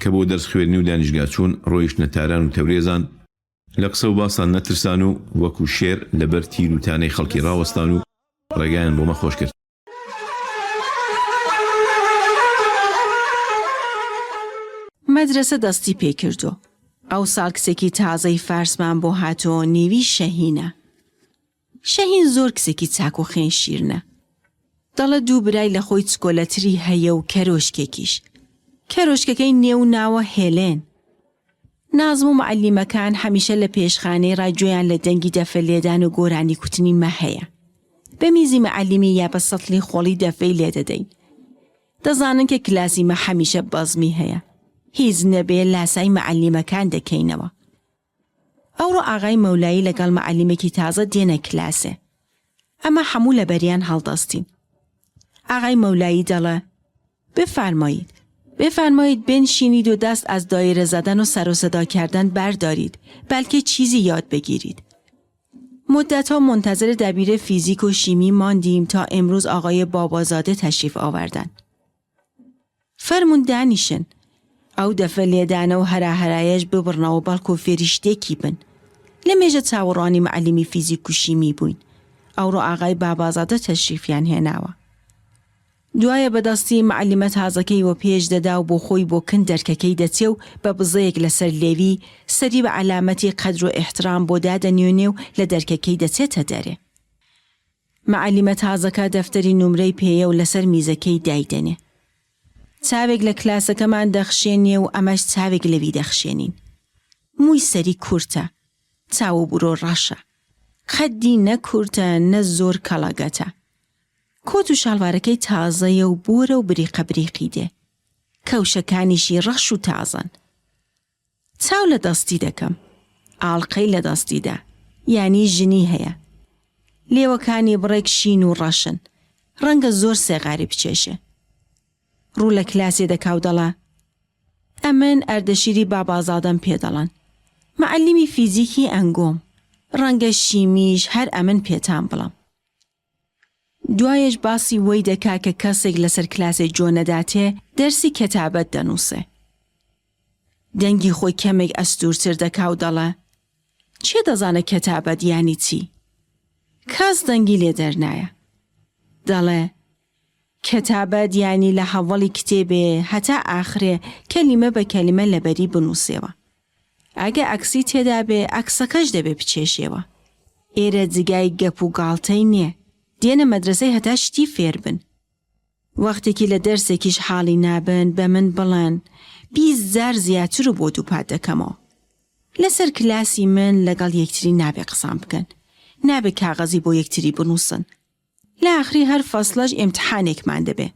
کە بۆ دەرس خوێندنی و دانیشگا چوون ڕۆیشتنە تاران و تەورێزان، لە قسە و باسان نەترسان و وەکوو شێر لە بەر تیر و تانەی خەڵکی ڕاوەستان و ڕێگایان بۆ مە خۆش کرد. مەدرەسە دەستی پێ کردۆ. ئەوساڵ کچێکی تازەی فارسمان بۆ هاتۆ نێوی شەهینە. شەهین زۆر کچێکی چاک و خوێن شیرنە. دەڵێ دوو برای لە خۆی چکۆلەتری هەیە و کەرۆشکێکیش. کەرۆشکەکەی نێو ناوە هێلێن. نازم و معەلیمەکان هەمیشە لە پێشخانەی ڕا گوێیان لە دەنگی دەفە لێدان و گۆرانی کوتنی مە هەیە. بە میزی مەعەلیمی یا بە سەتڵی خۆڵی دەفەی لێ دەدەین. دەزانن کە کلاسی مە هەمیشە بەزمی هەیە. هیچ نەبێ لاسای مەعەلیمەکان دەکەینەوە. ئەوڕۆ ئاغای مەولایی لەگەڵ مەعەلیمێکی تازە دێنە کلاسێ. ئەمە حەموو لەبەریان هەڵدەستین. ئاغای مەولایی دەڵێ، بفرمایید، بفرمایید بنشینید و دست از دایره زدن و سر و صدا کردن بردارید، بلکه چیزی یاد بگیرید. مدت‌ها منتظر دبیر فیزیک و شیمی ماندیم تا امروز آقای بابازاده تشریف آوردن. فەرموون دانیشن. ئەو دەفە لێدانە و هەراهەرایەش ببڕنەوە بەڵکۆ فێری شتێکی بن. لە مێژە چاوەڕوانی مەعەلیمی فیزیک و شیمی بووین. ئەوڕۆ ئاغای بابازادە تەشریفیان هێناوە. دوایە بە دەستی مەعەلیمە تازەکەی وەپێش دەدا و بۆ خۆی بۆ کن دەرکەکەی دەچێ و بە بزەیەک لە سەر لێوی، سەری بە عەلامەتی قەدر و ئیحترام بۆ دادەنوێنێ و لە دەرکەکەی دەچێتە دەرێ. مەعەلیمە تازەکە دەفتەری نومرەی پێیە و لەسەر میزەکەی دایدەنێ. چاوێک لە کلاسەکەمان دەخشێنێ و ئەمەش چاوێک لەوی دەخشێنین. مووی سەری کورتە، چاو و برۆ ڕەشە. قەدی نە کورتە نە زۆر کەڵەگەتە. کۆت و شاڵوارەکەی تازەیە و بۆرە و بریقە بریقی دێ. کەوشەکانیشی ڕەش و تازەن. چاو لە دەستی دەکەم. ئاڵقەی لە دەستیدا. یانی ژنی هەیە. لێوەکانی بڕێک شین و ڕەشن. ڕەنگە زۆر سێغاری بکێشێ. ڕوو لە کلاسێ دەکا و دەڵێ، ئەمن ئەردەشیری بابازادەم پێ دەڵێن. مەعەلیمی فیزیکی ئەنگۆم. ڕەنگە شیمیش هەر ئەمن پێتان بڵێم. دوایەش باسی وەی دەکا کە کەسێک لەسەر کلاسێ جۆ نەداتێ دەرسی کەتابەت دەنووسێ. دەنگی خۆی کەمێک ئەستوورتر دەکا و دەڵێ، کێ دەزانێ کەتابەت یانی چی؟ کەس دەنگی لێ دەرنایە. دەڵێ، کەتابەت یانی لە هەوەڵی کتێبێ هەتا ئاخرێ کەلیمە بە کەلیمە لەبەری بنووسێوە. ئەگە عەکسی تێدا بێ عەکسەکەش دەبێ بچێشێوە. ئێرە جگای گەپ و گاڵتەی نێ. دێنە مەدرەسەی هەتا شتی فێر بن. وەختێکی لە دەرسێکیش حاڵی نابن بە من بڵێن 20 جار زیاتر و بۆ دووپات دەکەمەوە. لەسەر کلاسی من لەگەڵ یەکتری نابێ قسان بکەن. نابێ کاغەزی بۆ یەکتری بنووسن. لە ئاخری هەر فەسڵەش ئیمتحانێکمان دەبێ.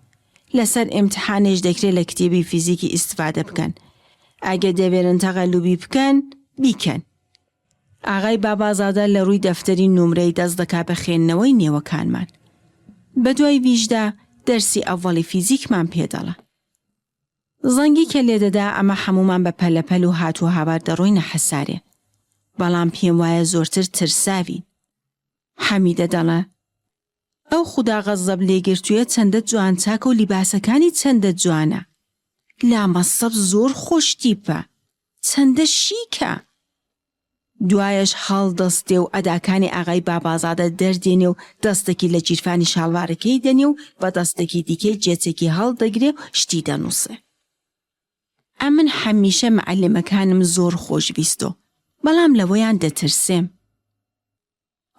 لەسەر ئیمتحانێش دەکرێ لە کتێبی فیزیکی ئیستفادە بکەن. ئەگە دەوێرن تەغەلوبی بکەن، بیکەن. ئاغای بابازادە لە ڕووی دەفتەری نومرەی دەست دەکا بە خوێندنەوەی نێوەکانمان. بە دوای ویشدا دەرسی ئەوەڵی فیزیکمان پێ دەڵێ. زەنگی کە لێدەدا ئەمە حەموومان بە پەلەپەل و هات و هاوار دەڕۆینە حەسارێ. بەڵام پێم وایە زۆرتر ترساوین. حەمیدە دەڵێ. ئەو خودا غەزەب لێگرتوویە چەندە جوان چاکە و لیباسەکانی چەندە جوانە. لامەسەب زۆر خۆشتیپە. چەندە شیکە. دوایەش هەڵدەستێ و ئەداکانی ئاغای بابازادە دەردێنێ و دەستێکی لە گیرفانی شاڵوارەکەی دەنێ و بە دەستێکی دیکەی جێچێکی هەڵدەگرێ و شتی دەنووسێ. ئەمن حەمیشە مەعەلمەکانم زۆر خۆش ویستۆ، بەڵام لەوەیان دەترسێم.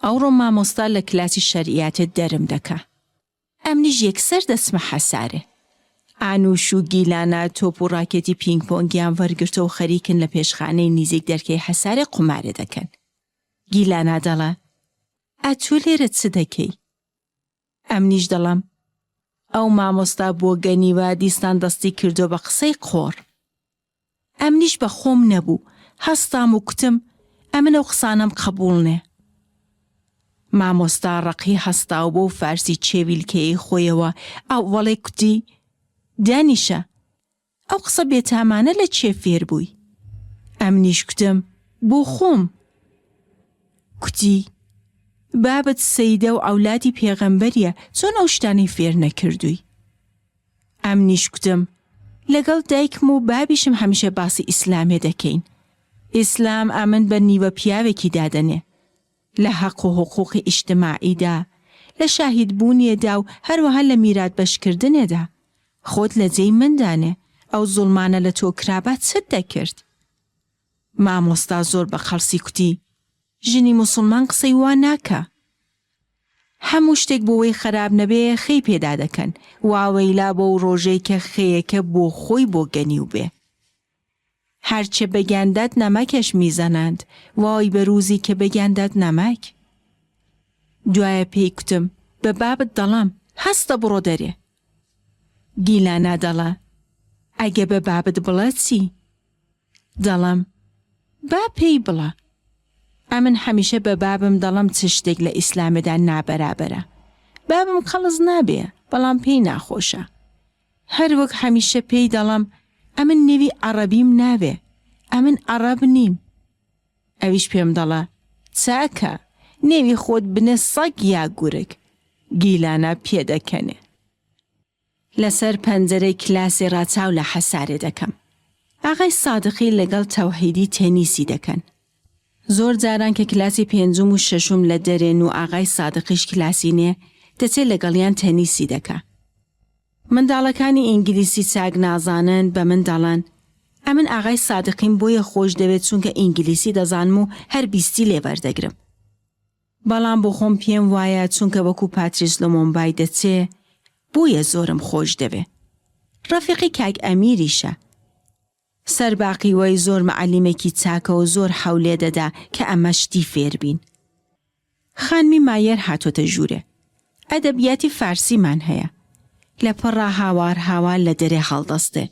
ئەوڕۆ مامۆستا لە کلاسی شەرعیاتێ دەرم دەکا. ئەمنیش یەکسەر دەچمە حەسارێ. ئانوش و گیلانا تۆپ و ڕاکێتی پینگ پۆنگیان وەرگرتۆ و خەریکن لە پێشخانەی نیزیک دەرکەی حەسارێ قومارێ دەکەن. گیلانا دەڵێ، ئەتوو لێرە چ دەکەی؟ ئەمنیش دەڵێم، ئەو مامۆستا بۆگەنیوە دیسان دەستی کردۆ بە قسەی قۆڕ. ئەمنیش بە خۆم نەبوو، هەستام و کوتم، ئەمن ئەو قسانەم قەبووڵ نێ. مامۆستا ڕەقی هەستا و بەو فارسی چێویلکەیەی خۆیەوە ئەوەڵێ کوتی، دانیشە، ئەو قسە بێتامانە لە کێ فێر بووی؟ ئەمنیش کوتم، بۆ خۆم. کوتی، بابت سەیدە و عەولادی پێغەمبەریە، چۆن ئەو شتانەی فێر نەکردووی؟ ئەمنیش کوتم، لەگەڵ دایکم و بابیشم هەمیشە باسی ئیسلامێ دەکەین. ئیسلام ئەمن بە نیوە پیاوێکی دادەنێ. لە هەق و هوقوقی ئیجتماعیدا، لە شاهید بوونێدا و هەروەها لە میرات بەش کردنێدا. خۆت لە جێی من دانێ، ئەو زوڵمانە لە تۆ کرابا چت دەکرد؟ مامۆستا زۆر بە قەڵسی کوتی، ژنی موسوڵمان قسەی وا ناکا. هەموو شتێک بۆوەی خەراپ نەبێ خێی پێدا دەکەن، واوەیلا بەو ڕۆژەی کە خێیەکە بۆ خۆی بۆ گەنیو بێ. هەرچێ بگەندەد نەمەکش میزەنەند، وای بە روزی کە بگەندەد نەمەک. دوایە پێی کوتم، بە بابت دەڵەم، هەستە بڕۆ دەرێ. گیلانا دەڵە، ئەگە بە بابت بڵە چی؟ دەڵەم، با پێی بڵە. ئەمن هەمیشە بە بابم دەڵەم چ شتێک لە ئیسلامێدا نابەرابەرە. بابم قەڵس نابێ، بەڵام پێی ناخۆشە. هەر وەک هەمیشە پێی دەڵەم ئەمن نێوی عەڕەبیم ناوێ، ئەمن عەڕەب نیم. ئەویش پێم دەڵە، چاکە، نێوی خۆت بنێ سەگ یا گورگ. گیلانا پێدەکەنێ. لەسەر پەنجەرەی کلاسێ ڕا چاو لە حەسارێ دەکەم. ئاغای سادقی لەگەڵ تەوحیدی تێنیسی دەکەن. زۆر جاران کە کلاسی پێنجم و شەشم لە دەرێن و ئاغای سادقیش کلاسی نێ، دەچێ لەگەڵیان تێنیسی دەکا. منداڵەکانی ئینگلیسی چاک نازانن بە من دەڵێن، ئەمن ئاغای سادقیم بۆیە خۆش دەوێ چونکە ئینگلیسی دەزانم و هەر بیستی لێ وەردەگرم. بەڵام بۆ خۆم پێم وایە چونکە وەکو پاتریس لۆمۆمبای دەچێ بۆیە زۆرم خۆش دەوێ. ڕەفیقی کاک ئەمیریشە. سەرباقیوەی زۆر مەعەلیمێکی چاکە و زۆر حەولێ دەدا کە ئەمە شتی فێر بین. خانمی مایەر هاتۆتە ژوورێ. ئەدەبیاتی فارسیمان هەیە. لە پڕا هاوار هاوار لە دەرێ هەڵدەستێ.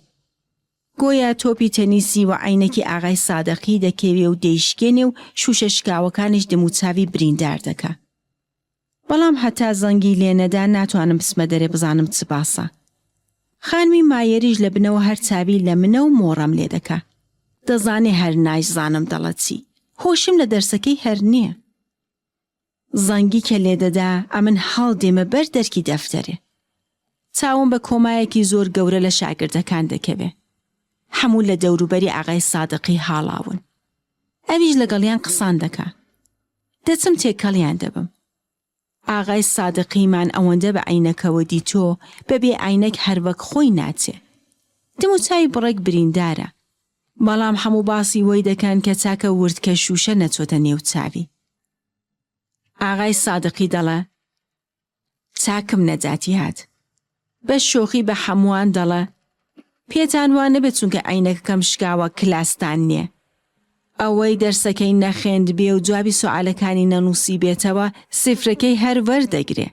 گۆیا تۆپی تەنیسی وە عەینەکی ئاغای سادقی دەکەوێ و دەیشکێنێ و شووشە شکاوەکانیش دموچاوی بریندار دەکا. بەڵام هەتا زەنگی لێ نەدا ناتوانم بچمە دەرێ بزانم چ باسە. خانمی مایەریش لە بنەوە هەر چاوی لە منە و مۆڕەم لێ دەکا. دەزانێ هەر نایشزانم دەڵە چی. هۆشم لە دەرسەکەی هەر نییە. زەنگی کە لێدەدا ئەمن هەڵدێمە بەر دەرکی دەفتەرێ. چاوم بە کۆمایەکی زۆر گەورە لە شاگردەکان دەکەوێ. هەموو لە دەوروبەری ئاغای سادقی هاڵاون. ئەویش لەگەڵیان قسان دەکا. دەچم تێکەڵیان دەبم. ئاغای سادقیمان ئەوەندە بە عەینەکەوە دیتۆ بە بێ عەینەک هەر وەک خۆی ناچێ. دموچاوی بڕێک بریندارە. بەڵام هەموو باسی وەی دەکەن کە چاکە وردکە شووشە نەچۆتە نێو چاوی. ئاغای سادقی دەڵێ، چاکم نەجاتی هات. بە شۆخی بە حەمووان دەڵێ، پێتان وا نەبێ چونکە عەینەکەکەم شکاوە کلاستان نیە. ئەوەی دەرسەکەی نەخێندبێ و جوابی سوعالەکانی نەنووسیبێتەوە سفرەکەی هەر وەردەگرێ.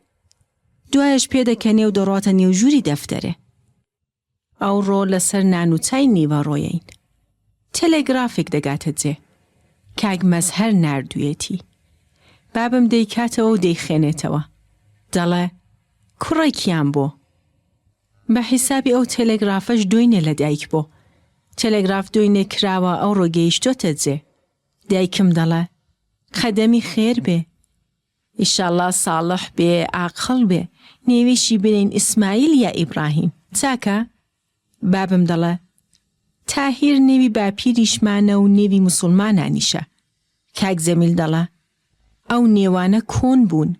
دوایەش پێدەکەنێ و دەڕواتە نێو ژووری دەفتەرێ. ئەوڕۆ لەسەر نان و چای نیوەڕۆیەین. تەلەگرافێک دەگاتە جێ. کاک مەزهەر ناردوویەتی. بابم دەیکاتەوە و دەیخوێنێتەوە. دەڵێ، کوڕێکیان بۆ. بە حیسابی ئەو تەلەگرافەش دۆینێ لە دایک بۆ. تەلەگراف دۆینێ کراوە ئەوڕۆ گەیشتۆتە جێ. دایکم دەڵێ، قەدەمی خێر بێ. ئیشاڵا ساڵح بێ ئاقڵ بێ نێویشی بنێین ئیسمایل یا ئیبڕاهیم چاکە؟ بابم دەڵێ تاهیر نێوی باپیریشمانە و نێوی موسوڵمانانیشە. کاک جەمیل دەڵێ ئەو نێوانە کۆن بوون.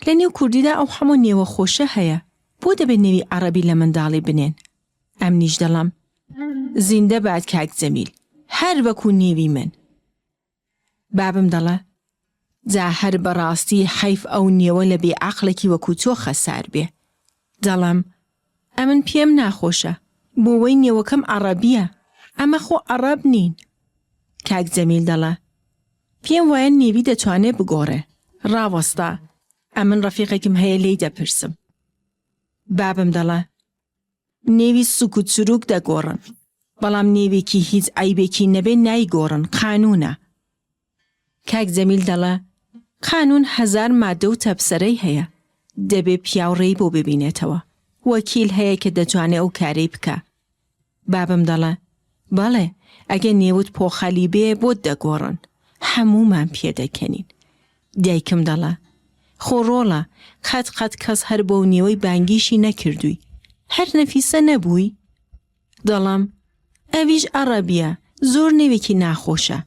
لە نێو کوردیدا ئەو هەموو نێوە خۆشە هەیە بۆ دەبێ نێوی عەڕەبی لە منداڵی بنێن؟ ئەمنیش دەڵێم زیندە بات کاک جەمیل هەر وەکوو نێوی من. بابم دەڵێ، جا هەر بە ڕاستی حەیف ئەو نێوە لە بێ عەقڵێکی وەکوو تۆ خەسار بێ. دەڵێم، ئەمن پێم ناخۆشە، بۆ وەی نێوەکەم عەڕەبییە، ئەمە خۆ عەڕەب نین. کاک جەمیل دەڵێ، پێم وایە نێوی دەتوانێ بگۆڕێ. ڕاوەستا، ئەمن ڕەفیقێکم هەیە لێی دەپرسم. بابم دەڵێ، نێوی سوک و چروک دەگۆڕن بەڵام نێوێکی هیچ عەیبێکی نەبێ نایگۆڕن قانونە. کاک جەمیل دەڵێ قانون هەزار مادە و تەبسەرەی هەیە دەبێ پیاو ڕێی بۆ ببینێتەوە وەکیل هەیە کە دەتوانێ ئەو کارەی بکا. بابم دەڵێ بەڵێ ئەگە نێوت پۆخەلی بێ بۆت دەگۆڕن. هەموومان پێدەکەنین. دایکم دەڵێ، خۆ ڕۆڵە، قەت قەت کەس هەر بەو نێوەی بانگیشی نەکردووی. هەر نەفیسە نەبووی؟ دەڵێم، ئەویش عەڕەبییە، زۆر نێوێکی ناخۆشە.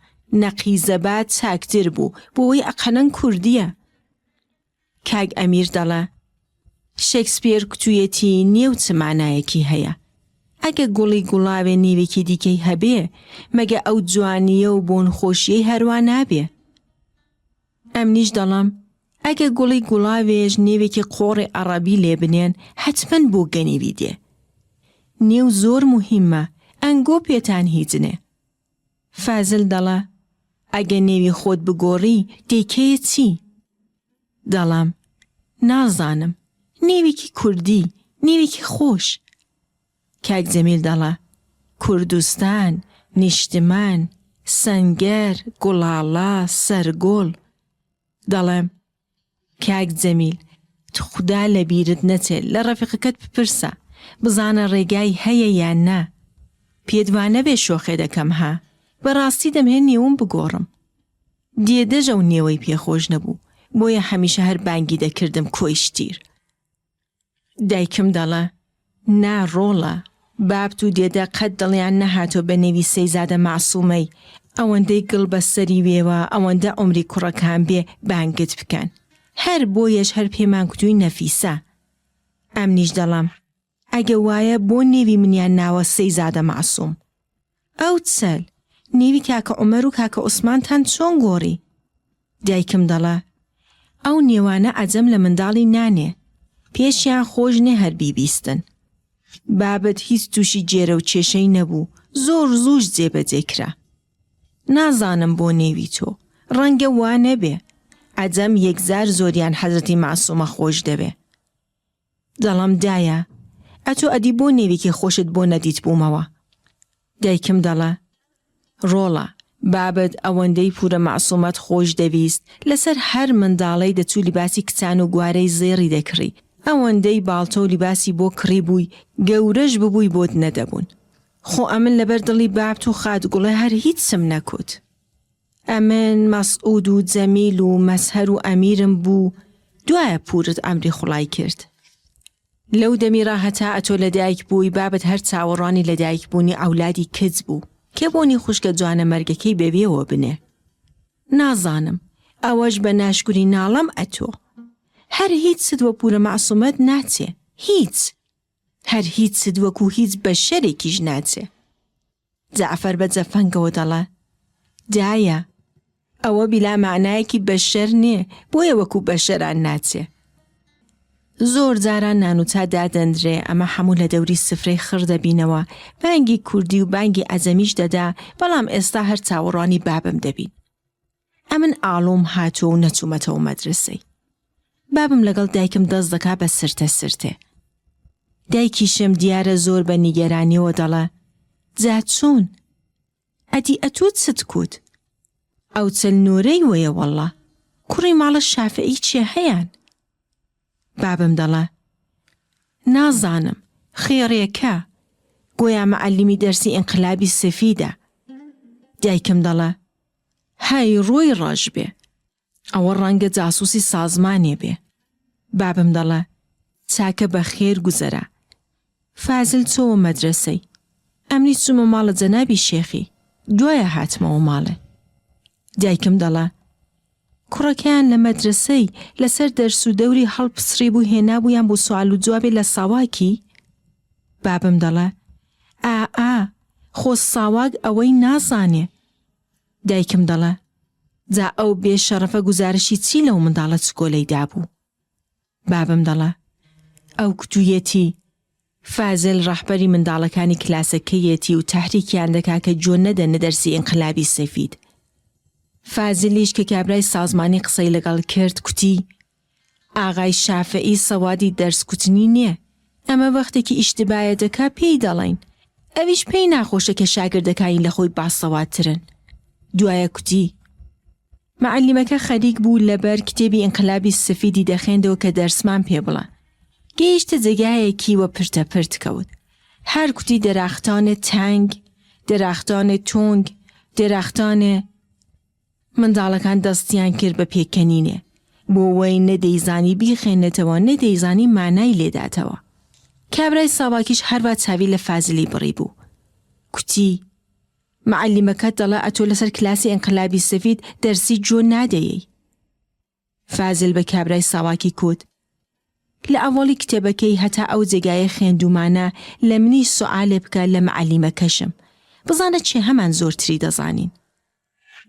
نەقیزەباد چاکتر بوو، بۆوەی ئەقەلەن کوردییە. کاک ئەمیر دەڵێ، شکسپیر کوتویەتی نێو چ مانایەکی هەیە؟ ئەگە گوڵی گوڵاوێ نێوێکی دیکەی هەبێ، مەگە ئەو جوانییە و بۆنخۆشییەی هەروا نابێ؟ ئەمنیش دەڵێم، ئەگە گوڵی گوڵاوێش نێوێکی قۆڕی عەڕەبی لێ بنێن، حەتمەن بۆ گەنیوی دێ. نێو زۆر موهیمە، ئەنگۆ پێتان هیچ نێ. فازل دەڵێ، ئەگە نێوی خۆت بگۆڕی دەیکەیە چی؟ دەڵێم، نازانم، نێوێکی کوردی، نێوێکی خۆش. کاک جەمیل دەڵێ، کوردستان، نیشتمان، سەنگەر، گوڵاڵە، سەرگوڵ. دەڵێم، کاک جەمیل توخودا لە بیرت نەچێ لە ڕەفیقەکەت بپرسە بزانە ڕێگای هەیە یان نا پێت وا نەبێ شۆخێ دەکەم ها بەڕاستی دەمهێ نێوم بگۆڕم دێدەش ئەو نێوەی پێ خۆش نەبوو بۆیە هەمیشە هەر بانگی دەکردم کۆیشتیر. دایکم دەڵێ، نا ڕۆڵە، بابت و دێدە قەت دڵیان نەهاتۆ بە نێوی سەیزادە مەعسوومەی، ئەوەندەی گڵ بە سەری وێوە ئەوەندە عومری کوڕەکان بێ بانگت بکەن. هەر بۆیەش هەر پێمان کوتووی نەفیسە. ئەمنیش دەڵێم، ئەگە وایە بۆ نێوی منیان ناوە سەیزادە مەعسووم؟ ئەو چەل، نێوی کاکە عومەر و کاکە عوسمانتان چۆن گۆڕی؟ دایکم دەڵێ، ئەو نێوانە عەجەم لە منداڵی نانێ، پێشیان خۆش نێ هەر بیبیستن. بابت هیچ تووشی گێرە و کێشەی نەبوو، زۆر زووش جێبەجێ کرا. نازانم بۆ نێوی تۆ، ڕەنگە وا نەبێ، عەجەم یەکجار زۆریان حەزرەتی مەعسوومە خۆش دەوێ. دەڵێم دایە ئەتۆ ئەدی بۆ نێوێکی خۆشت بۆ نەدیتبوومەوە؟ دایکم دەڵێ ڕۆڵە بابت ئەوەندەی پوورە مەعسوومەت خۆش دەویست لەسەر هەر منداڵەی دەچوو لیباسی کچان و گوارەی زێڕی دەکڕی، ئەوەندەی باڵتۆ و لیباسی بۆ کڕیبووی گەورەش ببووی بۆت نەدەبوون. خۆ ئەمن لەبەر دڵی بابت و خاتگوڵێ هەر هیچم نەکوت. ئەمن مەسعود و جەمیل و مەزهەر و ئەمیرم بوو دوایە پوورت ئەمری خوڵای کرد. لەو دەمی ڕا هەتا ئەتۆ لە دایک بووی بابت هەر چاوەڕوانی لە دایک بوونی عەولادی کچ بوو کە بۆنی خوشکە جوانەمەرگەکەی بەوێوە بنێ. نازانم ئەوەش بە ناشکوری ناڵەم ئەتۆ. هەر هیچت وە پوورە مەعسوومەت ناچێ. هیچ. هەر هیچت وەکوو هیچ بەشەرێکیش ناچێ. جەعفەر بە جەفەنگەوە دەڵێ، دایە، ئەوە بیلا مەعنایەکی بەشەر نێ، بۆیە وەکوو بەشەران ناچێ. زۆر جاران نان و چا دادەندرێ، ئەمە حەموو لە دەوری سفرەی خڕ دەبینەوە، بانگی کوردی و بانگی عەجەمیش دەدا، بەڵام ئێستا هەر چاوەڕوانی بابم دەبین. ئەمن ئاڵۆم هاتووە و نەچوومەتەوە مەدرەسەی. بابم لەگەڵ دایکم دەست دەکا بە سرتە سرتێ. دایکیشم دیارە زۆر بە نیگەرانیەوە دەڵێ، جا چۆن؟ ئەدی ئەتوو چت کوت؟ ئەو چەل نۆرەی وەیە وەڵڵا. کوڕی ماڵە شافعی چێ هەیان؟ بابم دەڵێ، نازانم، خێڕێکە، گۆیا مەعەلیمی دەرسی ئینقلابی سفیدە. دایکم دەڵێ، هەی ڕووی ڕەش بێ. ئەوە ڕەنگە جاسووسی سازمانێ بێ. بابم دەڵێ، چاکە بە خێر گوزەرا. فازل چۆوە مەدرەسەی. ئەمنیش چوومە ماڵە جەنابی شێخی. دوایە هاتمەوە ماڵێ. دایکم دەڵێ، کوڕەکەیان لە مەدرەسەی لەسەر دەرس و دەوری هەڵپچڕیبوو هێنابوویان بۆ سوال و جوابێ لە ساواکی؟ بابم دەڵێ، ئا ئا، خۆ ساواک ئەوەی نازانێ. دایکم دەڵێ، جا ئەو بێ شەڕەفە گوزارشی چی لەو منداڵە چکۆلەی دابوو؟ بابم دەڵێ، ئەو کوتویەتی، فازل ڕەهبەری منداڵەکانی کلاسەکەیەتی و تەحریکیان دەکا کە گوێ نەدەنە دەرسی ئینقلابی سەفید. فازلیش کە کابرای سازمانی قسەی لەگەڵ کرد کوتی، ئاغای شافعی سەوادی دەرس کوتنی نیە، ئەمە وەختێکی ئیشتبایە دەکا پێی دەڵێین. ئەویش پێی ناخۆشە کە شاگردەکانی لە خۆی باسەوادترن. دوایە کوتی، مەعەلیمەکە خەریک بوو لەبەر کتێبی ئینقلابی سفیدی دەخێندەوە کە دەرسمان پێ بڵێ. گەیشتە جێگایەکی و پرتە پرت کەوت. هەر کوتی دەراختان تەنگ، دەراختان تونگ، دەراختان. منداڵەکان دەستیان کرد بە پێکەنینێ. بۆ وەی نە دەیزانی بیخوێنێتەوە نە دەیزانی مانای لێداتەوە. کابرای ساواکیش هەروا چاوی لە فازلی بڕیبوو. کوتی. مەعەلیمەکەت دەڵێ ئەتۆ لەسەر کلاسی ئینقلابی سفید دەرسی جۆ نادەیەی. فازل بە کابرای ساواکی کوت، لە ئەوەڵی کتێبەکەی هەتا ئەو جێگایەی خوێندوومانە لە منیش سوعالێ بکە لە مەعەلیمەکەشم. بزانە کێهەمان زۆرتری دەزانین.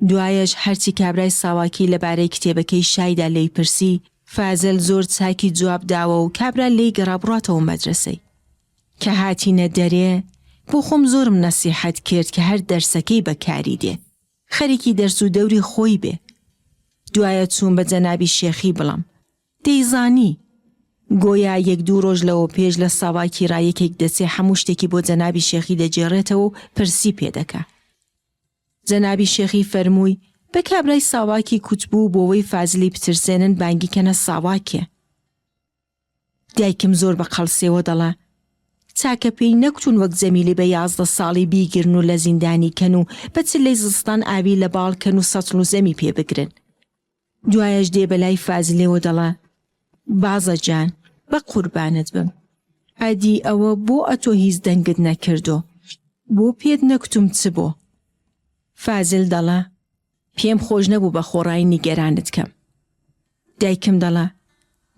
دوایەش هەرچی کابرای ساواکی لە بارەی کتێبەکەی شایدا لێی پرسی، فازل زۆر چاکی جواب داوە و کابرا لێی گەڕا بڕاتەوە مەدرەسەی. کە هاتینە دەرێ، بۆ خۆم زۆرم نەسیحەت کرد کە هەر دەرسەکەی بە کاری دێ، خەریکی دەرس و دەوری خۆی بێ. دوایە چووم بە جەنابی شێخی بڵێم. دەیزانی. گۆیا یەک دوو ڕۆژ لەوە پێش لە ساواکی ڕا یەکێک دەچێ حەموو شتێکی بۆ جەنابی شێخی دەگێڕێتەوە و پرسی پێ دەکا. جەنابی شێخی فەرمووی، بە کابرای ساواکی کوتبوو بۆوەی فازلی بترسێنن بانگی کەنە ساواکێ. دایکم زۆر بە قەڵسیەوە دەڵێ، چاکە پێی نەکوتوون وەک جەمیلی بە 11 ساڵی بیگرن و لە زیندانی کەن و بە چلەی زستان ئاوی لە باڵ کەن و سەتڵ و زەمی پێ بگرن. دوایەش دێ بەلای فازلێوە دەڵێ، بازە جان، بە قوربانت بم. ئەدی ئەوە بۆ ئەتۆ هیچ دەنگت نەکردۆ؟ بۆ پێت نەکوتوم چ بۆ؟ فازل دەڵێ، پێم خۆش نەبوو بە خۆڕایی نیگەرانت کەم. دایکم دەڵێ،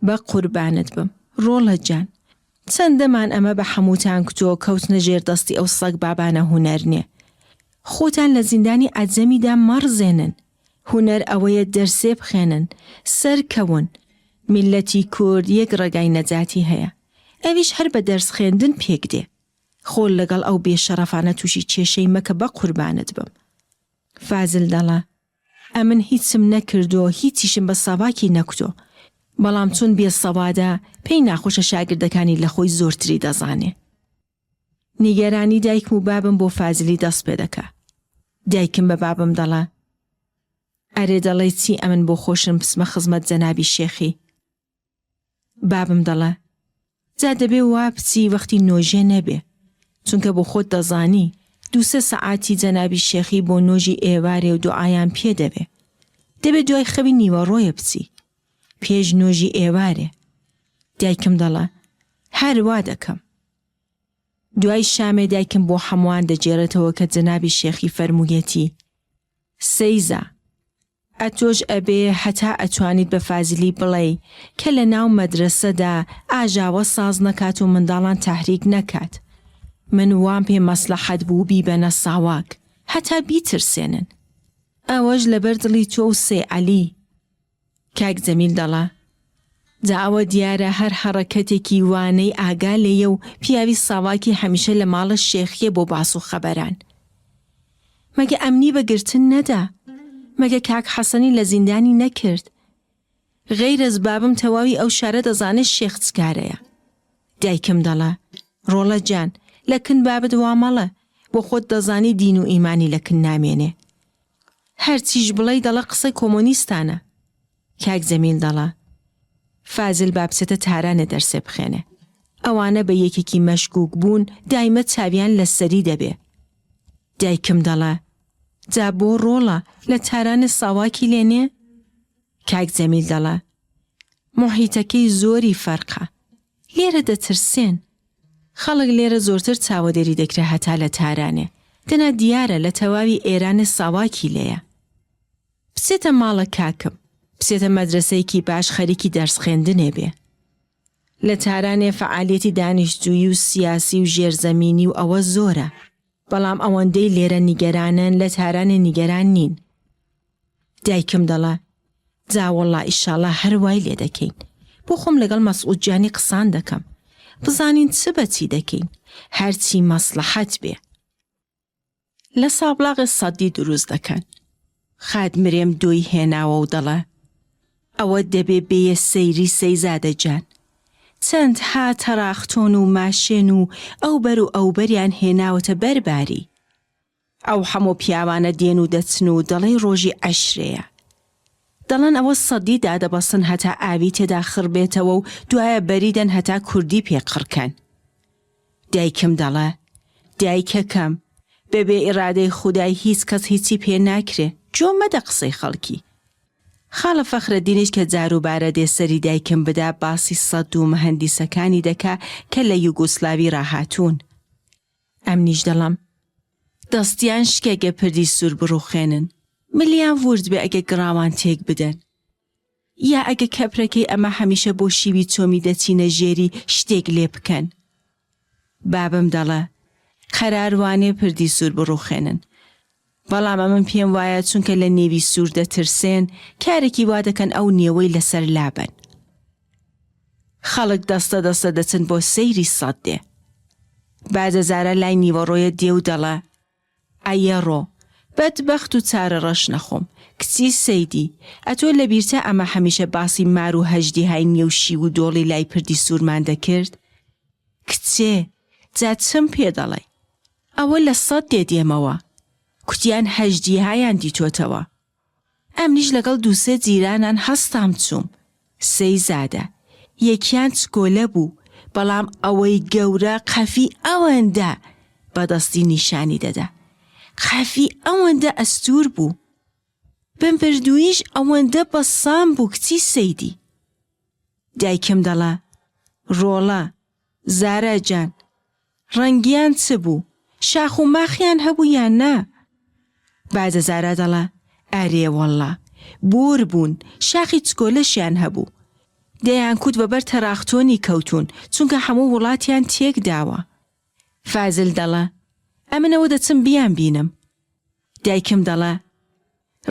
بە قوربانت بم، ڕۆڵە جان، چەندەمان ئەمە بە حەمووتان کوتووە کەوتنە ژێر دەستی ئەو سەگ بابانە هونەر نێ. خۆتان لە زیندانی عەجەمیدا مەڕزێنن. هونەر ئەوەیە دەرسێ بخوێنن، سەرکەون. میللەتی کورد یەک ڕێگای نەجاتی هەیە. ئەویش هەر بە دەرس خوێندن پێک دێ. خۆ لەگەڵ ئەو بێشەڕەفانە تووشی کێشەی مەکە بەقوربانت بم. فازل دەڵێ، ئەمن هیچم نەکردۆ، هیچیشم بە ساواکی نەکوتۆ. بەڵام چون بێ سەوادە، پێی ناخۆشە شاگردەکانی لە خۆی زۆرتری دەزانێ. نیگەرانی دایکم و بابم بۆ فازلی دەست پێ دەکا. دایکم بە بابم دەڵێ، ئەرێ دەڵێی چی ئەمن بۆ خۆشم بچمە خزمەت جەنابی شێخی؟ بابم دەڵێ، جا دەبێ وا بچی وەختی نۆژێ نەبێ، چونکە بۆ خۆت دەزانی دوو سێ سەعاتی جەنابی شێخی بۆ نۆژی ئێوارێ و دوعایان پێ دەبێ. دەبێ دوای خەوی نیوەڕۆیە بچی. پێش نۆژی ئێوارێ. دایکم دەڵێ، هەر وا دەکەم. دوای شامێ دایکم بۆ حەموان دەگێڕێتەوە کە جەنابی شێخی فەرموویەتی، سەیزا، ئەتۆش ئەبێ هەتا ئەتوانیت بە فازلی بڵێی کە لە ناو مەدرەسەدا ئاژاوە ساز نەکات و منداڵان تەحریک نەکات. من وام پێ مەسلەحەت بوو بیبەنە ساواک هەتا بیترسێنن. ئەوەش لەبەر دڵی تۆ و سەی عەلی. کاک جەمیل دەڵێ، جا ئەوە دیارە هەر هەڕەکەتێکی وانەی ئاگا لێیە و پیاوی ساواکی هەمیشە لە ماڵە شێخییە بۆ باس و خەبەران. مەگە ئەمنی بە گرتن نەدا؟ مەگە کاک حەسەنی لە زیندانی نەکرد؟ غەیرەز بابم تەواوی ئەو شارە دەزانێ شێخ چ کارەیە. دایکم دەڵێ، ڕۆڵە جان، لە کن بابت وا مەڵێ، بۆ خۆت دەزانی دین و ئیمانی لە کن نامێنێ. هەرچیش بڵێی دەڵێ قسەی کۆمۆنیستانە. کاک جەمیل دەڵێ، فازل با بچێتە تارانێ دەرسێ بخوێنێ. ئەوانە بە یەکێکی مەشکووک بوون دایمە چاویان لە سەری دەبێ. دایکم دەڵێ، جا بۆ ڕۆڵە لە تارانێ ساواکی لێ نێ؟ کاک جەمیل دەڵێ، موحیتەکەی زۆری فەرقە. لێرە دەترسێن. خەڵک لێرە زۆرتر چاوەدێری دەکرێ هەتا لە تارانێ. دەنا دیارە لە تەواوی ئێرانێ ساواکی لێیە. بچێتە ماڵە کاکم، بچێتە مەدرەسەیەکی باش خەریکی دەرس خوێندنێ بێ. لە تارانێ فەعالیەتی دانیشتجوویی و سیاسی و ژێرزەمینی و ئەوە زۆرە. بەڵام ئەوەندەی لێرە نیگەرانن لە تارانێ نیگەران نین. دایکم دەڵێ، جا وەڵڵا ئیشاڵا هەر وای لێ دەکەین. بۆ خۆم لەگەڵ مەسعود جانی قسان دەکەم. بزانین چ بە چی دەکەین. هەر چی مەسڵەحەت بێ. لە سابڵاغێ سەدی دروست دەکەن. خات مرێم دۆی هێناوە و دەڵێ، ئەوە دەبێ بێیە سەیری سەیزادە جان. چەند ها تەراختۆن و ماشێن و ئەوبەر و ئەوبەریان هێناوەتە بەر باری. ئەو حەمۆ پیاوانە دێن و دەچن و دەڵێی ڕۆژی عەشرێیە. دەڵێن ئەوە سەدی دادەبەستن هەتا ئاوی تێدا خڕ بێتەوە و دوایە بەری دەن هەتا کوردی پێ قڕ کەن. دایکم دەڵێ، دایکەکەم، بە بێ ئیڕادەی خودای هیچ کەس هیچی پێ ناکرێ، جۆ مەدە قسەی خەڵکی. خاڵە فەخرەدینیش کە جاروبارە دێ سەری دایکم بدا باسی سەد و مهەندیسەکانی دەکا کە لە یوگۆسلاوی ڕاهاتوون. ئەمنیش دەڵێم، دەستیان شکێ گە پردی سوور بڕووخێنن، ملیان ورد بێ ئەگە گڕاوان تێک بدەن. یا ئەگە کەپرەکەی ئەمە هەمیشە بۆ شیوی چۆمی دەچینە ژێری شتێک لێ بکەن. بابم دەڵێ، قەرار وانێ پردی سوور بڕووخێنن. بەڵام ئەمن پێم وایە چونکە لە نێوی سوور دەترسێن، کارێکی وا دەکەن ئەو نێوەی لەسەر لابەن. خەڵک دەستە دەستە دەچن بۆ سەیری سەددێ. باجەزارە لای نیوەڕۆیە دێ و دەڵێ، ئەیەڕۆ، بەدبەخت و چارە ڕەش نەخۆم، کچی سەیدی، ئەتۆ لەبیرتە ئەمە هەمیشە باسی مار و هەژدیهای نێو شیو و دۆڵی لای پردی سوورمان دەکرد؟ کچێ، جا چم پێ دەڵێی؟ ئەوە لە سەددێ دێمەوە. کوتیان هەژدیهایان دیتۆتەوە. ئەمنیش لەگەڵ دووسێ جیرانان هەستام چووم. سەیزادە، یەکیان چکۆلە بوو، بەڵام ئەوەی گەورە قەفی ئەوەندە، بە دەستی نیشانی دەدا. قەفی ئەوەندە ئەستوور بوو. بمبردوویش ئەوەندە بەسام بوو کچی سەیدی. دایکم دەڵا، ڕۆڵە، زارا جان، ڕەنگیان چ بوو؟ شاخ و ماخیان هەبوو یان نا؟ بادە زارا دەڵا، ئەرێ وەڵڵا، بۆر بوون، شاخی چکۆلەشیان هەبوو. دەیانکوت وەبەر تەراختۆنی کەوتوون، چونکە هەموو وڵاتیان تێک داوە. فازل دەڵا، ئەمن ئەوە دەچم بیانبینم. دایکم دەڵا،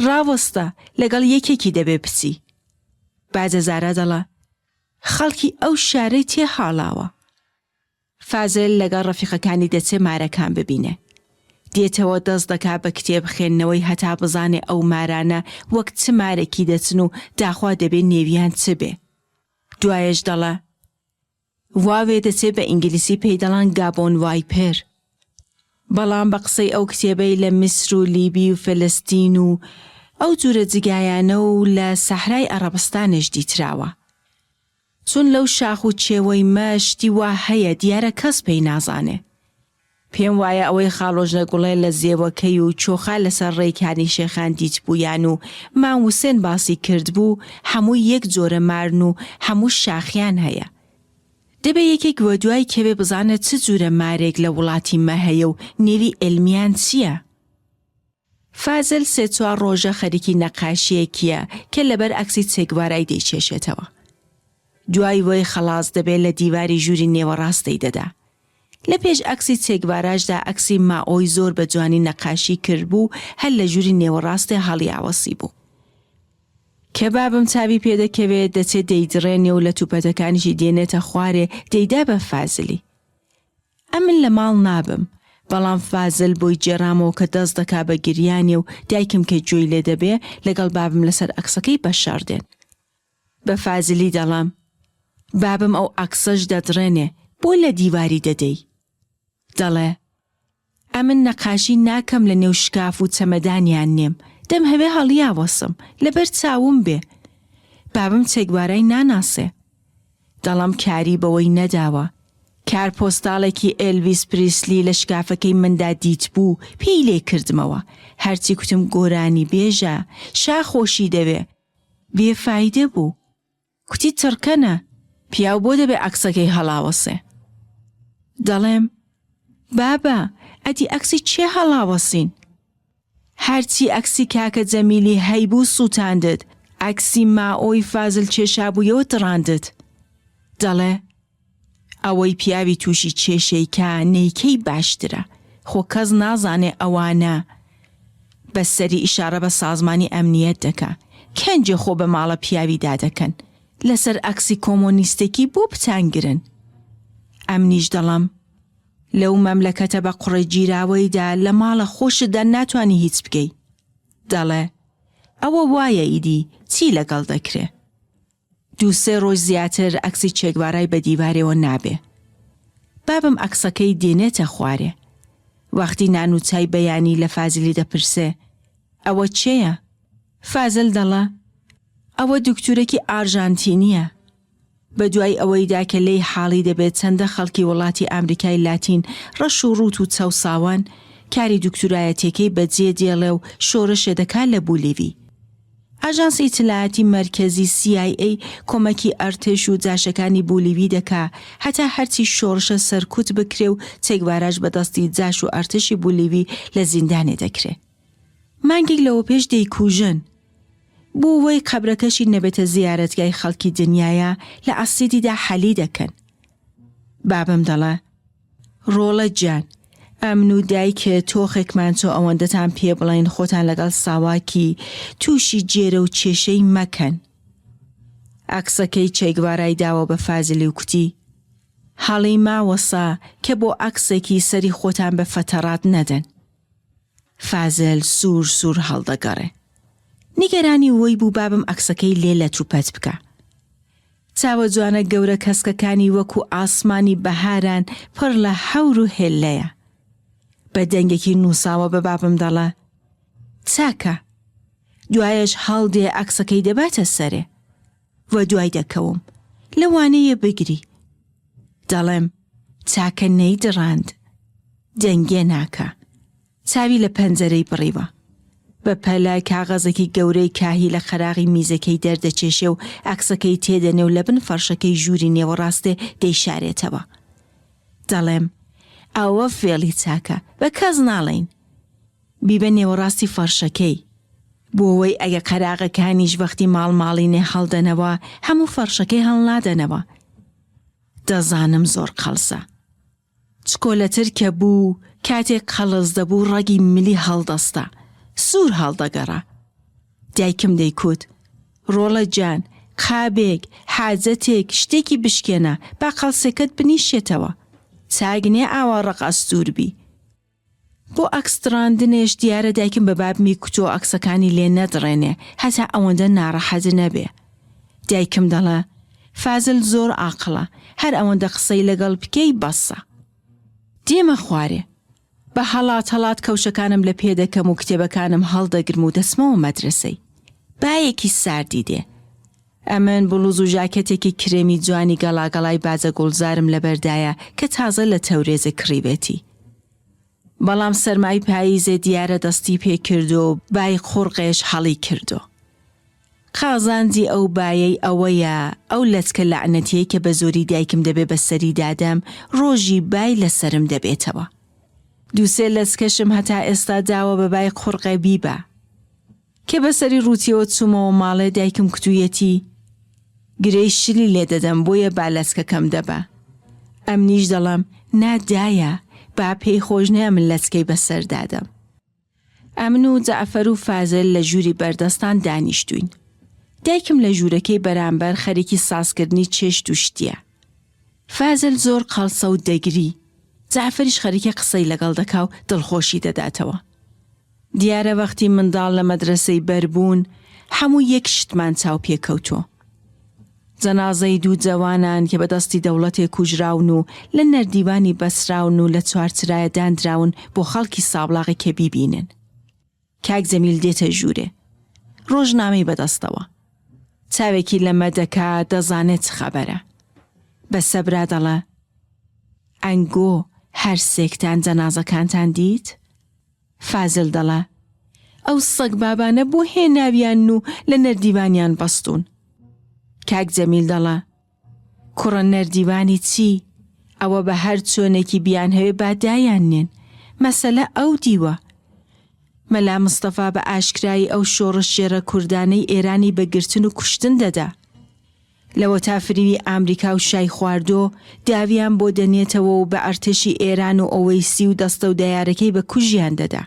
ڕاوەستە، لەگەڵ یەکێکی دەبێ بچی. باجە زارا دەڵا، خەڵکی ئەو شارەی تێ هاڵاوە. فازل لەگەڵ ڕەفیقەکانی دەچێ مارەکان ببینێ. دێتەوە دەست دەکا بە کتێب خوێندنەوەی هەتا بزانێ ئەو مارانە وەک چ مارێکی دەچن و داخوا دەبێ نێویان چ بێ. دوایەش دەڵێ وا وێدەچێ بە ئینگلیسی پێی دەڵان Gabon viper. بەڵام بە قسەی ئەو کتێبەی لە میسر و لیبی و فەلەستین و ئەو جورە جگایانە و لە سەحرای ئەڕەبستانێش دیتراوە. چون لەو شاخ و چێوەی مە شتی وا هەیە دیارە کەس پێی نازانێ. پێم وایە ئەوەی خاڵۆژنە گوڵێ لە زێوەکەی و چۆخا لەسەر ڕێی کانی شێخان دیتبوویان و مام وسێن باسی کردبوو هەمووی یەک جۆرە مارن و هەموو شاخیان هەیە. دەبێ یەکێک وەدوای کەوێ بزانێ چ جورە مارێک لە وڵاتی مە هەیە و نێوی عێلمیان چییە؟ فازل سێ چوار ڕۆژە خەریکی نەقاشییەکییە کە لەبەر عەکسی چێگوارای دەیکێشێتەوە. دوای وەی خەڵاس دەبێ لە دیواری ژووری نێوەڕاست دەیدەدا. لە پێش عەکسی چێگواراشدا عەکسی مائۆی زۆر بە جوانی نەقاشی کردبوو هەر لە ژووری نێوەڕاستێ هەڵیاوەسیبوو. کە بابم چاوی پێ دەکەوێ دەچێ دەیدڕێنێ و لەتوپەتەکانیشی دێنێتە خوارێ دەیدا بە فازلی. ئەمن لە ماڵ نابم، بەڵام فازل بۆی گێڕامەوە کە دەست دەکا بە گریانێ و دایکم کە گوێی لێ دەبێ لەگەڵ بابم لەسەر عەکسەکەی بەشەڕ دێن. بە فازلی دەڵێم، بابم ئەو عەکسەش دەدڕێنێ، بۆ لە دیواری دەدەی؟ دەڵێ، ئەمن نەقاشی ناکەم لە نێو شکاف و چەمەدانیان نێم، دەمهەوێ هەڵیاوەسم، لەبەر چاوم بێ. بابم چێگوارای ناناسێ. دەڵێم کاری بەوەی نەداوە. کار پۆستاڵێکی ئێلڤیس پریسلی لە شکافەکەی مندا دیتبوو، پێی لێ کردمەوە. هەرچی کوتم گۆرانیبێژە، شا خۆشی دەوێ. بێ فایدە بوو. کوتی تڕکەنە، پیاو بۆ دەبێ عەکسەکەی هەڵاوەسێ؟ دەڵێم، بابە ئەدی عەکسی کێ هەڵاوەسین؟ هەرچی عەکسی کاکە جەمیلی هەیبوو سووتاندت، عەکسی مائۆی فازل کێشابوویەوە دڕاندت. دەڵێ، ئەوەی پیاوی تووشی کێشەی کا نەیکەی باشترە، خۆ کەس نازانێ ئەوانە بە سەری ئیشاڕە بە سازمانی ئەمنیەت دەکا، کەنجێ خۆ بە ماڵە پیاوی دادەکەن، لەسەر عەکسی کۆمۆنیستێکی بۆ بتانگرن؟ ئەمنیش دەڵەم لەو مەملەکەتە بە قوڕێ گیراوەیدا لە ماڵە خۆشتدا ناتوانی هیچ بکەی. دەڵێ ئەوە وایە ئیدی چی لەگەڵ دەکرێ؟ دوو سێ ڕۆژ زیاتر عەکسی چێگوارای بە دیوارێوە نابێ. بابم عەکسەکەی دێنێتە خوارێ. وەختی نان و چای بەیانی لە فازلی دەپرسێ، ئەوە کێیە؟ فازل دەڵە، ئەوە دوکتورەکی ئارژانتینییە. بە دوای ئەوەیدا کە لێی حاڵی دەبێ چەندە خەڵکی وڵاتی ئامریکای لاتین ڕەش و ڕووت و چەوساوەن، کاری دوکتورایەتیەکەی بە جێ دێڵێ و شۆرشێ دەکا لە بولیڤی. ئاژانسی ئیتلاعاتی مەرکەزی CIA کۆمەکی ئەرتێش و جاشەکانی بولیوی دەکا هەتا هەرچی شۆڕشە سەرکوت بکرێ و چێگواراش بە دەستی جاش و ئەرتشی بولیوی لە زیندانێ دەکرێ. مانگێک لەوەپێش دەیکوژن. بۆ وەی قەبرەکەشی نەبێتە زیارەتگای خەڵکی دنیایا لە ئەسیدیدا حەلی دەکەن. بابم دەڵێ. ڕۆڵە گیان ئەمن و دایکت تۆخێکمان چۆ ئەوەندەتان پێ بڵێین خۆتان لەگەڵ ساواکی تووشی جێرە و کێشەی مەکەن. عەکسەکەی چێگوارای داوە بە فازلی و کوتی، هەڵی ماوەسە کە بۆ عەکسێکی سەری خۆتان بە فەتەڕات نەدەن. فازل سوور سوور هەڵدەگەڕێ. نیگەرانی وەی بوو بابم عەکسەکەی لێ لەتوپەت بکا. چاوە جوانە گەورە کەسکەکانی وەکو ئاسمانی بەهاران پڕ لە هەور و هێللەیە. بە دەنگێکی نووساوە بە بابم دەڵێ، چاکە. دوایەش هەڵدێ عەکسەکەی دەباتە سەرێ. وە دوای دەکەوم. لەوانەیە بگری. دەڵێم، چاکە نەیدڕاند. دەنگێ ناکا. چاوی لە پەنجەرەی بڕیوە. بە پەلە کاغەزێکی گەورەی کاهی لە قەراغی میزەکەی دەردەکێشێ و عەکسەکەی تێدەنێ و لە بن فەڕشەکەی ژووری نێوەڕاستێ دەیشارێتەوە. دەڵێم، ئەوە فێڵی چاکە، بە کەس ناڵێین. بیبە نێوەڕاستی فەڕشەکەی. بۆ وەی ئەگە قەراغەکانیش وەختی ماڵ ماڵینێ هەڵدەنەوە، هەموو فەڕشەکەی هەڵنادەنەوە. دەزانم زۆر قەڵسە. چکۆلەتر کە بوو، کاتێک قەڵس دەبوو ڕەگی ملی هەڵدەستا، سوور هەڵدەگەڕا. دایکم دەیکوت، ڕۆڵە گیان، قابێک، حاجەتێک، شتێکی بشکێنە، با قەڵسێکەت بنیشێتەوە. چاک نییە ئاوا ڕەق ئەستوور بی. بۆ عەکس دڕاندنێش دیارە دایکم بە بابمی کوتووە عەکسەکانی لێ نەدڕێنێ هەتا ئەوەندە ناڕەحەت نەبێ. دایکم دەڵێ، فازل زۆر عاقڵە، هەر ئەوەندە قسەی لەگەڵ بکەی بەسە. دێمە خوارێ. بە هەڵات هەڵات کەوشەکانم لە پێ دەکەم و کتێبەکانم هەڵدەگرم و دەچمەوە مەدرەسەی. بایەکی ساردی دێ. ئەمن بڵوز و ژاکێتێکی کرێمی جوانی گەڵاگەڵای باجە گوڵزارم لەبەردایە کە تازە لە تەورێزێ کڕیوێتی. بەڵام سەرمای پاییزێ دیارە دەستی پێ کردۆ و بای قوڕقێش هەڵی کردۆ. قازانجی ئەو بایەی ئەوەیە ئەو لەچکە لەعنەتیەی کە بە زۆری دایکم دەبێ بە سەری دادەم ڕۆژی بای لە سەرم دەبێتەوە. دووسێ لەچکەشم هەتا ئێستا داوە بە بای قوڕقێ بیبا. کە بە سەری ڕووتیەوە چوومەوە ماڵێ دایکم کوتوویەتی گرێی شلی لێ دەدەم بۆیە با لەچکەکەم دەبا. ئەمنیش دەڵێم نا دایە با پێی خۆش نەیە من لەچکەی بە سەر دادەم. ئەمن و جەعفەر و فازل لە ژووری بەردەستان دانیشتووین. دایکم لە ژوورەکەی بەرامبەر خەریکی سازکردنی چێشت و شتیە. فازل زۆر قەڵسە و دەگری. جەعفەریش خەریکە قسەی لەگەڵ دەکا و دڵخۆشی دەداتەوە. دیارە وەختی منداڵ لە مەدرەسەی بەر بوون هەموو یەک شتمان چاو پێ کەوتۆ. جەنازەی دوو جەوانان کە بە دەستی دەوڵەتێ کوژراون و لە نەردیوانی بەسراون و لە چوارچرایە داندراون بۆ خەڵکی سابڵاغی کە بیبینن. کاک جەمیل دێتە ژوورێ. ڕۆژنامەی بە دەستەوە. چاوێکی لەمە دەکا دەزانێ چ خەبەرە. بە سەبرا دەڵێ، ئەنگۆ هەر سێکتان جەنازەکانتان دیت؟ فازل دەڵێ. ئەو سەگبابانە بۆ هێناویانن و لە نەردیوانیان بەستوون؟ کاک جەمیل دەڵێ، کوڕە نەردیوانی چی؟ ئەوە بە هەر چۆنێکی بیانهەوێ با دایاننێن. مەسەلە ئەو دیوە. مەلا مستەفا بە ئاشکرایی ئەو شۆڕشگێڕە کوردانەی ئێرانی بە گرتن و کوشتن دەدا. لەوەتا فریوی ئامریکا و شای خواردۆ، داویان بۆ دەنێتەوە و بە ئەرتەشی ئێران و ئۆوەیسی و دەستە و دەیارەکەی بە کوژیان دەدا.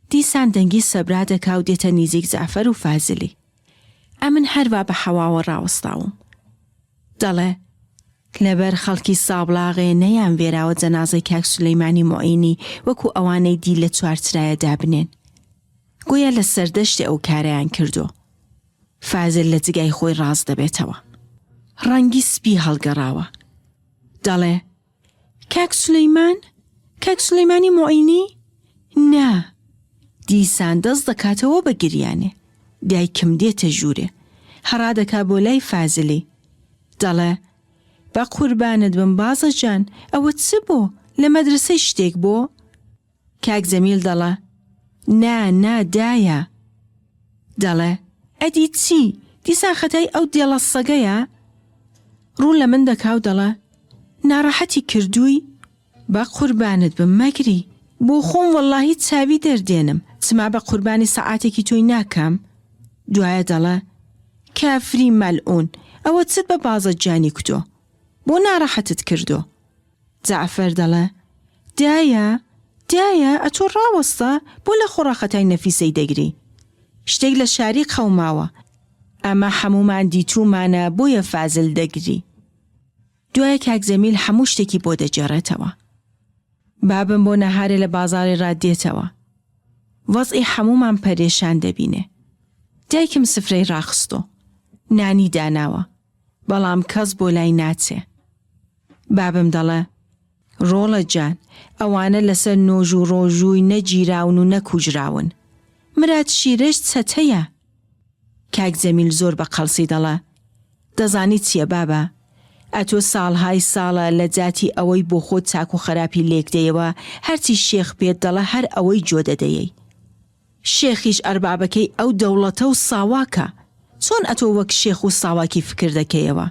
دیسان دەنگی سەبرا دەکا و دێتە نیزیک جەعفەر و فازلی. ئەمن هەر وا بە حەواوە ڕاوەستاوم. دەڵێ، لەبەر خەڵکی سابڵاغێ نەیانوێراوە جەنازەی کاک سولەیمانی موعینی وەکوو ئەوانەی دی لە چوارچرایە دابنێن. گۆیا لە سەردەشتێ ئەو کارەیان کردۆ. فازل لە جگای خۆی ڕاست دەبێتەوە. ڕەنگی سپی هەڵگەڕاوە. دەڵێ، کاک سولەیمان؟ کاک سولەیمانی موعینی؟ نا. دیسان دەست دەکاتەوە بە گریانێ. دایکم دێتە ژوورێ. هەڕا دەکا بۆ لای فازلی. دەڵێ، بە قوربانت بم بازە جان، ئەوە چ بۆ؟ لە مەدرەسەی شتێک بۆ؟ کاک جەمیل دەڵێ، نا، نا دایە. دەڵێ، ئەدی چی؟ دیسان خەتای ئەو دێڵە سەگەیە؟ ڕوو لە من دەکا و دەڵێ، ناڕەحەتی کردووی؟ بە قوربانت بم مەگری، بۆ خۆم وەڵڵاهی چاوی دەردێنم، چما بە قوربانی سەعاتێکی تۆی ناکەم؟ دوایە دەڵێ، کافری مەلعوون، ئەوە چت بە بازە گیانی کوتۆ؟ بۆ ناڕەحەتت کردۆ؟ جەعفەر دەڵێ، دایە، دایە، ئەتۆ ڕاوەستە، بۆ لە خۆڕا خەتای نەفیسەی دەگری؟ شتێک لە شاری قەوماوە. ئەمە حەموومان دیتوومانە بۆیە فازل دەگری. دوایە کاک جەمیل حەموو شتێکی بۆ دەگێڕێتەوە. بابم بۆ نەهارێ لە بازاڕێ ڕا دێتەوە. وەزعی حەموومان پەرێشان دەبینێ. دایکم سفرەی ڕاخستۆ. نانی داناوە. بەڵام کەس بۆ لای ناچێ. بابم دەڵێ، ڕۆڵە جان، ئەوانە لەسەر نۆژ و ڕۆژووی نەگیراون و نەکوژراون. مراد شیرەش چەتەیە. کاک جەمیل زۆر بە قەڵسی دەڵێ، دەزانی چییە بابە؟ ئەتۆ ساڵهای ساڵە لە جاتی ئەوەی بۆ خۆت چاک و خەراپی لێک دەیەوە، هەرچی شێخ پێت دەڵێ هەر ئەوەی جۆ دەدەیەی. شێخیش ئەربابەکەی ئەو دەوڵەتە و ساواکە. چۆن ئەتۆ وەک شێخ و ساواکی فکر دەکەیەوە؟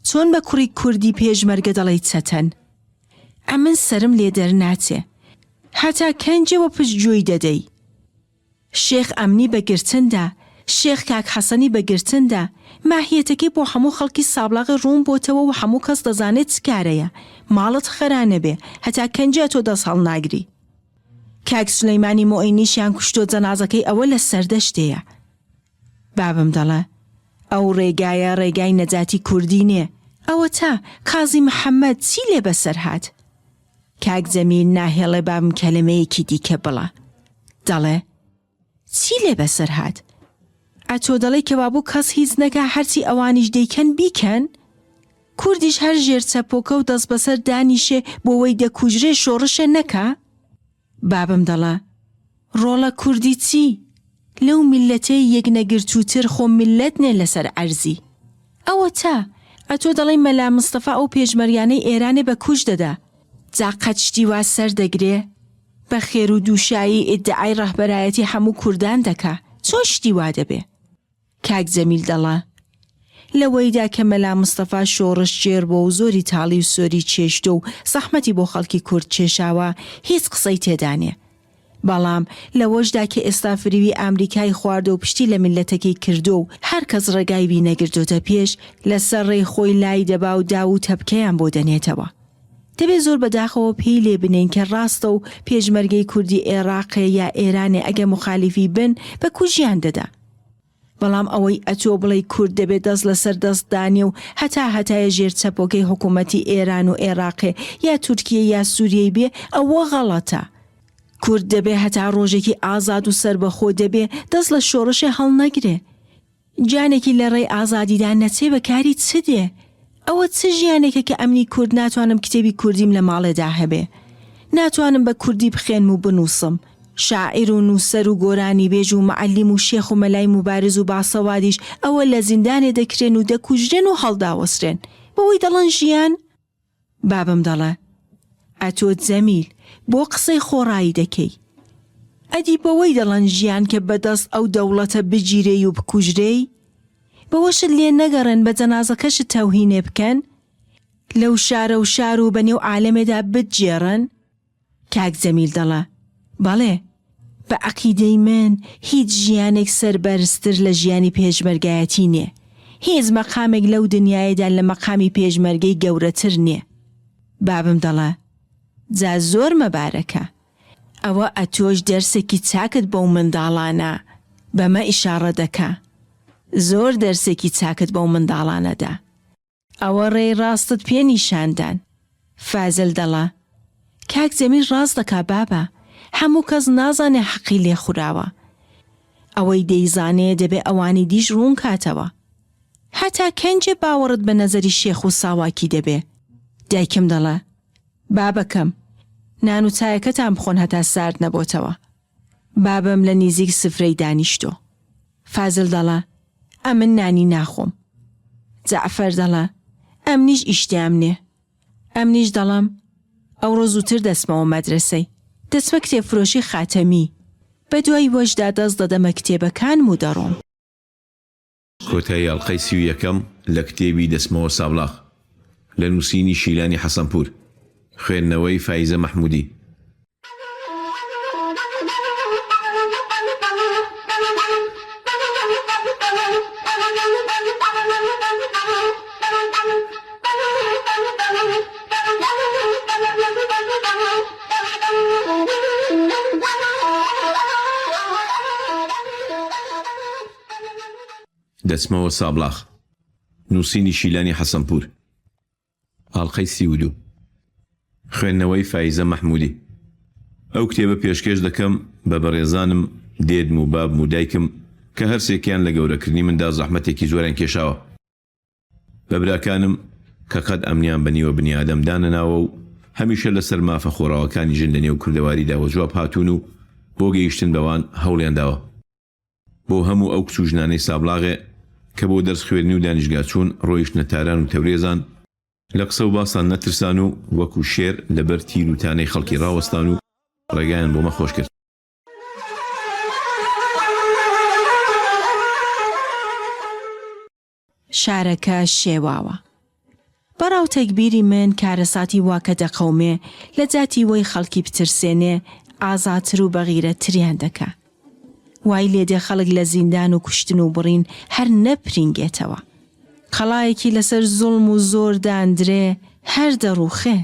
چۆن بە کوڕی کوردی پێشمەرگە دەڵێی چەتەن؟ ئەمن سەرم لێ دەرناچێ. هەتا کەنجێ وە پشت گوێی دەدەی؟ شێخ ئەمنی بە گرتن دا، شێخ کاک حەسەنی بە گرتن دا، ماهیەتەکەی بۆ هەموو خەڵکی سابڵاغێ ڕوون بۆتەوە و هەموو کەس دەزانێ چ کارەیە. ماڵت خەرا نەبێ، هەتا کەنجێ ئەتۆ دەست هەڵناگری. کاک سولەیمانی موعینیشیان کوشتۆ جەنازەکەی ئەوە لە سەردەشتێیە. بابم دەڵێ، ئەو ڕێگایە ڕێگای نەجاتی کوردی نێ، ئەوەتا قازی محەمەد چی لێ بەسەر هات؟ کاک جەمیل ناهێڵێ بابم کەلەمەیەکی دیکە بڵێ. دەڵێ، چی لێ بەسەر هات؟ ئەتۆ دەڵێی کەوابوو کەس هیچ نەکا هەرچی ئەوانیش دەیکەن بیکەن؟ کوردیش هەر ژێر چەپۆکە و دەستبەسەر دانیشێ بۆوەی دەکوژرێ شۆڕشێ نەکا؟ بابم دەڵێ، ڕۆڵە کوردی چی؟ لەو میللەتەی یەکنەگرتووتر خۆ میللەت نێ لەسەر عەرزی. ئەوەتا، ئەتۆ دەڵێی مەلا مستەفا ئەو پێشمەرگانەی ئێرانێ بە کوشت دەدا، جا قەت شتی وا سەر دەگرێ؟ بە خێر و دووشایی ئیدعای ڕەهبەرایەتی حەموو کوردان دەکا، چۆن شتی وا دەبێ؟ کاک جەمیل دەڵێ، لەوەیدا کە مەلا مستەفا شۆڕشگێڕ بووە و زۆری تاڵی و سۆری چێشتوە و زەحمەتی بۆ خەڵکی کورد کێشاوە، هیچ قسەی تێدا نیە. بەڵام لەوەشدا کە ئێستا فریوی ئامریکای خواردوە و پشتی لە میللەتەکەی کردوە و هەر کەس ڕێگای وی نەگرتۆتە پێش، لە سەر ڕێی خۆی لای دەبا و داو و تەپکەیان بۆ دەنێتەوە. دەبێ زۆر بەداخەوە پێی لێ بنێین کە ڕاستە و پێشمەرگەی کوردی ئێڕاقێ یا ئێرانێ ئەگە موخالیفی بن بە کوژیان دەدا. بەڵام ئەوەی ئەتۆ بڵێی کورد دەبێ دەست لە سەر دەست دانێ و هەتا هەتایە ژێر چەپۆکەی حکوومەتی ئێران و ئێڕاقێ یا تورکیە یا سووریەی بێ ئەوە غەڵەتە. کورد دەبێ هەتا ڕۆژێکی ئازاد و سەربەخۆ دەبێ دەست لە شۆڕشێ هەڵنەگرێ. گیانێکی لە ڕێی ئازادیدا نەچێ بە کاری چ دێ؟ ئەوە چ ژیانێکە کە ئەمنی کورد ناتوانم کتێبی کوردیم لە ماڵێدا هەبێ؟ ناتوانم بە کوردی بخوێنم و بنووسم؟ شاعیر و نووسەر و گۆرانیبێژ و مەعەلیم و شێخ و مەلای موبارز و باسەوادیش ئەوە لە زیندانێ دەکرێن و دەکوژرێن و هەڵداوەسرێن. بەوەی دەڵێن ژیان؟ بابم دەڵێ، ئەتۆ جەمیل بۆ قسەی خۆڕایی دەکەی؟ ئەدی بەوەی دەڵەن ژیان کە بە دەست ئەو دەوڵەتە بگیرێی و بکوژرێی؟ بەوەشت لێ نەگەڕێن بە جەنازەکەشت تەوهینێ بکەن؟ لەو شارە و شار و بە نێو عالەمێدا بتگێڕن؟ کاک جەمیل دەڵێ، بەڵێ، بە عەقیدەی من هیچ ژیانێک سەربەرزتر لە ژیانی پێشمەرگایەتی نێ، هیچ مەقامێک لەو دنیایەدا لە مەقامی پێشمەرگەی گەورەتر نێ. بابم دەڵێ، جا زۆر مەبارەکە. ئەوە ئەتۆش دەرسێکی چاکت بەو منداڵانە، بەمە ئیشاڕە دەکا، زۆر دەرسێکی چاکت بەو منداڵانە دا. ئەوە ڕێی ڕاستت پێ نیشان دان. فازل دەڵا، کاک جەمیل ڕاست دەکا بابە، هەموو کەس نازانێ حەقی لێ خوراوە. ئەوەی دەیزانێ دەبێ ئەوانی دیش ڕوون کاتەوە. هەتا کەنجێ باوەڕت بە نەزەری شێخ و ساواکی دەبێ؟ دایکم دەڵا، بابەکەم، نان و چایەکەتان بخۆن هەتا سارد نەبۆتەوە. بابم لە نیزیک سفرەی دانیشتۆ. فازل دەڵا، ئەمن نانی ناخۆم. جەعفەر دەڵا، ئەمنیش ئیشتیام نێ. ئەمنیش دەڵام، ئەوڕۆ زووتر دەچمەوە مەدرەسەی، دەچمە کتێبفرۆشی خاتەمی. بە دوای وەشدا دەست دەدەمە کتێبەکانم و دەڕۆم. کۆتایی ئەڵقەی 31ەم لە کتێبی دەچمەوە سابڵاغ لە نووسینی شیلانی حەسەنپوور، خوێندنەوەی فایزە مەحموودی. دەچمەوە سابڵاغ. نووسینی شیلانی حەسەنپوور. ئاڵقەی 32. خوێندنەوەی فایزە مەحموودی. ئەو کتێبە پێشکێش دەکەم بە بەڕێزانم دێدم و بابم و دایکم کە هەرسێکیان لە گەورەکردنی مندا زەحمەتێکی زۆریان کێشاوە. بە براکانم کە قەت ئەمنیان بە نیوە بنیادەم دانەناوە و هەمیشە لەسەر مافە خۆڕاوەکانی ژن لە نێو کوردەواریدا وەجواب هاتوون و بۆ گەیشتن بەوان هەوڵیان داوە. بۆ هەموو ئەو کچ و ژنانەی سابڵاغێ کە بۆ دەرس خوێندنی و دانیشگا چوون ڕۆیشتنە تاران و تەورێزان، لە قسە و باسان نەترسان و وەکوو شێر لە بەر تیر و تانەی خەڵکی ڕاوەستان و ڕێگایان بۆ مە خۆش کرد. شارەکە شێواوە. بە ڕا و تەگبیری من کارەساتی وا کە دەقەومێ لە جاتی وەی خەڵکی بترسێنێ ئازاتر و بەغیرەتتریان دەکا. وای لێدێ خەڵک لە زیندان و کوشتن و بڕین هەر نەپرینگێتەوە. قەڵایەکی لەسەر زوڵم و زۆر داندرێ هەر دەڕووخێ.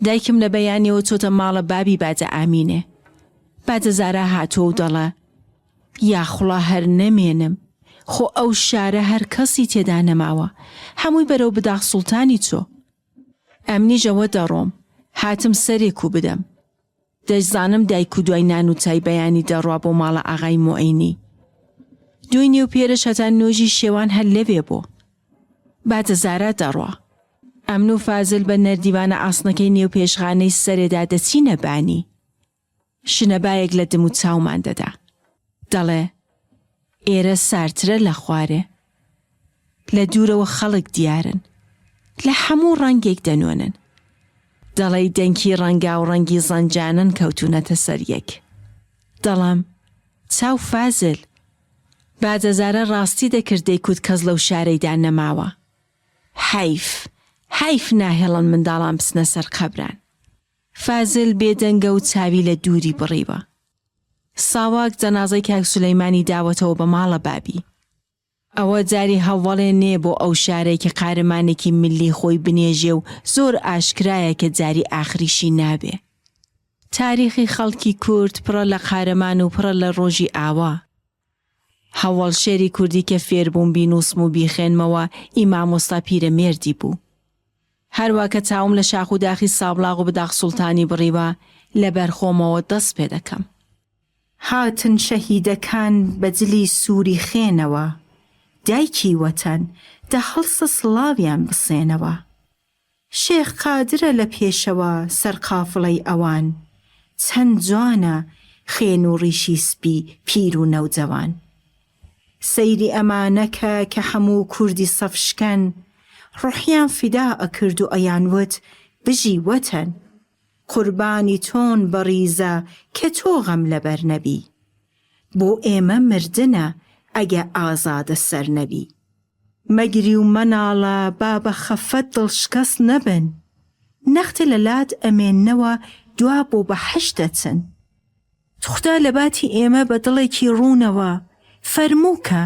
دایکم لە بەیانیەوە چۆتە ماڵە بابی بادە ئامینێ. بادە زارا هاتووە و دەڵێ، یاخوڵا هەر نەمێنم، خۆ ئەو شارە هەر کەسی تێدا نەماوە، هەمووی بەرەو بداغ سوڵتانی چۆ. ئەمنیش ئەوە دەڕۆم، هاتم سەرێکوو بدەم. دەشزانم دایک و دوای نان و چای بەیانی دەڕوا بۆ ماڵە ئاغای موعینی. دوینێ و پێرش هەتا نۆژی شێوان هەر لەوێ بۆ. بادە زارا دەڕوا. ئەمن و فازل بە نەردیوانە ئاسنەکەی نێو پێشخانەی سەرێدا دەچینە بانی. شنەبایەک لە دم و چاومان دەدا. دەڵێ، ئێرە ساردترە لە خوارێ. لە دوورەوە خەڵک دیارن. لە هەموو ڕەنگێک دەنۆنن. دەڵێی دەنکی ڕەنگاوڕەنگی زەنجانن کەوتوونەتە سەر یەک. دەڵێم، چاو فازل! بادەزارە ڕاستی دەکرد دەیکوت کەس لەو شارەیدا نەماوە. حەیف، حەیف ناهێڵن منداڵان بچنە سەر قەبران. فازل بێدەنگە و چاوی لە دووری بڕیوە. ساواک جەنازەی کاک سولەیمانی داوەتەوە بە ماڵە بابی. ئەوە جاری هەوەڵێ نێ بۆ ئەو شارەی کە قارەمانێکی میللی خۆی بنێژێ و زۆر ئاشکرایە کە جاری ئاخریشی نابێ. تاریخی خەڵکی کورد پڕە لە قارەمان و پڕە لە ڕۆژی ئاوا. هەوەڵ شێری کوردی کە فێر بووم بینووسم و بیخوێنمەوە ئی مامۆستا پیرەمێردی بوو. هەروا کە چاوم لە شاخ و داخی سابڵاغ و بداغ سوڵتانی بڕیوە، لە بەر خۆمەوە دەست پێ دەکەم. هاتن شەهیدەکان بە جلی سووری خێنەوە، دایکی وەتەن، دە هەڵسە سڵاویان بسێنەوە. شێخ قادرە لە پێشەوە سەر قافڵەی ئەوان، چەند جوانە خێن و ڕیشی سپی پیر و نەوجەوان. سەیری ئەمانە کە کە هەموو کوردی سەف شکەن، ڕۆحیان فیدا ئەکرد و ئەیان وت بژی وەتەن. قوربانی تۆن بەڕیزە کە تۆ غەم لەبەر نەبی. بۆ ئێمە مردنە ئەگە ئازادە سەر نەبی. مەگری و مەناڵە با بە خەفەت دڵشکەست نەبن. نەختێ لە لات ئەمێننەوە دوا بۆ بەحەشت دەچن. توخودا لە باتی ئێمە بە دڵێکی ڕوونەوە فەرموو کە،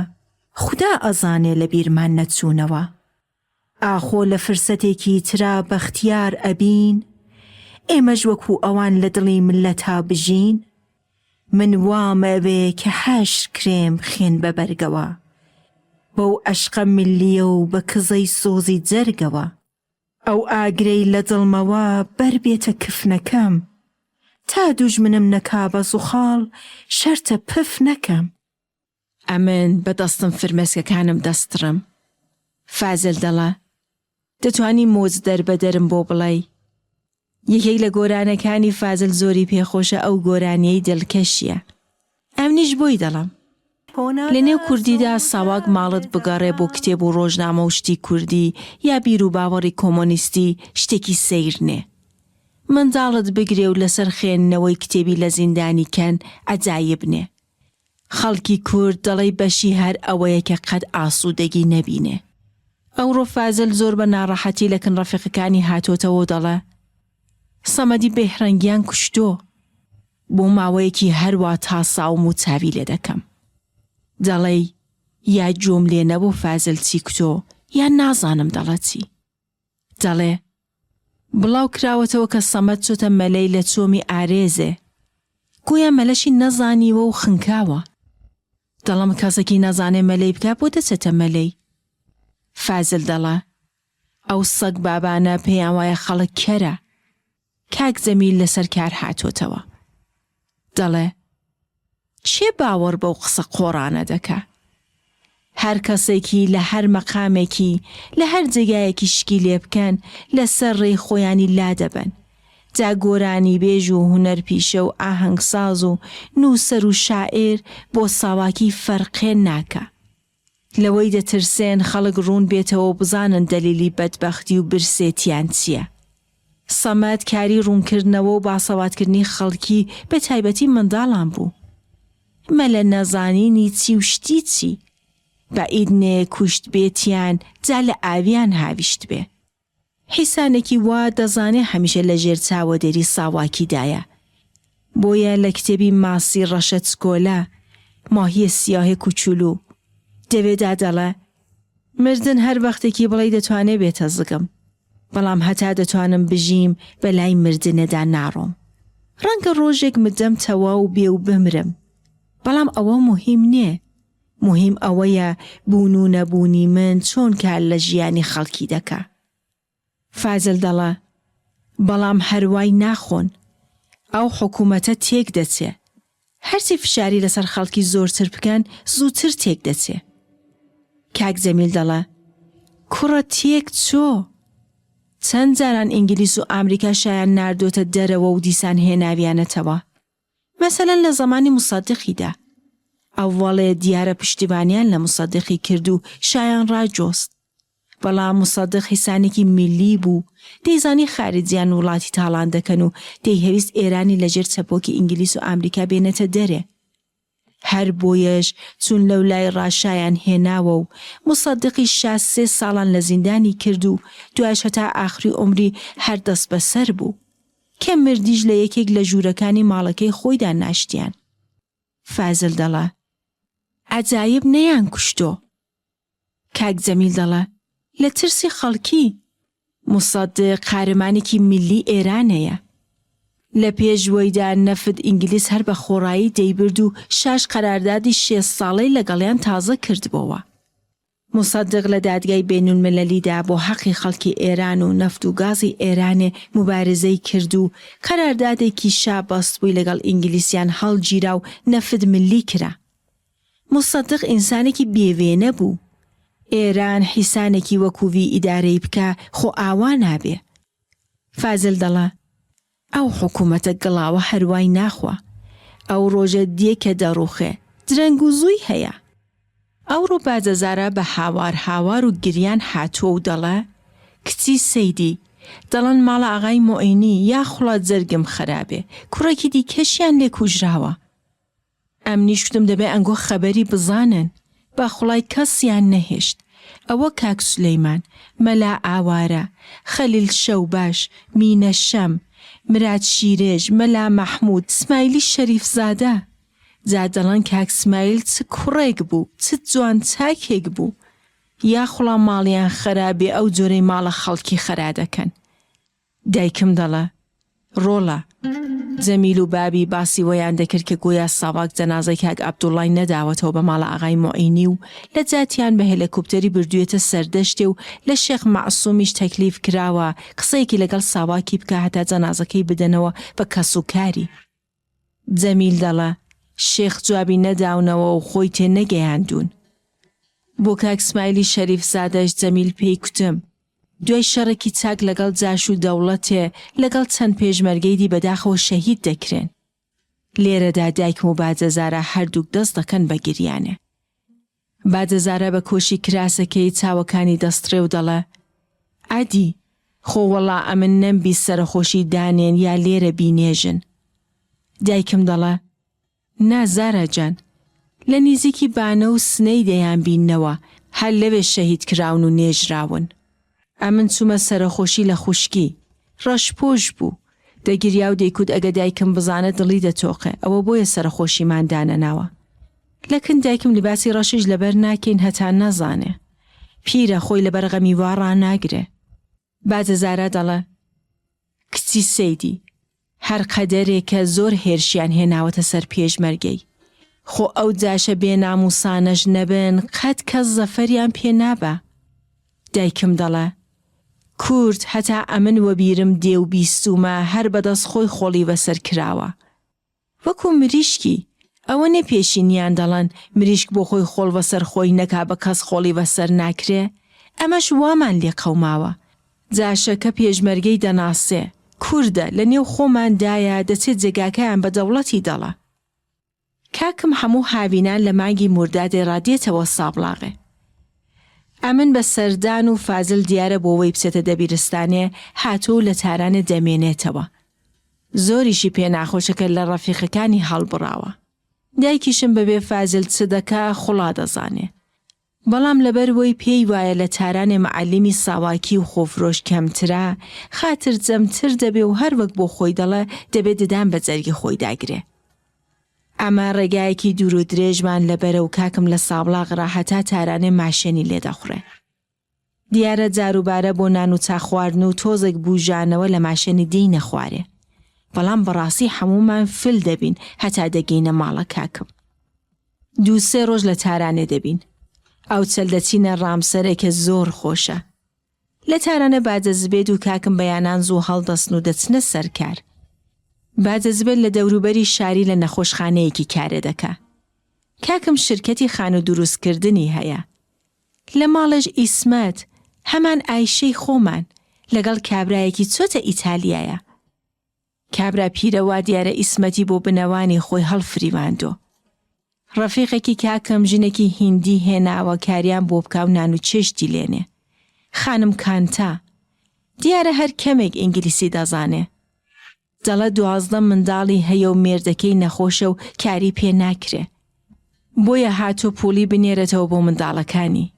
خودا ئەزانێ لە بیرمان نەچوونەوە. ئاخۆ لە فرسەتێکی ترا بەختیار ئەبین؟ ئێمەش وەکوو ئەوان لە دڵی مللەتا بژین؟ من وام ئەوێ کە حەشر کرێم خوێن بە بەرگەوە بەو عەشقە میللیە و بە کزەی سۆزی جەرگەوە. ئەو ئاگرەی لە دڵمەوە بەر بێتە کفنەکەم تا دوژمنم نەکا بە زوخاڵ شەرتە پف نەکەم. ئەمن بە دەستم فرمێسکەکانم دەستڕم. فازل دەڵە، دەتوانی مۆج دەربەدەرم بۆ بڵێی؟ یەکێک لە گۆرانەکانی فازل زۆری پێخۆشە ئەو گۆرانیەی دڵکەشیە. ئەمنیش بۆی دەڵێم. لە نێو کوردیدا ساواک ماڵت بگەڕێ بۆ کتێب و ڕۆژنامە و شتی کوردی یا بیروباوەڕی کۆمۆنیستی شتێکی سەیر نێ. منداڵت بگرێ و لەسەر خوێندنەوەی کتێبی لە زیندانی کەن عەجایب نێ. خەڵکی کورد دەڵێی بەشی هەر ئەوەیە کە قەت ئاسوودەگی نەبینێ. ئەوڕۆ فازل زۆر بە ناڕەحەتی لە کن ڕەفیقەکانی هاتۆتەوە و دەڵێ، سەمەدی بێهرەنگیان کوشتۆ. بۆ ماوەیەکی هەر وا تاساوم و چاوی لێ دەکەم. دەڵێی یا گوێم لێ نەبوو فازل چی کوتۆ یان نازانم دەڵێ چی. دەڵێ، بڵاو کراوەتەوە کە سەمەد چۆتە مەلەی لە چۆمی ئارێزێ. گۆیا مەلەشی نەزانیوە و خنکاوە. دەڵێم کەسەکی نەزانێ مەلەی بکا بۆ دەچێتە مەلەی؟ فازل دەڵێ، ئەو سەگ بابانە پێیان وایە خەڵک کەرە. کاک جەمیل لەسەر کار هاتۆتەوە. دەڵێ، کێ باوەڕ بەو قسە قۆڕانە دەکا؟ هەر کەسێکی لە هەر مەقامێکی، لە هەر جێگایەکی شکی لێ بکەن، لە سەر ڕێی خۆیانی لا دەبەن. جا گۆرانیبێژ و هونەرپیشە و ئاهەنگساز و نووسەر و شاعیر بۆ ساواکی فەرقێ ناکا. لەوەی دەترسێن خەڵک ڕوون بێتەوە و بزانن دەلیلی بەدبەختی و برسێتیان چیە. سەمەد کاری ڕوونکردنەوە و باسەوادکردنی خەڵکی بە تایبەتی منداڵان بوو. مەلە نەزانینی چی و شتی چی. بەعید نێ کوشتبێتیان جا لە ئاویان هاویشتبێ. حیسانێکی وا دەزانێ هەمیشە لە ژێر چاوەدێری ساواکیدایە. بۆیە لە کتێبی ماسی ڕەشە چکۆلە، ماهی سیاه کوچولو، دەوێدا دەڵێ، مردن هەر وەختێکی بڵێی دەتوانێ بێتە زگم، بەڵام هەتا دەتوانم بژیم بە لای مردنێدا ناڕۆم. ڕەنگە ڕۆژێک مدەم تەواو بێ و بمرم، بەڵام ئەوە موهیم نێ. موهیم ئەوەیە بوون و نەبوونی من چۆن کار لە ژیانی خەڵکی دەکا. فازل دەڵێ، بەڵام هەر وای ناخۆن. ئەو حکوومەتە تێک دەچێ. هەرچی فشاری لەسەر خەڵکی زۆرتر بکەن، زووتر تێک دەچێ. کاک جەمیل دەڵێ، کوڕە تێک چۆ. چەند جاران ئینگلیس و ئامریکا شایان ناردۆتە دەرەوە و دیسان هێناویانەتەوە. مەسەلەن لە زەمانی موسەدیقیدا. ئەوەڵێ دیارە پشتیوانیان لە موسەدیقی کرد و شایان ڕاجۆست. بەڵام موسەدیق حیسانێکی میللی بوو، دەیزانی خارجیان وڵاتی تاڵان دەکەن و دەیهەویست ئێرانی لە ژێر چەپۆکی ئینگلیس و ئامریکا بێنێتە دەرێ. هەر بۆیەش چوون لەو لای ڕا شایان هێناوە و موسەدیقی شا سێ ساڵان لە زیندانی کرد و دوایش هەتا ئاخری عومری هەر دەستبەسەر بوو. کە مردیش لە یەکێک لە ژوورەکانی ماڵەکەی خۆیدا ناشتیان. فازل دەڵێ، عەجایب نەیانکوشتۆ. کاک جەمیل دەڵێ، لە ترسی خەڵکی. موسەدق قارەمانێکی میللی ئێرانەیە. لە پێش وەیدا نەفت ئینگلیز هەر بە خۆڕایی دەیبرد و شاش قەراردادی شێست ساڵەی لەگەڵیان تازە کردبۆوە. موسەدق لە دادگای بەینولملەلیدا بۆ حەقی خەڵکی ئێران و نەفت و گازی ئێرانێ موبارزەی کرد و قەراردادێکی شا بەستبووی لەگەڵ ئینگلیسیان هەڵگیرا و نەفت ملی کرا. موسەدق ئینسانێکی بێ وێنە بوو. ئێران حیسانێکی وەکوو وی ئیدارەی بکا خۆ ئاوا نابێ. فازل دەڵێ، ئەو حکوومەتە گڵاوە هەر وای ناخوا. ئەو ڕۆژە دێ کە دەڕووخێ. درەنگ و زووی هەیە. ئەوڕۆ باجەزارە بە هاوار هاوار و گریان هاتووە و دەڵێ، کچی سەیدی! دەڵەن ماڵە ئاغای موعینی، یاخوڵا جەرگم خەرابێ، کوڕێکی دیکەشیان لێ کوژراوە. ئەمنیش کوتم دەبێ ئەنگۆ خەبەری بزانن. با خوڵای کەسیان نەهێشت. ئەوە کاک سولەیمان، مەلا ئاوارە، خەلیل شەوباش، مینە شەم، مراد شیرێژ، مەلا مەحموود، سمایلی شەریفزادە. جا دەڵەن کاک سمایل چ کوڕێک بوو، چ جوان چاکێک بوو. یاخوڵا ماڵیان خەرابێ ئەو جۆرەی ماڵە خەڵکی خەرا دەکەن. دایکم دەڵێ، ڕۆڵە، جەمیل و بابی باسی وەیان دەکرد کە گۆیا ساواک جەنازەی کاک عەبدوڵڵای نەداوەتەوە بە ماڵە ئاغای موعینی و لە جاتیان بە هێلەکوپتەری بردوویەتە سەردەشتێ و لە شێخ مەعسوومیش تەکلیف کراوە قسەیەکی لەگەڵ ساواکی بکا هەتا جەنازەکەی بدەنەوە بە کەسوکاری. جەمیل دەڵێ، شێخ جوابی نەداونەوە و خۆی تێ نەگەیاندوون. بۆ کاک سمایلی شەریفزادەش جەمیل پێی کوتم، دوای شەڕێکی چاک لەگەڵ جاش و دەوڵەتێ لەگەڵ چەند پێشمەرگەی دی بەداخەوە شەهید دەکرێن. لێرەدا دایکم و باجەزارا هەردووک دەست دەکەن بە گریانێ. باجەزارا بە کۆشی کراسەکەی چاوەکانی دەسڕێ و دەڵێ، ئەدی، خۆ وەڵا ئەمن نەمبیست سەرەخۆشی دانێن یا لێرە بینێژن. دایکم دەڵێ، نا زارا جان، لە نیزیکی بانە و سنەی دەیانبیننەوە، هەر لەوێ شەهید کراون و نێژراون. ئەمن چوومە سەرەخۆشی لە خوشکی. ڕەشپۆش بوو. دەگریا و دەیکوت ئەگە دایکم بزانێ دڵی دەتۆقێ، ئەوە بۆیە سەرەخۆشیمان دانەناوە. لە کن دایکم لیباسی ڕەشیش لەبەر ناکەین هەتا نەزانێ. پیرە، خۆی لەبەر غەمی وا ڕاناگرێ. باجە زارا دەڵێ، کچی سەیدی، هەر قەدەرێکە زۆر هێرشیان هێناوەتە سەر پێشمەرگەی. خۆ ئەو جاشە بێنامووسانەش نەبن قەت کەس زەفەریان پێ نابا. دایکم دەڵێ، کورد هەتا ئەمن وەبیرم دێ و بیستوومە هەر بەدەست خۆی خۆڵی وەسەر کراوە. وەکو مریشکی، ئەوە نێ پێشینیان دەڵەن مریشک بۆ خۆی خۆڵ وەسەر خۆی نەکا بە کەس خۆڵی وەسەر ناکرێ، ئەمەش وامان لێ قەوماوە. جاشەکە پێشمەرگەی دەناسێ، کوردە، لە نێو خۆمان دایە، دەچێ جێگاکەیان بە دەوڵەتی دەڵە. کاکم هەموو هاوینان لە مانگی موردادێ ڕا دێتەوە سابڵاغێ. ئەمن بە سەردان و فازل دیارە بۆ وەی بچێتە دەبیرستانێ هاتووە و لە تارانێ دەمێنێتەوە. زۆریشی پێ ناخۆشە کە لە ڕەفیقەکانی هەڵبڕاوە. دایکیشم بە بێ فازل چ دەکا خوڵا دەزانێ. بەڵام لەبەر وەی پێی وایە لە تارانێ مەعەلیمی ساواکی و خۆفرۆش کەمترە، خاترجەمتر دەبێ و هەر وەک بۆ خۆی دەڵێ دەبێ ددان بە جەرگی خۆی داگرێ. ئەمە ڕێگایەکی دوور و درێژمان لەبەرە و کاکم لە سابڵاغ ڕا هەتا تارانێ ماشێنی لێ دەخوڕێ. دیارە جاروبارە بۆ نان و چا خواردن و تۆزێک بووژانەوە لە ماشێنی دێینە خوارێ. بەڵام بەڕاستی حەموومان فل دەبین هەتا دەگەینە ماڵە کاکم. دوو سێ ڕۆژ لە تارانێ دەبین. ئەوچەل دەچینە ڕامسەرێ کە زۆر خۆشە. لە تارانێ باجە زبێد و کاکم بەیانان زوو هەڵدەستن و دەچنە سەر کار. باجە زبێد لە دەوروبەری شاری لە نەخۆشخانەیەکی کارێ دەکا. کاکم شرکەتی خانوو دروست کردنی هەیە. لە ماڵێش ئیسمەت، هەمان ئایشەی خۆمان، لەگەڵ کابرایەکی چۆتە ئیتالیایە. کابرا پیرە وا دیارە ئیسمەتی بۆ بنەوانی خۆی هەڵفریواندۆ. ڕەفیقێکی کاکم ژنێکی هیندی هێناوە کاریان بۆ بکا و نان و چێشتی لێنێ. خانم کانتا. دیارە هەر کەمێک ئینگلیسی دەزانێ. دەڵێ 12 منداڵی هەیە و مێردەکەی نەخۆشە و کاری پێ ناکرێ. بۆیە هاتووە پووڵی بنێرێتەوە بۆ منداڵەکانی.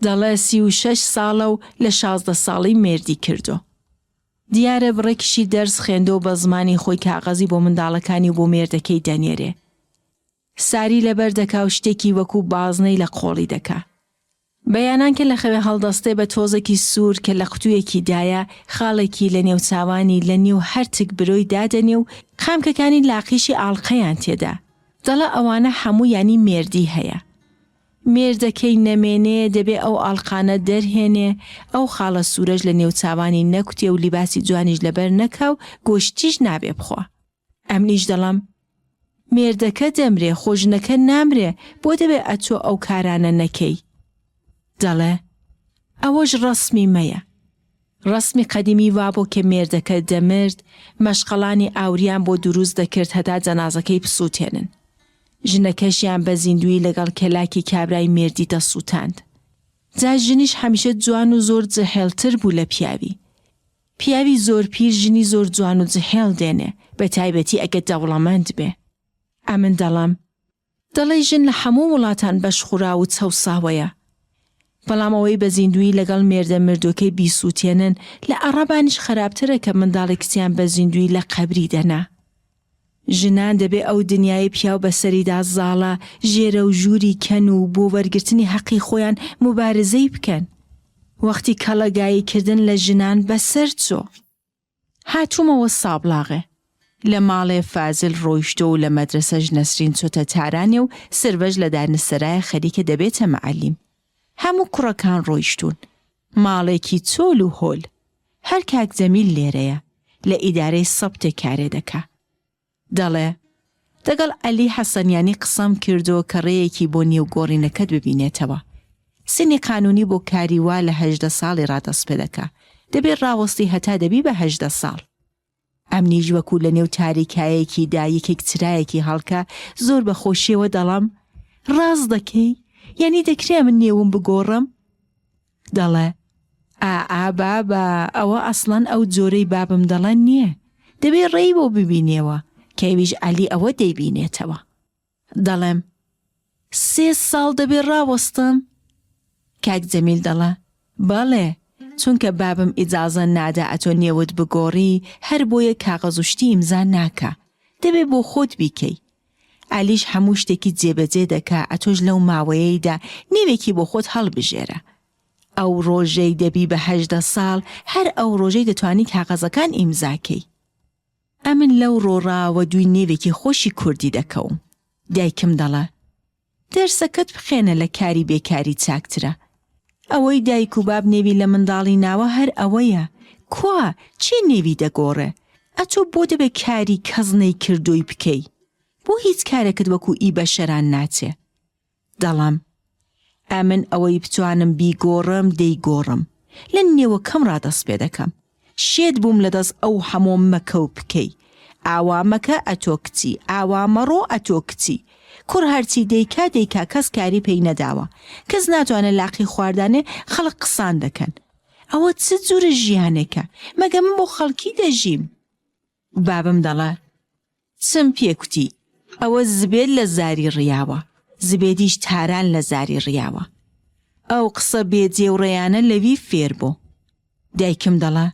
دەڵێ 36 ساڵە و لە 16 ساڵی مێردی کردۆ. دیارە بڕێکیشی دەرس خوێندۆ و بە زمانی خۆی کاغەزی بۆ منداڵەکانی و بۆ مێردەکەی دەنێرێ. ساری لەبەر دەکا و شتێکی وەکوو بازنەی لە قۆڵی دەکا. بەیانان کە لە خەوێ هەڵدەستێ بە تۆزێکی سوور کە لە قوتوویەکی دایە، خاڵێکی لە نێوچاوانی لە نێو هەر تک برۆی دادەنێ و قامکەکانی لاقیشی ئاڵقەیان تێدا. دەڵێ ئەوانە حەموو یانی مێردی هەیە. مێردەکەی نەمێنێ دەبێ ئەو ئاڵقانە دەرهێنێ، ئەو خاڵە سوورەش لە نێوچاوانی نەکوتێ و لیباسی جوانیش لەبەر نەکا و گۆشتیش نابێ بخوا. ئەمنیش دەڵێم، مێردەکە دەمرێ خۆ ژنەکە نامرێ بۆ دەبێ ئەتۆ ئەو کارانە نەکەی؟ دەڵێ، ئەوەش ڕەسمی مەیە. ڕەسمی قەدیمی وابۆ کە مێردەکە دەمرد مەشخەڵانی ئاوریان بۆ دروست دەکرد هەتا جەنازەکەی بسووتێنن. ژنەکەشیان بە زیندوویی لەگەڵ کەلاکی کابرای مێردی دەسووتاند. جا ژنیش هەمیشە جوان و زۆر جحێڵتر بوو لە پیاوی. پیاوی زۆر پیر ژنی زۆر جوان و جحێڵ دێنێ، بە تایبەتی ئەگە دەوڵەمەند بێ. ئەمن دەڵێم، دەڵێی ژن لە حەموو وڵاتان بەشخوراو و چەوساوەیە. بەڵام ئەوەی بە زیندوویی لەگەڵ مێردە مردووەکەی بیسووتێنن، لە عەڕەبانیش خەراپترە کە منداڵی کچیان بە زیندوویی لە قەبری دەنا. ژنان دەبێ ئەو دنیایەی پیاو بەسەریدا زاڵە، ژێرەوژووری کەن و بۆ وەرگرتنی حەقی خۆیان موبارزەی بکەن. وەختی کەڵەگایی کردن لە ژنان بەسەر چۆ. هاتوومەوە سابڵاغێ. لە ماڵێ فازل ڕۆیشتۆ و لە مەدرەسەش نەسرین چۆتە تارانێ و سروەش لە دارنسەرایە خەریکە دەبێتە مەعەلیم. هەموو کوڕەکان ڕۆیشتوون. ماڵێکی چۆل و هۆل. هەر کاک جەمیل لێرەیە، لە ئیدارەی سەبتێ کارێ دەکا. دەڵێ، دەگەڵ عەلی حەسەنیانی قسەم کردۆ کە ڕێیەکی بۆ نێو گۆڕینەکەت ببینێتەوە. سنی قانوونی بۆ کاری وا لە 18 ساڵی ڕا دەست پێ دەکا. دەبێ ڕاوەستی هەتا دەبی بە 18 ساڵ. ئەمنیش وەکوو لە نێو تاریکایەکی دا یەکێک چرایەکی هەڵکا زۆر بە خۆشیەوە دەڵێم، ڕاست دەکەی؟ یانی دەکرێ ئەمن نێوم بگۆڕم؟ دەڵێ، ئا ئا بابە ئەوە ئەسڵەن ئەو جۆرەی بابم دەڵێ نییە، دەبێ ڕێی بۆ ببینیەوە، کە ئەویش عەلی ئەوە دەیبینێتەوە. دەڵێم، سێ ساڵ دەبێ ڕاوەستم؟ کاک جەمیل دەڵێ، بەڵێ، چونکە بابم ئیجازە نادا ئەتۆ نێوت بگۆڕی، هەر بۆیە کاغەز و شتی ئیمزا ناکا، دەبێ بۆ خۆت بیکەی. عەلیش هەموو شتێکی جێبەجێ دەکا ئەتۆش لەو ماوەیەیدا نێوێکی بۆ خۆت هەڵبژێرە. ئەو ڕۆژەی دەبی بە 18 ساڵ هەر ئەو ڕۆژەی دەتوانی کاغەزەکان ئیمزا کەی. ئەمن لەو ڕۆڕا وە دووی نێوێکی خۆشی کوردی دەکەوم. دایکم دەڵێ دەرسەکەت بخێنە لە کاری بێکاری چاکترە. ئەوەی دایک و باب نێوی لە منداڵی ناوە هەر ئەوەیە. کوا کێ نێوی دەگۆڕێ؟ ئەتۆ بۆ دەبێ کاری کەس نەیکردۆی بکەی؟ بۆ هیچ کارێکت وەکوو ئی بەشەران ناچێ؟ دەڵێم ئەمن ئەوەی بتوانم بیگۆڕم دەیگۆڕم. لە نێوەکەم ڕا دەست پێ دەکەم. شێت بووم لە دەست ئەو هەمۆ مەکە و بکەی. ئاوا مەکە ئەتۆ کچی، ئاوا مەڕۆ ئەتۆ کچی. کوڕ هەرچی دەیکا دەیکا کەس کاری پێی نەداوە. کەس ناتوانێ لاقی خواردانێ خەڵک قسان دەکەن. ئەوە چ جورە ژیانێکە؟ مەگە من بۆ خەڵکی دەژیم؟ بابم دەڵێ چم پێ کوتی ئەوە زبێد لە زاری ڕیاوە، زبێدیش تاران لە زاری ڕیاوە. ئەو قسە بێ جێ و ڕێیانە لەوی فێر بۆ. دایکم دەڵێ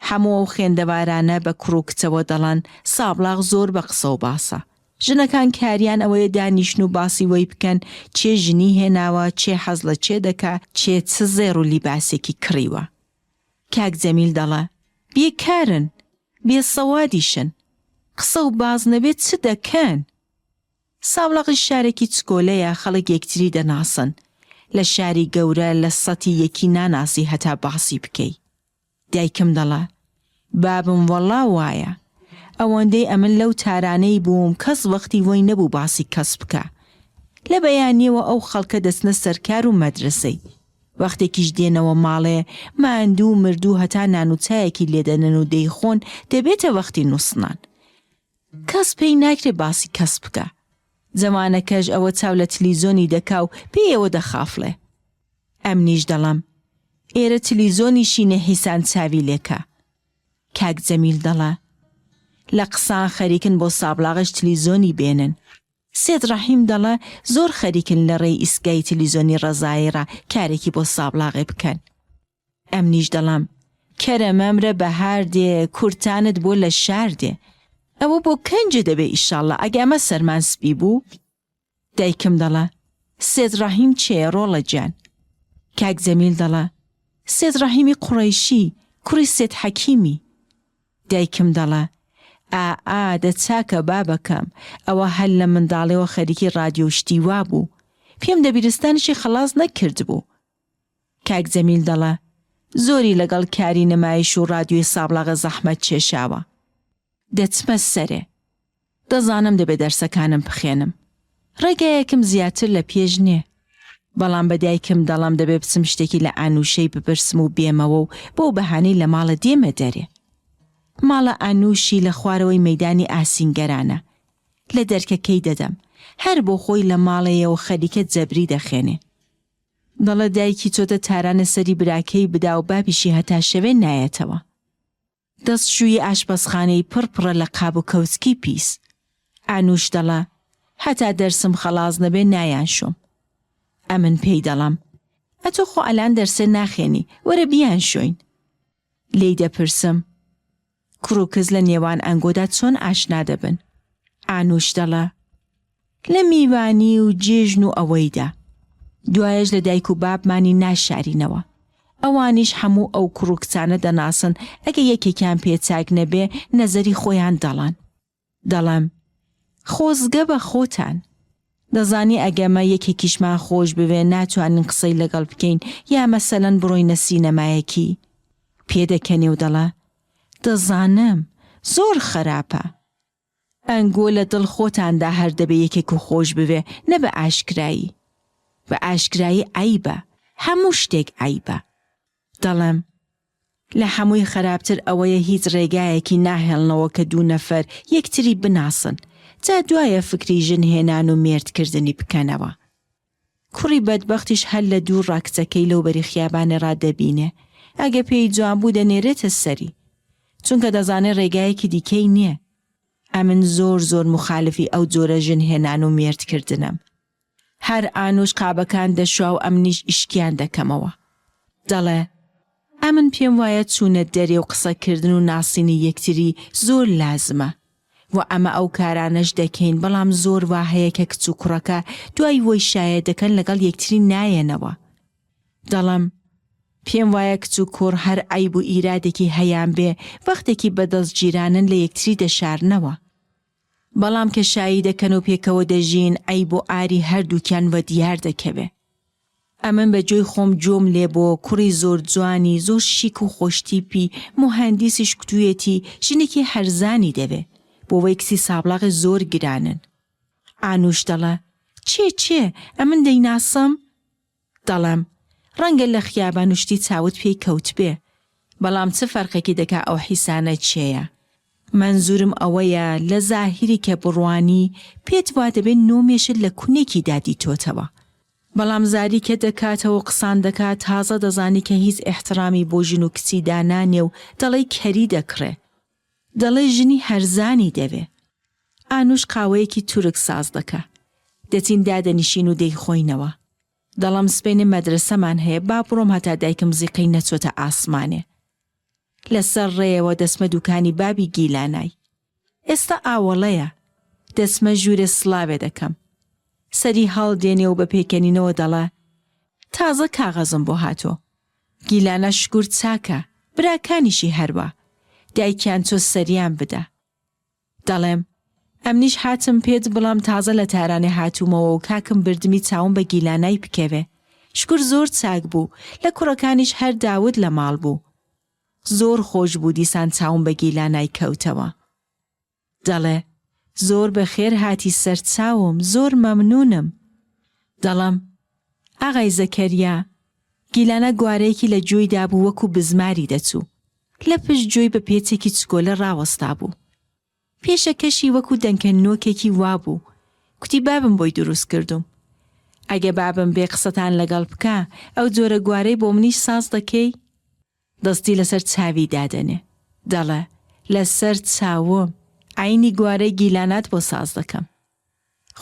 حەموو ئەو خوێندەوارانە بە کوڕ و کچەوە دەڵێن سابڵاغ زۆر بە قسە و باسە. ژنەکان کاریان ئەوەیە دانیشن و باسی وەی بکەن کێ ژنی هێناوە، کێ حەز لە کێ دەکا، کێ چ زێڕ و لیباسێکی کڕیوە. کاک جەمیل دەڵێ بێکارن، بێ سەوادیشن، قسە و باس نەبێ چ دەکەن؟ سابڵاغیش شارێکی چکۆلەیە خەڵک یەکتری دەناسن، لە شاری گەورە لە سەتی یەکی ناناسی هەتا باسی بکەی. دایکم دەڵێ بابم وەڵا وایە، ئەوەندەی ئەمن لەو تارانەی بووم کەس وەختی وەی نەبوو باسی کەس بکا. لە بەیانیەوە ئەو خەڵکە دەچنە سەرکار و مەدرەسەی. وەختێکیش دێنەوە ماڵێ، ماندوو و مردوو هەتا نان و چایەکی لێدەنن و دەیخۆن دەبێتە وەختی نووستنان. کەس پێی ناکرێ باسی کەس بکا. جەوانەکەش ئەوە چاو لە تلیزۆنی دەکا و پێیەوە دەخافڵێ. ئەمنیش دەڵێم، ئێرە تلیزۆنیشی نەهیسان چاوی لێکا. کاک جەمیل دەڵێ، لە قسان خەریکن بۆ سابڵاغیش تلیزۆنی بێنن. سێد ڕەحیم دەڵێ، زۆر خەریکن لە ڕێی ئیسگای تلیزۆنی ڕەزایی ڕا کارێکی بۆ سابڵاغێ بکەن. ئەمنیش دەڵێم، کەرە مەمرە بەهار دێ، کورتانت بۆ لە شار دێ. ئەوە بۆ کەنجێ دەبێ ئیشاڵڵا ئەگە ئەمە سەرمان سپی بوو؟ دایکم دەڵێ، سێد ڕەحیم کێیە ڕۆڵە گیان؟ کاک جەمیل دەڵێ، سێد ڕەحیمی قوڕەیشی، کوڕی سێد حەکیمی. دایکم دەڵێ، ئا ئا دە چاکە بابەکەم، ئەوە هەر لە منداڵیەوە خەریکی ڕادیۆ و شتی وا بوو. پێم دەبیرستانیشی خەڵاس نەکردبوو. کاک جەمیل دەڵێ، زۆری لەگەڵ کاری نمایش و ڕادیۆی سابڵاغە زەحمەت کێشاوە. دەچمە سەرێ. دەزانم دەبێ دەرسەکانم بخێنم. ڕێگایەکم زیاتر لە پێش نێ. بەڵام بە دایکم دەڵێم دەبێ بچم شتێکی لە ئانووشەی بپرسم و بێمەوە و بەو بەهانەی لە ماڵە دێمە دەرێ. ماڵە ئانووشی لە خوارەوەی مەیدانی ئاسینگەرانە. لە دەرکەکەی دەدەم. هەر بۆ خۆی لە ماڵێیە و خەریکە جەبری دەخێنێ. دەڵێ دایکی چۆتە تارانێ سەری براکەی بدا و بابیشی هەتا شەوێ نایەتەوە. دەستشووی ئاشپەزخانەی پڕ پڕە لە قاب و کەوچکی پیس. ئانووش دەڵە، هەتا دەرسم خەڵاس نەبێ نایانشۆم. ئەمن پێی دەڵەم، ئەتۆ خۆ ئەلان دەرسێ ناخێنی، وەرە بیانشۆین. لێی دەپرسم، کوڕ و کز لە نێوان ئەنگۆدا چۆن ئاشنا دەبن؟ ئانووش دەڵە، لە میوانی و جێژن و ئەوەیدا. دوایەش لە دایک و بابمانی ناشارینەوە. ئەوانیش هەموو ئەو کوڕ و کچانە دەناسن، ئەگە یەکێکیان پێ چاک نەبێ نەزەری خۆیان دەڵەن. دەڵێم، خۆزگە بە خۆتان. دەزانی ئەگەمە یەکێکیشمان خۆش بوێ ناتوانین قسەی لەگەڵ بکەین یا مەسەلەن بڕۆینە سینەمایەکی. پێدەکەنێ و دەڵێ، دەزانم، زۆر خەراپە. ئەنگۆ لە دڵ خۆتاندا هەر دەبێ یەکێک و خۆش بوێ نە بە ئاشکرایی. بە ئاشکرایی عەیبە، هەموو شتێک عەیبە. دەڵێم، لە هەمووی خەراپتر ئەوەیە هیچ ڕێگایەکی ناهێڵنەوە کە دوو نەفەر یەکتری بناسن جا دوایە فکری ژن هێنان و مێرد کردنی بکەنەوە. کوڕی بەدبەختیش هەر لە دوور ڕا کچەکەی لەو بەری خیابانێ ڕا دەبینێ ئەگە پێی جوان بوو دەنێرێتە سەری چونکە دەزانێ ڕێگایەکی دیکەی نیە. ئەمن زۆر زۆر موخالفی ئەو جۆرە ژن هێنان و مێرد کردنەم. هەر ئانوش قابەکان دەشوا و ئەمنیش ئیشکیان دەکەمەوە. دەڵێ، ئەمن پێم وایە چوونە دەرێ و قسە کردن و ناسینی یەکتری زۆر لازمە و ئەمە ئەو کارانەش دەکەین بەڵام زۆر وا هەیە کە کچ و کوڕەکە دوای وەی شایە دەکەن لەگەڵ یەکتری نایەنەوە. دەڵێم، پێم وایە کچ و کوڕ هەر عەیب و ئیرادێکی هەیان بێ وەختێکی بە دەست جیرانن لە یەکتری دەشارنەوە. بەڵام کە شایی دەکەن و پێکەوە دەژین عەیب و عاری هەردووکیان وەدیار دەکەوێ. ئەمن بە جۆی خۆم جۆم لێ بۆ کوڕی زۆر جوانی زۆر شیک و خۆشتیپی موهەندیسیش کوتویەتی ژنێکی هەرزانی دەوێ بۆوەی کچی سابڵاغێ زۆر گرانن. ئانوش دەڵێ چێ چێ ئەمن دەیناسم؟ دەڵێم، ڕەنگە لە خیابان و شتی چاوت پێی کەوتبێ، بەڵام چ فەرقێکی دەکا ئەو حیسانە کێیە؟ مەنزوورم ئەوەیە لە زاهیری کە بڕوانی پێت وا دەبێ نۆمێشت لە کونێکیدا دیتۆتەوە. بەڵام زاری کە دەکاتەوە و قسان دەکا تازە دەزانی کە هیچ ئیحتڕامی بۆ ژن و کچی دانانێ و دەڵێی کەری دەکڕێ. دەڵێ ژنی هەرزانی دەوێ. ئانوش قاوەیەکی تورک ساز دەکا. دەچین دادەنیشین و دەیخۆینەوە. دەڵێم سبەینێ مەدرەسەمان هەیە با بڕۆم هەتا دایکم زیقەی نەچۆتە ئاسمانێ. لە سەر ڕێیەوە دەچمە دوکانی بابی گیلانای. ئێستا ئاوەڵەیە. دەچمە ژوورێ سڵاوێ دەکەم. سەری هەڵدێنێ و بە پێکەنینەوە دەڵێ، تازە کاغەزم بۆ هاتۆ. گیلانە شکور چاکە، براکانیشی هەروا. دایکیان چۆ سەریان بدا. دەڵێم، ئەمنیش هاتم پێت بڵێم تازە لە تارانێ هاتوومەوە و کاکم بردمی چاوم بە گیلانای بکەوێ. شکور زۆر چاک بوو، لە کوڕەکانیش هەر داود لە ماڵ بوو. زۆر خۆش بوو دیسان چاوم بە گیلانای کەوتەوە. دەڵێ، زۆر بە خێر هاتی سەرچاوم، زۆر مەمنوونم. دەڵێم، ئاغای زەکەریا، گیلانە گوارەیەکی لە گوێی دابوو وەکوو بزماری دەچوو. لە پشت گوێی بە پێچێکی چکۆلە ڕاوەستابوو. پێشەکەشی وەکوو دەنکە نۆکێکی وابوو. کوتی بابم بۆی دروست کردووم. ئەگە بابم بێ قسەتان لەگەڵ بکا، ئەو جۆرە گوارەی بۆ منیش ساز دەکەی؟ دەستی لەسەر چاوی دادەنێ دەڵێ، لەسەر چاوم، عەینی گوارەی گیلانات بۆ ساز دەکەم.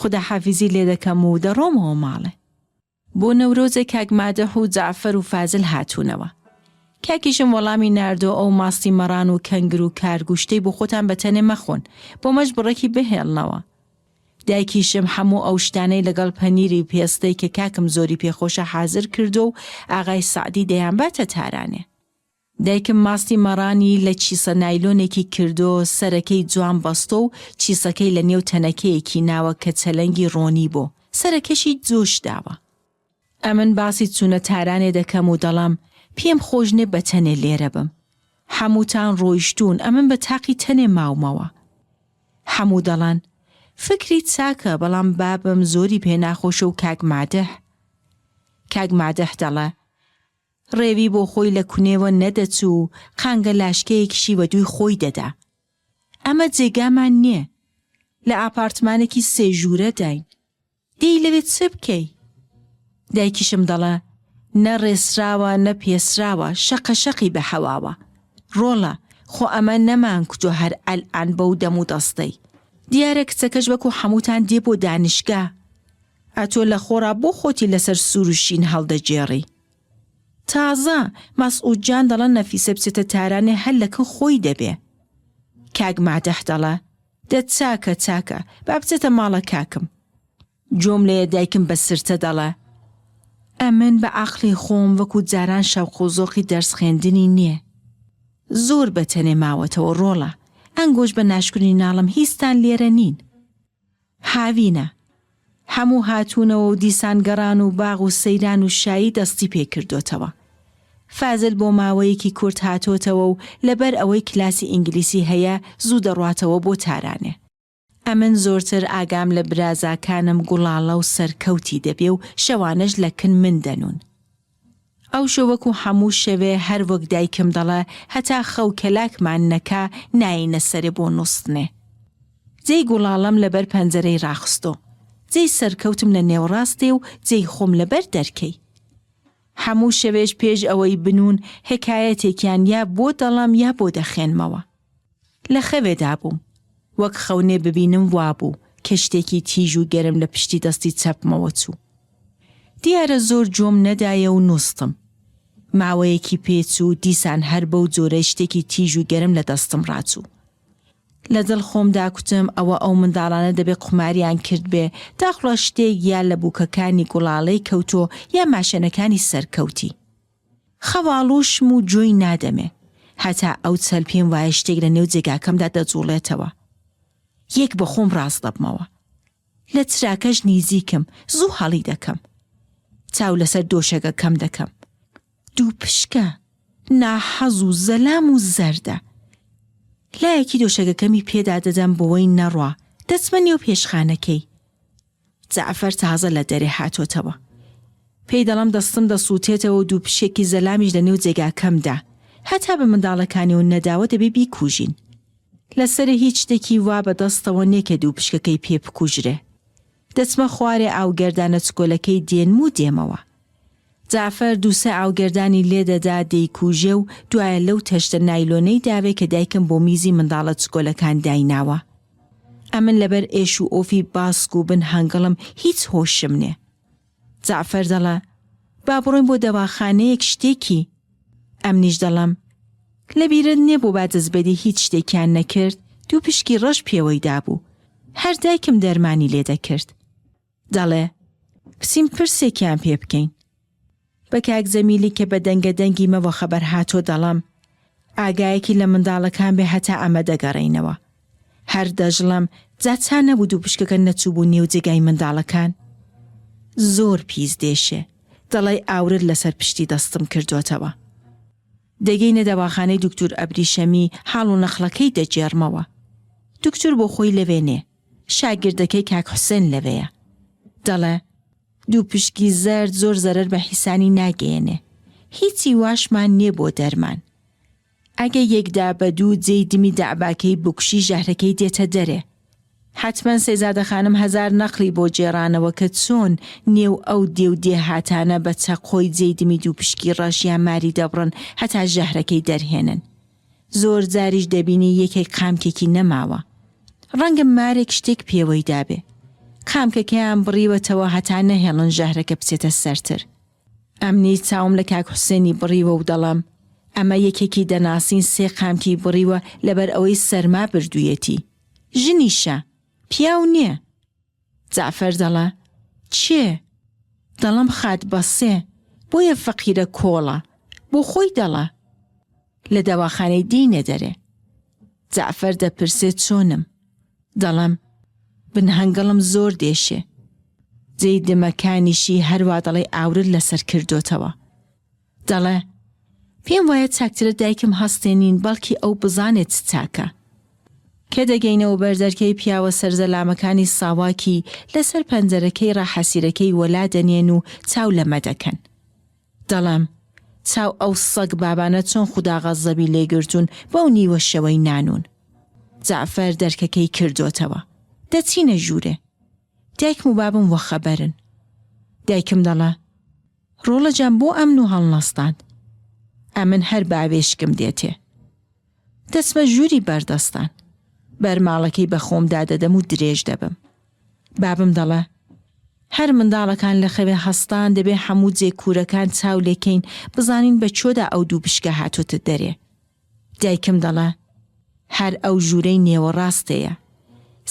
خوداحافیزی لێ دەکەم و دەڕۆمەوە ماڵێ. بۆ نەورۆزێ کاک مادح و جەعفەر و فازل هاتوونەوە. کاکیشم وەڵامی ناردۆ ئەو ماستی مەڕان و کەنگر و کارگ و شتەی بۆ خۆتان بە تەنێ مەخۆن، بۆ مەش بڕێکی بهێڵنەوە. دایکیشم حەموو ئەو شتانەی لەگەڵ پەنیری پێستەی کە کاکم زۆری پێ خۆشە حازر کردووە و ئاغای سەعدی دەیانباتە تارانێ. دایکم ماستی مەڕانی لە چیسە نایلۆنێکی کردۆ سەرەکەی جوان بەستۆ و چیسەکەی لە نێو تەنەکەیەکی ناوە کە چەلەنگی ڕۆنی بۆ سەرەکەشی جۆش داوە. ئەمن باسی چوونە تارانێ دەکەم و دەڵەم پێم خۆش نێ بە تەنێ لێرە بم. حەمووتان ڕۆیشتوون ئەمن بە تاقی تەنێ ماومەوە. حەموو دەڵەن فکری چاکە بەڵام بابم زۆری پێ ناخۆشە و کاک مادح. کاک مادح دەڵێ ڕێوی بۆ خۆی لە کونێوە نەدەچوو و قانگە لاشکەیەکیشی وە دووی خۆی دەدا. ئەمە جێگامان نیە. لە ئاپارتمانێکی سێ ژوورە داین. دێی لەوێ چ بکەی؟ دایکیشم دەڵێ، نە ڕێسراوە نە پێسراوە، شەقە شەقی بە حەواوە. ڕۆڵە! خۆ ئەمە نەمانکوتوە هەر ئەلئان بەو دەم و دەستەی. دیارە کچەکەش وەکو حەمووتان دێ بۆ دانشگا. ئەتۆ لە خۆڕا بۆ خۆتی لەسەر سوور و شین هەڵدەگێڕی. تازە، مەسعود جان دەڵە نەفیسە بچێتە تارانێ هەر لە کن خۆی دەبێ. کاک مادح دەڵە، دە چاکە چاکە، با بچێتە ماڵە کاکم. گوێم لێیە دایکم بە سرتە دەڵێ، ئەمن بە عەقڵی خۆم وەکوو جاران شەوق و زۆقی دەرس خوێندنی نییە. زۆر بە تەنێ ماوەتەوە ڕۆڵە، ئەنگۆش بە ناشکورنی ناڵم هیچتان لێرە نین. هاوینە. هەموو هاتوونەوە و دیسان گەڕان و باغ و سەیران و شایی دەستی پێ کردۆتەوە. فازل بۆ ماوەیەکی کورت هاتۆتەوە و لەبەر ئەوەی کلاسی ئینگلیسی هەیە زوو دەڕواتەوە بۆ تارانێ. ئەمن زۆرتر ئاگام لە برازاکانم گوڵاڵە و سەرکەوتی دەبێ و شەوانەش لە کن من دەنوون. ئەوشۆ وەکوو حەموو شەوێ هەر وەک دایکم دەڵێ هەتا خەو کەلاکمان نەکا نایەینە سەرێ بۆ نووستنێ. جێی گوڵاڵەم لە بەر پەنجەرەی ڕاخستۆ. جێی سەرکەوتم لە نێوڕاستێ و جێی خۆم لە بەر دەرکەی. حەموو شەوێش پێش ئەوەی بنوون حکایەتێکیان یا بۆ دەڵێم یا بۆ دەخوێنمەوە. لە خەوێدا بووم. وەک خەونێ ببینم وابوو کە شتێکی تیژ و گەرم لە پشتی دەستی چەپمەوە چوو. دیارە زۆر جۆم نەدایە و نووستم. ماوەیەکی پێ چوو دیسان هەر بەو جۆرە شتێکی تیژ و گەرم لە دەستم ڕاچوو. لە دڵ خۆمدا کوتم ئەوە ئەو منداڵانە دەبێ قوماریان کردبێ داخڵە شتێک یا لە بووکەکانی گوڵاڵەی کەوتۆ یا ماشێنەکانی سەرکەوتی. خەواڵووشم و جۆی نادەمێ. هەتا ئەو چەل پێم وایە شتێک لە نێو جێگاکەمدا دەجووڵێتەوە. یەک بە خۆم ڕاست دەبمەوە. لە چراکەش نیزیکم، زوو هەڵی دەکەم. چاو لەسەر دۆشەگەکەم دەکەم. دووپشکە، ناحەز و زەلام و زەردە. لایەکی دۆشەگەکەمی پێدا دەدەم بۆوەی نەڕوا، دەچمە نێو پێشخانەکەی. جەعفەر تازە لە دەرێ هاتۆتەوە. پێی دەڵێم دەستم دەسووتێتەوە و دووپشکێکی زەلامیش لە نێو جێگاکەمدا. هەتا بە منداڵەکانیەوە نەداوە دەبێ بیکوژین. لە سەرێ هیچ شتێکی وا بە دەستەوە نیە کە دووپشکەکەی پێ بکوژرێ. دەچمە خوارێ ئاوگەردانە چکۆلەکەی دێنم و دێمەوە. جەعفەر دووسێ ئاوگەردانی لێ دەدا دەیکوژێ و دوایە لەو تەشتە نایلۆنەی داوێ کە دایکم بۆ میزی منداڵە چکۆلەکان دایناوە. ئەمن لەبەر ئێش و ئۆفی باسک و بن هەنگڵم هیچ هۆشم نێ. جەعفەر دەڵێ با بڕۆین بۆ دەواخانەیەک شتێکی. ئەمنیش دەڵێم لەبیرت نێ بۆ باجەزبەدی هیچ شتێکیان نەکرد دووپشکی ڕەش پێوەی دابوو هەر دایکم دەرمانی لێ دەکرد. دەڵێ، بچین پرسێکیان پێ بکەین. بە کاک جەمیلی کە بە دەنگە دەنگی مە وەخەبەر هاتۆ دەڵێم، ئاگایەکی لە منداڵەکان بێ هەتا ئەمە دەگەڕێینەوە. هەر دەشڵێم، جا چا نەبوو دووپشکەکە نەچووبوو نێو جێگای منداڵەکان؟ زۆر پیس دێشێ، دەڵێی ئاورت لەسەر پشتی دەستم کردۆتەوە. دەگەینە دەواخانەی دوکتور ئەبریشەمی، حاڵ و نەخڵەکەی دەگێڕمەوە. دوکتور بۆ خۆی لەوێ نێ. شاگردەکەی کاک حوسێن لەوێیە. دەڵێ، دووپشکی زەرد زۆر زەرەر بە حیسانی ناگەیەنێ. هیچی واشمان نیە بۆ دەرمان. ئەگە یەک دا بە دوو جێی دمی دەعباکەی بکوشی ژەهرەکەی دێتە دەرێ. حەتمەن سەیزادە خانم هەزار نەقڵی بۆ گێڕانەوە کە چۆن نێو ئەو دێ و دێهاتانە بە چەقۆی جێی دمی دووپشکی ڕەش یا ماری دەبڕن هەتا ژەهرەکەی دەرهێنن. زۆر جاریش دەبینی یەکێک قامکێکی نەماوە. ڕەنگە مارێک شتێک پێوەی دابێ. قامکەکەیان بڕیوەتەوە هەتا نەهێڵن ژەهرەکە بچێتە سەرتر. ئەمنیش چاوم لە کاک حوسێنی بڕیوە و دەڵێم، ئەمە یەکێکی دەناسین سێ قامکی بڕیوە لەبەر ئەوەی سەرما بردوویەتی. ژنیشە. پیاو نییە. جەعفەر دەڵێ، کێ؟ دەڵێم خات بەسێ، بۆیە فەقیرە کۆڵە، بۆ خۆی دەڵێ. لە دەواخانەی دێینە دەرێ. جەعفەر دەپرسێ چۆنم؟ دەڵێم، بن هەنگڵم زۆر دێشێ. جێی دمەکانیشی هەروا دەڵێی ئاورت لەسەر کردۆتەوە. دەڵێ، پێم وایە چاکترە دایکم هەستێنین بەڵکی ئەو بزانێ چ چاکە. کە دەگەینەوە بەر دەرکەی پیاوە سەرزەلامەکانی ساواکی لەسەر پەنجەرەکەی ڕا حەسیرەکەی وەلا دەنێن و چاو لەمە دەکەن. دەڵێم، چاو ئەو سەگ بابانە چۆن خودا غەزەبی لێ گرتوون بەو نیوە شەوەی نانوون. جەعفەر دەرکەکەی کردۆتەوە. دەچینە ژوورێ. دایکم و بابم وەخەبەرن. دایکم دەڵێ، ڕۆڵە جان بۆ ئەمن و هەڵنەستاند؟ ئەمن هەر باوێشکم دێتێ. دەچمە ژووری بەردەستان. بەرماڵەکەی بە خۆمدا دەدەم و درێژ دەبم. بابم دەڵێ، هەر منداڵەکان لە خەوێ هەستان دەبێ حەموو جێ کوورەکان چاو لێ کەین بزانین بە کوێدا ئەو دووپشکە هاتۆتە دەرێ. دایکم دەڵێ، هەر ئەو ژوورەی نێوەڕاستێیە.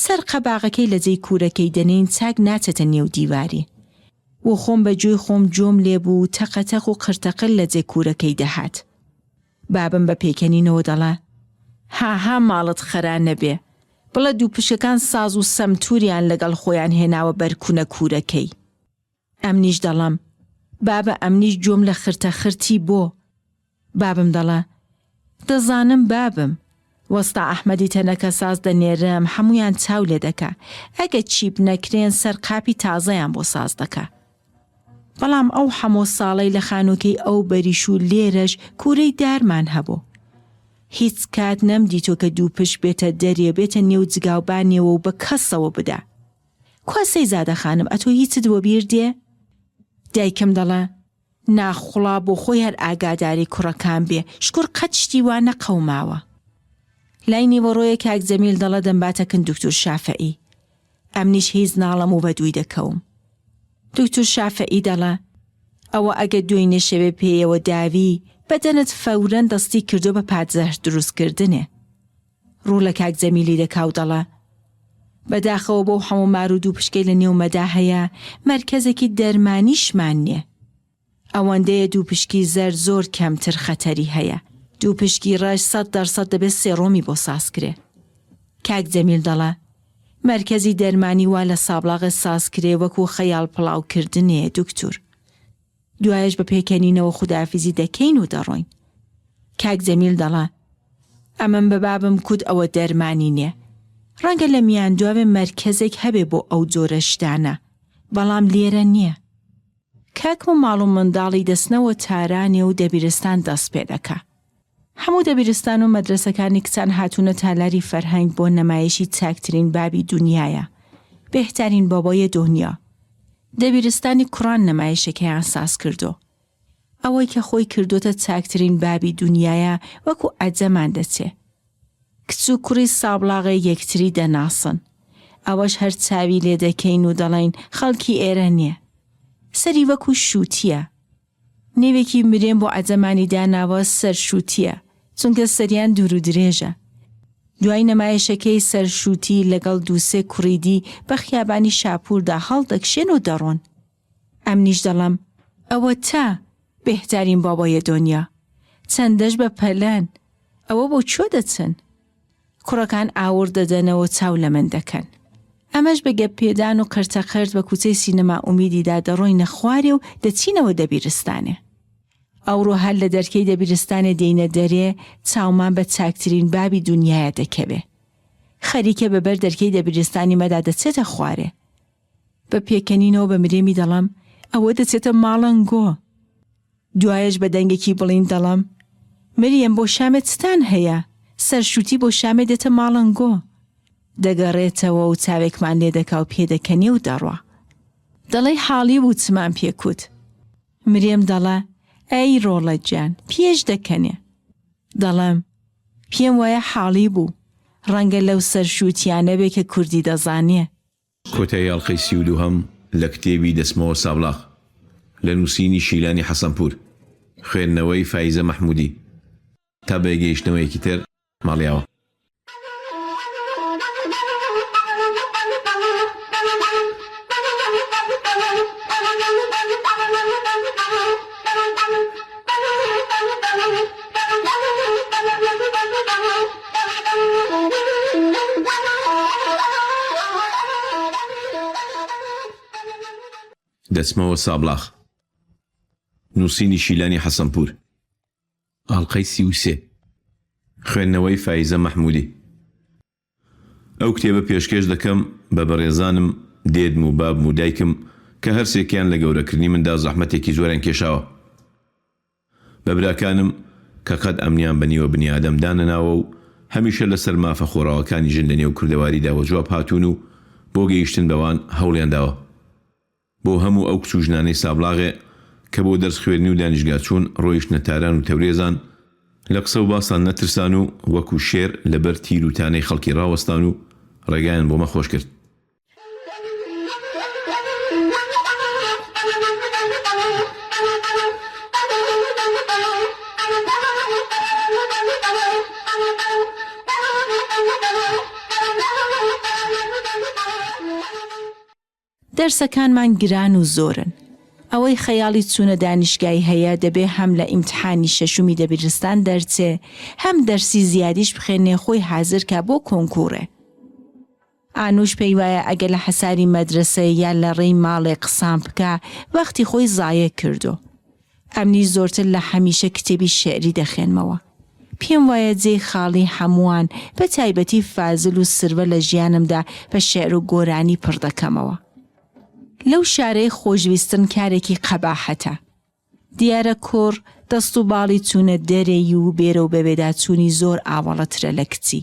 سەر قەباغەکەی لە جێی کوورەکەی دەنێین چاک ناچێتە نێو دیواری. و خۆم بە گوێی خۆم گوێم لێ بوو تەقەتەق و قرتەقرت لە جێ کوورەکەی دەهات. بابم بە پێکەنینەوە دەڵێ، هاها ماڵت خەرا نەبێ، بڵێ دووپشکەکان ساز و سەمتووریان لەگەڵ خۆیان هێناوە بەر کونە کوورەکەی. ئەمنیش دەڵێم، بابە ئەمنیش گوێم لە خرتە خرتی بۆ. بابم دەڵێ، دەزانم بابم، وەستا ئەحمەدی تەنەکەساز دەنێرم حەموویان چاو لێ دەکا، ئەگە چیپ نەکرێن سەر قاپی تازەیان بۆ ساز دەکا. بەڵام ئەو حەمۆ ساڵەی لە خانووکەی ئەو بەریش و لێرەش کوورەی دارمان هەبوو. هیچ کات نەمدیتۆ کە دووپشک بێتە دەرێ بێتە نێو جگاوبانێوە و بە کەسەوە بدا. کوا سەیزادە خانم ئەتۆ هیچت وەبیر دێ؟ دایکم دەڵێ، نا خوڵا بۆ خۆی هەر ئاگاداری کوڕەکان بێ، شکور قەت شتی وا نەقەوماوە. لای نیوەڕۆیە کاک جەمیل دەڵێ دەمباتە کن دوکتور شافعی. ئەمنیش هیچ ناڵێم و بەدووی دەکەوم. دوکتور شافعی دەڵێ، ئەوە ئەگە دوێنێ شەوێ پێیەوە داوی، بەدەنت فەورەن دەستی کردوە بە پادزەهر دروست کردنێ. ڕوو لە کاک جەمیلی دەکا و دەڵێ، بەداخەوە بەو حەموو مار و دووپشکەی لە نێو مەدا هەیە، مەرکەزێکی دەرمانیشمان نیە. ئەوەندەیە دووپشکی زەرد زۆر کەمتر خەتەری هەیە، دووپشکی ڕەش سەت دەرسەد دەبێ سێڕۆمی بۆ ساز کرێ. کاک جەمیل دەڵێ، مەرکەزی دەرمانی وا لە سابڵاغێ ساز کرێ وەکوو خەیاڵ پڵاو کردنێ دوکتور. دوایەش بە پێکەنینەوە خودافیزی دەکەین و دەڕۆین. کاک جەمیل دەڵێ، ئەمن بە بابم کوت ئەوە دەرمانی نیە. ڕەنگە لە میاندواوێ مەرکەزێک هەبێ بۆ ئەو جۆرە شتانە، بەڵام لێرە نیە. کاکم و ماڵ و منداڵی دەچنەوە تارانێ و دەبیرستان دەست پێ دەکا. هەموو دەبیرستان و مەدرەسەکانی کچان هاتوونە تالاری فەرهەنگ بۆ نەمایشی چاکترین بابی دونیایە، بێهترین بابای دونیا. دەبیرستانی کوڕان نەمایشەکەیان ساز کردۆ. ئەوەی کە خۆی کردۆتە چاکترین بابی دونیایە وەکوو عەجەمان دەچێ. کچ و کوڕی سابڵاغێ یەکتری دەناسن. ئەوەش هەر چاوی لێ دەکەین و دەڵێین خەڵکی ئێرە نیە. سەری وەکوو شووتییە. نێوێکی مرێم بۆ عەجەمانی داناوە سەرشووتییە، چونکە سەریان دوور و درێژە. دوای نەمایشەکەی سەرشووتی لەگەڵ دووسێ کوڕی دی بە خیابانی شاپووردا هەڵدەکشێن و دەڕۆن. ئەمنیش دەڵێم ئەوەتا بێهترین بابای دۆنیا. چەندەش بە پەلەن. ئەوە بۆ کوێ دەچن؟ کوڕەکان ئاوڕ دەدەنەوە و چاو لە من دەکەن. ئەمەش بە گەپ پێدان و قرتەقرت بە کوچەی سینەما ئومیدیدا دەڕۆینە خوارێ و دەچینەوە دەبیرستانێ. ئەوڕۆ هەر لە دەرکەی دەبیرستانێ دێینە دەرێ، چاومان بە چاکترین بابی دونیایە دەکەوێ. خەریکە بە بەر دەرکەی دەبیرستانی مەدا دەچێتە خوارێ. بە پێکەنینەوە بە مرێمی دەڵێم، ئەوە دەچێتە ماڵەنگۆ. دوایەش بە دەنگێکی بڵیند دەڵێم، مریەم بۆ شامێ چتان هەیە؟ سەرشووتی بۆ شامێ دێتە ماڵەنگۆ. دەگەڕێتەوە و چاوێکمان لێ دەکا و پێدەکەنێ و دەڕوا. دەڵێی حاڵی بوو چمان پێ کوت. مرێم دەڵێ، ئەی ڕۆڵە گیان، پێش دەکەنێ. دەڵێم، پێم وایە حاڵی بوو. ڕەنگە لەو سەرشووتیانە بێ کە کوردی دەزانێ. کۆتایی ئەڵقەی 32 هەم لە کتێبی دەچمەوە سابڵاغ لە نووسینی شیلانی حەسەنپوور، خوێندنەوەی فایزە مەحموودی. تا بەیەکگەیشتنەوەیەکی تر، ماڵیاوا. دەچمەوە سابڵاغ. نووسینی شیلانی حەسەنپوور. ئاڵقەی 33. خوێندنەوەی فایزە مەحموودی. ئەو کتێبە پێشکێش دەکەم بە بەڕێزانم دێدم و بابم و دایکم کە هەرسێکیان لە گەورەکردنی مندا زەحمەتێکی زۆریان کێشاوە. بە براکانم کە قەت ئەمنیان بە نیوە بنیادەم دانەناوە و هەمیشە لەسەر مافە خۆڕاوەکانی ژن لە نێو کوردەواریدا وەجواب هاتوون و بۆ گەیشتن بەوان هەوڵیان داوە. بۆ هەموو ئەو کچ و ژنانەی سابڵاغێ کە بۆ دەرس خوێندنی و دانیشگا چوون ڕۆیشتنە تاران و تەورێزان. لە قسە و باسان نەترسان و وەکوو شێر لە بەر تیر و تانەی خەڵکی ڕاوەستان و ڕێگایان بۆ مە خۆش کرد. دەرسەکانمان گران و زۆرن. ئەوەی خەیاڵی چوونە دانیشگای هەیە دەبێ هەم لە ئیمتحانی شەشومی دەبیرستان دەرچێ هەم دەرسی زیادیش بخوێنێ خۆی حازر کا بۆ کۆنکوڕێ. ئانوش پێی وایە ئەگەر لە حەساری مەدرەسەی یا لە ڕێی ماڵێ قسان بکا وەختی خۆی زایە کردۆ. ئەمنیش زۆرتر لە هەمیشە کتێبی شیعری دەخوێنمەوە. پێم وایە جێی خاڵی هەمووان بە تایبەتی فازل و سروە لە ژیانمدا بە شیعر و گۆرانی پڕ دەکەمەوە. لەو شارەی خۆشویستن کارێکی قەباحەتە. دیارە کوڕ دەست و باڵی چوونە دەرێی و بێرە و بەوێدا چوونی زۆر ئاوەڵەترە لە کچی.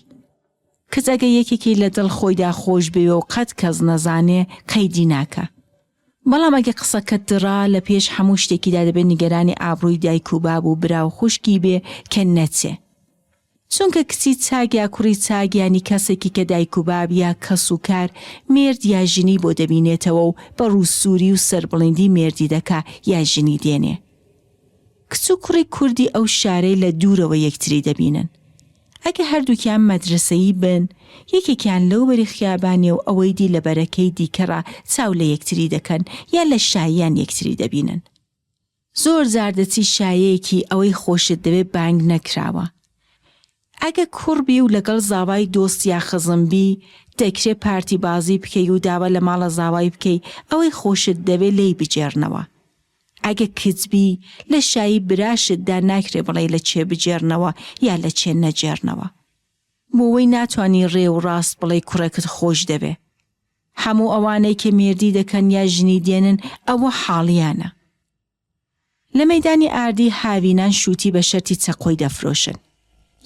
کچ ئەگە یەکێکی لە دڵ خۆیدا خۆش بوێ و قەت کەس نەزانێ قەیدی ناکا. بەڵام ئەگە قسەکەت دڕا لە پێش هەموو شتێکیدا دەبێ نیگەرانی ئابڕووی دایک و باب و برا و خوشکی بێ کە نەچێ. چونکە کچی چاک یا کوڕی چاک یانی کەسێکی کە دایک و باب یا کەس و کار مێرد یا ژنی بۆ دەبینێتەوە و بە ڕووسووری و سەربڵیندی مێردی دەکا یا ژنی دێنێ. کچ و کوڕی کوردی ئەو شارەی لە دوورەوە یەکتری دەبینن. ئەگە هەردووکیان مەدرەسەیی بن، یەکێکیان لەو بەری خیابانێ و ئەوەی دی لە بەرەکەی دیکەڕا چاو لە یەکتری دەکەن یا لە شاییان یەکتری دەبینن. زۆر جار دەچی شایەیەکی ئەوەی خۆشت دەوێ بانگ نەکراوە. ئەگە کوڕ بی و لەگەڵ زاوای دۆست یا خزم بی، دەکرێ پارتی بازی بکەی و داوا لە ماڵە زاوای بکەی ئەوەی خۆشت دەوێ لێی بگێڕنەوە. ئەگە کچ بی، لە شایی براشت دا ناکرێ بڵێی لە کێ بگێڕنەوە یا لە کێ نەگێڕنەوە. بۆوەی ناتوانی ڕێ و ڕاست بڵێی کوڕێکت خۆش دەوێ. هەموو ئەوانەی کە مێردی دەکەن یا ژنی دێنن ئەوە حاڵیانە. لە مەیدانی ئاردی هاوینان شووتی بە شەرتی چەقۆی دەفرۆشن.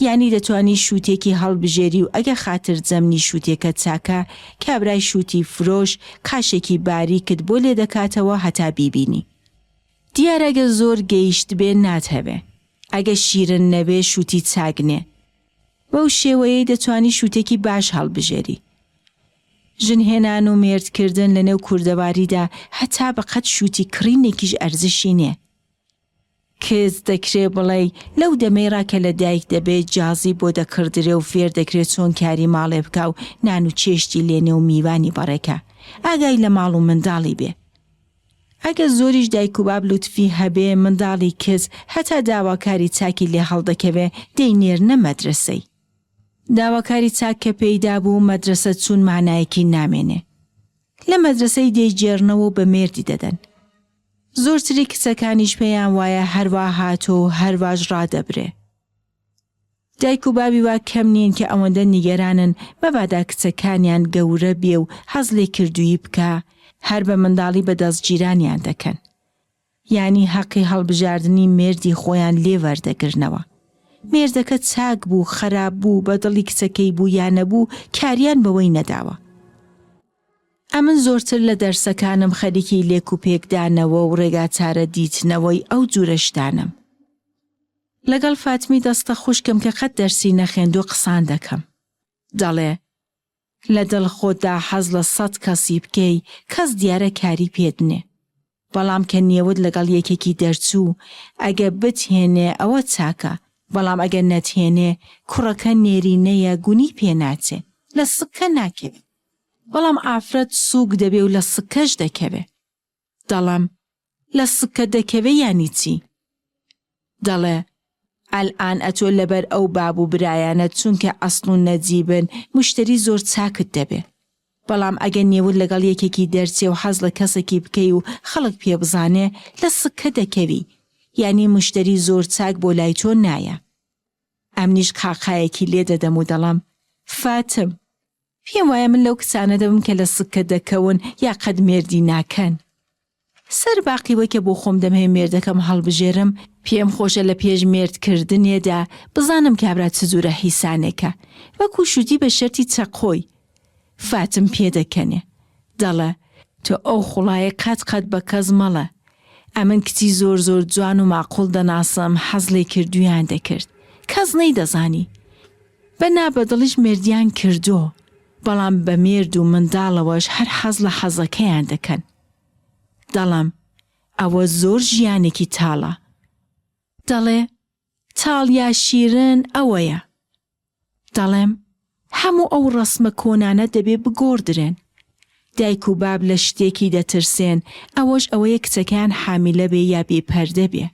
یانی دەتوانی شووتێکی هەڵبژێری و ئەگە خاترجەم نی شووتێکە چاکە، کابرای شووتی فرۆش قاشێکی باریکت بۆ لێ دەکاتەوە هەتا بیبینی. دیارە ئەگە زۆر گەیشتبێ ناتهەوێ. ئەگە شیرن نەبێ شووتی چاک نێ. بەو شێوەیەی دەتوانی شووتێکی باش هەڵبژێری. ژن هێنان و مێرد کردن لە نێو کوردەواریدا هەتا بە قەد شووتی کڕینێکیش ئەرزشی نێ. کچ دەکرێ بڵێی لەو دەمەی ڕا کە لە دایک دەبێ جازی بۆ دەکڕدرێ و فێر دەکرێ چۆن کاری ماڵێ بکا و نان و چێشتی لێنێ و میوانی بەڕێکا. ئاگای لە ماڵ و منداڵی بێ. ئەگەر زۆریش دایک و باب لوتفی هەبێ منداڵی کچ هەتا داواکاری چاکی لێ هەڵدەکەوێ دەینێرنە مەدرەسەی. داواکاری چاک کە پەیدا بوو مەدرەسە چوون مانایەکی نامێنێ. لە مەدرەسەی دەیگێڕنەوە و بە مێردی دەدەن. زۆرتری کچەکانیش پێیان وایە هەروا هاتووە و هەرواش ڕادەبرێ. دایک و بابی وا کەم نین کە ئەوەندە نیگەرانن مەبادا کچەکانیان گەورە بێ و حەز لێ کردوویی بکا هەر بە منداڵی بە دەستگیرانیان دەکەن. یانی هەقی هەڵبژاردنی مێردی خۆیان لێ وەردەگرنەوە. مێردەکە چاک بوو، خەراپ بوو، بە دڵی کچەکەی بوو یا نەبوو کاریان بەوەی نەداوە. ئەمن زۆرتر لە دەرسەکانم خەریکی لێک و پێکدانەوە و ڕێگاچارە دیتنەوەی ئەو جورە شتانەم. لەگەڵ فاتمی دەستە خوشکم کە قەت دەرسی نەخێندوو قسان دەکەم. دەڵێ، لە دڵ خۆتدا حەز لە سەت کەسی بکەی کەس دیارە کاری پێت نێ. بەڵام کە نێوت لەگەڵ یەکێکی دەرچوو ئەگە بتهێنێ ئەوە چاکە، بەڵام ئەگە نەتهێنێ کوڕەکە نێرینەیە گونی پێ ناچێ، لە سکە ناکەوێ. بەڵام ئافرەت سووک دەبێ و لە سکەش دەکەوێ. دەڵێم، لە سکە دەکەوێ یانی چی؟ دەڵێ، ئەلئان ئەتۆ لەبەر ئەو باب و برایانەت چونکە ئەسڵ و نەجیبن مشتەری زۆر چاکت دەبێ. بەڵام ئەگە نێوت لەگەڵ یەکێکی دەرچێ و حەز لە کەسێکی بکەی و خەڵک پێ بزانێ لە سکە دەکەوی یانی مشتەری زۆر چاک بۆ لای تۆ نایە. ئەمنیش قاقایەکی لێ دەدەم و دەڵێم، فاتم! پێم وایە من لەو کچانە دەبم کە لە سکە دەکەون یا قەت مێردی ناکەن. سەر باقی وەی کە بۆ خۆم دەمهەوێ مێردەکەم هەڵبژێرم، پێم خۆشە لە پێش مێرد کردنێدا بزانم کابرا چ جورە حیسانێکە. وەکوو شووتی بە شەرتی چەقۆی. فاتم پێدەکەنێ. دەڵێ، تۆ ئەو خوڵایە قەت قەت بە کەس مەڵێ. ئەمن کچی زۆر زۆر جوان و ماقوڵ دەناسم حەز لێ کردوویان دەکرد. کەس نەیدەزانی. بە نابەدڵیش مێردیان کردۆ، بەڵام بە مێرد و منداڵەوەش هەر حەز لە حەزەکەیان دەکەن. دەڵێم، ئەوە زۆر ژیانێکی تاڵە. دەڵێ، تاڵ یا شیرن ئەوەیە. دەڵێم، هەموو ئەو ڕەسمە کۆنانە دەبێ بگۆڕدرێن. دایک و باب لە شتێکی دەترسێن، ئەوەش ئەوەیە کچەکەیان حامیلە بێ یا بێ پەردە بێ.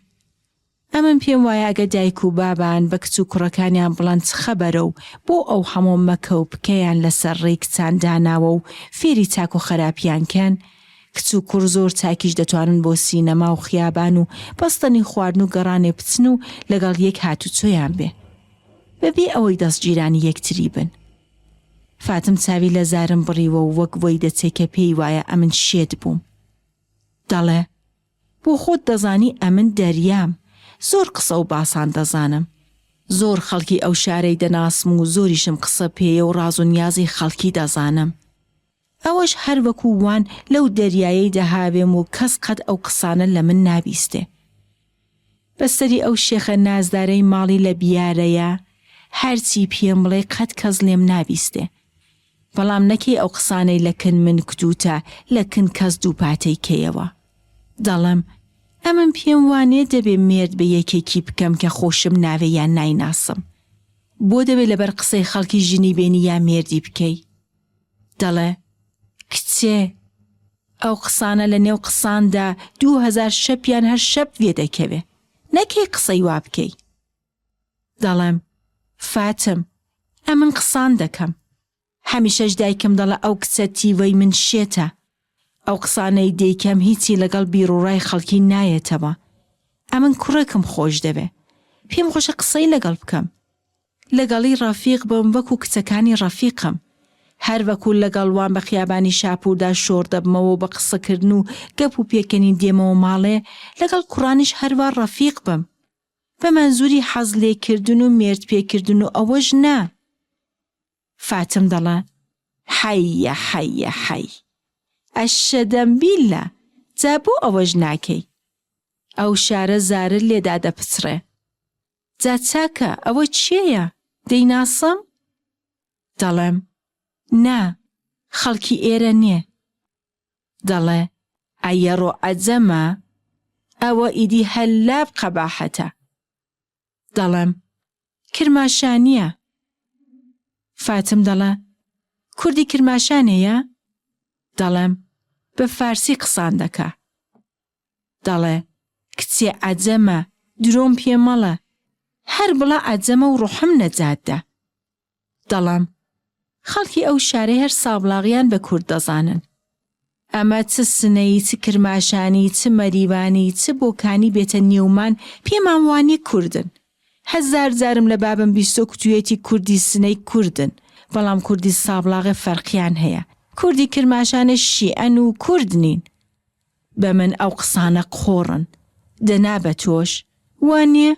ئەمن پێم وایە ئەگەر دایک و بابان بە کچ و کوڕەکانیان بڵێن چ خەبەرە و بۆ ئەو هەموو مەکە و پکەیان لەسەر ڕێی کچان داناوە و فێری چاک و خەراپیان کەن، کچ و کوڕ زۆر چاکیش دەتوانن بۆ سینەما و خیابان و بەستەنی خواردن و گەڕانێ بچن و لەگەڵ یەک هاتوچۆیان بێ. بەبێ ئەوەی دەستگیرانی یەکتری بن. فاتم چاوی لە زارم بڕیوە و وەک وەی دەچێ کە پێی وایە ئەمن شێت بووم. دەڵێ، بۆ خۆت دەزانی ئەمن دەریام، زۆر قسە و باسان دەزانم. زۆر خەڵکی ئەو شارەی دەناسم و زۆریشم قسە پێیە و ڕاز و نیازی خەڵکی دەزانم. ئەوەش هەر وەکوو وان لەو دەریایەی دەهاوێم و کەس قەت ئەو قسانە لە من نابیستێ. بە سەری ئەو شێخە نازدارەی ماڵی لە بیارەیە، هەرچی پێم بڵێی قەت کەس لێم نابیستێ. بەڵام نەکەی ئەو قسانەی لە کن من کوتووتە لە کن کەس دووپاتەی کەیەوە. دەڵێم، ئەمن پێم وانیە دەبێ مێرد بە یەکێکی بکەم کە خۆشم ناوێ یان نایناسم. بۆ دەبێ لەبەر قسەی خەڵکی ژنی بێنی یا مێردی بکەی؟ دەڵێ، کچێ! ئەو قسانە لە نێو قساندا 2000 شەپیان هەر شەپ وێ دەکەوێ. نەکەی قسەی وا بکەی. دەڵێم، فاتم، ئەمن قسان دەکەم. هەمیشەش دایکم دەڵێ ئەو کچە تیوەی من شێتە. ئەو قسانەی دەیکەم هیچی لەگەڵ بیروڕای خەڵکی نایەتەوە. ئەمن کوڕێکم خۆش دەوێ. پێم خۆشە قسەی لەگەڵ بکەم. لەگەڵی ڕەفیق بم وەکو کچەکانی ڕەفیقم. هەر وەکو لەگەڵ وان بە خیابانی شاپووردا شۆڕ دەبمەوە و بە قسەکردن و گەپ و پێکەنین دێمەوە ماڵێ، لەگەڵ کوڕانیش هەروا ڕەفیق بم. بە مەنزووری حەز لێکردن و مێرد پێکردن و ئەوەش نا. فاتم دەڵێ، حەیە حەیە حەی. ئەششەدەم بیللە، جا بۆ ئەوەش ناکەی؟ ئەو شارە زارت لێ دادەپچڕێ. جا چاکە ئەوە کێیە؟ دەیناسم؟ دەڵێم، نا، خەڵکی ئێرە نێ. دەڵێ، ئەیەڕۆ عەجەمە؟ ئەوە ئیدی هەللاب قەباحەتە. دەڵێم، کرماشانییە. فاتم دەڵێ، کوردی کرماشانێیە؟ دەڵێم، بە فارسی قسان دەکا. دەڵێ، کچێ عەجەمە، درۆم پێ مەڵێ، هەر بڵێ عەجەمە و ڕۆحم نەجات دا. دەڵێم، خەڵکی ئەو شارەی هەر سابڵاغیان بە کورد دەزانن. ئەمە چ سنەیی، چ کرماشانی، چ مەریوانی، چ بۆکانی بێتە نێومان پێمان وانیە کوردن. هەزار جارم لە بابم بیستۆ کوتویەتی کوردی سنەی کوردن، بەڵام کوردی سابڵاغێ فەرقیان هەیە. کوردی کرماشانێ شیعەن و کورد نین. بە من ئەو قسانە قۆڕن. دەنا بە تۆش وا نیە؟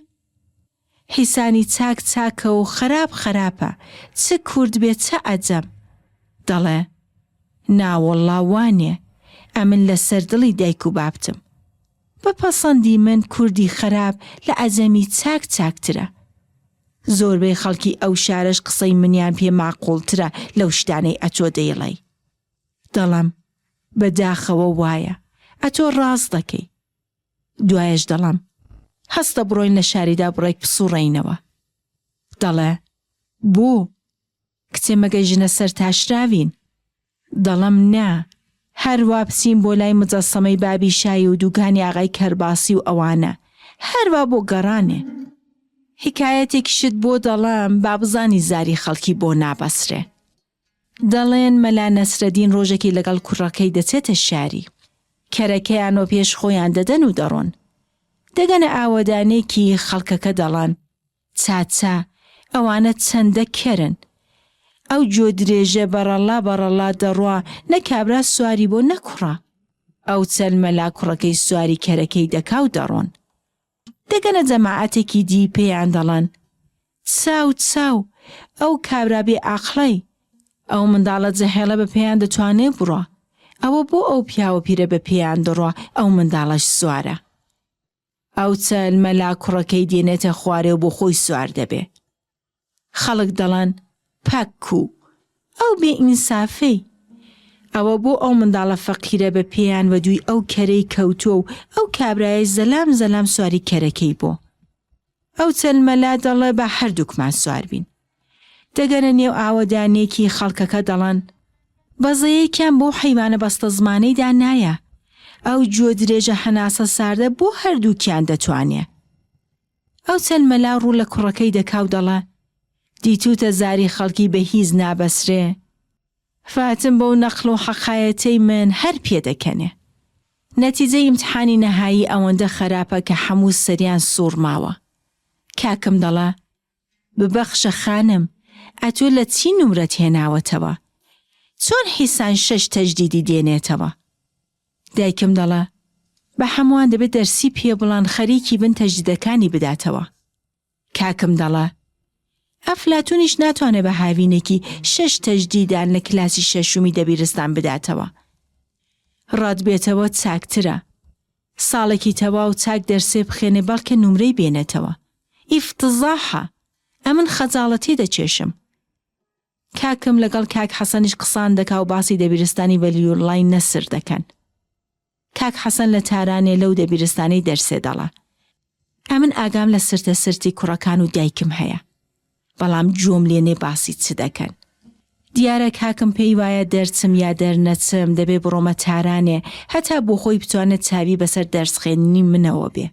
حیسانی چاک چاکە و خەراپ خەراپە چ کورد بێ چ عەجەم. دەڵێ، نا وەڵڵا وا نیە، ئەمن لە سەر دڵی دایک و بابتم. بە پەسەندی من کوردی خەراپ لە عەجەمی چاک چاکترە. زۆربەی خەڵکی ئەو شارەش قسەی منیان پێ ماقووڵترە لەو شتانەی ئەتۆ دەیڵێی. دەڵێم، بە داخەوە وایە. ئەتۆ ڕاست دەکەی. دوایەش دەڵێم، هەستە بڕۆین لە شاریدا بڕێک بسوڕێینەوە. دەڵێ، بۆ؟ کچێ مەگە ژنە سەرتاشراوین؟ دەڵێم، نا، هەر وا بچین بۆ لای مجەسەمەی بابی شای و دووکانی ئاغای کەرباسی و ئەوانە، هەر وا بۆ گەڕانێ. حیکایەتێکیشت بۆ دەڵێم با بزانی زاری خەڵکی بۆ نابەسرێ. دەڵێن مەلا نەسرەدین ڕۆژێکی لەگەڵ کوڕەکەی دەچێتە شاری. کەرەکەیان وە پێش خۆیان دەدەن و دەڕۆن. دەگەنە ئاوەدانێکی خەڵکەکە دەڵێن، چاچا، ئەوانە چەندە کەرن. ئەو گوێ درێژە بەڕەڵا بەڕەڵا دەڕوا نە کابرا سواری بۆ نە کوڕە. ئەو چەند مەلا کوڕەکەی سواری کەرەکەی دەکا و دەڕۆن. دەگەنە جەماعەتێکی دی پێیان دەڵێن، چاو چاو، ئەو کابرا بێ ئاقڵەی، ئەو منداڵە جەهێڵە بە پێیان دەتوانێ بڕوا، ئەوە بۆ ئەو پیاوە پیرە بە پێیان دەڕوا ئەو منداڵەش سوارە. ئەو چەل مەلا کوڕەکەی دێنێتە خوارێ و بۆ خۆی سوار دەبێ. خەڵک دەڵێن پەک کوو؟ ئەو بێ ئینسافەی! ئەوە بۆ ئەو منداڵە فەقیرە بە پێیان وەدووی ئەو کەرەی کەوتووە و ئەو کابرایەش زەلام زەلام سواری کەرەکەی بۆ. ئەو چەند مەلا دەڵێ با هەردووکمان سوار بین. دەگەنە نێو ئاوەدانییەکی خەڵکەکە دەڵێن بەزەیەکیان بەو حەیوانە بەستەزمانەیدا نایە. ئەو گوێ درێژە هەناسە ساردە بۆ هەردووکیان دەتوانێ. ئەو چەند مەلا ڕوو لە کوڕەکەی دەکا و دەڵێ دیتووتە زاری خەڵکی بە هیچ نابەسرێ. فاتم بەو نەقڵ و حەقایەتەی من هەر پێدەکەنێ. نەتیجەی ئیمتحانی نەهایی ئەوەندە خەراپە کە حەموو سەریان سووڕ ماوە. کاکم دەڵێ، ببەخشە خانم، ئەتۆ لە چی نمرەت هێناوەتەوە؟ چۆن حیسان شەش تەجدیدی دێنێتەوە؟ دایکم دەڵێ، بە حەمووان دەبێ دەرسی پێ بڵێن خەریکی بن تەجدیدەکانی بداتەوە. کاکم دەڵێ، ئەفلاتونیش ناتوانێ بە هاوینێکی شەش تەجدیدان لە کلاسی شەشومی دەبیرستان بداتەوە. ڕەت بێتەوە چاکترە. ساڵێکی تەواو چاک دەرسێ بخێنێ بەڵکە نومرەی بێنێتەوە. ئیفتزاحە! ئەمن خەجاڵەتێ دەکێشم. کاکم لەگەڵ کاک حەسەنیش قسان دەکا و باسی دەبیرستانی وەلیوڵڵای نەسر دەکەن. کاک حەسەن لە تارانێ لەو دەبیرستانەی دەرسێ دەڵا. ئەمن ئاگام لە سرتە سرتی کوڕەکان و دایکم هەیە. بەڵام گوێم لێ نێ باسی چ دەکەن. دیارە کاکم پێی وایە دەرچم یا دەرنەچم دەبێ بڕۆمە تارانێ هەتا بۆخۆی بتوانێ چاوی بەسەر دەرسخوێندنی منەوە بێ.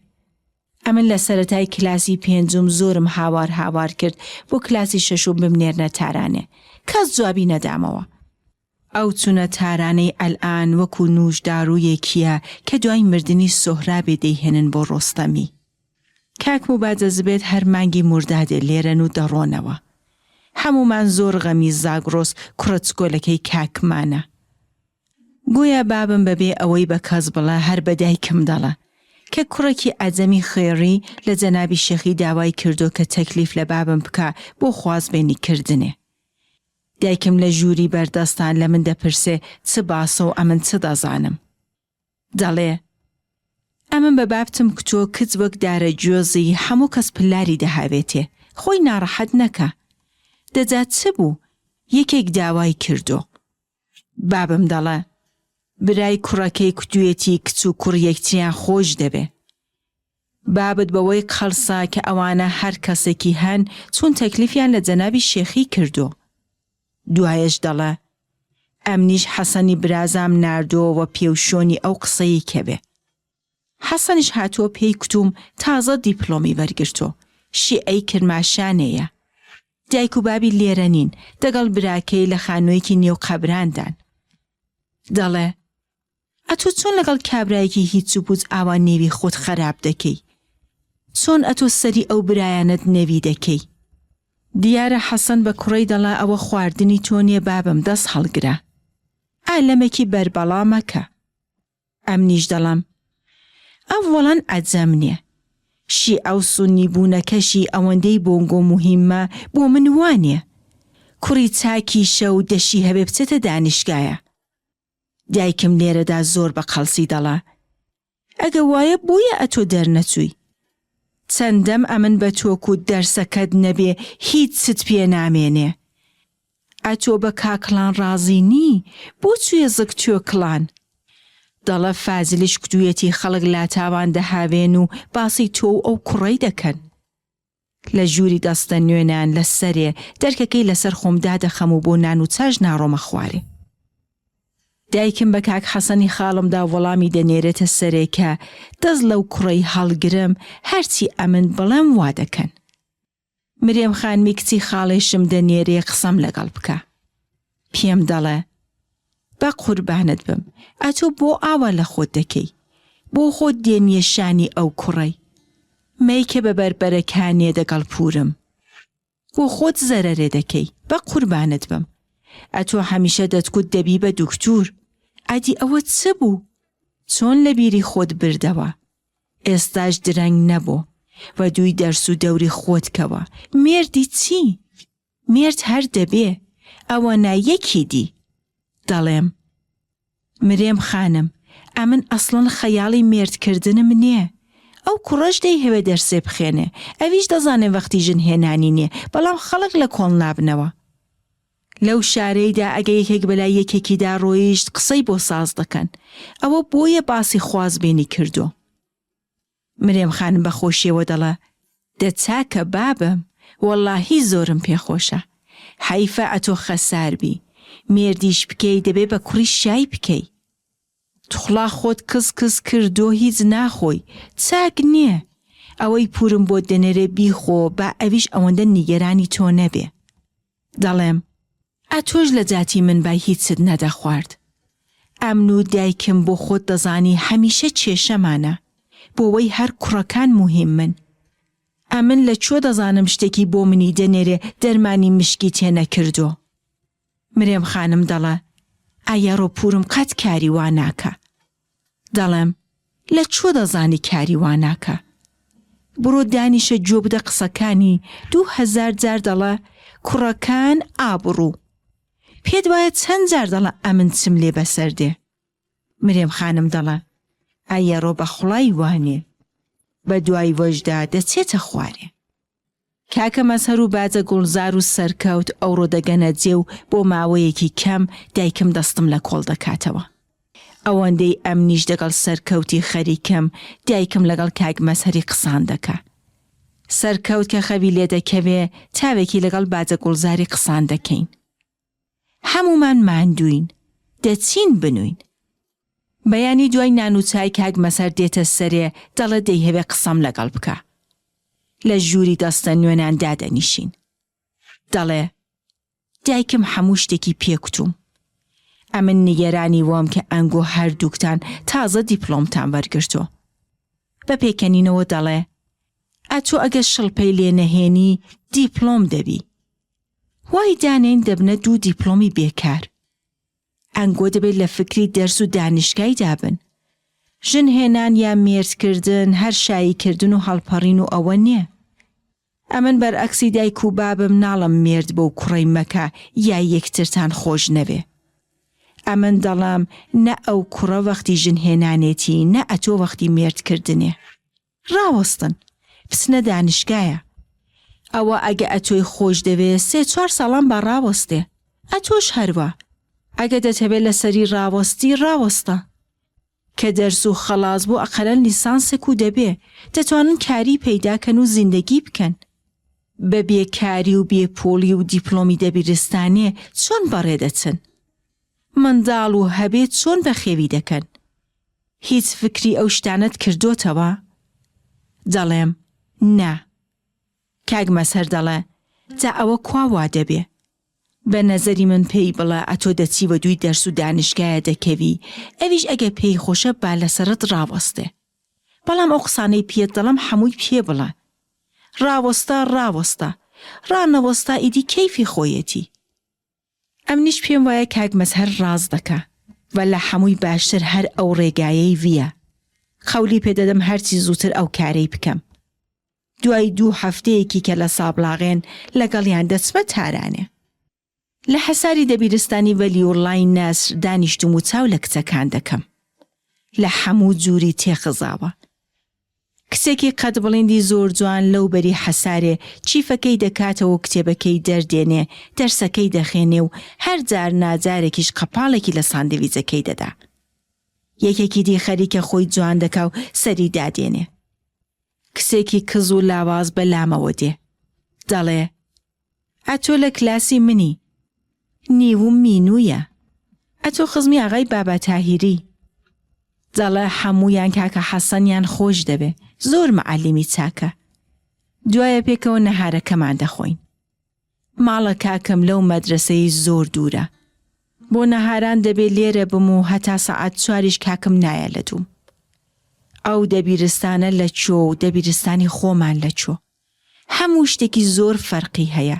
ئەمن لە سەرەتای کلاسی پێنجم زۆرم هاوار هاوار کرد بۆ کلاسی شەشم بمنێرنە تارانێ. کەس جوابی نەدامەوە. ئەو چونە تارانەی ئەلئان وەکوو نووشداروویەکییە کە دوای مردنی سۆهرابێ دەیهێنن بۆ ڕۆستەمی. کاک موبادە زبێت هەر مانگی موردادێ لێرەن و دەڕۆنەوە. هەموومان زۆر غەمی زاگڕۆس کوڕە چکۆلەکەی کاکمانە. گۆیا بابم بە بێ ئەوەی بە کەس بڵێ هەر بە دایکم دەڵێ کە کوڕێکی عەجەمی خوێڕی لە جەنابی شێخی داوای کردۆ کە تەکلیف لە بابم بکا بۆ خوازبێنی کردنێ. دایکم لە ژووری بەردەستان لە من دەپرسێ چ باسە و ئەمن چ دەزانم. دەڵێ، ئەمن بە بابتم کوتوە کچ وەک دارە گوێزی هەموو کەس پلاری دەهاوێتێ، خۆی ناڕەحەت نەکا. دەجا چ بوو؟ یەکێک داوای کردۆ. بابم دەڵێ، برای کوڕەکەی کوتویەتی کچ و کوڕ یەکتریان خۆش دەوێ. بابت بەوەی قەڵسە کە ئەوانە هەر کەسێکی هەن چون تەکلیفیان لە جەنابی شێخی کردۆ. دوایەش دەڵێ ئەمنیش حەسەنی برازام ناردۆ وە پێوشۆنی ئەو قسەی کەوێ. حەسەنیش هاتووە پێی کوتوم تازە دیپلۆمی وەرگرتۆ، شیعەی کرماشانێیە. دایک و بابی لێرە نین، دەگەڵ براکەی لە خانوویەکی نێو قەبراندان. دەڵێ. ئەتۆ چۆن لەگەڵ کابرایەکی هیچ و پوچ ئاوا نێوی خۆت خەراپ دەکەی؟ چۆن ئەتۆ سەری ئەو برایانەت نەوی دەکەی؟ دیارە حەسەن بە کوڕەی دەڵا ئەوە خواردنی تۆ نیە بابم دەست هەڵگرە عالەمێکی بەربەڵا مەکە. ئەمنیش دەڵام ئەوەڵەن عەجەم نیە شیعە و سوننی بوونەکەشی ئەوەندەی بۆنگۆ موهیمە بۆ من وانیە کوڕی چاکیشە و دەشی هەبێ بچێتە دانیشگایە. دایکم لێرەدا زۆر بە قەڵسی دەڵا ئەگە وایە بۆیە ئەتۆ دەرنەچووی؟ چەندەم ئەمن بە تۆ کوت دەرسەکەت نەبێ هیچت پێ نامێنێ. ئەتۆ بە کاکڵان ڕازی نی بۆ چویە زگ تۆکڵان؟ دەڵە فازلیش کوتویەتی خەڵک لاتاوان دەهاوێن و باسی تۆ و ئەو کوڕەی دەکەن. لە ژووری دەستە نوێنان لە سەرێ دەرکەکەی لەسەر خۆم دادەخەم و بۆ نان و چاش ناڕۆمە خوارێ. دایکم بە کاک حەسەنی خاڵمدا وەڵامی دەنێرێتە سەرێ کە دەست لەو کوڕەی هەڵگرم هەرچی ئەمن بڵێم وا دەکەن. مرێم خانمی کچی خاڵێشم دەنێرێ قسەم لەگەڵ بکا. پێم دەڵێ، بە قوربانت بم، ئەتۆ بۆ ئاوا لە خۆت دەکەی؟ بۆ خۆت دێنیە شانی ئەو کوڕەی؟ مەیکە بە بەربەرەکانێ دەگەڵ پوورم. بۆ خۆت زەرەرێ دەکەی، بە قوربانت بم. ئەتۆ هەمیشە دەتگوت دەبی بە دوکتور. ئەدی ئەوە چ بوو؟ چۆن لە بیری خۆت بردەوە؟ ئێستاش درەنگ نەبۆ. وە دووی دەرس و دەوری خۆت کەوە. مێردی چی؟ مێرد هەر دەبێ، ئەوە نا یەکی دی. دەڵێم. مرێم خانم، ئەمن ئەسڵەن خەیاڵی مێرد کردنم نێ. ئەو کوڕەش دەیهەوێ دەرسێ بخێنێ، ئەویش دەزانێ وەختی ژن هێنانی نیە، بەڵام خەڵک لە کۆڵ نابنەوە. لەو شارەیدا ئەگە یەکێک بەلای یەکێکیدا ڕۆیشت قسەی بۆ ساز دەکەن. ئەوە بۆیە باسی خوازبێنی کردووە. مرێم خانم بە خۆشیەوە دەڵێ، دە چاکە بابم، وەڵاهی زۆرم پێ خۆشە. حەیفە ئەتۆ خەسار بی. مێردیش بکەی دەبێ بە کوڕی شای بکەی. توخڵا خۆت کز کز کردۆ هیچ ناخۆی چاک نیە ئەوەی پورم بۆت دەنێرێ بیخۆ با ئەویش ئەوەندە نیگەرانی تۆ نەبێ دەڵێم ئەتۆش لە جاتی من بای هیچت نەدەخوارد ئەمن و دایکم بۆ خۆت دەزانی هەمیشە کێشەمانە بۆوەی هەر کوڕەکان موهیمن ئەمن لە کوێ دەزانم شتێکی بۆ منی دەنێرێ دەرمانی مشکی تێ نەکردۆ. مرێم خانم دەڵێ، ئایەڕۆ پوورم قەت کاری وا ناکا. دەڵێم، لە کوێ دەزانی کاری وا ناکا؟ بڕۆ دانیشە گوێ بدە قسەکانی، 2000 جار دەڵێ، کوڕەکان ئابڕوو. پێت وایە چەند جار دەڵێ ئەمن چم لێ بەسەر دێ؟ مرێم خانم دەڵێ، ئایەڕۆ بە خوڵای وا نێ. بە دوای وەشدا دەچێتە خوارێ. کاکە مەزهەر و باجە گوڵزار و سەرکەوت ئەوڕۆ دەگەنە جێ و بۆ ماوەیەکی کەم دایکم دەستم لە کۆڵ دەکاتەوە. ئەوەندەی ئەمنیش دەگەڵ سەرکەوتی خەریکم، دایکم لەگەڵ کاک مەزهەری قسان دەکا. سەرکەوت کە خەوی لێ دەکەوێ، تاوێکی لەگەڵ باجە گوڵزاری قسان دەکەین. هەموومان ماندووین، دەچین بنووین. بەیانی دوای نان و چای کاک مەزهەر دێتە سەرێ دەڵێ دەیهەوێ قسەم لەگەڵ بکا. لە ژووری دەستە نوێنان دادەنیشین. دەڵێ دایکم هەموو شتێکی پێ کوتووم. ئەمن نیگەرانی وەم کە ئەنگۆ هەردووکتان تازە دیپڵۆمتان وەرگرتۆ. بە پێکەنینەوە دەڵێ ئەتۆ ئەگە شڵپەی لێ نەهێنی دیپڵۆم دەبی. وای دانێین دەبنە دوو دیپڵۆمی بێکار. ئەنگۆ دەبێت لە فکری دەرس و دانیشگای دابن. ژن هێنان یا مێرد کردن هەر شایی کردن و هەڵپەڕین و ئەوە نیە. ئەمن بەرئەکسی دایک و بابم ناڵم مێرد بەو کوڕەی مەکە یا یەکترتان خۆش نەوێ. ئەمن دەڵم نە ئەو کوڕە وەختی ژن هێنانێتی نە ئەتۆ وەختی مێرد کردنێ. ڕاوەستن بچنە دانشگایە ئەوە ئەگە ئەتۆی خۆش دەوێ سێ چوار ساڵان با ڕاوەستێ ئەتۆش هەروا ئەگە دەتەوێ لەسەری ڕاوەستی ڕاوەستە کە دەرس و خەڵاس بوو ئەقەلەن لیسانسێک و دەبێ دەتوانن کاری پەیدا کەن و زیندەگی بکەن بە بێکاری و بێ پوڵی و دیپڵۆمی دەبیرستانێ چۆن بەڕێ دەچن منداڵ و هەبێ چۆن بەخێوی دەکەن هیچ فکری ئەو شتانەت کردۆتەوە؟ دەڵێم، نا. کاک مەزهەر دەڵێ، جا ئەوە کوا وا دەبێ؟ بە نەزەری من پێی بڵێ ئەتۆ دەچی وەدووی دەرس و دانشگایە دەکەوی، ئەویش ئەگە پێی خۆشە با لەسەرت ڕاوەستێ. بەڵام ئەو قسانەی پێت دەڵێم حەمووی پێ بڵێ. ڕاوەستا ڕاوەستا، ڕانەوەستا ئیدی کەیفی خۆیەتی. ئەمنیش پێم وایە کاک مەزهەر ڕاست دەکا و لە حەمووی باشتر هەر ئەو ڕێگایەی ویە. قەولی پێ دەدەم هەرچی زووتر ئەو کارەی بکەم. دوای دوو هەفتەیەکی کە لە سابڵاغێن لەگەڵیان دەچمە تارانێ. لە حەساری دەبیرستانی وەلیوڵڵای نەسر دانیشتووم و چاو لە کچەکان دەکەم. لە حەموو جووری تێخزاوە. کچێکی قەد بڵیندی زۆر جوان لەو بەری حەسارێ چیفەکەی دەکاتەوە و کتێبەکەی دەردێنێ، دەرسەکەی دەخێنێ و هەر جار نا جارێکیش قەپاڵێکی لە ساندڤیجەکەی دەدا. یەکێکی دی خەریکە خۆی جوان دەکا و سەری دادێنێ. کچێکی کز و لاواز بە لامەوە دێ. دەڵێ، ئەتۆ لە کلاسی منی. نیوم مینوویە. ئەتۆ خزمی ئاغای بابا تاهیری. دەڵێ حەموویان کاکە حەسەنیان خۆش دەوێ، زۆر مەعەلیمی چاکە. دوایە پێکەوە نەهارەکەمان دەخۆین. ماڵە کاکەم لەو مەدرەسەی زۆر دوورە. بۆ نەهاران دەبێ لێرە بم و هەتا سەعات چواریش کاکم نایە لە دووم. ئەو دەبیرستانە لە کوێ و دەبیرستانی خۆمان لە کوێ. هەموو شتێکی زۆر فەرقی هەیە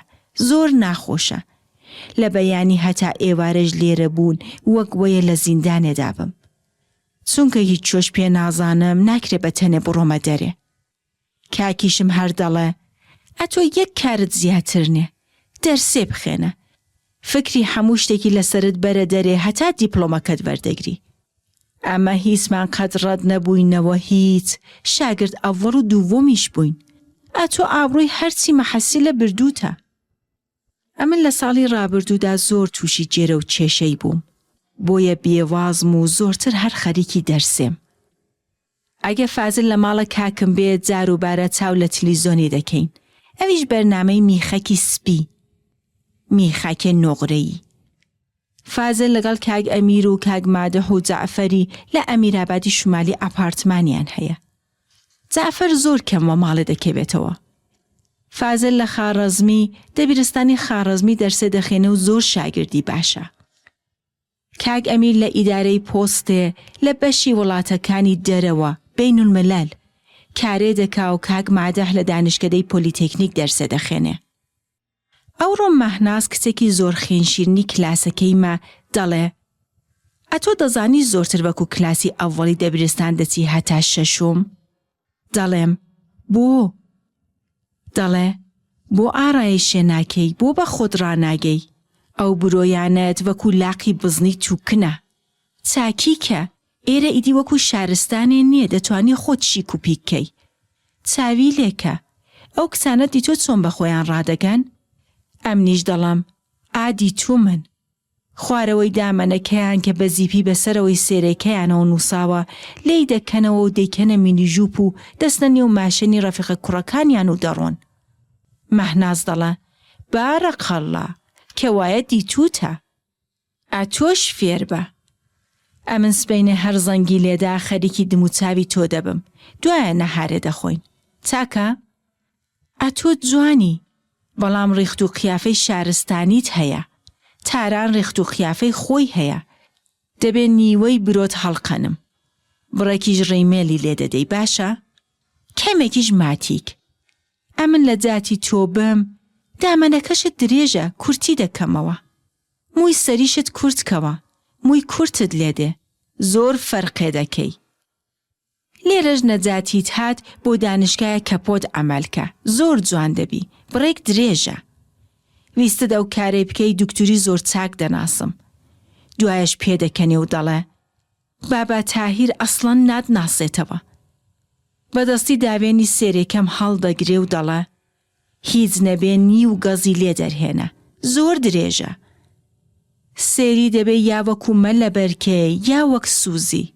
زۆر ناخۆشە لە بەیانی هەتا ئێوارەش لێرە بوون وەک وەیە لە زیندانێدا بم چونکە هیچ چۆش پێ نازانم ناکرێ بە تەنێ بڕۆمە دەرێ کاکیشم هەر دەڵێ ئەتۆ یەک کارت زیاتر نێ دەرسێ بخێنە فکری حەموو شتێکی لەسەرت بەرە دەرێ هەتا دیپڵۆمەکەت وەردەگری. ئەمە هیچمان قەت ڕەت نەبووینەوە هیچ، شاگرد ئەڤەڵ و دووەمیش بووین. ئەتۆ ئابڕووی هەرچی مەحەسیلە بردووتە. ئەمن لە ساڵی ڕابردوودا زۆر تووشی جێرە و کێشەی بووم، بۆیە بێوازم و زۆرتر هەر خەریکی دەرسێم. ئەگە فازل لە ماڵە کاکم بێ جار و بارە چاو لە تلیزۆنی دەکەین، ئەویش بەرنامەی میخەکی سپی، میخاکێ نۆغرەیی. فازل لەگەڵ کاک ئەمیر و کاک مادح و جەعفەری لە ئەمیرابادی شومالی ئاپارتمانیان هەیە. جەعفەر زۆر کەم وە ماڵێ دەکەوێتەوە. فازل لە خاڕەزمی، دەبیرستانی خاڕەزمی دەرسێ دەخێنێ و زۆر شاگردی باشە. کاک ئەمیر لە ئیدارەی پۆستێ لە بەشی وڵاتەکانی دەرەوە، بین الملل، کارێ دەکا و کاک مادح لە دانشکەدەی پۆلیتێکنیک دەرسێ دەخێنێ. ئەوڕۆ مەهناز کچێکی زۆر خێنشیرنی کلاسەکەیمە دەڵێ ئەتۆ دەزانی زۆرتر وەکو کلاسی ئەوەڵی دەبیرستان دەچی هەتا شەشوم؟ دەڵێم بۆ؟ دەڵێ بۆ ئارایشێ ناکەی بۆ بە خۆت ڕاناگەی ئەو برۆیانەت وەکو لاقی بزنی توکنە چاکی کە ئێرە ئیدی وەکو شارستانێ نیە دەتوانی خۆت شیک و پیک کەی چاوی لێکە ئەو کچانە دیتۆ چۆن بە خۆیان ڕادەگەن ئەمنیش دەڵێم ئا دیتومن خوارەوەی دامەنەکەیان کە بە زیپی بەسەرەوەی سێرێکەیانەوە نووساوە لێی دەکەنەوە و دەیکەنە مینیژوپ و دەچنە نێو ماشێنی ڕەفیقە کوڕەکانیان و دەڕۆن. مەهناز دەڵێ، بارەقەڵڵا، کەوایە دیتووتە. ئەتۆش فێر بە. ئەمن سبەینێ هەر زەنگی لێدا خەریکی دموچاوی تۆ دەبم، دوایە نەهارێ دەخۆین. چاکە؟ ئەتۆ جوانی، بەڵام ڕیخت و قیافەی شارستانیت هەیە. تاران ڕیخت و قیافەی خۆی هەیە. دەبێ نیوەی برۆت هەڵقەنم. بڕێکیش ڕیمێلی لێ دەدەی باشە؟ کەمێکیش ماتیک. ئەمن لە جاتی تۆ بم، دامەنەکەشت درێژە، کورتی دەکەمەوە. مووی سەریشت کورت کەوە، مووی کورتت لێ دێ. زۆر فەرقێ دەکەی. لێرەش نەجاتیت هات بۆ دانشگایە کەپۆت عەمەل کە زۆر جوان دەبی بڕێک درێژە ویستت ئەو کارەی بکەی دوکتوری زۆر چاک دەناسم دوایەش پێدەکەنێ و دەڵێ بابا تاهیر ئەسڵەن ناتناسێتەوە بەدەستی داوێنی سێرێکەم هەڵدەگرێ و دەڵێ هیچ نەبێ نیو گەزی لێ دەرهێنە زۆر درێژە سێری دەبێ یا وەکو مە لەبەرکەی یا وەک سوزی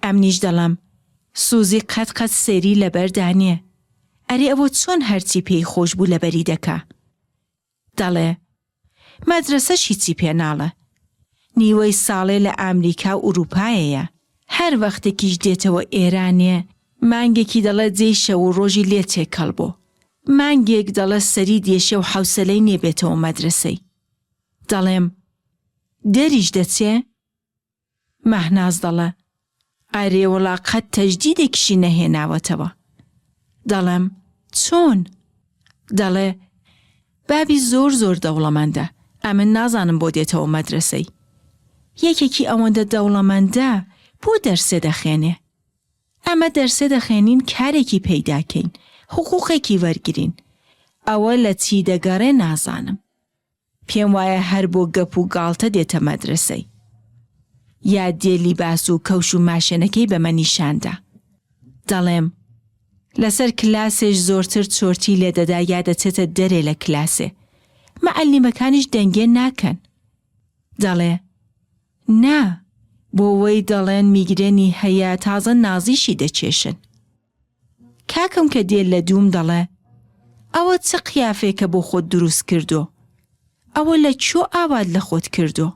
ئەمنیش دەڵێم سوزی قەت قەت سێری لەبەردا نیە ئەرێ ئەوە چۆن هەرچی پێی خۆش بوو لەبەری دەکا دەڵێ مەدرەسەش هیچی پێ ناڵێ. نیوەی ساڵێ لە ئامریکا و ئورووپایەیە. هەر وەختێکیش دێتەوە ئێرانێ، مانگێکی دەڵێ جێی شەو و ڕۆژی لێ تێکەڵ بۆ. مانگێک دەڵێ سەری دێشێ و حەوسەلەی نیە بێتەوە مەدرەسەی. دەڵێم، دەریش دەچێ؟ مەهناز دەڵێ، ئەرێ وەڵا قەت تەجدیدێکیشی نەهێناوەتەوە. دەڵێم، چۆن؟ دەڵێ، بابی زۆر زۆر دەوڵەمەندە، ئەمن نازانم بۆ دێتەوە مەدرەسەی. یەکێکی ئەوەندە دەوڵەمەندە بۆ دەرسێ دەخێنێ؟ ئەمە دەرسێ دەخێنین کارێکی پەیدا کەین، حقووقێکی وەرگرین. ئەوە لە چی دەگەڕێ نازانم. پێم وایە هەر بۆ گەپ و گاڵتە دێتە مەدرەسەی. یا دێ لیباس و کەوش و ماشێنەکەی بەمە نیشان دا. دەڵێم، لەسەر کلاسێش زۆرتر چۆرتی لێ دەدا یا دەچێتە دەرێ لە کلاسێ. مەعەلیمەکانیش دەنگێ ناکەن. دەڵێ، نا، بۆ وەی دەڵێن میگرێنی هەیە تازە نازیشی دەکێشن. کاکم کە دێ لە دووم دەڵێ، ئەوە چ قیافێکە بۆ خۆت دروست کردۆ؟ ئەوە لە کوێ ئاوات لە خۆت کردۆ؟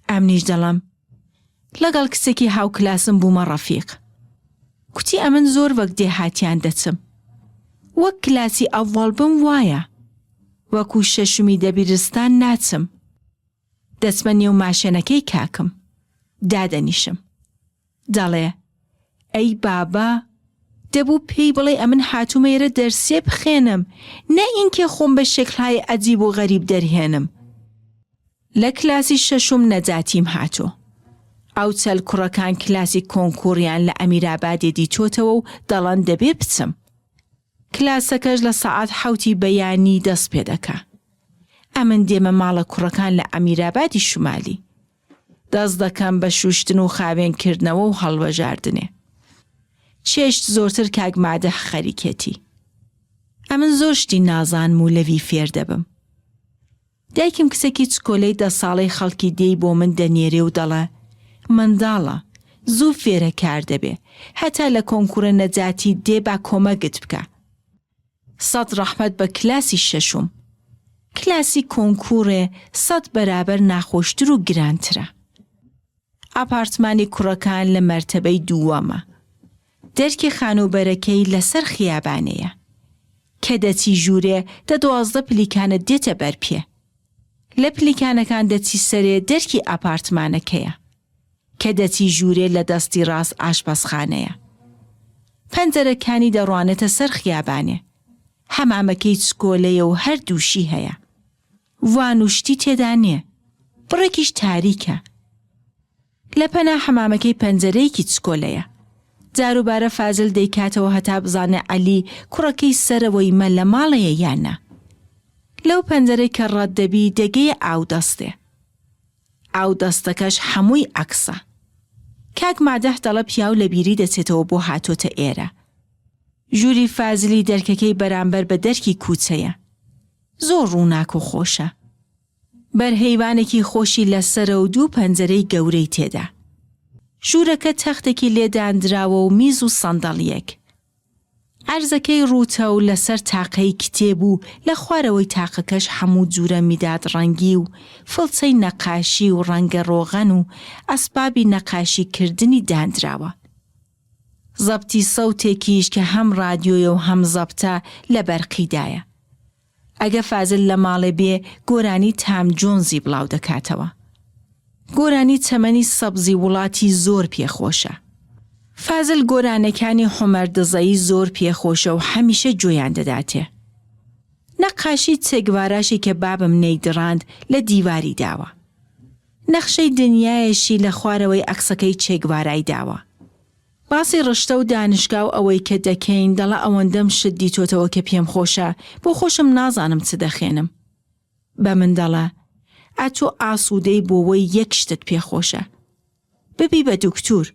ئەمنیش دەڵێم، لەگەڵ کچێکی هاوکلاسم بوومە ڕەفیق. کوتی ئەمن زۆر وەک دێهاتیان دەچم. وەک کلاسی ئەوەڵ بم وایە. وەکوو شەشمی دەبیرستان ناچم. دەچمە نێو ماشێنەکەی کاکم. دادەنیشم. دەڵێ، ئەی بابە، دەبوو پێی بڵێی ئەمن هاتوومە ئێرە دەرسێ بخێنم، نە ئینکێ خۆم بە شێکلهای عەجیب و غەریب دەرهێنم. لە کلاسی شەشوم نەجاتیم هاتۆ. ئەو چەل کوڕەکان کلاسی کۆنکووڕیان لە ئەمیرابادێ دیتۆتەوە و دەڵەن دەبێ بچم. کلاسەکەش لە سەعات حەوتی بەیانی دەست پێ دەکا. ئەمن دێمە ماڵە کوڕەکان لە ئەمیرابادی شومالی. دەست دەکەم بە شووشتن و خاوێن کردنەوە و هەڵبژاردنێ. چێشت زۆرتر کاک مادح خەریکێتی. ئەمن زۆر شتی نازانم و لەوی فێر دەبم. دایکم کچێکی چکۆلەی دە ساڵەی خەڵکی دێی بۆ من دەنێرێ و دەڵێ، منداڵە، زوو فێرە کار دەبێ، هەتا لە کۆنکوورە نەجاتی دێ با کۆمەگت بکا. سەت ڕەحمەت بە کلاسی شەشوم. کلاسی کۆنکووڕێ سەت بەرابەر ناخۆشتر و گرانترە. ئاپارتمانی کوڕەکان لە مەرتەبەی دووەمە. دەرکی خانووبەرەکەی لەسەر خیابانێیە. کە دەچی ژوورێ دە 12 پلیکانت دێتە بەر پێ. لە پلیکانەکان دەچی سەرێ دەرکی ئاپارتمانەکەیە. کە دەچی ژوورێ لە دەستی ڕاست ئاشپەزخانەیە. پەنجەرەکانی دەڕوانێتە سەر خیابانێ. حەمامەکەی چکۆلەیە و هەر دووشی هەیە. ڤان و شتی تێدا نیە. بڕێکیش تاریکە. لە پەنا حەمامەکەی پەنجەرەیەکی چکۆلەیە. جاروبارە فازل دەیکاتەوە هەتا بزانێ عەلی کوڕەکەی سەرەوەی مە لە ماڵێیە یان نا. لەو پەنجەرەی کە ڕەت دەبی دەگەیە ئاودەستێ. ئاودەستەکەش حەمووی عەکسە. کاک مادح دەڵێ پیاو لە بیری دەچێتەوە بۆ هاتۆتە ئێرە. ژووری فازلی دەرکەکەی بەرامبەر بە دەرکی کوچەیە. زۆر ڕووناک و خۆشە. بەر هەیوانێکی خۆشی لەسەرە و دوو پەنجەرەی گەورەی تێدا. ژوورەکە تەختێکی لێ داندراوە و میز و سەندەڵییەک. عەرزەکەی ڕووتە و لەسەر تاقەی کتێب و لە خوارەوەی تاقەکەش حەموو جوورە میداد ڕەنگی و فڵچەی نەقاشی و ڕەنگە ڕۆغەن و ئەسبابی نەقاشی کردنی داندراوە. زەبتی سەوتێکیش کە هەم ڕادیۆیە و هەم زەبتە لە بەرقیدایە. ئەگە فازل لە ماڵێ بێ گۆرانی تام جۆنزی بڵاو دەکاتەوە. گۆرانی چەمەنی سەبزی وڵاتی زۆر پێ خۆشە. فازل گۆرانەکانی حومەر دزەیی زۆر پێ خۆشە و حەمیشە گوێیان دەداتێ. نەقاشی چێگڤاراشی کە بابم نەیدڕاند لە دیواری داوە. نەخشەی دنیایەشی لە خوارەوەی عەکسەکەی چێگڤارای داوە. باسی ڕشتە و دانشگا و ئەوەی کە دەکەین دەڵە ئەوەندەم شت دیتۆتەوە کە پێم خۆشە بۆ خۆشم نازانم چ دەخێنم بە من دەڵە ئەتۆ ئاسوودەی بۆوەی یەک شتت پێ خۆشە ببی بە دوکتور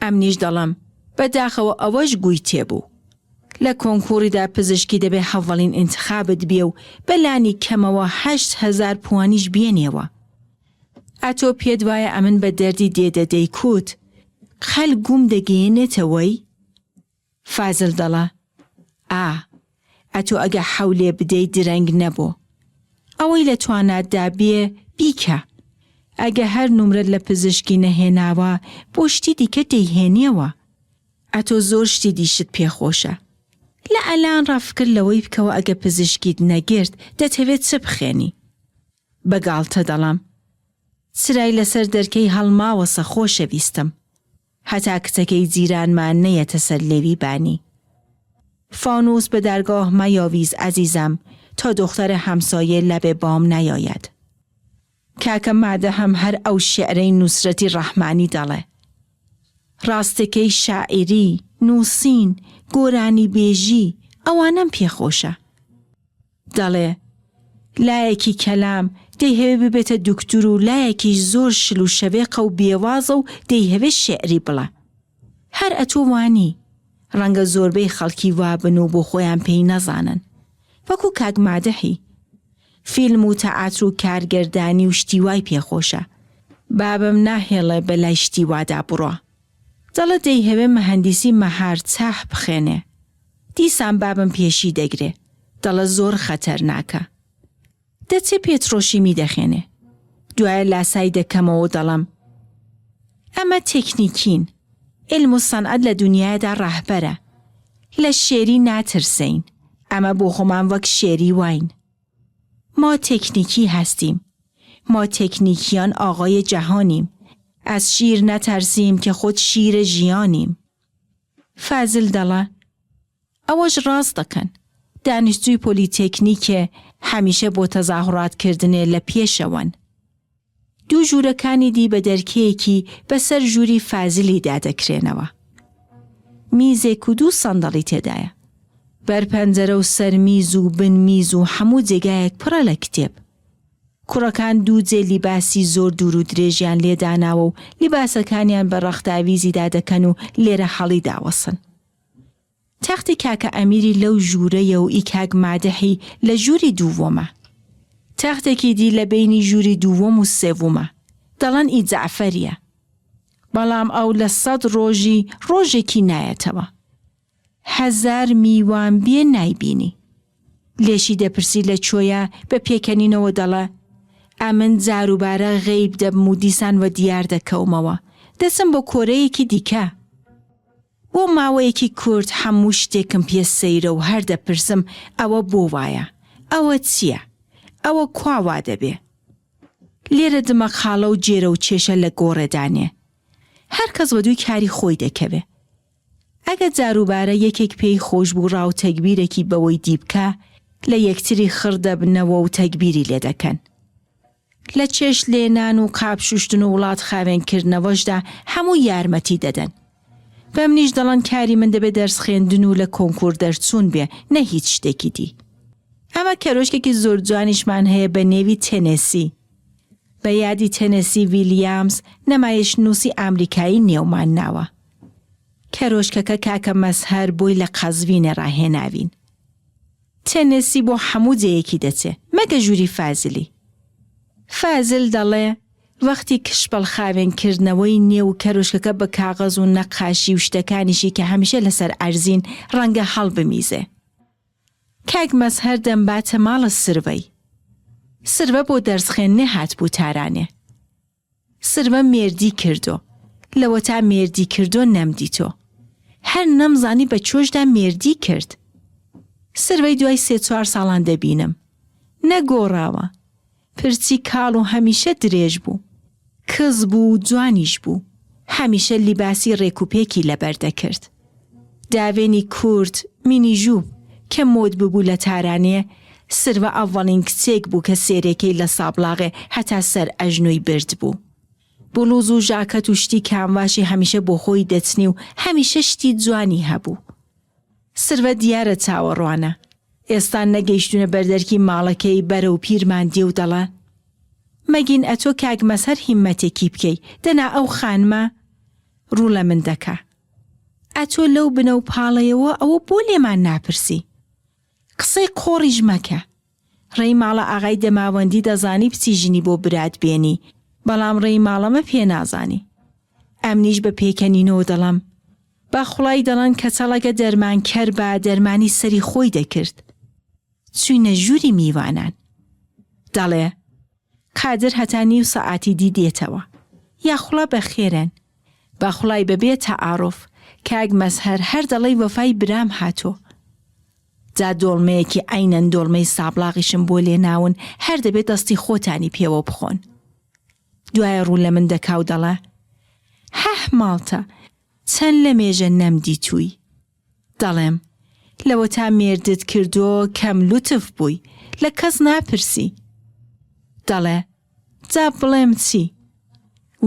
ئەمنیش دەڵەم بە داخەوە ئەوەش گووی تێبوو لە کۆنکووڕیدا پزیشکی دەبێ هەڤەڵین ئینتخابت بێ و بە لانی کەمەوە 8000 پوانیش بێنیەوە ئەتۆ پێت وایە ئەمن بە دەردی دێدە دەیکوت قەل گوم دەگەیەنێتەوەی؟ فازل دەڵە ئا ئەتۆ ئەگە حەولێ بدەی درەنگ نەبۆ. ئەوەی لە تواناتدا بێ بیکە. ئەگە هەر نومرەت لە پزیشکی نەهێناوە بۆ شتی دیکە دەیهێنیەوە. ئەتۆ زۆر شتی دیشت پێ خۆشە. لە ئەلان ڕا فکر لەوەی بکەوە ئەگە پزیشکیت نەگرت دەتهەوێ چ بخێنی؟ بە گاڵتە دەڵێم. چرای لەسەر دەرکەی هەڵماوەسە خۆشەویستم. هەتا کچەکەی جیرانمان نەیەتە سەر لێوی بانی. فانوس به درگاه میاویز عزیزم تا دختر همسایه لب بام نیاید. کاکە مادەهم هەر ئەو شیعرەی نوسرەتی ڕەحمانی دەڵێ. ڕاستەکەی شاعیری، نووسین، گۆرانیبێژی، ئەوانەم پێ خۆشە. دەڵێ، لایەکی کەلام دەیهەوێ ببێتە دوکتور و لایەکیش زۆر شل و شەوێقە و بێوازە و دەیهەوێ شێعری بڵێ. هەر ئەتۆ وانی. ڕەنگە زۆربەی خەڵکی وابن و بۆ خۆیان پێی نەزانن. وەکوو کاک مادحی. فیلم و تەئاتر و کارگەردانی و شتی وای پێ خۆشە. بابم ناهێڵێ بە لای شتی وادا بڕوا. دەڵێ دەیهەوێ مەهەندیسی مەهار چاه بخوێنێ. دیسان بابم پێشی دەگرێ دەڵێ زۆر خەتەرناکە. دەچێ پێترۆشیمی دەخێنێ. دوایە لاسای دەکەمەوە و دەڵێم ئەمە تێکنیکین. عیلم و سەنعەت لە دونیایەدا ڕەهبەرە. لە شێری ناترسێین. ئەمە بۆ خۆمان وەک شێری واین. ما تکنیکی هستیم. ما تکنیکیان آقای جهانیم. از شیر نترسیم که خود شیر ژیانیم. فازل دەڵێ، ئەوەش ڕاست دەکەن، دانیشتووی پۆلیتێکنیکێ هەمیشە بۆ تەزاهوڕات کردنێ لە پێشەوەن. دوو ژوورەکانی دی بە دەرکەیەکی بە سەر ژووری فازلی دا دەکرێنەوە. میزێک و دوو سەندەڵی تێدایە. بەر پەنجەرە و سەر میز و بن میز و حەموو جێگایەک پڕە لە کتێب. کوڕەکان دوو جێ لیباسی زۆر دوور و درێژیان لێ داناوە و لیباسەکانیان بە ڕەختاویزیدا دەکەن و لێرە هەڵی داوەسن. تەختی کاکە ئەمیری لەو ژوورەیە و ئی کاک مادحی لە ژووری دووەمە. تەختێکی دی لە بەینی ژووری دووەم و سێوومە. دەڵەن ئی جەعفەریە. بەڵام ئەو لە سەد ڕۆژی ڕۆژێکی نایەتەوە. هەزار میوان بێ نایبینی. لێشی دەپرسی لە کوێیە بە پێکەنینەوە دەڵێ، ئەمن جاروبارە غەیب دەبم و دیسان وە دیار دەکەومەوە. دەچم بۆ کۆرەیەکی دیکە. بۆ ماوەیەکی کورت هەموو شتێکم پێ سەیرە و هەر دەپرسم ئەوە بۆ وایە؟ ئەوە چییە؟ ئەوە کوا وا دەبێ؟ لێرە دمەقاڵە و جێرە و کێشە لە گۆڕێ دانێ. هەر کەس وەدووی کاری خۆی دەکەوێ. ئەگە جاروبارە یەکێک پێی خۆش بوو ڕاو تەگبیرێکی بەوەی دی بکا، لە یەکتری خڕ دەبنەوە و تەگبیری لێ دەکەن. لە چێشت لێنان و قاپ شوشتن و وڵات خاوێن کردنەوەشدا هەموو یارمەتی دەدەن. بەمنیش دەڵەن کاری من دەبێ دەرس خوێندن و لە کۆنکور دەرچوون بێ نە هیچ شتێکی دی. ئەمە کەرۆشکێکی زۆر جوانیشمان هەیە بە نێوی تێنێسی. بە یادی تێنێسی ویلیامز نەمایشنووسی ئامریکایی نێومان ناوە. کەرۆشکەکە کاکە مەزهەر بۆی لە قەزوینێ ڕاهێناوین. تێنێسی بۆ حەموو جێیەکی دەچێ مەگە ژووری فازلی. فازل دەڵێ وەختی کشپەڵ خاوێن کردنەوەی نێو کەرۆشکەکە بە کاغەز و نەقاشی و شتەکانیشی کە هەمیشە لەسەر عەرزین ڕەنگە هەڵبمیزێ. کاک مەزهەر دەمباتە ماڵە سروەی. سروە بۆ دەرس خوێندنێ هاتبوو تارانێ. سروە مێردی کردۆ. لەوەتا مێردی کردۆ نەمدیتۆ. هەر نەمزانی بە چۆشدا مێردی کرد. سروەی دوای سێ چوار ساڵان دەبینم. نەگۆڕاوە. پرچی کاڵ و هەمیشە درێژ بوو. کز بوو و جوانیش بوو. هەمیشە لیباسی ڕێکوپێکی لەبەر دەکرد. داوێنی کورت، مینی ژوب، کە مۆد ببوو لە تارانێ، سروە ئەڤەڵین کچێک بوو کە سێرێکەی لە سابڵاغێ هەتا سەر ئەژنۆی بردبوو. بڵوز و ژاکەت و شتی کانڤاشی هەمیشە بۆ خۆی دەچنی و هەمیشە شتی جوانی هەبوو. سروە دیارە چاوەڕوانە. ئێستا نەگەیشتوونە بەردەرکی ماڵەکەی بەرەو پیرمان دێ و دەڵێ، مەگین ئەتۆ کاک مەزهەر هیممەتێکی بکەی دەنا ئەو خانمە ڕوو لە من دەکا. ئەتۆ لەو بنە و پاڵەیەوە ئەوە بۆ لێمان ناپرسی؟ قسەی قۆڕیش مەکە. ڕێی ماڵە ئاغای دەماوەندی دەزانی بچی ژنی بۆ برات بێنی، بەڵام ڕێی ماڵەمە پێ نازانی. ئەمنیش بە پێکەنینەوە دەڵێم، بە خوڵای دەڵێن کەچەڵەگە دەرمانکەر با دەرمانی سەری خۆی دەکرد. چووینە ژووری میوانان. دەڵێ، قادر هەتا نیو سەعاتی دی دێتەوە. یاخوڵا بەخێرێن. بەخوڵای بەبێ تەعاروف، کاک مەزهەر هەر دەڵێی وەفای برام هاتۆ. جا دۆڵمەیەکی عەینەن دۆڵمەی سابڵاغیشم بۆ لێناون هەر دەبێ دەستی خۆتانی پێوە بخۆن. دوایە ڕوو لە من دەکا و دەڵێ، هه ماڵتە، چەند لەمێژە نەمدیتووی. دەڵێم، لەوەتا مێردت کردۆ کەم لوتف بووی، لە کەس ناپرسی. دەڵێ، جا بڵێم چی؟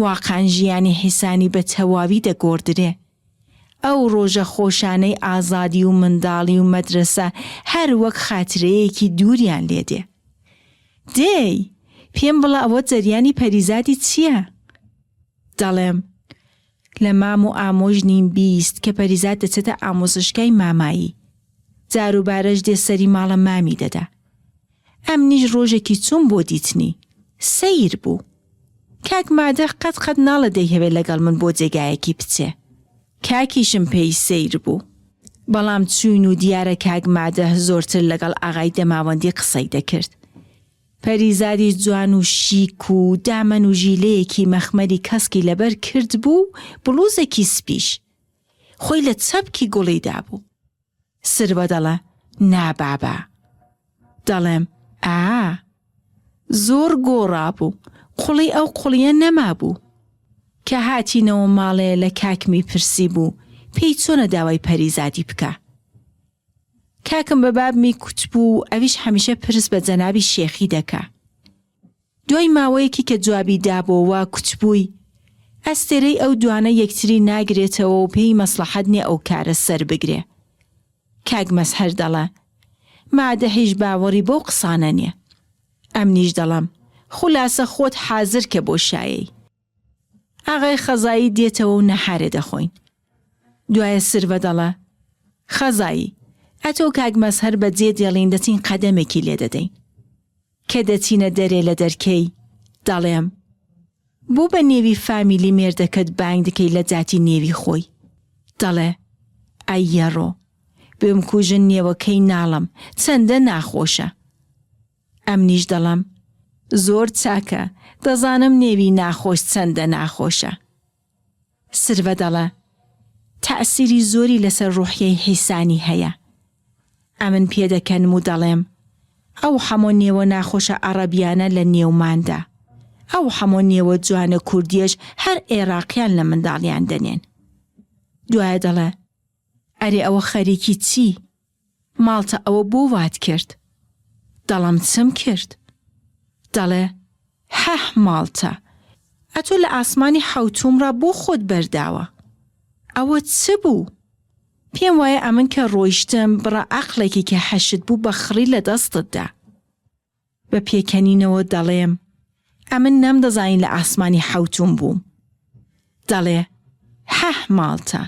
واقعەن ژیانی حیسانی بە تەواوی دەگۆڕدرێ. ئەو ڕۆژە خۆشانەی ئازادی و منداڵی و مەدرەسە هەر وەک خاترەیەکی دووریان لێ دێ. دێی، پێم بڵە ئەوە جەریانی پەریزادی چییە؟ دەڵێم، لە مام و ئامۆژنیم 20 کە پەریزاد دەچێتە ئامۆزشگای مامایی. جاروبارەش دێ سەری ماڵە مامی دەدا. ئەمنیش ڕۆژێکی چووم بۆ دیتنی. سەیر بوو. کاک مادح قەت قەت ناڵێ دەیهەوێ لەگەڵ من بۆ جێگایەکی بچێ. کاکیشم پێی سەیر بوو. بەڵام چووین و دیارە کاک مادح زۆرتر لەگەڵ ئاغای دەماوەندی قسەی دەکرد. پەریزادیش جوان و شیک و دامەن و ژیلەیەکی مەخمەری کەسکی لەبەر کردبوو و بڵوزێکی سپیش. خۆی لە چەپکی گوڵی دابوو. سروە دەڵێ، نا بابە. دەڵێم، ئا. زۆر گۆڕابوو، قوڵی ئەو قوڵییە نەمابوو. کە هاتینەوە ماڵێ لە کاکمی پرسیبوو، پێی چۆنە داوای پەریزادی بکا. کاکم بە بابمی کوتبوو و ئەویش هەمیشە پرس بە جەنابی شێخی دەکا. دوای ماوەیەکی کە جوابی دابۆوە کوتبووی، ئەستێرەی ئەو دوانە یەکتری ناگرێتەوە و پێی مەسڵەحەت نیە ئەو کارە سەر بگرێ. کاک مەزهەر دەڵێ، مادحیش باوەڕی بەو قسانە نیە. ئەمنیش دەڵێم. خولاسە خۆت حازر کە بۆ شایەی. ئاغای خەزایی دێتەوە و نەهارێ دەخۆین. دوایە سرڤە دەڵێ، خەزایی، ئەتۆ کاک مەزهەر بە جێ دێڵین دەچین قەدەمێکی لێ دەدەین. کە دەچینە دەرێ لە دەرکەی، دەڵێم، بۆ بە نێوی فامیلی مێردەکەت بانگ دکەی لە جاتی نێوی خۆی؟ دەڵێ، ئەی یەڕۆ، بمکوژن نێوەکەی ناڵم، چەندە ناخۆشە. ئەمنیش دەڵێم، زۆر چاکە، دەزانم نێوی ناخۆش چەندە ناخۆشە. سرڤە دەڵێ، تەئسیری زۆری لەسەر ڕوحیەی حیسانی هەیە. ئەمن پێدەکەنم و دەڵێم، ئەو حەمۆ نێوە ناخۆشە عەڕەبیانە لە نێوماندا، ئەو حەمۆ نێوە جوانە کوردیەش هەر عێڕاقیان لە منداڵیان دەنێن. دوایە دەڵێ، ئەرێ ئەوە خەریکی چی؟ ماڵتە ئەوە بۆ وات کرد؟ دەڵێم چم کرد؟ دەڵێ هه ماڵتە ئەتۆ لە ئاسمانی حەوتوومڕا بۆ خۆت بەرداوە؟ ئەوە چ بوو؟ پێم وایە ئەمن کە ڕۆیشتم بڕە عەقڵێکی کە هەشت بوو بە خڕی لە دەستت دا. بە پێکەنینەوە دەڵێم، ئەمن نەمدەزانی لە ئاسمانی حەوتووم بووم. دەڵێ، هه ماڵتە.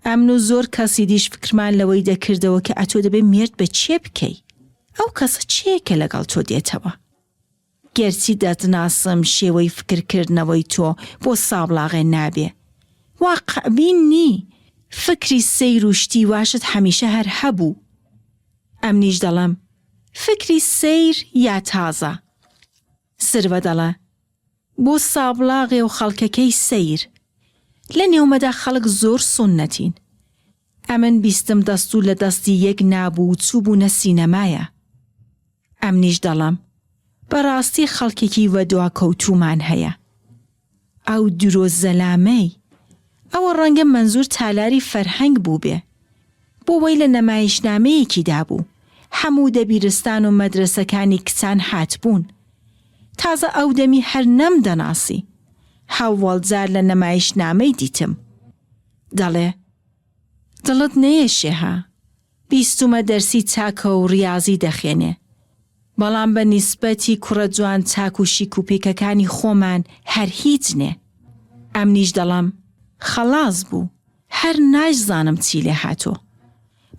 ئەمن و زۆر کەسی دیش فکرمان لەوەی دەکردەوە کە ئەتۆ دەبێ مێرد بە کێ بکەی؟ ئەو کەسە کێیە کە لەگەڵ تۆ دێتەوە؟ گەرچی دەتناسم شێوەی فکر کردنەوەی تۆ بۆ سابڵاغێ نابێ. واقعبین نی. فکری سەیر و شتی واشت هەمیشە هەر هەبوو. ئەمنیش دەڵێم، فکری سەیر یا تازە؟ سروە دەڵێ، بۆ سابڵاغێ و خەڵکەکەی سەیر. لە نێومەدا خەڵک زۆر سوننەتین. ئەمن بیستم دەست و لە دەستی یەک نابوو و چووبوونە سینەمایە. ئەمنیش دەڵێم، بەڕاستی خەڵکێکی وەدواکەوتوومان هەیە. ئەو درۆ زەلامەی. ئەوە ڕەنگە مەنزوور تالاری فەرهەنگ بووبێ. بۆ وەی لە نەمایشنامەیەکی دابوو. هەموو دەبیرستان و مەدرەسەکانی کچان هاتبوون. تازە ئەو دەمی هەر نەمدەناسی. هەوەڵ جار لە نەمایشنامەی دیتم. دەڵێ، دڵت نەیەشێ ها. بیستومە دەرسی چاکە و ڕیازی دەخێنێ. بەڵام بە نیسبەتی کوڕە جوان چاک و شیک و پیکەکانی خۆمان هەر هیچ نێ. ئەمنیش دەڵەم خەڵاس بوو. هەر ناشزانم چی لێ هاتۆ.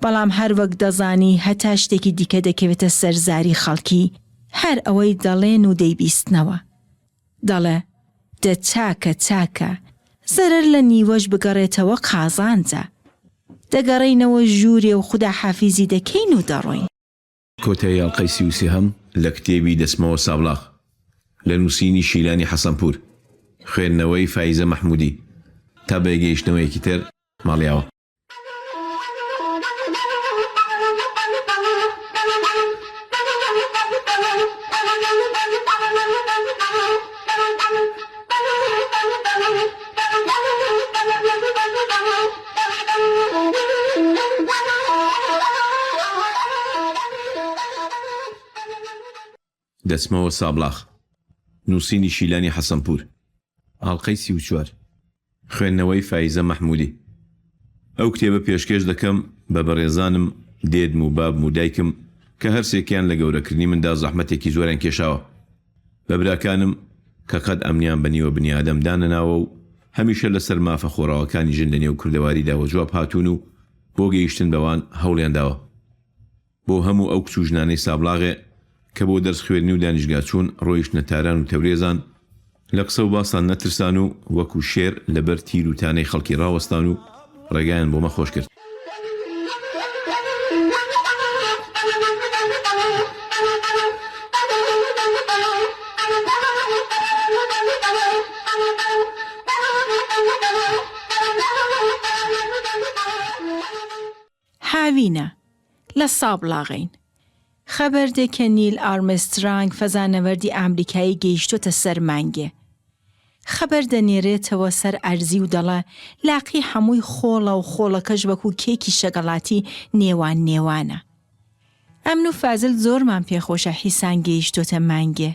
بەڵام هەر وەک دەزانی هەتا شتێکی دیکە دەکەوێتە سەر زاری خەڵکی هەر ئەوەی دەڵێن و دەیبیستنەوە. دەڵێ، دە چاکە چاکە، زەرەر لە نیوەش بگەڕێتەوە قازانجە. دەگەڕێینەوە ژوورێ و خوداحافیزی دەکەین و دەڕۆین. کۆتایی ئەڵقەی 33 لە کتێبی دەچمەوە سابڵاغ لە نووسینی شیلانی حەسەنپوور، خوێندنەوەی فایزە مەحموودی، تا بەیەکگەیشتنەوەیەکی تر، ماڵیاوا. دەچمەوە سابڵاغ. نووسینی شیلانی حەسەنپوور. ئاڵقەی 34. خوێندنەوەی فایزە مەحموودی. ئەو کتێبە پێشکێش دەکەم بە بەڕێزانم دێدم و بابم و دایکم کە هەرسێکیان لە گەورەکردنی مندا زەحمەتێکی زۆریان کێشاوە. بە براکانم کە قەت ئەمنیان بە نیوە بنیادەم دانەناوە و هەمیشە لەسەر مافە خۆڕاوەکانی ژن لەنێو کوردەواریدا وەجواب هاتوون و بۆ گەیشتن بەوان هەوڵیان داوە. بۆ هەموو ئەو کچ و ژنانەی سابڵاغێ کە بۆ دەرس خوێندنی و دانیشگا چوون ڕۆیشتنە تاران و تەورێزان، لە قسە و باسان نەترسان و وەکوو شێر لە بەر تیر و تانەی خەڵکی ڕاوەستان و ڕێگایان بۆ مە خۆش کرد. هاوینە، لە سابڵاغین. خەبەر دێ کە نیل ئارمسترانگ فەزانەوەردی ئامریکایی گەیشتۆتە سەر مانگێ. خەبەر دەنێرێتەوە سەر ئەرزی و دەڵێ لاقی حەمووی خۆڵە و خۆڵەکەش وەکوو کێکی شەگەڵاتی نێوان نێوانە. ئەمن و فازل زۆرمان پێخۆشە حیسان گەیشتۆتە مانگێ.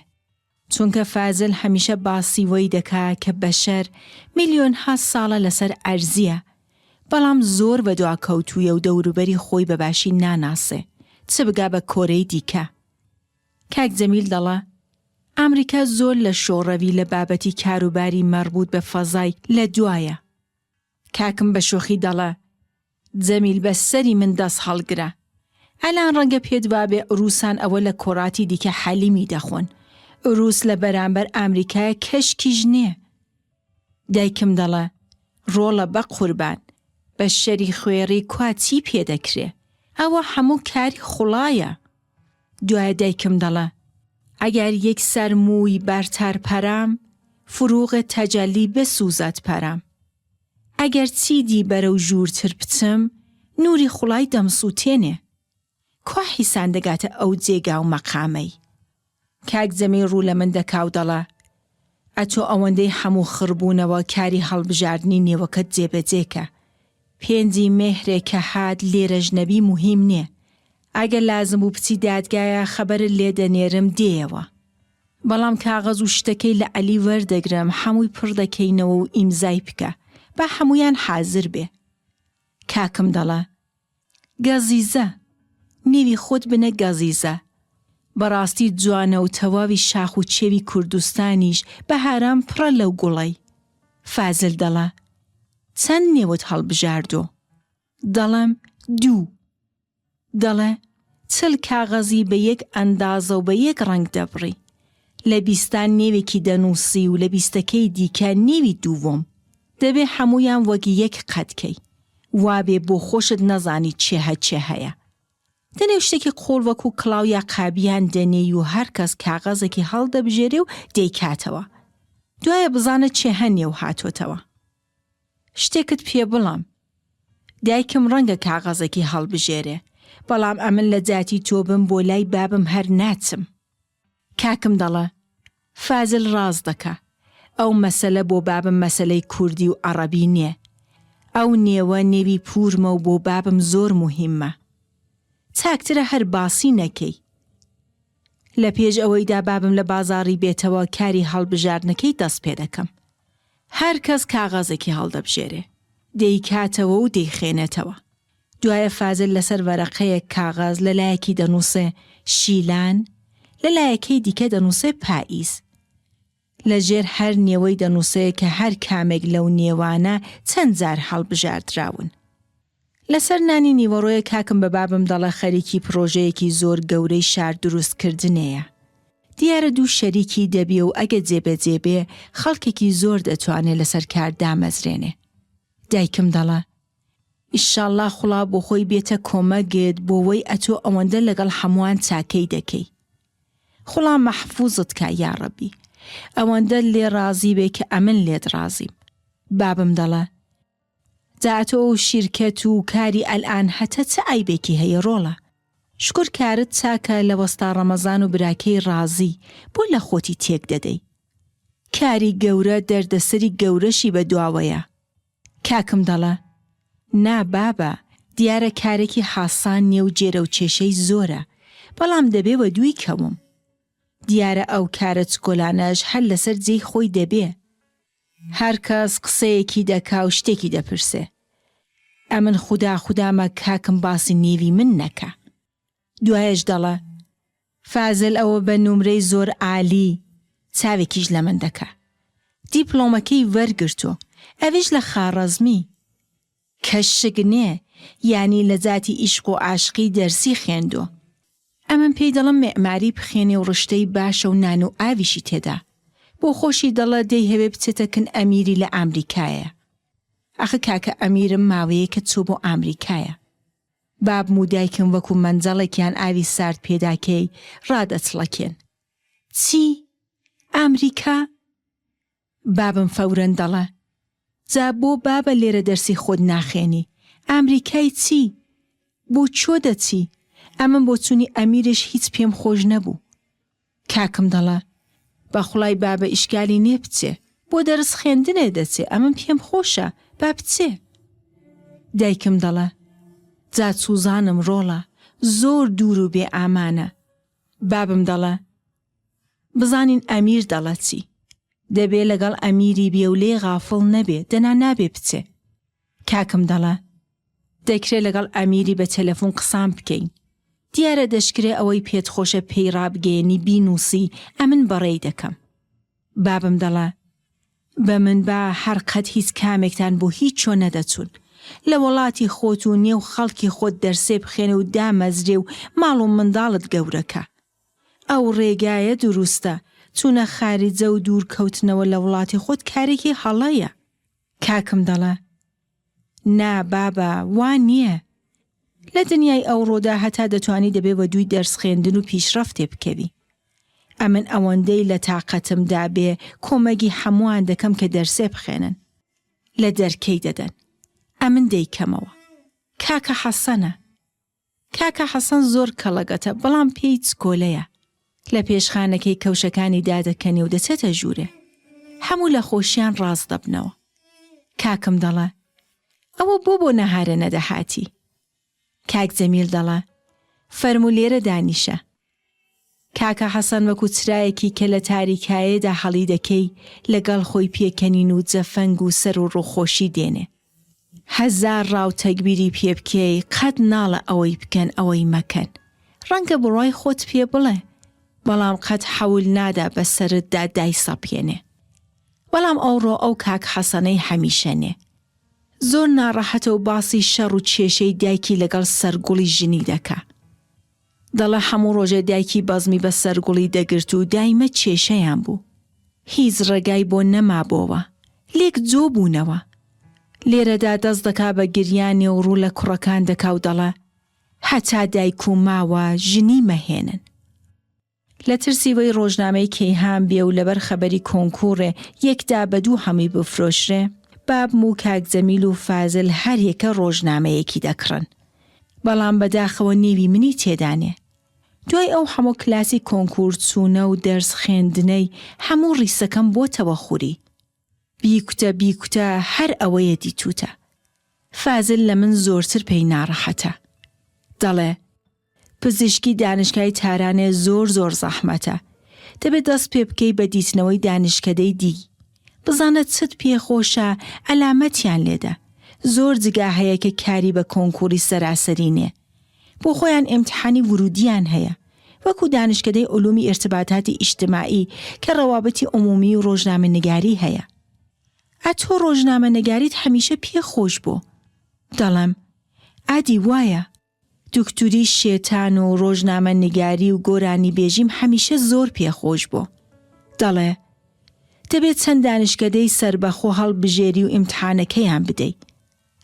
چونکە فازل هەمیشە باسی وەی دەکا کە بەشەر میلیۆنها ساڵە لەسەر ئەرزیە بەڵام زۆر بەدواکەوتوویە و دەوروبەری خۆی بە باشی ناناسێ چ بگا بە کۆرەی دیکە. کاک جەمیل دەڵێ. ئامریکا زۆر لە شۆڕەوی لە بابەتی کاروباری مەڕبووت بە فەزای لە دوایە. کاکم بە شۆخی دەڵێ، جەمیل بە سەری من دەست هەڵگرە. ئەلان ڕەنگە پێت وابێ ئورووسان ئەوە لە کۆڕاتی دیکە حەلیمی دەخۆن. ئورووس لە بەرامبەر ئامریکایە کەشکیش نێ. دایکم دەڵێ، ڕۆڵە بە قوربان، بە شەری خوێڕی کوا چی پێ دەکرێ؟ ئەوە حەموو کاری خوڵایە. دوایە دایکم دەڵێ، ئەگەر یەک سەر مووی بەرتر پەرم، فروغ تجلی بسوزد پەرم. ئەگەر چیدی بەرەو ژوورتر بچم، نووری خوڵای دەمسووتێنێ. کوا حیسان دەگاتە ئەو جێگا و مەقامەی؟ کاک جەمیل ڕوو لە من دەکا و دەڵێ، ئەتۆ ئەوەندەی حەموو خڕ بوونەوە کاری هەڵبژاردنی نێوەکەت جێبەجێ کە. پێنجی مێهرێ کە هات لێرەش نەبی موهیم نێ. ئەگەر لازم بوو بچی دادگایە خەبەرت لێ دەنێرم دێیەوە. بەڵام کاغەز و شتەکەی لە عەلی وەردەگرم حەمووی پڕ دەکەینەوە و ئیمزای بکە با حەموویان حازر بێ. کاکم دەڵێ، گەزیزە، نێوی خۆت بنە گەزیزە. بەڕاستی جوانە و تەواوی شاخ و چێوی کوردستانیش بەهاران پڕە لەو گوڵەی. فازل دەڵێ، چەند نێوت هەڵبژاردۆ؟ دەڵێم، دوو. دەڵێ، چل کاغەزی بە یەک ئەندازە و بە یەک ڕەنگ دەبڕی. لە بیستان نێوێکی دەنووسی و لە بیستەکەی دیکە نێوی دووەم. دەبێ حەموویان وەک یەک قەد کەی. وابێ بۆ خۆشت نەزانی چێهە چێ هەیە. دەنێو شتێکی قووڵ وەکوو کڵاو یا قابیان دەنێی و هەر کەس کاغەزێکی هەڵدەبژێرێ و دەیکاتەوە. دوایە بزانە چێهە نێو هاتۆتەوە. شتێکت پێ بڵێم. دایکم ڕەنگە کاغەزێکی هەڵبژێرێ، بەڵام ئەمن لە جاتی تۆ بم بۆ لای بابم هەر ناچم. کاکم دەڵێ، فازل ڕاست دەکا. ئەو مەسەلە بۆ بابم مەسەلەی کوردی و عەڕەبی نێ. ئەو نێوە نێوی پوورمە و بۆ بابم زۆر موهیممە. چاکترە هەر باسی نەکەی. لە پێش ئەوەیدا بابم لە بازاڕی بێتەوە کاری هەڵبژاردنەکەی دەست پێ دەکەم. هەر کەس کاغەزێکی هەڵدەبژێرێ، دەیکاتەوە و دەیخوێنێتەوە. دوایە فازل لەسەر وەرەقەیەک کاغەز لە لایەکی دەنووسێ شیلان، لە لایەکەی دیکە دەنووسێ پاییز. لە ژێر هەر نێوەی دەنووسێ کە هەر کامێک لەو نێوانە چەند جار هەڵبژاردراون. لەسەر نانی نیوەڕۆیە کاکم بە بابم دەڵێ خەریکی پڕۆژەیەکی زۆر گەورەی شار دروست کردنێیە. دیارە دوو شەریکی دەبێ و ئەگە جێبەجێ بێ خەڵکێکی زۆر دەتوانێ لەسەر کار دامەزرێنێ. دایکم دەڵێ ئیشاڵڵا خوڵا بۆخۆی بێتە کۆمەگت بۆوەی ئەتۆ ئەوەندە لەگەڵ حەموان چاکەی دەکەی. خوڵا مەحفوزت کا یاڕەبی. ئەوەندەت لێ ڕازی بێ کە ئەمن لێت ڕازیم. بابم دەڵێ جا ئەتۆ ئەو شیرکەت و کاری ئەلئان هەتە چ عەیبێکی هەیە ڕۆڵە؟ شوکر کارت چاکە لە وەستا ڕەمەزان و براکەی ڕازی بۆ لە خۆتی تێک دەدەی؟ کاری گەورە دەردەسەری گەورەشی بە دواوەیە. کاکم دەڵێ نا بابە دیارە کارێکی حاسان نیە و جێرە و کێشەی زۆرە بەڵام دەبێ وەدووی کەوم. دیارە ئەو کارە چکۆلانەش هەر لەسەر جێی خۆی دەبێ. هەر کەس قسەیەکی دەکا و شتێکی دەپرسێ. ئەمن خودا خودامە کاکم باسی نێوی من نەکا. دوایەش دەڵێ فازل ئەوە بە نومرەی زۆر عالی چاوێکیش لە من دەکا. دیپڵۆمەکەی وەرگرتۆ. ئەویش لە خاڕەزمی. کەس شک نێ یانی لە جاتی ئیشق و عاشقی دەرسی خوێندۆ. ئەمن پێی دەڵم مێعماری بخێنێ و ڕشتەی باشە و نان و ئاویشی تێدا. بۆ خۆشی دەڵێ دەیهەوێ بچێتە کن ئەمیری لە ئامریکایە. ئەخ کاکە ئەمیرم ماوەیەکە چووە بۆ ئامریکایە. بابم و دایکم وەکوو مەنجەڵێکیان ئاوی سارد پێدا کەی ڕادەچڵەکێن. چی؟ ئامریکا؟ بابم فەورەن دەڵێ، جا بۆ بابە لێرە دەرسی خۆت ناخوێنی؟ ئامریکای چی؟ بۆ کوێ دەچی؟ ئەمن بۆ چوونی ئەمیرش هیچ پێم خۆش نەبوو. کاکم دەڵێ، بە خوڵای بابە ئیشکالی نێ بچێ، بۆ دەرس خوێندنێ دەچێ، ئەمن پێم خۆشە، با بچێ. دایکم دەڵێ، جا چووزانم ڕۆڵە، زۆر دوور و بێ ئامانە. بابم دەڵێ، بزانین ئەمیر دەڵێ چی. دەبێ لەگەڵ ئەمیری بێ و لێی غافڵ نەبێ، دەنا نابێ بچێ. کاکم دەڵێ، دەکرێ لەگەڵ ئەمیری بە تەلەفون قسان بکەین. دیارە دەشکرێ ئەوەی پێت خۆشە پێی ڕابگەیەنی بینووسی ئەمن بەڕێی دەکەم. بابم دەڵێ، بە من با هەر قەت هیچ کامێکتان بۆ هیچ چۆ نەدەچوون. لە وەڵاتی خۆت و نێو خەڵکی خۆت دەرسێ بخوێنە و دامەزرێ و ماڵ و منداڵت گەورە کە. ئەو ڕێگایە دروستە. چوونە خاریجە و دوور کەوتنەوە لە وڵاتی خۆت کارێکی هەڵەیە. کاکم دەڵێ، نا بابە وا نییە. لە دنیای ئەوڕۆدا هەتا دەتوانی دەبێ وەدووی دەرس خوێندن و پیشڕەفتێ بکەوی. ئەمن ئەوەندەی لە تاقەتم دا بێ کۆمەگی حەمووان دەکەم کە دەرسێ بخوێنن. لە دەرکەی دەدەن. ئەمن دەیکەمەوە. کاکە حەسەنە. کاکە حەسەن زۆر کەڵەگەتە بەڵام پێی چکۆلەیە. لە پێشخانەکەی کەوشەکانی دادەکەنێ و دەچێتە ژوورێ. هەموو لە خۆشیان ڕاست دەبنەوە. کاکم دەڵێ، ئەوە بۆ بۆ نەهارە نەدەهاتی؟ کاک جەمیل دەڵێ، فەرموو لێرە دانیشە. کاکە حەسەن وەکو چرایەکی کە لە تاریکایێدا هەڵیدەکەی لەگەڵ خۆی پێکەنین و جەفەنگ و سەر و ڕووخۆشی دێنێ. هەزار ڕاو تەگبیری پێ بکەی قەت ناڵێ ئەوەی بکەن ئەوەی مەکەن. ڕەنگە بڕوای خۆت پێ بڵێ بەڵام قەت حەول نادا بە سەرتدا دایسەپێنێ. بەڵام ئەوڕۆ ئەو کاک حەسەنەی هەمیشە نێ. زۆر ناڕەحەتە و باسی شەڕ و کێشەی دایکی لەگەڵ سەرگوڵی ژنی دەکا. دەڵێ هەموو ڕۆژێ دایکی بەزمی بە سەرگوڵی دەگرت و دایمە کێشەیان بوو. هیچ ڕێگای بۆ نەمابۆوە. لێک جۆ بوونەوە. لێرەدا دەست دەکا بە گریانێ و ڕوو لە کوڕەکان دەکا و دەڵێ، هەتا دایک و ماوە ژنی مەهێنن. لە ترسی وەی ڕۆژنامەی کەیهان بێ و لەبەر خەبەری کۆنکووڕێ یەکدا بە دوو هەمووی بفرۆشرێ، بابم و کاک جەمیل و فازل هەر یەکە ڕۆژنامەیەکی دەکڕن. بەڵام بەداخەوە نێوی منی تێدا نێ. دوای ئەو هەموو کلاسی کۆنکوور چوونە و دەرس خوێندنەی هەموو ڕیسەکەم بۆتەوە خوری. بیکوتە بیکوتە هەر ئەوەیە دیتووتە. فازل لە من زۆرتر پێی ناڕەحەتە. دەڵێ. پزیشکی دانشگای تارانێ زۆر زۆر زەحمەتە. دەبێ دەست پێ بکەی بە دیتنەوەی دانشکەدەی دی. بزانە چت پێ خۆشە عەلامەتیان لێدە. زۆر جگا هەیە کە کاری بە کۆنکووری سەراسەری نێ. بۆ خۆیان ئیمتحانی ورودیان هەیە. وەکوو دانشکەدەی عولومی ئیرتباتاتی ئیجتماعی کە ڕەوابتی عمومی و ڕۆژنامەنگاری هەیە. ئەتۆ ڕۆژنامەنگاریت هەمیشە پێ خۆش بۆ. دەڵێم ئادی وایە. دوکتوری شێتان و ڕۆژنامە نگاری و گۆرانیبێژیم هەمیشە زۆر پێ خۆش بۆ. دەڵێ، دەبێ چەند دانشکەدەی سەربەخۆ هەڵبژێری و ئیمتحانەکەیان بدەی.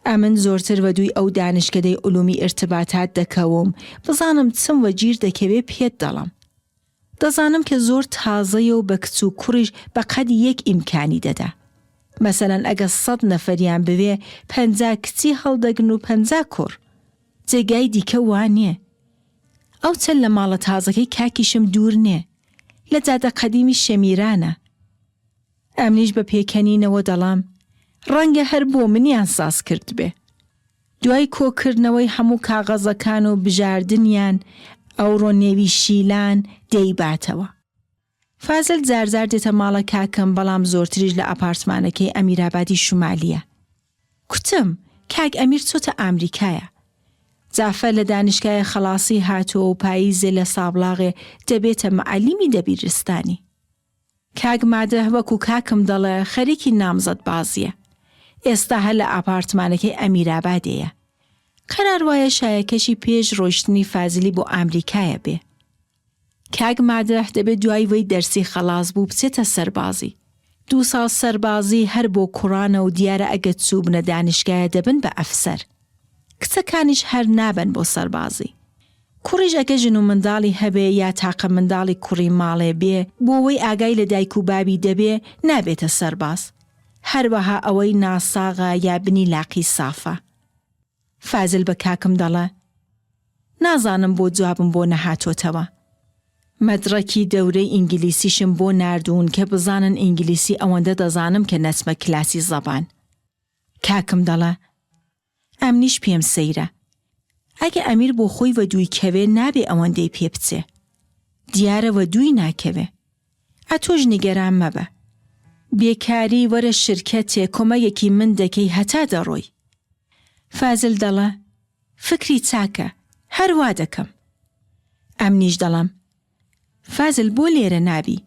ئەمن زۆرتر وەدووی ئەو دانشکەدەی عولومی ئیرتباتات دەکەوم، بزانم چم وەگیر دەکەوێ پێت دەڵەم. دەزانم کە زۆر تازەیە و بە کچ و کوڕیش بە قەد یەک ئیمکانی دەدا. مەسەلەن ئەگە سەت نەفەریان بوێ 50 کچی هەڵدەگرن و 50 کوڕ. جێگای دیکە وا نێ. ئەو چەند لە ماڵە تازەکەی کاکیشم دوور نێ. لە جادە قەدیمی شەمیرانە. ئەمنیش بە پێکەنینەوە دەڵام ڕەنگە هەر بۆ منیان ساز کردبێ. دوای کۆکردنەوەی هەموو کاغەزەکان و بژاردنیان ئەوڕۆ نێوی شیلان دەیباتەوە. فازل جارجار دێتە ماڵە کاکم بەڵام زۆرتریش لە ئاپارتمانەکەی ئەمیرابادی شومالییە. کوتم، کاک ئەمیر چۆتە ئامریکایە. جەعفەر لە دانیشگاە خەڵاسی هاتووە و پاییزێ لە سابڵاغێ دەبێتە مەعەلیمی دەبیرستانی. کاک مادە وەکو کاکم دەڵێ خەریکی نامزەد بازیە. ئێستا هەر لە ئاپارتمانەکەی ئەمیرابادێیە. قەرار وایە شایەکەشی پێش ڕۆیشتنی فازلی بۆ ئامریکایە بێ. کاک مادح دەبێ دوای وەی دەرسی خەڵاس بوو بچێتە سەربازی. دوو ساڵ سەربازی هەر بۆ کوڕانە و دیارە ئەگە چووبنە دانیشگایە دەبن بە ئەفسەر. کچەکانیش هەر نابەن بۆ سەربازی. کوڕیش ئەگە ژن و منداڵی هەبێ یا تاقە منداڵی کوڕی ماڵێ بێ بۆوەی ئاگای لە دایک و بابی دەبێ نابێتە سەرباز. هەروەها ئەوەی ناساغە یا بنی لاقی سافە. فازل بە کاکم دەڵێ نازانم بۆ جوابم بۆ نەهاتۆتەوە. مەدڕەکی دەورەی ئینگلیسیشم بۆ ناردوون کە بزانن ئینگلیسی ئەوەندە دەزانم کە نەچمە کلاسی زەبان. کاکم دەڵێ ئەمنیش پێم سەیرە. ئەگە ئەمیر بۆ خۆی وەدووی کەوێ نابێ ئەوەندەی پێ بچێ. دیارە وەدووی ناکەوێ. ئەتۆش نیگەران مەبە. بێکاری وەرە شرکەتێ کۆمەگێکی من دەکەی هەتا دەڕۆی. فازل دەڵێ فکری چاکە، هەر وا دەکەم. ئەمنیش دەڵێم فازل بۆ لێرە نابی؟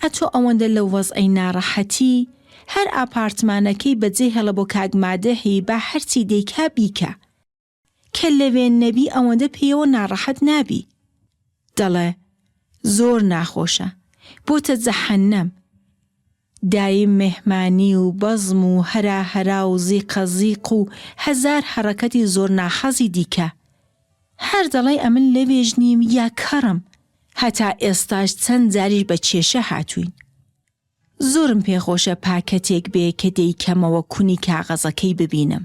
ئەتۆ ئەوەندە لەو وەزعەی ناڕەحەتی، هەر ئاپارتمانەکەی بەجێ هێڵە بۆ کاک مادحی با هەرچی دەیکا بیکا. کە لەوێ نەبی ئەوەندە پێیەوە ناڕەحەت نابی. دەڵێ، زۆر ناخۆشە. بۆتە جەحەنەم. دایم مێهمانی و بەزم و هەرا هەرا و زیقە زیق و هەزار هەڕەکەتی زۆر ناحەزی دیکە. هەر دەڵێی ئەمن لەوێش نیم یا کەڕم. هەتا ئێستاش چەند جاریش بە کێشە هاتووین. زۆرم پێخۆشە پاکەتێک بێ کە دەیکەمەوە کونی کاغەزەکەی ببینم.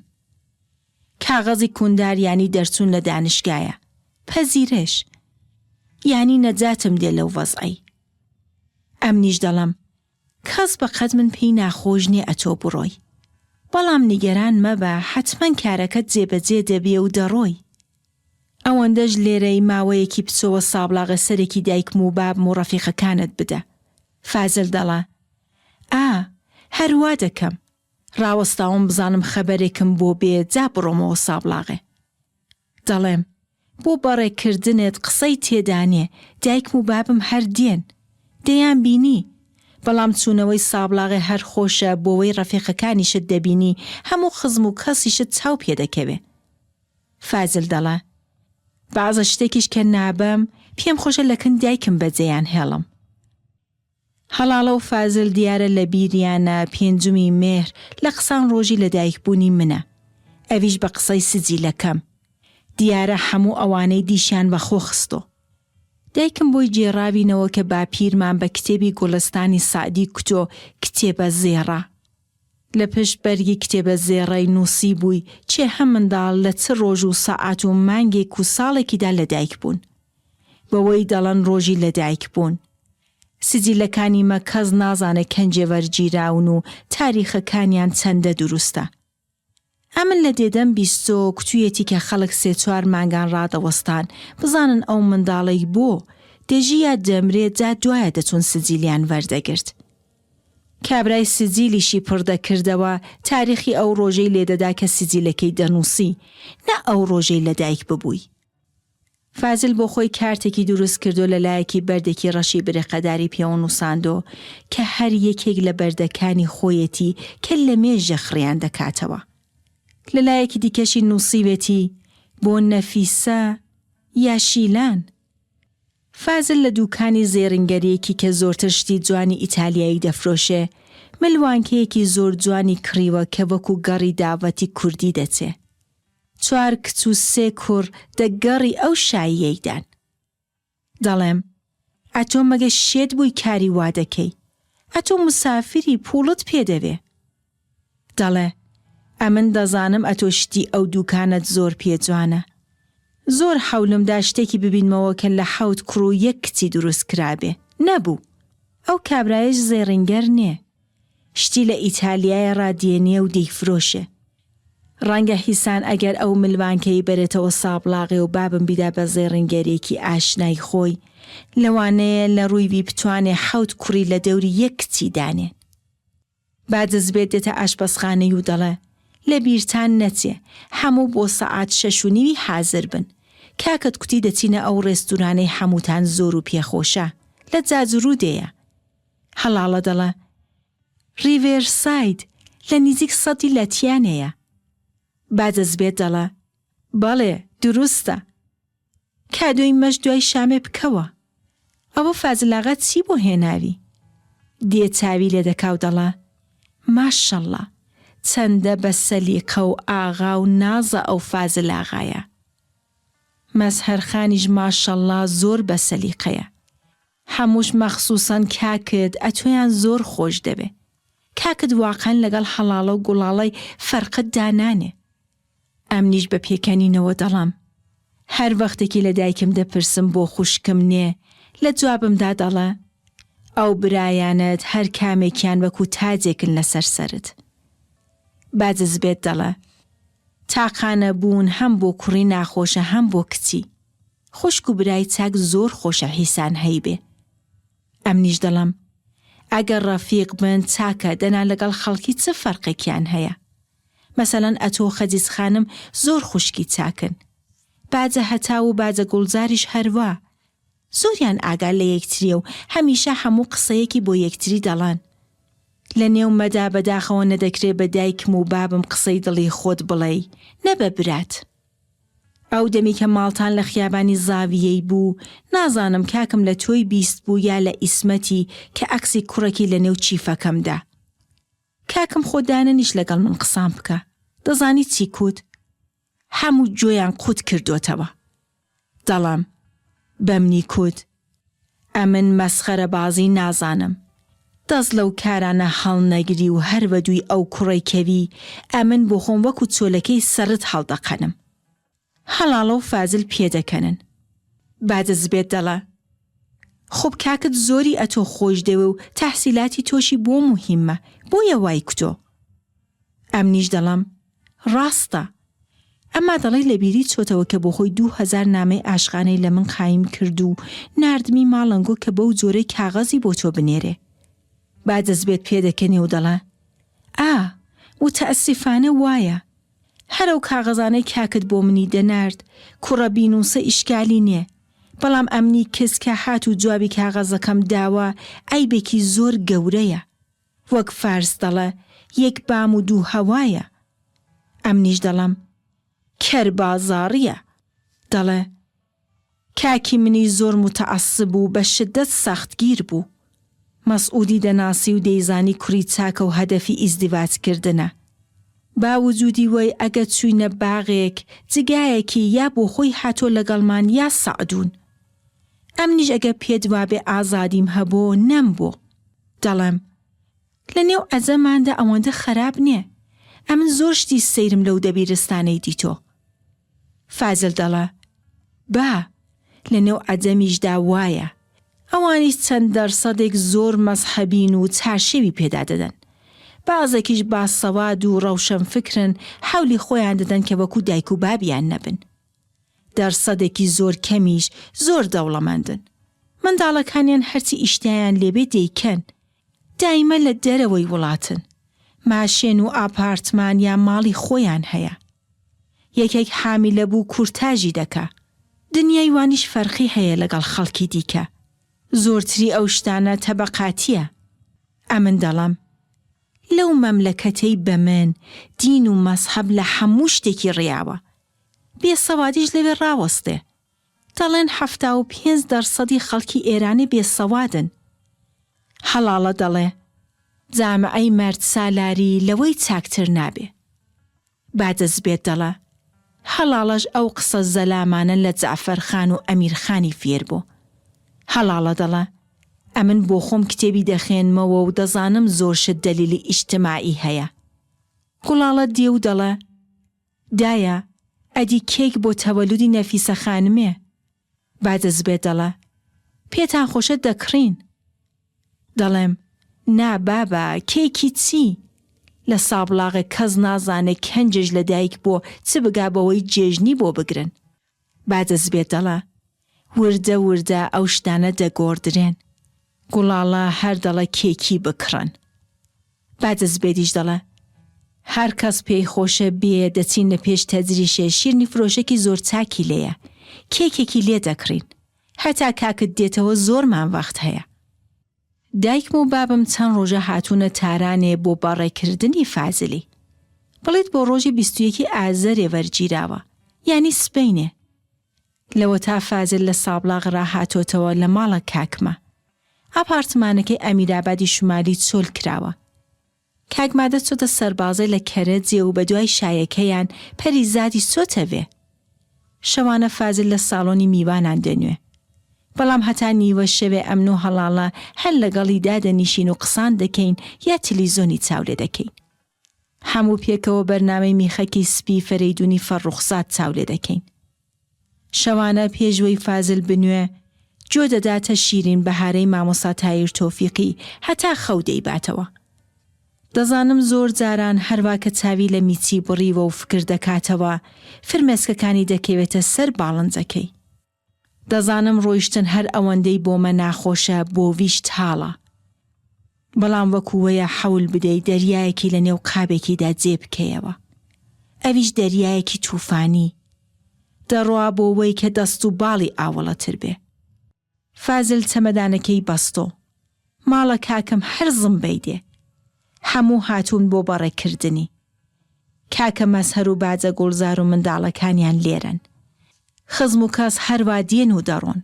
کاغەزی کوندار یانی دەرچوون لە دانشگایە. پەزیرش. یانی نەجاتم دێ لەو وەزعەی. ئەمنیش دەڵێم کەس بە قەد من پێی ناخۆش نیە ئەتۆ بڕۆی. بەڵام نیگەران مەبە حەتمەن کارەکەت جێبەجێ دەبێ و دەڕۆی. ئەوەندەش لێرەی ماوەیەکی بچۆوە سابڵاغێ سەرێکی دایکم و بابم و ڕەفیقەکانت بدە. فازل دەڵێ، ئا، هەر وا دەکەم. ڕاوەستاوم بزانم خەبەرێکم بۆ بێ جا بڕۆمەوە سابڵاغێ. دەڵێم، بۆ بەڕێ کردنت قسەی تێدا نیە، دایکم و بابم هەر دێن. دەیان بینی. بەڵام چوونەوەی سابڵاغێ هەر خۆشە بۆوەی ڕەفیقەکانیشت دەبینی، هەموو خزم و کەسیشت چاو پێ دەکەوێ. فازل دەڵێ، بەعزە شتێکیش کە نابەم، پێم خۆشە لە کن دایکم بەجێیان هێڵم. هەڵاڵە و فازل دیارە لە بیریانە پێنجمی مێهر لە قسان ڕۆژی لە دایک بوونی منە. ئەویش بە قسەی سجیلەکەم. دیارە حەموو ئەوانەی دیشیان بە خۆ خستۆ. دایکم بۆی گێڕاوینەوە کە باپیرمان بە کتێبی گوڵستانی سەعدی کوتۆ کتێبە زێڕە. لە پشت بەرگی کتێبە زێڕەی نووسیبووی چێهە منداڵ لە چ ڕۆژ و سەعات و مانگێک و ساڵێکیدا لەدایک بوون. بەوەی دەڵەن ڕۆژی لەدایک بوون. سجیلەکانی مە کەس نازانێ کەنجێ وەرگیراون و تاریخەکانیان چەندە دروستە. ئەمن لە دێدەم بیستۆ کوتویەتی کە خەڵک سێ چوار مانگان ڕادەوەستان بزانن ئەو منداڵەی بۆ دەژی یا دەمرێ جا دوایە دەچوون سجیلیان وەردەگرت. کابرای سجیلیشی پڕ دەکردەوە تاریخی ئەو ڕۆژەی لێدەدا کە سجیلەکەی دەنووسی نە ئەو ڕۆژەی لەدایک ببووی. فازل بۆ خۆی کارتێکی دروست کردو لە لایەکی بەردێکی ڕەشی بریقەداری پێوە نووساندۆ کە هەر یەکێک لە بەردەکانی خۆیەتی کە لە مێژە خڕیان دەکاتەوە. لە لایەکی دیکەشی نووسیوێتی بۆ نەفیسە یا شیلان. فازل لە دووکانی زێڕینگەرییەکی کە زۆرتر شتی جوانی ئیتالیایی دەفرۆشێ، ملوانکەیەکی زۆر جوانی کڕیوە کە وەکوو گەڕی داڤەتی کوردی دەچێ. چوار کچ و سێ کوڕ دە گەڕی ئەو شاییەی دان. دەڵێم، ئەتۆ مەگە شێت بووی کاری وا دەکەی؟ ئەتۆ مسافری پووڵت پێ دەوێ. دەڵێ، ئەمن دەزانم ئەتۆ شتی ئەو دووکانەت زۆر پێ جوانە. زۆر حەولم دا شتێکی ببینمەوە کە لە حەوت کوڕ و یەک کچی دروست کرابێ. نەبوو. ئەو کابرایەش زێڕینگەر نێ. شتی لە ئیتالیایە ڕا دێنێ و دەیفرۆشێ. ڕەنگە حیسان ئەگەر ئەو ملوانکەی بەرێتەوە سابڵاغێ و بابم بیدا بە زێڕینگەرێکی ئاشنای خۆی، لەوانەیە لە ڕووی وی بتوانێ حەوت کوڕی لە دەوری یەک کچی دانێن. با دزبێت دێتە ئاشپەزخانەی و دەڵێ، لە بیرتان نەچێ، حەموو بۆ سەعات شەش و نیوی حازر بن. کاکت کوتی دەچینە ئەو ڕێستورانەی حەمووتان زۆر و پێخۆشە، لە جاجروودێیە. هەڵاڵە دەڵێ، ڕیڤێرساید، لە نیزیک سەدی لەتیانێیە. بادەزبێت دەڵێ، بەڵێ، دروستە. کادۆی مەش دوای شامێ بکەوە. ئەوە فازلاغا چی بۆ هێناوی؟ دێ چاوی لێ دەکا و دەڵێ، ماشەڵڵا، چەندە بە سەلیقە و ئاغا و نازە ئەو فازلاغایە. مەزهەر خانیش ماشەڵڵا زۆر بە سەلیقەیە. حەموش مەخسوسەن کاکت ئەتۆیان زۆر خۆش دەوێ. کاکت واقعەن لەگەڵ حەڵاڵە و گوڵاڵەی فەرقت دانانێ. ئەمنیش بە پێکەنینەوە دەڵێم هەر وەختێکی لە دایکم دەپرسم بۆ خوشکم نێ لە جوابمدا دەڵێ ئەو برایانەت هەر کامێکیان وەکو تاجێکن لەسەر سەرت. باجزبێت دەڵێ تاقانە بوون هەم بۆ کوڕی ناخۆشە هەم بۆ کچی. خوشک و برای چاک زۆر خۆشە حیسان هەیبێ. ئەمنیش دەڵێم ئەگەر ڕەفیق بن چاکە دەنا لەگەڵ خەڵکی چ فەرقێکیان هەیە؟ مەسەلەن ئەتۆ و خەجیج خانم زۆر خوشکی چاکن. باجە هەتاو و باجە گوڵزاریش هەروا. زۆریان ئاگا لە یەکتریە و هەمیشە هەموو قسەیەکی بۆ یەکتری دەڵێن. لە نێو مەدا بەداخەوە نەدەکرێ بە دایکم و بابم قسەی دڵی خۆت بڵێی نە بە برات. ئەو دەمی کە ماڵتان لە خیابانی زاویەی بوو نازانم کاکم لە تۆی بیستبوو یا لە ئیسمەتی کە عەکسی کوڕێکی لە نێو چیفەکەم دا. کاکم خۆ دانەنیشت لەگەڵ من قسان بکا دەزانی چی کوت؟ هەموو گوێیان قوت کردۆتەوە. دەڵێم بەمنی کوت ئەمن مەسخەرە بازی نازانم. دەست لەو کارانە هەڵنەگری و هەر وەدووی ئەو کوڕەی کەوی ئەمن بۆخۆم وەکوو چۆلەکەی سەرت هەڵدەقەنم. هەڵاڵە و فازل پێدەکەنن. بادە زبێت دەڵێ خوب کاکت زۆری ئەتۆ خۆش دەوێ و تەحسیلاتی تۆشی بۆ موهیمە بۆیە وای کوتۆ. ئەمنیش دەڵێم ڕاستە. ئەما دەڵێی لەبیری چۆتەوە کە بۆخۆی 2000 نامەی ئاشقانەی لە من قایم کرد و ناردمی ماڵەنگۆ کە بەو جۆرەی کاغەزی بۆ تۆ بنێرێ. با دەستبێت پێدەکەنێ و دەڵێ ئا، موتەئەسیفانە وایە. هەر ئەو کاغەزانەی کاکت بۆ منی دەنارد، کوڕە بینووسە ئیشکالی نێ. بەڵام ئەمنی کز کە هات و جوابی کاغەزەکەم داوە عەیبێکی زۆر گەورەیە. وەک فارس دەڵێ یەک بام و دوو هەوایە. ئەمنیش دەڵێم کەر بازاڕیە. دەڵێ کاکی منی زۆر موتەعەسب و بە شدەت سەختگیر بوو. مەسعودی دەناسی و دەیزانی کوڕی چاکە و هەدەفی ئیزدیواج کردنە. با وجودی وەی ئەگە چووینە باغێک جگایەکی یا بۆخۆی هاتۆ لەگەڵمان یا سەعدون. ئەمنیش ئەگە پێت وابێ ئازادیم هەبۆ نەمبۆ. دەڵێم لە نێو عەجەماندا ئەوەندە خەراپ نێ. ئەمن زۆر شتی سەیرم لەو دەبیرستانەی دیتۆ. فازل دەڵێ با، لە نێو عەجەمیشدا وایە. ئەوانیش چەند دەرسەدێک زۆر مەزهەبین و چارشێوی پێدا دەدەن. بەعزێکیش باسەواد و ڕەوشەنفکرن حەولی خۆیان دەدەن کە وەکوو دایک و بابیان نەبن. دەرسەدێکی زۆر کەمیش زۆر دەوڵەمەندن. منداڵەکانیان هەرچی ئیشتیایان لێبێ دەیکەن. دایمە لە دەرەوەی وڵاتن. ماشێن و ئاپارتمان یا ماڵی خۆیان هەیە. یەکێک حامیلە بوو کورتاژی دەکا. دنیای وانیش فەرقی هەیە لەگەڵ خەڵکی دیکە. زۆرتری ئەو شتانە تەبەقاتییە. ئەمن دەڵێم لەو مەملەکەتەی بە من دین و مەزهەب لە هەموو شتێکی ڕیاوە. بێ سەوادیش لەوێ ڕاوەستێ. دەڵێن 75 دەرسەدی خەڵکی ئێرانێ بێ سەوادن. هەڵاڵە دەڵێ جامعەی مەرد سالاری لەوەی چاکتر نابێ. با دەستبێت دەڵێ هەڵاڵەش ئەو قسە زەلامانە لە جەعفەر خان و ئەمیر خانی فێر بوو. هەڵاڵە دەڵێ ئەمن بۆخۆم کتێبی دەخوێنمەوە و دەزانم زۆر شت دەلیلی ئیجتماعی هەیە. گوڵاڵە دێ و دەڵێ دایە ئەدی کێک بۆ تەوەلودی نەفیسە خانمێ؟ با دەستبێت دەڵێ پێتان خۆشە دەکڕین. دەڵێم نا بابە کێکی چی؟ لە سابڵاغێ کەس نازانێ کەنجێش لە دایک بۆ چ بگا بەوەی جێژنی بۆ بگرن. با دەستبێت دەڵێ وردە وردە ئەو شتانە دەگۆڕدرێن. گوڵاڵە هەر دەڵێ کێکی بکڕن. با دەستبێتیش دەڵێ هەر کەس پێی خۆشە بێ دەچین لە پێش تەجریشێ شیرنی فرۆشێکی زۆر چاکی لێیە کێکێکی لێ دەکڕین. هەتا کاکت دێتەوە زۆرمان وەخت هەیە. دایکم و بابم چەند ڕۆژە هاتوونە تارانێ بۆ بەڕێکردنی فازلی. بڵێیت بۆ ڕۆژی بیستویەکی ئازەرێ وەرگیراوە، یانی سبەینێ. لەوەتا فازل لە سابڵاغ ڕا هاتۆتەوە لە ماڵە کاکمە. ئاپارتمانەکەی ئەمیرابادی شومالی چۆل کراوە. کاک مادە چۆتە سەربازێ لە کەرەجێ و بەدوای شایەکەیان پەریزادیش چۆتە وێ. شەوانە فازل لە ساڵۆنی میوانان دەنوێ. بەڵام هەتا نیوە شەوێ ئەمن و هەڵاڵە هەر لەگەڵی دادەنیشین و قسان دەکەین یا تلیزۆنی چاو لێ دەکەین. هەموو پێکەوە بەرنامەی میخەکی سپی فەرەیدونی فەڕوخزاد چاو لێ دەکەین. شەوانە پێش وەی فازل بنوێ جۆ دەداتە شیرین بەهارەی مامۆستا تایر تۆفیقی هەتا خەو دەیباتەوە. دەزانم زۆر جاران هەروا کە چاوی لە میچی بڕیوە و فکر دەکاتەوە فرمێسکەکانی دەکەوێتە سەر باڵنجەکەی. دەزانم ڕۆیشتن هەر ئەوەندەی بۆمە ناخۆشە بۆ ویش تاڵە. بەڵام وەکو وەیە حەول بدەی دەریایەکی لە نێو قابێکیدا جێ بکەیەوە. ئەویش دەریایەکی توفانی. دەڕوا بۆ وەی کە دەست و باڵی ئاوەڵەتر بێ. فازل چەمەدانەکەی بەستۆ. ماڵە کاکم هەر زمبەی دێ. هەموو هاتوون بۆ بەڕێ کردنی. کاکە مەزهەر و باجە گوڵزار و منداڵەکانیان لێرەن. خزم و کەس هەروا دێن و دەڕۆن.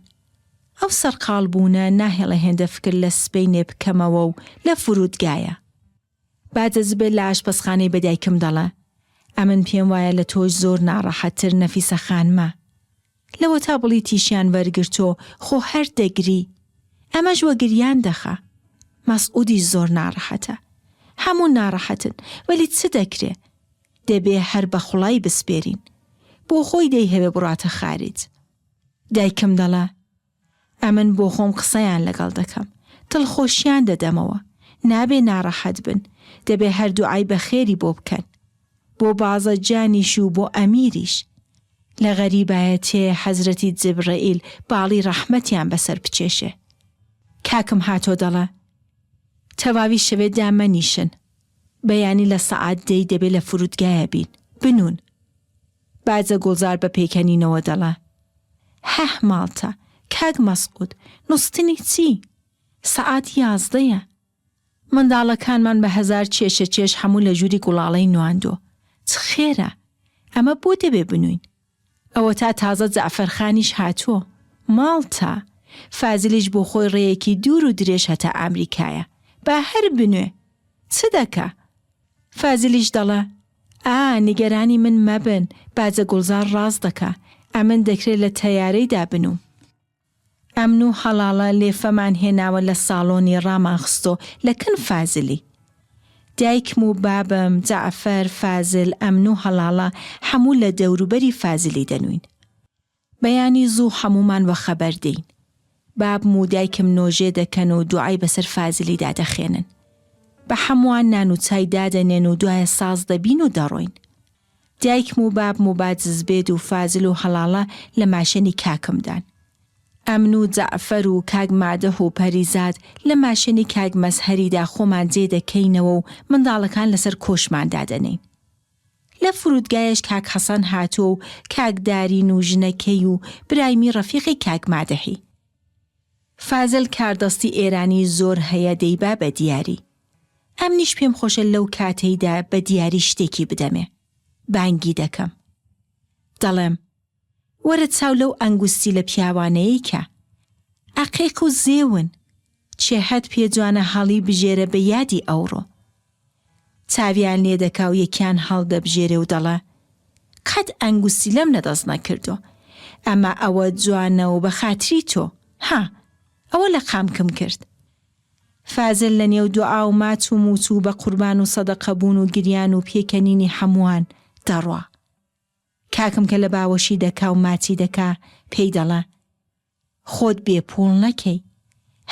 ئەو سەرقاڵ بوونە ناهێڵێ هێندە فکر لە سبەینێ بکەمەوە و لە فروودگایە. باجە زبێ لە ئاشپەزخانەی بە دایکم دەڵێ، ئەمن پێم وایە لە تۆش زۆر ناڕەحەتتر نەفیسە خانمە. لەوەتا بڵیتیشیان وەرگرتۆ خۆ هەر دەگری. ئەمەش وە گریان دەخا. مەسعودیش زۆر ناڕەحەتە. هەموو ناڕەحەتن، وەلی چ دەکرێ؟ دەبێ هەر بە خوڵای بسپێرین. بۆ خۆی دەیهەوێ بڕاتە خاریج. دایکم دەڵێ، ئەمن بۆ خۆم قسەیان لەگەڵ دەکەم. دڵخۆشیان دەدەمەوە. نابێ ناڕەحەت بن. دەبێ هەر دوعای بەخێری بۆ بکەن. بۆ بازە جانیش و بۆ ئەمیریش. لە غەریبایەتێ حەزرەتی جبرەئیل باڵی ڕەحمەتیان بەسەر بچێشێ. کاکم هاتۆ دەڵێ، تەواوی شەوێ دامەنیشن. بەیانی لە سەعات دەی دەبێ لە فروودگایە بین. بنوون. باجە گوڵزار بە پێکەنینەوە دەڵێ، هه ماڵتە، کاک مەسعوود، نوستنی چی؟ سەعات یازدەیە. منداڵەکانمان بە هەزار چێشە چێش هەموو لە ژووری گوڵاڵەی نواندۆ. چ خێرە؟ ئەمە بۆ دەبێ بنووین؟ ئەوەتا تازە جەعفەر خانیش هاتووە. ماڵتە. فازلیش بۆ خۆی ڕێیەکی دوور و درێژ هەتا ئامریکایە. با هەر بنوێ. چ دەکا؟ فازلیش دەڵێ، ئا، نیگەرانی من مەبن، باجە گوڵزار ڕاست دەکا. ئەمن دەکرێ لە تەیارەیدا بنووم. ئەمن و هەڵاڵە لێفەمان هێناوە لە ساڵۆنی ڕامان خستۆ لە کن فازلی. دایکم و بابم، جەعفەر، فازل، ئەمن و هەڵاڵە حەموو لە دەوروبەری فازلی دەنووین. بەیانی زوو حەموومان وەخەبەر دێین. بابم و دایکم نۆژێ دەکەن و دوعای بەسەر فازلیدا دەخێنن. بە حەمووان نان و چای دادەنێن و دوایە ساز دەبین و دەڕۆین. دایکم و بابم و باجزبێد و فازل و هەڵاڵە لە ماشێنی کاکم دان. ئەمن و جەعفەر و کاک مادح و پەریزاد لە ماشێنی کاک مەزهەریدا خۆمان جێ دەکەینەوە و منداڵەکان لەسەر کۆشمان دادەنێین. لە فرودگایش کاک حەسەن هاتووە و کاک دارین و ژنەکەی و برایمی ڕەفیقی کاک مادحی. فازل کاردەستی ئێرانی زۆر هەیە دەیبا بە دیاری. ئەمنیش پێم خۆشە لەو کاتەیدا بە دیاری شتێکی بدەمێ. بانگی دەکەم. دەڵێم، وەرە چاو لەو ئەنگوستیلە پیاوانەیەی کە. عەقیق و زێون. چێهەت پێ جوانە هەڵی بژێرە بە یادی ئەوڕۆ. چاویان لێ دەکا و یەکیان هەڵدەبژێرێ و دەڵێ، قەت ئەنگوستیلەم لە دەست نەکردووە. ئەما ئەوە جوانە و بە خاتری تۆ. ها! ئەوە لە قامکم کرد. فازل لە نێو دوعا و ماچ و موچ و بە قوربان و سەدەقە بوون و گریان و پێکەنینی حەمووان دەڕوا. کاکم کە لە باوەشی دەکا و ماچی دەکا پێی دەڵێ، خۆت بێ پووڵ نەکەی.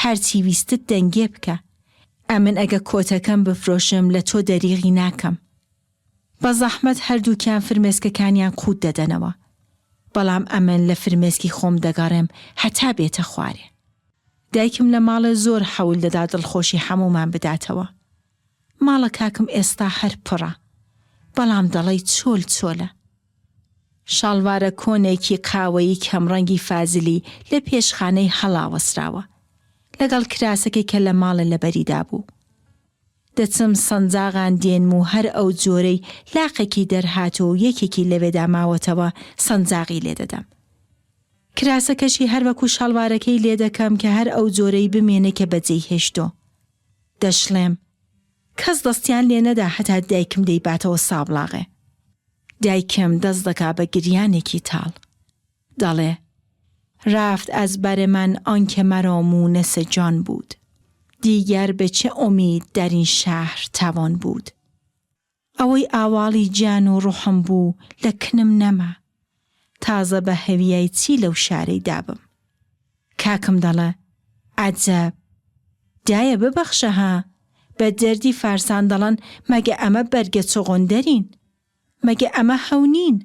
هەرچی ویستت دەنگێ بکە. ئەمن ئەگە کۆتەکەم بفرۆشم لە تۆ دەریغی ناکەم. بە زەحمەت هەردووکیان فرمێسکەکانیان قووت دەدەنەوە. بەڵام ئەمن لە فرمێسکی خۆم دەگەڕێم هەتا بێتە خوارێ. دایکم لە ماڵێ زۆر حەول دەدا دڵخۆشی حەموومان بداتەوە. ماڵە کاکم ئێستا هەر پڕە. بەڵام دەڵێی چۆل چۆلە. شاڵوارە کۆنێکی قاوەیی کەمڕەنگی فازلی لە پێشخانەی هەڵاوەسراوە. لەگەڵ کراسەکەی کە لە ماڵێ لەبەری دابوو. دەچم سەنجاغان دێنم و هەر ئەو جۆرەی لاقێکی دەرهاتووە و یەکێکی لەوێدا ماوەتەوە سەنجاغی لێ دەدەم. کراسەکەشی هەر وەکوو شەڵوارەکەی لێ دەکەم کە هەر ئەو جۆرەی بمێنێ کە بەجێی هێشتۆ. دەشڵێم، کەس دەستیان لێ نەدا هەتا دایکم دەیباتەوە سابڵاغێ. دایکم دەست دەکا بە گریانێکی تاڵ. دەڵێ، رفت از بر من آنکه مرا مونس جان بود دیگر به چه امید در این شهر توان بود ئەوەی ئاواڵی گیان و ڕوحم بوو لە کنم نەما تازە بە هەویای چی لەو شارەی دابم کاکم دەڵێ عەجەب دایە ببەخشە ها بە دەردی فارسان دەڵێن مەگە ئەمە بەرگە چغندەرین مەگە ئەمە هەو نین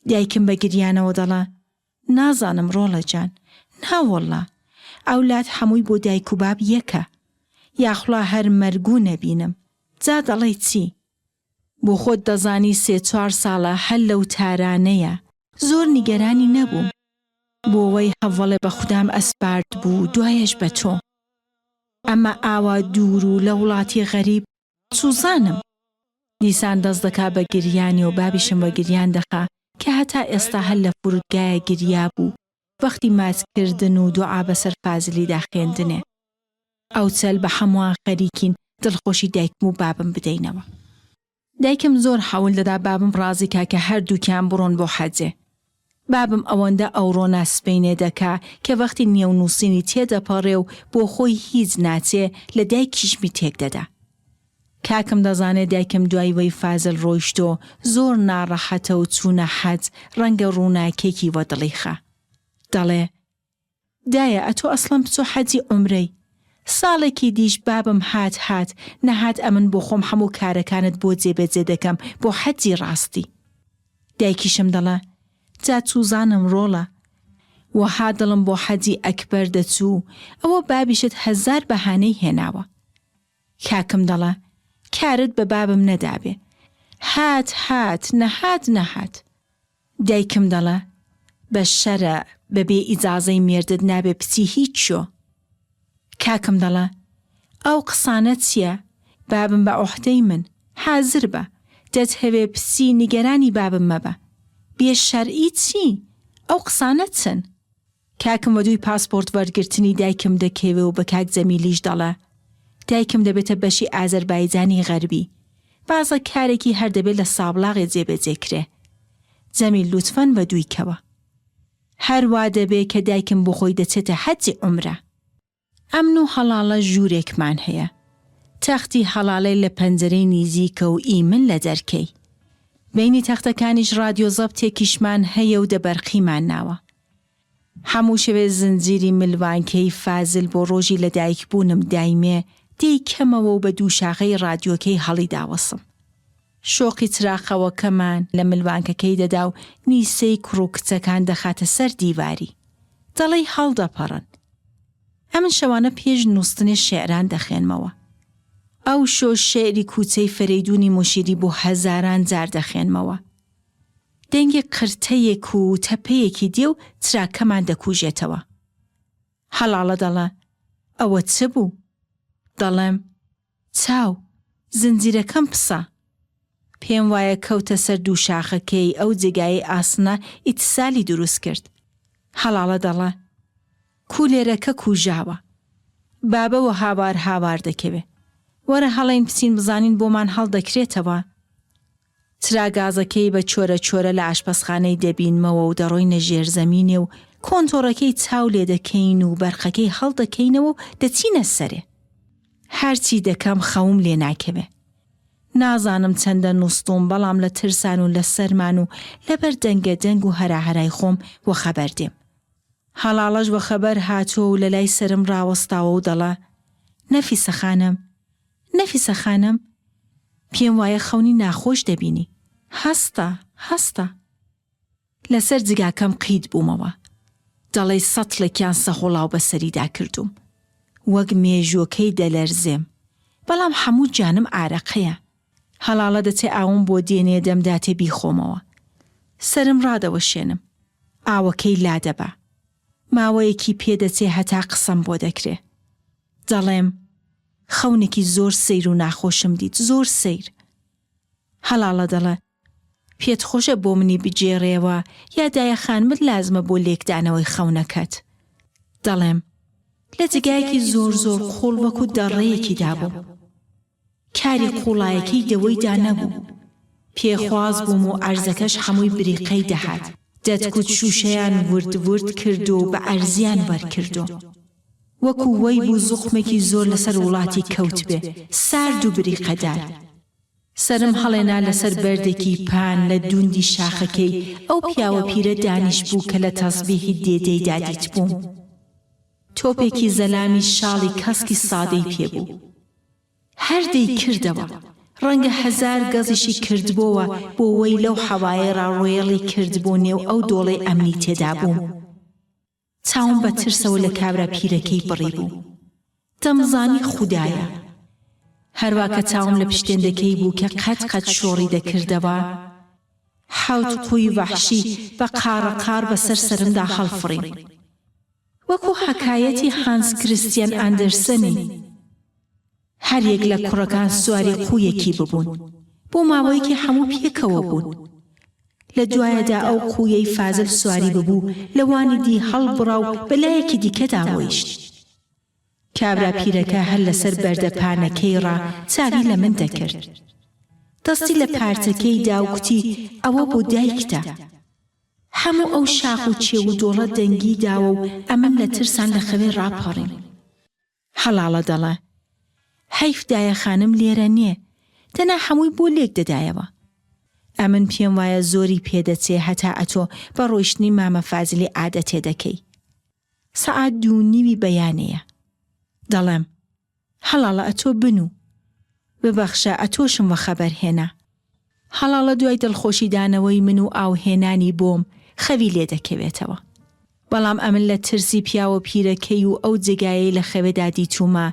دایکم بە گریانەوە دەڵێ، نازانم ڕۆڵە جان، ناوەڵڵا، ئەولاد حەمووی بۆ دایک و باب یەکە. یاخوڵا هەر مەرگوو نەبینم. جا دەڵێی چی؟ بۆ خۆت دەزانی سێ چوار ساڵە هەر لەو تارانەیە. زۆر نیگەرانی نەبووم. بۆوەی هەڤەڵێ بە خودام ئەسپارد بوو دوایەش بە تۆ. ئەمە ئاوا دوور و لە وڵاتی غەریب چوزانم. دیسان دەست دەکا بە گریانی و بابیشم وە گریان دەخا کە هەتا ئێستا هەر لە فورودگایە گریابوو وەختی ماچ کردن و دوعا بەسەر فازلیدا خوێندنێ. ئەو چەل بە حەموان خەریکین دڵخۆشی دایکم و بابم بدەینەوە. دایکم زۆر حەول دەدا بابم ڕازی کا کە هەردووکیان بڕۆن بۆ حەجێ. بابم ئەوەندە ئەوڕۆ نا سبەینێ دەکا کە وەختی نێونووسینی تێدەپەڕێ و بۆ خۆی هیچ ناچێ لە دایکیشمی تێک دەدا. کاکم دەزانێ دایکم دوای وەی فازل ڕۆیشتۆ زۆر ناڕەحەتە و چوونە حەج ڕەنگە ڕووناکێکی وە دڵی خا. دەڵێ. دایە ئەتۆ ئەسڵەن بچۆ حەجی عومرەی ساڵێکی دیش بابم هات هات نەهات ئەمن بۆخۆم حەموو کارەکانت بۆ جێبەجێ دەکەم بۆ حەجی ڕاستی دایکیشم دەڵە جا چوزانم ڕۆڵە وەها دڵم بۆ حەجی ئەکبەر دەچوو ئەوە بابیشت هەزار بەهانەی هێناوە کاکم دەڵە کارت بە بابم نەدابێ هات هات نەهات نەهات دایکم دەڵێ، بە شەرع بە بێ ئیجازەی مێردت نابێ بچی هیچ کوێ. کاکم دەڵێ، ئەو قسانە چییە؟ بابم بە عوهدەی من، حازر بە، دەتهەوێ بچی نیگەرانی بابم مەبە. بێ شەرعی چی؟ ئەو قسانە چن؟ کاکم وەدووی پاسپۆرت وەرگرتنی دایکم دەکەوێ و بە کاک جەمیلیش دەڵێ، دایکم دەبێتە بەشی ئازەربایجانی غەربی. بازە کارێکی هەر دەبێ لە سابڵاغێ جێبەجێ کرێ. جەمیل لوتفەن وەدووی کەوە. هەر وا دەبێ کە دایکم بۆ خۆی دەچێتە حەجی عومرە. ئەمن و هەڵاڵە ژوورێکمان هەیە. تەختی هەڵالەی لە پەنجەرەی نیزیکە و ئی من لە دەرکەی. بەینی تەختەکانیش ڕادیۆ زەبتێکیشمان هەیە و دە بەرقیمان ناوە. حەموو شەوێ زنجیری ملوانکەی فازل بۆ ڕۆژی لە دایک بوونم دایمێ دەیکەمەوە و بە دووشاخەی ڕادیۆکەی هەڵیداوەسم. شۆقی چراخەوەکەمان لە ملوانکەکەی دەدا و نیسەی کوڕ و کچەکان دەخاتە سەر دیواری. دەڵێی هەڵدەپەڕن. ئەمن شەوانە پێش نووستنێ شێعران دەخوێنمەوە. ئەوشۆ شێعری کووچەی فەرەیدوونی موشیری بۆ هەزاران جار دەخوێنمەوە. دەنگی قرتەیەک و تەپەیەکی دێ و چراکەمان دەکووژێتەوە. هەڵاڵە دەڵێ، ئەوە چ بوو؟ دەڵێم، چاو، زنجیرەکەم پسا. پێم وایە کەوتە سەر دووشاخەکەی ئەو جێگایەی ئاسنە ئیتسالی دروست کرد. هەڵاڵە دەڵێ، کولێرەکە کوژاوە. بابە وە هاوار هاوار دەکەوێ. وەرە هەڵێین بچین بزانین بۆمان هەڵدەکرێتەوە. چرا گازەکەی بە چۆرە چۆرە لە ئاشپەزخانەی دەبینمەوە و دەڕۆینە ژێرزەمینێ و کۆنتۆڕەکەی چاو لێ دەکەین و بەرقەکەی هەڵدەکەینەوە و دەچینە سەرێ. هەرچی دەکەم خەوم لێ ناکەوێ. نازانم چەندە نوستووم بەڵام لە ترسان و لە سەرمان و لەبەر دەنگە دەنگ و هەراهەرای خۆم وەخەبەر دێم. هەڵاڵەش وەخەبەر هاتووە و لە لای سەرم ڕاوەستاوە و دەڵێ، نەفیسە خانم، نەفیسە خانم، پێم وایە خەونی ناخۆش دەبینی. هەستە، هەستە. لەسەر جگاکەم قیت بوومەوە. دەڵێی سەتڵێکیان سەهۆڵاو بەسەریدا کردووم. وەک مێژووەکەی دەلەرزێم. بەڵام حەموو گیانم ئارەقەیە. هەڵاڵە دەچێ ئاوم بۆ دێنێ دەمداتێ بیخۆمەوە. سەرم ڕادەوەشێنم. ئاوەکەی لادەبا. ماوەیەکی پێ دەچێ هەتا قسەم بۆ دەکرێ. دەڵێم، خەونێکی زۆر سەیر و ناخۆشم دیت، زۆر سەیر. هەڵاڵە دەڵێ، پێت خۆشە بۆ منی بگێڕێوە یا دایە خانمت لازمە بۆ لێکدانەوەی خەونەکەت؟ دەڵێم، لە جێگایەکی زۆر زۆر قووڵ وەکوو دەڕەیەکی دابووم. کاری قووڵایەکەی دەوەیدا نەبوو. پێخواز بووم و عەرزەکەش حەمووی بریقەی دەهات. دەتگوت شووشەیان ورد ورد کردۆ و بە عەرزیان وەرکردۆ. وەکوو وەی بوو زوقمێکی زۆر لەسەر وڵاتی کەوتبێ، سارد و بریقەدار. سەرم هەڵێنا لەسەر بەردێکی پان لە دوندی شاخەکەی ئەو پیاوە پیرە دانیشبوو کە لە تەزبیحی دێدەیدا دیتبووم. تۆپێکی زەلامی شاڵی کەسکی سادەی پێ بوو. هەر دەیکردەوە. ڕەنگە هەزار گەزیشی کردبۆوە بۆ وەی لەو حەوایەی ڕا ڕۆیەڵی کردبۆ نێو ئەو دۆڵەی ئەمنی تێدا بووم. چاوم بە ترسەوە لە کابرا پیرەکەی بڕیبوو. دەمزانی خودایە. هەروا کە چاوم لە پشتێندەکەی بوو کە قەت قەت شۆڕی دەکردەوە. حەوت قووی وەحشی بە قاڕەقاڕ بە سەر سەرمدا هەڵفڕین. وەکوو حەکایەتی هانس کریستیەن ئاندرسنی. هەر یەک لە کوڕەکان سواری قوویەکی ببوون. بۆ ماوەیەکی حەموو پێکەوە بوون. لە دوایەدا ئەو قوویەی فازل سواری ببوو لە وانی دی هەڵبڕا و بە لایەکی دیکەدا ڕۆیشت. کابرا پیرەکە هەر لەسەر بەردە پانەکەی ڕا چاوی لە من دەکرد. دەستی لە پارچەکەی دا و کوتی ئەوە بۆ دایکتە. هەموو ئەو شاخ و چێو و دۆڵە دەنگی داوە و ئەمن لە ترسان لە خەوێ ڕاپەڕیم. هەڵاڵە دەڵێ، حەیف دایە خانم لێرە نیێ، دەنا حەمووی بۆ لێک دەدایەوە. ئەمن پێم وایە زۆری پێ دەچێ هەتا ئەتۆ بە ڕۆیشتنی مامە فازلی عادەتێ دەکەی. سەعات دوو و نیوی بەیانێیە. دەڵێم، هەڵاڵە ئەتۆ بنوو. ببەخشە ئەتۆشم وەخەبەر هێنا. هەڵاڵە دوای دڵخۆشی دانەوەی من و ئاو هێنانی بۆم خەوی لێ دەکەوێتەوە. بەڵام ئەمن لە ترسی پیاوە پیرەکەی و ئەو جێگایەی لە خەوێدا دیتوومە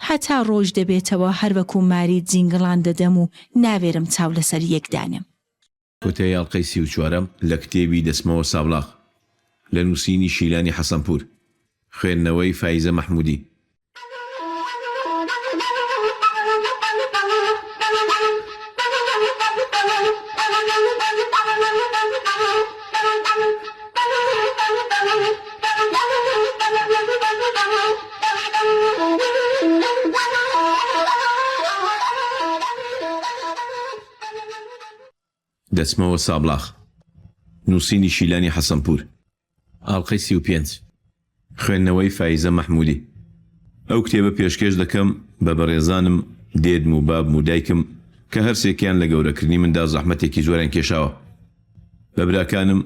هەتا ڕۆژ دەبێتەوە هەر وەکوو ماری جینگڵان دەدەم و ناوێرم چاو لەسەر یەک دانێم. کۆتایی ئەڵقەی سی و چوارەم لە کتێبی دەچمەوە سابڵاغ لە نووسینی شیلانی حەسەنپوور، خوێندنەوەی فایزە مەحموودی. دەچمەوە سابڵاغ. نووسینی شیلانی حەسەنپوور. ئاڵقەی 35. خوێندنەوەی فایزە مەحموودی. ئەو کتێبە پێشکێش دەکەم بە بەڕێزانم دێدم و بابم و دایکم کە هەرسێکیان لە گەورەکردنی مندا زەحمەتێکی زۆریان کێشاوە. بە براکانم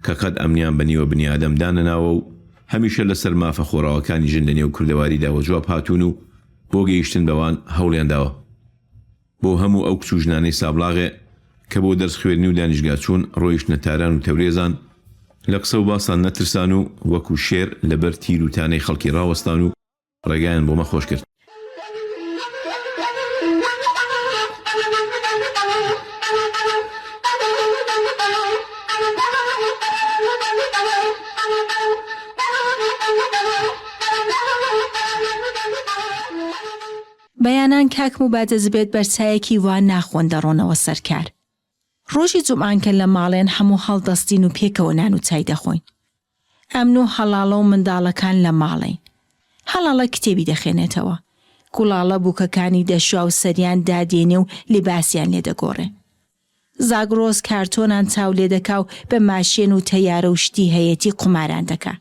کە قەت ئەمنیان بە نیوە بنیادەم دانەناوە و هەمیشە لەسەر مافە خۆڕاوەکانی ژن لەنێو کوردەواریدا وەجواب هاتوون و بۆ گەیشتن بەوان هەوڵیان داوە. بۆ هەموو ئەو کچ و ژنانەی سابڵاغێ کە بۆ دەرس خوێندنی و دانیشگا چوون ڕۆیشتنە تاران و تەورێزان، لە قسە و باسان نەترسان و وەکوو شێر لە بەر تیر و تانەی خەڵکی ڕاوەستان و ڕێگایان بۆ مە خۆش کرد. بەیانان کاکم و بادەزبێت بەرچایەکی وا ناخۆن دەڕۆنەوە سەر کار. ڕۆژی جومعان کە لە ماڵێن هەموو هەڵدەستین و پێکەوە نان و چای دەخۆین. ئەمن و هەڵاڵە و منداڵەکان لە ماڵێین. هەڵاڵە کتێبی دەخێنێتەوە. گوڵاڵە بووکەکانی دەشوا و سەریان دادێنێ و لیباسیان لێ دەگۆڕێ. زاگرۆس کارتۆنان چاو لێ دەکا و بە ماشێن و تەیارە و شتی هەیەتی قوماران دەکا.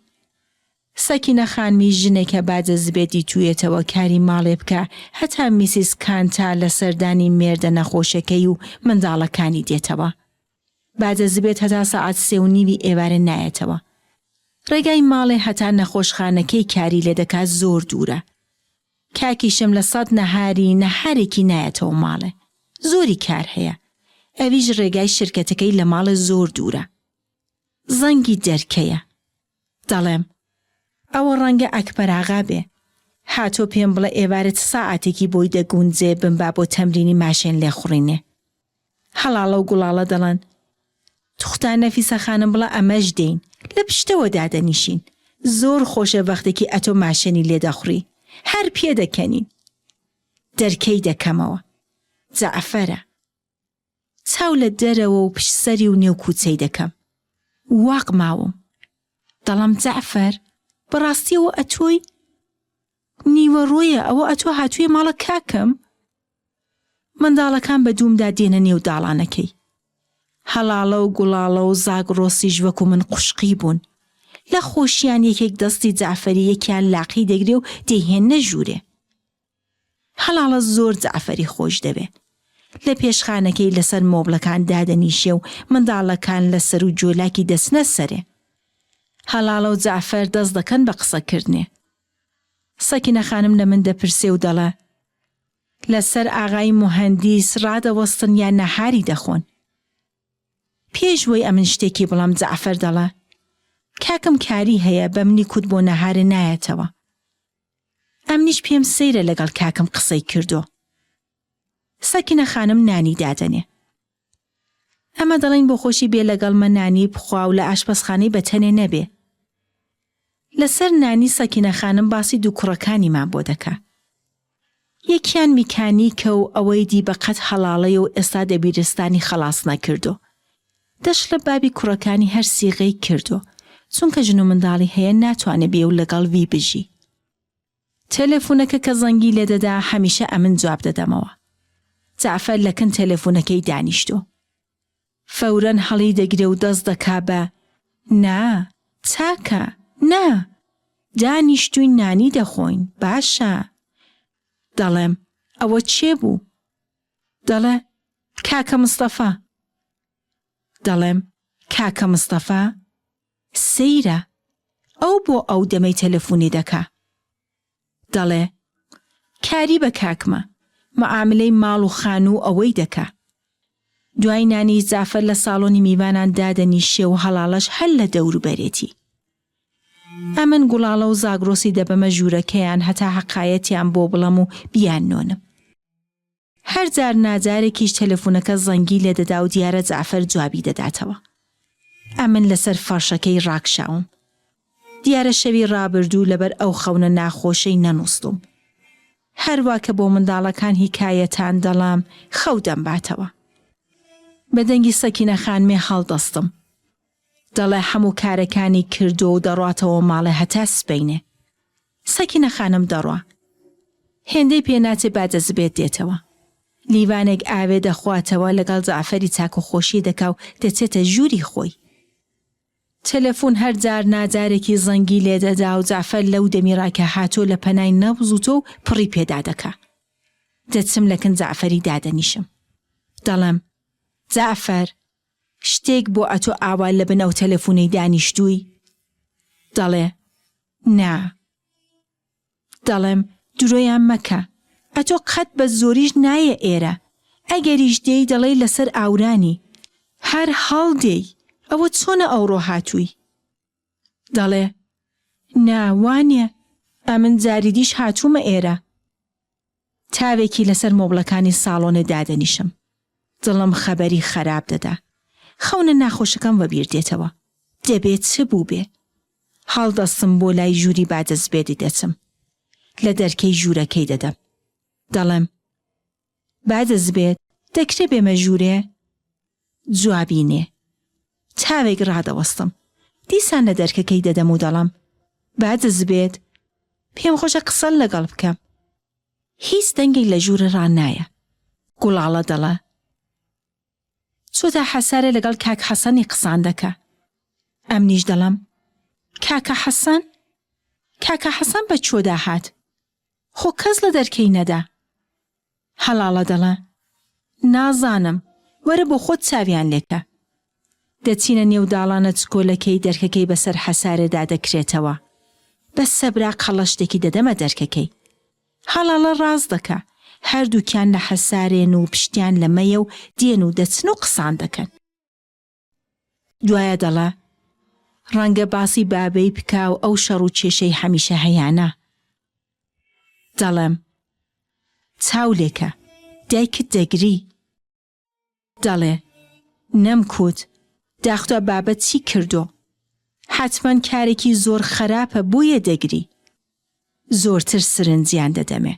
سەکینە خانمیش ژنێکە باجە زبێ دیتوویەتەوە کاری ماڵێ بکا هەتا میسیس کانتا لە سەردانی مێردە نەخۆشەکەی و منداڵەکانی دێتەوە. باجە زبێت هەتا سەعات سێ و نیوی ئێوارێ نایەتەوە. ڕێگای ماڵێ هەتا نەخۆشخانەکەی کاری لێ دەکا زۆر دوورە. کاکیشم لە سەد نەهاری نەهارێکی نایەتەوە ماڵێ. زۆری کار هەیە. ئەویش ڕێگای شرکەتەکەی لە ماڵێ زۆر دوورە. زەنگی دەرکەیە. دەڵێم، ئەوە ڕەنگە ئەکبەر ئاغا بێ. هاتۆ پێم بڵێ ئێوارێ چ ساعاتێکی بۆی دەگونجێ بمبا بۆ تەمرینی ماشێن لێخوڕینێ. هەڵاڵە و گوڵاڵە دەڵێن، توخوتا نەفیسە خانم بڵێ ئەمەش دێین، لە پشتەوە دادەنیشین. زۆر خۆشە ڤەختێکی ئەتۆ ماشێنی لێدەخوڕی. هەر پێدەکەنین. دەرکەی دەکەمەوە. جەعفەرە. چاو لە دەرەوە و پشت سەری و نێو کووچەی دەکەم. واق ماوم. دەڵێم جەعفەر، بەڕاستی ئەوە ئەتۆی؟ نیوەڕۆیە، ئەوە ئەتۆ هاتوویە ماڵە کاکم؟ منداڵەکان بە دوومدا دێنە نێو داڵانەکەی. هەڵاڵە و گوڵاڵە و زاگڕۆسیش وەکوو من قوشقی بوون. لە خۆشیان یەکێک دەستی جەعفەری یەکیان لاقی دەگرێ و دەیهێننە ژوورێ. هەڵاڵە زۆر جەعفەری خۆش دەوێ. لە پێشخانەکەی لەسەر مۆبڵەکان دادەنیشێ و منداڵەکان لە سەر و جۆلاکی دەچنە سەرێ. هەڵاڵە و جەعفەر دەست دەکەن بە قسە کردنێ. سەکینە خانم لە من دەپرسێ و دەڵێ، لە سەر ئاغای موهەندیس ڕادەوەستن یا نەهاری دەخۆن؟ پێش وەی ئەمن شتێکی بڵێم جەعفەر دەڵێ، کاکم کاری هەیە بەمنی کوت بۆ نەهارێ نایەتەوە. ئەمنیش پێم سەیرە لەگەڵ کاکم قسەی کردۆ. سەکینە خانم نانی دادەنێ. ئەمە دەڵێین بۆ خۆشی بێ لەگەڵمە نانی بخوا و لە ئاشپەزخانەی بە تەنێ نەبێ. لەسەر نانی سەکینە خانم باسی دوو کوڕەکانیمان بۆ دەکا. یەکیان میکانیکە و ئەوەی دی بە قەد هەڵاڵەیە و ئێستا دەبیرستانی خەڵاس نەکردۆ. دەشڵێ بابی کوڕەکانی هەر سیغەی کردۆ، چونکە ژن و منداڵی هەیە ناتوانێ بێ و لەگەڵ وی بژی. تەلەفونەکە کە زەنگی لێدەدا هەمیشە ئەمن جواب دەدەمەوە. جەعفەر لە کن تەلەفونەکەی دانیشتۆ. فەورەن هەڵی دەگرێ و دەست دەکا بە، نا، چاکە، نا، دانیشتووین نانی دەخۆین، باشە. دەڵێم، ئەوە کێ بوو؟ دەڵێ، کاکە مستەفا. دەڵێم، کاکە مستەفا؟ سەیرە، ئەو بۆ ئەو دەمەی تەلەفونی دەکا؟ دەڵێ، کاری بە کاکمە، معاملەی ماڵ و خانوو و ئەوەی دەکا. دوای نانیش جافەر لە ساڵۆنی میوانان دادەنیشێ و هەڵاڵەش هەر لە دەوروبەرێتی. ئەمن گوڵاڵە و زاگرۆسی دەبەمە ژوورەکەیان هەتا هەقایەتیان بۆ بڵێم و بیاننۆنم. هەر جار ناجارێکیش تەلەفونەکە زەنگی لێدەدا و دیارە جەعفەر جوابی دەداتەوە. ئەمن لەسەر فەڕشەکەی ڕاکشاوم. دیارە شەوی ڕابردوو لەبەر ئەو خەونە ناخۆشەی نەنووستووم. هەروا کە بۆ منداڵەکان هیکایەتان دەڵام خەو دەمباتەوە. بە دەنگی سەکینە خانمێ هەڵدەستم. دەڵێ هەموو کارەکانی کردووە و دەڕواتەوە ماڵێ هەتا سبەینێ. سەکینە خانم دەڕوا. هێندەی پێ ناچێ بادەزبێت دێتەوە. لیوانێک ئاوێ دەخواتەوە لەگەڵ جەعفەری چاکوخۆشیێ دەکا و دەچێتە ژووری خۆی. تەلەفون هەر جار ناجارێکی زەنگی لێ دەدا و جەعفەر لەو دەمی ڕا کە هاتۆ لە پەنای نەبز و تۆ و پڕی پێدا دەکا. دەچم لە کن جەعفەری دادەنیشم. دەڵێم، جەعفەر! شتێک بۆ ئەتۆ ئاوا لە بن ئەو تەلەفونەی دانیشتووی؟ دەڵێ، نا. دەڵێم، درۆیان مەکە. ئەتۆ قەت بە زۆریش نایە ئێرە. ئەگەریش دێی دەڵێی لەسەر ئاورانی. هەر هەڵدێی. ئەوە چۆنە ئەوڕۆ هاتووی؟ دەڵێ، نا، وانیە. ئەمن جاری دیش هاتوومە ئێرە. تاوێکی لەسەر مۆبڵەکانی ساڵۆنێ دادەنیشم. دڵم خەبەری خەراپ دەدا. خەونە ناخۆشەکەم وەبیر دێتەوە. دەبێ چ بووبێ؟ هەڵدەستم بۆ لای ژووری بادەزبێدی دەچم. لە دەرکەی ژوورەکەی دەدەم. دەڵێم، بادەزبێد، دەکرێ بێمە ژوورێ؟ جوابی نێ. تاوێک ڕادەوەستم. دیسان لە دەرکەکەی دەدەم و دەڵێم، بادەزبێد، پێم خۆشە قسەت لەگەڵ بکەم. هیچ دەنگێک لە ژوورێ ڕانایە. گوڵاڵە دەڵێ، چۆتە حەسارێ لەگەڵ کاک حەسەنی قسان دەکا. ئەمنیش دەڵێم، کاکە حەسەن؟ کاکە حەسەن بە کوێدا هات؟ خۆ کەس لە دەرکەی نەدا. هەڵاڵە دەڵێ، نازانم، وەرە بۆ خۆت چاویان لێکە. دەچینە نێو داڵانە چکۆلەکەی دەرکەکەی بەسەر حەسارێدا دەکرێتەوە. بە سەبرا قەڵەشتێکی دەدەمە دەرکەکەی. هەڵاڵە ڕاست دەکا. هەردووکیان لە حەسارێن و پشتیان لە مەیە و دێن و دەچن و قسان دەکەن. دوایە دەڵێ، ڕەنگە باسی بابەی بکا و ئەو شەڕ و کێشەی هەمیشە هەیانە. دەڵێم، چاو لێکە، دایکت دەگری. دەڵێ، نەمکوت، داخدا بابە چی کردۆ؟ حەتمەن کارێکی زۆر خەراپە بۆیە دەگری. زۆرتر سرنجیان دەدەمێ.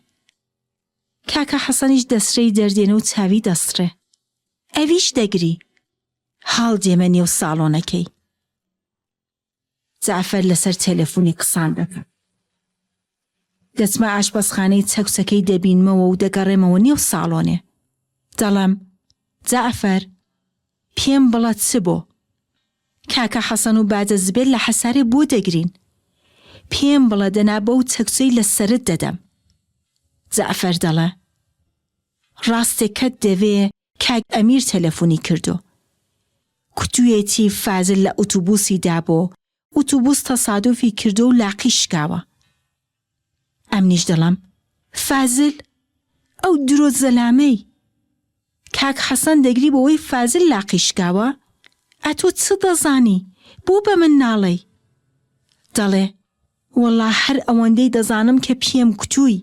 کاکە حەسەنیش دەسرەی دەردێنێ و چاوی دەسڕێ. ئەویش دەگری. هەڵدێمە نێو ساڵۆنەکەی. جەعفەر لەسەر تەلەفونی قسان دەکا. دەچمە ئاشپەزخانەی چەکچەکەی دەبینمەوە و دەگەڕێمەوە نێو ساڵۆنێ. دەڵێم، جەعفەر، پێم بڵە چ بۆ؟ کاکە حەسەن و باجە زبێر لە حەسارێ بۆ دەگرین؟ پێم بڵە دەنا بەو چەکچەی لە سەرت دەدەم. جەعفەر دەڵێ، ڕاستێکەت دەوێ کاک ئەمیر تەلەفونی کردۆ کوتویەتی فازل لە ئوتوبوسی دابۆ ئوتوبوس تەسادوفی کردۆ و لاقی شکاوە ئەمنیش دەڵێم فازل ئەو درۆ زەلامەی کاک حەسەن دەگری بۆوەی فازل لاقی شکاوە ئەتۆ چ دەزانی بۆ بە من ناڵێی دەڵێ وەڵا هەر ئەوەندەی دەزانم کە پێم کوتوی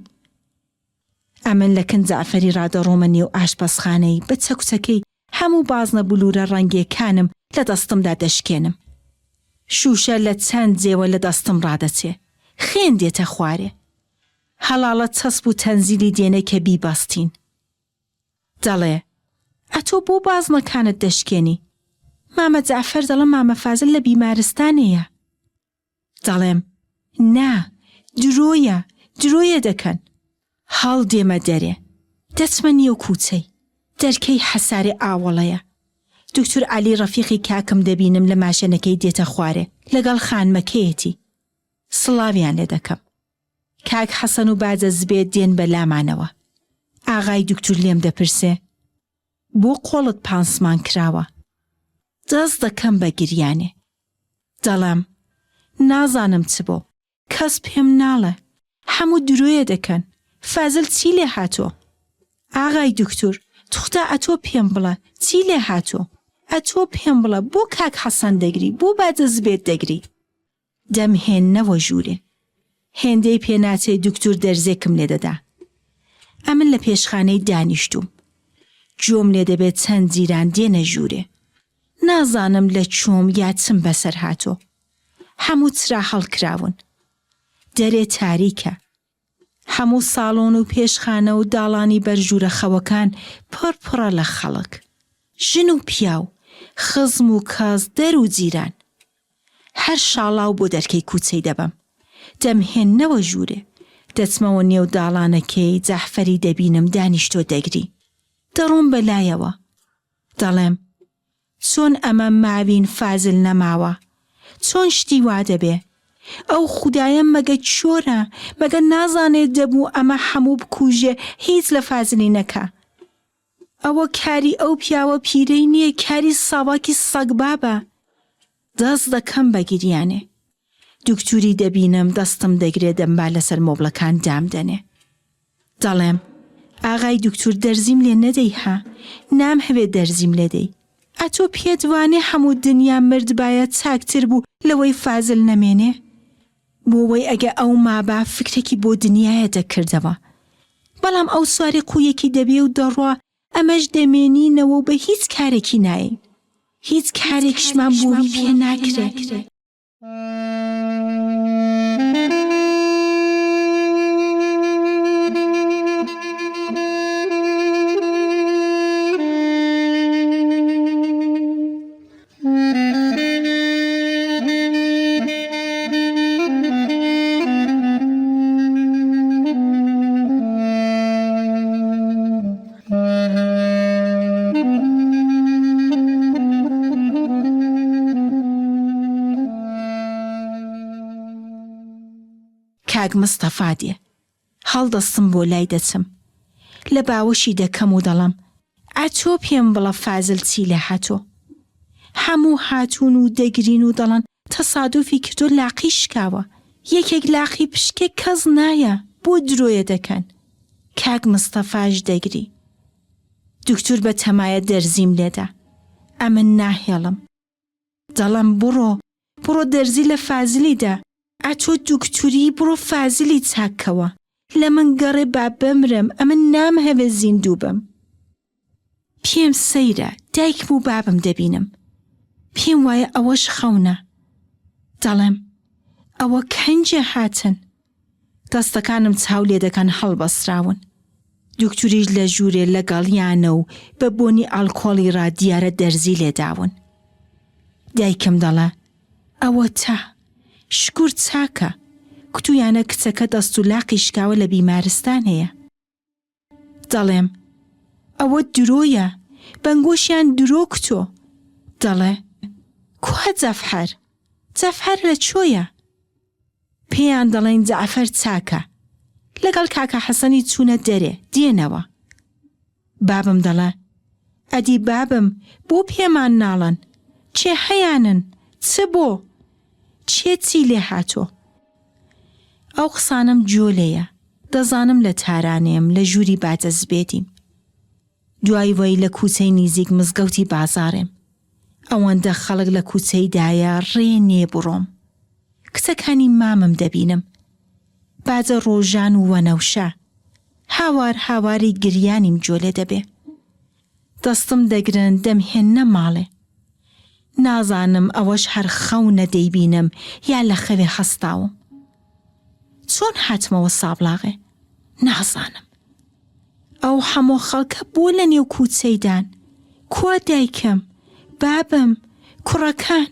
ئەمن لە کن جەعفەری ڕا دەڕۆمە نێو ئاشپەزخانەی بە چەکوچەکەی. هەموو بازنە بلوورە ڕەنگێکانم لە دەستمدا دەشکێنم. شووشە لە چەند جێوە لە دەستم ڕادەچێ. خوێن دێتە خوارێ. هەڵاڵە چەسپ و تەنزیلی دێنێ کە بیبەستین. دەڵێ، ئەتۆ بۆ بازنەکانت دەشکێنی؟ مامە جەعفەر دەڵێ مامە فازل لە بیمارستانێیە. دەڵێم، نا، درۆیە، درۆیە دەکەن. هەڵدێمە دەرێ. دەچمە نێو کووچەی. دەرکەی حەسارێ ئاوەڵەیە. دوکتور عەلی ڕەفیقی کاکم دەبینم لە ماشێنەکەی دێتە خوارێ، لەگەڵ خانمەکەیەتی. سڵاویان لێ دەکەم. کاک حەسەن و باجە زبێ دێن بە لامانەوە. ئاغای دوکتور لێم دەپرسێ، بۆ قۆڵت پانسمان کراوە؟ دەست دەکەم بە گریانێ. دەڵێم، نازانم چ بۆ، کەس پێم ناڵێ. هەموو درۆیە دەکەن. فازل چی لێ هاتۆ؟ ئاغای دوکتور، توخدا ئەتۆ پێم بڵێ چی لێ هاتۆ؟ ئەتۆ پێم بڵێ بۆ کاک حەسەن دەگری، بۆ باجە زبێت دەگری؟ دەمهێننەوە ژوورێ. هێندەی پێ ناچێ دوکتور دەرزێکم لێ دەدا. ئەمن لە پێشخانەی دانیشتووم. گوێم لێ دەبێ چەند جیران دێنە ژوورێ. نازانم لە کوێم یا چم بەسەر هاتۆ. هەموو چرا هەڵکراون. دەرێ تاریکە. هەموو ساڵۆن و پێشخانە و داڵانی بەر ژوورە خەوەکان پڕ پڕە لە خەڵک. ژن و پیاو، خزم و کەس، دەر و جیران. هەر شاڵاو بۆ دەرکەی کووچەی دەبەم. دەمهێننەوە ژوورێ. دەچمەوە نێو داڵانەکەی جەعفەری دەبینم دانیشتووە دەگری. دەڕۆم بە لایەوە. دەڵێم، چۆن ئەمە ماوین فازل نەماوە؟ چۆن شتی وا دەبێ؟ ئەو خودایە مەگە کۆرە؟ مەگە نازانێ دەبوو ئەمە حەموو بکوژێ هیچ لە فازلی نەکا؟ ئەوە کاری ئەو پیاوە پیرەی نیە کاری ساواکی سەگبابە. دەست دەکەم بە گریانێ. دوکتوری دەبینم دەستم دەگرێ دەمبا لەسەر مۆبڵەکان دامدەنێ. دەڵێم، ئاغای دوکتور دەرزیم لێ نەدەی ها، نامهەوێ دەرزیم لێ دەی. ئەتۆ پێت وانێ هەموو دنیا مردبایە چاکتر بوو لەوەی فازل نەمێنێ؟ بۆ وەی ئەگە ئەو مابا فکرێکی بۆ دنیایە دەکردەوە. بەڵام ئەو سواری قوویەکی دەبێ و دەڕوا ئەمەش دەمێنینەوە و بە هیچ کارێکی نایەین. هیچ کارێکیشمان بۆ وی پێ ناکرێ. کاک مستەفا دێ. هەڵدەستم بۆ لای دەچم. لە باوەشی دەکەم و دەڵێم، ئەتۆ پێم بڵە فازل چی لێ هاتۆ؟ هەموو هاتوون و دەگرین و دەڵێن تەسادوفی کردۆ لاقی شکاوە. یەکێک لاقی پشکێ کەس نایە، بۆ درۆیە دەکەن؟ کاک مستەفاش دەگری. دوکتور بە تەمایە دەرزیم لێدا. ئەمن ناهێڵم. دەڵێم بڕۆ، بڕۆ دەرزی لە فازلی دە. ئەتۆ دوکتوری بڕۆ فازلی چاک کەوە. لە من گەڕێ با بمرم، ئەمن نامهەوێ زیندوو بم. پێم سەیرە دایکم و بابم دەبینم. پێم وایە ئەوەش خەونە. دەڵێم، ئەوە کەنجێ هاتن؟ دەستەکانم چاو لێدەکەن هەڵبەستراون. دوکتوریش لە ژوورێ لەگەڵیانە و بە بۆنی ئالکۆڵی ڕا دیارە دەرزی لێداون. دایکم دەڵێ، ئەوەتا، شکور چاکە، کوتوویانە کچەکە دەست و لاقی شکاوە لە بیمارستانێیە. دەڵێم، ئەوە درۆیە، بەنگۆشیان درۆ کتۆ. دەڵێ، کوا جەفحەر؟ جەفحەر لە چۆیە؟ پێیان دەڵێین جەعفەر چاکە. لەگەڵ کاکە حەسەنی چوونە دەرێ، دێنەوە. بابم دەڵێ، ئەدی بابم بۆ پێمان ناڵێن؟ کێ هەیانن؟ چ بۆ؟ کێ چی لێ هاتۆ؟ ئەو قسانەم گوێ لێیە، دەزانم لە تارانێم، لە ژووری باجە زبێدیم. دوای وەی لە کووچەی نیزیک مزگەوتی بازاڕێم. ئەوەندە خەڵک لە کووچەیدایە ڕێ نێ بڕۆم. کچەکانی مامم دەبینم. باجە ڕۆژان و وەنەوشە. هاوار هاواری گریانیم گوێ لێ دەبێ. دەستم دەگرن دەمهێننە ماڵێ. نازانم ئەوەش هەر خەونە دەیبینم یا لە خەوێ هەستاوم. چۆن هاتمەوە سابڵاغێ؟ نازانم. ئەو حەمۆ خەڵکە بۆ لە نێو کووچەیدان؟ کوا دایکم؟ بابم؟ کوڕەکان؟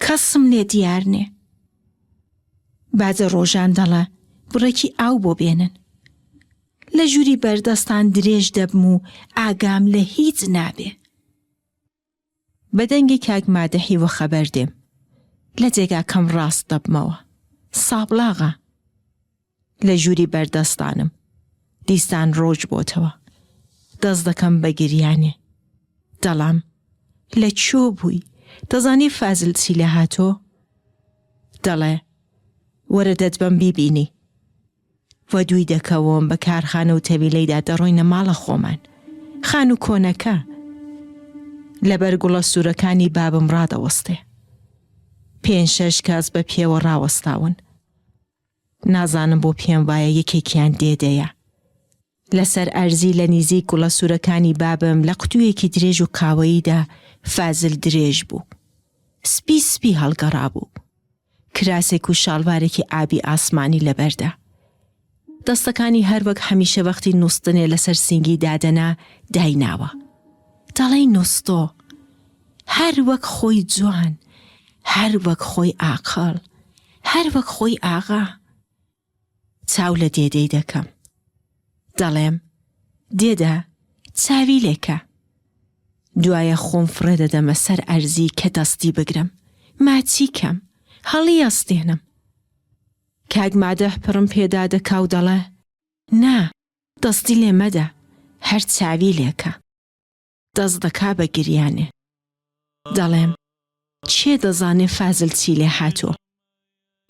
کەسم لێ دیار نێ. باجە ڕۆژان دەڵێ بڕێکی ئاو بۆ بێنن. لە ژووری بەردەستان درێژ دەبم و ئاگام لە هیچ نابێ. بە دەنگی کاک مادحی وەخەبەر دێم. لە جێگاکەم ڕاست دەبمەوە. سابڵاغە. لە ژووری بەردەستانم. دیسان ڕۆژ بۆتەوە. دەست دەکەم بە گریانێ. دەڵام، لە کوێ بووی؟ دەزانی فازل چی لێ هاتۆ؟ دەڵێ، وەرە دەتبەم بیبینی. وەدووی دەکەوم بە کارخانە و تەویلەیدا دەڕۆینە ماڵە خۆمان. خانوو کۆنەکە. لەبەر گوڵە سوورەکانی بابم ڕادەوەستێ. پێنج شەش کەس بە پێوە ڕاوەستاون. نازانم بۆ پێم وایە یەکێکیان دێدەیە. لەسەر ئەرزی لە نیزیک گوڵە سوورەکانی بابم لە قوتوویەکی درێژ و قاوەییدا فازل درێژ بوو. سپی سپی هەڵگەڕابوو. کراسێک و شاڵوارێکی ئابی ئاسمانی لەبەردا. دەستەکانی هەر وەک هەمیشە وەختی نووستنێ لەسەر سینگی دادەنا دایناوە. دەڵێی نووستۆ. هەر وەک خۆی جوان، هەر وەک خۆی ئاقڵ، هەر وەک خۆی ئاغا. چاو لە دێدەی دەکەم. دەڵێم، دێدە، چاوی لێ کە. دوایە خۆم فڕێ دەدەمە سەر ئەرزی کە دەستی بگرم، ماچی کەم، هەڵیئەستێنم. کاک مادح پڕم پێدا دەکا و دەڵێ، نا، دەستی لێ مەدە، هەر چاوی لێ کە. دەست دەکا بە گریانێ. دەڵێم، کێ دەزانێ فازل چی لێ هاتووە؟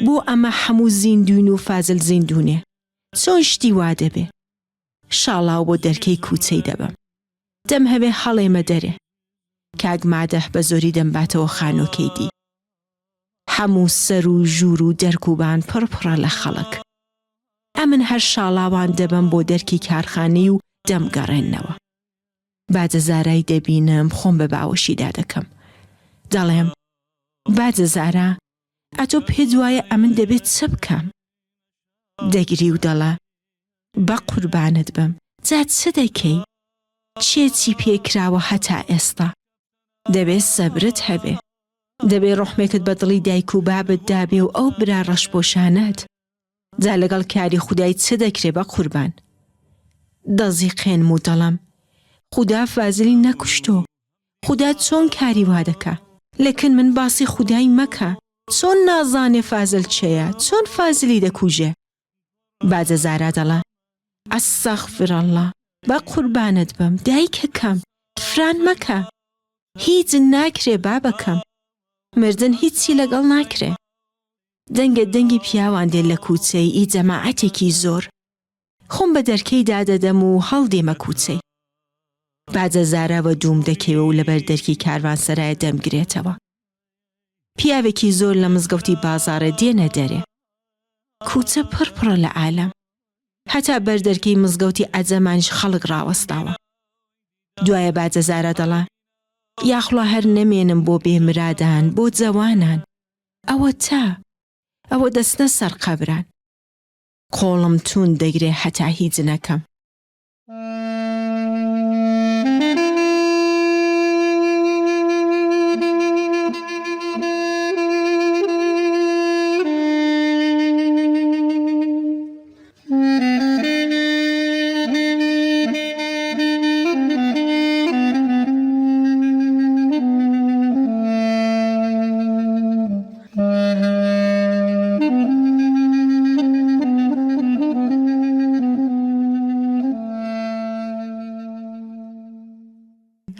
بۆ ئەمە حەموو زیندووین و فازل زیندوو نێ؟ چۆن شتی وا دەبێ؟ شاڵاو بۆ دەرکەی کووچەی دەبەم. دەمهەوێ هەڵێمە دەرێ. کاک مادح بە زۆری دەمباتەوە خانووەکەی دی. حەموو سەر و ژوور و دەرک و بان پڕ پڕە لە خەڵک. ئەمن هەر شاڵاوان دەبەم بۆ دەرکی کارخانەی و دەمگەڕێننەوە. باجە زارای دەبینم خۆم بە باوەشیدا دەکەم. دەڵێم، باجە زارا، ئەتۆ پێت وایە ئەمن دەبێ چ بکەم؟ دەگری و دەڵێ، بە قوربانت بم، جا چ دەکەی؟ کێ چی پێ کراوە هەتا ئێستا؟ دەبێ سەبرت هەبێ. دەبێ ڕوحمێکت بە دڵی دایک و بابت دابێ و ئەو برا ڕەشپۆشانەت. جا لەگەڵ کاری خودای چ دەکرێ بە قوربان؟ دەزیقێنم و دەڵێم، خودا فازلی نەکوشتۆ، خودا چۆن کاری وا دەکا؟ لە کن من باسی خودای مەکە، چۆن نازانێ فازل کێیە، چۆن فازلی دەکوژێ؟ باجە زارا دەڵێ، ئەستەغفرەڵڵا، بە قوربانت بم دایکەکەم، تفران مەکە، هیچ ناکرێ بابەکەم، مردن هیچی لەگەڵ ناکرێ. دەنگە دەنگی پیاوان دێ لە کووچەی ئی جەماعەتێکی زۆر. خۆم بە دەرکەی دادەدەم و هەڵدێمە کووچەی. باجە زارا وە دووم دەکەوێ و لەبەر دەرکی کاروانسەرایە دەمگرێتەوە. پیاوێکی زۆر لە مزگەوتی بازاڕێ دێنە دەرێ. کووچە پڕ پڕە لە عالەم. هەتا بەر دەرکەی مزگەوتی عەجەمانیش خەڵک ڕاوەستاوە. دوایە باجە زارا دەڵێ، یاخوڵا هەر نەمێنم بۆ بێ مرادان، بۆ جەوانان. ئەوەتا ئەوە دەچنە سەر قەبران. قۆڵم توند دەگرێ هەتا هیچ نەکەم.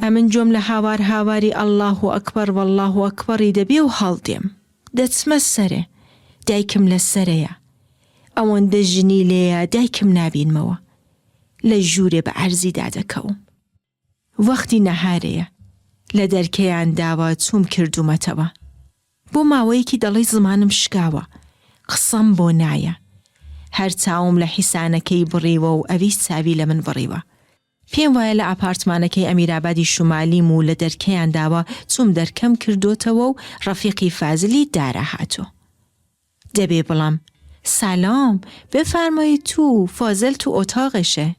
ئەمن گوێم لە هاوار هاواری اللە اکبر واللە اکبری دەبێ و هەڵدێم دەچمە سەرێ دایکم لە سەرێیە ئەوەندە ژنی لێیە دایکم نابینمەوە لە ژوورێ بە عەرزی دادەکەوم وەختی نەهارێیە لە دەرکەیان داوە چووم کردوومەتەوە بۆ ماوەیەکی دەڵێی زمانم شکاوە قسەم بۆ نایە هەر چاوم لە حیسانەکەی بڕیوە و ئەویش چاوی لە من بڕیوە. پێم وایە لە ئاپارتمانەکەی ئەمیرابادی شومالیم و لە دەرکەیان داوە چووم دەرکەم کردۆتەوە و ڕەفیقی فازلی دارا هاتۆ. دەبێ بڵم، سلام، بفرمایید تو، فازل تو اتاقشه.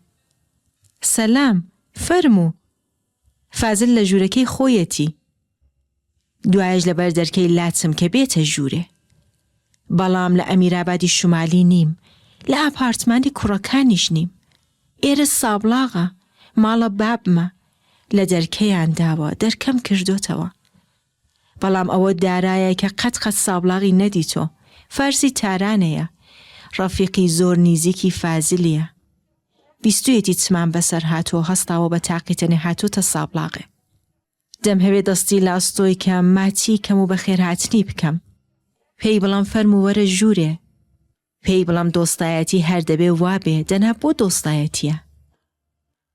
سلام، فەرموو. فازل لە ژوورەکەی خۆیەتی. دوایش لەبەر دەرکەی لاچم کە بێتە ژوورێ. بەڵام لە ئەمیرابادی شومالی نیم، لە ئاپارتمانی کوڕەکانیش نیم. ئێرە سابڵاغە، ماڵە بابمە. لە دەرکەیان داوە، دەرکەم کردۆتەوە. بەڵام ئەوە دارایە کە قەت قەت سابڵاغی نەدیتۆ، فارسی تارانێیە. ڕەفیقی زۆر نیزیکی فازلیە. بیستویەتی چمان بەسەر هاتووە هەستاوە بە تاقیتەنێ هاتۆتە سابڵاغێ. دەمهەوێ دەستی لاستۆی کەم، ماچی کەم و بەخێرهاتنی بکەم. پێی بڵێم فەرموو وەرە ژوورێ. پێی بڵێم دۆستایەتی هەر دەبێ وابێ، دەنا بۆ دۆستایەتییە؟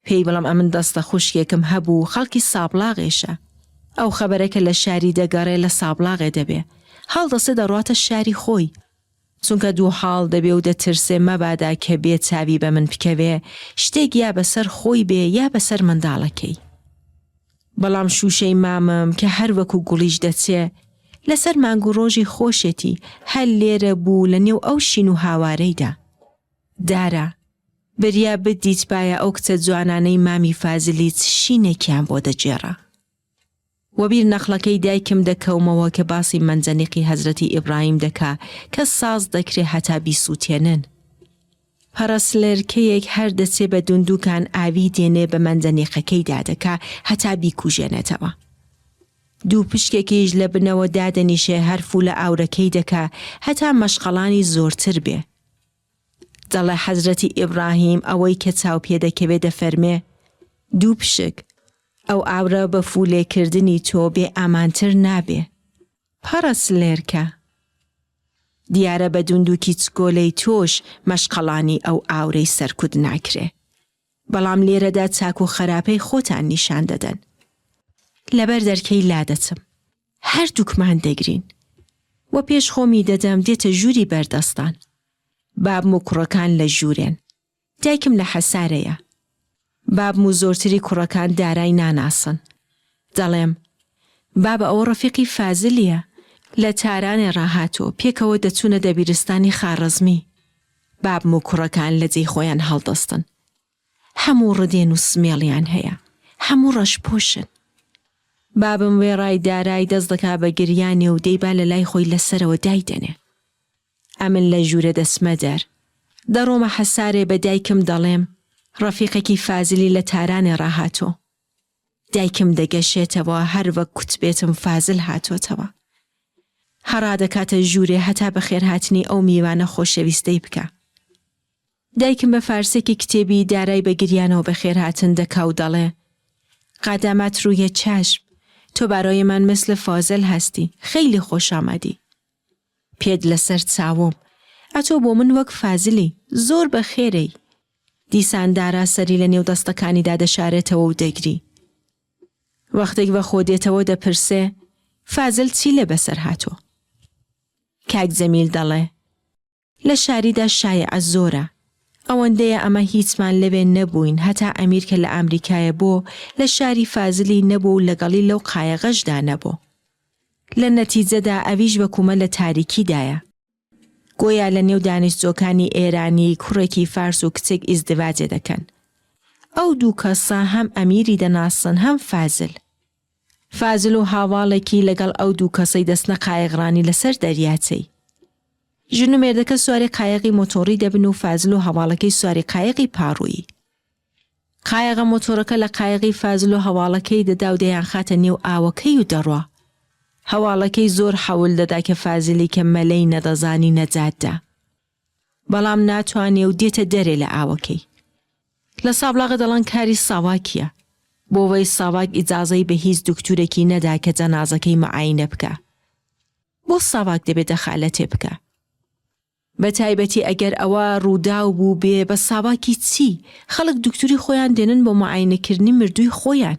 پێی بڵێم ئەمن دەستە خوشکێکم هەبوو خەڵکی سابڵاغێشە. ئەو خەبەرە کە لە شاری دەگەڕێ لە سابڵاغێ دەبێ. هەڵدەسێ دەڕواتە شاری خۆی. چونکە دووحاڵ دەبێ و دەترسێ مەبادا کە بێ چاوی بە من بکەوێ، شتێک یا بە سەر خۆی بێ یا بە سەر منداڵەکەی. بەڵام شووشەی مامم کە هەر وەکوو گوڵیش دەچێ، لە سەر مانگ و ڕۆژی خۆشێتی، هەر لێرە بوو لە نێو ئەو شین و هاوارەیدا. دارا، بریا بتدیتبایە ئەو کچە جوانانەی مامی فازلی چ شینێکیان بۆ دەگێڕا. وەبیر نەقڵەکەی دایکم دەکەومەوە کە باسی مەنجەنیقی هەزرەتی ئیبڕایم دەکا کە ساز دەکرێ هەتا بیسووتێنن. پەڕەسلێرکەیەک هەر دەچێ بە دوندوکان ئاوی دێنێ بە مەنجەنیقەکەیدا دەکا هەتا بیکوژێنێتەوە. دووپشکێکیش لە بنەوە دادەنیشێ هەر فوولە ئاورەکەی دەکا هەتا مەشخەڵانی زۆرتر بێ. دەڵێ حەزرەتی ئیبڕاهیم ئەوەی کە چاو پێ دەکەوێ دەفەرمێ، دووپشک، ئەو ئاورە بە فوولێ کردنی تۆ بێ ئامانتر نابێ. پەڕە سلێرکە. دیارە بە دوندوکی چکۆلەی تۆش مەشقەڵانی ئەو ئاورەی سەرکوت ناکرێ. بەڵام لێرەدا چاک و خەراپەی خۆتان نیشان دەدەن. لەبەر دەرکەی لادەچم. هەردووکمان دەگرین. وە پێش خۆمی دەدەم دێتە ژووری بەردەستان. بابم و کوڕەکان لە ژوورێن. دایکم لە حەسارەیە. بابم و زۆرتری کوڕەکان دارای ناناسن. دەڵێم، بابە ئەوە ڕەفیقی فازلیە. لە تارانێ ڕاهاتووە، پێکەوە دەچوونە دەبیرستانی خاڕەزمی. بابم و کوڕەکان لە جێی خۆیان هەڵدەستن. هەموو ڕدێن و سمێڵیان هەیە. هەموو ڕەشپۆشن. بابم وێڕای دارای دەست دەکا بە گریانێ و دەیبا لە لای خۆی لە سەرەوە دایدەنێ. ئەمن لە ژوورە دەچمە دەر. دەڕۆمە حەسارێ بە دایکم دەڵێم ڕەفیقێکی فازلی لە تارانێ ڕاهاتۆ. دایکم دەگەشێتەوە هەر وەک کوتبێتم فازل هاتۆتەوە. هەڕا دەکاتە ژوورێ هەتا بەخێرهاتنی ئەو میوانە خۆشەویستەی بکا. دایکم بە فارسێکی کتێبی دارای بە گریانەوە بەخێرهاتن دەکا و دەڵێ، قادامات روی چشم، تو برای من مثل فاضل هستی، خیلی خوش آمدی. پێت لەسەر چاوم، ئەتۆ بۆ من وەک فازلی، زۆر بەخێرێی. دیسان دارا سەری لە نێو دەستەکانیدا دەشارێتەوە و دەگری. وەختێک بە خۆ دێتەوە دەپرسێ، فازل چی لێ بەسەر هاتووە؟ کاک جەمیل دەڵێ، لە شاریدا شایعە زۆرە. ئەوەندەیە ئەمە هیچمان لەوێ نەبووین هەتا ئەمیر کە لە ئامریکایە بۆ لە شاری فازلی نەبۆ و لەگەڵی لەو قایەغەشدا نەبۆ. لە نەتیجەدا ئەویش وەکوومە لە تاریکیدایە. گۆیا لە نێو دانیشتجۆکانی ئێرانی کوڕێکی فارس و کچێک ئیزدڤاجێ دەکەن. ئەو دوو کەسە هەم ئەمیری دەناسن هەم فازل. فازل و هاواڵێکی لەگەڵ ئەو دوو کەسەی دەچنە قایەغڕانی لەسەر دەریاچەی. ژن و مێردەکە سواری قایەغی مۆتۆڕی دەبن و فازل و هەواڵەکەی سواری قایەغی پاڕوویی. قایەغە مۆتۆڕەکە لە قایەغی فازل و هەواڵەکەی دەدا و دەیانخاتە نێو ئاوەکەی و دەڕوا. هەواڵەکەی زۆر حەول دەدا کە فازلی کە مەلەی نەدەزانی نەجات دا. بەڵام ناتوانێ و دێتە دەرێ لە ئاوەکەی. لە سابڵاغە دەڵێن کاری ساواکیە. بۆ وەی ساواک ئیجازەی بە هیچ دوکتورێکی نەدا کە جەنازەکەی معاینە بکا. بۆ ساواک دەبێ دەخالەتێ بکا؟ بە تایبەتی ئەگەر ئەوە ڕووداو بوو بێ بە ساواکی چی؟ خەڵک دوکتوری خۆیان دێنن بۆ معاینە کردنی مردووی خۆیان.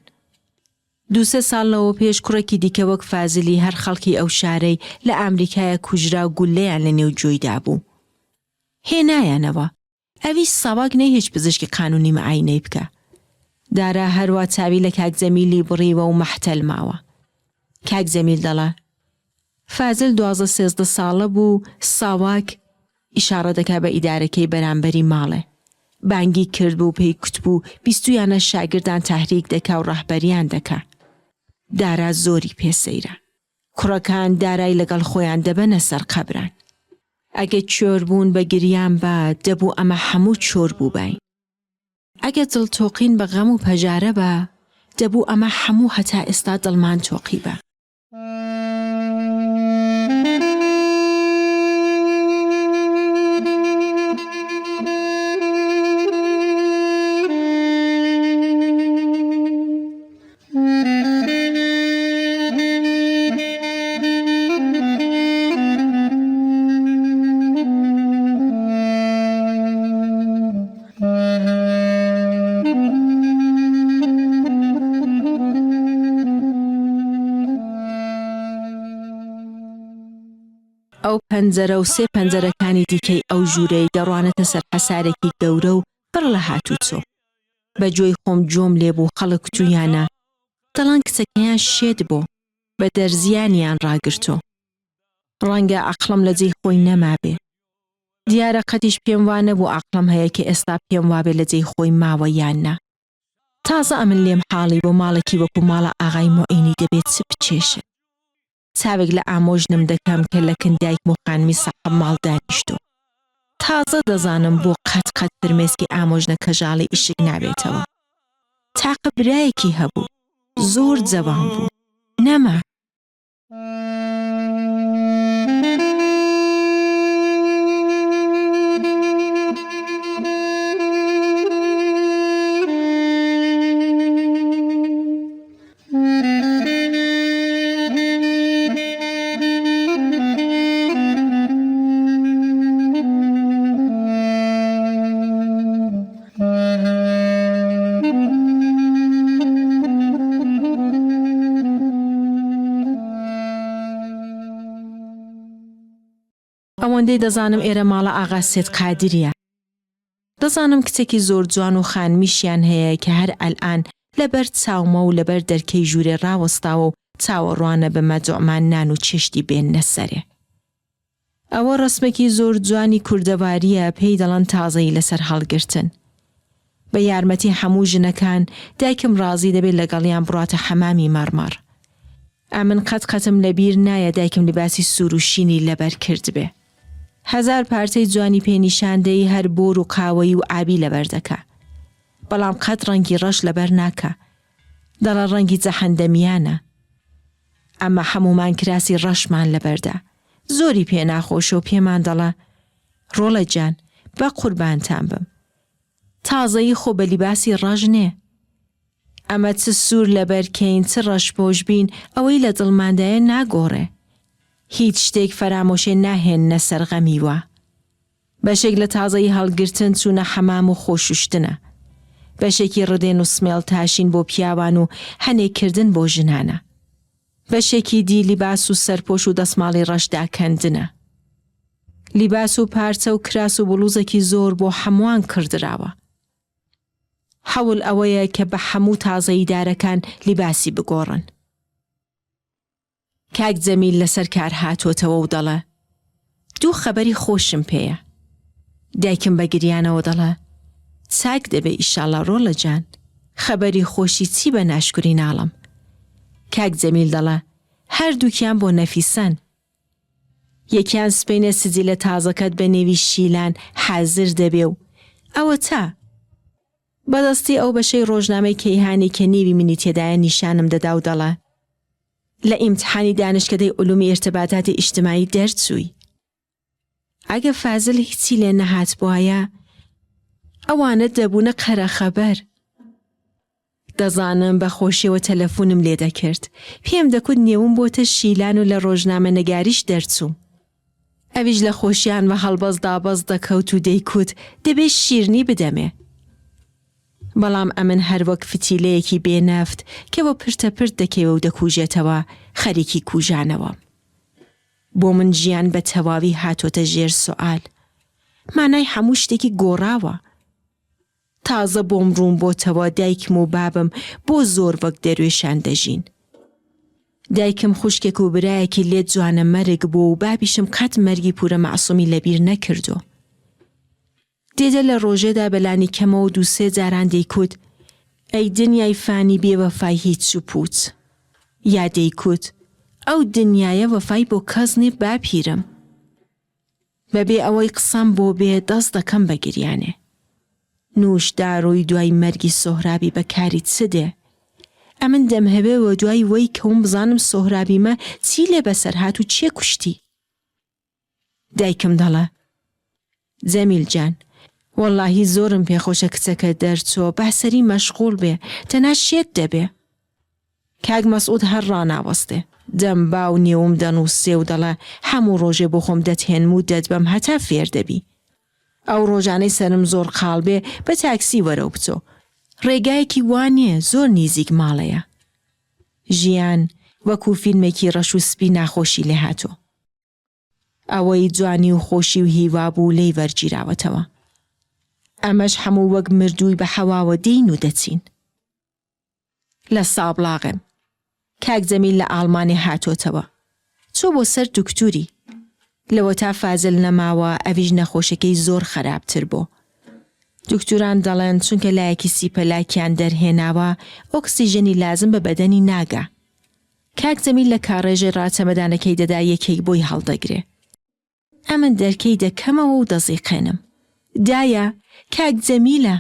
دوو سێ ساڵ لەوە پێش کوڕێکی دیکە وەک فازلی هەر خەڵکی ئەو شارەی لە ئامریکایە کوژرا و گوللەیان لە نێو گوێی دابوو. هێنایانەوە. ئەویش ساواک نەیهێشت پزیشکی قانوونی معاینەی بکا. دارا هەروا چاوی لە کاک جەمیلی بڕیوە و مەحتەل ماوە. کاک جەمیل دەڵێ، فازل 12 سێزدە ساڵە بوو ساواک ئیشاڕە دەکا بە ئیدارەکەی بەرامبەری ماڵێ. بانگی کردبوو پێی کوتبوو بیستوویانە شاگردان تەحریک دەکا و ڕەهبەریان دەکا. دارا زۆری پێ سەیرە. کوڕەکان دارای لەگەڵ خۆیان دەبەنە سەر قەبران. ئەگە کێر بوون بە گریان با، دەبوو ئەمە هەموو کێر بووباین. ئەگە دڵ تۆقین بە غەم و پەژارە با، دەبوو ئەمە هەموو هەتا ئێستا دڵمان تۆقیبا. ئەو پەنجەرە و سێ پەنجەرەکانی دیکەی ئەو ژوورەی دەڕوانێتە سەر حەسارێکی گەورە و پڕ لە هاتوچۆ. بە جۆی خۆم جۆم لێ بوو خەڵک کوتوویانە دەڵان کچەکەیان شێت بۆ، بە دەرزیانیان ڕاگرتۆ. ڕەنگە عەقڵم لە جێی خۆی نەمابێ. دیارە قەتیش پێم وا نەبوو عەقڵم هەیە کە ئێستا پێم وابێ لە جێی خۆی ماوە یان نا. تازە ئەمن لێم حاڵی بۆ ماڵێکی وەکوو ماڵە ئاغای موعینی دەبێ چ بچێژێ. چاوێک لە ئامۆژنم دەکەم کە لە کن دایکم و خانمی ساحەب ماڵ دانیشتووم. تازە دەزانم بۆ قەت قەت فرمێسکی ئامۆژنە کەژاڵی ئیشک نابێتەوە. تاقە برایەکی هەبوو. زۆر جەوان بوو. نەما. ئەوەندەی دەزانم ئێرە ماڵە ئاغا سێد قادریە. دەزانم کچێکی زۆر جوان و خانمیشیان هەیە کە هەر ئەلئان لە بەر چاومە و لە بەر دەرکەی ژوورێ ڕاوەستاوە و چاوەڕوانە بە مەجۆمان نان و چێشتی بێننە سەرێ. ئەوە ڕەسمێکی زۆر جوانی کوردەوارییە پێی دەڵەن تازەیی لەسەر هەڵگرتن. بە یارمەتی هەموو ژنەکان دایکم ڕازی دەبێ لەگەڵیان بڕواتە حەمامی مەڕمەڕ. ئەمن قەت قەتم لە بیر نایە دایکم لیباسی سوور و شینی لەبەر کردبێ. هەزار پارچەی جوانی پێ نیشان دەی هەر بۆر و قاوەیی و ئابی لەبەر دەکا. بەڵام قەت ڕەنگی ڕەش لەبەر ناکا. دەڵێ ڕەنگی جەحەندەمیانە. ئەمە حەموومان کراسی ڕەشمان لەبەردا. زۆری پێ ناخۆشە و پێمان دەڵێ، ڕۆڵە گیان، بە قوربانتان بم. تازەیی خۆ بە لیباسی ڕەش نێ. ئەمە چ سوور لەبەر کەین چ ڕەشپۆش بین ئەوەی لە دڵماندایە ناگۆڕێ. هیچ شتێک فەرامۆشێ ناهێننە سەر غەمی وا. بەشێک لە تازەیی هەڵگرتن چوونە حەمام و خۆ شوشتنە. بەشێکی ڕدێن و سمێڵ تاشین بۆ پیاوان و هەنێ کردن بۆ ژنانە. بەشێکی دی لیباس و سەرپۆش و دەسماڵی ڕەش داکەندنە. لیباس و پارچە و کراس و بڵوزێکی زۆر بۆ حەموان کڕدراوە. حەول ئەوەیە کە بە حەموو تازەییدارەکان لیباسی بگۆڕن. کاک جەمیل لەسەر کار هاتۆتەوە و دەڵێ، دوو خەبەری خۆشم پێیە. دایکم بە گریانەوە دەڵێ، چاک دەبێ ئیشاڵا ڕۆڵە جان، خەبەری خۆشی چی بە ناشکوری ناڵم. کاک جەمیل دەڵێ، هەردووکیان بۆ نەفیسەن. یەکیان سبەینێ سجیلە تازەکەت بە نێوی شیلان حازر دەبێ و ئەوەتا. بە دەستی ئەو بەشەی ڕۆژنامەی کەیهانی کە نێوی منی تێدایە نیشانم دەدا و دەڵێ، لە ئیمتحانی دانشکەدەی علومی ئیرتباتاتی ئیجتماعی دەرچووی. ئەگە فازل هیچی لێ نەهاتبوایە ئەوانە دەبوونە قەرەخەبەر. دەزانم بە خۆشیەوە تەلەفونم لێ دەکرد پێم دەکوت نێوم بۆتە شیلان و لە ڕۆژنامەنگاریش دەرچووم. ئەویش لە خۆشیان بە هەڵبەز دابەز دەکەوت و دەیکوت دەبێ شیرنی بدەمێ. بەڵام ئەمن هەر وەک فتیلەیەکی بێ نەفت کە بە پرتە پرت دەکەوێ و دەکوژێتەوە خەریکی کوژانەوەم. بۆ من ژیان بە تەواوی هاتۆتە ژێر سوئال. مانای هەموو شتێکی گۆڕاوە. تازە بۆم ڕوون بۆتەوە دایکم و بابم بۆ زۆر وەک دەروێشان دەژین. دایکم خوشکێک و برایەکی لێ جوانەمەرگ بوو و بابیشم قەت مەرگی پورە مەعسومی لەبیر نەکردۆ. دێدە لە ڕۆژێدا بە لانیکەمەوە دوو سێ جاران دەیکوت، ئەی دنیای فانی بێ وەفای هیچ و پووچ. یا دەیکوت، ئەو دنیایە وەفای بۆ کەس نێ باپیرم. بە بێ ئەوەی قسەم بۆ بێ دەست دەکەم بە گریانێ. نووش دارووی دوای مەرگی سۆهرابی بە کاری چ دێ؟ ئەمن دەمهەوێ وەدوای وەی کەوم بزانم سۆهرابی مە چی لێ بەسەر هات و کێ کوشتی؟ دایکم دەڵێ، جەمیل جان، وەڵڵاهی زۆرم پێ خۆشە کچەکەت دەرچۆ، با سەری مەشغووڵ بێ، تەنها شێت دەبێ. کاک مەسعود هەر ڕاناوەستێ، دەم با و نێوم دەنووسێ و دەڵێ، حەموو ڕۆژێ بۆ خۆم دەتهێنم و دەتبەم هەتا فێر دەبی. ئەو ڕۆژانەی سەرم زۆر قاڵ بێ، بە تاکسی وەرەو بچۆ. ڕێگایەکی وا نییە، زۆر نیزیک ماڵێیە. ژیان وەکوو فیلمێکی ڕەش و سپی ناخۆشی لێ هاتوو. ئەوەی جوانی و خۆشی و هیوا بوو لێی وەرگیراوەتەوە. ئەمەش حەموو وەک مردووی بە حەواوە دێین و دەچین. لە سابڵاغێم. کاک جەمیل لە ئاڵمانێ هاتۆتەوە. چووە بۆ سەر دوکتوری. لەوەتا فازل نەماوە ئەویش نەخۆشەکەی زۆر خەراپتر بۆ. دوکتوران دەڵێن چونکە لایەکی سیپەلاکیان دەرهێناوە ئۆکسیژنی لازم بە بەدەنی ناگا. کاک جەمیل لە کاڕێژێ ڕا چەمەدانەکەی دەدا یەکێک بۆی هەڵدەگرێ. ئەمن دەرکەی دەکەمەوە و دەزیقێنم. دایە، کاک جەمیلە!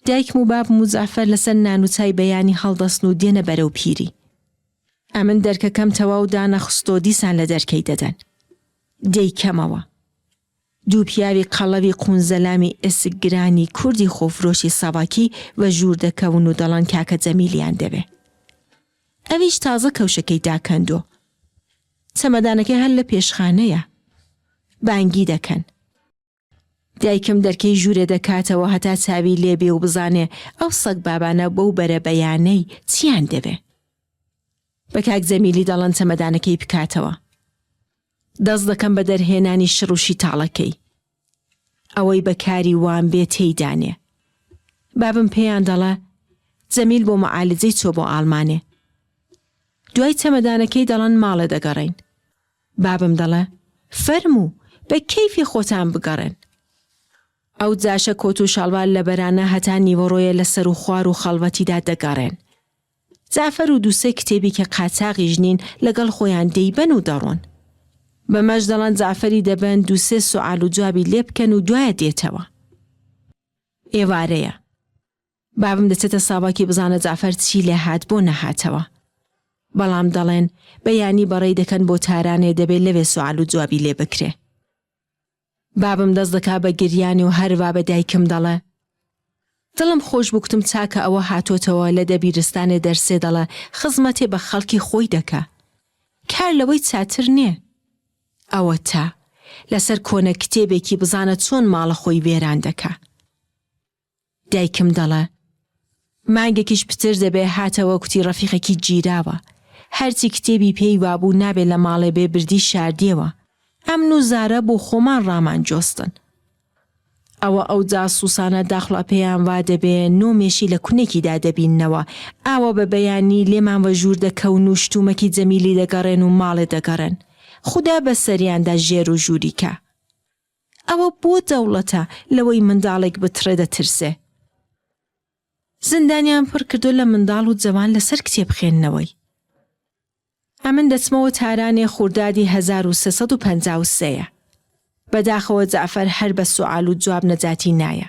دایکم و بابم و جەعفەر لەسەر نان و چای بەیانی هەڵدەستن و دێنە بەرەو پیری. ئەمن دەرکەکەم تەواو دانەخستۆ دیسان لە دەرکەی دەدەن. دەیکەمەوە. دوو پیاوی قەڵەوی قوونزەلامی ئێسک گرانی کوردی خۆفرۆشی ساواکی وە ژوور دەکەون و دەڵێن کاکە جەمیلیان دەوێ. ئەویش تازە کەوشەکەی داکەندۆ. چەمەدانەکەی هەر لە پێشخانەیە. بانگی دەکەن. دایکم دەرکەی ژوورێ دەکاتەوە هەتا چاوی لێ بێ و بزانێ ئەو سەگبابانە بەو بەرەبەیانەی چیان دەوێ. بە کاک جەمیلی دەڵێن چەمەدانەکەی بکاتەوە. دەست دەکەم بە دەرهێنانی شڕ و شیتاڵەکەی. ئەوەی بە کاری وام بێ تێی دانێ. بابم پێیان دەڵێ، جەمیل بۆ معالجەی چۆ بۆ ئاڵمانێ. دوای چەمەدانەکەی دەڵێن ماڵێ دەگەڕێین. بابم دەڵێ، فەرموو، بە کەیفی خۆتان بگەڕێن. ئەو جاشە کۆت و شاڵوار لەبەرانە هەتا نیوەڕۆیە لە سەروخوار و خەڵوەتیدا دەگەڕێن. جەعفەر و دوو سێ کتێبی کە قاچاغیش نین لەگەڵ خۆیان دەیبەن و دەڕۆن. بەمەش دەڵێن جەعفەری دەبەن دوو سێ سوعال و جوابی لێ بکەن و دوایە دێتەوە. ئێوارەیە. بابم دەچێتە ساواکی بزانە جەعفەر چی لێ هات بۆ نەهاتەوە. بەڵام دەڵێن بەیانی بەڕێی دەکەن بۆ تارانێ دەبێ لەوێ سوعال و جوابی لێ بکرێ. بابم دەست دەکا بە گریانی و هەر وا بە دایکم دەڵێ، دڵم خۆش بوو کوتم چاکە ئەوە هاتۆتەوە لە دەبیرستانێ دەرسێ دەڵێ خزمەتێ بە خەڵکی خۆی دەکا. کار لەوەی چاتر نێ. ئەوەتا لەسەر کۆنە کتێبێکی بزانە چۆن ماڵە خۆی وێران دەکا. دایکم دەڵێ، مانگێکیش پتر دەبێ هاتەوە کوتی ڕەفیقێکی گیراوە، هەرچی کتێبی پێی وابوو نابێ لە ماڵێ بێ بردی شاردیەوە، ئەمن و زارا بۆ خۆمان ڕامان جۆستن. ئەوە ئەو جاسووسانە داخڵا پێیان وا دەبێ نۆ مێشی لە کونێکیدا دەبیننەوە، ئاوا بە بەیانی لێمان وەژوور دەکەون و شتومەکی جەمیلی دەگەڕێن و ماڵێ دەگەڕێن. خودا بە سەریاندا ژێر و ژووری کا. ئەوە بۆ دەوڵەتە لەوەی منداڵێک بتڕێ دەترسێ؟ زیندانیان پڕ کردوە لە منداڵ و جەوان لەسەر کتێب خوێندنەوەی. ئەمن دەچمەوە تارانێ خوردادی 1353 یە. بەداخەوە جەعفەر هەر بە سوعال و جواب نەجاتی نایە.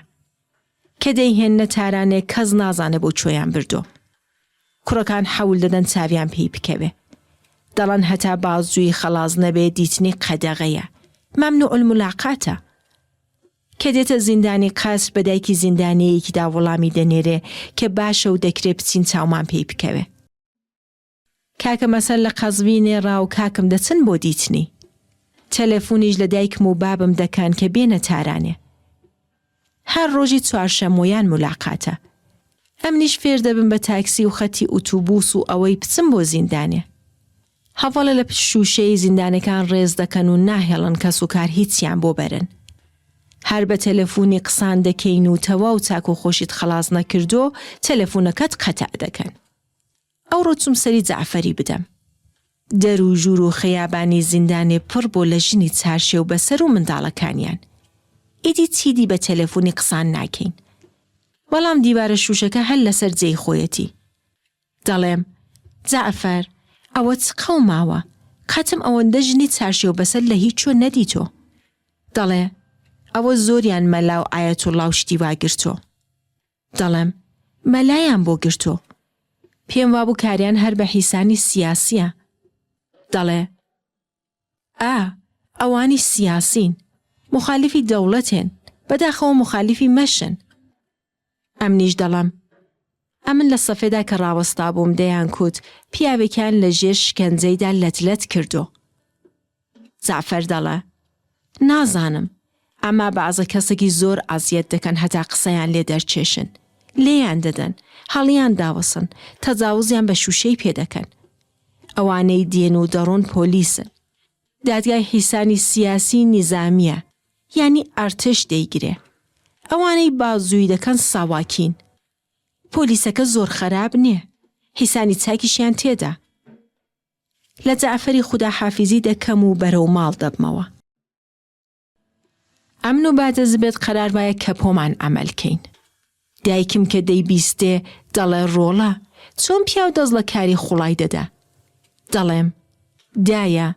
کە دەیهێننە تارانێ کەس نازانێ بۆ کوێیان بردۆ. کوڕەکان حەول دەدەن چاویان پێی بکەوێ. دەڵێن هەتا بازجوویی خەڵاس نەبێ دیتنی قەدەغەیە. ممنوع الملاقاتە. کە دێتە زیندانی قەسر بە دایکی زیندانییەکیدا وەڵامی دەنێرێ کە باشە و دەکرێ بچین چاومان پێی بکەوێ. کاکە مەسەر لە قەزوینێ ڕا و کاکم دەچن بۆ دیتنی. تەلەفونیش لە دایکم و بابم دەکەن کە بێنە تارانێ. هەر ڕۆژی چوارشەممۆیان مولاقاتە. ئەمنیش فێر دەبم بە تاکسی و خەتی ئوتوبوس و ئەوەی بچم بۆ زیندانێ. هەڤاڵێ لە پشت شووشەی زیندانەکان ڕێز دەکەن و ناهێڵن کەس و کار هیچیان بۆ بەرن. هەر بە تەلەفونی قسان دەکەین و تەواو چاک و خۆشیت خەڵاس نەکردۆ تەلەفونەکەت قەتع دەکەن. ئەوڕۆ چوم سەری جەعفەری بدەم. دەر و ژوور و خەیابانی زیندانێ پڕ بۆ لە ژنی چارشێو بەسەر و منداڵەکانیان. ئیدی چیدی بە تەلەفونی قسان ناکەین. بەڵام دیوارە شووشەکە هەر لەسەر جێی خۆیەتی. دەڵێم، جەعفەر، ئەوە چ قەوماوە؟ قەتم ئەوەندە ژنی چارشێو بەسەر لە هیچ کوێ نەدیتۆ. دەڵێ، ئەوە زۆریان مەلا و ئایەتوڵڵا و شتی وا گرتۆ. دەڵێم، مەلایان بۆ گرتۆ؟ پێم وابوو کاریان هەر بە حیسانی سیاسییە. دەڵێ، ئا، ئەوانیش سیاسین. موخالیفی دەوڵەتێن. بەداخەوە موخالیفی مەشن. ئەمنیش دەڵێم، ئەمن لە سەفێدا کە ڕاوەستابووم دەیانکوت پیاوێکیان لە ژێر شکەنجەیدا لەت لەت کردۆ. جەعفەر دەڵێ، نازانم، ئەما بەعزە کەسەکی زۆر عەزیەت دەکەن هەتا قسەیان لێ دەرکێشن. لێیان دەدەن، هەڵیان داوەسن، تەجاوزیان بە شووشەی پێ دەکەن. ئەوانەی دێن و دەڕۆن پۆلیسن. دادگای حیسانی سیاسی نیزامییە، یانی ئەرتش دەیگرێ. ئەوانەی بازووی دەکەن ساواکین. پۆلیسەکە زۆر خەراپ نێ. حیسانی چاکیشیان تێدا. لە جەعفەری خوداحافیزی دەکەم و بەرەو ماڵ دەبمەوە. ئەمن و بادە زبێت قەرار وایە کەپۆمان عەمەل کەین. دایکم کە دەیبیستێ دەڵێ ڕۆڵە چۆن پیاو دەست ڵە کاری خوڵای دەدا؟ دەڵێم، دایە،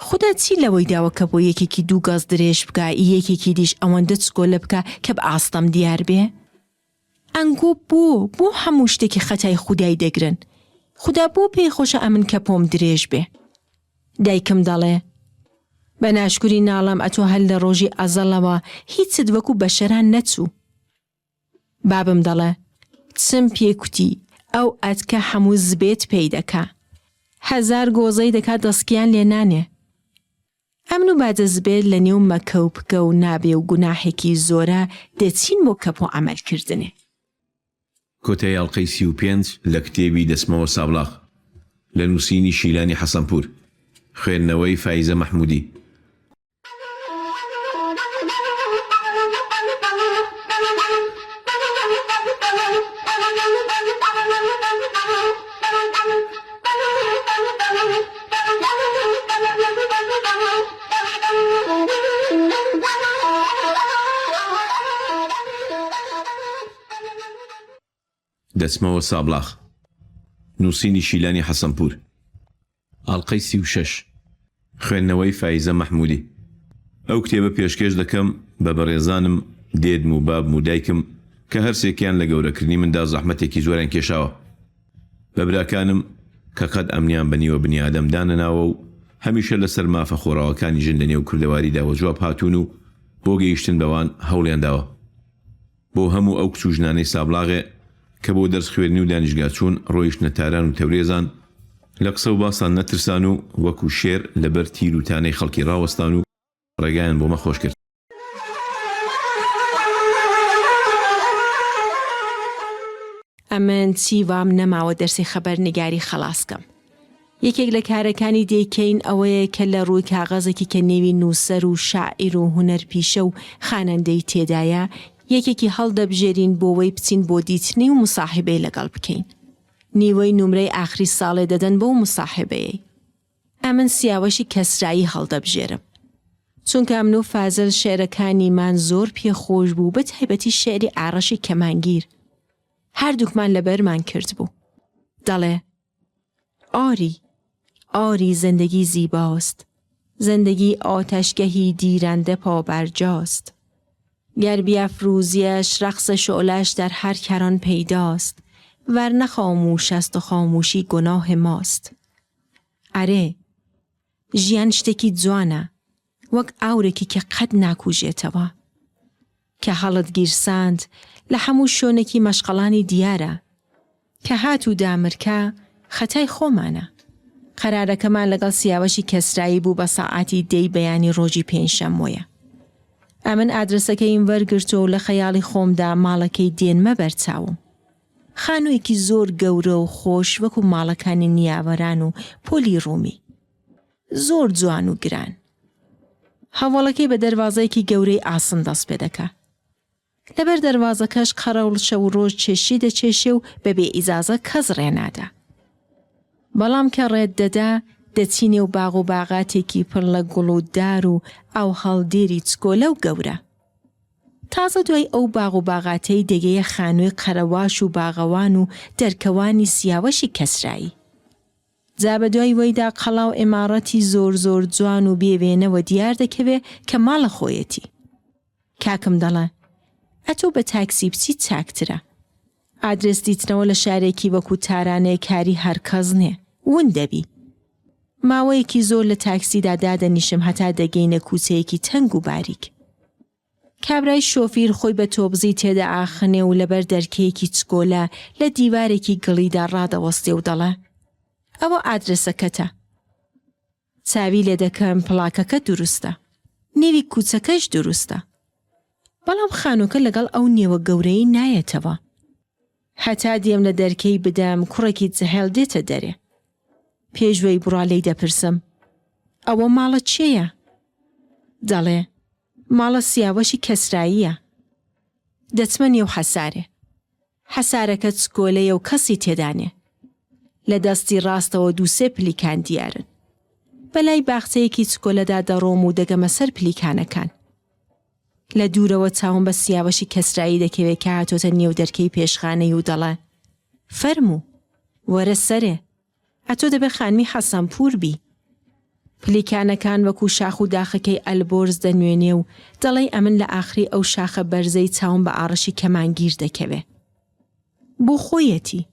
خودا چی لەوەی داوە کە بۆ یەکێکی دوو گەز درێژ بکا یەکێکی دیش ئەوەندە چکۆلە بکا کە بە ئاستەم دیار بێ؟ ئەنگۆ بۆ، بۆ هەموو شتێکی خەتای خودای دەگرن؟ خودا بۆ پێی خۆشە ئەمن کەپۆم درێژ بێ؟ دایکم دەڵێ، بە ناشکوری ناڵێم ئەتۆ هەر لە ڕۆژی ئەزەڵەوە هیچت وەکوو بەشەران نەچوو. بابم دەڵێ، چم پێ کوتی، ئەو ئەتکە هەموو زبێت پێی دەکا. هەزار گۆزەی دەکا دەسکیان لێ نانێ. ئەمن و بادە زبێر لە نێو مەکە و پکە و نابێ و گوناحێکی زۆرا دەچین بۆ کەپۆ عەمەل کردنێ. کۆتایی ئەڵقەی 35 لە کتێبی دەچمەوە سابڵاغ لە نووسینی شیلانی حەسەنپوور، خوێندنەوەی فایزە مەحموودی. دەچمەوە سابڵاغ. نووسینی شیلانی حەسەنپوور. ئەڵقەی 36. خوێندنەوەی فایزە مەحموودی. ئەو کتێبە پێشکێش دەکەم بە بەڕێزانم دێدم و بابم و دایکم کە هەرسێکیان لە گەورەکردنی مندا زەحمەتێکی زۆریان کێشاوە. بە براکانم کە قەت ئەمنیان بە نیوە بنیادەم دانەناوە و هەمیشە لەسەر مافە خۆڕاوەکانی ژن لە نێو کوردەواریدا وەجواب هاتوون و بۆ گەیشتن بەوان هەوڵیان داوە. بۆ هەموو ئەو کچ و ژنانەی سابڵاغێ کە بۆ دەرس خوێندنی و دانیشگا چوون ڕۆیشتنە تاران و تەورێزان، لە قسە و باسان نەترسان و وەکوو شێر لە بەر تیر و تانەی خەڵکی ڕاوەستان و ڕێگایان بۆ مە خۆش کرد. ئەمن چی وام نەماوە دەرسی خەبەرنگاری خەڵاس کەم. یەکێک لە کارەکانی دەیکەین ئەوەیە کە لە ڕووی کاغەزێکی کە نێوی نووسەر و شاعیر و هونەرپیشە و خانەندەی تێدایە یەکێکی هەڵدەبژێرین بۆوەی بچین بۆ دیتنی و موساحیبەی لەگەڵ بکەین. نیوەی نومرەی ئاخری ساڵێ دەدەن بەو موساحیبەیەی. ئەمن سیاوەشی کەسرایی هەڵدەبژێرم. چونکە ئەمن و فازل شیعرەکانیمان زۆر پێ خۆش بوو بە تایبەتی شیعری ئاڕەشی کەمانگیر. هەردووکمان لەبەرمان کردبوو. دەڵێ. آری، آری زندگی زیباست، زندگی آتشگهی دیرنده پابرجاست. گر بیفروزیش رقص شعله‌اش در هر کران پیداست، ورنه خاموش است و خاموشی گناه ماست. ئەرێ، ژیان شتێکی جوانە، وەک ئاورێکی کە قەت ناکوژێتەوە. کە هەڵت گیرساند لە هەموو شۆنێکی مەشخەڵانی دیارە. کە هات و دامرکا خەتای خۆمانە. قەرارەکەمان لەگەڵ سیاوەشی کەسرایی بوو بە سەعاتی دەی بەیانی ڕۆژی پێنجشەممۆیە. ئەمن ئادرەسەکەیم وەرگرتۆ و لە خەیاڵی خۆمدا ماڵەکەی دێنمە بەر چاوم. خانوویەکی زۆر گەورە و خۆش وەکوو ماڵەکانی نیاوەران و پۆلی ڕوومی. زۆر جوان و گران. هەوەڵەکەی بە دەروازەیەکی گەورەی ئاسن دەست پێ دەکا. لەبەر دەروازەکەش قەرەوڵ شەو و ڕۆژ چێشتی دەچێشێ و بە بێ ئیجازە کەس ڕێ نادا. بەڵام کە ڕێت دەدا، دەچی نێو باغ و باغاتێکی پڕ لە گوڵ و دار و ئاوهەڵدێری چکۆلە و گەورە. تازە دوای ئەو باغ و باغاتەی دەگەیە خانووی قەرەواش و باغەوان و دەرکەوانی سیاوەشی کەسرایی. جا بە دوای وەیدا قەڵا و عیماڕەتی زۆر زۆر جوان و بێ وێنەوە دیار دەکەوێ کە ماڵە خۆیەتی. کاکم دەڵێ، ئەتۆ بە تاکسی بچیت چاکترە. ئادرێس دیتنەوە لە شارێکی وەکوو تارانێ کاری هەر کەس نێ، ون دەبی. ماوەیەکی زۆر لە تاکسیدا دادەنیشم هەتا دەگەینە کووچەیەکی تەنگ و باریک. کابرای شۆفیر خۆی بە تۆبزی تێدەئاخنێ و لەبەر دەرکەیەکی چکۆلە لە دیوارێکی گڵیدا ڕادەوەستێ و دەڵێ، ئەوە ئادرەسەکەتە. چاوی لێ دەکەم پڵاکەکە دروستە. نێوی کووچەکەش دروستە. بەڵام خانووەکە لەگەڵ ئەو نێوە گەورەیەی نایەتەوە. هەتا دێم لە دەرکەی بدەم کوڕێکی جحێڵ دێتە دەرێ. پێش وەی بڕا لێی دەپرسم، ئەوە ماڵە کێیە؟ دەڵێ، ماڵە سیاوەشی کەسراییە. دەچمە نێو حەسارێ. حەسارەکە چکۆلەیە و کەسی تێدا نێ. لە دەستی ڕاستەوە دووسێ پلیکان دیارن. بە لای باخچەیەکی چکۆلەدا دەڕۆم و دەگەمە سەر پلیکانەکان. لە دوورەوە چاوم بە سیاوەشی کەسرایی دەکەوێ کە هاتۆتە نێو دەرکەی پێشخانەی و دەڵێ، فەرموو! وەرە سەرێ! ئەتۆ دەبێ خانمی حەسەنپوور بی. پلیکانەکان وەکوو شاخ و داخەکەی ئەلبۆرز دەنوێنێ و دەڵێی ئەمن لە ئاخری ئەو شاخە بەرزەی چاوم بە ئاڕشی کەمانگیر دەکەوێ. بۆ خۆیەتی.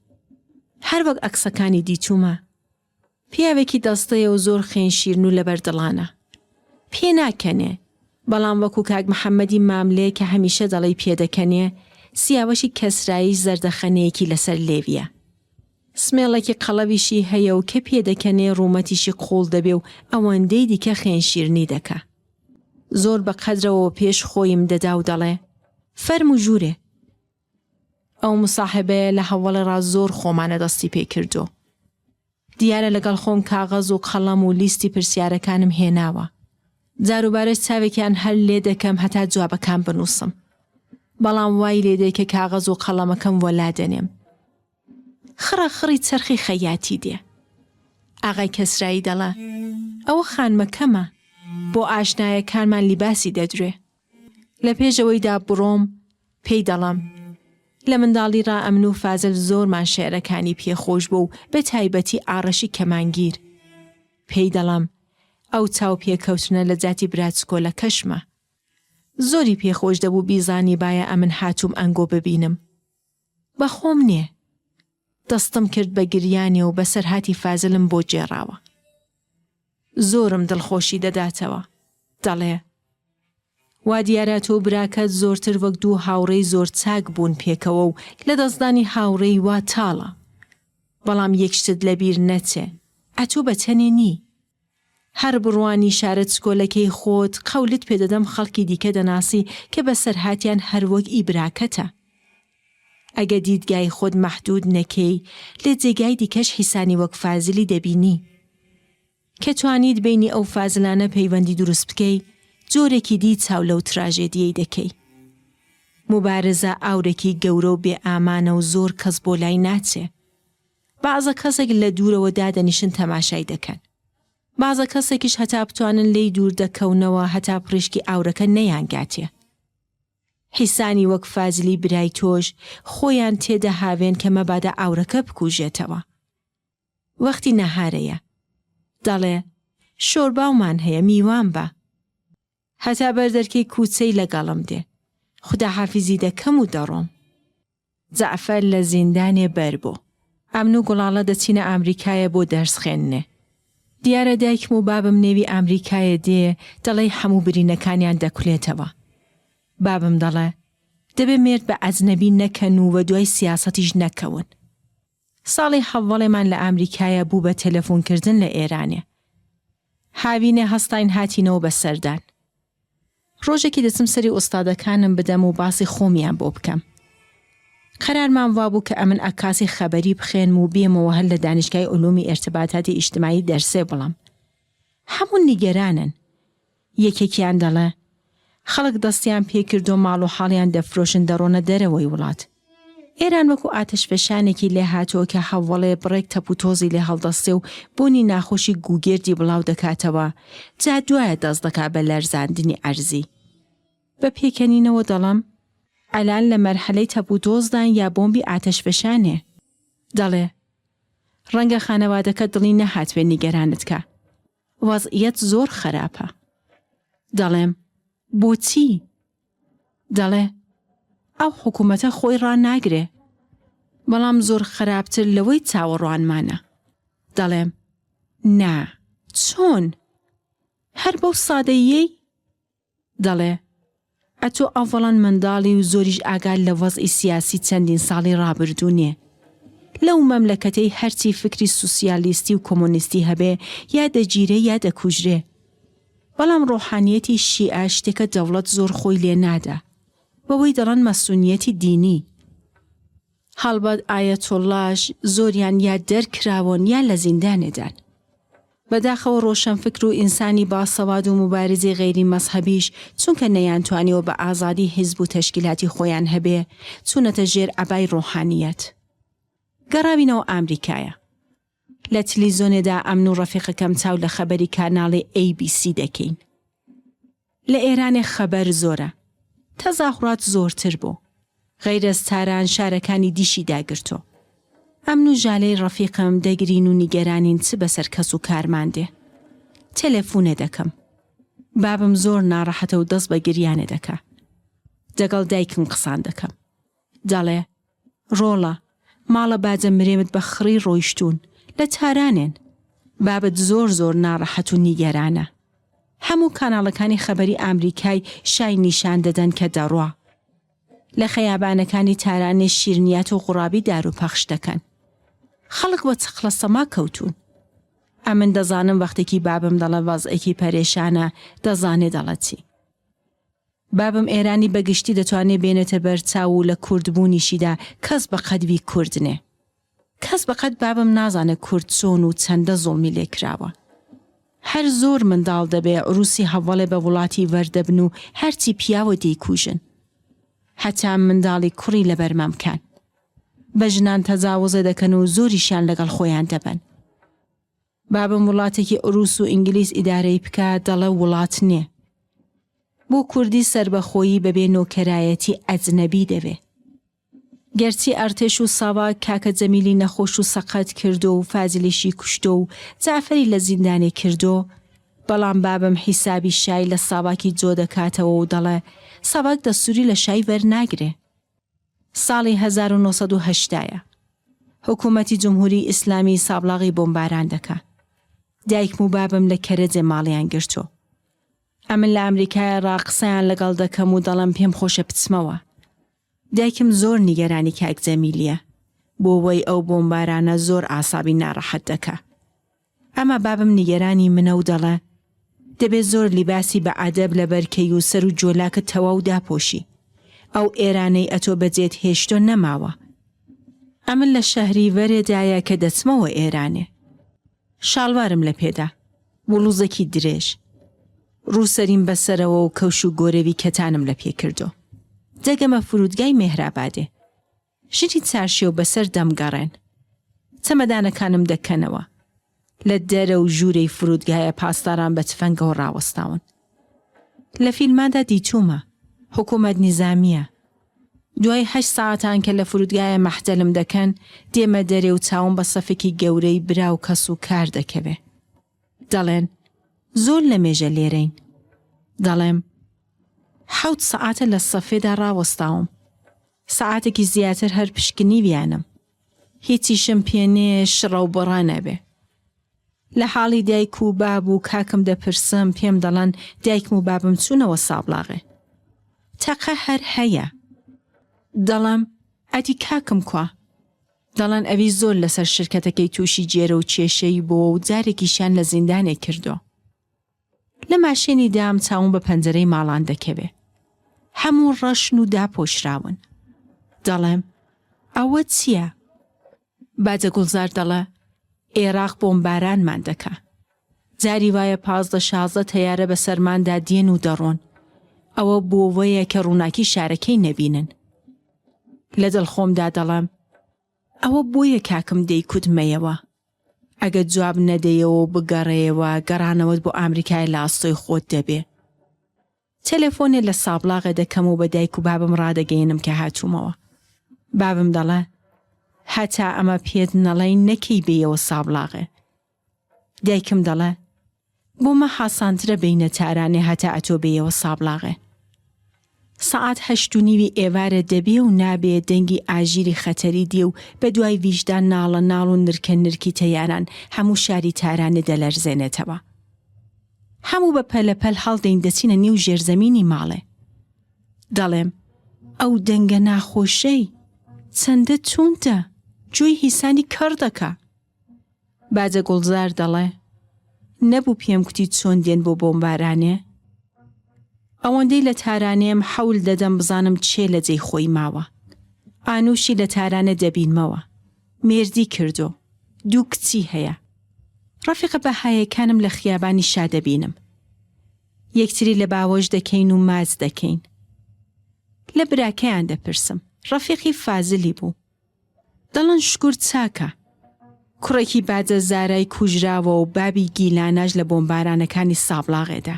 هەر وەک ئەکسەکانی دیتوومە. پیاوێکی دەستەیە و زۆر خوێن شیرن و لەبەر دڵانە. پێ ناکەنێ. بەڵام وەکوو کاک محەممەدی ماملێ کە هەمیشە دەڵێی پێدەکەنێ، سیاوەشی کەسراییش زەردەخەنەیەکی لەسەر لێویە. سمێڵێکی قەڵەویشی هەیە و کە پێدەکەنێ ڕوومەتیشی قووڵ دەبێ و ئەوەندەی دیکە خوێنشیرنی دەکا. زۆر بە قەدرەوە پێش خۆیم دەدا و دەڵێ، فەرموو ژوورێ. ئەو موساحبەیە لە هەوەڵێڕا زۆر خۆمانە دەستی پێ کردۆ. دیارە لەگەڵ خۆم کاغەز و قەڵەم و لیستی پرسیارەکانم هێناوە. جاروبارەش چاوێکیان هەر لێ دەکەم هەتا جوابەکان بنووسم. بەڵام وای لێ دێ کە کاغەز و قەڵەمەکەم وەلا دەنێم. خڕە خڕی چەرخی خەیاتی دێ. ئاغای کەسرایی دەڵێ، ئەوە خانمەکەمە، بۆ ئاشنایەکانمان لیباسی دەدروێ. لە پێش ئەوەیدا بڕۆم، پێی دەڵێم، لە منداڵی ڕا ئەمن و فازل زۆرمان شێعرەکانی پێ خۆش بوو و بە تایبەتی ئاڕەشی کەمانگیر. پێی دەڵێم، ئەو چاوپێکەوتنە لە جاتی برا چکۆلەکەشمە. زۆری پێ خۆش دەبوو بیزانیبایە ئەمن هاتووم ئەنگۆ ببینم. بە خۆم نێ. دەستم کرد بە گریانێ و بەسەرهاتی فازلم بۆ گێڕاوە. زۆرم دڵخۆشی دەداتەوە. دەڵێ. وا دیارە تۆ و براکەت زۆرتر وەک دوو هاوڕێی زۆر چاک بوون پێکەوە و لەدەستدانی هاوڕێی وا تاڵە. بەڵام یەک شتت لەبیر نەچێ. ئەتۆ بە تەنێ نی. هەر بڕوانی شارە چکۆلەکەی خۆت قەولت پێدەدەم خەڵکی دیکە دەناسی کە بەسەرهاتیان هەر وەک ئی براکەتە. ئەگە دیدگای خۆت مەحدود نەکەی لە جێگای دیکەش حیسانی وەک فازلی دەبینی. کە توانیت بەینی ئەو فازلانە پەیوەندی دروست بکەی جۆرێکی دی چاو لەو تراژێدیەی دەکەی. موبارزە ئاورێکی گەورە و بێ ئامانە و زۆر کەس بۆ لای ناچێ. بەعزە کەسێک لە دوورەوە دادەنیشن تەماشای دەکەن. بەعزە کەسێکیش هەتا بتوانن لێی دوور دەکەونەوە هەتا پڕیشکی ئاورەکە نەیانگاتێ. حیسانی وەک فازلی برای تۆش خۆیان تێدەهاوێن کە مەبادا ئاورەکە بکوژێتەوە. وەختی نەهارەیە. دەڵێ، شۆرباومان هەیە میوان بە. هەتا بەر دەرکەی کووچەی لەگەڵم دێ. خوداحافیزی دەکەم و دەڕۆم. جەعفەر لە زیندانێ بەر بۆ. ئەمن و گوڵاڵە دەچینە ئامریکایە بۆ دەرس خوێندنێ. دیارە دایکم و بابم نێوی ئامریکایە دێ دەڵێی حەموو برینەکانیان دەکولێتەوە. بابم دەڵێ، دەبێ مێرد بە ئەجنەبی نەکەن و وەدوای سیاسەتیش نەکەون. ساڵی حەڤەڵێمان لە ئامریکایە بوو بە تەلەفوون کردن لە ئێرانێ. هاوینێ هەستاین هاتینەوە بە سەردان. ڕۆژێکی دەچم سەری ئوستادەکانم بدەم و باسی خۆمیان بۆ بکەم. قەرارمان وابوو کە ئەمن عەکاسی خەبەری بخێنم و بێمەوە هەر لە دانیشگای عولومی ئێرتباتاتی ئیجتماعی دەرسێ بڵێم. هەموو نیگەرانن. یەکێکیان دەڵێ، خەڵک دەستیان پێ کردووە ماڵ و حاڵیان دەفرۆشن دەڕۆنە دەرەوەی وڵات. ئێران وەکوو ئاتەشفەشانێکی لێ هاتووە کە هەوەڵێ بڕێک تەپوتۆزی لێ هەڵدەستێ و بۆنی ناخۆشی گووگێردی بڵاو دەکاتەوە، جا دوایە دەست دەکا بە لەرزاندنی عەرزی. بە پێکەنینەوە دەڵێم، ئەلان لە مەرحەلەی تەپوتۆزدان یا بۆمبی ئاتەشفەشانێ؟ دەڵێ، ڕەنگە خانەوادەکەت دڵی نەهاتبێ نیگەرانت کا. وەزعیەت زۆر خەراپە. دەڵێم، بۆچی؟ دەڵێ، ئەو حکوومەتە خۆی ڕاناگرێ. بەڵام زۆر خەراپتر لەوەی چاوەڕوانمانە. دەڵێم، نا، چۆن؟ هەر بەو سادەییەی؟ دەڵێ، ئەتۆ ئەوەڵەن منداڵی و زۆریش ئاگات لە وەزعی سیاسی چەندین ساڵی ڕابردوو نیە. لەو مەملەکەتەی هەرچی فکری سوسیالیستی و کۆمۆنیستی هەبێ یا دەگیرێ یا دەکوژرێ. بەڵام ڕۆحانیەتی شیعە شتێکە دەوڵەت زۆر خۆی لێ نادا. بەوەی دەڵێن مەسونیەتی دینی. هەڵبەت ئایەتوڵڵاش زۆریان یا دەرکراون یا لە زیندانێدان. بەداخەوە ڕۆشەنفکر و ئینسانی باسەواد و موبارزی غەیری مەزهەبیش چونکە نەیانتوانیوە بە ئازادی حیزب و تەشکیلاتی خۆیان هەبێ چوونەتە ژێر عەبای ڕۆحانیەت. گەڕاوینەوە ئامریکایە. لە تلیزۆنێدا ئەمن و ڕەفیقەکەم چاو لە خەبەری کاناڵی ئەی بی سی دەکەین. لە ئێرانێ خەبەر زۆرە. تەزاهوڕات زۆرتر بوو. غەیرەز تاران شارەکانی دیشی داگرتۆ. ئەمن و ژالەی ڕەفیقم دەگرین و نیگەرانین چ بەسەر کەس و کارمان دێ. تەلەفونێ دەکەم. بابم زۆر ناڕەحەتە و دەست بە گریانێ دەکا. دەگەڵ دایکم قسان دەکەم. دەڵێ، ڕۆڵە، ماڵە باجە مرێمت بە خڕی ڕۆیشتوون، لە تارانێن. بابت زۆر زۆر ناڕەحەت و نیگەرانە. هەموو کاناڵەکانی خەبەری ئامریکای شای نیشان دەدەن کە دەڕوا. لە خەیابانەکانی تارانێ شیرنیات و غوڕابی دار و پەخش دەکەن. خەڵک وە چقڵە سەما کەوتوون. ئەمن دەزانم وەختێکی بابم دەڵێ وەزعێکی پەرێشانە، دەزانێ دەڵێ چی. بابم ئێرانی بە گشتی دەتوانێ بێنێتە بەر چاو و لە کورد بوونیشیدا کەس بە قەد وی کورد نێ. کەس بە قەد بابم نازانێ کورد چۆن و چەندە زوڵمی لێ کراوە. هەر زۆر منداڵ دەبێ عرووسی هەڤەڵێ بە وڵاتی وەر دەبن و هەرچی پیاوە دەیکوژن. هەتا منداڵی کوڕی لە بەر مەمکان. بە ژنان تەجاوزێ دەکەن و زۆریشیان لەگەڵ خۆیان دەبەن. بابم وڵاتێکی ئوروس و ئینگلیز ئیدارەی بکا دەڵێ وڵات نێ. بۆ کوردی سەربەخۆیی بەبێ نۆکەرایەتی ئەجنەبی دەوێ. گەرچی ئەرتێش و ساواک کاکە جەمیلی نەخۆش و سەقەت کردۆ و فازلیشی کوشتۆ و جەعفەری لە زیندانێ کردۆ، بەڵام بابم حیسابی شای لە ساواکی جۆ دەکاتەوە و دەڵێ ساواک دەستوری لە شای وەرناگرێ. ساڵی 1980 یە. حکوومەتی جمهوری ئیسلامی سابڵاغی بۆمباران دەکا. دایکم و بابم لە کەرەجێ ماڵیان گرتۆ. ئەمن لە ئامریکایە ڕا قسەیان لەگەڵ دەکەم و دەڵێم پێم خۆشە بچمەوە. دایکم زۆر نیگەرانی کاک جەمیلیە. بۆ وەی ئەو بۆمبارانە زۆر ئاسابی ناڕەحەت دەکا. ئەما بابم نیگەرانی منە و دەڵێ، دەبێ زۆر لیباسی بە عەدەب لەبەر کەی و سەر و جۆلاکت تەواو داپۆشی. ئەو ئێرانەی ئەتۆ بەجێت هێشتۆ نەماوە. ئەمن لە شەهریڤەرێ دایە کە دەچمەوە ئێرانێ. شاڵوارم لە پێدا، بڵوزێکی درێژ. ڕووسەریم بە سەرەوە و کەوش و گۆرەوی کەتانم لە پێ کردۆ. دەگەمە فروودگای مێهرابادێ. ژنی چارشێو بەسەر دەمگەڕێن. چەمەدانەکانم دەکەنەوە. لە دەرە و ژوورەی فرودگایە پاسداران بە تفەنگەوە ڕاوەستاون. لە فیلماندا دیتوومە. حکوومەت نیزامییە. دوای هەشت سەعاتان کە لە فرودگایە مەحتەلم دەکەن، دێمە دەرێ و چاوم بە سەفێکی گەورەی برا و کەس و کار دەکەوێ. دەڵێن، زۆر لەمێژە لێرەین. دەڵێم، حەوت سەعاتە لە سەفێدا ڕاوەستاوم. سەعاتێکی زیاتر هەر پشکنیویانم. هیچیشم پێ نێ شڕە و بڕە نەبێ. لە حاڵی دایک و باب و کاکم دەپرسم پێم دەڵەن دایکم و بابم چوونەوە سابڵاغێ. تەقە هەر هەیە. دەڵێم ئەدی کاکم کوا؟ دەڵێن ئەوی زۆر لەسەر شرکەتەکەی تووشی گێرە و کێشەی بۆوە و جارێکیشیان لە زیندانێ کردۆ. لە ماشێنی دام چاوم بە پەنجەرەی ماڵان دەکەوێ. هەموو ڕەشن و داپۆشراون. دەڵێم، ئەوە چییە؟ باجە گوڵزار دەڵێ، ئێراق بۆمبارانمان دەکا. جاری وایە 15 شازدە تەیارە بە سەرماندا دێن و دەڕۆن. ئەوە بۆوەیە کە ڕووناکی شارەکەی نەبینن. لە دڵ خۆمدا دەڵێم ئەوە بۆیە کاکم دەیکوت مەیەوە. ئەگە جواب نەدەیەوە و بگەڕێیەوە گەڕانەوەت بۆ ئامریکای لە ئەستۆی خۆت دەبێ. تەلەفۆنێ لە سابڵاغێ دەکەم و بە دایک و بابم ڕادەگەیەنم کە هاتوومەوە. بابم دەڵێ، هەتا ئەمە پێت نەڵێین نەکەی بێیەوە سابڵاغێ. دایکم دەڵێ، بۆمە حاسانترە بێینە تارانێ هەتا ئەتۆ بێیەوە سابڵاغێ. سەعات هەشت و نیوی ئێوارە دەبێ و نابێ دەنگی ئاژیری خەتەری دێ و بە دوای ویشدا ناڵە ناڵ و نرکە نرکی تەیاران هەموو شاری تارانێ دەلەرزێنێتەوە. هەموو بە پەلە پەل هەڵدێین دەچینە نێو ژێرزەمینی ماڵێ. دەڵێم، ئەو دەنگە ناخۆشەی چەندە توندە، گوێی هیسانی کەڕ دەکا. باجە گوڵزار دەڵێ، نەبوو پێم کوتی چۆن دێن بۆ بۆمبارانێ؟ ئەوەندەی لە تارانێم حەول دەدەم بزانم کێ لە جێی خۆی ماوە. ئانووشی لە تارانێ دەبینمەوە. مێردی کردۆ. دوو کچی هەیە. ڕەفیقە بەهایەکانم لە خیابانی شا دەبینم. یەکتری لە باوەش دەکەین و ماچ دەکەین. لە براکەیان دەپرسم. ڕەفیقی فازلی بوو. دەڵێن شکور چاکە. کوڕێکی باجە زارای کوژراوە و بابی گیلاناش لە بۆمبارانەکانی سابڵاغێدا.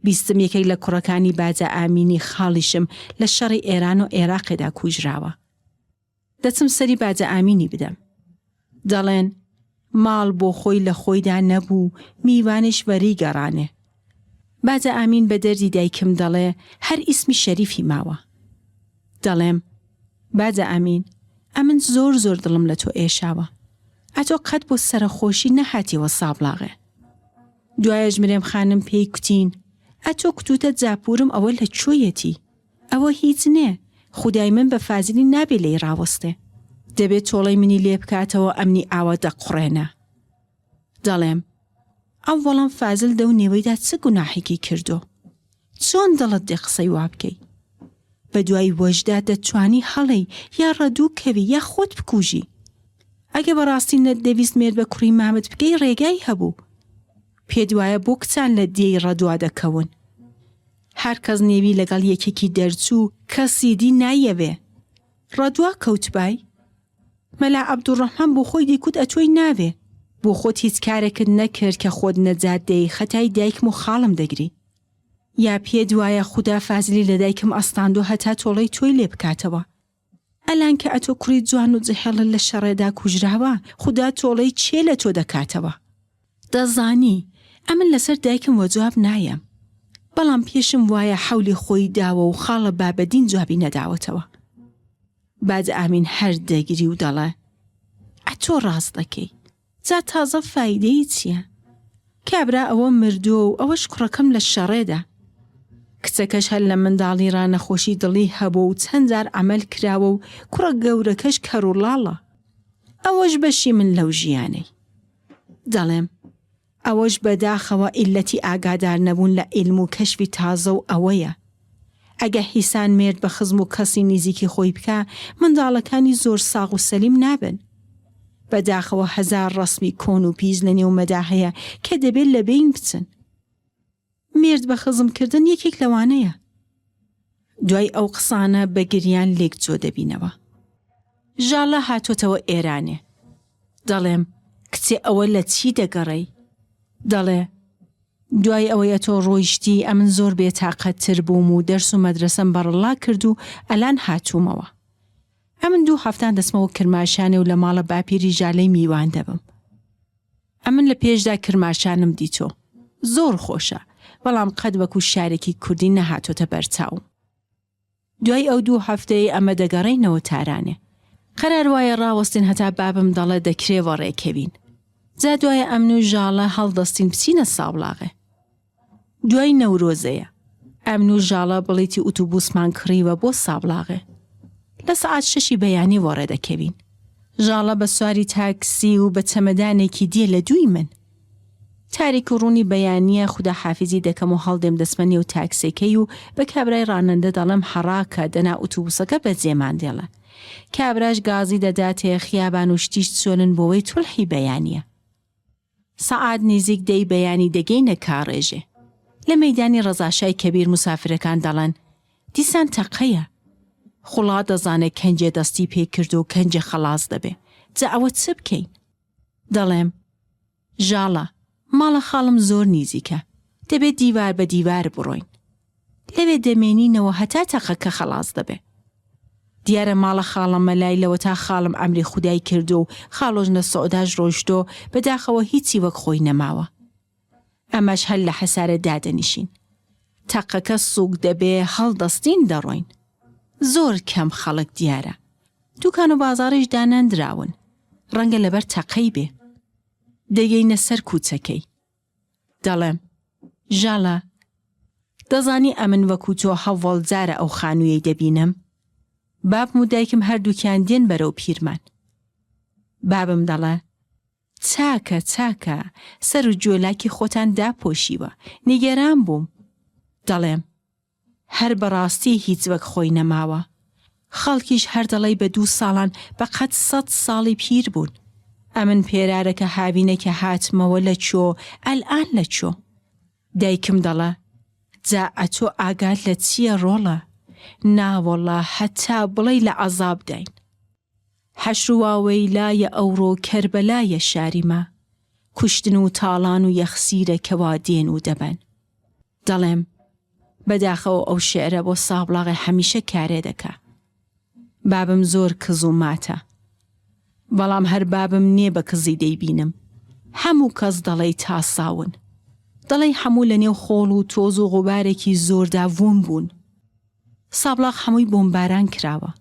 بیستم یەکێک لە کوڕەکانی باجە ئامینی خاڵیشم لە شەڕی ئێران و عێراقێدا کوژراوە. دەچم سەری باجە ئامینی بدەم. دەڵێن ماڵ بۆ خۆی لە خۆیدا نەبوو میوانیش وەری گەڕانێ. باجە ئامین بە دەردی دایکم دەڵێ هەر ئیسمی شەریفی ماوە. دەڵێم باجە ئامین ئەمن زۆر زۆر دڵم لە تۆ ئێشاوە. ئەتۆ قەت بۆ سەرەخۆشی نەهاتیەوە سابڵاغێ. دوایەش مرێم خانم پێی کوتین ئەتۆ کوتوتە جاپورم ئەوە لە کوێیەتی؟ ئەوە هیچ نێ، خودای من بە فازلی نابێ لێی ڕاوەستێ. دەبێ تۆڵەی منی لێ بکاتەوە ئەمنی ئاوا دەقوڕێنە. دەڵێم، ئەوەڵەن فازل دەو نێوەیدا چ گوناحێکی کردۆ؟ چۆن دڵت دێ قسەی وا بکەی؟ بە دوای وەشدا دەتتوانی هەڵێی یا ڕەدوو کەوی یا خۆت بکوژی. ئەگە بە ڕاستی نەتدەویست مێرد بە کوڕی مامت بکەی ڕێگای هەبوو. پێت وایە بۆ کچان لە دێی ڕەدوا دەکەون؟ هەر کەس نێوی لەگەڵ یەکێکی دەرچوو کەسی دی نایەوێ ڕەدوا کەوتبای؟ مەلا عەبدوڕەحمان بۆ خۆی دەیکوت ئەتۆی ناوێ. بۆ خۆت هیچ کارێکت نەکرد کە خۆت نەجات دەی خەتای دایکم و خاڵم دەگری. یا پێت وایە خودا فازلی لە دایکم ئەستاندۆ هەتا تۆڵەی تۆی لێ بکاتەوە. ئەلان کە ئەتۆ کوڕی جوان و جحێڵت لە شەڕێدا کوژراوە، خودا تۆڵەی کێ لە تۆ دەکاتەوە؟ دەزانی، ئەمن لەسەر دایکم وەجواب نایەم. بەڵام پێشم وایە حەولی خۆی داوە و خاڵە بابەدین جوابی نەداوەتەوە. باج ئامین هەر دەگری و دەڵێ، ئەتۆ ڕاست دەکەی. جا تازە فایدەی چیە؟ کابرا ئەوە مردووە و ئەوەش کوڕەکەم لە شەڕێدا. کچەکەش هەر لە منداڵیڕا نەخۆشی دڵی هەبووە و چەند جار عەمەل کراوە و کوڕە گەورەکەش کەر و ڵاڵە. ئەوەش بەشی من لەو ژیانەی. دەڵێم ئەوەش بەداخەوە ئیللەتی ئاگادار نەبوون لە عیلم و کەشفی تازە و ئەوەیە. ئەگە حیسان مێرد بە خزم و کەسی نیزیکی خۆی بکا منداڵەکانی زۆر ساغ و سەلیم نابن. بەداخەوە هەزار ڕەسمی کۆن و پیس لە نێو مەدا هەیە کە دەبێ لە بەین بچن. مێرد بە خزم کردن یەکێک لەوانەیە. دوای ئەو قسانە بە گریان لێک جۆ دەبینەوە. ژاڵە هاتۆتەوە ئێرانێ. دەڵێم کچێ ئەوە لە چی دەگەڕێی؟ دەڵێ دوای ئەوەی ئەتۆ ڕۆیشتی ئەمن زۆر بێتاقەت تر بووم و دەرس و مەدرەسەم بەڕەڵا کرد و ئەلان هاتوومەوە. ئەمن دوو هەفتان دەچمەوە کرماشانێ و لە ماڵە باپیری ژالەی میوان دەبم. ئەمن لە پێشدا کرماشانم دیتۆ. زۆر خۆشە، بەڵام قەت وەکوو شارێکی کوردی نەهاتۆتە بەرچاوم. دوای ئەو دوو هەفتەیەی ئەمە دەگەڕێینەوە تارانێ. قەرار وایە ڕاوەستین هەتا بابم دەڵێ دەکرێ وەڕێ کەوین. جا دوایە ئەمن و ژاڵە هەڵدەستین بچینە ساوڵاغێ. دوای نەورۆزەیە. ئەمن و ژاڵە بڵیتی ئوتوبوسمان کڕیوە بۆ سابڵاغێ. لە سەعات شەشی بەیانی وەڕێ دەکەوین. ژاڵە بە سواری تاکسی و بە چەمەدانێکی دیە لە دووی من. تاریک و ڕوونی بەیانییە خوداحافیزی دەکەم و هەڵدێم دەچمە نێو تاکسێکەی و بە کابرای ڕانەندە دەڵێم حەڕاکە دەنا ئوتوبوسەکە بەجێمان دێڵێ. کابراش گازی دەداتێ خیابان و شتیش چۆلن بۆوەی تولحی بەیانییە. سەعات نیزیک دەی بەیانی دەگەینە کاڕێژێ. لە مەیدانی ڕەزاشای کەبیر موسافرەکان دەڵێن دیسان تەقەیە. خوڵا دەزانێ کەنجێ دەستی پێ کردو و کەنجێ خەڵاس دەبێ. جا ئەوە چ بکەین؟ دەڵێم ژاڵە، ماڵە خاڵم زۆر نیزیکە، دەبێ دیوار بە دیوار بڕۆین. لەوێ دەمێنینەوە هەتا تەقەکە خەڵاس دەبێ. دیارە ماڵە خاڵە مەلای لەوەتا خاڵم ئەمری خودای کردۆ و خاڵۆژنە سوعداش ڕۆیشتۆ، بەداخەوە هیچی وەک خۆی نەماوە. ئەمەش هەر لە حەسارە دادەنیشین. تەقەکە سووک دەبێ هەڵدەستین دەڕۆین. زۆر کەم خەڵک دیارە. دوکان و بازاڕیش دانەندراون. ڕەنگە لەبەر تەقەی بێ. دەگەینە سەر کووچەکەی. دەڵێم، ژاڵە، دەزانی ئەمن وەکوو تۆ هەوەڵ جارە ئەو خانوویەی دەبینم؟ بابم و دایکم هەردووکیان دێن بەرەو پیرمان. بابم دەڵێ، چاکە، چاکە، سەر و گوێلاکی خۆتان داپۆشیوە، نیگەران بووم. دەڵێم، هەر بەڕاستی هیچ وەک خۆی نەماوە. خەڵکیش هەر دەڵێی بە دوو ساڵان بە قەد سەت ساڵی پیر بوون. ئەمن پێرارەکە هاوینەکە هاتمەوە لە چۆ ئەلئان لە چۆ. دایکم دەڵێ، جا ئەتۆ ئاگات لە چییە ڕۆڵە؟ ناوەڵا هەتا بڵێی لە عەزاب داین. حەشر و واوەیلایە ئەوڕۆ کەربەلایە شاری مە کوشتن و تاڵان و یەخسیرە کەوا دێن و دەبەن. دەڵێم، بەداخەوە ئەو شیعرە بۆ سابڵاغێ هەمیشە کارێ دەکا. بابم زۆر کز و ماتە. بەڵام هەر بابم نێ بە کزی دەیبینم. هەموو کەس دەڵێی تاساون. دەڵێی هەموو لە نێو خۆڵ و تۆز و غوبارێکی زۆردا ون بوون. سابڵاغ هەمووی بۆمباران کراوە.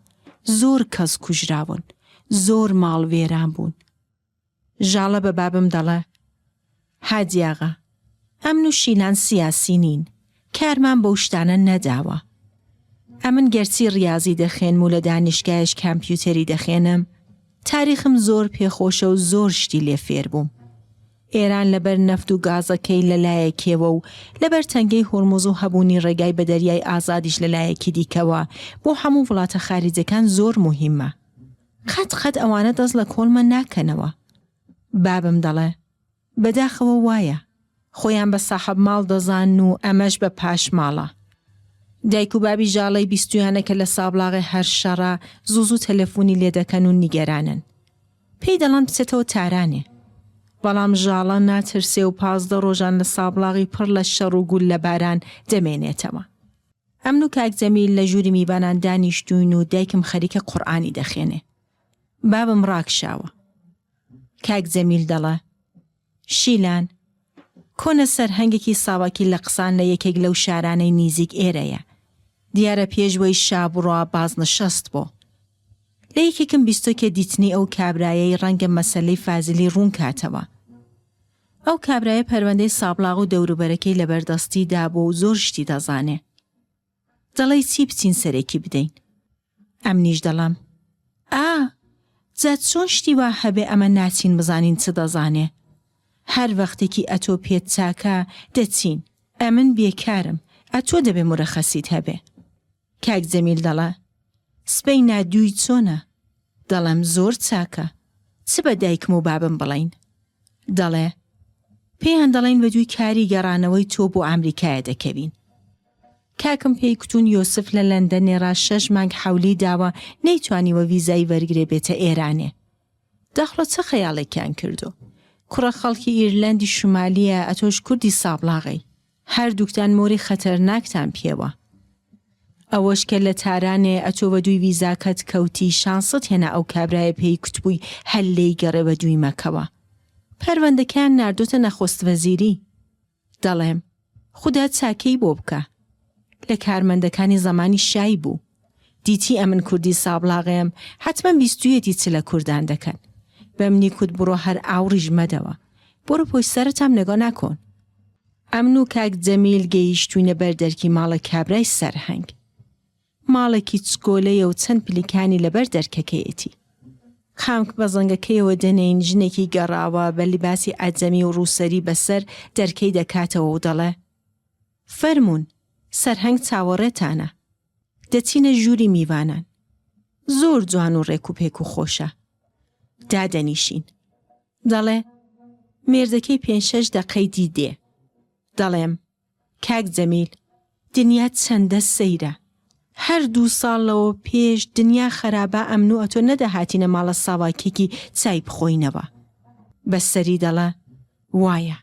زۆر کەس کوژراون. زۆر ماڵ وێران بوون. ژاڵە بە بابم دەڵێ، هادی ئاغا، ئەمن و شیلان سیاسی نین، کارمان بەو شتانە نەداوە. ئەمن گەرچی ڕیازی دەخوێنم و لە دانیشگایش کامپیوتەری دەخوێنم، تاریخم زۆر پێ خۆشە و زۆر شتی لێ فێر بووم. ئێران لەبەر نەفت و گازەکەی لە لایەکێوە و لەبەر تەنگەی هورمز و هەبوونی ڕێگای بە دەریای ئازادیش لە لایەکی دیکەوە بۆ هەموو وڵاتە خاریجەکان زۆر موهیمە. قەت قەت ئەوانە دەست لە کۆڵمە ناکەنەوە. بابم دەڵێ، بەداخەوە وایە. خۆیان بە ساحەب ماڵ دەزانن و ئەمەش بە پاشماڵە. دایک و بابی ژاڵەی بیستویانە کە لە سابڵاغێ هەر شەڕە، زوو زوو تەلەفونی لێ دەکەن و نیگەرانن. پێی دەڵێن بچێتەوە تارانێ. بەڵام ژاڵە ناترسێ و 15 ڕۆژان لە سابڵاغی پڕ لە شەڕ و گوللەباران دەمێنێتەوە. ئەمن و کاک جەمیل لە ژووری میوانان دانیشتووین و دایکم خەریکە قورئانی دەخوێنێ. بابم ڕاکشاوە. کاک جەمیل دەڵێ، شیلان، کۆنە سەرهەنگێکی ساواکی لە قسان لە یەکێک لەو شارانەی نیزیک ئێرەیە. دیارە پێش وەی شا بڕوا بازنشەست بۆ. لە یەکێکم بیستۆکێ دیتنی ئەو کابرایەی ڕەنگە مەسەلەی فازلی ڕوون کاتەوە. ئەو کابرایە پەروەندەی سابڵاغ و دەوروبەرەکەی لەبەر دەستی دابوو و زۆر شتی دەزانێ. دەڵێی چی بچین سەرێکی بدەین؟ ئەمنیش دەڵێم، ئا، جا چۆن شتی وا هەبێ ئەمە ناچین بزانین چ دەزانێ؟ هەر وەختێکی ئەتۆ پێت چاکە دەچین، ئەمن بێکارم، ئەتۆ دەبێ مورەخەسیت هەبێ. کاک جەمیل دەڵێ، سبەی نادووی چۆنە؟ دەڵێم، زۆر چاکە. چ بە دایکم و بابم بڵێین؟ دەڵێ، پێیان دەڵێین بە دووی کاری گەڕانەوەی تۆ بۆ ئامریکایە دەکەوین. کاکم پێی کوتوون یۆسف لە لەندەنێ ڕا شەش مانگ حەولی داوە نەیتوانیوە ڤیزای وەرگرێ بێتە ئێرانێ. داخڵە چ خەیاڵێکیان کردۆ؟ کوڕە خەڵکی ئیرلەندی شومالییە ئەتۆش کوردی سابڵاغەی. هەردووکتان مۆری خەتەرناکتان پێوە. ئەوەش کە لە تارانێ ئەتۆ وە دووی ویزاکەت کەوتی شانست هێنا ئەو کابرایە پێی کوتبووی هەر لێی گەڕێ وە دووی مەکەوە. پەروەندەکەیان ناردۆتە نەخۆست وەزیری. دەڵێم خودا چاکەی بۆ بکا. لە کارمەندەکانی زەمانی شای بوو. دیتی ئەمن کوردی سابڵاغێم حەتمەن بیستویەتی چ لە کوردان دەکەن. بەمنی کوت بڕۆ هەر ئاوڕیش مەدەوە. بڕۆ پۆی سەرتام نەگۆ ناکۆن. ئەمن و کاک جەمیل گەیشتووینە بەر دەرکی ماڵە کابرای سەرهەنگ. ماڵێکی چکۆلەیە و چەند پلیکانی لەبەر دەرکەکەیەتی. قامک بە زەنگەکەیەوە دەنێین، ژنێکی گەڕاوە بە لیباسی عەجەمی و ڕووسەری بەسەر دەرکەی دەکاتەوە و دەڵێ، فەرموون، سەرهەنگ چاوەڕێتانە. دەچینە ژووری میوانان. زۆر جوان و ڕێکوپێک و خۆشە. دادەنیشین. دەڵێ. مێردەکەی پێنج شەش دەقەی دی دێ. دەڵێم، کاک جەمیل، دنیا چەندە سەیرە. هەر دوو ساڵ لەوە پێش دنیا خەرابا ئەمن و ئەتۆ نەدەهاتینە ماڵە ساواکێکی چای بخۆینەوە. بە سەری دەڵێ، وایە.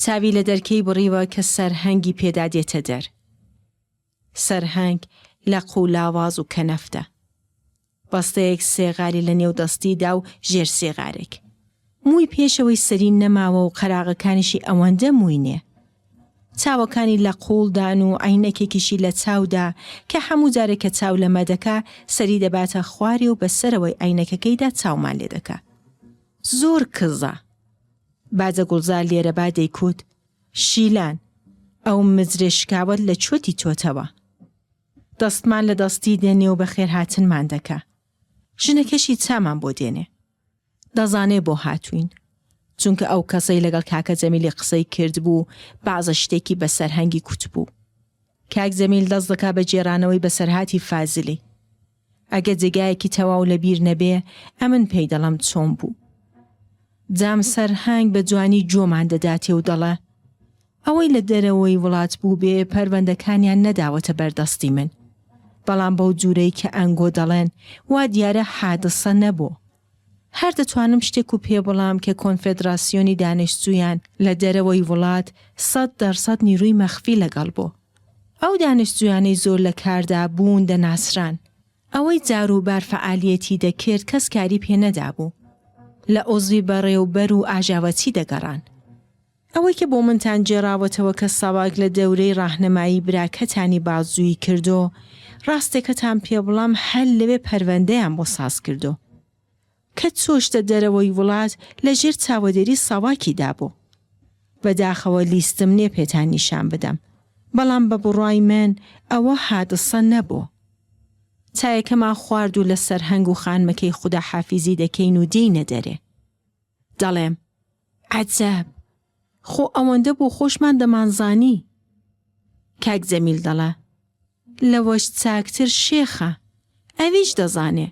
چاوی لە دەرکەی بڕیوە کە سەرهەنگی پێدا دێتە دەر. سەرهەنگ لەق و لاواز و کەنەفتە. بەستەیەک سێغاری لە نێو دەستی دا و ژێر سێغارێک. مووی پێشەوەی سەری نەماوە و قەراغەکانیشی ئەوەندە مووی نێ. چاوەکانی لە قووڵ دان و عەینەکێکیشی لە چاو دا کە هەموو جارێک کە چاو لەمە دەکا سەری دەباتە خوارێ و بە سەرەوەی عەینەکەکەیدا چاومان لێ دەکا. زۆر کزە. باجە گوڵزار لێرەبا دەیکوت، شیلان، ئەو مزرێ شکاوەت لە کوێ دیتۆتەوە؟ دەستمان لە دەستی دێنێ و بەخێرهاتنمان دەکا. ژنەکەشی چامان بۆ دێنێ. دەزانێ بۆ هاتووین. چونکە ئەو کەسەی لەگەڵ کاکە جەمیلی قسەی کردبوو، بەعزە شتێکی بە سەرهەنگی کوتبوو. کاک جەمیل دەست دەکا بە گێرانەوەی بەسەرهاتی فازلی. ئەگە جێگایەکی تەواو لە بیر نەبێ ئەمن پێی دەڵێم چۆن بوو. جام سەرهەنگ بە جوانی گۆمان دەداتێ و دەڵێ، ئەوەی لە دەرەوەی وڵات بووبێ پەروەندەکانیان نەداوەتە بەر دەستی من. بەڵام بەو جوورەی کە ئەنگۆ دەڵێن وا دیارە حادسە نەبۆ. هەر دەتوانم شتێک و پێ بڵام کە کۆنفێدراسیۆنی دانیشتجوویان لە دەرەوەی وڵات سەد دەرسەد نیرووی مەخفی لەگەڵ بۆ. ئەو دانیشتجوویانەی زۆر لە کاردا بوون دەناسران. ئەوەی جار و بار فەعالییەتی دەکرد کەس کاری پێ نەدابوو. لە عوزوی بەڕێوبەر و ئاژاوەچی دەگەڕان. ئەوەی کە بۆ منتان گێڕاوەتەوە کە ساواک لە دەورەی ڕاهنەمایی براکەتانی بازجویی کردۆ، ڕاستێکەتان پێ بڵام هەر لەوێ پەروەندەیان بۆ ساز کردۆ. کە چۆشتە دەرەوەی وڵات لە ژێر چاوەدێری ساواکی دابۆ. بە داخەوە لیستم نێ پێتان نیشان بدەم. بەڵام بە بڕوای من ئەوە حادسە نەبۆ. چایەکەمان خوارد و لە سەرهەنگ و خانمەکەی خوداحافیزی دەکەین و دێینە دەرێ. دەڵێم، عەجەب! خۆ ئەوەندە بۆ خۆشمان دەمانزانی. کاک جەمیل دەڵێ، لەوەش چاکتر شێخە، ئەویش دەزانێ.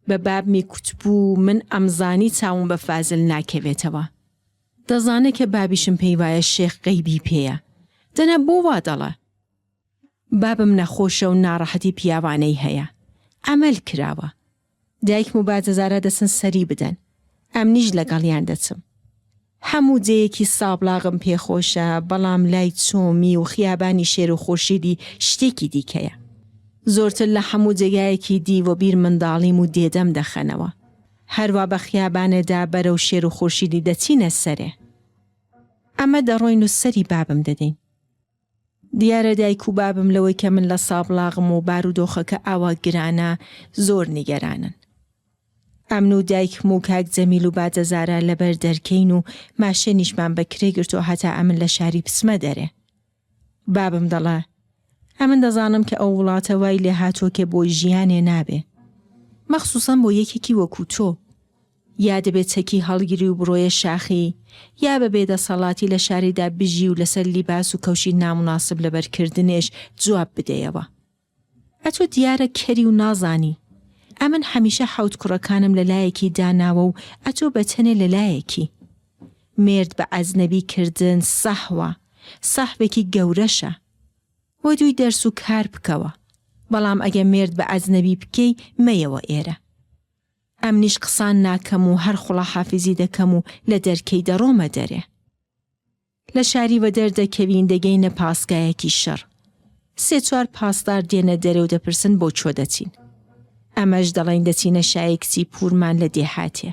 بە بابمی کوتبوو من ئەمزانی چاوم بە فازل ناکەوێتەوە. دەزانێ کە بابیشم پێی وایە شێخ غەیبی پێیە. دەنا بۆ وا دەڵێ؟ بابم نەخۆشە و ناڕەحەتی پیاوانەی هەیە. عەمەل کراوە. دایکم و باجەزارا دەچن سەری بدەن. ئەمنیش لەگەڵیان دەچم. هەموو جێیەکی سابڵاغم پێ خۆشە، بەڵام لای چۆمی و خیابانی شێر و خورشیدی شتێکی دیکەیە. زۆرتر لە هەموو جێگایەکی دی وەبیر منداڵیم و دێدەم دەخەنەوە. هەروا بە خیابانێدا بەرەو شێر و خورشیدی دەچینە سەرێ. ئەمە دەڕۆین و سەری بابم دەدەین. دیارە دایک و بابم لەوەی کە من لە سابڵاغم و بارودۆخەکە ئاوا گرانە زۆر نیگەرانن. ئەمن و دایکم و کاک جەمیل و باجەزارە لەبەر دەرکەین و ماشێنیشمان بە کرێ گرتووە هەتا ئەمن لە شاری بچمە دەرێ. بابم دەڵێ، ئەمن دەزانم کە ئەو وڵاتە وای لێهاتووە کە بۆ ژیانێ نابێ. مەخسوسەن بۆ یەکێکی وەکوو تۆ. یا دەبێ چەکی هەڵگری و بڕۆیە شاخی، یا بە بێدەسەڵاتی لە شاریدا بژی و لەسەر لیباس و کەوشی ناموناسب لەبەر کردنێش جواب بدەیەوە. ئەتۆ دیارە کەری و نازانی. ئەمن هەمیشە حەوت کوڕەکانم لە لایەکی داناوە و ئەتۆ بە تەنێ لە لایەکی. مێرد بە ئەجنەبی کردن سەهوە، سەهوێکی گەورەشە. وەدووی دەرس و کار بکەوە. بەڵام ئەگە مێرد بە ئەجنەبی بکەی مەیەوە ئێرە. ئەمنیش قسان ناکەم و هەر خوڵاحافیزی دەکەم و لە دەرکەی دەڕۆمە دەرێ. لە شاری وەدەر دەکەوین دەگەینە پاسگایەکی شەڕ. سێ چوار پاسدار دێنە دەرێ و دەپرسن بۆ کوێ دەچین. ئەمەش دەڵێین دەچینە شایی کچی پوورمان لە دێهاتێ.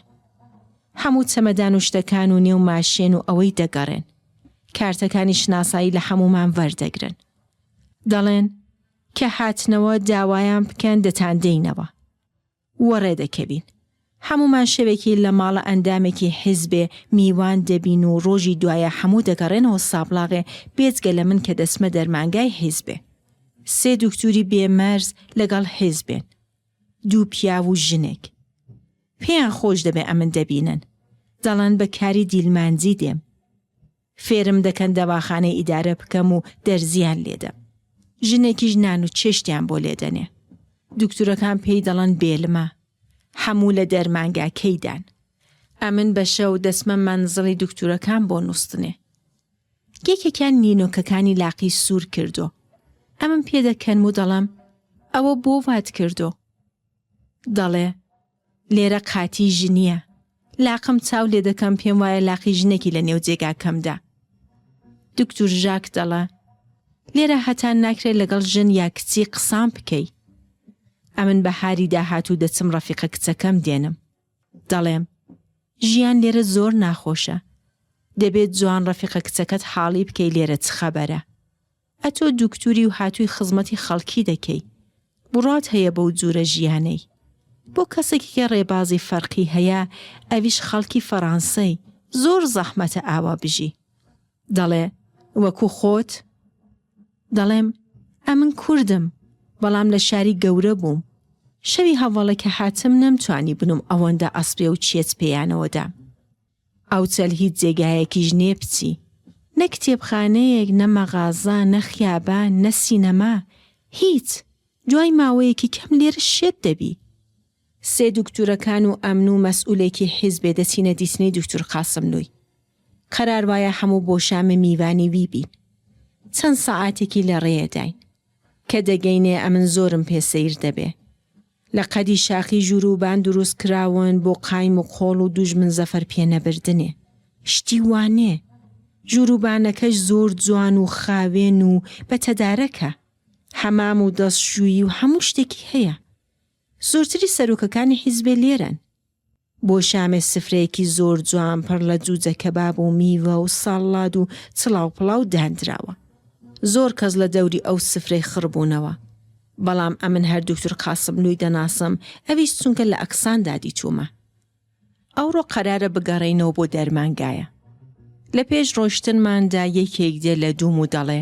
هەموو چەمەدان و شتەکان و نێو ماشێن و ئەوەی دەگەڕێن. کارتەکانی شناسایی لە هەموومان وەردەگرن. دەڵێن، کە هاتنەوە داوایان بکەن دەتاندەینەوە. وەڕێ دەکەوین. هەموومان شەوێکی لە ماڵە ئەندامێکی حیزبێ میوان دەبین و ڕۆژی دوایە هەموو دەگەڕێنەوە سابڵاغێ بێجگە لە من کە دەچمە دەرمانگای حیزبێ. سێ دوکتوری بێ مەرز لەگەڵ حیزبێن. دوو پیاو و ژنێک. پێیان خۆش دەبێ ئەمن دەبینن. دەڵێن بە کاری دیلمانجی دێم. فێرم دەکەن دەواخانەی ئیدارە بکەم و دەرزیان لێدەم. ژنێکیش نان و چێشتیان بۆ لێدەنێ. دوکتورەکان پێی دەڵێن بێلمە. هەموو لە دەرمانگاکەیدان. ئەمن بە شەو دەچمە مەنزڵی دوکتورەکان بۆ نووستنێ. یەکێکیان نینۆکەکانی لاقی سوور کردۆ. ئەمن پێدەکەنم و دەڵێم ئەوە بۆ وات کردۆ؟ دەڵێ لێرە قاتی ژنییە. لاقم چاو لێ دەکەم پێم وایە لاقی ژنێکی لە نێو جێگاکەمدا. دوکتور ژاک دەڵێ لێرە هەتا ناکرێ لەگەڵ ژن یا کچی قسان بکەی. ئەمن بەهاری داهاتوو دەچم ڕەفیقە کچەکەم دێنم. دەڵێم ژیان لێرە زۆر ناخۆشە. دەبێت جوان ڕەفیقە کچەکەت حاڵی بکەی لێرە چ خەبەرە. ئەتۆ دوکتوری و هاتووی خزمەتی خەڵکی دەکەی. بڕوات هەیە بەو جورە ژیانەی. بۆ کەسێکی کە ڕێبازی فەرقی هەیە ئەویش خەڵکی فەڕانسەی زۆر زەحمەتە ئاوا بژی. دەڵێ وەکوو خۆت؟ دەڵێم ئەمن کوردم بەڵام لە شاری گەورە بووم. شەوی هەڤەڵێ کە هاتم نەمتوانی بنووم ئەوەندە ئەسپێ و چێت پێیانەوە دام. ئەوچەل هیچ جێگایەکیش نێ بچی. نە کتێبخانەیەک، نە مەغازە، نە خیابان، نە سینەما. هیچ. دوای ماوەیەکی کەم لێرە شێت دەبی. سێ دوکتورەکان و ئەمن و مەسئولێکی حیزبێ دەچینە دیتنی دوکتور قاسملووی. قەرار وایە هەموو بۆ شامێ میوانی وی بین. چەند سەعاتێکی لە ڕێیە داین. کە دەگەینێ ئەمن زۆرم پێ سەیر دەبێ. لە قەدی شاخی ژوورووبان دروست کراون بۆ قایم و قۆڵ و دوژمن زەفەر پێ نەبردنێ. شتی وا نێ. ژوورووبانەکەش زۆر جوان و خاوێن و بە تەدارەکە. حەمام و دەستشوویی و هەموو شتێکی هەیە. زۆرتری سەرۆکەکانی حیزبێ لێرەن. بۆ شامێ سفرەیەکی زۆر جوان پڕ لە جوجە کەباب و میوە و ساڵاد و چڵاو پڵاو داندراوە. زۆر کەس لە دەوری ئەو سفرەی خڕ بوونەوە. بەڵام ئەمن هەر دوکتور قاسملووی دەناسم ئەویش چونکە لە ئەکساندا دیتوومە. ئەوڕۆ قەرارە بگەڕێینەوە بۆ دەرمانگایە. لە پێش ڕۆیشتنماندا یەکێک دێ لە دووم و دەڵێ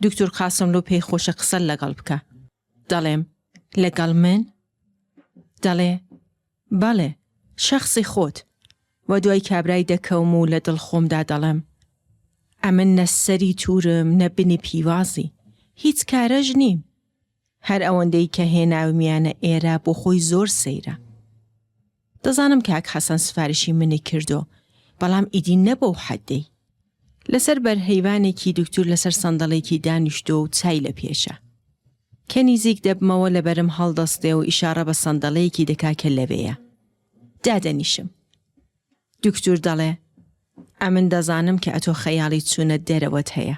دوکتور قاسملوو پێی خۆشە قسەت لەگەڵ بکا. دەڵێم، لەگەڵ من؟ دەڵێ، بەڵێ، شەخسی خۆت. وە دوای کابرای دەکەوم و لە دڵ خۆمدا دەڵێم، ئەمن نە سەری توورم نە بنی پیوازی، هیچ کارەش نیم. هەر ئەوەندەی کە هێناومیانە ئێرە بۆ خۆی زۆر سەیرە. دەزانم کاک حەسەن سفارشی منی کردۆ، بەڵام ئیدی نە بەو حەدەی. لەسەر بەرهەیوانێکی دوکتور لەسەر سەندەڵێکی دانیشتووە و چای لە پێشە. کە نیزیک دەبمەوە لەبەرم هەڵدەستێ و ئیشاڕە بە سەندەڵەیەکی دەکا کە لەوێیە. دادەنیشم. دوکتور دەڵێ، ئەمن دەزانم کە ئەتۆ خەیاڵی چوونە دەرەوەت هەیە.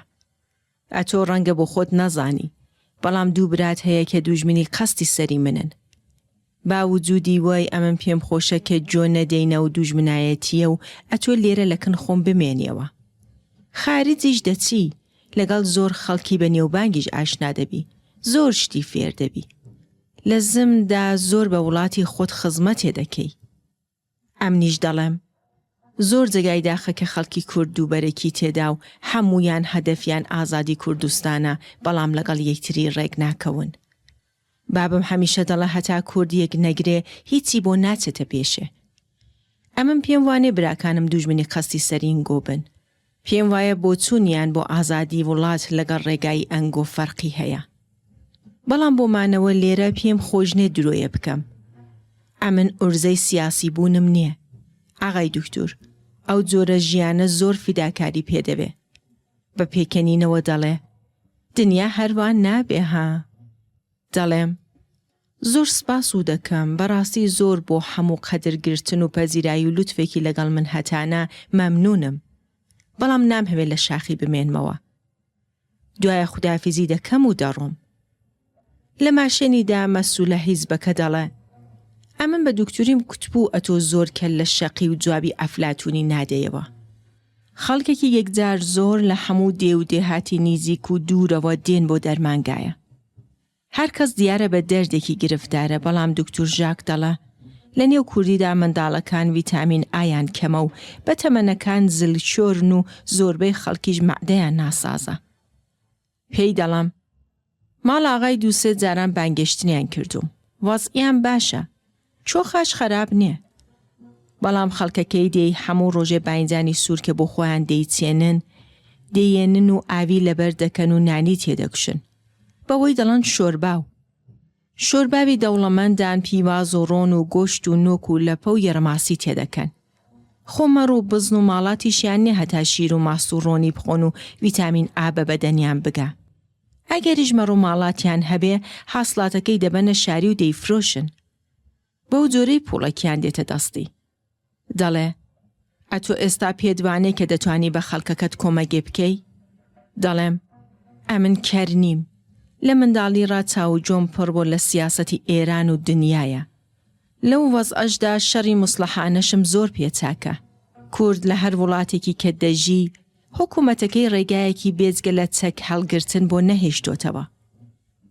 ئەتۆ ڕەنگە بۆ خۆت نەزانی، بەڵام دوو برات هەیە کە دووژمنی قەستی سەری منن. با وجودی وای ئەمن پێم خۆشە کە جۆ نەدەینە و دووژمنایەتییە و ئەتۆ لێرە لە کن خۆم بمێنیەوە. خارجیش دەچی، لەگەڵ زۆر خەڵکی بە نێوبانگیش ئاشنا دەبی، زۆر شتی فێر دەبی. لە زمدا زۆر بە وڵاتی خۆت خزمەتێ دەکەی. ئەمنیش دەڵێم زۆر جێگای داخە کە خەڵکی کورد دووبەرەکی تێدا و هەموویان هەدەفیان ئازادی کوردستانە بەڵام لەگەڵ یەکتری ڕێک ناکەون. بابم هەمیشە دەڵێ هەتا کورد یەک نەگرێ هیچی بۆ ناچێتە پێشێ. ئەمن پێم وانێ براکانم دووژمنی قەستی سەرینگۆ بن. پێم وایە بۆچوونیان بۆ ئازادی وڵات لەگەڵ ڕێگای ئەنگۆ فەرقی هەیە. بەڵام بۆ مانەوە لێرە پێم خۆش نێ درۆیە بکەم. ئەمن ئورزەی سیاسی بوونم نیە. ئاغای دوکتور، ئەو جۆرە ژیانە زۆر فیداکاری پێ دەوێ. بە پێکەنینەوە دەڵێ، دنیا هەر وا نابێ ها. دەڵێم، زۆر سپاس و دەکەم، بەڕاستی زۆر بۆ حەموو قەدر گرتن و پەزیرایی و لوتفێکی لەگەڵ من هەتانە مەمنوونم. بەڵام نامهەوێ لە شاخی بمێنمەوە. دوایە خودافیزی دەکەم و دەڕۆم. لە ماشێنیدا مەسوولە حیزبەکە دەڵێ، ئەمن بە دوکتوریم کوتبوو ئەتۆ زۆر کەللە شەقی و جوابی ئەفلاتوونی نادەیەوە. خەڵکێکی یەکجار زۆر لە حەموو دێ و دێهاتی نیزیک و دوورەوە دێن بۆ دەرمانگایە. هەر کەس دیارە بە دەردێکی گرفتارە بەڵام دوکتور ژاک دەڵە لە نێو کوردیدا منداڵەکان ویتامین ئایان کەمە و بە تەمەنەکان زلکۆرن و زۆربەی خەڵکیش مەعدەیان ناسازە. پێی دەڵەم ماڵ ئاغای دووسێ جاران بانگێشتنیان کردووم وەزعیان باشە چۆخاش خەراپ نیە بەڵام خەڵکەکەی دێی حەموو ڕۆژێ باینجانی سوور کە بۆ خۆیان دەیچێنن دەیێنن و ئاوی لەبەر دەکەن و نانی تێدەکوشن بەوەی دەڵەن شۆرباو. شۆرباوی دەوڵەمەندان پیواز و ڕۆن و گۆشت و نۆک و لەپە و یەرەماسی تێدەکەن. خۆ مەڕ و بزن و ماڵاتیشیان نیە هەتا شیر و ماست و ڕۆنی بخۆن و ویتامین ئا بە بەدەنیان بگا. ئەگەریش مەڕ و ماڵاتیان هەبێ حاسڵاتەکەی دەبەنە شاری و دەیفرۆشن. بەو جۆرەی پوڵەکیان دێتە دەستی. دەڵێ، ئەتۆ ئێستا پێت وانێ کە دەتوانی بە خەڵکەکەت کۆمەگێ بکەی؟ دەڵێم، ئەمن کەر نیم. لە منداڵی ڕا چاو و گۆم پڕ بۆ لە سیاسەتی ئێران و دنیایە. لەو وەزعەشدا شەڕی موسڵەحانەشم زۆر پێ چاکە. کورد لە هەر وڵاتێکی کە دەژی، حکوومەتەکەی ڕێگایەکی بێجگە لە چەک هەڵگرتن بۆ نەهێشتۆتەوە.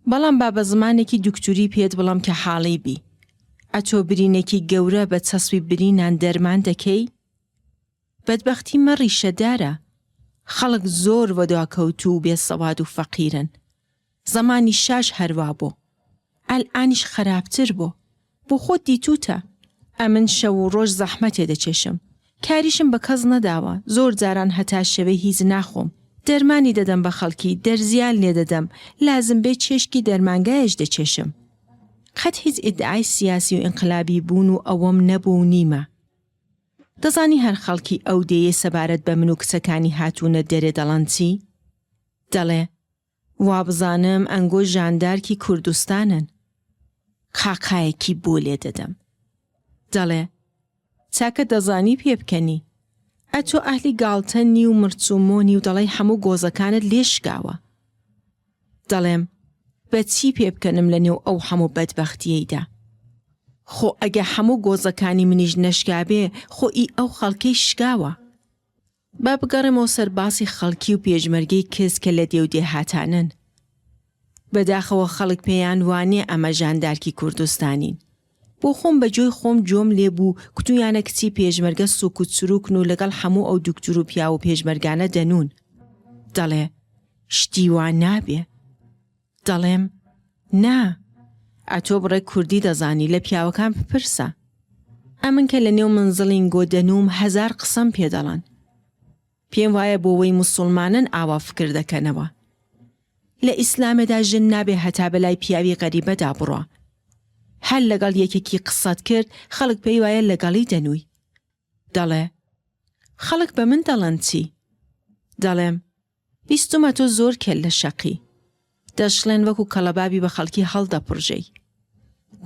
بەڵام با بە زمانێکی دوکتوری پێت بڵێم کە حاڵی بی. ئەتۆ برینێکی گەورە بە چەسپی برینان دەرمان دەکەی؟ بەدبەختی مە ڕیشەدارە. خەڵک زۆر وەدواکەوتوو و بێ سەواد و فەقیرن. زەمانی شاش هەر وا بۆ. ئەلئانیش خەراپتر بۆ. بۆ خۆت دیتووتە. ئەمن شەو و ڕۆژ زەحمەتێ دەکێشم. کاریشم بە کەس نەداوە. زۆر جاران هەتا شەوێ هیچ ناخۆم. دەرمانی دەدەم بە خەڵکی، دەرزیان لێ دەدەم، لازم بێ چێشکی دەرمانگایەش دەکێشم. قەت هیچ ئیدعای سیاسی و ئینقلابی بوون و ئەوەم نەبوو و نیمە. دەزانی هەر خەڵکی ئەو دێیەی سەبارەت بە من و کچەکانی هاتوونە دەرێ دەڵەن چی؟ دەڵێ، وابزانم ئەنگۆ ژاندارکی کوردستانن. قاقایەکی بۆ لێ دەدەم. دەڵێ، چاکە دەزانی پێ بکەنی. ئەتۆ ئەهلی گاڵتە نی و مڕچ و مۆنی و دەڵێی هەموو گۆزەکانت لێ شکاوە. دەڵێم، بە چی پێ بکەنم لە نێو ئەو هەموو بەدبەختییەیدا؟ خۆ ئەگە هەموو گۆزەکانی منیش نەشکابێ، خۆ ئی ئەو خەڵکەی شکاوە. با بگەڕێمەوە سەر باسی خەڵکی و پێشمەرگەی کز کە لە دێ و دێهاتانن. بەداخەوە خەڵک پێیان وانیە ئەمە ژاندارکی کوردستانین. بۆ خۆم بە جۆی خۆم جۆم لێ بوو کوتویانە کچی پێشمەرگە سوک و چروکن و لەگەڵ حەموو ئەو دوکتور و پیاو و پێشمەرگانە دەنوون. دەڵێ شتی وا نابێ. دەڵێم، نا، ئەتۆ بڕێک کوردی دەزانی، لە پیاوەکان بپرسە. ئەمن کە لە نێو منزڵینگۆ دەنووم هەزار قسەم پێ دەڵەن. پێم وایە بۆ وەی موسوڵمانن ئاوا فکر دەکەنەوە. لە ئیسلامێدا ژن نابێ هەتا بە لای پیاوی غەریبەدا بڕوا. هەر لەگەڵ یەکێکی قسەت کرد خەڵک پێی وایە لەگەڵی دەنووی. دەڵێ، خەڵک بە من دەڵەن چی؟ دەڵێم، بیستومە تۆ زۆر کەللە شەقی. دەشڵێن وەکو کەڵەبابی بە خەڵکی هەڵدەپڕژێی.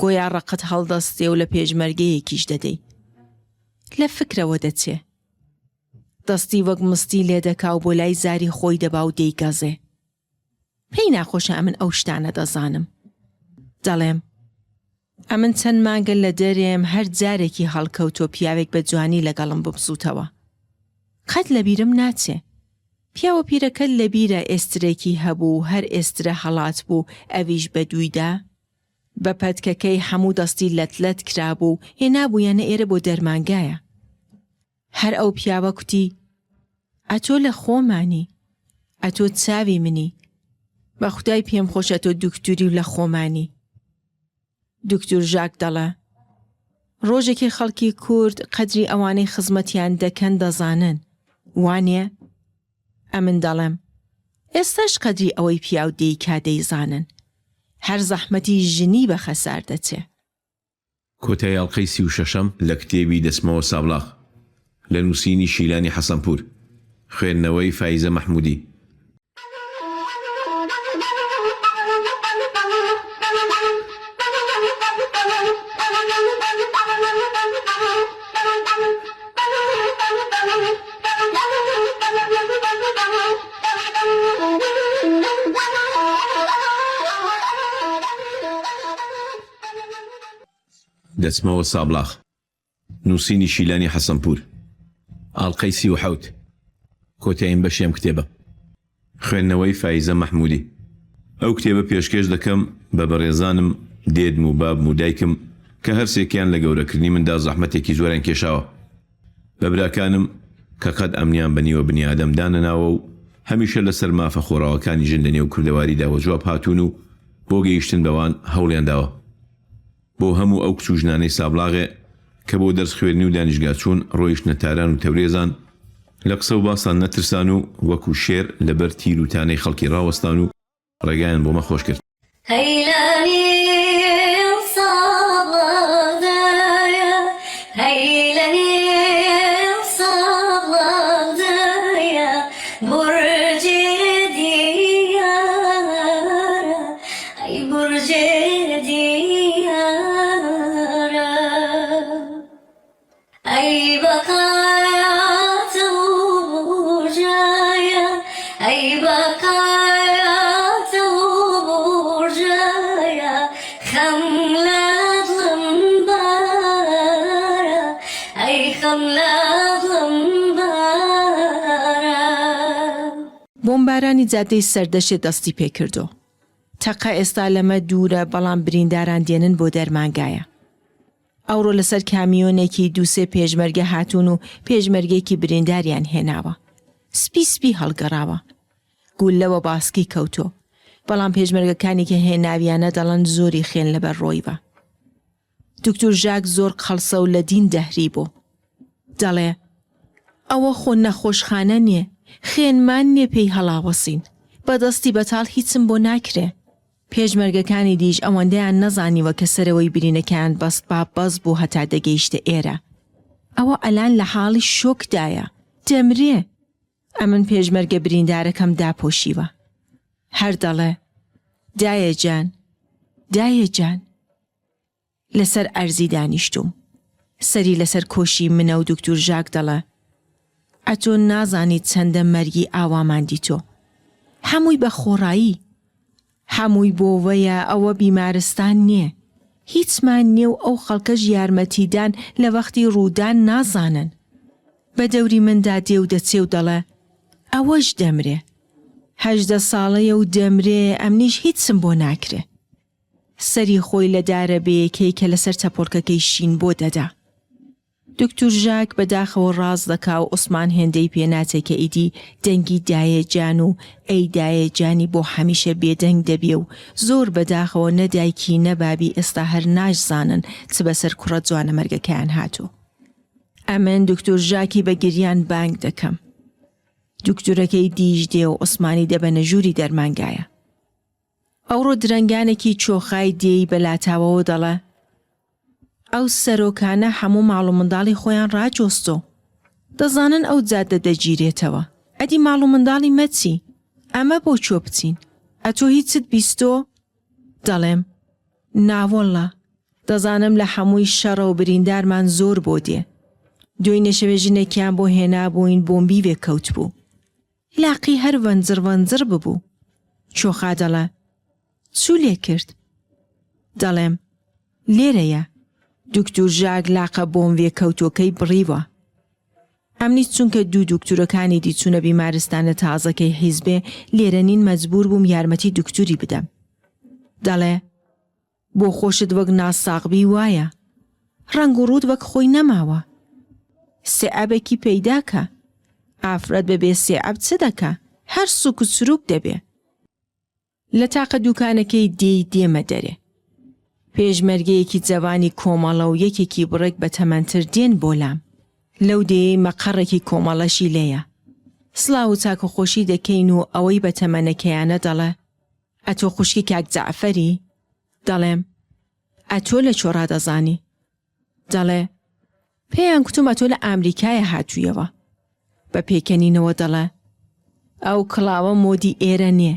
گۆیا ڕقت هەڵدەستێ و لە پێشمەرگەیەکیش دەدەی. لە فکرەوە دەچێ. دەستی وەک مستی لێدەکا و بۆ لای زاری خۆی دەبا و دەیگەزێ. پێی ناخۆشە ئەمن ئەو شتانە دەزانم. دەڵێم، ئەمن چەند مانگە لە دەرێم هەر جارێکی هەڵکەوتوە پیاوێک بە جوانی لەگەڵم ببزوتەوە. قەت لەبیرم ناچێ. پیاوە پیرەکەت لەبیرە ئێسترێکی هەبوو و هەر ئێسترە هەڵاتبوو ئەویش بە دوویدا؟ بە پەتکەکەی حەموو دەستی لەت لەت کرابوو و هێنابوویانە ئێرە بۆ دەرمانگایە. هەر ئەو پیاوە کوتی، ئەتۆ لە خۆمانی، ئەتۆ چاوی منی، بە خودای پێم خۆشە تۆ دوکتوری و لە خۆمانی. دوکتور ژاک دەڵێ، ڕۆژێکی خەڵکی کورد قەدری ئەوانەی خزمەتیان دەکەن دەزانن، وانیە؟ ئەمن دەڵێم، ئێستاش قەدری ئەوەی پیاو دەیکا دەیزانن. هەر زەحمەتی ژنی بە خەسار دەچێ. کۆتایی ئەڵقەی 36ەم لە کتێبی دەچمەوە سابڵاغ لە نووسینی شیلانی حەسەنپوور، خوێندنەوەی فایزە مەحموودی. دەچمەوە سابڵاغ. نووسینی شیلانی حەسەنپوور. ئاڵقەی 37. کۆتایین بەشی ئەم کتێبە. خوێندنەوەی فایزە مەحموودی. ئەو کتێبە پێشکێش دەکەم بە بەڕێزانم دێدم و بابم و دایکم کە هەرسێکیان لە گەورەکردنی مندا زەحمەتێکی زۆریان کێشاوە. بە براکانم کە قەت ئەمنیان بە نیوە بنیادەم دانەناوە و هەمیشە لەسەر مافە خۆڕاوەکانی ژن لە نێو کوردەواریدا وەجواب هاتوون و بۆ گەیشتن بەوان هەوڵیان داوە. بۆ هەموو ئەو کچ و ژنانەی سابڵاغێ کە بۆ دەرس خوێندنی و دانیشگا چوون ڕۆیشتنە تاران و تەورێزان، لە قسە و باسان نەترسان و وەکوو شێر لە بەر تیر و تانەی خەڵکی ڕاوەستان و ڕێگایان بۆ مە خۆش کرد. هەی لانی. ئەی بەقایات ئەو ڕۆژەیە خەم لە دڵم بارە ئەی خەم لە دڵم بارە. بۆمبارانی جادەی سەردەشێ دەستی پێکردۆ. تەقە ئێستا لەمە دوورە بەڵام برینداران دێنن بۆ دەرمانگایە. ئەوڕۆ لەسەر کامیۆنێکی دووسێ پێشمەرگە هاتوون و پێشمەرگەیەکی برینداریان هێناوە. سپی سپی هەڵگەڕاوە. گوللە وە باسکی کەوتۆ. بەڵام پێشمەرگەکانی کە هێناویانە دەڵەن زۆری خوێن لەبەر ڕۆیوە. دوکتور ژاک زۆر قەڵسە و لە دین دەهری بۆ. دەڵێ، ئەوە خۆ نەخۆشخانە نیێ، خوێنمان نیێ پێی هەڵاوەسین. بە دەستی بەتاڵ هیچم بۆ ناکرێ. پێشمەرگەکانی دیش ئەوەندەیان نەزانیوە کە سەرەوەی برینەکەیان بەستبا بەس بوو هەتا دەگەیشتە ئێرە. ئەوە ئەلان لە حاڵی شۆکدایە. دەمرێ. ئەمن پێشمەرگە بریندارەکەم داپۆشیوە. هەر دەڵێ، دایە جان، دایە جان. لەسەر ئەرزی دانیشتووم. سەری لەسەر کۆشی منە و دوکتور ژاک دەڵێ، ئەتۆ نازانی چەندە مەرگی ئاوامان دیتۆ. هەمووی بە خۆڕایی. هەمووی بۆ وەیە ئەوە بیمارستان نیێ. هیچمان نیێ و ئەو خەڵکەش یارمەتیدان لە وەختی ڕوودان نازانن. بە دەوری مندا دێ و دەچێ و دەڵێ، ئەوەش دەمرێ. 18 ساڵەیە و دەمرێ ئەمنیش هیچم بۆ ناکرێ. سەری خۆی لە دارە بێیەکەی کە لەسەر تەپۆڵکەکەی شین بۆ دەدا. دوکتور ژاک بە داخەوە ڕاست دەکا و عوسمان هێندەی پێ ناچێ کە ئیدی دەنگی دایە جان و ئەی دایە جانی بۆ هەمیشە بێدەنگ دەبێ و زۆر بە داخەوە نە دایکی نە بابی ئێستا هەر ناشزانن چ بەسەر کوڕە جوانەمەرگەکەیان هاتوو. ئەمن دوکتور ژاکی بە گریان بانگ دەکەم. دوکتورەکەی دیش دێ و عوسمانی دەبەنە ژووری دەرمانگایە. ئەوڕۆ درەنگانێکی چۆخای دێی بە لاتاوەوە دەڵێ، ئەو سەرۆکانە هەموو ماڵ و منداڵی خۆیان ڕاجۆستۆ. دەزانن ئەو جادە دەگیرێتەوە. ئەدی ماڵ و منداڵی مە چی؟ ئەمە بۆ کوێ بچین؟ ئەتۆ هیچت بیستۆ؟ دەڵێم، ناوەڵڵا. دەزانم لە حەمووی شەڕە و بریندارمان زۆر بۆ دێ. دوێنێ شەوێ ژنێکیان بۆ هێنابووین بۆمبی وێ کەوتبوو. لاقی هەر ڤەنجڕ ڤەنجڕ ببوو. چۆخا دەڵێ، چوو لێ کرد؟ دەڵێم، لێرەیە. دوکتور ژاک لاقە بۆمڤێ کەوتووەکەی بڕیوە. ئەمنیش چونکە دوو دوکتورەکانی دی چوونە بیمارستانە تازەکەی حیزبێ لێرە نین مەجبوور بووم یارمەتی دوکتوری بدەم. دەڵێ، بۆ خۆشت وەک ناساغ بی وایە. ڕەنگ و ڕووت وەک خۆی نەماوە. سێعەبێکی پەیدا کە. ئافرەت بە بێ سێعەب چ دەکا؟ هەر سووک و چرووک دەبێ. لە تاقە دووکانەکەی دێی دێمە دەرێ. پێشمەرگەیەکی جەوانی کۆمەڵە و یەکێکی بڕێک بە تەمەنتر دێن بۆ لام. لەو دێیەی مەقەڕێکی کۆمەڵەشی لێیە. سڵاو و چاکوخۆشی دەکەین و ئەوەی بە تەمەنەکەیانە دەڵێ، ئەتۆ خوشکی کاک جەعفەری؟ دەڵێم، ئەتۆ لە کوێ ڕادەزانی؟ دەڵێ، پێیان کوتم ئەتۆ لە ئامریکایە هاتوویەوە. بە پێکەنینەوە دەڵێ، ئەو کڵاوە مۆدی ئێرە نیێ.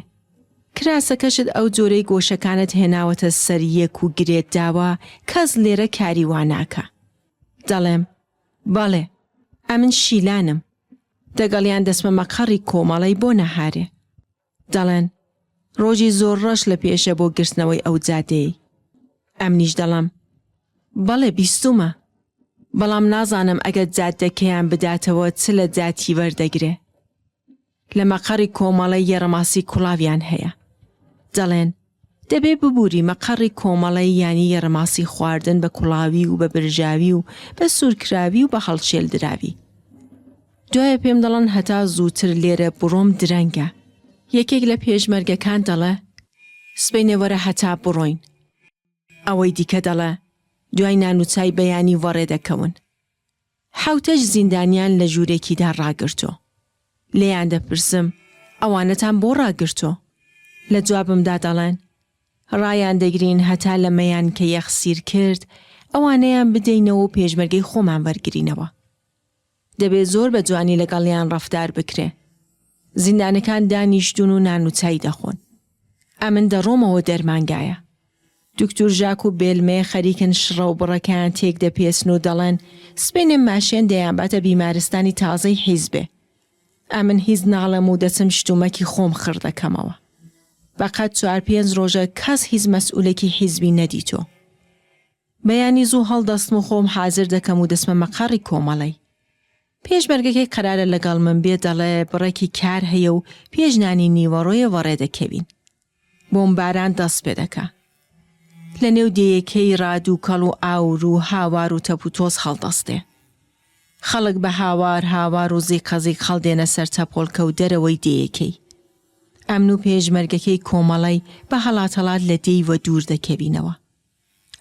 کراسەکەشت ئەو جۆرەی گۆشەکانت هێناوەتە سەر یەک و گرێت داوە، کەس لێرە کاری وا ناکا. دەڵێم، بەڵێ، ئەمن شیلانم. دەگەڵیان دەچمە مەقەڕی کۆمەڵەی بۆ نەهارێ. دەڵێن ڕۆژی زۆر ڕەش لە پێشە بۆ گرتنەوەی ئەو جادەیەی. ئەمنیش دەڵێم بەڵێ بیستوومە. بەڵام نازانم ئەگەر جادەکەیان بداتەوە چ لە جاتی وەردەگرێ. لە مەقەڕی کۆمەڵەی یەڕەماسی کوڵاویان هەیە. دەڵێن دەبێ ببوری مەقەڕی کۆمەڵەی یانی یەڕەماسی خواردن بە کوڵاوی و بە برژاوی و بە سوورکراوی و بە هەڵچێلدراوی. دوایە پێم دەڵێن هەتا زووتر لێرە بڕۆم درەنگە. یەکێک لە پێشمەرگەکان دەڵێ سبەینێ وەرە هەتا بڕۆین. ئەوەی دیکە دەڵێ دوای نان و چای بەیانی وەڕێ دەکەون. حەوتەش زیندانیان لە ژوورێکیدا ڕاگرتۆ. لێیان دەپرسم ئەوانەتان بۆ ڕاگرتۆ؟ لە جوابمدا دەڵێن ڕایان دەگرین هەتا لەمەیان کە یەخسیر کرد ئەوانەیان بدەینەوە و پێشمەرگەی خۆمان وەرگرینەوە. دەبێ زۆر بە جوانی لەگەڵیان ڕەفتار بکرێ. زیندانەکان دانیشتوون و نان و چای دەخۆن. ئەمن دەڕۆمەوە دەرمانگایە. دوکتور ژاک و بێلمێ خەریکن شڕە و بڕەکەیان تێک دەپێچن و دەڵێن سبەینێ ماشێن دەیانباتە بیمارستانی تازەی حیزبێ. ئەمن هیچ ناڵێم و دەچم شتومەکی خۆم خڕ دەکەمەوە. بەقەد چوارپێنج ڕۆژە کەس هیچ مەسئولێکی حیزبی نەدیتۆ. بەیانی زوو هەڵدەستم و خۆم حازر دەکەم و دەچمە مەقەڕی کۆمەڵەی. پێشمەرگەکەی قەرارە لەگەڵ من بێ دەڵێ بڕێکی کار هەیە و پێش نانی نیوەڕۆیە وەڕێ دەکەوین. بۆمباران دەست پێ دەکا. لە نێو دێیەکەی ڕا دووکەڵ و ئاور و هاوار و تەپوتۆز هەڵدەستێ. خەڵک بە هاوار هاوار و زیقەزیق هەڵدێنە سەر تەپۆڵکە و دەرەوەی دێیەکەی. ئەمن و پێشمەرگەکەی کۆمەڵەی بە هەڵاتهەڵات لە دێی وەدوور دەکەوینەوە.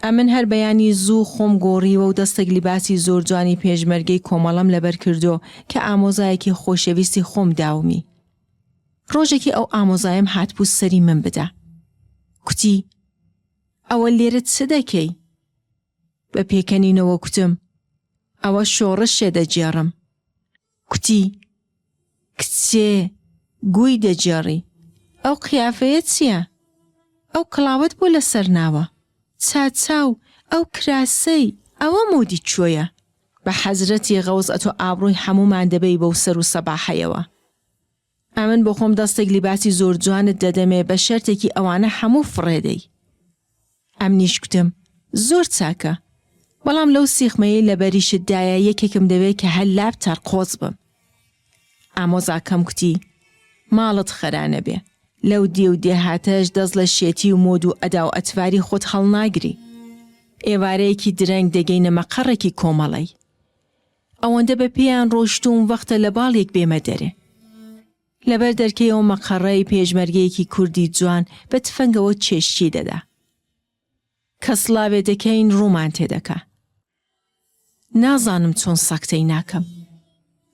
ئەمن هەر بەیانی زوو خۆم گۆڕیوە و دەستێک لیباسی زۆر جوانی پێشمەرگەی کۆمەڵەم لەبەر کردۆ کە ئامۆزایەکی خۆشەویستی خۆم داومی. ڕۆژێکی ئەو ئامۆزایەم هاتبوو سەری من بدا. کوتی، ئەوە لێرە چ دەکەی؟ بە پێکەنینەوە کوتم، ئەوە شۆڕشێ دەگێڕم. کوتی، کچێ گووی دەگێڕی، ئەو قیافەیە چییە؟ ئەو کڵاوەت بۆ لەسەر ناوە؟ چاچاو، ئەو کراسەی، ئەوە مۆدی کوێیە؟ بە حەزرەتی غەوس ئەتۆ ئابڕووی حەموومان دەبەی بەو سەر و سەباحەیەوە. ئەمن بۆخۆم دەستێک لیباسی زۆر جوانت دەدەمێ بە شەرتێکی ئەوانە حەموو فڕێ دەی. ئەمنیش کوتم، زۆر چاکە. بەڵام لەو سیخمەیەی لە بەریشت دایە یەکێکم دەوێ کە هەر لاب تەڕقۆز بم. ئامۆزاکەم کوتی، ماڵت خەرا نەبێ. لەو دێ و دێهاتەش دەست لە شێتی و مۆد و ئەدا و ئەتواری خۆت هەڵناگری. ئێوارەیەکی درەنگ دەگەینە مەقەڕێکی کۆمەڵەی. ئەوەندە بە پێیان ڕۆیشتووم وەختە لە باڵیەک بێمە دەرێ. لەبەر دەرکەی ئەو مەقەڕەی پێشمەرگەیەکی کوردی جوان بە تفەنگەوە چێشتی دەدا. کە سڵاوێ دەکەین ڕوومان تێدەکا. نازانم چۆن سەکتەی ناکەم.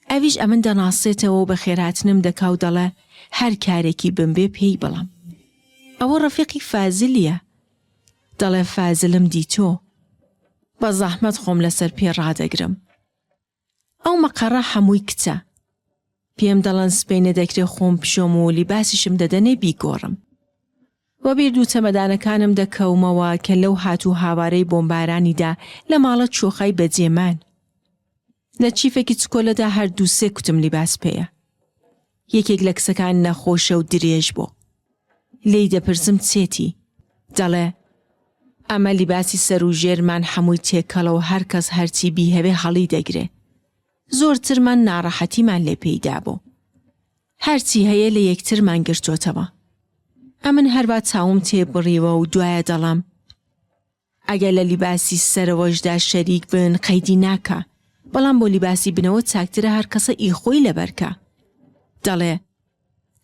ئەویش ئەمن دەناسێتەوە و بەخێرهاتنم دەکا و دەڵێ هەر کارێکی بمبێ پێی بڵێم. ئەوە ڕەفیقی فازلیە. دەڵێ فازلم دیتۆ. بە زەحمەت خۆم لەسەر پێ ڕادەگرم. ئەو مەقەڕە حەمووی کچە. پێم دەڵێن سبەینێ دەکرێ خۆم بشۆم و لیباسیشم دەدەنێ بیگۆڕم. وەبیر دوو چەمەدانەکانم دەکەومەوە کە لەو هات و هاوارەی بۆمبارانیدا لە ماڵە چۆخای بەجێمان. لە چیفێکی چکۆلەدا هەر دوو سێ کوتم لیباس پێیە. یەکێک لە کچەکان نەخۆشە و درێژ بۆ. لێی دەپرسم چێتی؟ دەڵێ، ئەمە لیباسی سەر و ژێرمان حەمووی تێکەڵە و هەر کەس هەرچی بیهەوێ هەڵی دەگرێ. زۆرترمان ناڕەحەتیمان لێ پەیدا بوو. هەرچی هەیە لە یەکترمان گرتۆتەوە. ئەمن هەروا چاوم تێ بڕیوە و دوایە دەڵێم، ئەگەر لە لیباسی سەرەوەشدا شەریک بن قەیدی ناکا، بەڵام بۆ لیباسی بنەوە چاکترە هەر کەسە ئی خۆی لەبەر کا. دەڵێ،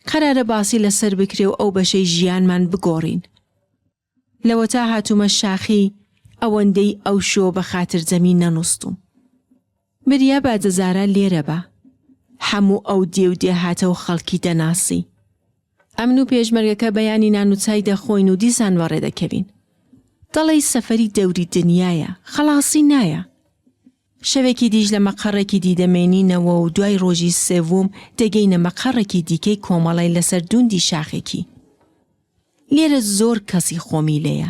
قەرارە باسی لەسەر بکرێ و ئەو بەشەی ژیانمان بگۆڕین. لەوەتا هاتوومە شاخی ئەوەندەی ئەوشۆ بە خاترجەمی نەنووستووم. بریا باجەزارا لێرە با. حەموو ئەو دێ و دێهاتە و خەڵکی دەناسی. ئەمن و پێشمەرگەکە بەیانی نان و چای دەخۆین و دیسان وەڕێ دەکەوین. دەڵێی سەفەری دەوری دنیایە، خەڵاسی نایە. شەوێکی دیش لە مەقەڕێکی دی دەمێنینەوە و دوای ڕۆژی سێووم دەگەینە مەقەڕێکی دیکەی کۆمەڵەی لەسەر دوندی شاخێکی. لێرە زۆر کەسی خۆمی لێیە.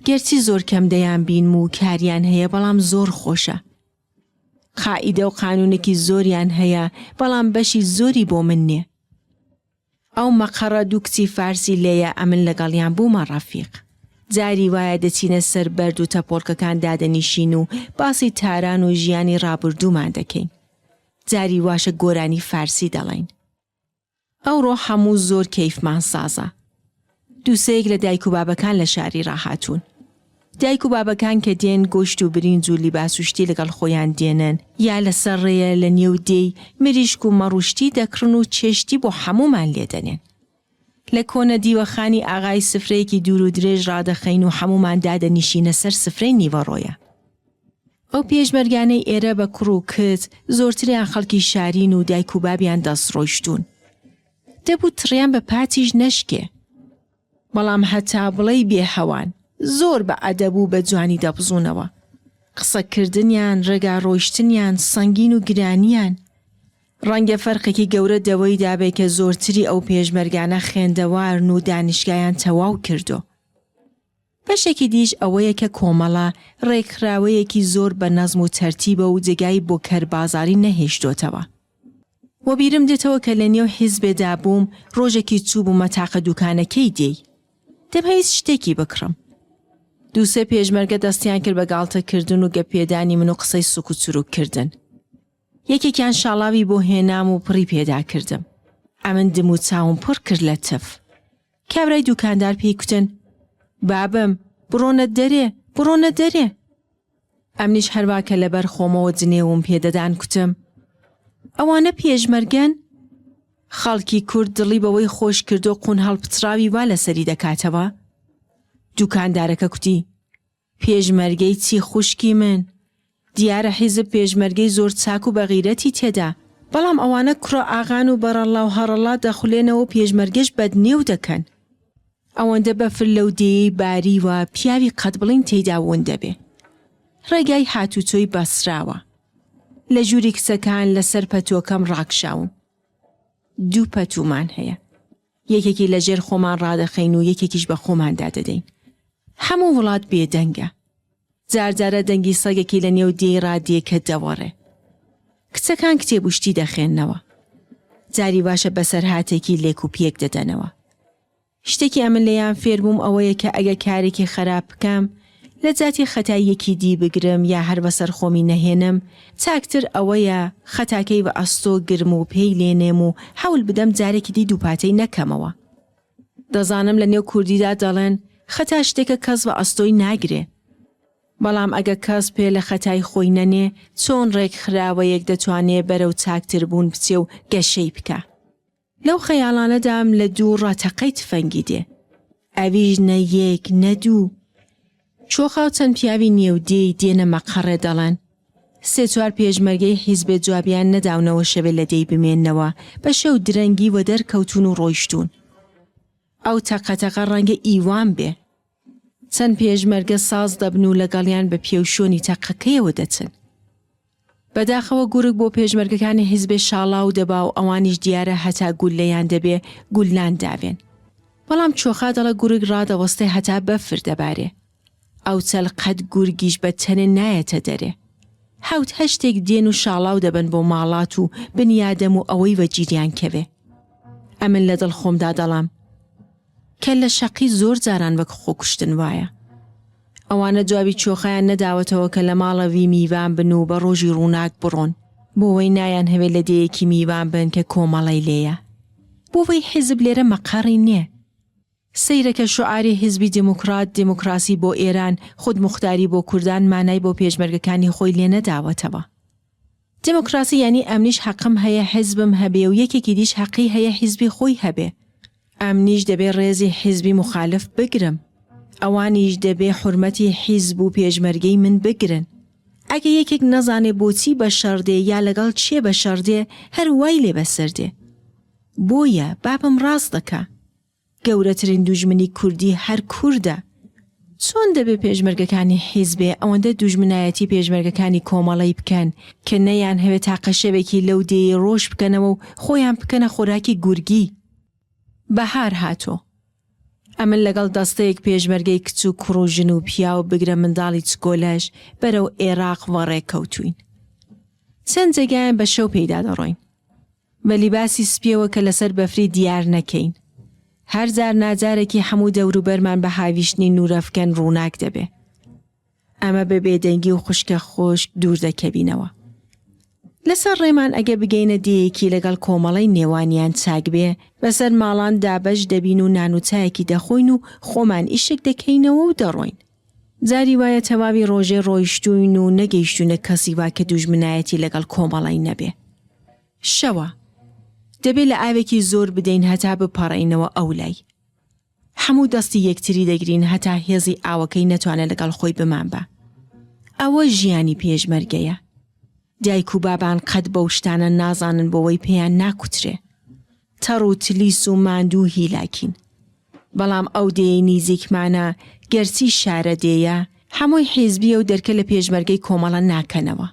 گەرچی زۆر کەم دەیانبینم و کاریان هەیە بەڵام زۆر خۆشە. قائیدە و قانونێکی زۆریان هەیە بەڵام بەشی زۆری بۆ من نیە. ئەو مەقەڕە دوو کچی فارسی لێیە ئەمن لەگەڵیان بوومە ڕەفیق. جاری وایە دەچینە سەر بەرد و تەپۆڵکەکان دادەنیشین و باسی تاران و ژیانی ڕابوردوومان دەکەین. جاری واشە گۆرانی فارسی دەڵێین. ئەوڕۆ حەموو زۆر کەیفمان سازە. دووسێیەک لە دایک و بابەکان لە شاری ڕاهاتوون. دایک و بابەکان کە دێن گۆشت و برینج و لیباس و شتی لەگەڵ خۆیان دێنن یا لەسەر ڕێیە لە نێو دێی مریشک و مەڕ و شتی دەکڕن و چێشتی بۆ حەموومان لێ دەنێن. لە کۆنە دیوەخانی ئاغای سفرەیەکی دوور و درێژ ڕادەخەین و حەموومان دادەنیشینە سەر سفرەی نیوەڕۆیە. ئەو پێشمەرگانەی ئێرە بە کوڕ و کچ زۆرتریان خەڵکی شارین و دایک و بابیان دەست ڕۆیشتوون. دەبوو تڕیان بە پاتیش نەشکێ. بەڵام هەتا بڵێی بێ هەوان. زۆر بە ئەدەب و بە جوانی دەبزوونەوە. قسە کردنیان، ڕێگا ڕۆیشتنیان، سەنگین و گرانیان. ڕەنگە فەرقێکی گەورە دەوەیدا بێ کە زۆرتری ئەو پێشمەرگانە خوێندەوارن و دانیشگایان تەواو کردۆ. بەشێکی دیش ئەوەیە کە کۆمەڵە، ڕێکخراوەیەکی زۆر بە نەزم و تەرتیبە و جێگای بۆ کەربازاری نەهێشتۆتەوە. وەبیرم دێتەوە کە لە نێو حیزبێ دا بووم، ڕۆژێکی چووبوومە تاقە دووکانەکەی دێی. دەمهەویست شتێکی بکڕم. دووسێ پێشمەرگە دەستیان کرد بە گاڵتە کردن و گەپ پێدانی من و قسەی سووک و چرووک کردن. یەکێکیان شاڵاوی بۆ هێنام و پڕی پێدا کردم. ئەمن دم و چاوم پڕ کرد لە تف. کابرای دووکاندار پێی کوتن، بابم، بڕۆنە دەرێ، بڕۆنە دەرێ. ئەمنیش هەروا کە لەبەر خۆمەوە جنێوم پێ دەدان کوتم، ئەوانە پێشمەرگەن؟ خەڵکی کورد دڵی بەوەی خۆش کردو قوون هەڵپچڕاوی وا لەسەری دەکاتەوە؟ دووکاندارەکە کوتی، پێشمەرگەی چی خوشکی من؟ دیارە حیزب پێشمەرگەی زۆر چاک و بەغیرەتی تێدا، بەڵام ئەوانە کوڕە ئاغان و بەڕەڵا و هەڕەڵا دەخولێنەوە و پێشمەرگەش بەدنێو دەکەن. ئەوەندە بەفر لەو دێیەی باریوە پیاوی قەتبڵین تێیدا ون دەبێ. ڕێگای هاتوچۆی بەسراوە. لە ژووری کچەکان لەسەر پەتووەکەم ڕاکشاوم. دوو پەتوومان هەیە. یەکێکی لە ژێر خۆمان ڕادەخەین و یەکێکیش بە خۆماندا دەدەین. هەموو وڵات بێدەنگە. جارجارە دەنگی سەگێکی لە نێو دێی ڕا دێ کە دەوەڕێ. کچەکان کتێب و شتی دەخوێننەوە. جاری واشە بەسەرهاتێکی لێک و پێک دەدەنەوە. شتێکی ئەمن لێیان فێر بووم ئەوەیە کە ئەگە کارێکی خەراپ بکەم، لە جاتی خەتای یەکی دی بگرم یا هەر بەسەر خۆمی نەهێنم، چاکتر ئەوەیە خەتاکەی وە ئەستۆ گرم و پێی لێنێم و حەول بدەم جارێکی دی دووپاتەی نەکەمەوە. دەزانم لە نێو کوردیدا دەڵێن خەتا شتێکە کەس وە ئەستۆی ناگرێ. بەڵام ئەگە کەس پێ لە خەتای خۆی نەنێ چۆن ڕێکخراوەیەک دەتوانێ بەرەو چاکتر بوون بچێ و گەشەی بکا؟ لەو خەیاڵانەدام لە دووڕا تەقەی تفەنگی دێ. ئەویش نە یەک نە دوو. چۆخا و چەند پیاوی نێو دێی دێنە مەقەڕێ دەڵێن، سێ چوار پێشمەرگەی حیزبێ جوابیان نەداونەوە شەوێ لە دێی بمێننەوە، بە شەو درەنگی وەدەر کەوتوون و ڕۆیشتوون. ئەو تەقە تەقە ڕەنگە ئیوان بێ. چەند پێشمەرگە ساز دەبن و لەگەڵیان بە پێوشۆنی تەقەکەیەوە دەچن. بەداخەوە گورگ بۆ پێشمەرگەکانی حیزبێ شاڵاو دەبا و ئەوانیش دیارە هەتا گوللەیان دەبێ گوللان داوێن. بەڵام چۆخا دەڵێ گورگ ڕادەوەستێ هەتا بەفر دەبارێ. ئەو چەل قەت گورگیش بە تەنێ نایەتە دەرێ. حەوت هەشتێک دێن و شاڵاو دەبەن بۆ ماڵات و بنیادەم و ئەوەی وەگیریان کەوێ. ئەمن لە دڵ خۆمدا دەڵێم. کەللە شەقی زۆر جاران وەک خۆکوشتن وایە. ئەوانە جوابی چۆخایان نەداوەتەوە کە لە ماڵەوی میوان بن و بە ڕۆژی ڕووناک بڕۆن. بۆوەی نایانهەوێ لە دێیەکی میوان بن کە کۆمەڵەی لێیە. بۆوەی حیزب لێرە مەقەڕی نێ. سەیرە کە شوعاری حیزبی دێموکڕات دێموکڕاسی بۆ ئێران، خودموختاری بۆ کوردان مانای بۆ پێشمەرگەکانی خۆی لێ نەداوەتەوە. دێموکراسی یانی ئەمنیش حەقم هەیە حیزبم هەبێ و یەکێکی دیش حەقی هەیە حیزبی خۆی هەبێ. ئەمنیش دەبێ ڕێزی حیزبی موخالف بگرم. ئەوانیش دەبێ حورمەتی حیزب و پێشمەرگەی من بگرن. ئەگە یەکێک نەزانێ بۆچی بە شەڕ دێ یا لەگەڵ کێ بە شەڕ دێ هەر وای لێ بەسەر دێ. بۆیە بابم ڕاست دەکا. گەورەترین دوژمنی کوردی هەر کوردە. چۆن دەبێ پێشمەرگەکانی حیزبێ ئەوەندە دوژمنایەتی پێشمەرگەکانی کۆمەڵەی بکەن کە نەیانهەوێ تاقە شەوێکی لەو دێیەی ڕۆژ بکەنەوە و خۆیان بکەنە خۆراکی گورگی؟ بەهار هاتۆ. ئەمن لەگەڵ دەستەیەک پێشمەرگەی کچ و کوڕ و ژن و پیاو بگرە منداڵی چکۆلەش بەرەو ئێراق وەڕێ کەوتووین. چەند جێگایان بە شەو پێیدا دەڕۆین. بە لیباسی سپیەوە کە لەسەر بەفری دیار نەکەین. هەر جار ناجارێکی حەموو دەوروبەرمان بە هاویشتنی نوورەفکەن ڕووناک دەبێ. ئەمە بە بێدەنگی و خوشکە خوشک دوور دەکەوینەوە. لەسەر ڕێمان ئەگە بگەینە دێیەکی لەگەڵ کۆمەڵەی نێوانیان چاک بێ، بەسەر ماڵان دابەش دەبین و نان و چایەکی دەخۆین و خۆمان ئیشک دەکەینەوە و دەڕۆین. جاری وایە تەواوی ڕۆژێ ڕۆیشتووین و نەگەیشتووینە کەسی وا کە دوژمنایەتی لەگەڵ کۆمەڵەی نەبێ. شەوە. دەبێ لە ئاوێکی زۆر بدەین هەتا بپەڕێینەوە ئەولای. حەموو دەستی یەکتری دەگرین هەتا هێزی ئاوەکەی نەتوانێ لەگەڵ خۆی بمانبا. ئەوە ژیانی پێشمەرگەیە. دایک و بابان قەت بەو شتانە نازانن بۆوەی پێیان ناکوترێ. تەڕ و تلیس و ماندوو هیلاکین. بەڵام ئەو دێیەی نیزیکمانە گەرچی شارە دێیە، حەمۆی حیزبیە و دەرکە لە پێشمەرگەی کۆمەڵە ناکەنەوە.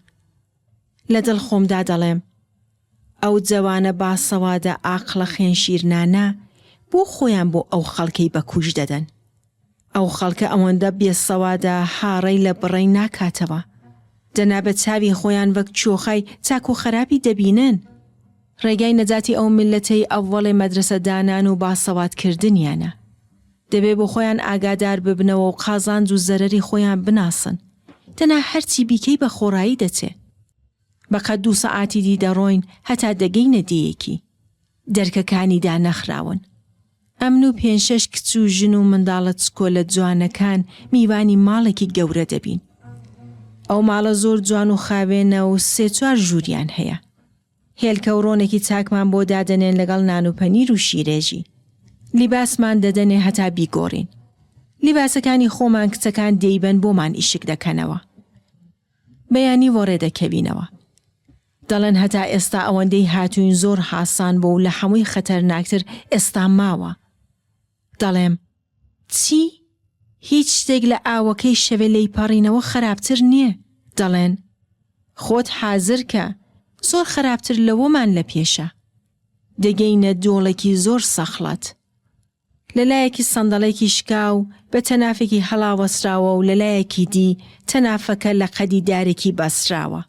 لە دڵ خۆمدا دەڵێم، ئەو جەوانە باسەوادە ئاقڵە خوێنشیرنانە بۆ خۆیان بۆ ئەو خەڵکەی بە کوش دەدەن؟ ئەو خەڵکە ئەوەندە بێسەوادە هاڕەی لە بڕەی ناکاتەوە. دەنا بە چاوی خۆیان وەک چۆخای چاک و خەراپی دەبینن. ڕێگای نەجاتی ئەو میللەتەی ئەوەڵێ مەدرەسە دانان و باسەواد کردنیانە. دەبێ بۆ خۆیان ئاگادار ببنەوە و قازانج و زەرەری خۆیان بناسن. دەنا هەرچی بیکەی بە خۆڕایی دەچێ. بە قەد دوو سەعاتی دی دەڕۆین هەتا دەگەینە دێیەکی. دەرکەکانی دانەخراون. ئەمن و پێنج شەش کچ و ژن و منداڵە چکۆلە جوانەکان میوانی ماڵێکی گەورە دەبین. ئەو ماڵە زۆر جوان و خاوێنە و سێ چوار ژووریان هەیە. هێلکە و ڕۆنێکی چاکمان بۆ دادەنێن لەگەڵ نان و پەنیر و شیرێژی. لیباسمان دەدەنێ هەتا بیگۆڕین. لیباسەکانی خۆمان کچەکان دەیبەن بۆمان ئیشک دەکەنەوە. بەیانی وەڕێ دەکەوینەوە. دەڵێن هەتا ئێستا ئەوەندەی هاتووین زۆر هاسان بوو و لە حەمووی خەتەرناکتر ئێستا ماوە. دەڵێم، چی؟ هیچ شتێک لە ئاوەکەی شەوێ لێی پەڕینەوە خەراپتر نییە. دەڵێن، خۆت حازر کە، زۆر خەراپتر لەوەمان لە پێشە. دەگەینە دۆڵێکی زۆر سەخڵەت. لە لایەکی سەندەڵێکی شکاو بە تەنافێکی هەڵاوەسراوە و لە لایەکی دی تەنافەکە لە قەدی دارێکی بەسراوە.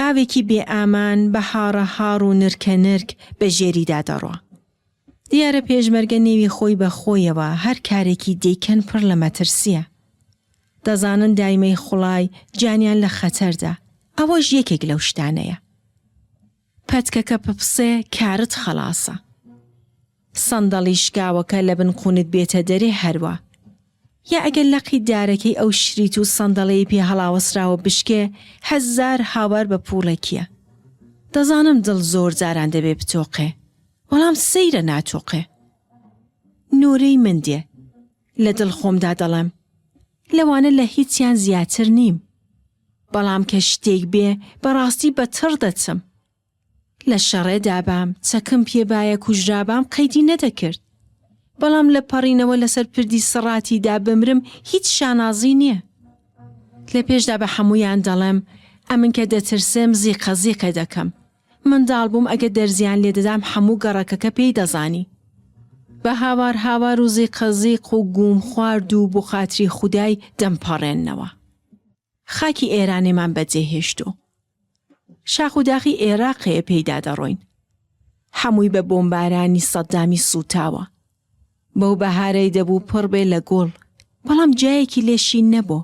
ئاوێکی بێ ئامان بە هاڕە هاڕ و نرکە نرک بە ژێریدا دەڕوا. دیارە پێشمەرگە نێوی خۆی بە خۆیەوە هەر کارێکی دەیکەن پڕ لە مەترسییە. دەزانن دایمەی خوڵای گیانیان لە خەتەردا، ئەوەش یەکێک لەو شتانەیە. پەتکەکە پپسێ کارت خەڵاسە. سەندەڵی شکاوەکە لە بن قونت بێتە دەرێ هەروا. یا ئەگەر لەقی دارەکەی ئەو شریت و سەندەڵەی پێ هەڵاوەسراوە بشکێ هەزار هاوار بە پووڵێکیە. دەزانم دڵ زۆر جاران دەبێ بتۆقێ، بەڵام سەیرە ناتۆقێ. نۆرەی من دێ. لە دڵ خۆمدا دەڵێم لەوانە لە هیچیان زیاتر نیم. بەڵام کە شتێک بێ بەڕاستی بە تڕ دەچم. لە شەڕێ دابام، چەکم پێ بایە کوژرابام قەیدی نەدەکرد. بەڵام لە پەڕینەوە لەسەر پردی سڕاتی دا بمرم هیچ شانازی نیە. لە پێشدا بە حەموویان دەڵێم ئەمن کە دەترسێم زیقە زیقێ دەکەم. منداڵ بووم ئەگە دەرزیان لێ دەدام حەموو گەڕەکەکە پێی دەزانی. بە هاوار هاوار و زیقە زیق و گووم خوارد و بۆ خاتری خودای دەمپەڕێننەوە. خاکی ئێرانێمان بەجێ هێشتۆ. شاخ و داخی ئێراقێ پێیدا دەڕۆین. حەمووی بە بۆمبارانی سەدامی سووتاوە. بەو بەهارەی دەبوو پڕ بێ لە گوڵ، بەڵام جایەکی لێ شین نەبۆ.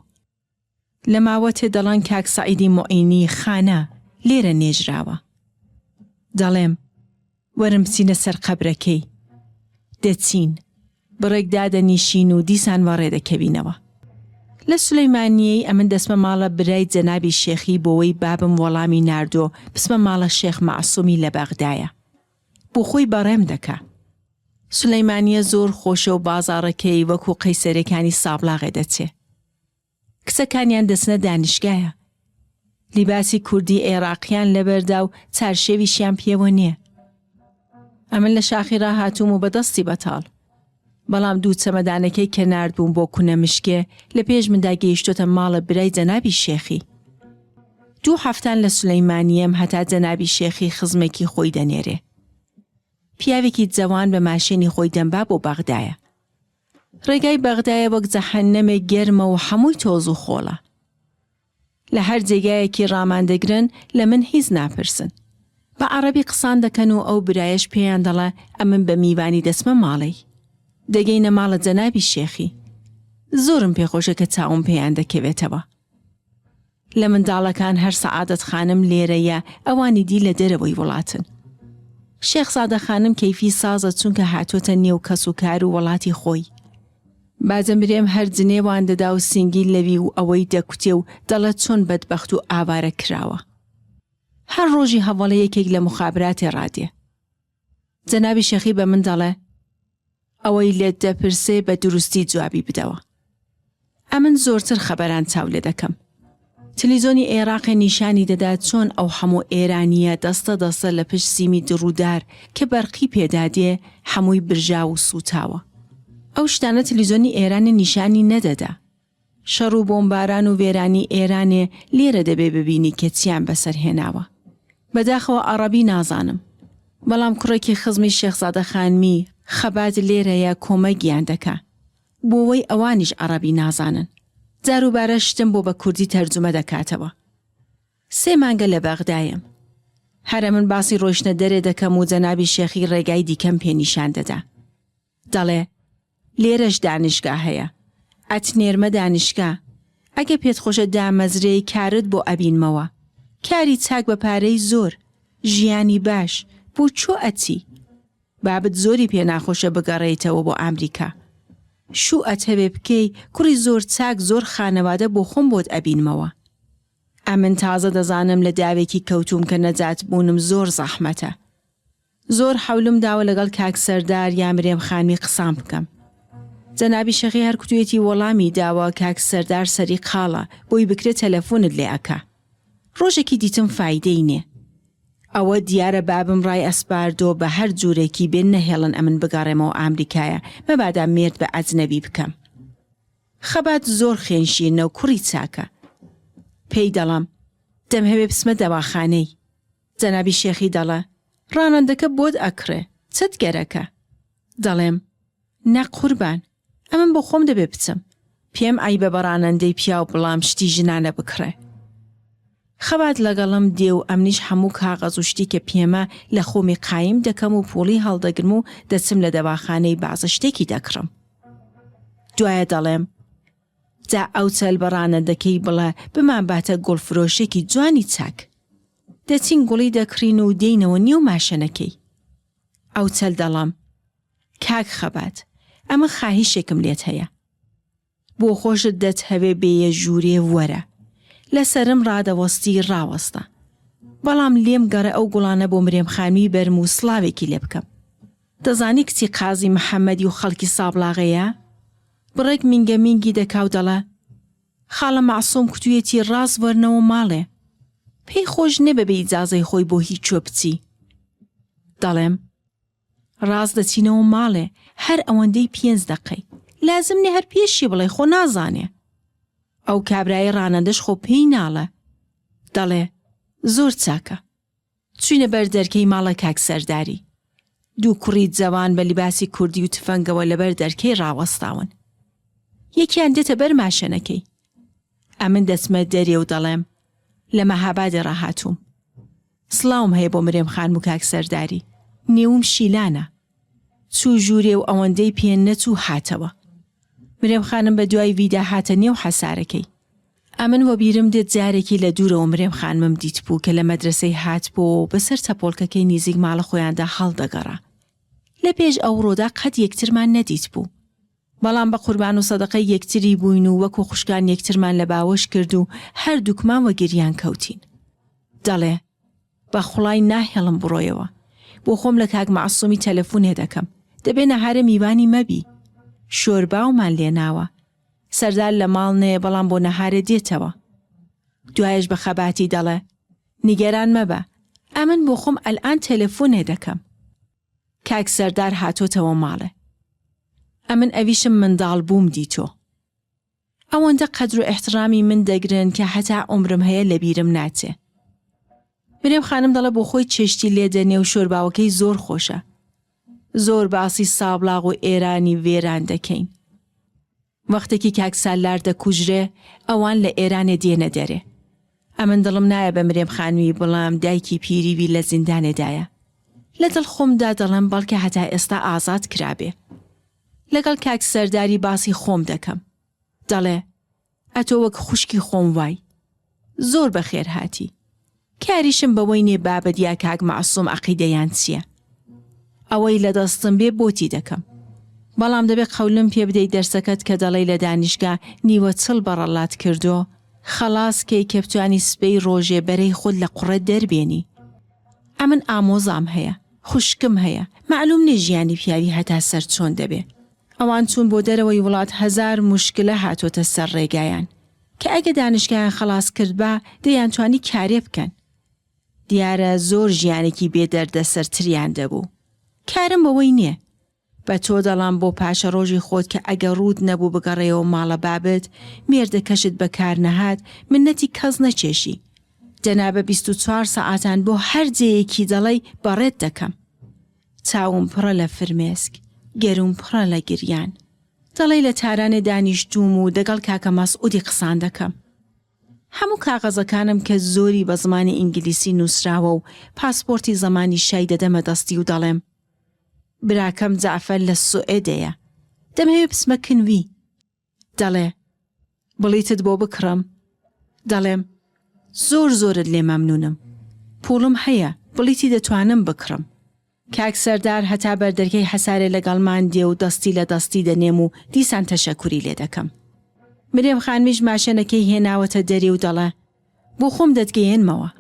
لە ماوەتێ دەڵێن کاک سەعیدی موعینی خانە لێرە نێژراوە. دەڵێم، وەرن بچینە سەر قەبرەکەی. دەچین. بڕێک دادەنیشین و دیسان وەڕێ دەکەوینەوە. لە سولەیمانییەی ئەمن دەچمە ماڵە برای جەنابی شێخی بۆوەی بابم وەڵامی ناردۆ بچمە ماڵە شێخ مەعسوومی لە بەغدایە. بۆ خۆی بەڕێم دەکا. سولەیمانییە زۆر خۆشە و بازاڕەکەی وەکوو قەیسەرێکانی سابڵاغێ دەچێ. کچەکانیان دەچنە دانیشگایە. لیباسی کوردی عێڕاقیان لەبەردا و چارشێویشیان پێوە نیە. ئەمن لە شاخی ڕاهاتووم و بە دەستی بەتاڵ. بەڵام دوو چەمەدانەکەی کە ناردبووم بۆ کونە مشکێ لە پێش مندا گەیشتۆتە ماڵە برای جەنابی شێخی. دوو هەفتان لە سولەیمانییەم هەتا جەنابی شێخی خزمێکی خۆی دەنێرێ. پیاوێکی جەوان بە ماشێنی خۆی دەمبا بۆ بەغدایە. ڕێگای بەغدایە وەک جەحەنەمێک گەرمە و حەمووی تۆز و خۆڵە. لە هەر جێگایەکی ڕامان دەگرن لە من هیچ ناپرسن. بە عەڕەبی قسان دەکەن و ئەو برایەش پێیان دەڵێ ئەمن بە میوانی دەچمە ماڵێی. دەگەینە ماڵە جەنابی شێخی. زۆرم پێخۆشە کە چاوم پێیان دەکەوێتەوە. لە منداڵەکان هەر سەعادەت خانم لێرەیە ئەوانی دی لە دەرەوەی وڵاتن. شێخ زادە خانم کەیفی سازە چونکە هاتۆتە نێو کەس و کار و وڵاتی خۆی. با دەمرێم هەر جنێوان دەدا و سینگی لەوی و ئەوەی دەکوتێ و دەڵێ چۆن بەدبەخت و ئاوارە کراوە. هەر ڕۆژی هەڤڵێ یەکێک لە موخابراتێ ڕادێ. جەنابی شێخی بە من دەڵێ ئەوەی لێت دەپرسێ بە دروستی جوابی بدەوە. ئەمن زۆرتر خەبەران چاو لێ دەکەم. تلیزۆنی ئێڕاقێ نیشانی دەدا چۆن ئەو حەموو ئێرانییە دەستە دەستە لە پشت سیمی دڕ و دار کە بەرقی پێدا دێ حەمووی برژاو و سووتاوە. ئەو شتانە تلیزۆنی ئێرانێ نیشانی نەدەدا. شەڕ و بۆمباران و وێرانی ئێرانێ لێرە دەبێ ببینی کە چیان بەسەر هێناوە. بەداخەوە عەڕەبی نازانم. بەڵام کوڕێکی خزمی شێخزادە خانمی خەبات لێرەیە کۆمەگیان دەکا. بۆوەی ئەوانیش عەڕەبی نازانن. جاروبارە شتم بۆ بە کوردی تەرجومە دەکاتەوە. سێ مانگە لە بەغدایەم. هەر ئەمن باسی ڕۆیشتنە دەرێ دەکەم و جەنابی شێخی ڕێگای دیکەم پێ نیشان دەدا. دەڵێ، لێرەش دانیشگا هەیە. ئەتنێرمە دانیشگا. ئەگە پێت خۆشە دامەزرێی کارت بۆ ئەبینمەوە. کاری چاک بە پارەی زۆر. ژیانی باش. بۆ چۆ ئەچی؟ بابت زۆری پێ ناخۆشە بگەڕێیتەوە بۆ ئامریکا. شوو ئەتهەوێ بکەی کوڕی زۆر چاک زۆر خانەوادە بۆ خۆم بۆت ئەبینمەوە. ئەمن تازە دەزانم لە داوێکی کەوتووم کە نەجات بوونم زۆر زەحمەتە. زۆر حەولم داوە لەگەڵ کاک سەردار یا مرێم خانمی قسان بکەم. جەنابی شەخی هەر کوتویەتی وەڵامی داوە کاک سەردار سەری قاڵە بۆی بکرێ تەلەفونت لێ ئەکا. ڕۆژێکی دیتم فایدەی نێ. ئەوە دیارە بابم ڕای ئەسپاردۆ بە هەر جورێکی بێ نەهێڵن ئەمن بگەڕێمەوە ئامریکایە مەبادا مێرد بە ئەجنەبی بکەم. خەبات زۆر خوێن شیرنە و کوڕی چاکە. پێی دەڵێم دەمهەوێ بچمە دەواخانەی. جەنابی شێخی دەڵێ ڕانەندەکە بۆت ئەکڕێ چت گەرەکە؟ دەڵێم نە قوربان ئەمن بۆ خۆم دەبێ بچم پێم عەیبە بە ڕانەندەی پیاو بڵام شتی ژنانە بکڕێ. خەبات لەگەڵم دێ و ئەمنیش هەموو کاغەز و شتی کە پێمە لە خۆمی قایم دەکەم و پووڵی هەڵدەگرم و دەچم لە دەواخانەی بەعزە شتێکی دەکڕم. دوایە دەڵێم جا ئەو چەل بە ڕانەندەکەی بڵێ بمانباتە گوڵفرۆشێکی جوانی چاک. دەچین گوڵی دەکڕین و دێینەوە نێو ماشێنەکەی. ئەو چەل دەڵێم کاک خەبات ئەمن خاهیشێکم لێت هەیە. بۆ خۆشت دەتهەوێ بێیە ژوورێ وەرە. لە سەرم ڕادەوەستی ڕاوەستە. بەڵام لێم گەڕێ ئەو گوڵانە بۆ مرێم خانمی بەرم و سڵاوێکی لێ بکەم. دەزانی کچی قازی محەمەدی و خەڵکی سابڵاغێیە؟ بڕێک مینگە مینگی دەکا و دەڵێ، خاڵە مەعسووم کوتوویەتی ڕاست وەرنەوە ماڵێ. پێی خۆش نێ بەبێ ئیجازەی خۆی بۆ هیچ کوێ بچی. دەڵێم. ڕاست دەچینەوە ماڵێ هەر ئەوەندەی پێنج دەقەی. لازم نێ هەر پێشی بڵێ خۆ نازانێ. ئەو کابرایەی ڕانەندەش خۆ پێی ناڵێ. دەڵێ، زۆر چاکە. چووینە بەر دەرکەی ماڵە کاک سەرداری. دوو کوڕی جەوان بە لیباسی کوردی و تفەنگەوە لەبەر دەرکەی ڕاوەستاون. یەکیان دێتە بەر ماشێنەکەی. ئەمن دەچمە دەرێ و دەڵێم، لە مەهابادێ ڕاهاتووم. سڵاوم هەیە بۆ مرێم خانم و کاک سەرداری. نێوم شیلانە. چوو ژوورێ و ئەوەندەی پێ نەچوو هاتەوە. مرێم خانم بە دوای ڤیدا هاتە نێو حەسارەکەی. ئەمن وەبیرم دێت جارێکی لە دوورەوە مرێم خانمم دیتبوو کە لە مەدرەسەی هاتبۆوە و بەسەر تەپۆڵکەکەی نیزیک ماڵە خۆیاندا هەڵدەگەڕا. لە پێش ئەوڕۆدا قەت یەکترمان نەدیتبوو. بەڵام بە قوربان و سەدەقەی یەکتری بووین و وەکو خوشکان یەکترمان لە باوەش کرد و هەردووکمان وە گریان کەوتین. دەڵێ، بە خوڵای ناهێڵم بڕۆیەوە. بۆ خۆم لە کاک مەعسوومی تەلەفوونێ دەکەم. دەبێ نەهارێ میوانی مەبی. شۆرباومان لێ ناوە. سەردار لە ماڵ نێ بەڵام بۆ نەهارێ دێتەوە. دوایەش بە خەباتی دەڵێ، نیگەران مەبە. ئەمن بۆ خۆم ئەلئان تەلەفوونێ دەکەم. کاک سەردار هاتۆتەوە ماڵێ. ئەمن ئەویشم منداڵ بووم دیتۆ. ئەوەندە قەدر و ئیحتڕامی من دەگرن کە هەتا عومرم هەیە لە بیرم ناچێ. مرێم خانم دەڵێ بۆ خۆی چێشتی لێ دەنێ و شۆرباوەکەی زۆر خۆشە. زۆر باسی سابڵاغ و ئێرانی وێران دەکەین. وەختێکی کاک سالار دەکوژرێ ئەوان لە ئێرانێ دێنە دەرێ. ئەمن دڵم نایە بە مرێم خانمی بڵێم دایکی پیری وی لە زیندانێ دایە. لە دڵ خۆمدا دەڵێم بەڵکە هەتا ئێستا ئازاد کرابێ. لەگەڵ کاک سەرداری باسی خۆم دەکەم. دەڵێ ئەتۆ وەک خوشکی خۆم وای. زۆر بەخێر هاتی. کاریشم بەوەی نێ بابت یا کاک مەعسوم عەقیدەیان چیە. ئەوەی لە دەستم بێ بۆتی دەکەم. بەڵام دەبێ قەولم پێ بدەی دەرسەکەت کە دەڵێی لە دانیشگا نیوە چڵ بەڕەڵات کردۆ خەڵاس کەی کە بتوانی سبەی ڕۆژێ بەرەی خۆت لە قوڕێ دەربێنی. ئەمن ئامۆزام هەیە، خوشکم هەیە، مەعلوم نێ ژیانی پیاوی هەتا سەر چۆن دەبێ. ئەوان چوون بۆ دەرەوەی وڵات هەزار موشکلە هاتۆتە سەر ڕێگایان. کە ئەگە دانشگایان خەڵاس کردبا دەیانتوانی کارێ بکەن. دیارە زۆر ژیانێکی بێ دەردەسەرتریان دەبوو. کارم بەوەی نیە. بە تۆ دەڵام بۆ پاشەڕۆژی خۆت کە ئەگە ڕووت نەبوو بگەڕێیەوە ماڵە بابت، مێردەکەشت بە کار نەهات، منەتی کەس نەکێشی. دەنا بە 24 سەعاتان بۆ هەر جێیەکی دەڵێی بەڕێت دەکەم. چاوم پڕە لە فرمێسک، گەرووم پڕە لە گریان. دەڵێی لە تارانێ دانیشتووم و دەگەڵ کاکە مەسعوودی قسان دەکەم. هەموو کاغەزەکانم کە زۆری بە زمانی ئینگلیسی نووسراوە و پاسپۆرتی زەمانی شای دەدەمە دەستی و دەڵێم براکەم جەعفەر لە سوئێدەیە دەمهەوێ بچمە کن وی. دەڵێ بڵیتت بۆ بکڕم؟ دەڵێم زۆر زۆرت لێ مەمنوونم. پووڵم هەیە بڵیتی دەتوانم بکڕم. کاک سەردار هەتا بەردەرکەی حەسارێ لەگەڵمان دێ و دەستی لە دەستی دەنێم و دیسان تەشەکوری لێ دەکەم. مرێم خانمیش ماشێنەکەی هێناوەتە دەرێ و دەڵێ بۆ خۆم دەتگەیەنمەوە.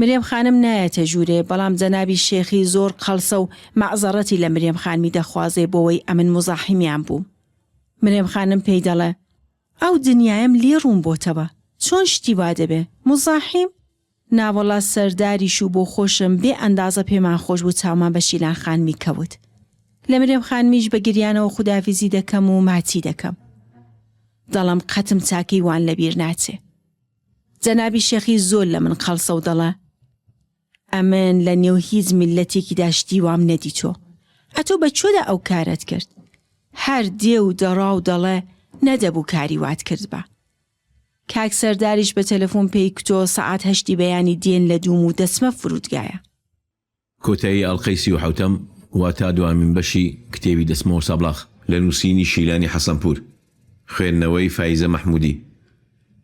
مرێم خانم نایەتە ژوورێ بەڵام جەنابی شێخی زۆر قەڵسە و مەعزەڕەتی لە مرێم خانمی دەخوازێ بۆوەی ئەمن موزاحیمیان بووم. مرێم خانم پێی دەڵێ ئەو دنیایەم لێ ڕوون بۆتەوە چۆن شتی وا دەبێ موزاحیم؟ ناوەڵا سەرداریش و بۆ خۆشم بێ ئەندازە پێمان خۆش بوو چاومان بە شیلان خانمی کەوت. لە مرێم خانمیش بە گریانەوە خودافیزی دەکەم و ماچی دەکەم. دەڵێم قەتم چاکەی وان لە بیر ناچێ. جەنابی شێخی زۆر لە من قەڵسە و دەڵێ ئەمن لە نێو هیچ میللەتێکیدا شتی وام نەدیتۆ. ئەتۆ بە کوێدا ئەو کارەت کرد؟ هەر دێ و دەڕا و دەڵێ نەدەبوو کاری وات کردبا. کاک سەرداریش بە تەلەفۆن پێی کوتۆ سەعات هەشتی بەیانی دێن لە دووم و دەچمە فرودگایە. کۆتایی ئەڵقەی 37ەم واتا دوامین بەشی کتێبی دەچمەوە سابڵاغ. لە نووسینی شیلانی حەسەنپوور. خوێندنەوەی فایزە مەحموودی.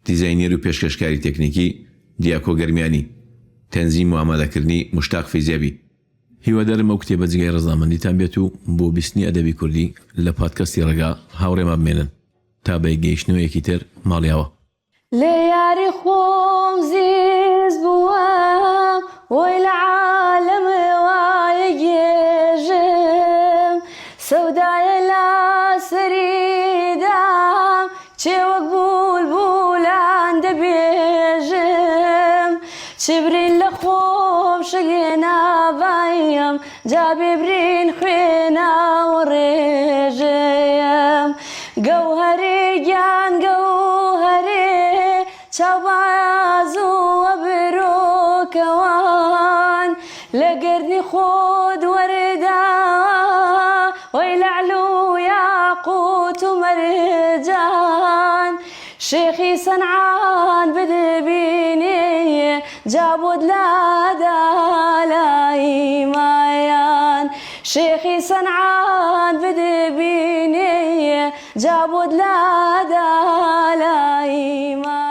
دیزاینێر و پێشکەشکاری تێکنیکی، دیاکۆ گەرمیانی. تەنزیم و ئامادەکردنی، موشتاق فیزیابی. هیوادارم ئەو کتێبە جێگای ڕەزامەندیتان بێت و بۆ بیستنی ئەدەبی کوردی لە پادکەستی ڕێگا هاوڕێمان بمێنن. تا بە یەکگەیشتنەوەیەکی تر ماڵیاوا. لێ یاری خۆم زیز بووم وەی لە عالەم وایە گێژم سەودایە لا سەری دام چێ وەک بولبولان دەبێژم چ برین لە خۆم شگێنابایم جا بێ برین خوێناوە ڕێژم گەوهەرێ گیان گەوهەرێ چاو باز و ئەبرۆکەوان لە گەردنی خۆت وەردا وەی لەعل و یاقوت و مەرجان شێخی سەنعان بدبینێ جا بۆت لادا لای مایان شێخی سەنعان بدبینێ جا بۆت لادا لای مایان.